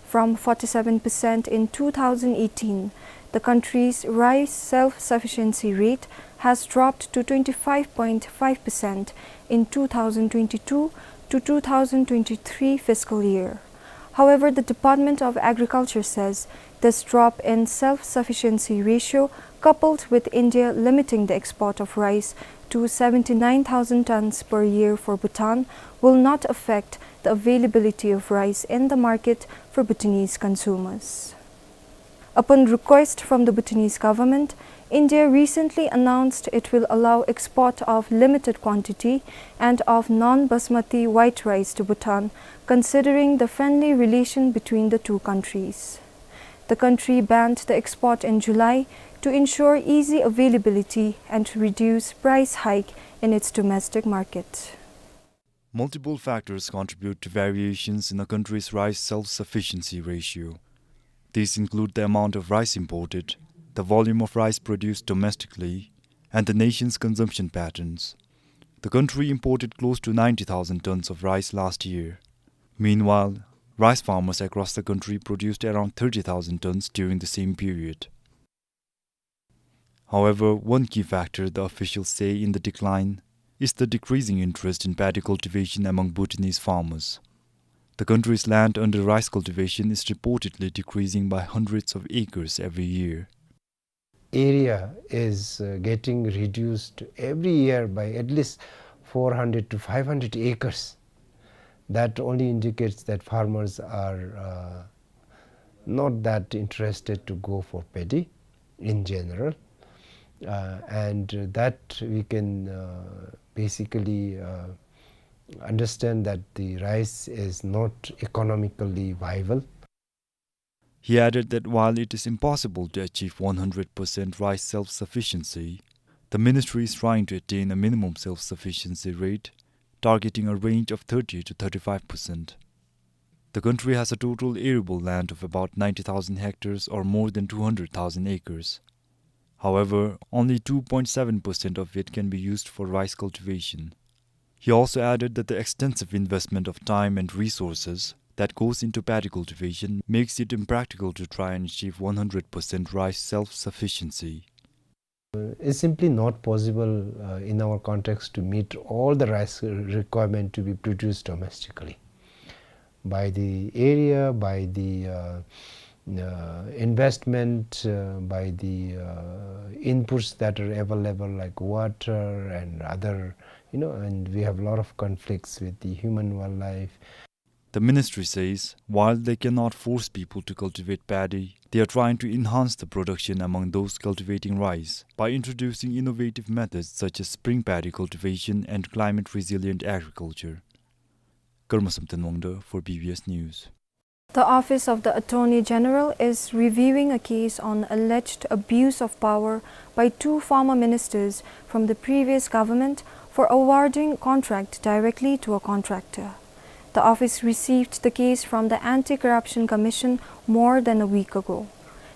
From forty-seven percent in two thousand eighteen, the country's rice self-sufficiency rate has dropped to twenty-five point five percent in two thousand twenty-two to two thousand twenty-three fiscal year. However, the Department of Agriculture says this drop in self-sufficiency ratio, coupled with India limiting the export of rice to seventy-nine thousand tons per year for Bhutan, will not affect the availability of rice in the market for Bhutanese consumers. Upon request from the Bhutanese government, India recently announced it will allow export of limited quantity and of non-basmati white rice to Bhutan, considering the friendly relation between the two countries. The country banned the export in July to ensure easy availability and to reduce price hike in its domestic market. Multiple factors contribute to variations in a country's rice self-sufficiency ratio. These include the amount of rice imported, the volume of rice produced domestically, and the nation's consumption patterns. The country imported close to ninety thousand tons of rice last year. Meanwhile, rice farmers across the country produced around thirty thousand tons during the same period. However, one key factor the officials say in the decline is the decreasing interest in paddy cultivation among Bhutanese farmers. The country's land under rice cultivation is reportedly decreasing by hundreds of acres every year. Area is, uh, getting reduced every year by at least four hundred to five hundred acres. That only indicates that farmers are, uh, not that interested to go for paddy in general. Uh, and that we can, uh, basically, uh, understand that the rice is not economically viable. He added that while it is impossible to achieve one hundred percent rice self-sufficiency, the ministry is trying to attain a minimum self-sufficiency rate, targeting a range of thirty to thirty-five percent. The country has a total arable land of about ninety thousand hectares, or more than two hundred thousand acres. However, only two point seven percent of it can be used for rice cultivation. He also added that the extensive investment of time and resources that goes into paddy cultivation makes it impractical to try and achieve one hundred percent rice self-sufficiency. Uh, it's simply not possible, uh, in our context to meet all the rice requirement to be produced domestically. By the area, by the, uh, uh, investment, uh, by the, uh, inputs that are available, like water and other, you know, and we have a lot of conflicts with the human wildlife. The ministry says, while they cannot force people to cultivate paddy, they are trying to enhance the production among those cultivating rice by introducing innovative methods such as spring paddy cultivation and climate-resilient agriculture. Karma Samten Wangda for B B S News. The Office of the Attorney General is reviewing a case on alleged abuse of power by two former ministers from the previous government for awarding contract directly to a contractor. The office received the case from the Anti-Corruption Commission more than a week ago.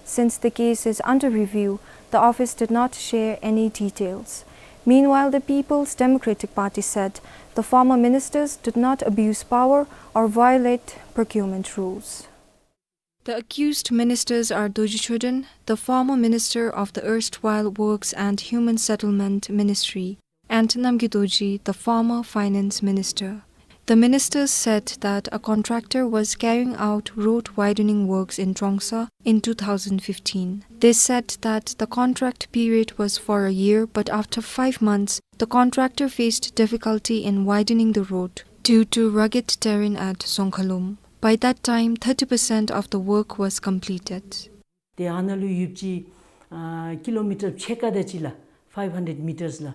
Since the case is under review, the office did not share any details. Meanwhile, the People's Democratic Party said the former ministers did not abuse power or violate procurement rules. The accused ministers are Dorji Choden, the former minister of the erstwhile Works and Human Settlement Ministry, and Namgay Dorji, the former finance minister. The ministers said that a contractor was carrying out road widening works in Trongsa in two thousand fifteen. They said that the contract period was for a year, but after five months, the contractor faced difficulty in widening the road due to rugged terrain at Dzongkhalum. By that time, thirty percent of the work was completed. ཏེ་ཨ་ནཱ་ལུ་ཡོདཔ་ཅིག་ཨ་ཀི་ལོ་མི་ཊར་ཕྱེད་ཀ་དེ་ཅིག་ལགས། five hundred meters ལགས།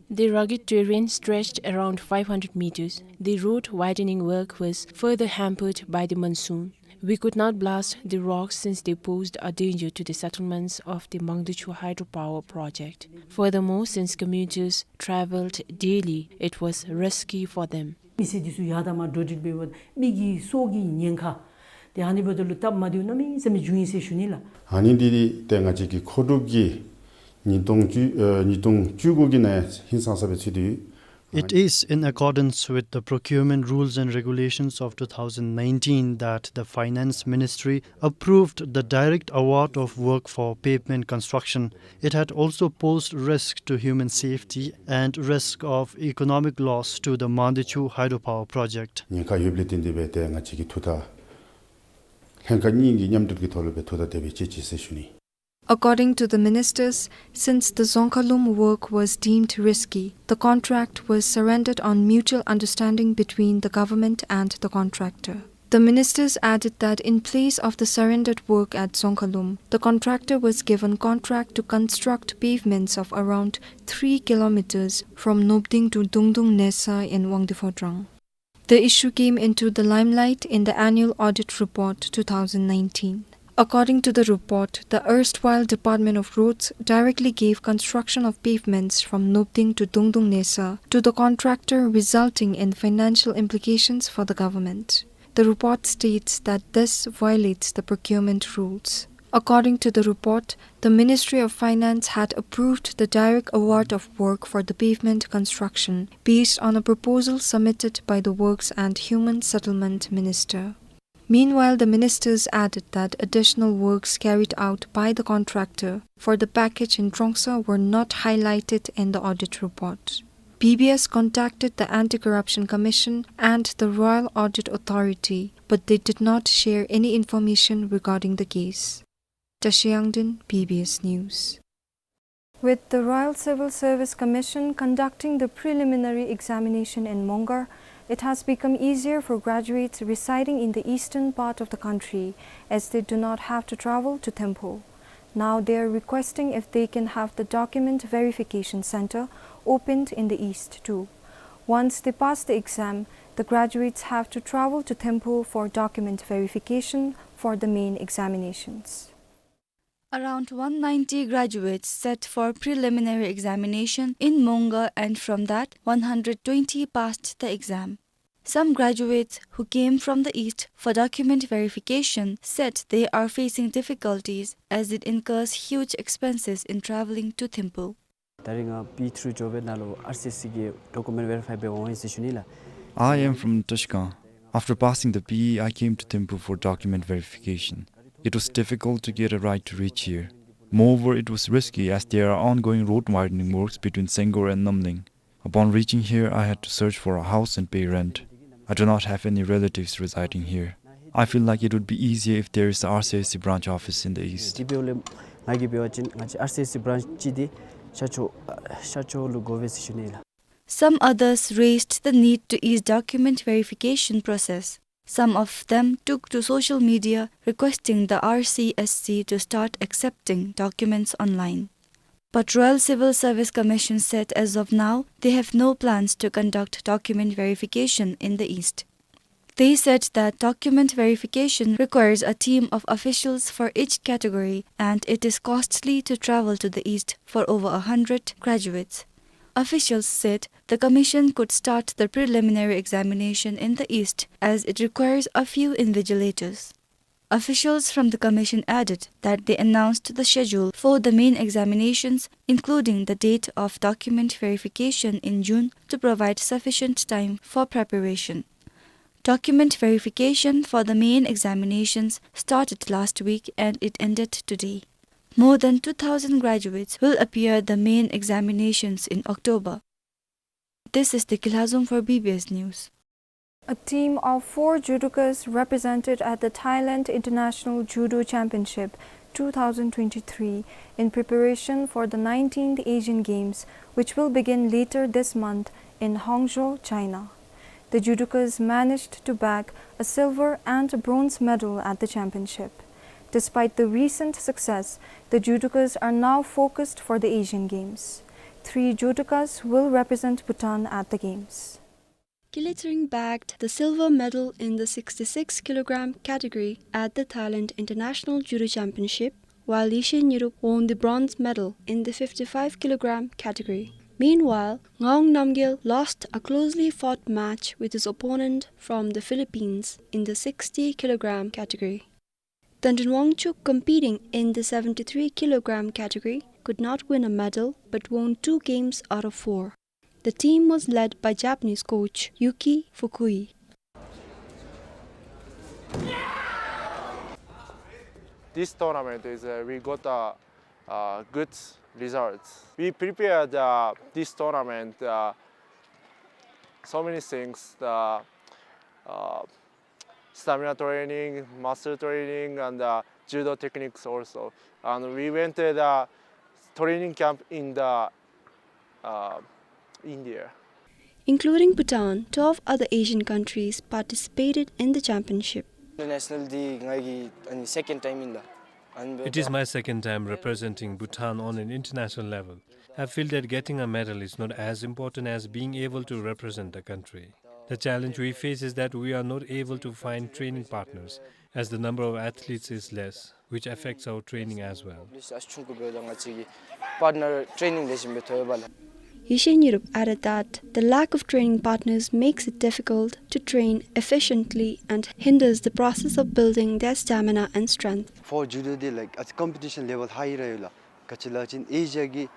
The rugged terrain stretched around five hundred meters. The road widening work was further hampered by the monsoon. We could not blast the rocks since they posed a danger to the settlements of the Mangdechu hydropower project. Furthermore, since commuters traveled daily, it was risky for them. མི་སེར་འདི་ཚུ་ཡར་དང་མར་འགྲོ་འགྲུལ་འབདཝ་ད་མི་གི་སྲོག་གི་ཉེན་ཁ། ཏེ་ཨ་ནི་འབདཝ་ད་ལུ་སྟབས་མ་བདེཝ་གནམ་མེད་ས་མེད་བྱུང་ཡི་ཟེར་ཞུ་ནི་ལགས། ཨ་ནི་འདི་ཏེ་ང་བཅས་ཀྱི་མཁོ་སྒྲུབ་ཀྱི་ཉིས་སྟོང་བཅུ་ཨ་ཉིས་སྟོང་བཅུ་དགུ་གི་ནང་ཧིང་སངས་ས་སྦེ་ཚུད་དེ་ཡོད། It is in accordance with the procurement rules and regulations of two thousand nineteen that the Finance Ministry approved the direct award of work for pavement construction. It had also posed risk to human safety and risk of economic loss to the Mangdechu hydropower project. ཉེན་ཁ་ཡོདཔ་ལས་བརྟེན་ཏེ་སྦེ་ཏེ་ང་བཅས་ཀྱིས་ཐུགས་ཐག་ལྷན་ཁག་གཉིས་ཀྱི་མཉམ་འབྲེལ་གྱི་ཐོག་ལུ་སྦེ་ཐུགས་ཐག་དེ་སྦེ་བཅད་ཅི་ཟེར་ཞུ་ནི། According to the ministers, since the Dzongkhalum work was deemed risky, the contract was surrendered on mutual understanding between the government and the contractor. The ministers added that in place of the surrendered work at Dzongkhalum, the contractor was given contract to construct pavements of around three kilometers from Nobding to Dungdung Nesa in Wangdue Phodrang. The issue came into the limelight in the annual audit report two thousand nineteen. According to the report, the erstwhile Department of Roads directly gave construction of pavements from Nobding to Dungdung Nesa to the contractor, resulting in financial implications for the government. The report states that this violates the procurement rules. According to the report, the Ministry of Finance had approved the direct award of work for the pavement construction based on a proposal submitted by the Works and Human Settlement Minister. Meanwhile, the ministers added that additional works carried out by the contractor for the package in Trongsa were not highlighted in the audit report. B B S contacted the Anti-Corruption Commission and the Royal Audit Authority, but they did not share any information regarding the case. Tashi Yangden, B B S News. With the Royal Civil Service Commission conducting the preliminary examination in Mongar, it has become easier for graduates residing in the eastern part of the country, as they do not have to travel to Thimphu. Now they are requesting if they can have the document verification center opened in the east too. Once they pass the exam, the graduates have to travel to Thimphu for document verification for the main examinations. Around one ninety graduates sat for preliminary examination in Mongar, and from that, one hundred twenty passed the exam. Some graduates who came from the east for document verification said they are facing difficulties as it incurs huge expenses in travelling to Thimphu. ད་རིས་ང་པི་ཐི་རུ་འགྱོ་བའི་ནང་ལུ་ཨར་སི་ཨེས་སི་གི་ཌོ་ཀུ་མེནཊ་བེ་རི་ཕའི་འབད་འོང་ཡི་ཟེར་ཞུ་ནི་ལགས། I am from Tashkent. After passing the P E, I came to Thimphu for document verification. It was difficult to get a ride to reach here. Moreover, it was risky as there are ongoing road widening works between Senggor and Namling. Upon reaching here, I had to search for a house and pay rent. I do not have any relatives residing here. I feel like it would be easier if there is a R C S C branch office in the east. དེ་འབདཝ་ལས་ང་གིས་འབད་བ་ཅིན་ང་བཅས་ཨར་སི་ཨེས་སི་བི་རཱནཆ་ཅིག་འདི་ཤར་ཕྱོགས་ཤར་ཕྱོགས་ལུ་དགོ་པས་ཟེར་ཞུ་ནི་ལགས། Some others raised the need to ease document verification process. Some of them took to social media requesting the R C S C to start accepting documents online. But Royal Civil Service Commission said as of now, they have no plans to conduct document verification in the east. They said that document verification requires a team of officials for each category, and it is costly to travel to the east for over a hundred graduates. Officials said the commission could start the preliminary examination in the east as it requires a few invigilators. Officials from the commission added that they announced the schedule for the main examinations, including the date of document verification in June, to provide sufficient time for preparation. Document verification for the main examinations started last week and it ended today. More than two thousand graduates will appear the main examinations in October. This is Deki Lhazom for B B S News. A team of four judokas represented at the Thailand International Judo Championship two thousand twenty-three in preparation for the nineteenth Asian Games, which will begin later this month in Hangzhou, China. The judokas managed to bag a silver and bronze medal at the championship. Despite the recent success, the judokas are now focused for the Asian Games. Three judokas will represent Bhutan at the Games. Kile Tshering bagged the silver medal in the sixty-six kilogram category at the Thailand International Judo Championship, while Yeshe Nyirup won the bronze medal in the fifty-five kilogram category. Meanwhile, Ngawang Namgyel lost a closely fought match with his opponent from the Philippines in the sixty kilogram category. Tendrin Wangchuk, competing in the seventy-three kilogram category, could not win a medal but won two games out of four. The team was led by Japanese coach Yuki Fukui. This tournament is, uh, we got, uh, uh, good results. We prepared, uh, this tournament, uh, so many things, the, uh, stamina training, muscle training, and, uh, judo techniques also. And we went to the training camp in the, uh, India. Including Bhutan, twelve other Asian countries participated in the championship. International འདི་ང་གི་ཨ་ནི་second time ཨིན་ལགས། ཨ་ནི་It is my second time representing Bhutan on an international level. I feel that getting a medal is not as important as being able to represent the country. The challenge we face is that we are not able to find training partners, as the number of athletes is less, which affects our training as well. Yeshe Nyirup added that the lack of training partners makes it difficult to train efficiently and hinders the process of building their stamina and strength. For judo འདི་like ཨ་ཙི་competition level high ར་ཡོད་ལགས། ག་ཅི་ལབ་ཅིན་ཨེ་ཤི་ཡ་གི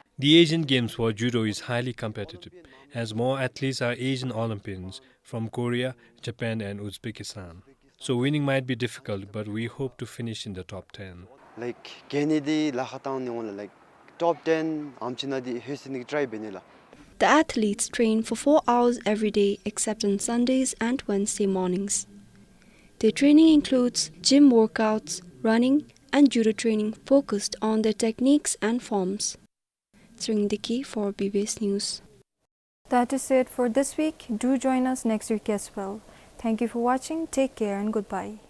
Asian Games for judo is highly competitive, as more athletes are Asian Olympians from Korea, Japan, and Uzbekistan. So winning might be difficult, but we hope to finish in the top ten. Like ག་ནི་འདི་ལཱ་ཁག་བཏང་ནི་འོང་ལགས། Like top ten ཨམ་ཅི་ན་འདི་ལྷོད་ནི་གི་try འབད་ནི་ལགས། The athletes train for four hours every day except on Sundays and Wednesday mornings. Their training includes gym workouts, running, and judo training focused on their techniques and forms. Tshering Deki for B B S News. That is it for this week. Do join us next week as well. Thank you for watching. Take care and goodbye.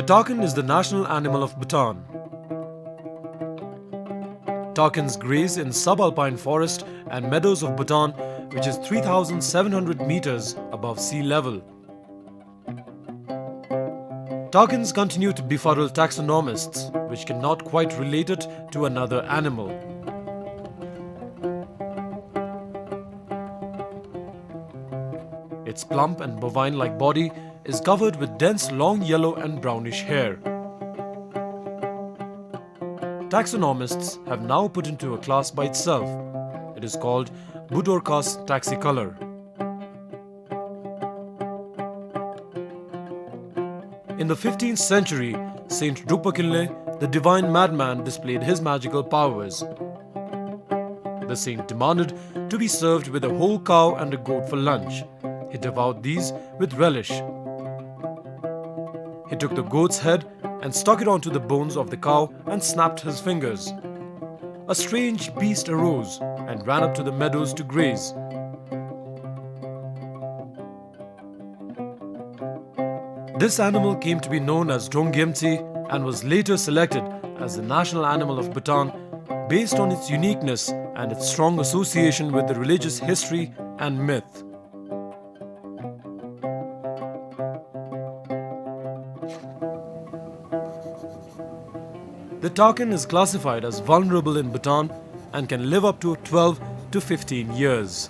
Takin is the national animal of Bhutan. Takins graze in subalpine forest and meadows of Bhutan, which is three thousand seven hundred meters above sea level. Takins continue to befuddle taxonomists, which cannot quite relate it to another animal. Its plump and bovine-like body is covered with dense long yellow and brownish hair. Taxonomists have now put into a class by itself. It is called Budorcas taxicolor. In the fifteenth century, Saint Drukpa Kinley, the divine madman, displayed his magical powers. The saint demanded to be served with a whole cow and a goat for lunch. He devoured these with relish. He took the goat's head and stuck it onto the bones of the cow and snapped his fingers. A strange beast arose and ran up to the meadows to graze. This animal came to be known as Drong Gyemtse and was later selected as the national animal of Bhutan based on its uniqueness and its strong association with the religious history and myth. The takin is classified as vulnerable in Bhutan and can live up to twelve to fifteen years.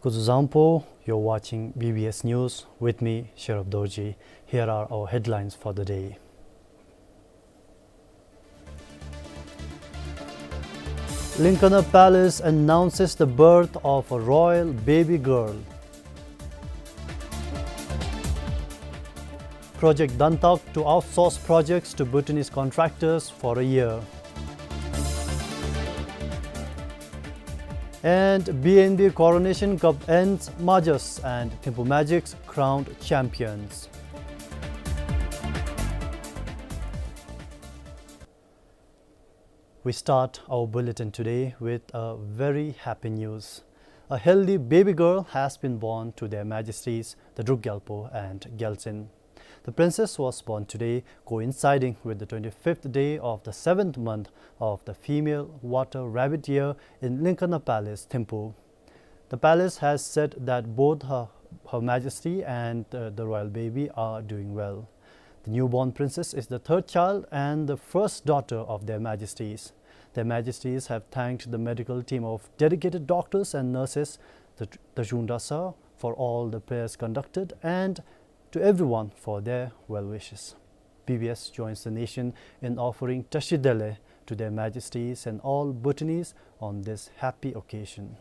Kuzuzangpo, you're watching B B S News with me, Sherab Dorji. Here are our headlines for the day. Lincana Palace announces the birth of a royal baby girl. Project Dantak to outsource projects to Bhutanese contractors for a year. And B N B Coronation Cup ends, Majas and Thimphu Magics crowned champions. We start our bulletin today with a very happy news. A healthy baby girl has been born to Their Majesties the Druk Gyalpo and Gyaltsuen. The princess was born today, coinciding with the twenty-fifth day of the seventh month of the female water rabbit year in Lincana Palace, Thimphu. The palace has said that both Her, Her Majesty and, uh, the royal baby are doing well. The newborn princess is the third child and the first daughter of Their Majesties. Their Majesties have thanked the medical team of dedicated doctors and nurses, the, the Zhungdasa, for all the prayers conducted and to everyone for their well wishes. B B S joins the nation in offering Tashi Delek to Their Majesties and all Bhutanese on this happy occasion.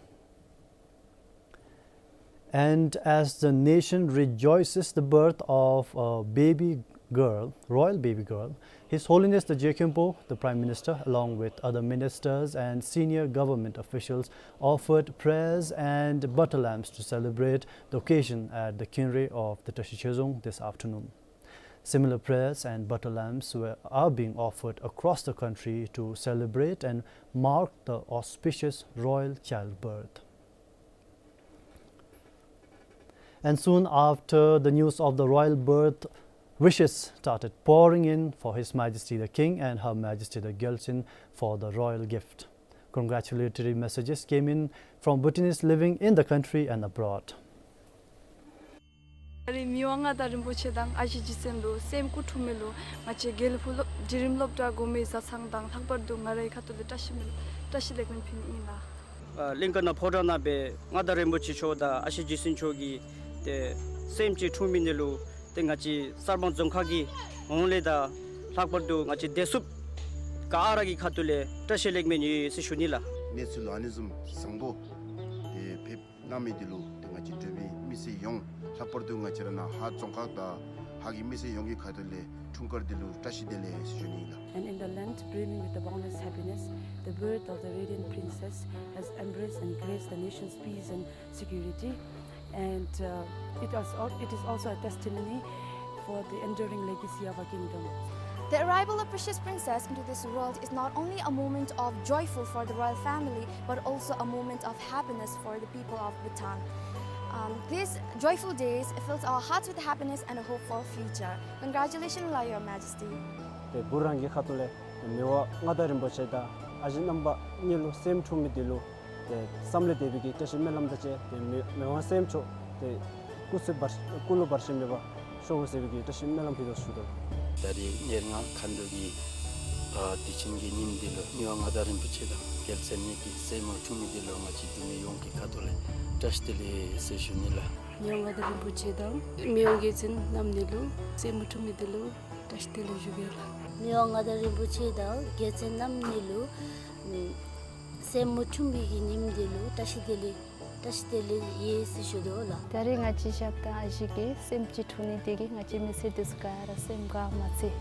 And as the nation rejoices the birth of a baby girl, royal baby girl, His Holiness the Je Khenpo, the Prime Minister, along with other ministers and senior government officials, offered prayers and butter lamps to celebrate the occasion at the Kingri of the Tashi Chezong this afternoon. Similar prayers and butter lamps were, are being offered across the country to celebrate and mark the auspicious royal childbirth. And soon after the news of the royal birth, wishes started pouring in for His Majesty the King and Her Majesty the Gyaltsuen for the royal gift. Congratulatory messages came in from Bhutanese living in the country and abroad. ད་རིས་མི་དབང་མངའ་བདག་རིན་པོ་ཆེ་དང་ཨ་ཞེ་རྗེ་བཙུན་ལུ་སྲསམོ་སྐུ་འཁྲུངས་མི་ལུ་ང་བཅས་དགེ་ལེགས་ཕུག་སློབ་འབྲིང་རིམ་སློབ་གྲྭ་གོང་མའི་བཟའ་ཚང་དང་ལྷག་པར་དུ་ང་རའི་ཁ་ཐུག་ལས་བཀྲ་ཤིས་སྨོན་བཀྲ་ཤིས་ལེགས་སྨོན་ཕུལ་ནི་ཨིན་ལགས། ཨ་གླིང་དཀར་ན་ཕོ་བྲང་ནང་སྦེ་མངའ་བདག་རིན་པོ་ཆེ་མཆོག་དང་ཨ་ཞེ་རྗེ་བཙུན་མཆོག་གི་ཏེ་སྲསམོ་ཅིག་འཁྲུངས་མི་འདི་ལུ་ཏེ་ང་བཅས་གསར་སྤང་རྫོང་ཁག་གི་ངོས་ལས་དང་ལྷག་པར་དུ་ང་བཅས་བདེ་སྲུངཔ་ག་ར་གི་ཁ་ཐུག་ལས་བཀྲ་ཤིས་ལེགས་སྨོན་ཡོད་ཟེར་ཞུ་ནི་ལགས། གནས་ཚུལ་ལུ་ཨ་ནི་བཟུམ་བཟང་པོ་ཏེ་ཕེབས་གནང་མི་འདི་ལུ་ཏེ་ང་བཅས་འབྲུག་པའི་མི་སེར་ཡོངས་ལྷག་པར་དུ་ང་བཅས་ར་ནཱ་ཧཱ་རྫོང་ཁག་དང་ཧཱ་གི་མི་སེར་ཡོངས་ཀྱི་ཁ་ཐུག་ལས་འཁྲུངས་སྐར་འདི་ལུ་བཀྲ་ཤིས་བདེ་ལེགས་ཟེར་ཞུ་ནི་ཨིན་ལགས། And in the land brimming with the boundless happiness, the birth of the radiant princess has embraced and graced the nation's peace and security, and, uh, it is al-, it is also a testimony for the enduring legacy of our kingdom. The arrival of Princess Princess into this world is not only a moment of joyful for the royal family, but also a moment of happiness for the people of Bhutan. Um, this joyful days fills our hearts with happiness and a hope for future. Congratulations, Your Majesty. ཏེ་བུ་རང་གི་ཁ་ཐུག་ལས་མི་དབང་མངའ་བདག་རིན་པོ་ཆེ་དང་ཨ་ཞེ་རྣམ་པ་གཉིས་ལུ་སྲསམོ་འཁྲུངས་མི་འདི་ལུ་ཏེ་བསམ་ལས་འདས་པའི་གི་བཀྲ་ཤིས་སྨོན་ལམ་དང་བཅས་ཏེ་མི་མི་དབང་སྲསམོ་མཆོག་ཏེ་སྐུ་ཚེ་བར་སྐུ་ལུ་བར་ཆད་མེད་པར་ཤོག་ཟེར་བའི་གི་བཀྲ་ཤིས་སྨོན་ལམ་ཕུལ་དོ་ཞུ་དོ། ད་རིས་ཉེར་ལྔ་མཁའ་འགྲོ་གི་ཨ་དུས་ཆེན་གྱི་ཉིནམ་འདི་ལུ་མི་དབང་མངའ་བདག་རིན་པོ་ཆེ་དང་རྒྱལ་བཙན་གཉིས་ཀྱི་སྲསམོ་འཁྲུངས་མི་འདི་ལུ་ང་བཅས་འབྲུག་མི་ཡོངས་ཀྱི་ཁ་ཐུག་ལས་བཀྲ་ཤིས་བདེ་ལེགས་ཟེར་ཞུ་ནི་ལགས། མི་དབང་མངའ་བདག་རིན་པོ་ཆེ་དང་མི་དབང་རྒྱལ་བཙུན་རྣམ་གཉིས་ལུ་སྲསམོ་འཁྲུངས་མི་འདི་ལུ་བཀྲ་ཤིས་བདེ་ལེགས་ཞུ་གེ་ལགས། མི་དབང་མངའ་བདག་རིན་པོ་ཆེ་དང་རྒྱལ་བཙུན་རྣམ་གཉིས་ལུ་སྲསམོ་འཁྲུངས་པའི་གི་ཉིནམ་འདི་ལུ་བཀྲ་ཤིས་བདེ་ལེགས་བཀྲ་ཤིས་བདེ་ལེགས་ཡོད་ཟེར་ཞུ་དོ་ལགས། ད་རིས་ང་བཅས་ཞབས་དང་ཨ་ཞེ་གི་སྲསམོ་ཅིག་འཁྲུངས་ནི་འདི་གིས་ང་བཅས་མི་སེར་འདི་ཚུ་ག་ར་སེམས་དགའ་མ་ཚད་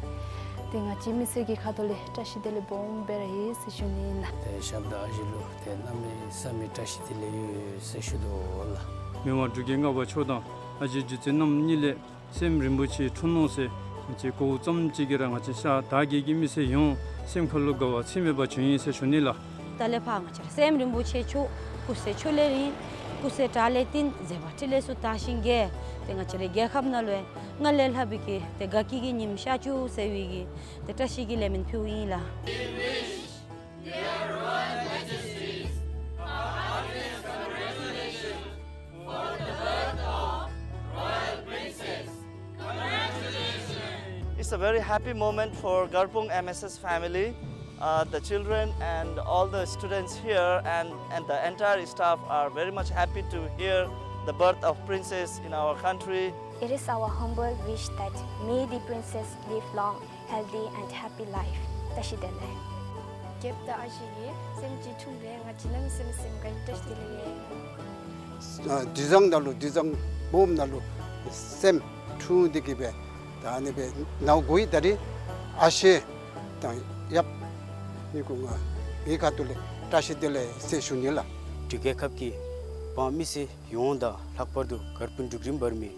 ཏེ་ང་བཅས་མི་སེར་གྱི་ཁ་ཐུག་ལས་བཀྲ་ཤིས་བདེ་ལེགས་སྦོམ་སྦེ་ར་ཡོད་ཟེར་ཞུ་ནི་ཨིན་ལགས། ཏེ་ཞབས་དང་ཨ་ཞེ་ལུ་ཏེ་གནམ་མེད་ས་མེད་བཀྲ་ཤིས་བདེ་ལེགས་ཡོད་ཟེར་ཞུ་དོ་ལགས། མི་དབང་འབྲུག་རྒྱལ་ལྔ་པ་མཆོག་དང་ཨ་ཞེ་རྗེ་བཙུན་རྣམ་གཉིས་ལས་སྲསམོ་རིན་པོ་ཆེ་འཁྲུངས་ནུག་ཟེར་ང་བཅས་གོཝ་ཙམ་ཅིག་གིས་ར་ང་བཅས་ཤར་དར་རྒྱས་ཀྱི་མི་སེར་ཡོངས་སེམས་ཁ་ལུ་དགའ་བ་ཚད་མེད་པ་བྱུང་ཡི་ཟེར་ཞུ་ནི་ལགས། ད་ལས་ཕར་ང་བཅས་ར་སྲསམོ་རིན་པོ་ཆེ་མཆོག་སྐུ་ཚེ་ཁྱོན་ལས་རིང་སྐུ་ཚེ་བཀྲ་ལས་བརྟན་མཛད་པ་འཕྲིན་ལས་ཚུ་དར་ཞིང་རྒྱས་ཏེ་ང་བཅས་རའི་རྒྱལ་ཁབ་ནང་ལུ་སྔར་ལས་ལྷག་པའི་གི་ཏེ་དགའ་སྐྱིད་ཀྱི་ཉིམ་ཤར་བཅུག་ཟེར་བའི་གི་ཏེ་བཀྲ་ཤིས་ཀྱི་ལེགས་སྨོན་ཕུལཝ་ཨིན་ལགས། Their Royal Majesties, our heartiest congratulations for the birth of Royal Princess. Congratulations! It's a very happy moment for Garpung M S S family. Uh, the children and all the students here and, and the entire staff are very much happy to hear the birth of princess in our country. It is our humble wish that may the princess live long healthy and happy life. བཀྲ་ཤིས་བདེ་ལེགས། རྒྱལཔོ་དང་ཨ་ཞེ་གི་སྲསམོ་ཅིག་འཁྲུངས་པས། ང་བཅས་གནམ་མེད་ས་མེད་སེམས་དགའ་ཡི། བཀྲ་ཤིས་བདེ་ལེགས། ཨ་དུས་བཟང་ནང་ལུ་དུས་བཟང་སྦོམ་ནང་ལུ་སྲསམོ་འཁྲུངས་ཏེ་གིས་སྦེ་ད་ཨ་ནི་སྦེ་ནཝ་གོ་ཡི། ད་རིས་ཨ་ཞེ་དང་ཡབ་གཉིས་ཀུན་ང་གི་ཁ་ཐུག་ལས་བཀྲ་ཤིས་བདེ་ལེགས་ཟེར་ཞུ་ནི་ལགས། འབྲུག་རྒྱལ་ཁབ་ཀྱི་འབངས་མི་སེར་ཡོངས་དང་ལྷག་པར་དུ་གར་པུན་འབྲུག་རིམ་པར་མི་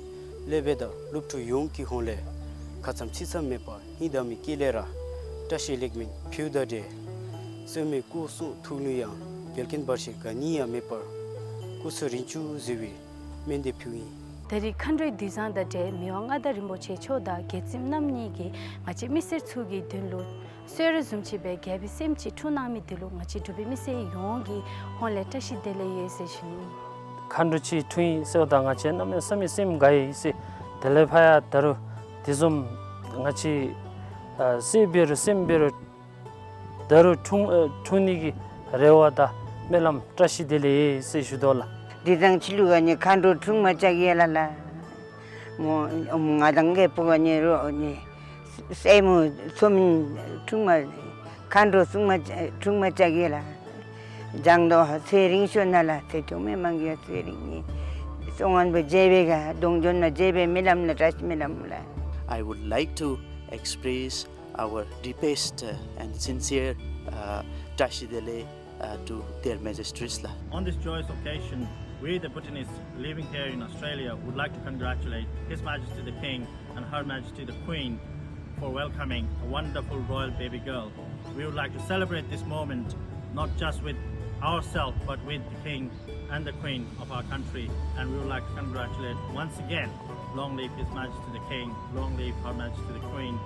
སློབ་དཔོན་དང་སློབ་ཕྲུག་ཡོངས་ཀྱི་ཧོངས་ལས་ཁ་ཙ་ཚིག་ཙམ་མེད་པར་སྙིང་གཏམ་མི་དཀྱིལ་ལས་ར་བཀྲ་ཤིས་ལེགས་སྨོན་ཕུལཝ་ད་རེ་སྲསམོའི་སྐུ་གསུང་ཐུགས་ལུ་ཡང་འགལ་རྐྱེན་བར་ཆད་ག་ནི་ཡང་མེད་པར་སྐུ་ཚེ་རིང་བཅུག་ཟེར་བའི་སྨོན་འདེབས་ཕུལཝ་ཨིན། ད་རིས་མཁའ་འགྲོའི་དུས་བཟང་དང་འབྲེལ་མི་དབང་མངའ་བདག་རིན་པོ་ཆེ་མཆོག་དང་རྒྱལ་བཙུན་རྣམ་གཉིས་ཀྱིས་ང་བཅས་མི་སེར་ཚུ་གི་དོན་ལུ་གསོལ་རས་བཟུམ་ཅིག་སྦེ་རྒྱལ་པོའི་སྲསམོ་ཅིག་འཁྲུངས་གནང་མི་འདི་ལུ་ང་བཅས་འབྲུག་པའི་མི་སེར་ཡོངས་ཀྱི་ཧོངས་ལས་བཀྲ་ཤིས་བདེ་ལེགས་ཡོད་ཟེར་ཞུ་ནི། མཁའ་འགྲོ་ཅིག་འཁྲུངས་ཡི་ཟེརཝ་ད་ང་བཅས་གནམ་མེད་ས་མེད་སེམས་དགའ་ཡི་ཟེར། དེ་ལས་ཕར་ཡང་ད་རུང་དེ་བཟུམ་ང་བཅས་ཨ་སྲས་འབད་རུང་སྲསམོ་འབད་རུང་ད་རུང་འཁྲུངས་ཨ་འཁྲུངས་ནི་གི་རེ་བ་དང་སྨོན་ལམ་བཀྲ་ཤིས་བདེ་ལེགས་ཟེར་ཞུ་དོ་ལགས། དུས་བཟང་ཅིག་ལུ་ག་ནི་མཁའ་འགྲོ་འཁྲུངས་མ་བཅུག་ཡ་ལ་ལགས། མོ་ང་དང་རྒད་པོ་ག་ནི་རོགས་ནི་སྲསམོ་ཚུ་མིན་འཁྲུངས་མ་མཁའ་འགྲོ་འཁྲུངས་མ་འཁྲུངས་མ་བཅུག་ཡ་ལགས། བཟང་དོ་ཚེ་རིང་ཤོག་ན་ལགས། ཚེ་ཐུང་མི་མང་གི་ཚེ་རིང་ནི་ བཙོང་ངན་པའི་རྗེ་བའི་ག་གདོང་འཇོན་ན་རྗེ་བའི་རྨི་ལམ་ལ་བཀྲ་ཤིས་རྨི་ལམ་ལ། I would like to express our deepest, uh, and sincere, uh, བཀྲ་ཤིས་བདེ་ལེགས, uh, to their majesties ལགས། On this joyous occasion, we, the Bhutanese living here in Australia, would like to congratulate His Majesty the King and Her Majesty the Queen for welcoming a wonderful royal baby girl. We would like to celebrate this moment not just with ourselves but with the King and the Queen of our country, and we would like to congratulate once again. Long live His Majesty the King, long live Her Majesty the Queen.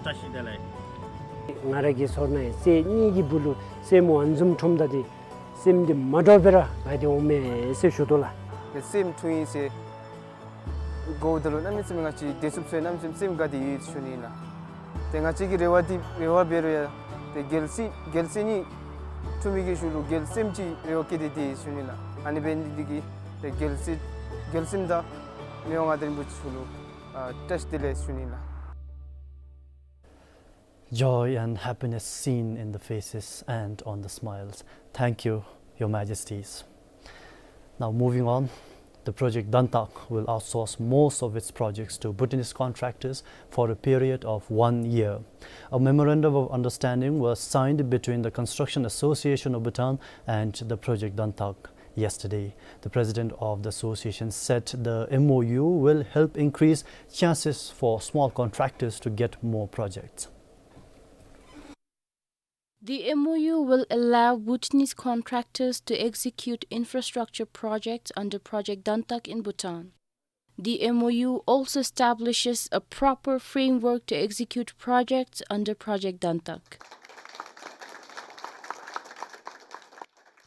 བཀྲ་ཤིས་བདེ་ལེགས། ང་ར་གི་ཚོར་སྣང་ཡང་སྲས་གཉིས་ཀྱི་སྦུག་ལུ་སྲས་མོ་ཨ་ནི་བཟུམ་འཁྲུངམ་ད་འདི་སེམས་འདི་མ་འདྲཝ་སྦེ་ར་དགའ་སྟེ་འོང་མས་ཟེར་ཞུ་དོ་ལགས། སྲས་མོ་འཁྲུངས་ཡི་ཟེར་གོཝ་ད་ལུ་གནམ་མེད་ས་མེད་ང་བཅས་བདེ་སྲུངཔ་ཚུ་གནམ་མེད་ས་མེད་སེམས་དགའ་སྟེ་ཡོད་ཟེར་ཞུ་ནི་ལགས། ཏེ་ང་བཅས་ཀྱི་རེ་བ་འདི་རེ་བ་འབད་རུང་ཡང་ཏེ་རྒྱལ་སྲས་རྒྱལ་སྲས་གཉིས་འཁྲུངས་མི་གི་ཤུལ་ལུ་རྒྱལ་སྲསམོ་ཅིག་རེ་བ་བསྐྱེད་དེ་ཡོད་ཟེར་ཞུ་ནི་ལགས། ཨ་ནི་འབད་ནི་འདི་གིས་ཏེ་རྒྱལ་སྲས་རྒྱལ་སྲསམོ་དང་མི་དབང་མངའ་བདག་རིན་པོ་ཆེ་ལུ་ཨ་བཀྲ་ཤིས་བདེ་ལེགས་ཞུ་ནི་ལགས། Joy and happiness seen in the faces and on the smiles. Thank you, Your Majesties. Now moving on, the Project Dantak will outsource most of its projects to Bhutanese contractors for a period of one year. A memorandum of understanding was signed between the Construction Association of Bhutan and the Project Dantak yesterday. The president of the association said the M O U will help increase chances for small contractors to get more projects. The M O U will allow Bhutanese contractors to execute infrastructure projects under Project Dantak in Bhutan. The M O U also establishes a proper framework to execute projects under Project Dantak.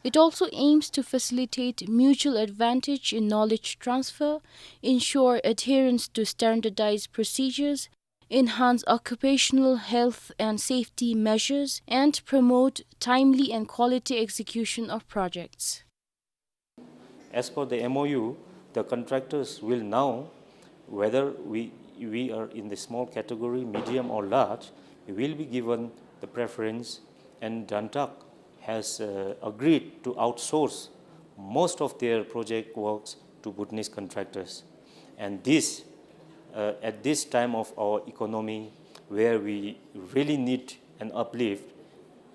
It also aims to facilitate mutual advantage in knowledge transfer, ensure adherence to standardized procedures, enhance occupational health and safety measures, and promote timely and quality execution of projects. As per the M O U, the contractors will now, whether we, we are in the small category, medium or large, will be given the preference, and Dantak has, uh, agreed to outsource most of their project works to Bhutanese contractors. And this, uh, at this time of our economy, where we really need an uplift,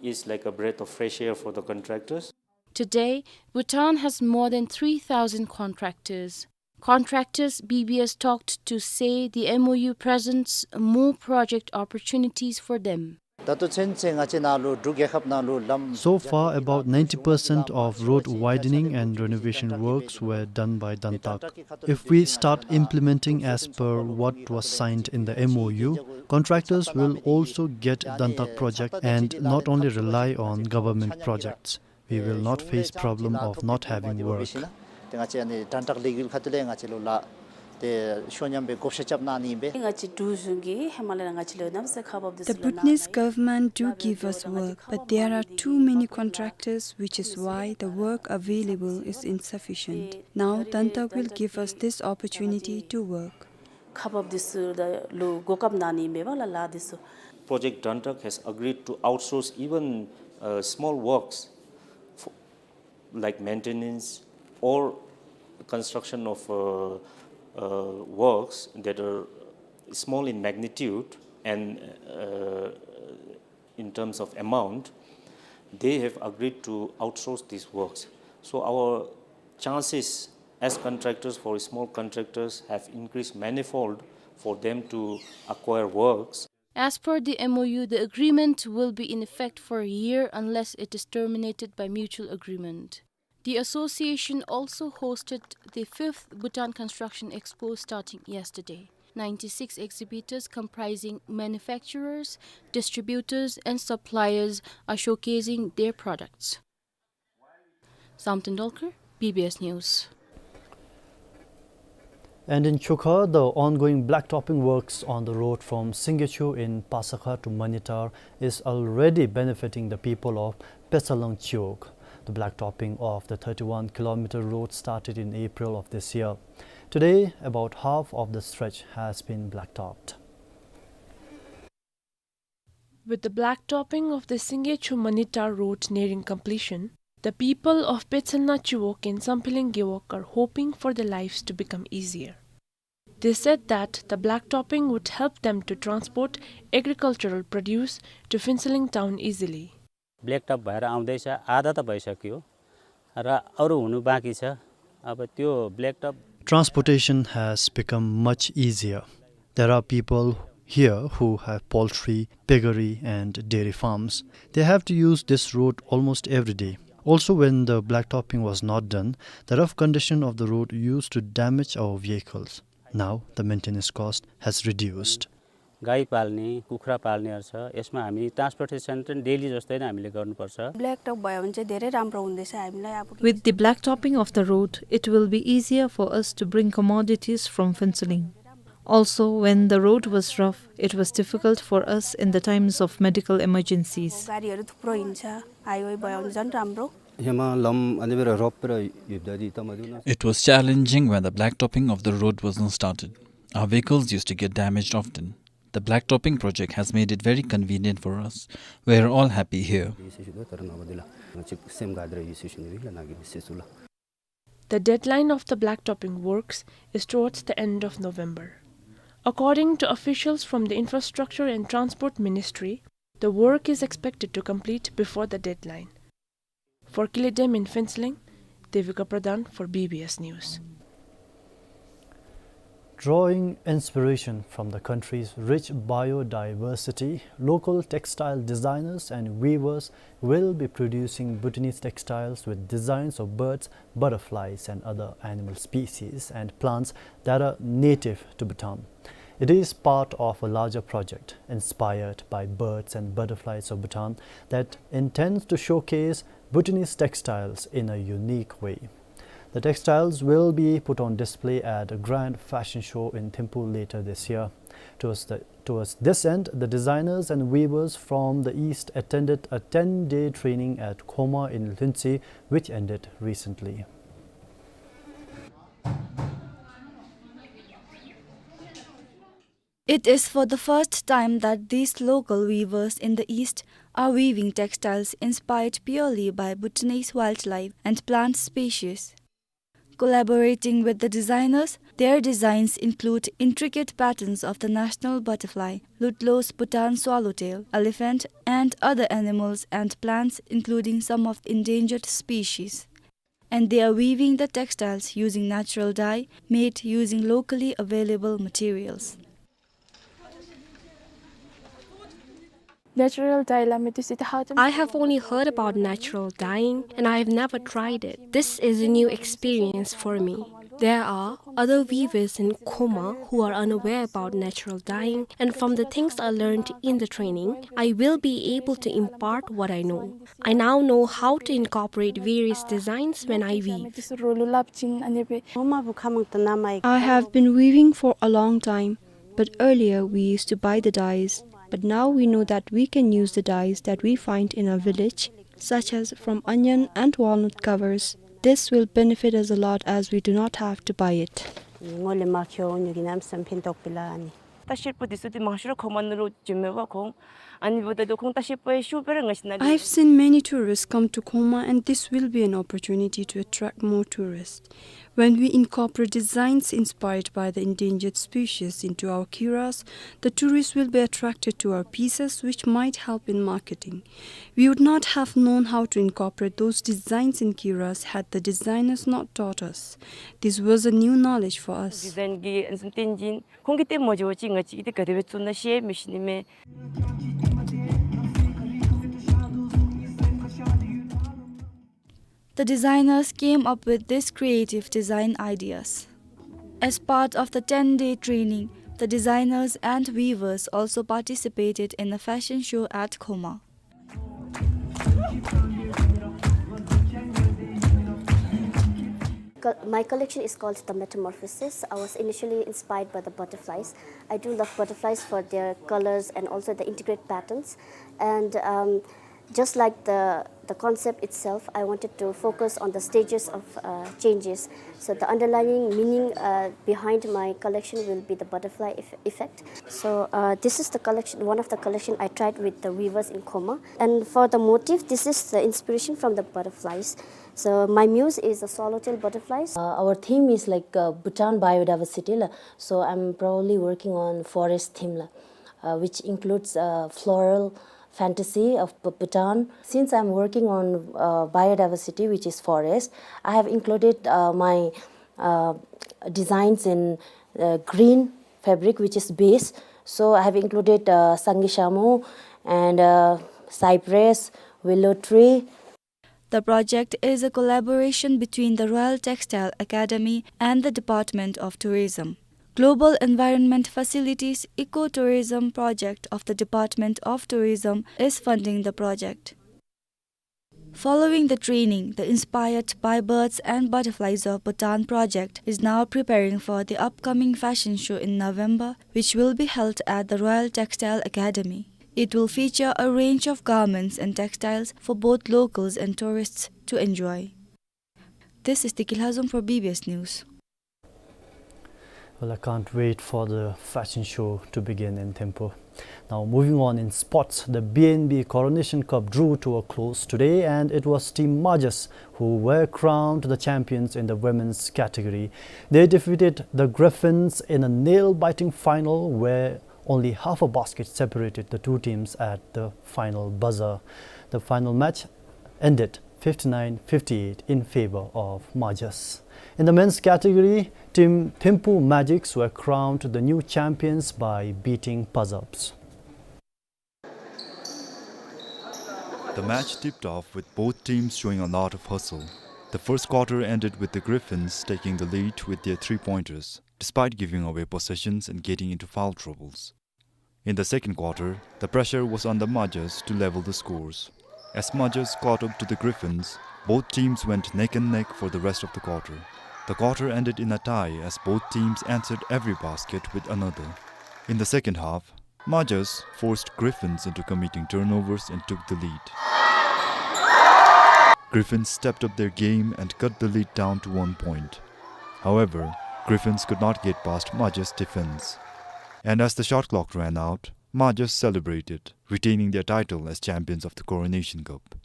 is like a breath of fresh air for the contractors. Today, Bhutan has more than three thousand contractors. Contractors B B S talked to say the M O U presents more project opportunities for them. ད་ལྟོ་ཚུན་ཚོད་ང་བཅས་ནང་ལུ་འབྲུག་རྒྱལ་ཁབ་ནང་ལུ་ལམ། So far, about ninety percent of road widening and renovation works were done by Dantak. If we start implementing as per what was signed in the M O U, contractors will also get Dantak project and not only rely on government projects. We will not face problem of not having work. ཏེ་ང་བཅས་ཨ་ནི་དྲན་ཐག་ལས་འགུལ་ཁ་ཐུག་ལས་ང་བཅས་ལུ་ལགས་ཏེ་ཤོ་ཉམས་སྦེ་བགོ་བཤའ་རྐྱབ་གནང་ནི་ཨིན་པས། ང་བཅས་འབྲུག་གཞུང་གིས་ཧེ་མ་ལས་ར་ང་བཅས་ལུ་གནམ་མེད་ས་མེད་ཁག་འབགཔ་འདི་ཚུ་ལུ་གནང་ནི། The Bhutanese government do give us work, but there are too many contractors, which is why the work available is insufficient. Now Dantak will give us this opportunity to work. ཁག་འབགཔ་འདི་ཚུ་ལུ་གོ་སྐབས་གནང་ནི་ཨིན་པས་ལགས་ལཱ་འདི་ཚུ། Project Dantak has agreed to outsource even, uh, small works for, like maintenance or construction of, uh, uh, works that are small in magnitude and, uh, in terms of amount, they have agreed to outsource these works. So our chances as contractors for small contractors have increased manifold for them to acquire works. As per the M O U, the agreement will be in effect for a year unless it is terminated by mutual agreement. The association also hosted the fifth Bhutan Construction Expo starting yesterday. Ninety-six exhibitors comprising manufacturers, distributors and suppliers are showcasing their products. Samten Dolkar, B B S News. And in Chukha, the ongoing blacktopping works on the road from Singyechu in Pasakha to Manitar is already benefiting the people of Pesalang Chiwog. The blacktopping of the thirty-one kilometer road started in April of this year. Today, about half of the stretch has been blacktopped. With the blacktopping of the Singyechu-Manitar road nearing completion, The people of Petsenna Chiwog in Sampheling Gewog are hoping for their lives to become easier. They said that the blacktopping would help them to transport agricultural produce to Phuentsholing town easily. Blacktop भएर आउँदैछ, आधा त भइसक्यो र अरू हुनु बाँकी छ। अब त्यो blacktop Transportation has become much easier. There are people here who have poultry, piggery, and dairy farms. They have to use this road almost every day. Also, when the blacktopping was not done, the rough condition of the road used to damage our vehicles. Now, the maintenance cost has reduced. गाई पाल्ने, कुखुरा पाल्नेहरू छ, यसमा हामी ट्रान्सपोर्टेसन चाहिँ डेली जस्तै नै हामीले गर्नुपर्छ। ब्ल्याकटप भयो भने चाहिँ धेरै राम्रो हुँदैछ हामीलाई। अब With the blacktopping of the road, it will be easier for us to bring commodities from Phuentsholing. Also, when the road was rough, it was difficult for us in the times of medical emergencies. गाडीहरू थुप्रो हिँड्छ, हाइवे भयो भने झन् राम्रो। ह्यामा ह्लम अनिबेर रप्पेर हिँड्दाखेरि त मधुन It was challenging when the blacktopping of the road was not started. Our vehicles used to get damaged often. The blacktopping project has made it very convenient for us. We are all happy here. हिँड्छु सुद्धा तर नभदिला चाहिँ सेम गाडीर हिँड्छु सुनिबिला नागि हिँड्छु ल। The deadline of the blacktopping works is towards the end of November. According to officials from the Infrastructure and Transport Ministry, the work is expected to complete before the deadline. For Kilidem in Phuentsholing, Devika Pradhan for B B S News. Drawing inspiration from the country's rich biodiversity, local textile designers and weavers will be producing Bhutanese textiles with designs of birds, butterflies, and other animal species and plants that are native to Bhutan. It is part of a larger project inspired by birds and butterflies of Bhutan that intends to showcase Bhutanese textiles in a unique way. The textiles will be put on display at a grand fashion show in Thimphu later this year. Towards, the, towards this end, the designers and weavers from the East attended a ten-day training at Khoma in Lhuentse, which ended recently. It is for the first time that these local weavers in the East are weaving textiles inspired purely by Bhutanese wildlife and plant species. Collaborating with the designers, their designs include intricate patterns of the national butterfly, Lutlos Bhutan swallowtail, elephant, and other animals and plants, including some of the endangered species. And they are weaving the textiles using natural dye made using locally available materials. Natural dye lamai tusi ta hau tam. I have only heard about natural dyeing and I have never tried it. This is a new experience for me. There are other weavers in Khoma who are unaware about natural dyeing, and from the things I learned in the training, I will be able to impart what I know. I now know how to incorporate various designs when I weave. I have been weaving for a long time, but earlier we used to buy the dyes. But now we know that we can use the dyes that we find in our village, such as from onion and walnut covers. This will benefit us a lot as we do not have to buy it. ངོ་ལས་མ་ཁྱོ་ཉུ་གི་ནམ་སམ་ཕིན་ཏོག་པི་ལ་ཨ་ནི། ད་ཤེར་པོ་དེ་ཚོ་དེ་མང་ཤོས་ར་ཁོ་མ་ནུ་རོ་ཇི་མེ་བ་ཁོང་། ཨ་ནི་བོ་ད་དོ་ཁོང་ད་ཤེར་པོའི་ཤུ་པེ་ར་ང་ཤི་ན་ལི། I have seen many tourists come to Khoma and this will be an opportunity to attract more tourists. When we incorporate designs inspired by the endangered species into our kiras, the tourists will be attracted to our pieces, which might help in marketing. We would not have known how to incorporate those designs in kiras had the designers not taught us. This was a new knowledge for us. ཌི་ཛའིན་གི་ཨན་སུན་ཏེན་ཇིན་ཁོང་གི་ཏེ་མོ་ཇོ་ཅི་ང་ཅི་ཏེ་ག་དེ་བེ་ཙུ་ན་ཤེ་མི་ཤི་ནི་མེ། The designers came up with these creative design ideas. As part of the ten-day training, the designers and weavers also participated in a fashion show at Khoma. My collection is called The Metamorphosis. I was initially inspired by the butterflies. I do love butterflies for their colors and also the intricate patterns. And um, Just like the, the concept itself, I wanted to focus on the stages of, uh, changes. So the underlying meaning, uh, behind my collection will be the butterfly eff-, effect. So, uh, this is the collection, one of the collection I tried with the weavers in Khoma. And for the motif, this is the inspiration from the butterflies. So my muse is the swallowtail butterflies. Uh, our theme is like, uh, Bhutan biodiversity la. So I'm probably working on forest theme la, uh, which includes, uh, floral fantasy of Bhu-, Bhutan. Since I'm working on, uh, biodiversity, which is forest, I have included, uh, my, uh, designs in, uh, green fabric, which is base. So I have included, uh, sangishamu and, uh, cypress, willow tree. The project is a collaboration between the Royal Textile Academy and the Department of Tourism. Global Environment Facilities Eco-Tourism Project of the Department of Tourism is funding the project. Following the training, the Inspired by Birds and Butterflies of Bhutan project is now preparing for the upcoming fashion show in November, which will be held at the Royal Textile Academy. It will feature a range of garments and textiles for both locals and tourists to enjoy. This is Tiki Lhazom for B B S News. Well, I can't wait for the fashion show to begin in Thimphu. Now, moving on in sports, the B N B Coronation Cup drew to a close today, and it was Team Majas who were crowned the champions in the women's category. They defeated the Griffins in a nail-biting final where only half a basket separated the two teams at the final buzzer. The final match ended fifty-nine fifty-eight in favor of Majas. In the men's category, Team Thimphu Magics were crowned the new champions by beating Pazabs. The match tipped off with both teams showing a lot of hustle. The first quarter ended with the Griffins taking the lead with their three-pointers, despite giving away possessions and getting into foul troubles. In the second quarter, the pressure was on the Majas to level the scores. As Majas caught up to the Griffins, both teams went neck and neck for the rest of the quarter. The quarter ended in a tie as both teams answered every basket with another. In the second half, Majas forced Griffins into committing turnovers and took the lead. Griffins stepped up their game and cut the lead down to one point. However, Griffins could not get past Majas' defense. And as the shot clock ran out, Majas celebrated, retaining their title as champions of the Coronation Cup.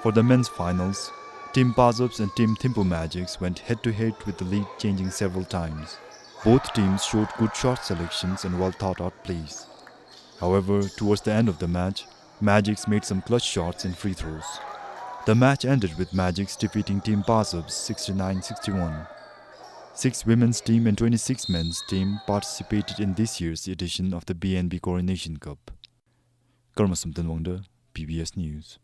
For the men's finals, Team Pazabs and Team Thimphu Magics went head-to-head with the lead changing several times. Both teams showed good shot selections and well-thought-out plays. However, towards the end of the match, Magics made some clutch shots in free throws. The match ended with Magics defeating Team Pazabs sixty-nine sixty-one. Six women's team and twenty-six men's team participated in this year's edition of the B N B Coronation Cup. Karma Samten Wangda, B B S News.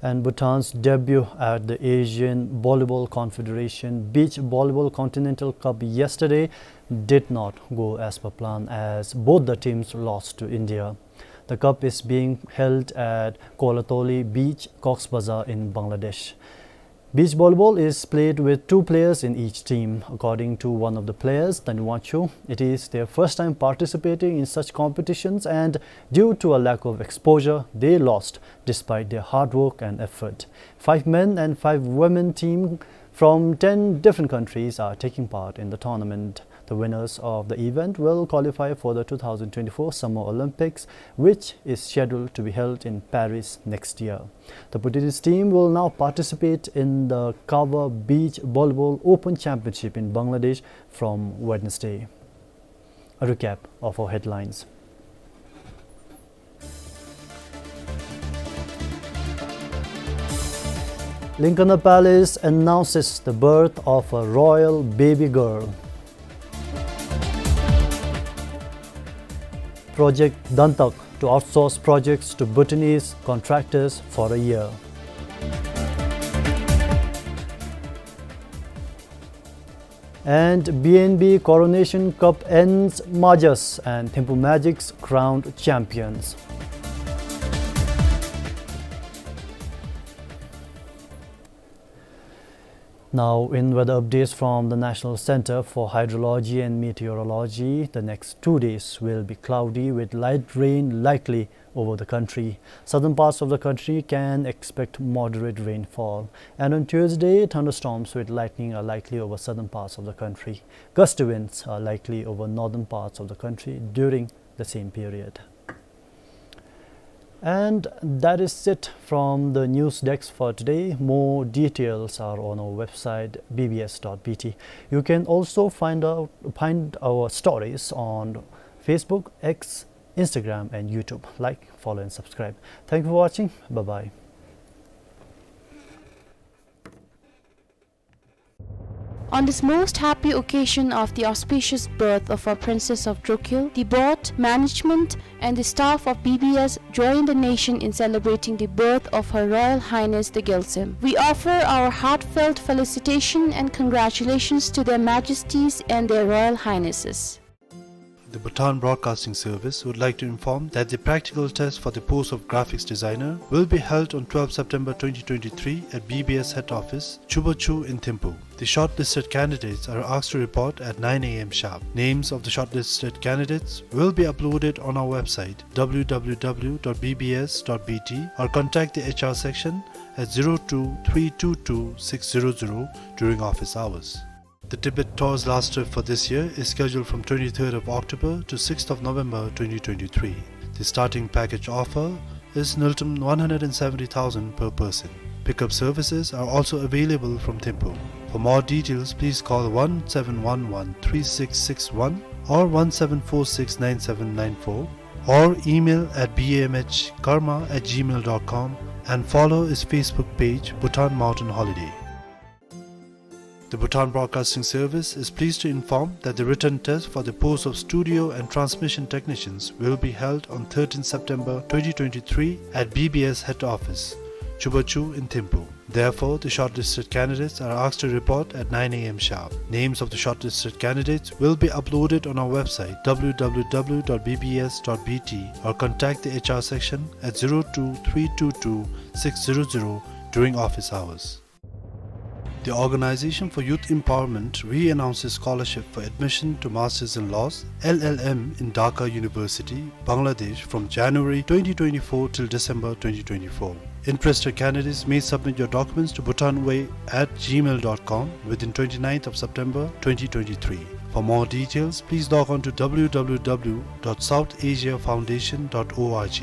And Bhutan's debut at the Asian Volleyball Confederation Beach Volleyball Continental Cup yesterday did not go as per plan, as both the teams lost to India. The cup is being held at Kolatoli Beach, Cox's Bazar in Bangladesh. Beach volleyball is played with two players in each team. According to one of the players, Taniwacho, it is their first time participating in such competitions, and due to a lack of exposure, they lost despite their hard work and effort. Five men and five women team from ten different countries are taking part in the tournament. The winners of the event will qualify for the two thousand twenty-four Summer Olympics, which is scheduled to be held in Paris next year. The Bhutanese team will now participate in the Kawa Beach Volleyball Open Championship in Bangladesh from Wednesday. A recap of our headlines. Lincona Palace announces the birth of a royal baby girl. Project Dantak to outsource projects to Bhutanese contractors for a year. And B N B Coronation Cup ends, Majas and Thimphu Magics crowned champions. Now, in weather updates from the National Center for Hydrology and Meteorology, the next two days will be cloudy with light rain likely over the country. Southern parts of the country can expect moderate rainfall. And on Tuesday, thunderstorms with lightning are likely over southern parts of the country. Gusty winds are likely over northern parts of the country during the same period. And that is it from the news desk for today. More details are on our website, B B S dot B T. You can also find out, find our stories on Facebook, X, Instagram, and YouTube. Like, follow, and subscribe. Thank you for watching. Bye-bye. On this most happy occasion of the auspicious birth of our Princess of Drukgyal, the board, management, and the staff of B B S join the nation in celebrating the birth of Her Royal Highness the Gyaltsuen. We offer our heartfelt felicitation and congratulations to Their Majesties and Their Royal Highnesses. The Bhutan Broadcasting Service would like to inform that the practical test for the post of graphics designer will be held on twelfth September twenty twenty-three at B B S head office, Chubachu in Thimphu. The shortlisted candidates are asked to report at nine A M sharp. Names of the shortlisted candidates will be uploaded on our website, W W W dot B B S dot B T, or contact the H R section at zero two three two two six zero zero during office hours. The Tibet Tour's last trip for this year is scheduled from twenty-third of October to sixth of November twenty twenty-three. The starting package offer is ngultrum one hundred and seventy thousand per person. Pickup services are also available from Thimphu. For more details, please call one seven one one three six six one or one seven four six nine seven nine four, or email at B M H karma at gmail dot com and follow its Facebook page, Bhutan Mountain Holiday. The Bhutan Broadcasting Service is pleased to inform that the written test for the post of studio and transmission technicians will be held on thirteenth September twenty twenty-three at B B S head office, Chubachu in Thimphu. Therefore, the shortlisted candidates are asked to report at nine A M sharp. Names of the shortlisted candidates will be uploaded on our website, W W W dot B B S dot B T, or contact the H R section at zero two three two two six zero zero during office hours. The Organization for Youth Empowerment re-announces scholarship for admission to Masters in Laws, L L M, in Dhaka University, Bangladesh, from January twenty twenty-four till December twenty twenty-four. Interested candidates may submit your documents to bhutanway at gmail dot com within twenty-ninth of September twenty twenty-three. For more details, please log on to W W W dot south asia foundation dot org.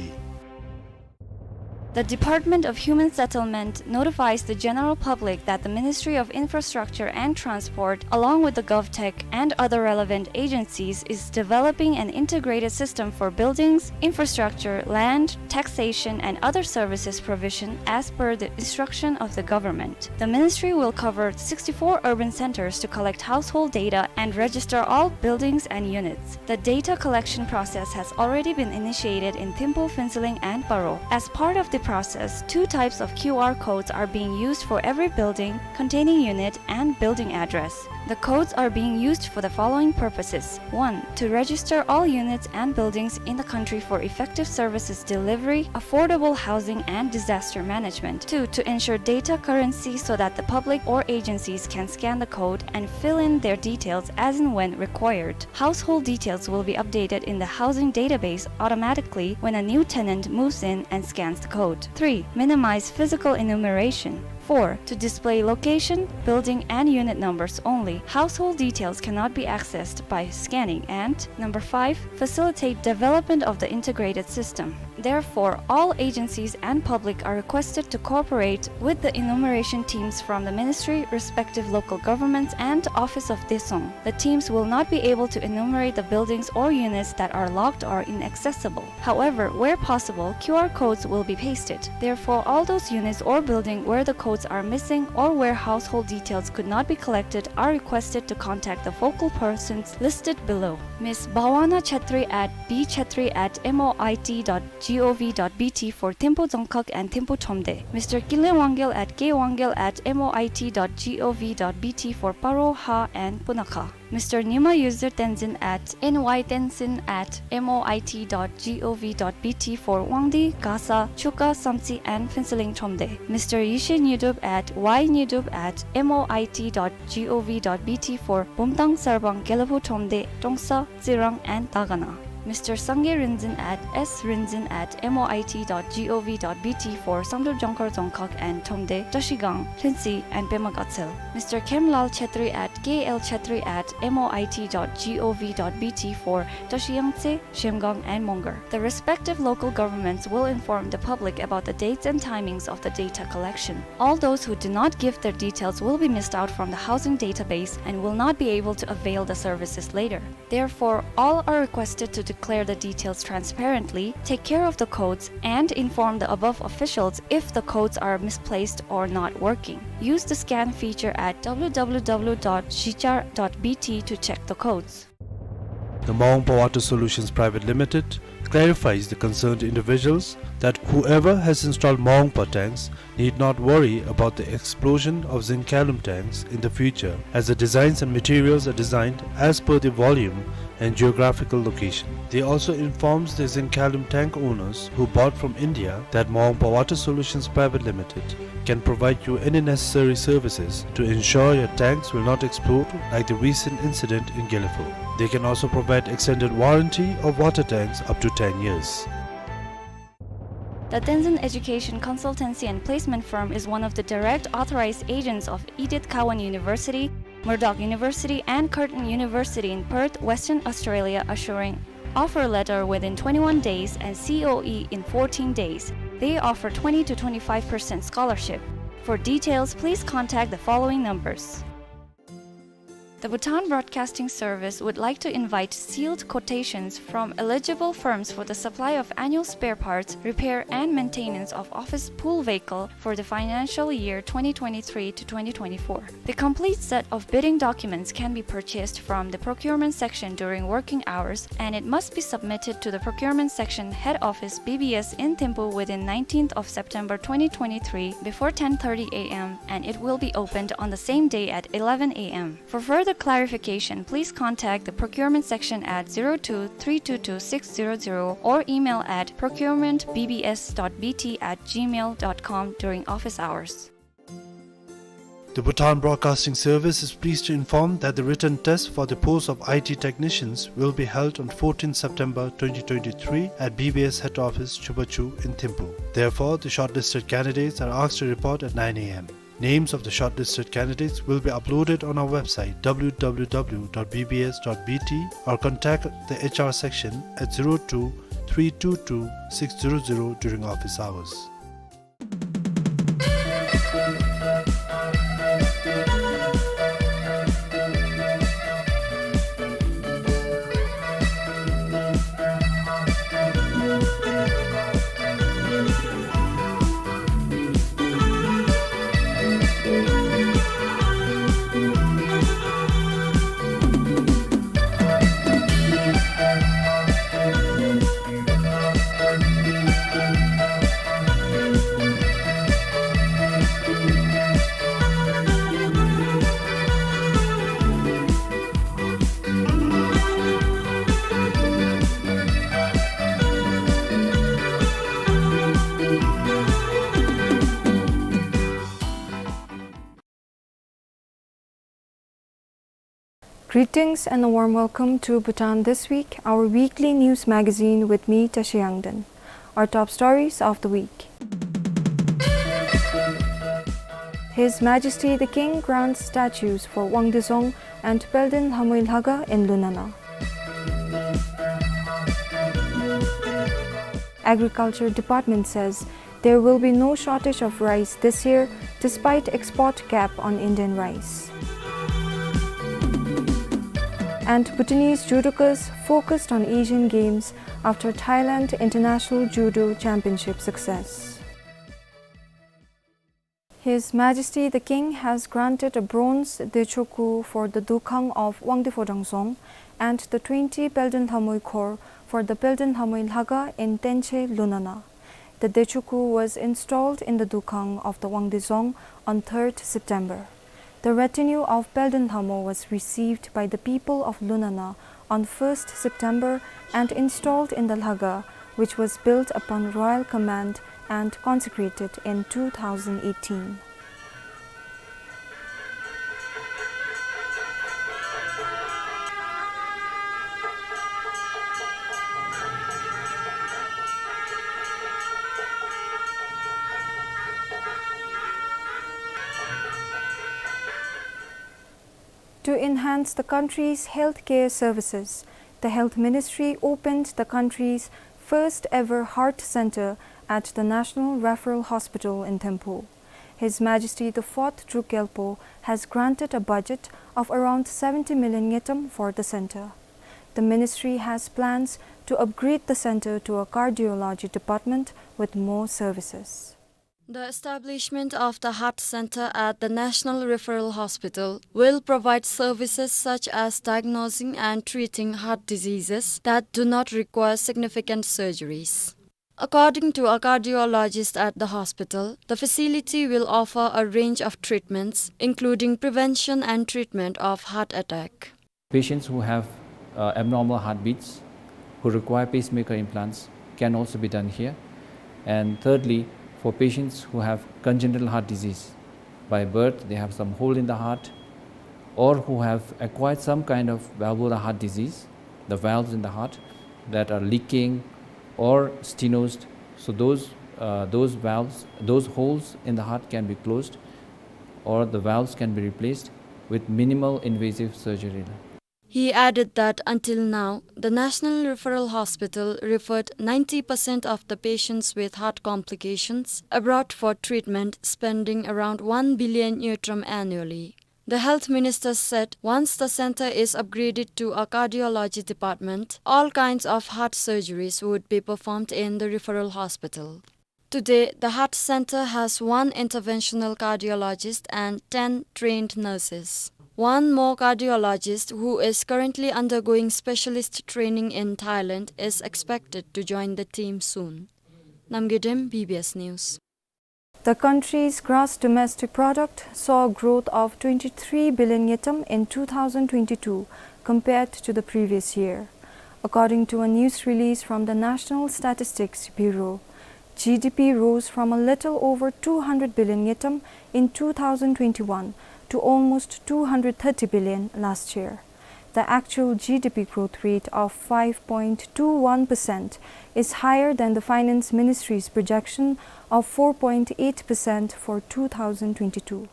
The Department of Human Settlement notifies the general public that the Ministry of Infrastructure and Transport, along with the GovTech and other relevant agencies, is developing an integrated system for buildings, infrastructure, land, taxation, and other services provision as per the instruction of the government. The ministry will cover sixty-four urban centers to collect household data and register all buildings and units. The data collection process has already been initiated in Thimphu, Phuentsholing, and Paro. As part of the process, two types of Q R codes are being used for every building containing unit and building address. The codes are being used for the following purposes. One, to register all units and buildings in the country for effective services delivery, affordable housing, and disaster management. Two, to ensure data currency so that the public or agencies can scan the code and fill in their details as and when required. Household details will be updated in the housing database automatically when a new tenant moves in and scans the code. Three, minimize physical enumeration. Four, to display location, building, and unit numbers only. Household details cannot be accessed by scanning. And number five, facilitate development of the integrated system. Therefore, all agencies and public are requested to cooperate with the enumeration teams from the ministry, respective local governments, and Office of Daesung. The teams will not be able to enumerate the buildings or units that are locked or inaccessible. However, where possible, Q R codes will be pasted. Therefore, all those units or building where the codes are missing or where household details could not be collected are requested to contact the focal persons listed below. Miss Bhawana Chetri at B Chetri at M O I T dot gov dot B T for Thimphu Dzongkhag and Thimphu Thromde. Mister Kinley Wangyal at K Wangyal at M O I T dot gov dot B T for Paro, Ha, and Punakha. Mister Nyima Yuzir Tenzin at N Y Tenzin at M O I T dot G O V dot B T for Wangdue, Gasa, Chuka, Samtse, and Phuentsholing Thromde. Mister Yishe Nyidrup at Y Nyidrup at M O I T dot G O V dot B T for Bumthang, Sarbang, Gelephu, Thromde, Trongsa, Tsirang, and Dagana. Mister Sangay Rinzin at S Rinzin at M O I T dot G O V dot B T for Samdrup, Jangkar, Dzongkhag, and Thromde, Trashigang, Lhuentse, and Pema Gatshel. Mister Khemlal Chhetri at K L Chhetri at M O I T dot G O V dot B T for Trashiyangtse, Zhemgang, and Mongar. The respective local governments will inform the public about the dates and timings of the data collection. All those who do not give their details will be missed out from the housing database and will not be able to avail the services later. Therefore, all are requested to declare the details transparently, take care of the codes, and inform the above officials if the codes are misplaced or not working. Use the scan feature at W W W dot zhichar dot B T to check the codes. The Mawangpa Water Solutions Private Limited clarifies the concerned individuals that whoever has installed Mawangpa tanks need not worry about the explosion of zinc-alum tanks in the future, as the designs and materials are designed as per the volume and geographical location. They also informs the zinc-alum tank owners who bought from India that Mawangpa Water Solutions Private Limited can provide you any necessary services to ensure your tanks will not explode like the recent incident in Gelephu. They can also provide extended warranty of water tanks up to ten years. The Tenzin Education Consultancy and Placement Firm is one of the direct authorized agents of Edith Cowan University, Murdoch University, and Curtin University in Perth, Western Australia, assuring offer letter within twenty-one days and C O E in fourteen days. They offer twenty to twenty-five percent scholarship. For details, please contact the following numbers. The Bhutan Broadcasting Service would like to invite sealed quotations from eligible firms for the supply of annual spare parts, repair and maintenance of office pool vehicle for the financial year twenty twenty-three to twenty twenty-four. The complete set of bidding documents can be purchased from the procurement section during working hours, and it must be submitted to the procurement section head office B B S in Thimphu within nineteenth of September twenty twenty-three before ten thirty A M, and it will be opened on the same day at eleven A M. For further clarification, please contact the procurement section at zero two three two two six zero zero or email at procurement B B S dot B T at gmail dot com during office hours. The Bhutan Broadcasting Service is pleased to inform that the written test for the post of I T technicians will be held on fourteenth September twenty twenty-three at B B S head office, Chubachu in Thimphu. Therefore, the shortlisted candidates are asked to report at nine A M. Names of the shortlisted candidates will be uploaded on our website, W W W dot B B S dot B T, or contact the H R section at zero two three two two six zero zero during office hours. Greetings and a warm welcome to Bhutan This Week, our weekly news magazine with me, Tashi Yangden. Our top stories of the week. His Majesty the King grants statues for Wangdue Dzong and Pelden Lhamui Lhaga in Lunana. Agriculture Department says there will be no shortage of rice this year despite export cap on Indian rice. And Bhutanese judokas focused on Asian Games after Thailand International Judo Championship success. His Majesty the King has granted a bronze Dechoku for the Dukhang of Wangdue Phodrang Dzong and the twenty Pelden Lhamui Khor for the Pelden Lhamui Lhaga in Tenche, Lunana. The Dechoku was installed in the Dukhang of the Wangdue Dzong on third September. The retinue of Palden Lhamo was received by the people of Lunana on first September and installed in the Lhaga, which was built upon royal command and consecrated in two thousand eighteen. To enhance the country's healthcare services, the Health Ministry opened the country's first ever heart center at the National Referral Hospital in Thimphu. His Majesty the Fourth Druk Gyalpo has granted a budget of around seventy million ngultrum for the center. The ministry has plans to upgrade the center to a cardiology department with more services. The establishment of the heart center at the National Referral Hospital will provide services such as diagnosing and treating heart diseases that do not require significant surgeries. According to a cardiologist at the hospital, the facility will offer a range of treatments, including prevention and treatment of heart attack. Patients who have, uh, abnormal heartbeats, who require pacemaker implants, can also be done here. And thirdly, for patients who have congenital heart disease, by birth they have some hole in the heart, or who have acquired some kind of valvular heart disease, the valves in the heart that are leaking or stenosed, so those, uh, those valves, those holes in the heart can be closed, or the valves can be replaced with minimal invasive surgery. He added that until now, the National Referral Hospital referred ninety percent of the patients with heart complications abroad for treatment, spending around one billion ngultrum annually. The health minister said once the center is upgraded to a cardiology department, all kinds of heart surgeries would be performed in the referral hospital. Today, the heart center has one interventional cardiologist and ten trained nurses. One more cardiologist who is currently undergoing specialist training in Thailand is expected to join the team soon. Namgay Dem, B B S News. The country's gross domestic product saw a growth of twenty-three billion ngultrum in two thousand twenty-two compared to the previous year. According to a news release from the National Statistics Bureau, G D P rose from a little over two hundred billion ngultrum in two thousand twenty-one to almost two hundred thirty billion last year. The actual G D P growth rate of five point two one percent is higher than the Finance Ministry's projection of four point eight percent for two thousand twenty-two.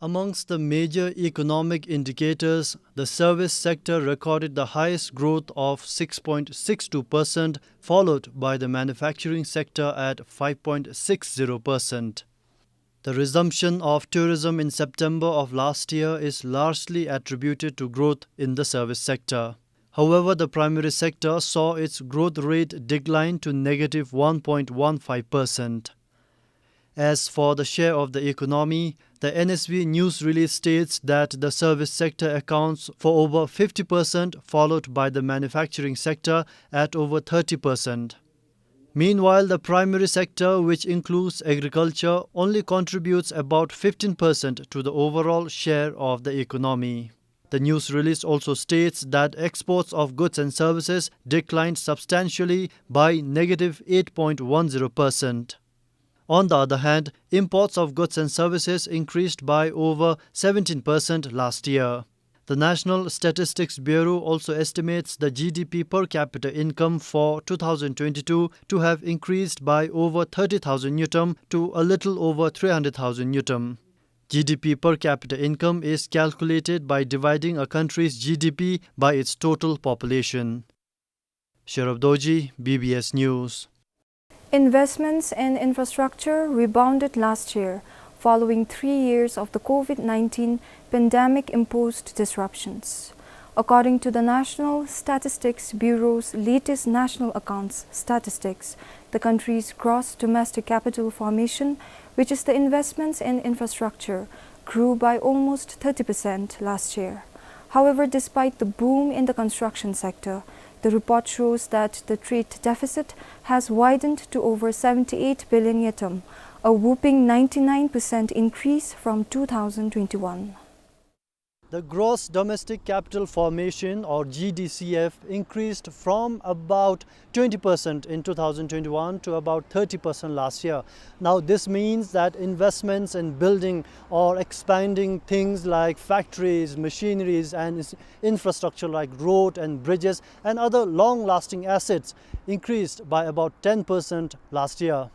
Amongst the major economic indicators, the service sector recorded the highest growth of six point six two percent, followed by the manufacturing sector at five point six zero percent. The resumption of tourism in September of last year is largely attributed to growth in the service sector. However, the primary sector saw its growth rate decline to negative one point one five percent. As for the share of the economy, the N S B news release states that the service sector accounts for over fifty percent, followed by the manufacturing sector at over thirty percent. Meanwhile, the primary sector, which includes agriculture, only contributes about fifteen percent to the overall share of the economy. The news release also states that exports of goods and services declined substantially by negative eight point one zero percent. On the other hand, imports of goods and services increased by over seventeen percent last year. The National Statistics Bureau also estimates the G D P per capita income for two thousand twenty-two to have increased by over thirty thousand ngultrum to a little over three hundred thousand ngultrum. G D P per capita income is calculated by dividing a country's G D P by its total population. Sherab Dorji, B B S News. Investments in infrastructure rebounded last year following three years of the COVID nineteen pandemic-imposed disruptions. According to the National Statistics Bureau's latest national accounts statistics, the country's gross domestic capital formation, which is the investments in infrastructure, grew by almost thirty percent last year. However, despite the boom in the construction sector, the report shows that the trade deficit has widened to over seventy-eight billion ngultrum, a whopping ninety-nine percent increase from two thousand twenty-one. The gross domestic capital formation, or G D C F, increased from about twenty percent in two thousand twenty-one to about thirty percent last year. Now, this means that investments in building or expanding things like factories, machineries, and ins-, infrastructure like road and bridges and other long-lasting assets increased by about ten percent last year.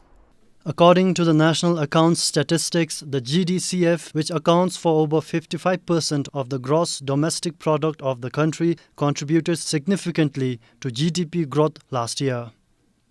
According to the National Accounts Statistics, the G D C F, which accounts for over fifty-five percent of the gross domestic product of the country, contributed significantly to G D P growth last year.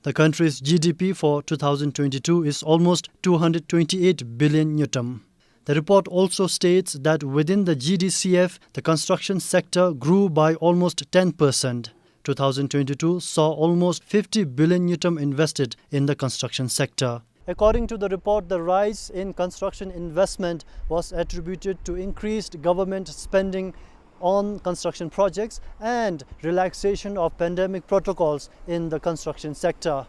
The country's G D P for two thousand twenty-two is almost two hundred twenty-eight billion ngultrum. The report also states that within the G D C F, the construction sector grew by almost ten percent. Two thousand twenty-two saw almost fifty billion ngultrum invested in the construction sector. According to the report, the rise in construction investment was attributed to increased government spending on construction projects and relaxation of pandemic protocols in the construction sector.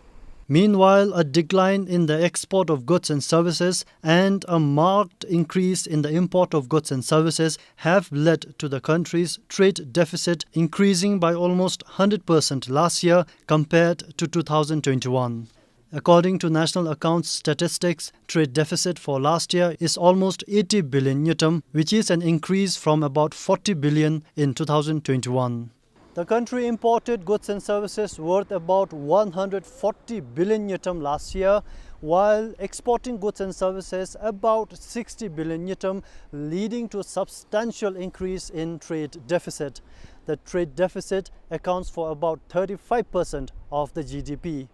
Meanwhile, a decline in the export of goods and services and a marked increase in the import of goods and services have led to the country's trade deficit increasing by almost hundred percent last year compared to two thousand twenty-one. According to National Accounts Statistics, trade deficit for last year is almost eighty billion ngultrum, which is an increase from about forty billion in two thousand twenty-one. The country imported goods and services worth about one hundred forty billion ngultrum last year, while exporting goods and services about sixty billion ngultrum, leading to a substantial increase in trade deficit. The trade deficit accounts for about thirty-five percent of the G D P.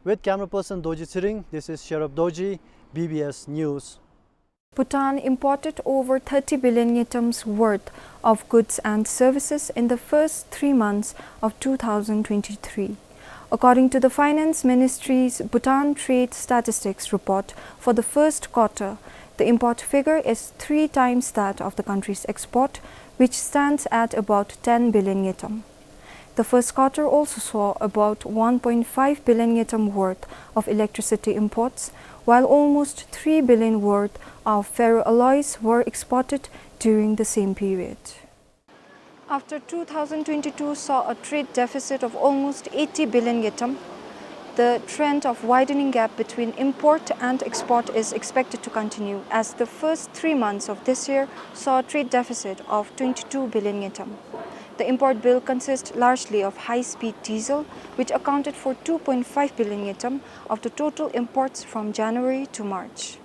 With camera person Dorji Tshering, this is Sherab Dorji, B B S News. Bhutan imported over thirty billion ngultrum's worth of goods and services in the first three months of two thousand twenty-three. According to the Finance Ministry's Bhutan Trade Statistics report for the first quarter, the import figure is three times that of the country's export, which stands at about ten billion ngultrum. The first quarter also saw about one point five billion ngultrum worth of electricity imports, while almost three billion worth of ferroalloys were exported during the same period. After two thousand twenty-two saw a trade deficit of almost eighty billion ngultrum, the trend of widening gap between import and export is expected to continue, as the first three months of this year saw a trade deficit of twenty-two billion ngultrum. The import bill consists largely of high-speed diesel, which accounted for two point five billion ngultrum of the total imports from January to March.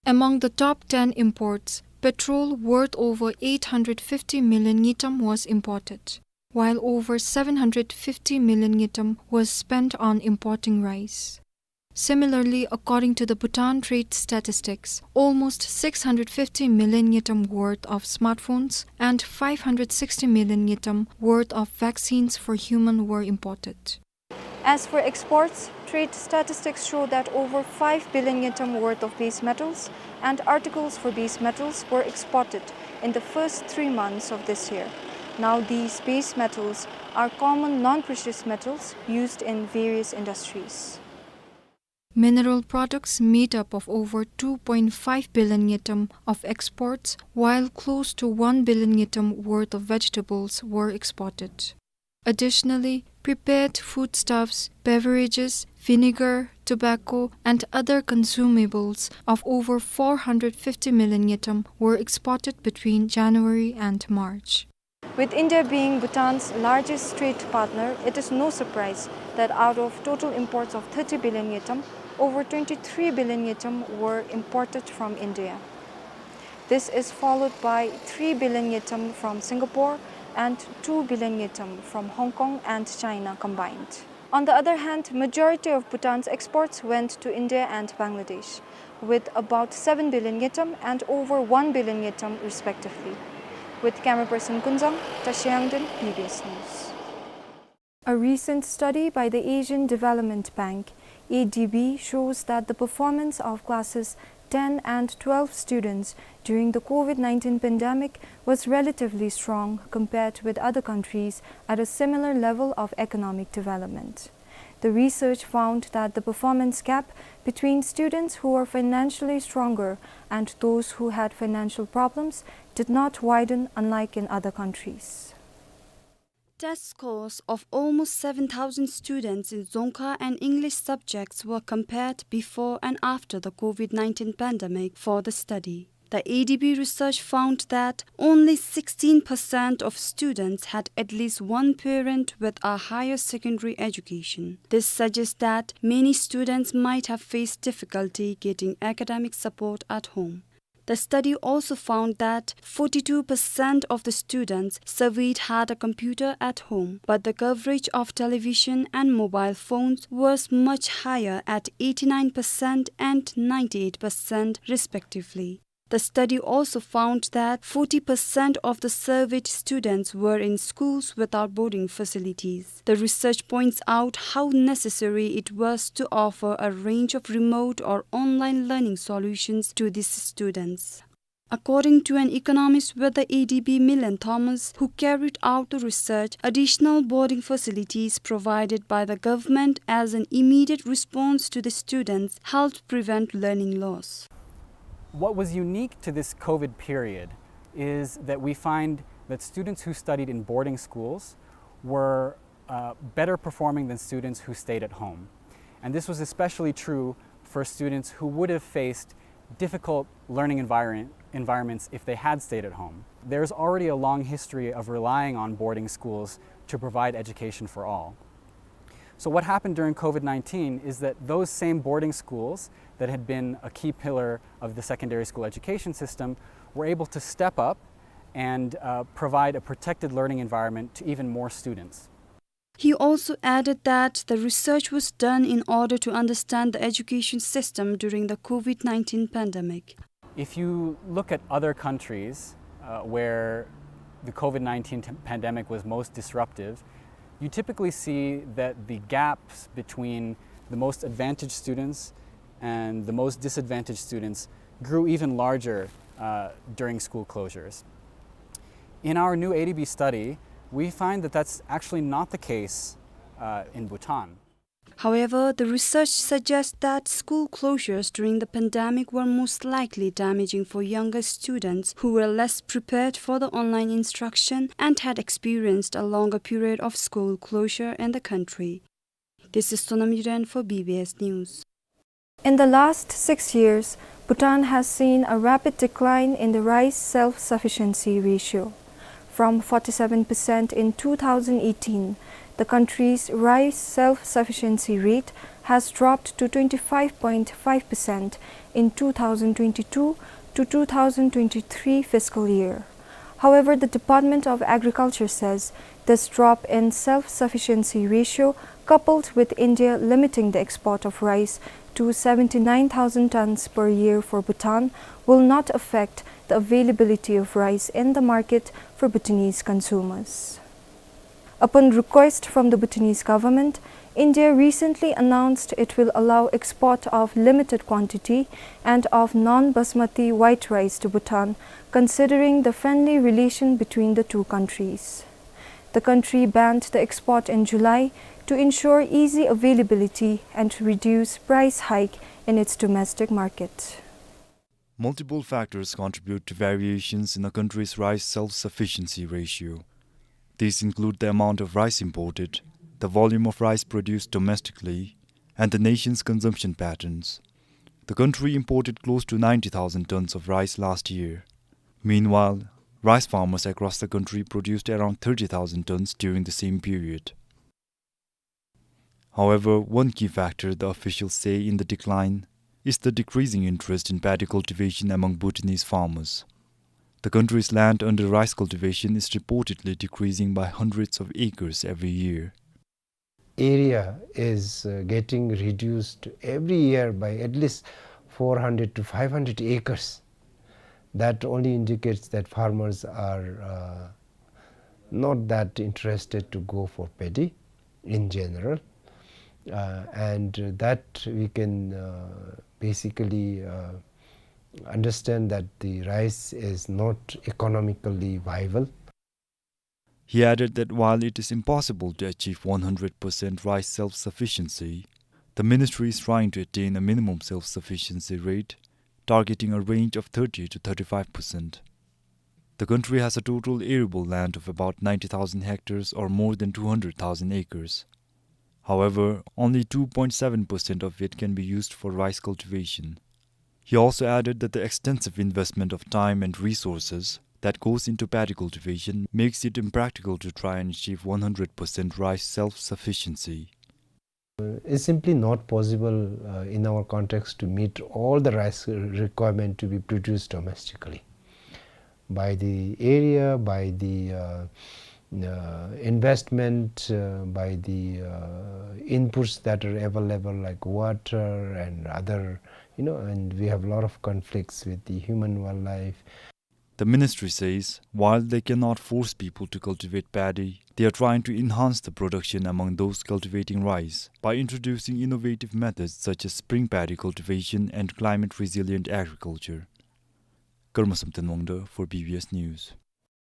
Among the top ten imports, petrol worth over eight hundred fifty million ngultrum was imported, while over seven hundred fifty million ngultrum was spent on importing rice. Similarly, according to the Bhutan Trade Statistics, almost six hundred fifty million ngultrum worth of smartphones and five hundred sixty million ngultrum worth of vaccines for human were imported. As for exports, trade statistics show that over five billion ngultrum worth of base metals and articles for base metals were exported in the first three months of this year. Now, these base metals are common non-precious metals used in various industries. Mineral products made up of over two point five billion ngultrum of exports, while close to one billion ngultrum worth of vegetables were exported. Additionally, prepared foodstuffs, beverages, vinegar, tobacco, and other consumables of over four hundred fifty million ngultrum were exported between January and March. With India being Bhutan's largest trade partner, it is no surprise that out of total imports of thirty billion ngultrum, over twenty-three billion ngultrum were imported from India. This is followed by three billion ngultrum from Singapore and two billion ngultrum from Hong Kong and China combined. On the other hand, majority of Bhutan's exports went to India and Bangladesh, with about seven billion ngultrum and over one billion ngultrum respectively. With camera person Kunzang, Tashi Yangden, B B S News. A recent study by the Asian Development Bank, A D B, shows that the performance of classes ten and twelve students during the COVID nineteen pandemic was relatively strong compared with other countries at a similar level of economic development. The research found that the performance gap between students who were financially stronger and those who had financial problems did not widen unlike in other countries. Test scores of almost seven thousand students in Dzongkha and English subjects were compared before and after the COVID nineteen pandemic for the study. The A D B research found that only sixteen percent of students had at least one parent with a higher secondary education. This suggests that many students might have faced difficulty getting academic support at home. The study also found that forty-two percent of the students surveyed had a computer at home, but the coverage of television and mobile phones was much higher at eighty-nine percent and ninety-eight percent respectively. The study also found that forty percent of the surveyed students were in schools without boarding facilities. The research points out how necessary it was to offer a range of remote or online learning solutions to these students. According to an economist with the A D B, Milen Thomas, who carried out the research, additional boarding facilities provided by the government as an immediate response to the students helped prevent learning loss. What was unique to this COVID period is that we find that students who studied in boarding schools were, uh, better performing than students who stayed at home. And this was especially true for students who would have faced difficult learning environ-, environments if they had stayed at home. There's already a long history of relying on boarding schools to provide education for all. So what happened during COVID nineteen is that those same boarding schools that had been a key pillar of the secondary school education system were able to step up and, uh, provide a protected learning environment to even more students. He also added that the research was done in order to understand the education system during the COVID nineteen pandemic. If you look at other countries, uh, where the COVID nineteen t-, pandemic was most disruptive, you typically see that the gaps between the most advantaged students and the most disadvantaged students grew even larger, uh, during school closures. In our new A D B study, we find that that's actually not the case, uh, in Bhutan. However, the research suggests that school closures during the pandemic were most likely damaging for younger students who were less prepared for the online instruction and had experienced a longer period of school closure in the country. This is Sonam Yuren for B B S News. In the last six years, Bhutan has seen a rapid decline in the rice self-sufficiency ratio. From forty-seven percent in two thousand eighteen, the country's rice self-sufficiency rate has dropped to twenty-five point five percent in two thousand twenty-two to two thousand twenty-three fiscal year. However, the Department of Agriculture says this drop in self-sufficiency ratio, coupled with India limiting the export of rice to seventy-nine thousand tons per year for Bhutan, will not affect the availability of rice in the market for Bhutanese consumers. Upon request from the Bhutanese government, India recently announced it will allow export of limited quantity and of non-basmati white rice to Bhutan, considering the friendly relation between the two countries. The country banned the export in July to ensure easy availability and to reduce price hike in its domestic market. Multiple factors contribute to variations in a country's rice self-sufficiency ratio. These include the amount of rice imported, the volume of rice produced domestically, and the nation's consumption patterns. The country imported close to ninety thousand tons of rice last year. Meanwhile, rice farmers across the country produced around thirty thousand tons during the same period. However, one key factor the officials say in the decline is the decreasing interest in paddy cultivation among Bhutanese farmers. The country's land under rice cultivation is reportedly decreasing by hundreds of acres every year. Area is, uh, getting reduced every year by at least four hundred to five hundred acres. That only indicates that farmers are, uh, not that interested to go for paddy in general. Uh, and that we can, uh, basically, uh, understand that the rice is not economically viable. He added that while it is impossible to achieve one hundred percent rice self-sufficiency, the ministry is trying to attain a minimum self-sufficiency rate, targeting a range of thirty to thirty-five percent. The country has a total arable land of about ninety thousand hectares, or more than two hundred thousand acres. However, only two point seven percent of it can be used for rice cultivation. He also added that the extensive investment of time and resources that goes into paddy cultivation makes it impractical to try and achieve one hundred percent rice self-sufficiency. It's simply not possible, uh, in our context to meet all the rice requirement to be produced domestically. By the area, by the, uh, uh, investment, uh, by the, uh, inputs that are available, like water and other, you know, and we have a lot of conflicts with the human wildlife. The ministry says, while they cannot force people to cultivate paddy, they are trying to enhance the production among those cultivating rice by introducing innovative methods such as spring paddy cultivation and climate-resilient agriculture. Karma Samten Wangda for B B S News.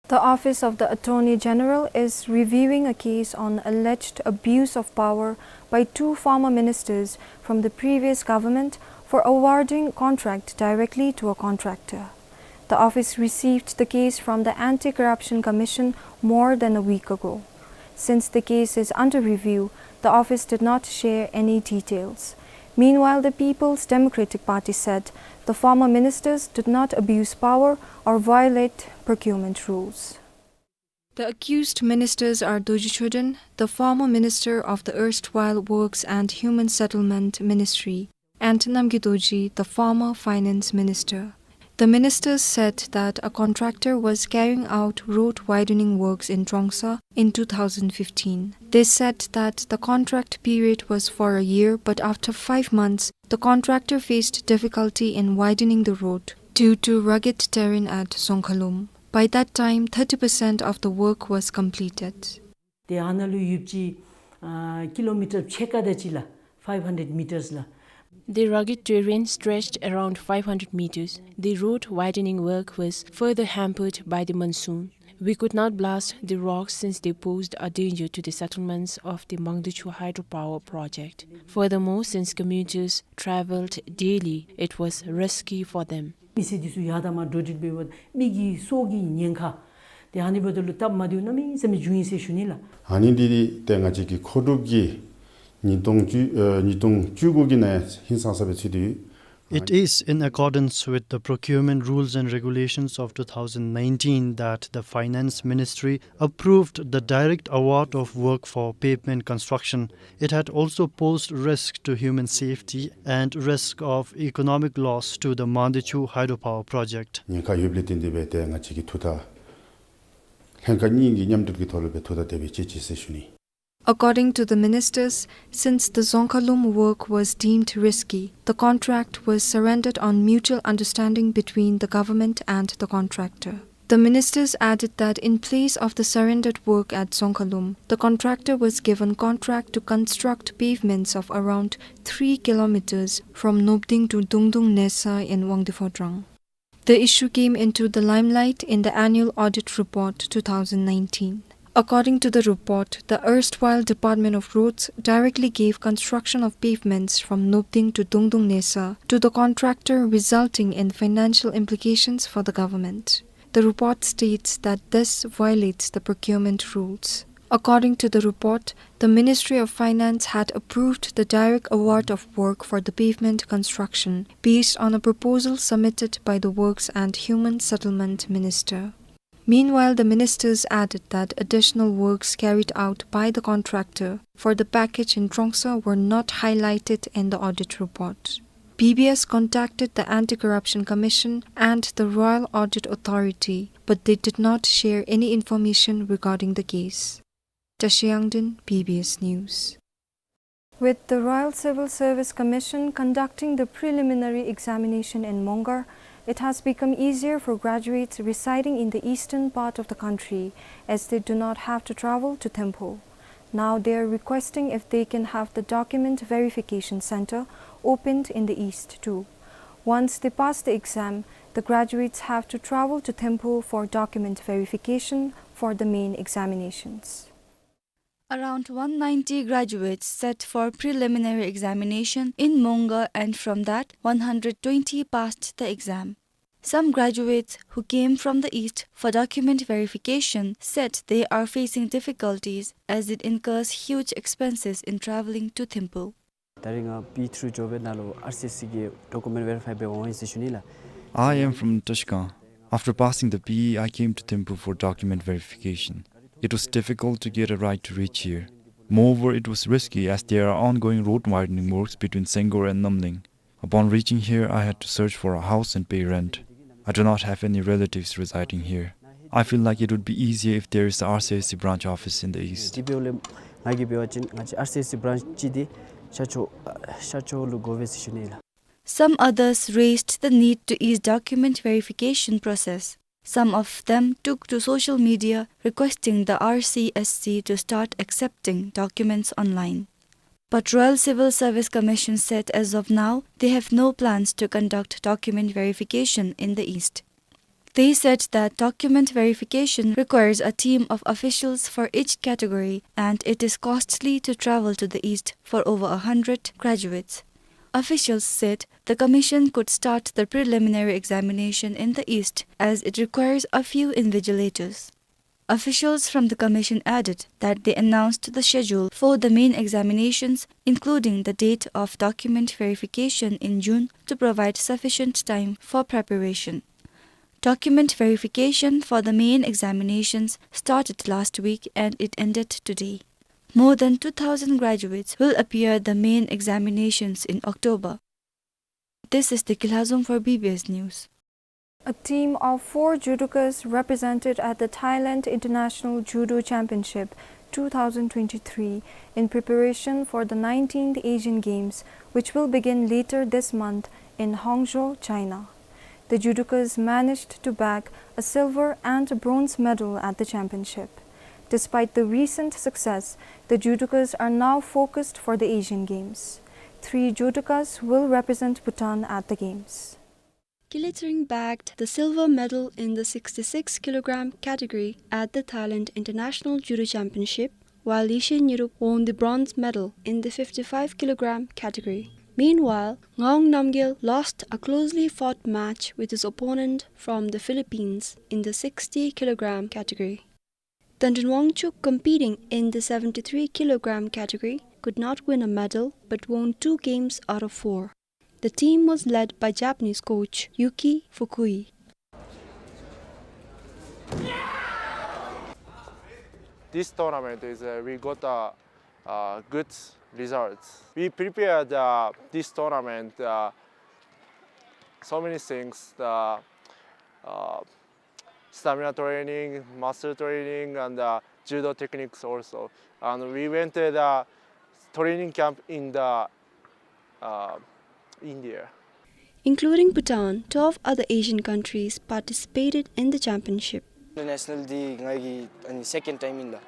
The Office of the Attorney General is reviewing a case on alleged abuse of power by two former ministers from the previous government for awarding contract directly to a contractor. The office received the case from the Anti-Corruption Commission more than a week ago. Since the case is under review, the office did not share any details. Meanwhile, the People's Democratic Party said the former ministers did not abuse power or violate procurement rules. The accused ministers are Dorji Choden, the former minister of the erstwhile Works and Human Settlement Ministry, and Namgay Dorji, the former finance minister. The ministers said that a contractor was carrying out road widening works in Trongsa in two thousand fifteen. They said that the contract period was for a year, but after five months, the contractor faced difficulty in widening the road due to rugged terrain at Dzongkhalum. By that time, thirty percent of the work was completed. ཏེ་ཨ་ནཱ་ལུ་ཡོདཔ་ཅིག་ཨ་ཀི་ལོ་མི་ཊར་ཕྱེད་ཀ་དེ་ཅིག་ལགས། Five hundred meters ལགས། The rugged terrain stretched around five hundred meters. The road widening work was further hampered by the monsoon. We could not blast the rocks since they posed a danger to the settlements of the Mangdechu hydropower project. Furthermore, since commuters traveled daily, it was risky for them. མི་སེར་འདི་ཚུ་ཡར་དང་མར་འགྲོ་འགྲུལ་འབདཝ་ད་མི་གི་སྲོག་གི་ཉེན་ཁ་ཏེ་ཨ་ནི་འབདཝ་ད་ལུ་སྟབས་མ་བདེཝ་གནམ་མེད་ས་མེད་བྱུང་ཡི་ཟེར་ཞུ་ནི་ལགས། ཨ་ནི་འདི་ཏེ་ང་བཅས་ཀྱི་མཁོ་སྒྲུབ་ཀྱི་ཉིས་སྟོང་བཅུ་ཨ་ཉིས་སྟོང་བཅུ་དགུ་གི་ནང་ཧིང་སངས་ས་སྦེ་ཚུད་དེ་ཡོད། It is in accordance with the procurement rules and regulations of two thousand nineteen that the Finance Ministry approved the direct award of work for pavement construction. It had also posed risk to human safety and risk of economic loss to the Mangdechu hydropower project. ཉེན་ཁ་ཡོདཔ་ལས་བརྟེན་ཏེ་སྦེ་ཏེ་ང་བཅས་ཀྱིས་ཐུགས་ཐག་ལྷན་ཁག་གཉིས་ཀྱི་མཉམ་འབྲེལ་གྱི་ཐོག་ལུ་སྦེ་ཐུགས་ཐག་དེ་སྦེ་བཅད་ཅི་ཟེར་ཞུ་ནི། According to the ministers, since the Dzongkhalum work was deemed risky, the contract was surrendered on mutual understanding between the government and the contractor. The ministers added that in place of the surrendered work at Dzongkhalum, the contractor was given contract to construct pavements of around three kilometers from Nobding to Dungdung Nesa in Wangdue Phodrang. The issue came into the limelight in the annual audit report two thousand nineteen. According to the report, the erstwhile Department of Roads directly gave construction of pavements from Nobding to Dungdung Nesa to the contractor, resulting in financial implications for the government. The report states that this violates the procurement rules. According to the report, the Ministry of Finance had approved the direct award of work for the pavement construction based on a proposal submitted by the Works and Human Settlement Minister. Meanwhile, the ministers added that additional works carried out by the contractor for the package in Trongsa were not highlighted in the audit report. B B S contacted the Anti-Corruption Commission and the Royal Audit Authority, but they did not share any information regarding the case. Tashi Yangden, B B S News. With the Royal Civil Service Commission conducting the preliminary examination in Mongar, it has become easier for graduates residing in the eastern part of the country, as they do not have to travel to Thimphu. Now they are requesting if they can have the document verification center opened in the east too. Once they pass the exam, the graduates have to travel to Thimphu for document verification for the main examinations. Around one ninety graduates sat for preliminary examination in Mongar, and from that, one hundred twenty passed the exam. Some graduates who came from the East for document verification said they are facing difficulties as it incurs huge expenses in traveling to Thimphu. ད་རིས་ང་པི་ཨི་ཐུརུ་འགྱོ་སྦེ་ནཱ་ལུ་ཨར་སི་ཨེས་སི་གི་ཌོ་ཀུ་མེནཊ་ཝེ་རི་ཕའི་འབད་འོང་ཡི་ཟེར་ཞུ་ནི་ལགས། I am from Tashkent. After passing the P E, I came to Thimphu for document verification. It was difficult to get a ride to reach here. Moreover, it was risky as there are ongoing road widening works between Senggor and Namling. Upon reaching here, I had to search for a house and pay rent. I do not have any relatives residing here. I feel like it would be easier if there is a R C S C branch office in the east. དེ་འབདཝ་ལས་ང་གིས་འབད་བ་ཅིན་ང་བཅས་ཨར་སི་ཨེས་སི་བྷ་རཱནཆ་ཅིག་འདི་ཤར་ཕྱོགས་ཤར་ཕྱོགས་ལུ་དགོ་པས་ཟེར་ཞུ་ནི་ལགས། Some others raised the need to ease document verification process. Some of them took to social media requesting the R C S C to start accepting documents online. But Royal Civil Service Commission said as of now, they have no plans to conduct document verification in the East. They said that document verification requires a team of officials for each category, and it is costly to travel to the East for over a hundred graduates. Officials said the commission could start the preliminary examination in the East as it requires a few invigilators. Officials from the commission added that they announced the schedule for the main examinations, including the date of document verification in June, to provide sufficient time for preparation. Document verification for the main examinations started last week and it ended today. More than two thousand graduates will appear the main examinations in October. This is Deki Lhazom for B B S News. A team of four judokas represented at the Thailand International Judo Championship two thousand twenty-three in preparation for the nineteenth Asian Games, which will begin later this month in Hangzhou, China. The judokas managed to bag a silver and a bronze medal at the championship. Despite the recent success, the judokas are now focused for the Asian Games. Three judokas will represent Bhutan at the Games. Kili Tshering bagged the silver medal in the sixty-six kilogram category at the Thailand International Judo Championship, while Yishe Nyirup won the bronze medal in the fifty-five kilogram category. Meanwhile, Ngawang Namgyel lost a closely fought match with his opponent from the Philippines in the sixty kilogram category. Tendrin Wangchuk, competing in the seventy-three kilogram category, could not win a medal but won two games out of four. The team was led by Japanese coach Yuki Fukui. This tournament is, uh, we got, uh, uh, good results. We prepared, uh, this tournament, uh, so many things, the, uh, stamina training, muscle training, and, uh, judo techniques also. And we went to the training camp in the, uh, India. Including Bhutan, twelve other Asian countries participated in the championship. International འདི་ང་གི་ཨ་ནི་second time ཨིན་ལགས།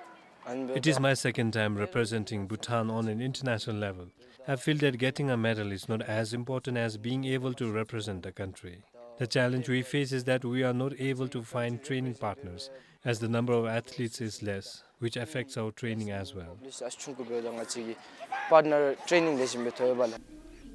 And It is my second time representing Bhutan on an international level. I feel that getting a medal is not as important as being able to represent the country. The challenge we face is that we are not able to find training partners, as the number of athletes is less, which affects our training as well. Partner training ལེགས་ཤོམ་སྦེ་ཐོབ་པས་ལགས།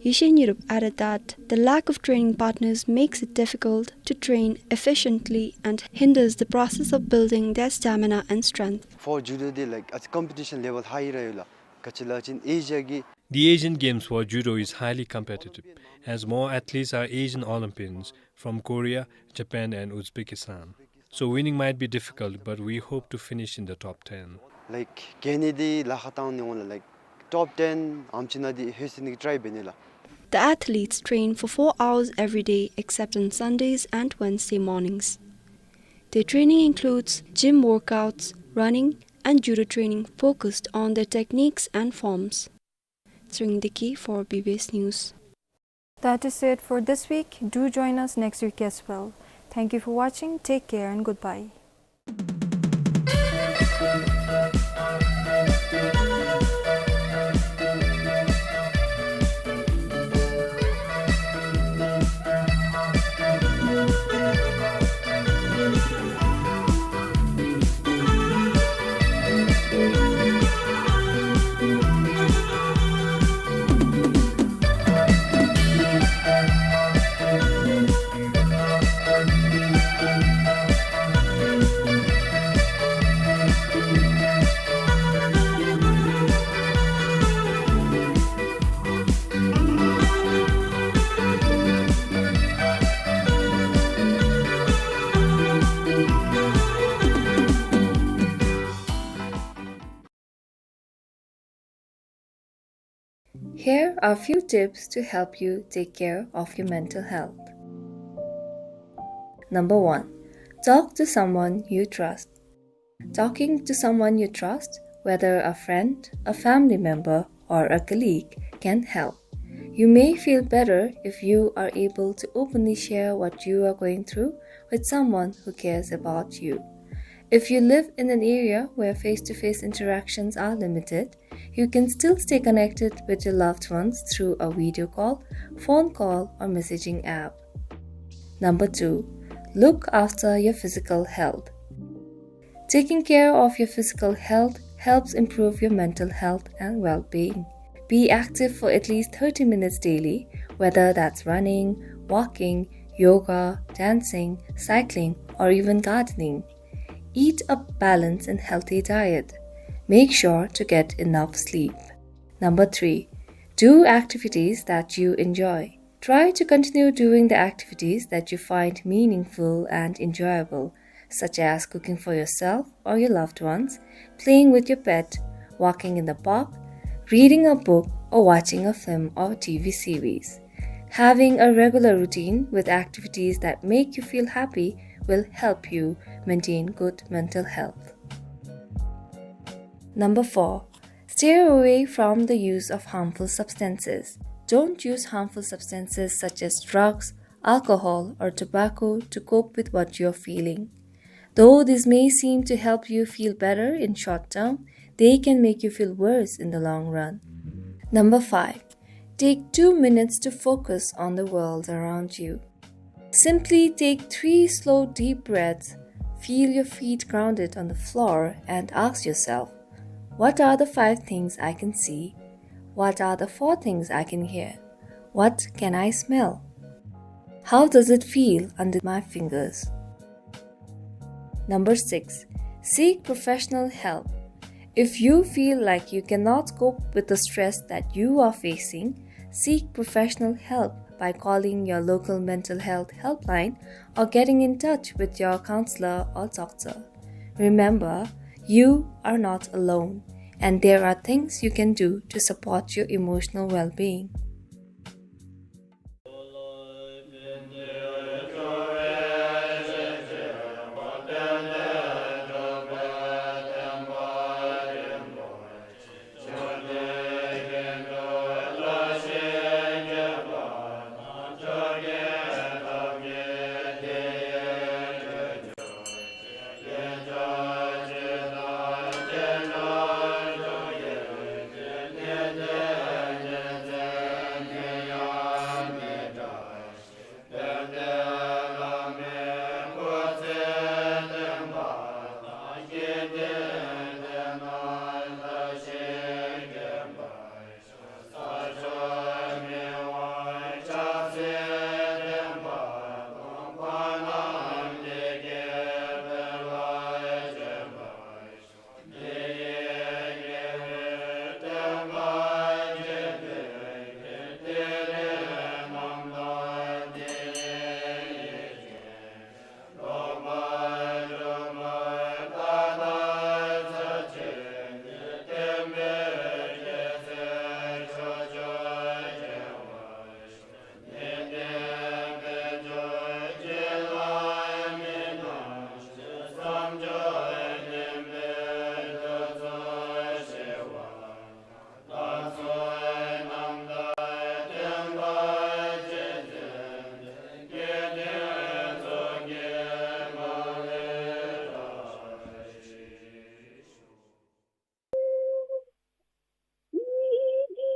Yishe Nyirup added that the lack of training partners makes it difficult to train efficiently and hinders the process of building their stamina and strength. For judo འདི་like ཨ་ཙི་competition level high ར་ཡོད་ལགས། ག་ཅི་ལབ་ཅིན་ཨེ་ཤི་ཡ་གི The Asian Games for judo is highly competitive, as more athletes are Asian Olympians from Korea, Japan, and Uzbekistan. So winning might be difficult, but we hope to finish in the top ten. Like ག་ནི་འདི་ལཱ་ཁག་བཏང་ནི་འོང་ལགས། Like top ten ཨམ་ཅིག་ནང་འདི་ལྷོད་ནི་གི་try འབད་ནི་ལགས། The athletes train for four hours every day except on Sundays and Wednesday mornings. Their training includes gym workouts, running, and judo training focused on their techniques and forms. Tshering Deki for B B S News. That is it for this week. Do join us next week as well. Thank you for watching. Take care and goodbye. Here are a few tips to help you take care of your mental health. Number one, talk to someone you trust. Talking to someone you trust, whether a friend, a family member, or a colleague, can help. You may feel better if you are able to openly share what you are going through with someone who cares about you. If you live in an area where face-to-face interactions are limited, you can still stay connected with your loved ones through a video call, phone call, or messaging app. Number two, look after your physical health. Taking care of your physical health helps improve your mental health and well-being. Be active for at least thirty minutes daily, whether that's running, walking, yoga, dancing, cycling, or even gardening. Eat a balanced and healthy diet. Make sure to get enough sleep. Number three, do activities that you enjoy. Try to continue doing the activities that you find meaningful and enjoyable, such as cooking for yourself or your loved ones, playing with your pet, walking in the park, reading a book, or watching a film or T V series. Having a regular routine with activities that make you feel happy will help you maintain good mental health. Number four, steer away from the use of harmful substances. Don't use harmful substances such as drugs, alcohol, or tobacco to cope with what you're feeling. Though this may seem to help you feel better in short term, they can make you feel worse in the long run. Number five, take two minutes to focus on the world around you. Simply take three slow, deep breaths, feel your feet grounded on the floor, and ask yourself, "What are the five things I can see? What are the four things I can hear? What can I smell? How does it feel under my fingers?" Number six, seek professional help. If you feel like you cannot cope with the stress that you are facing, seek professional help by calling your local mental health helpline or getting in touch with your counselor or doctor. Remember, you are not alone, and there are things you can do to support your emotional well-being.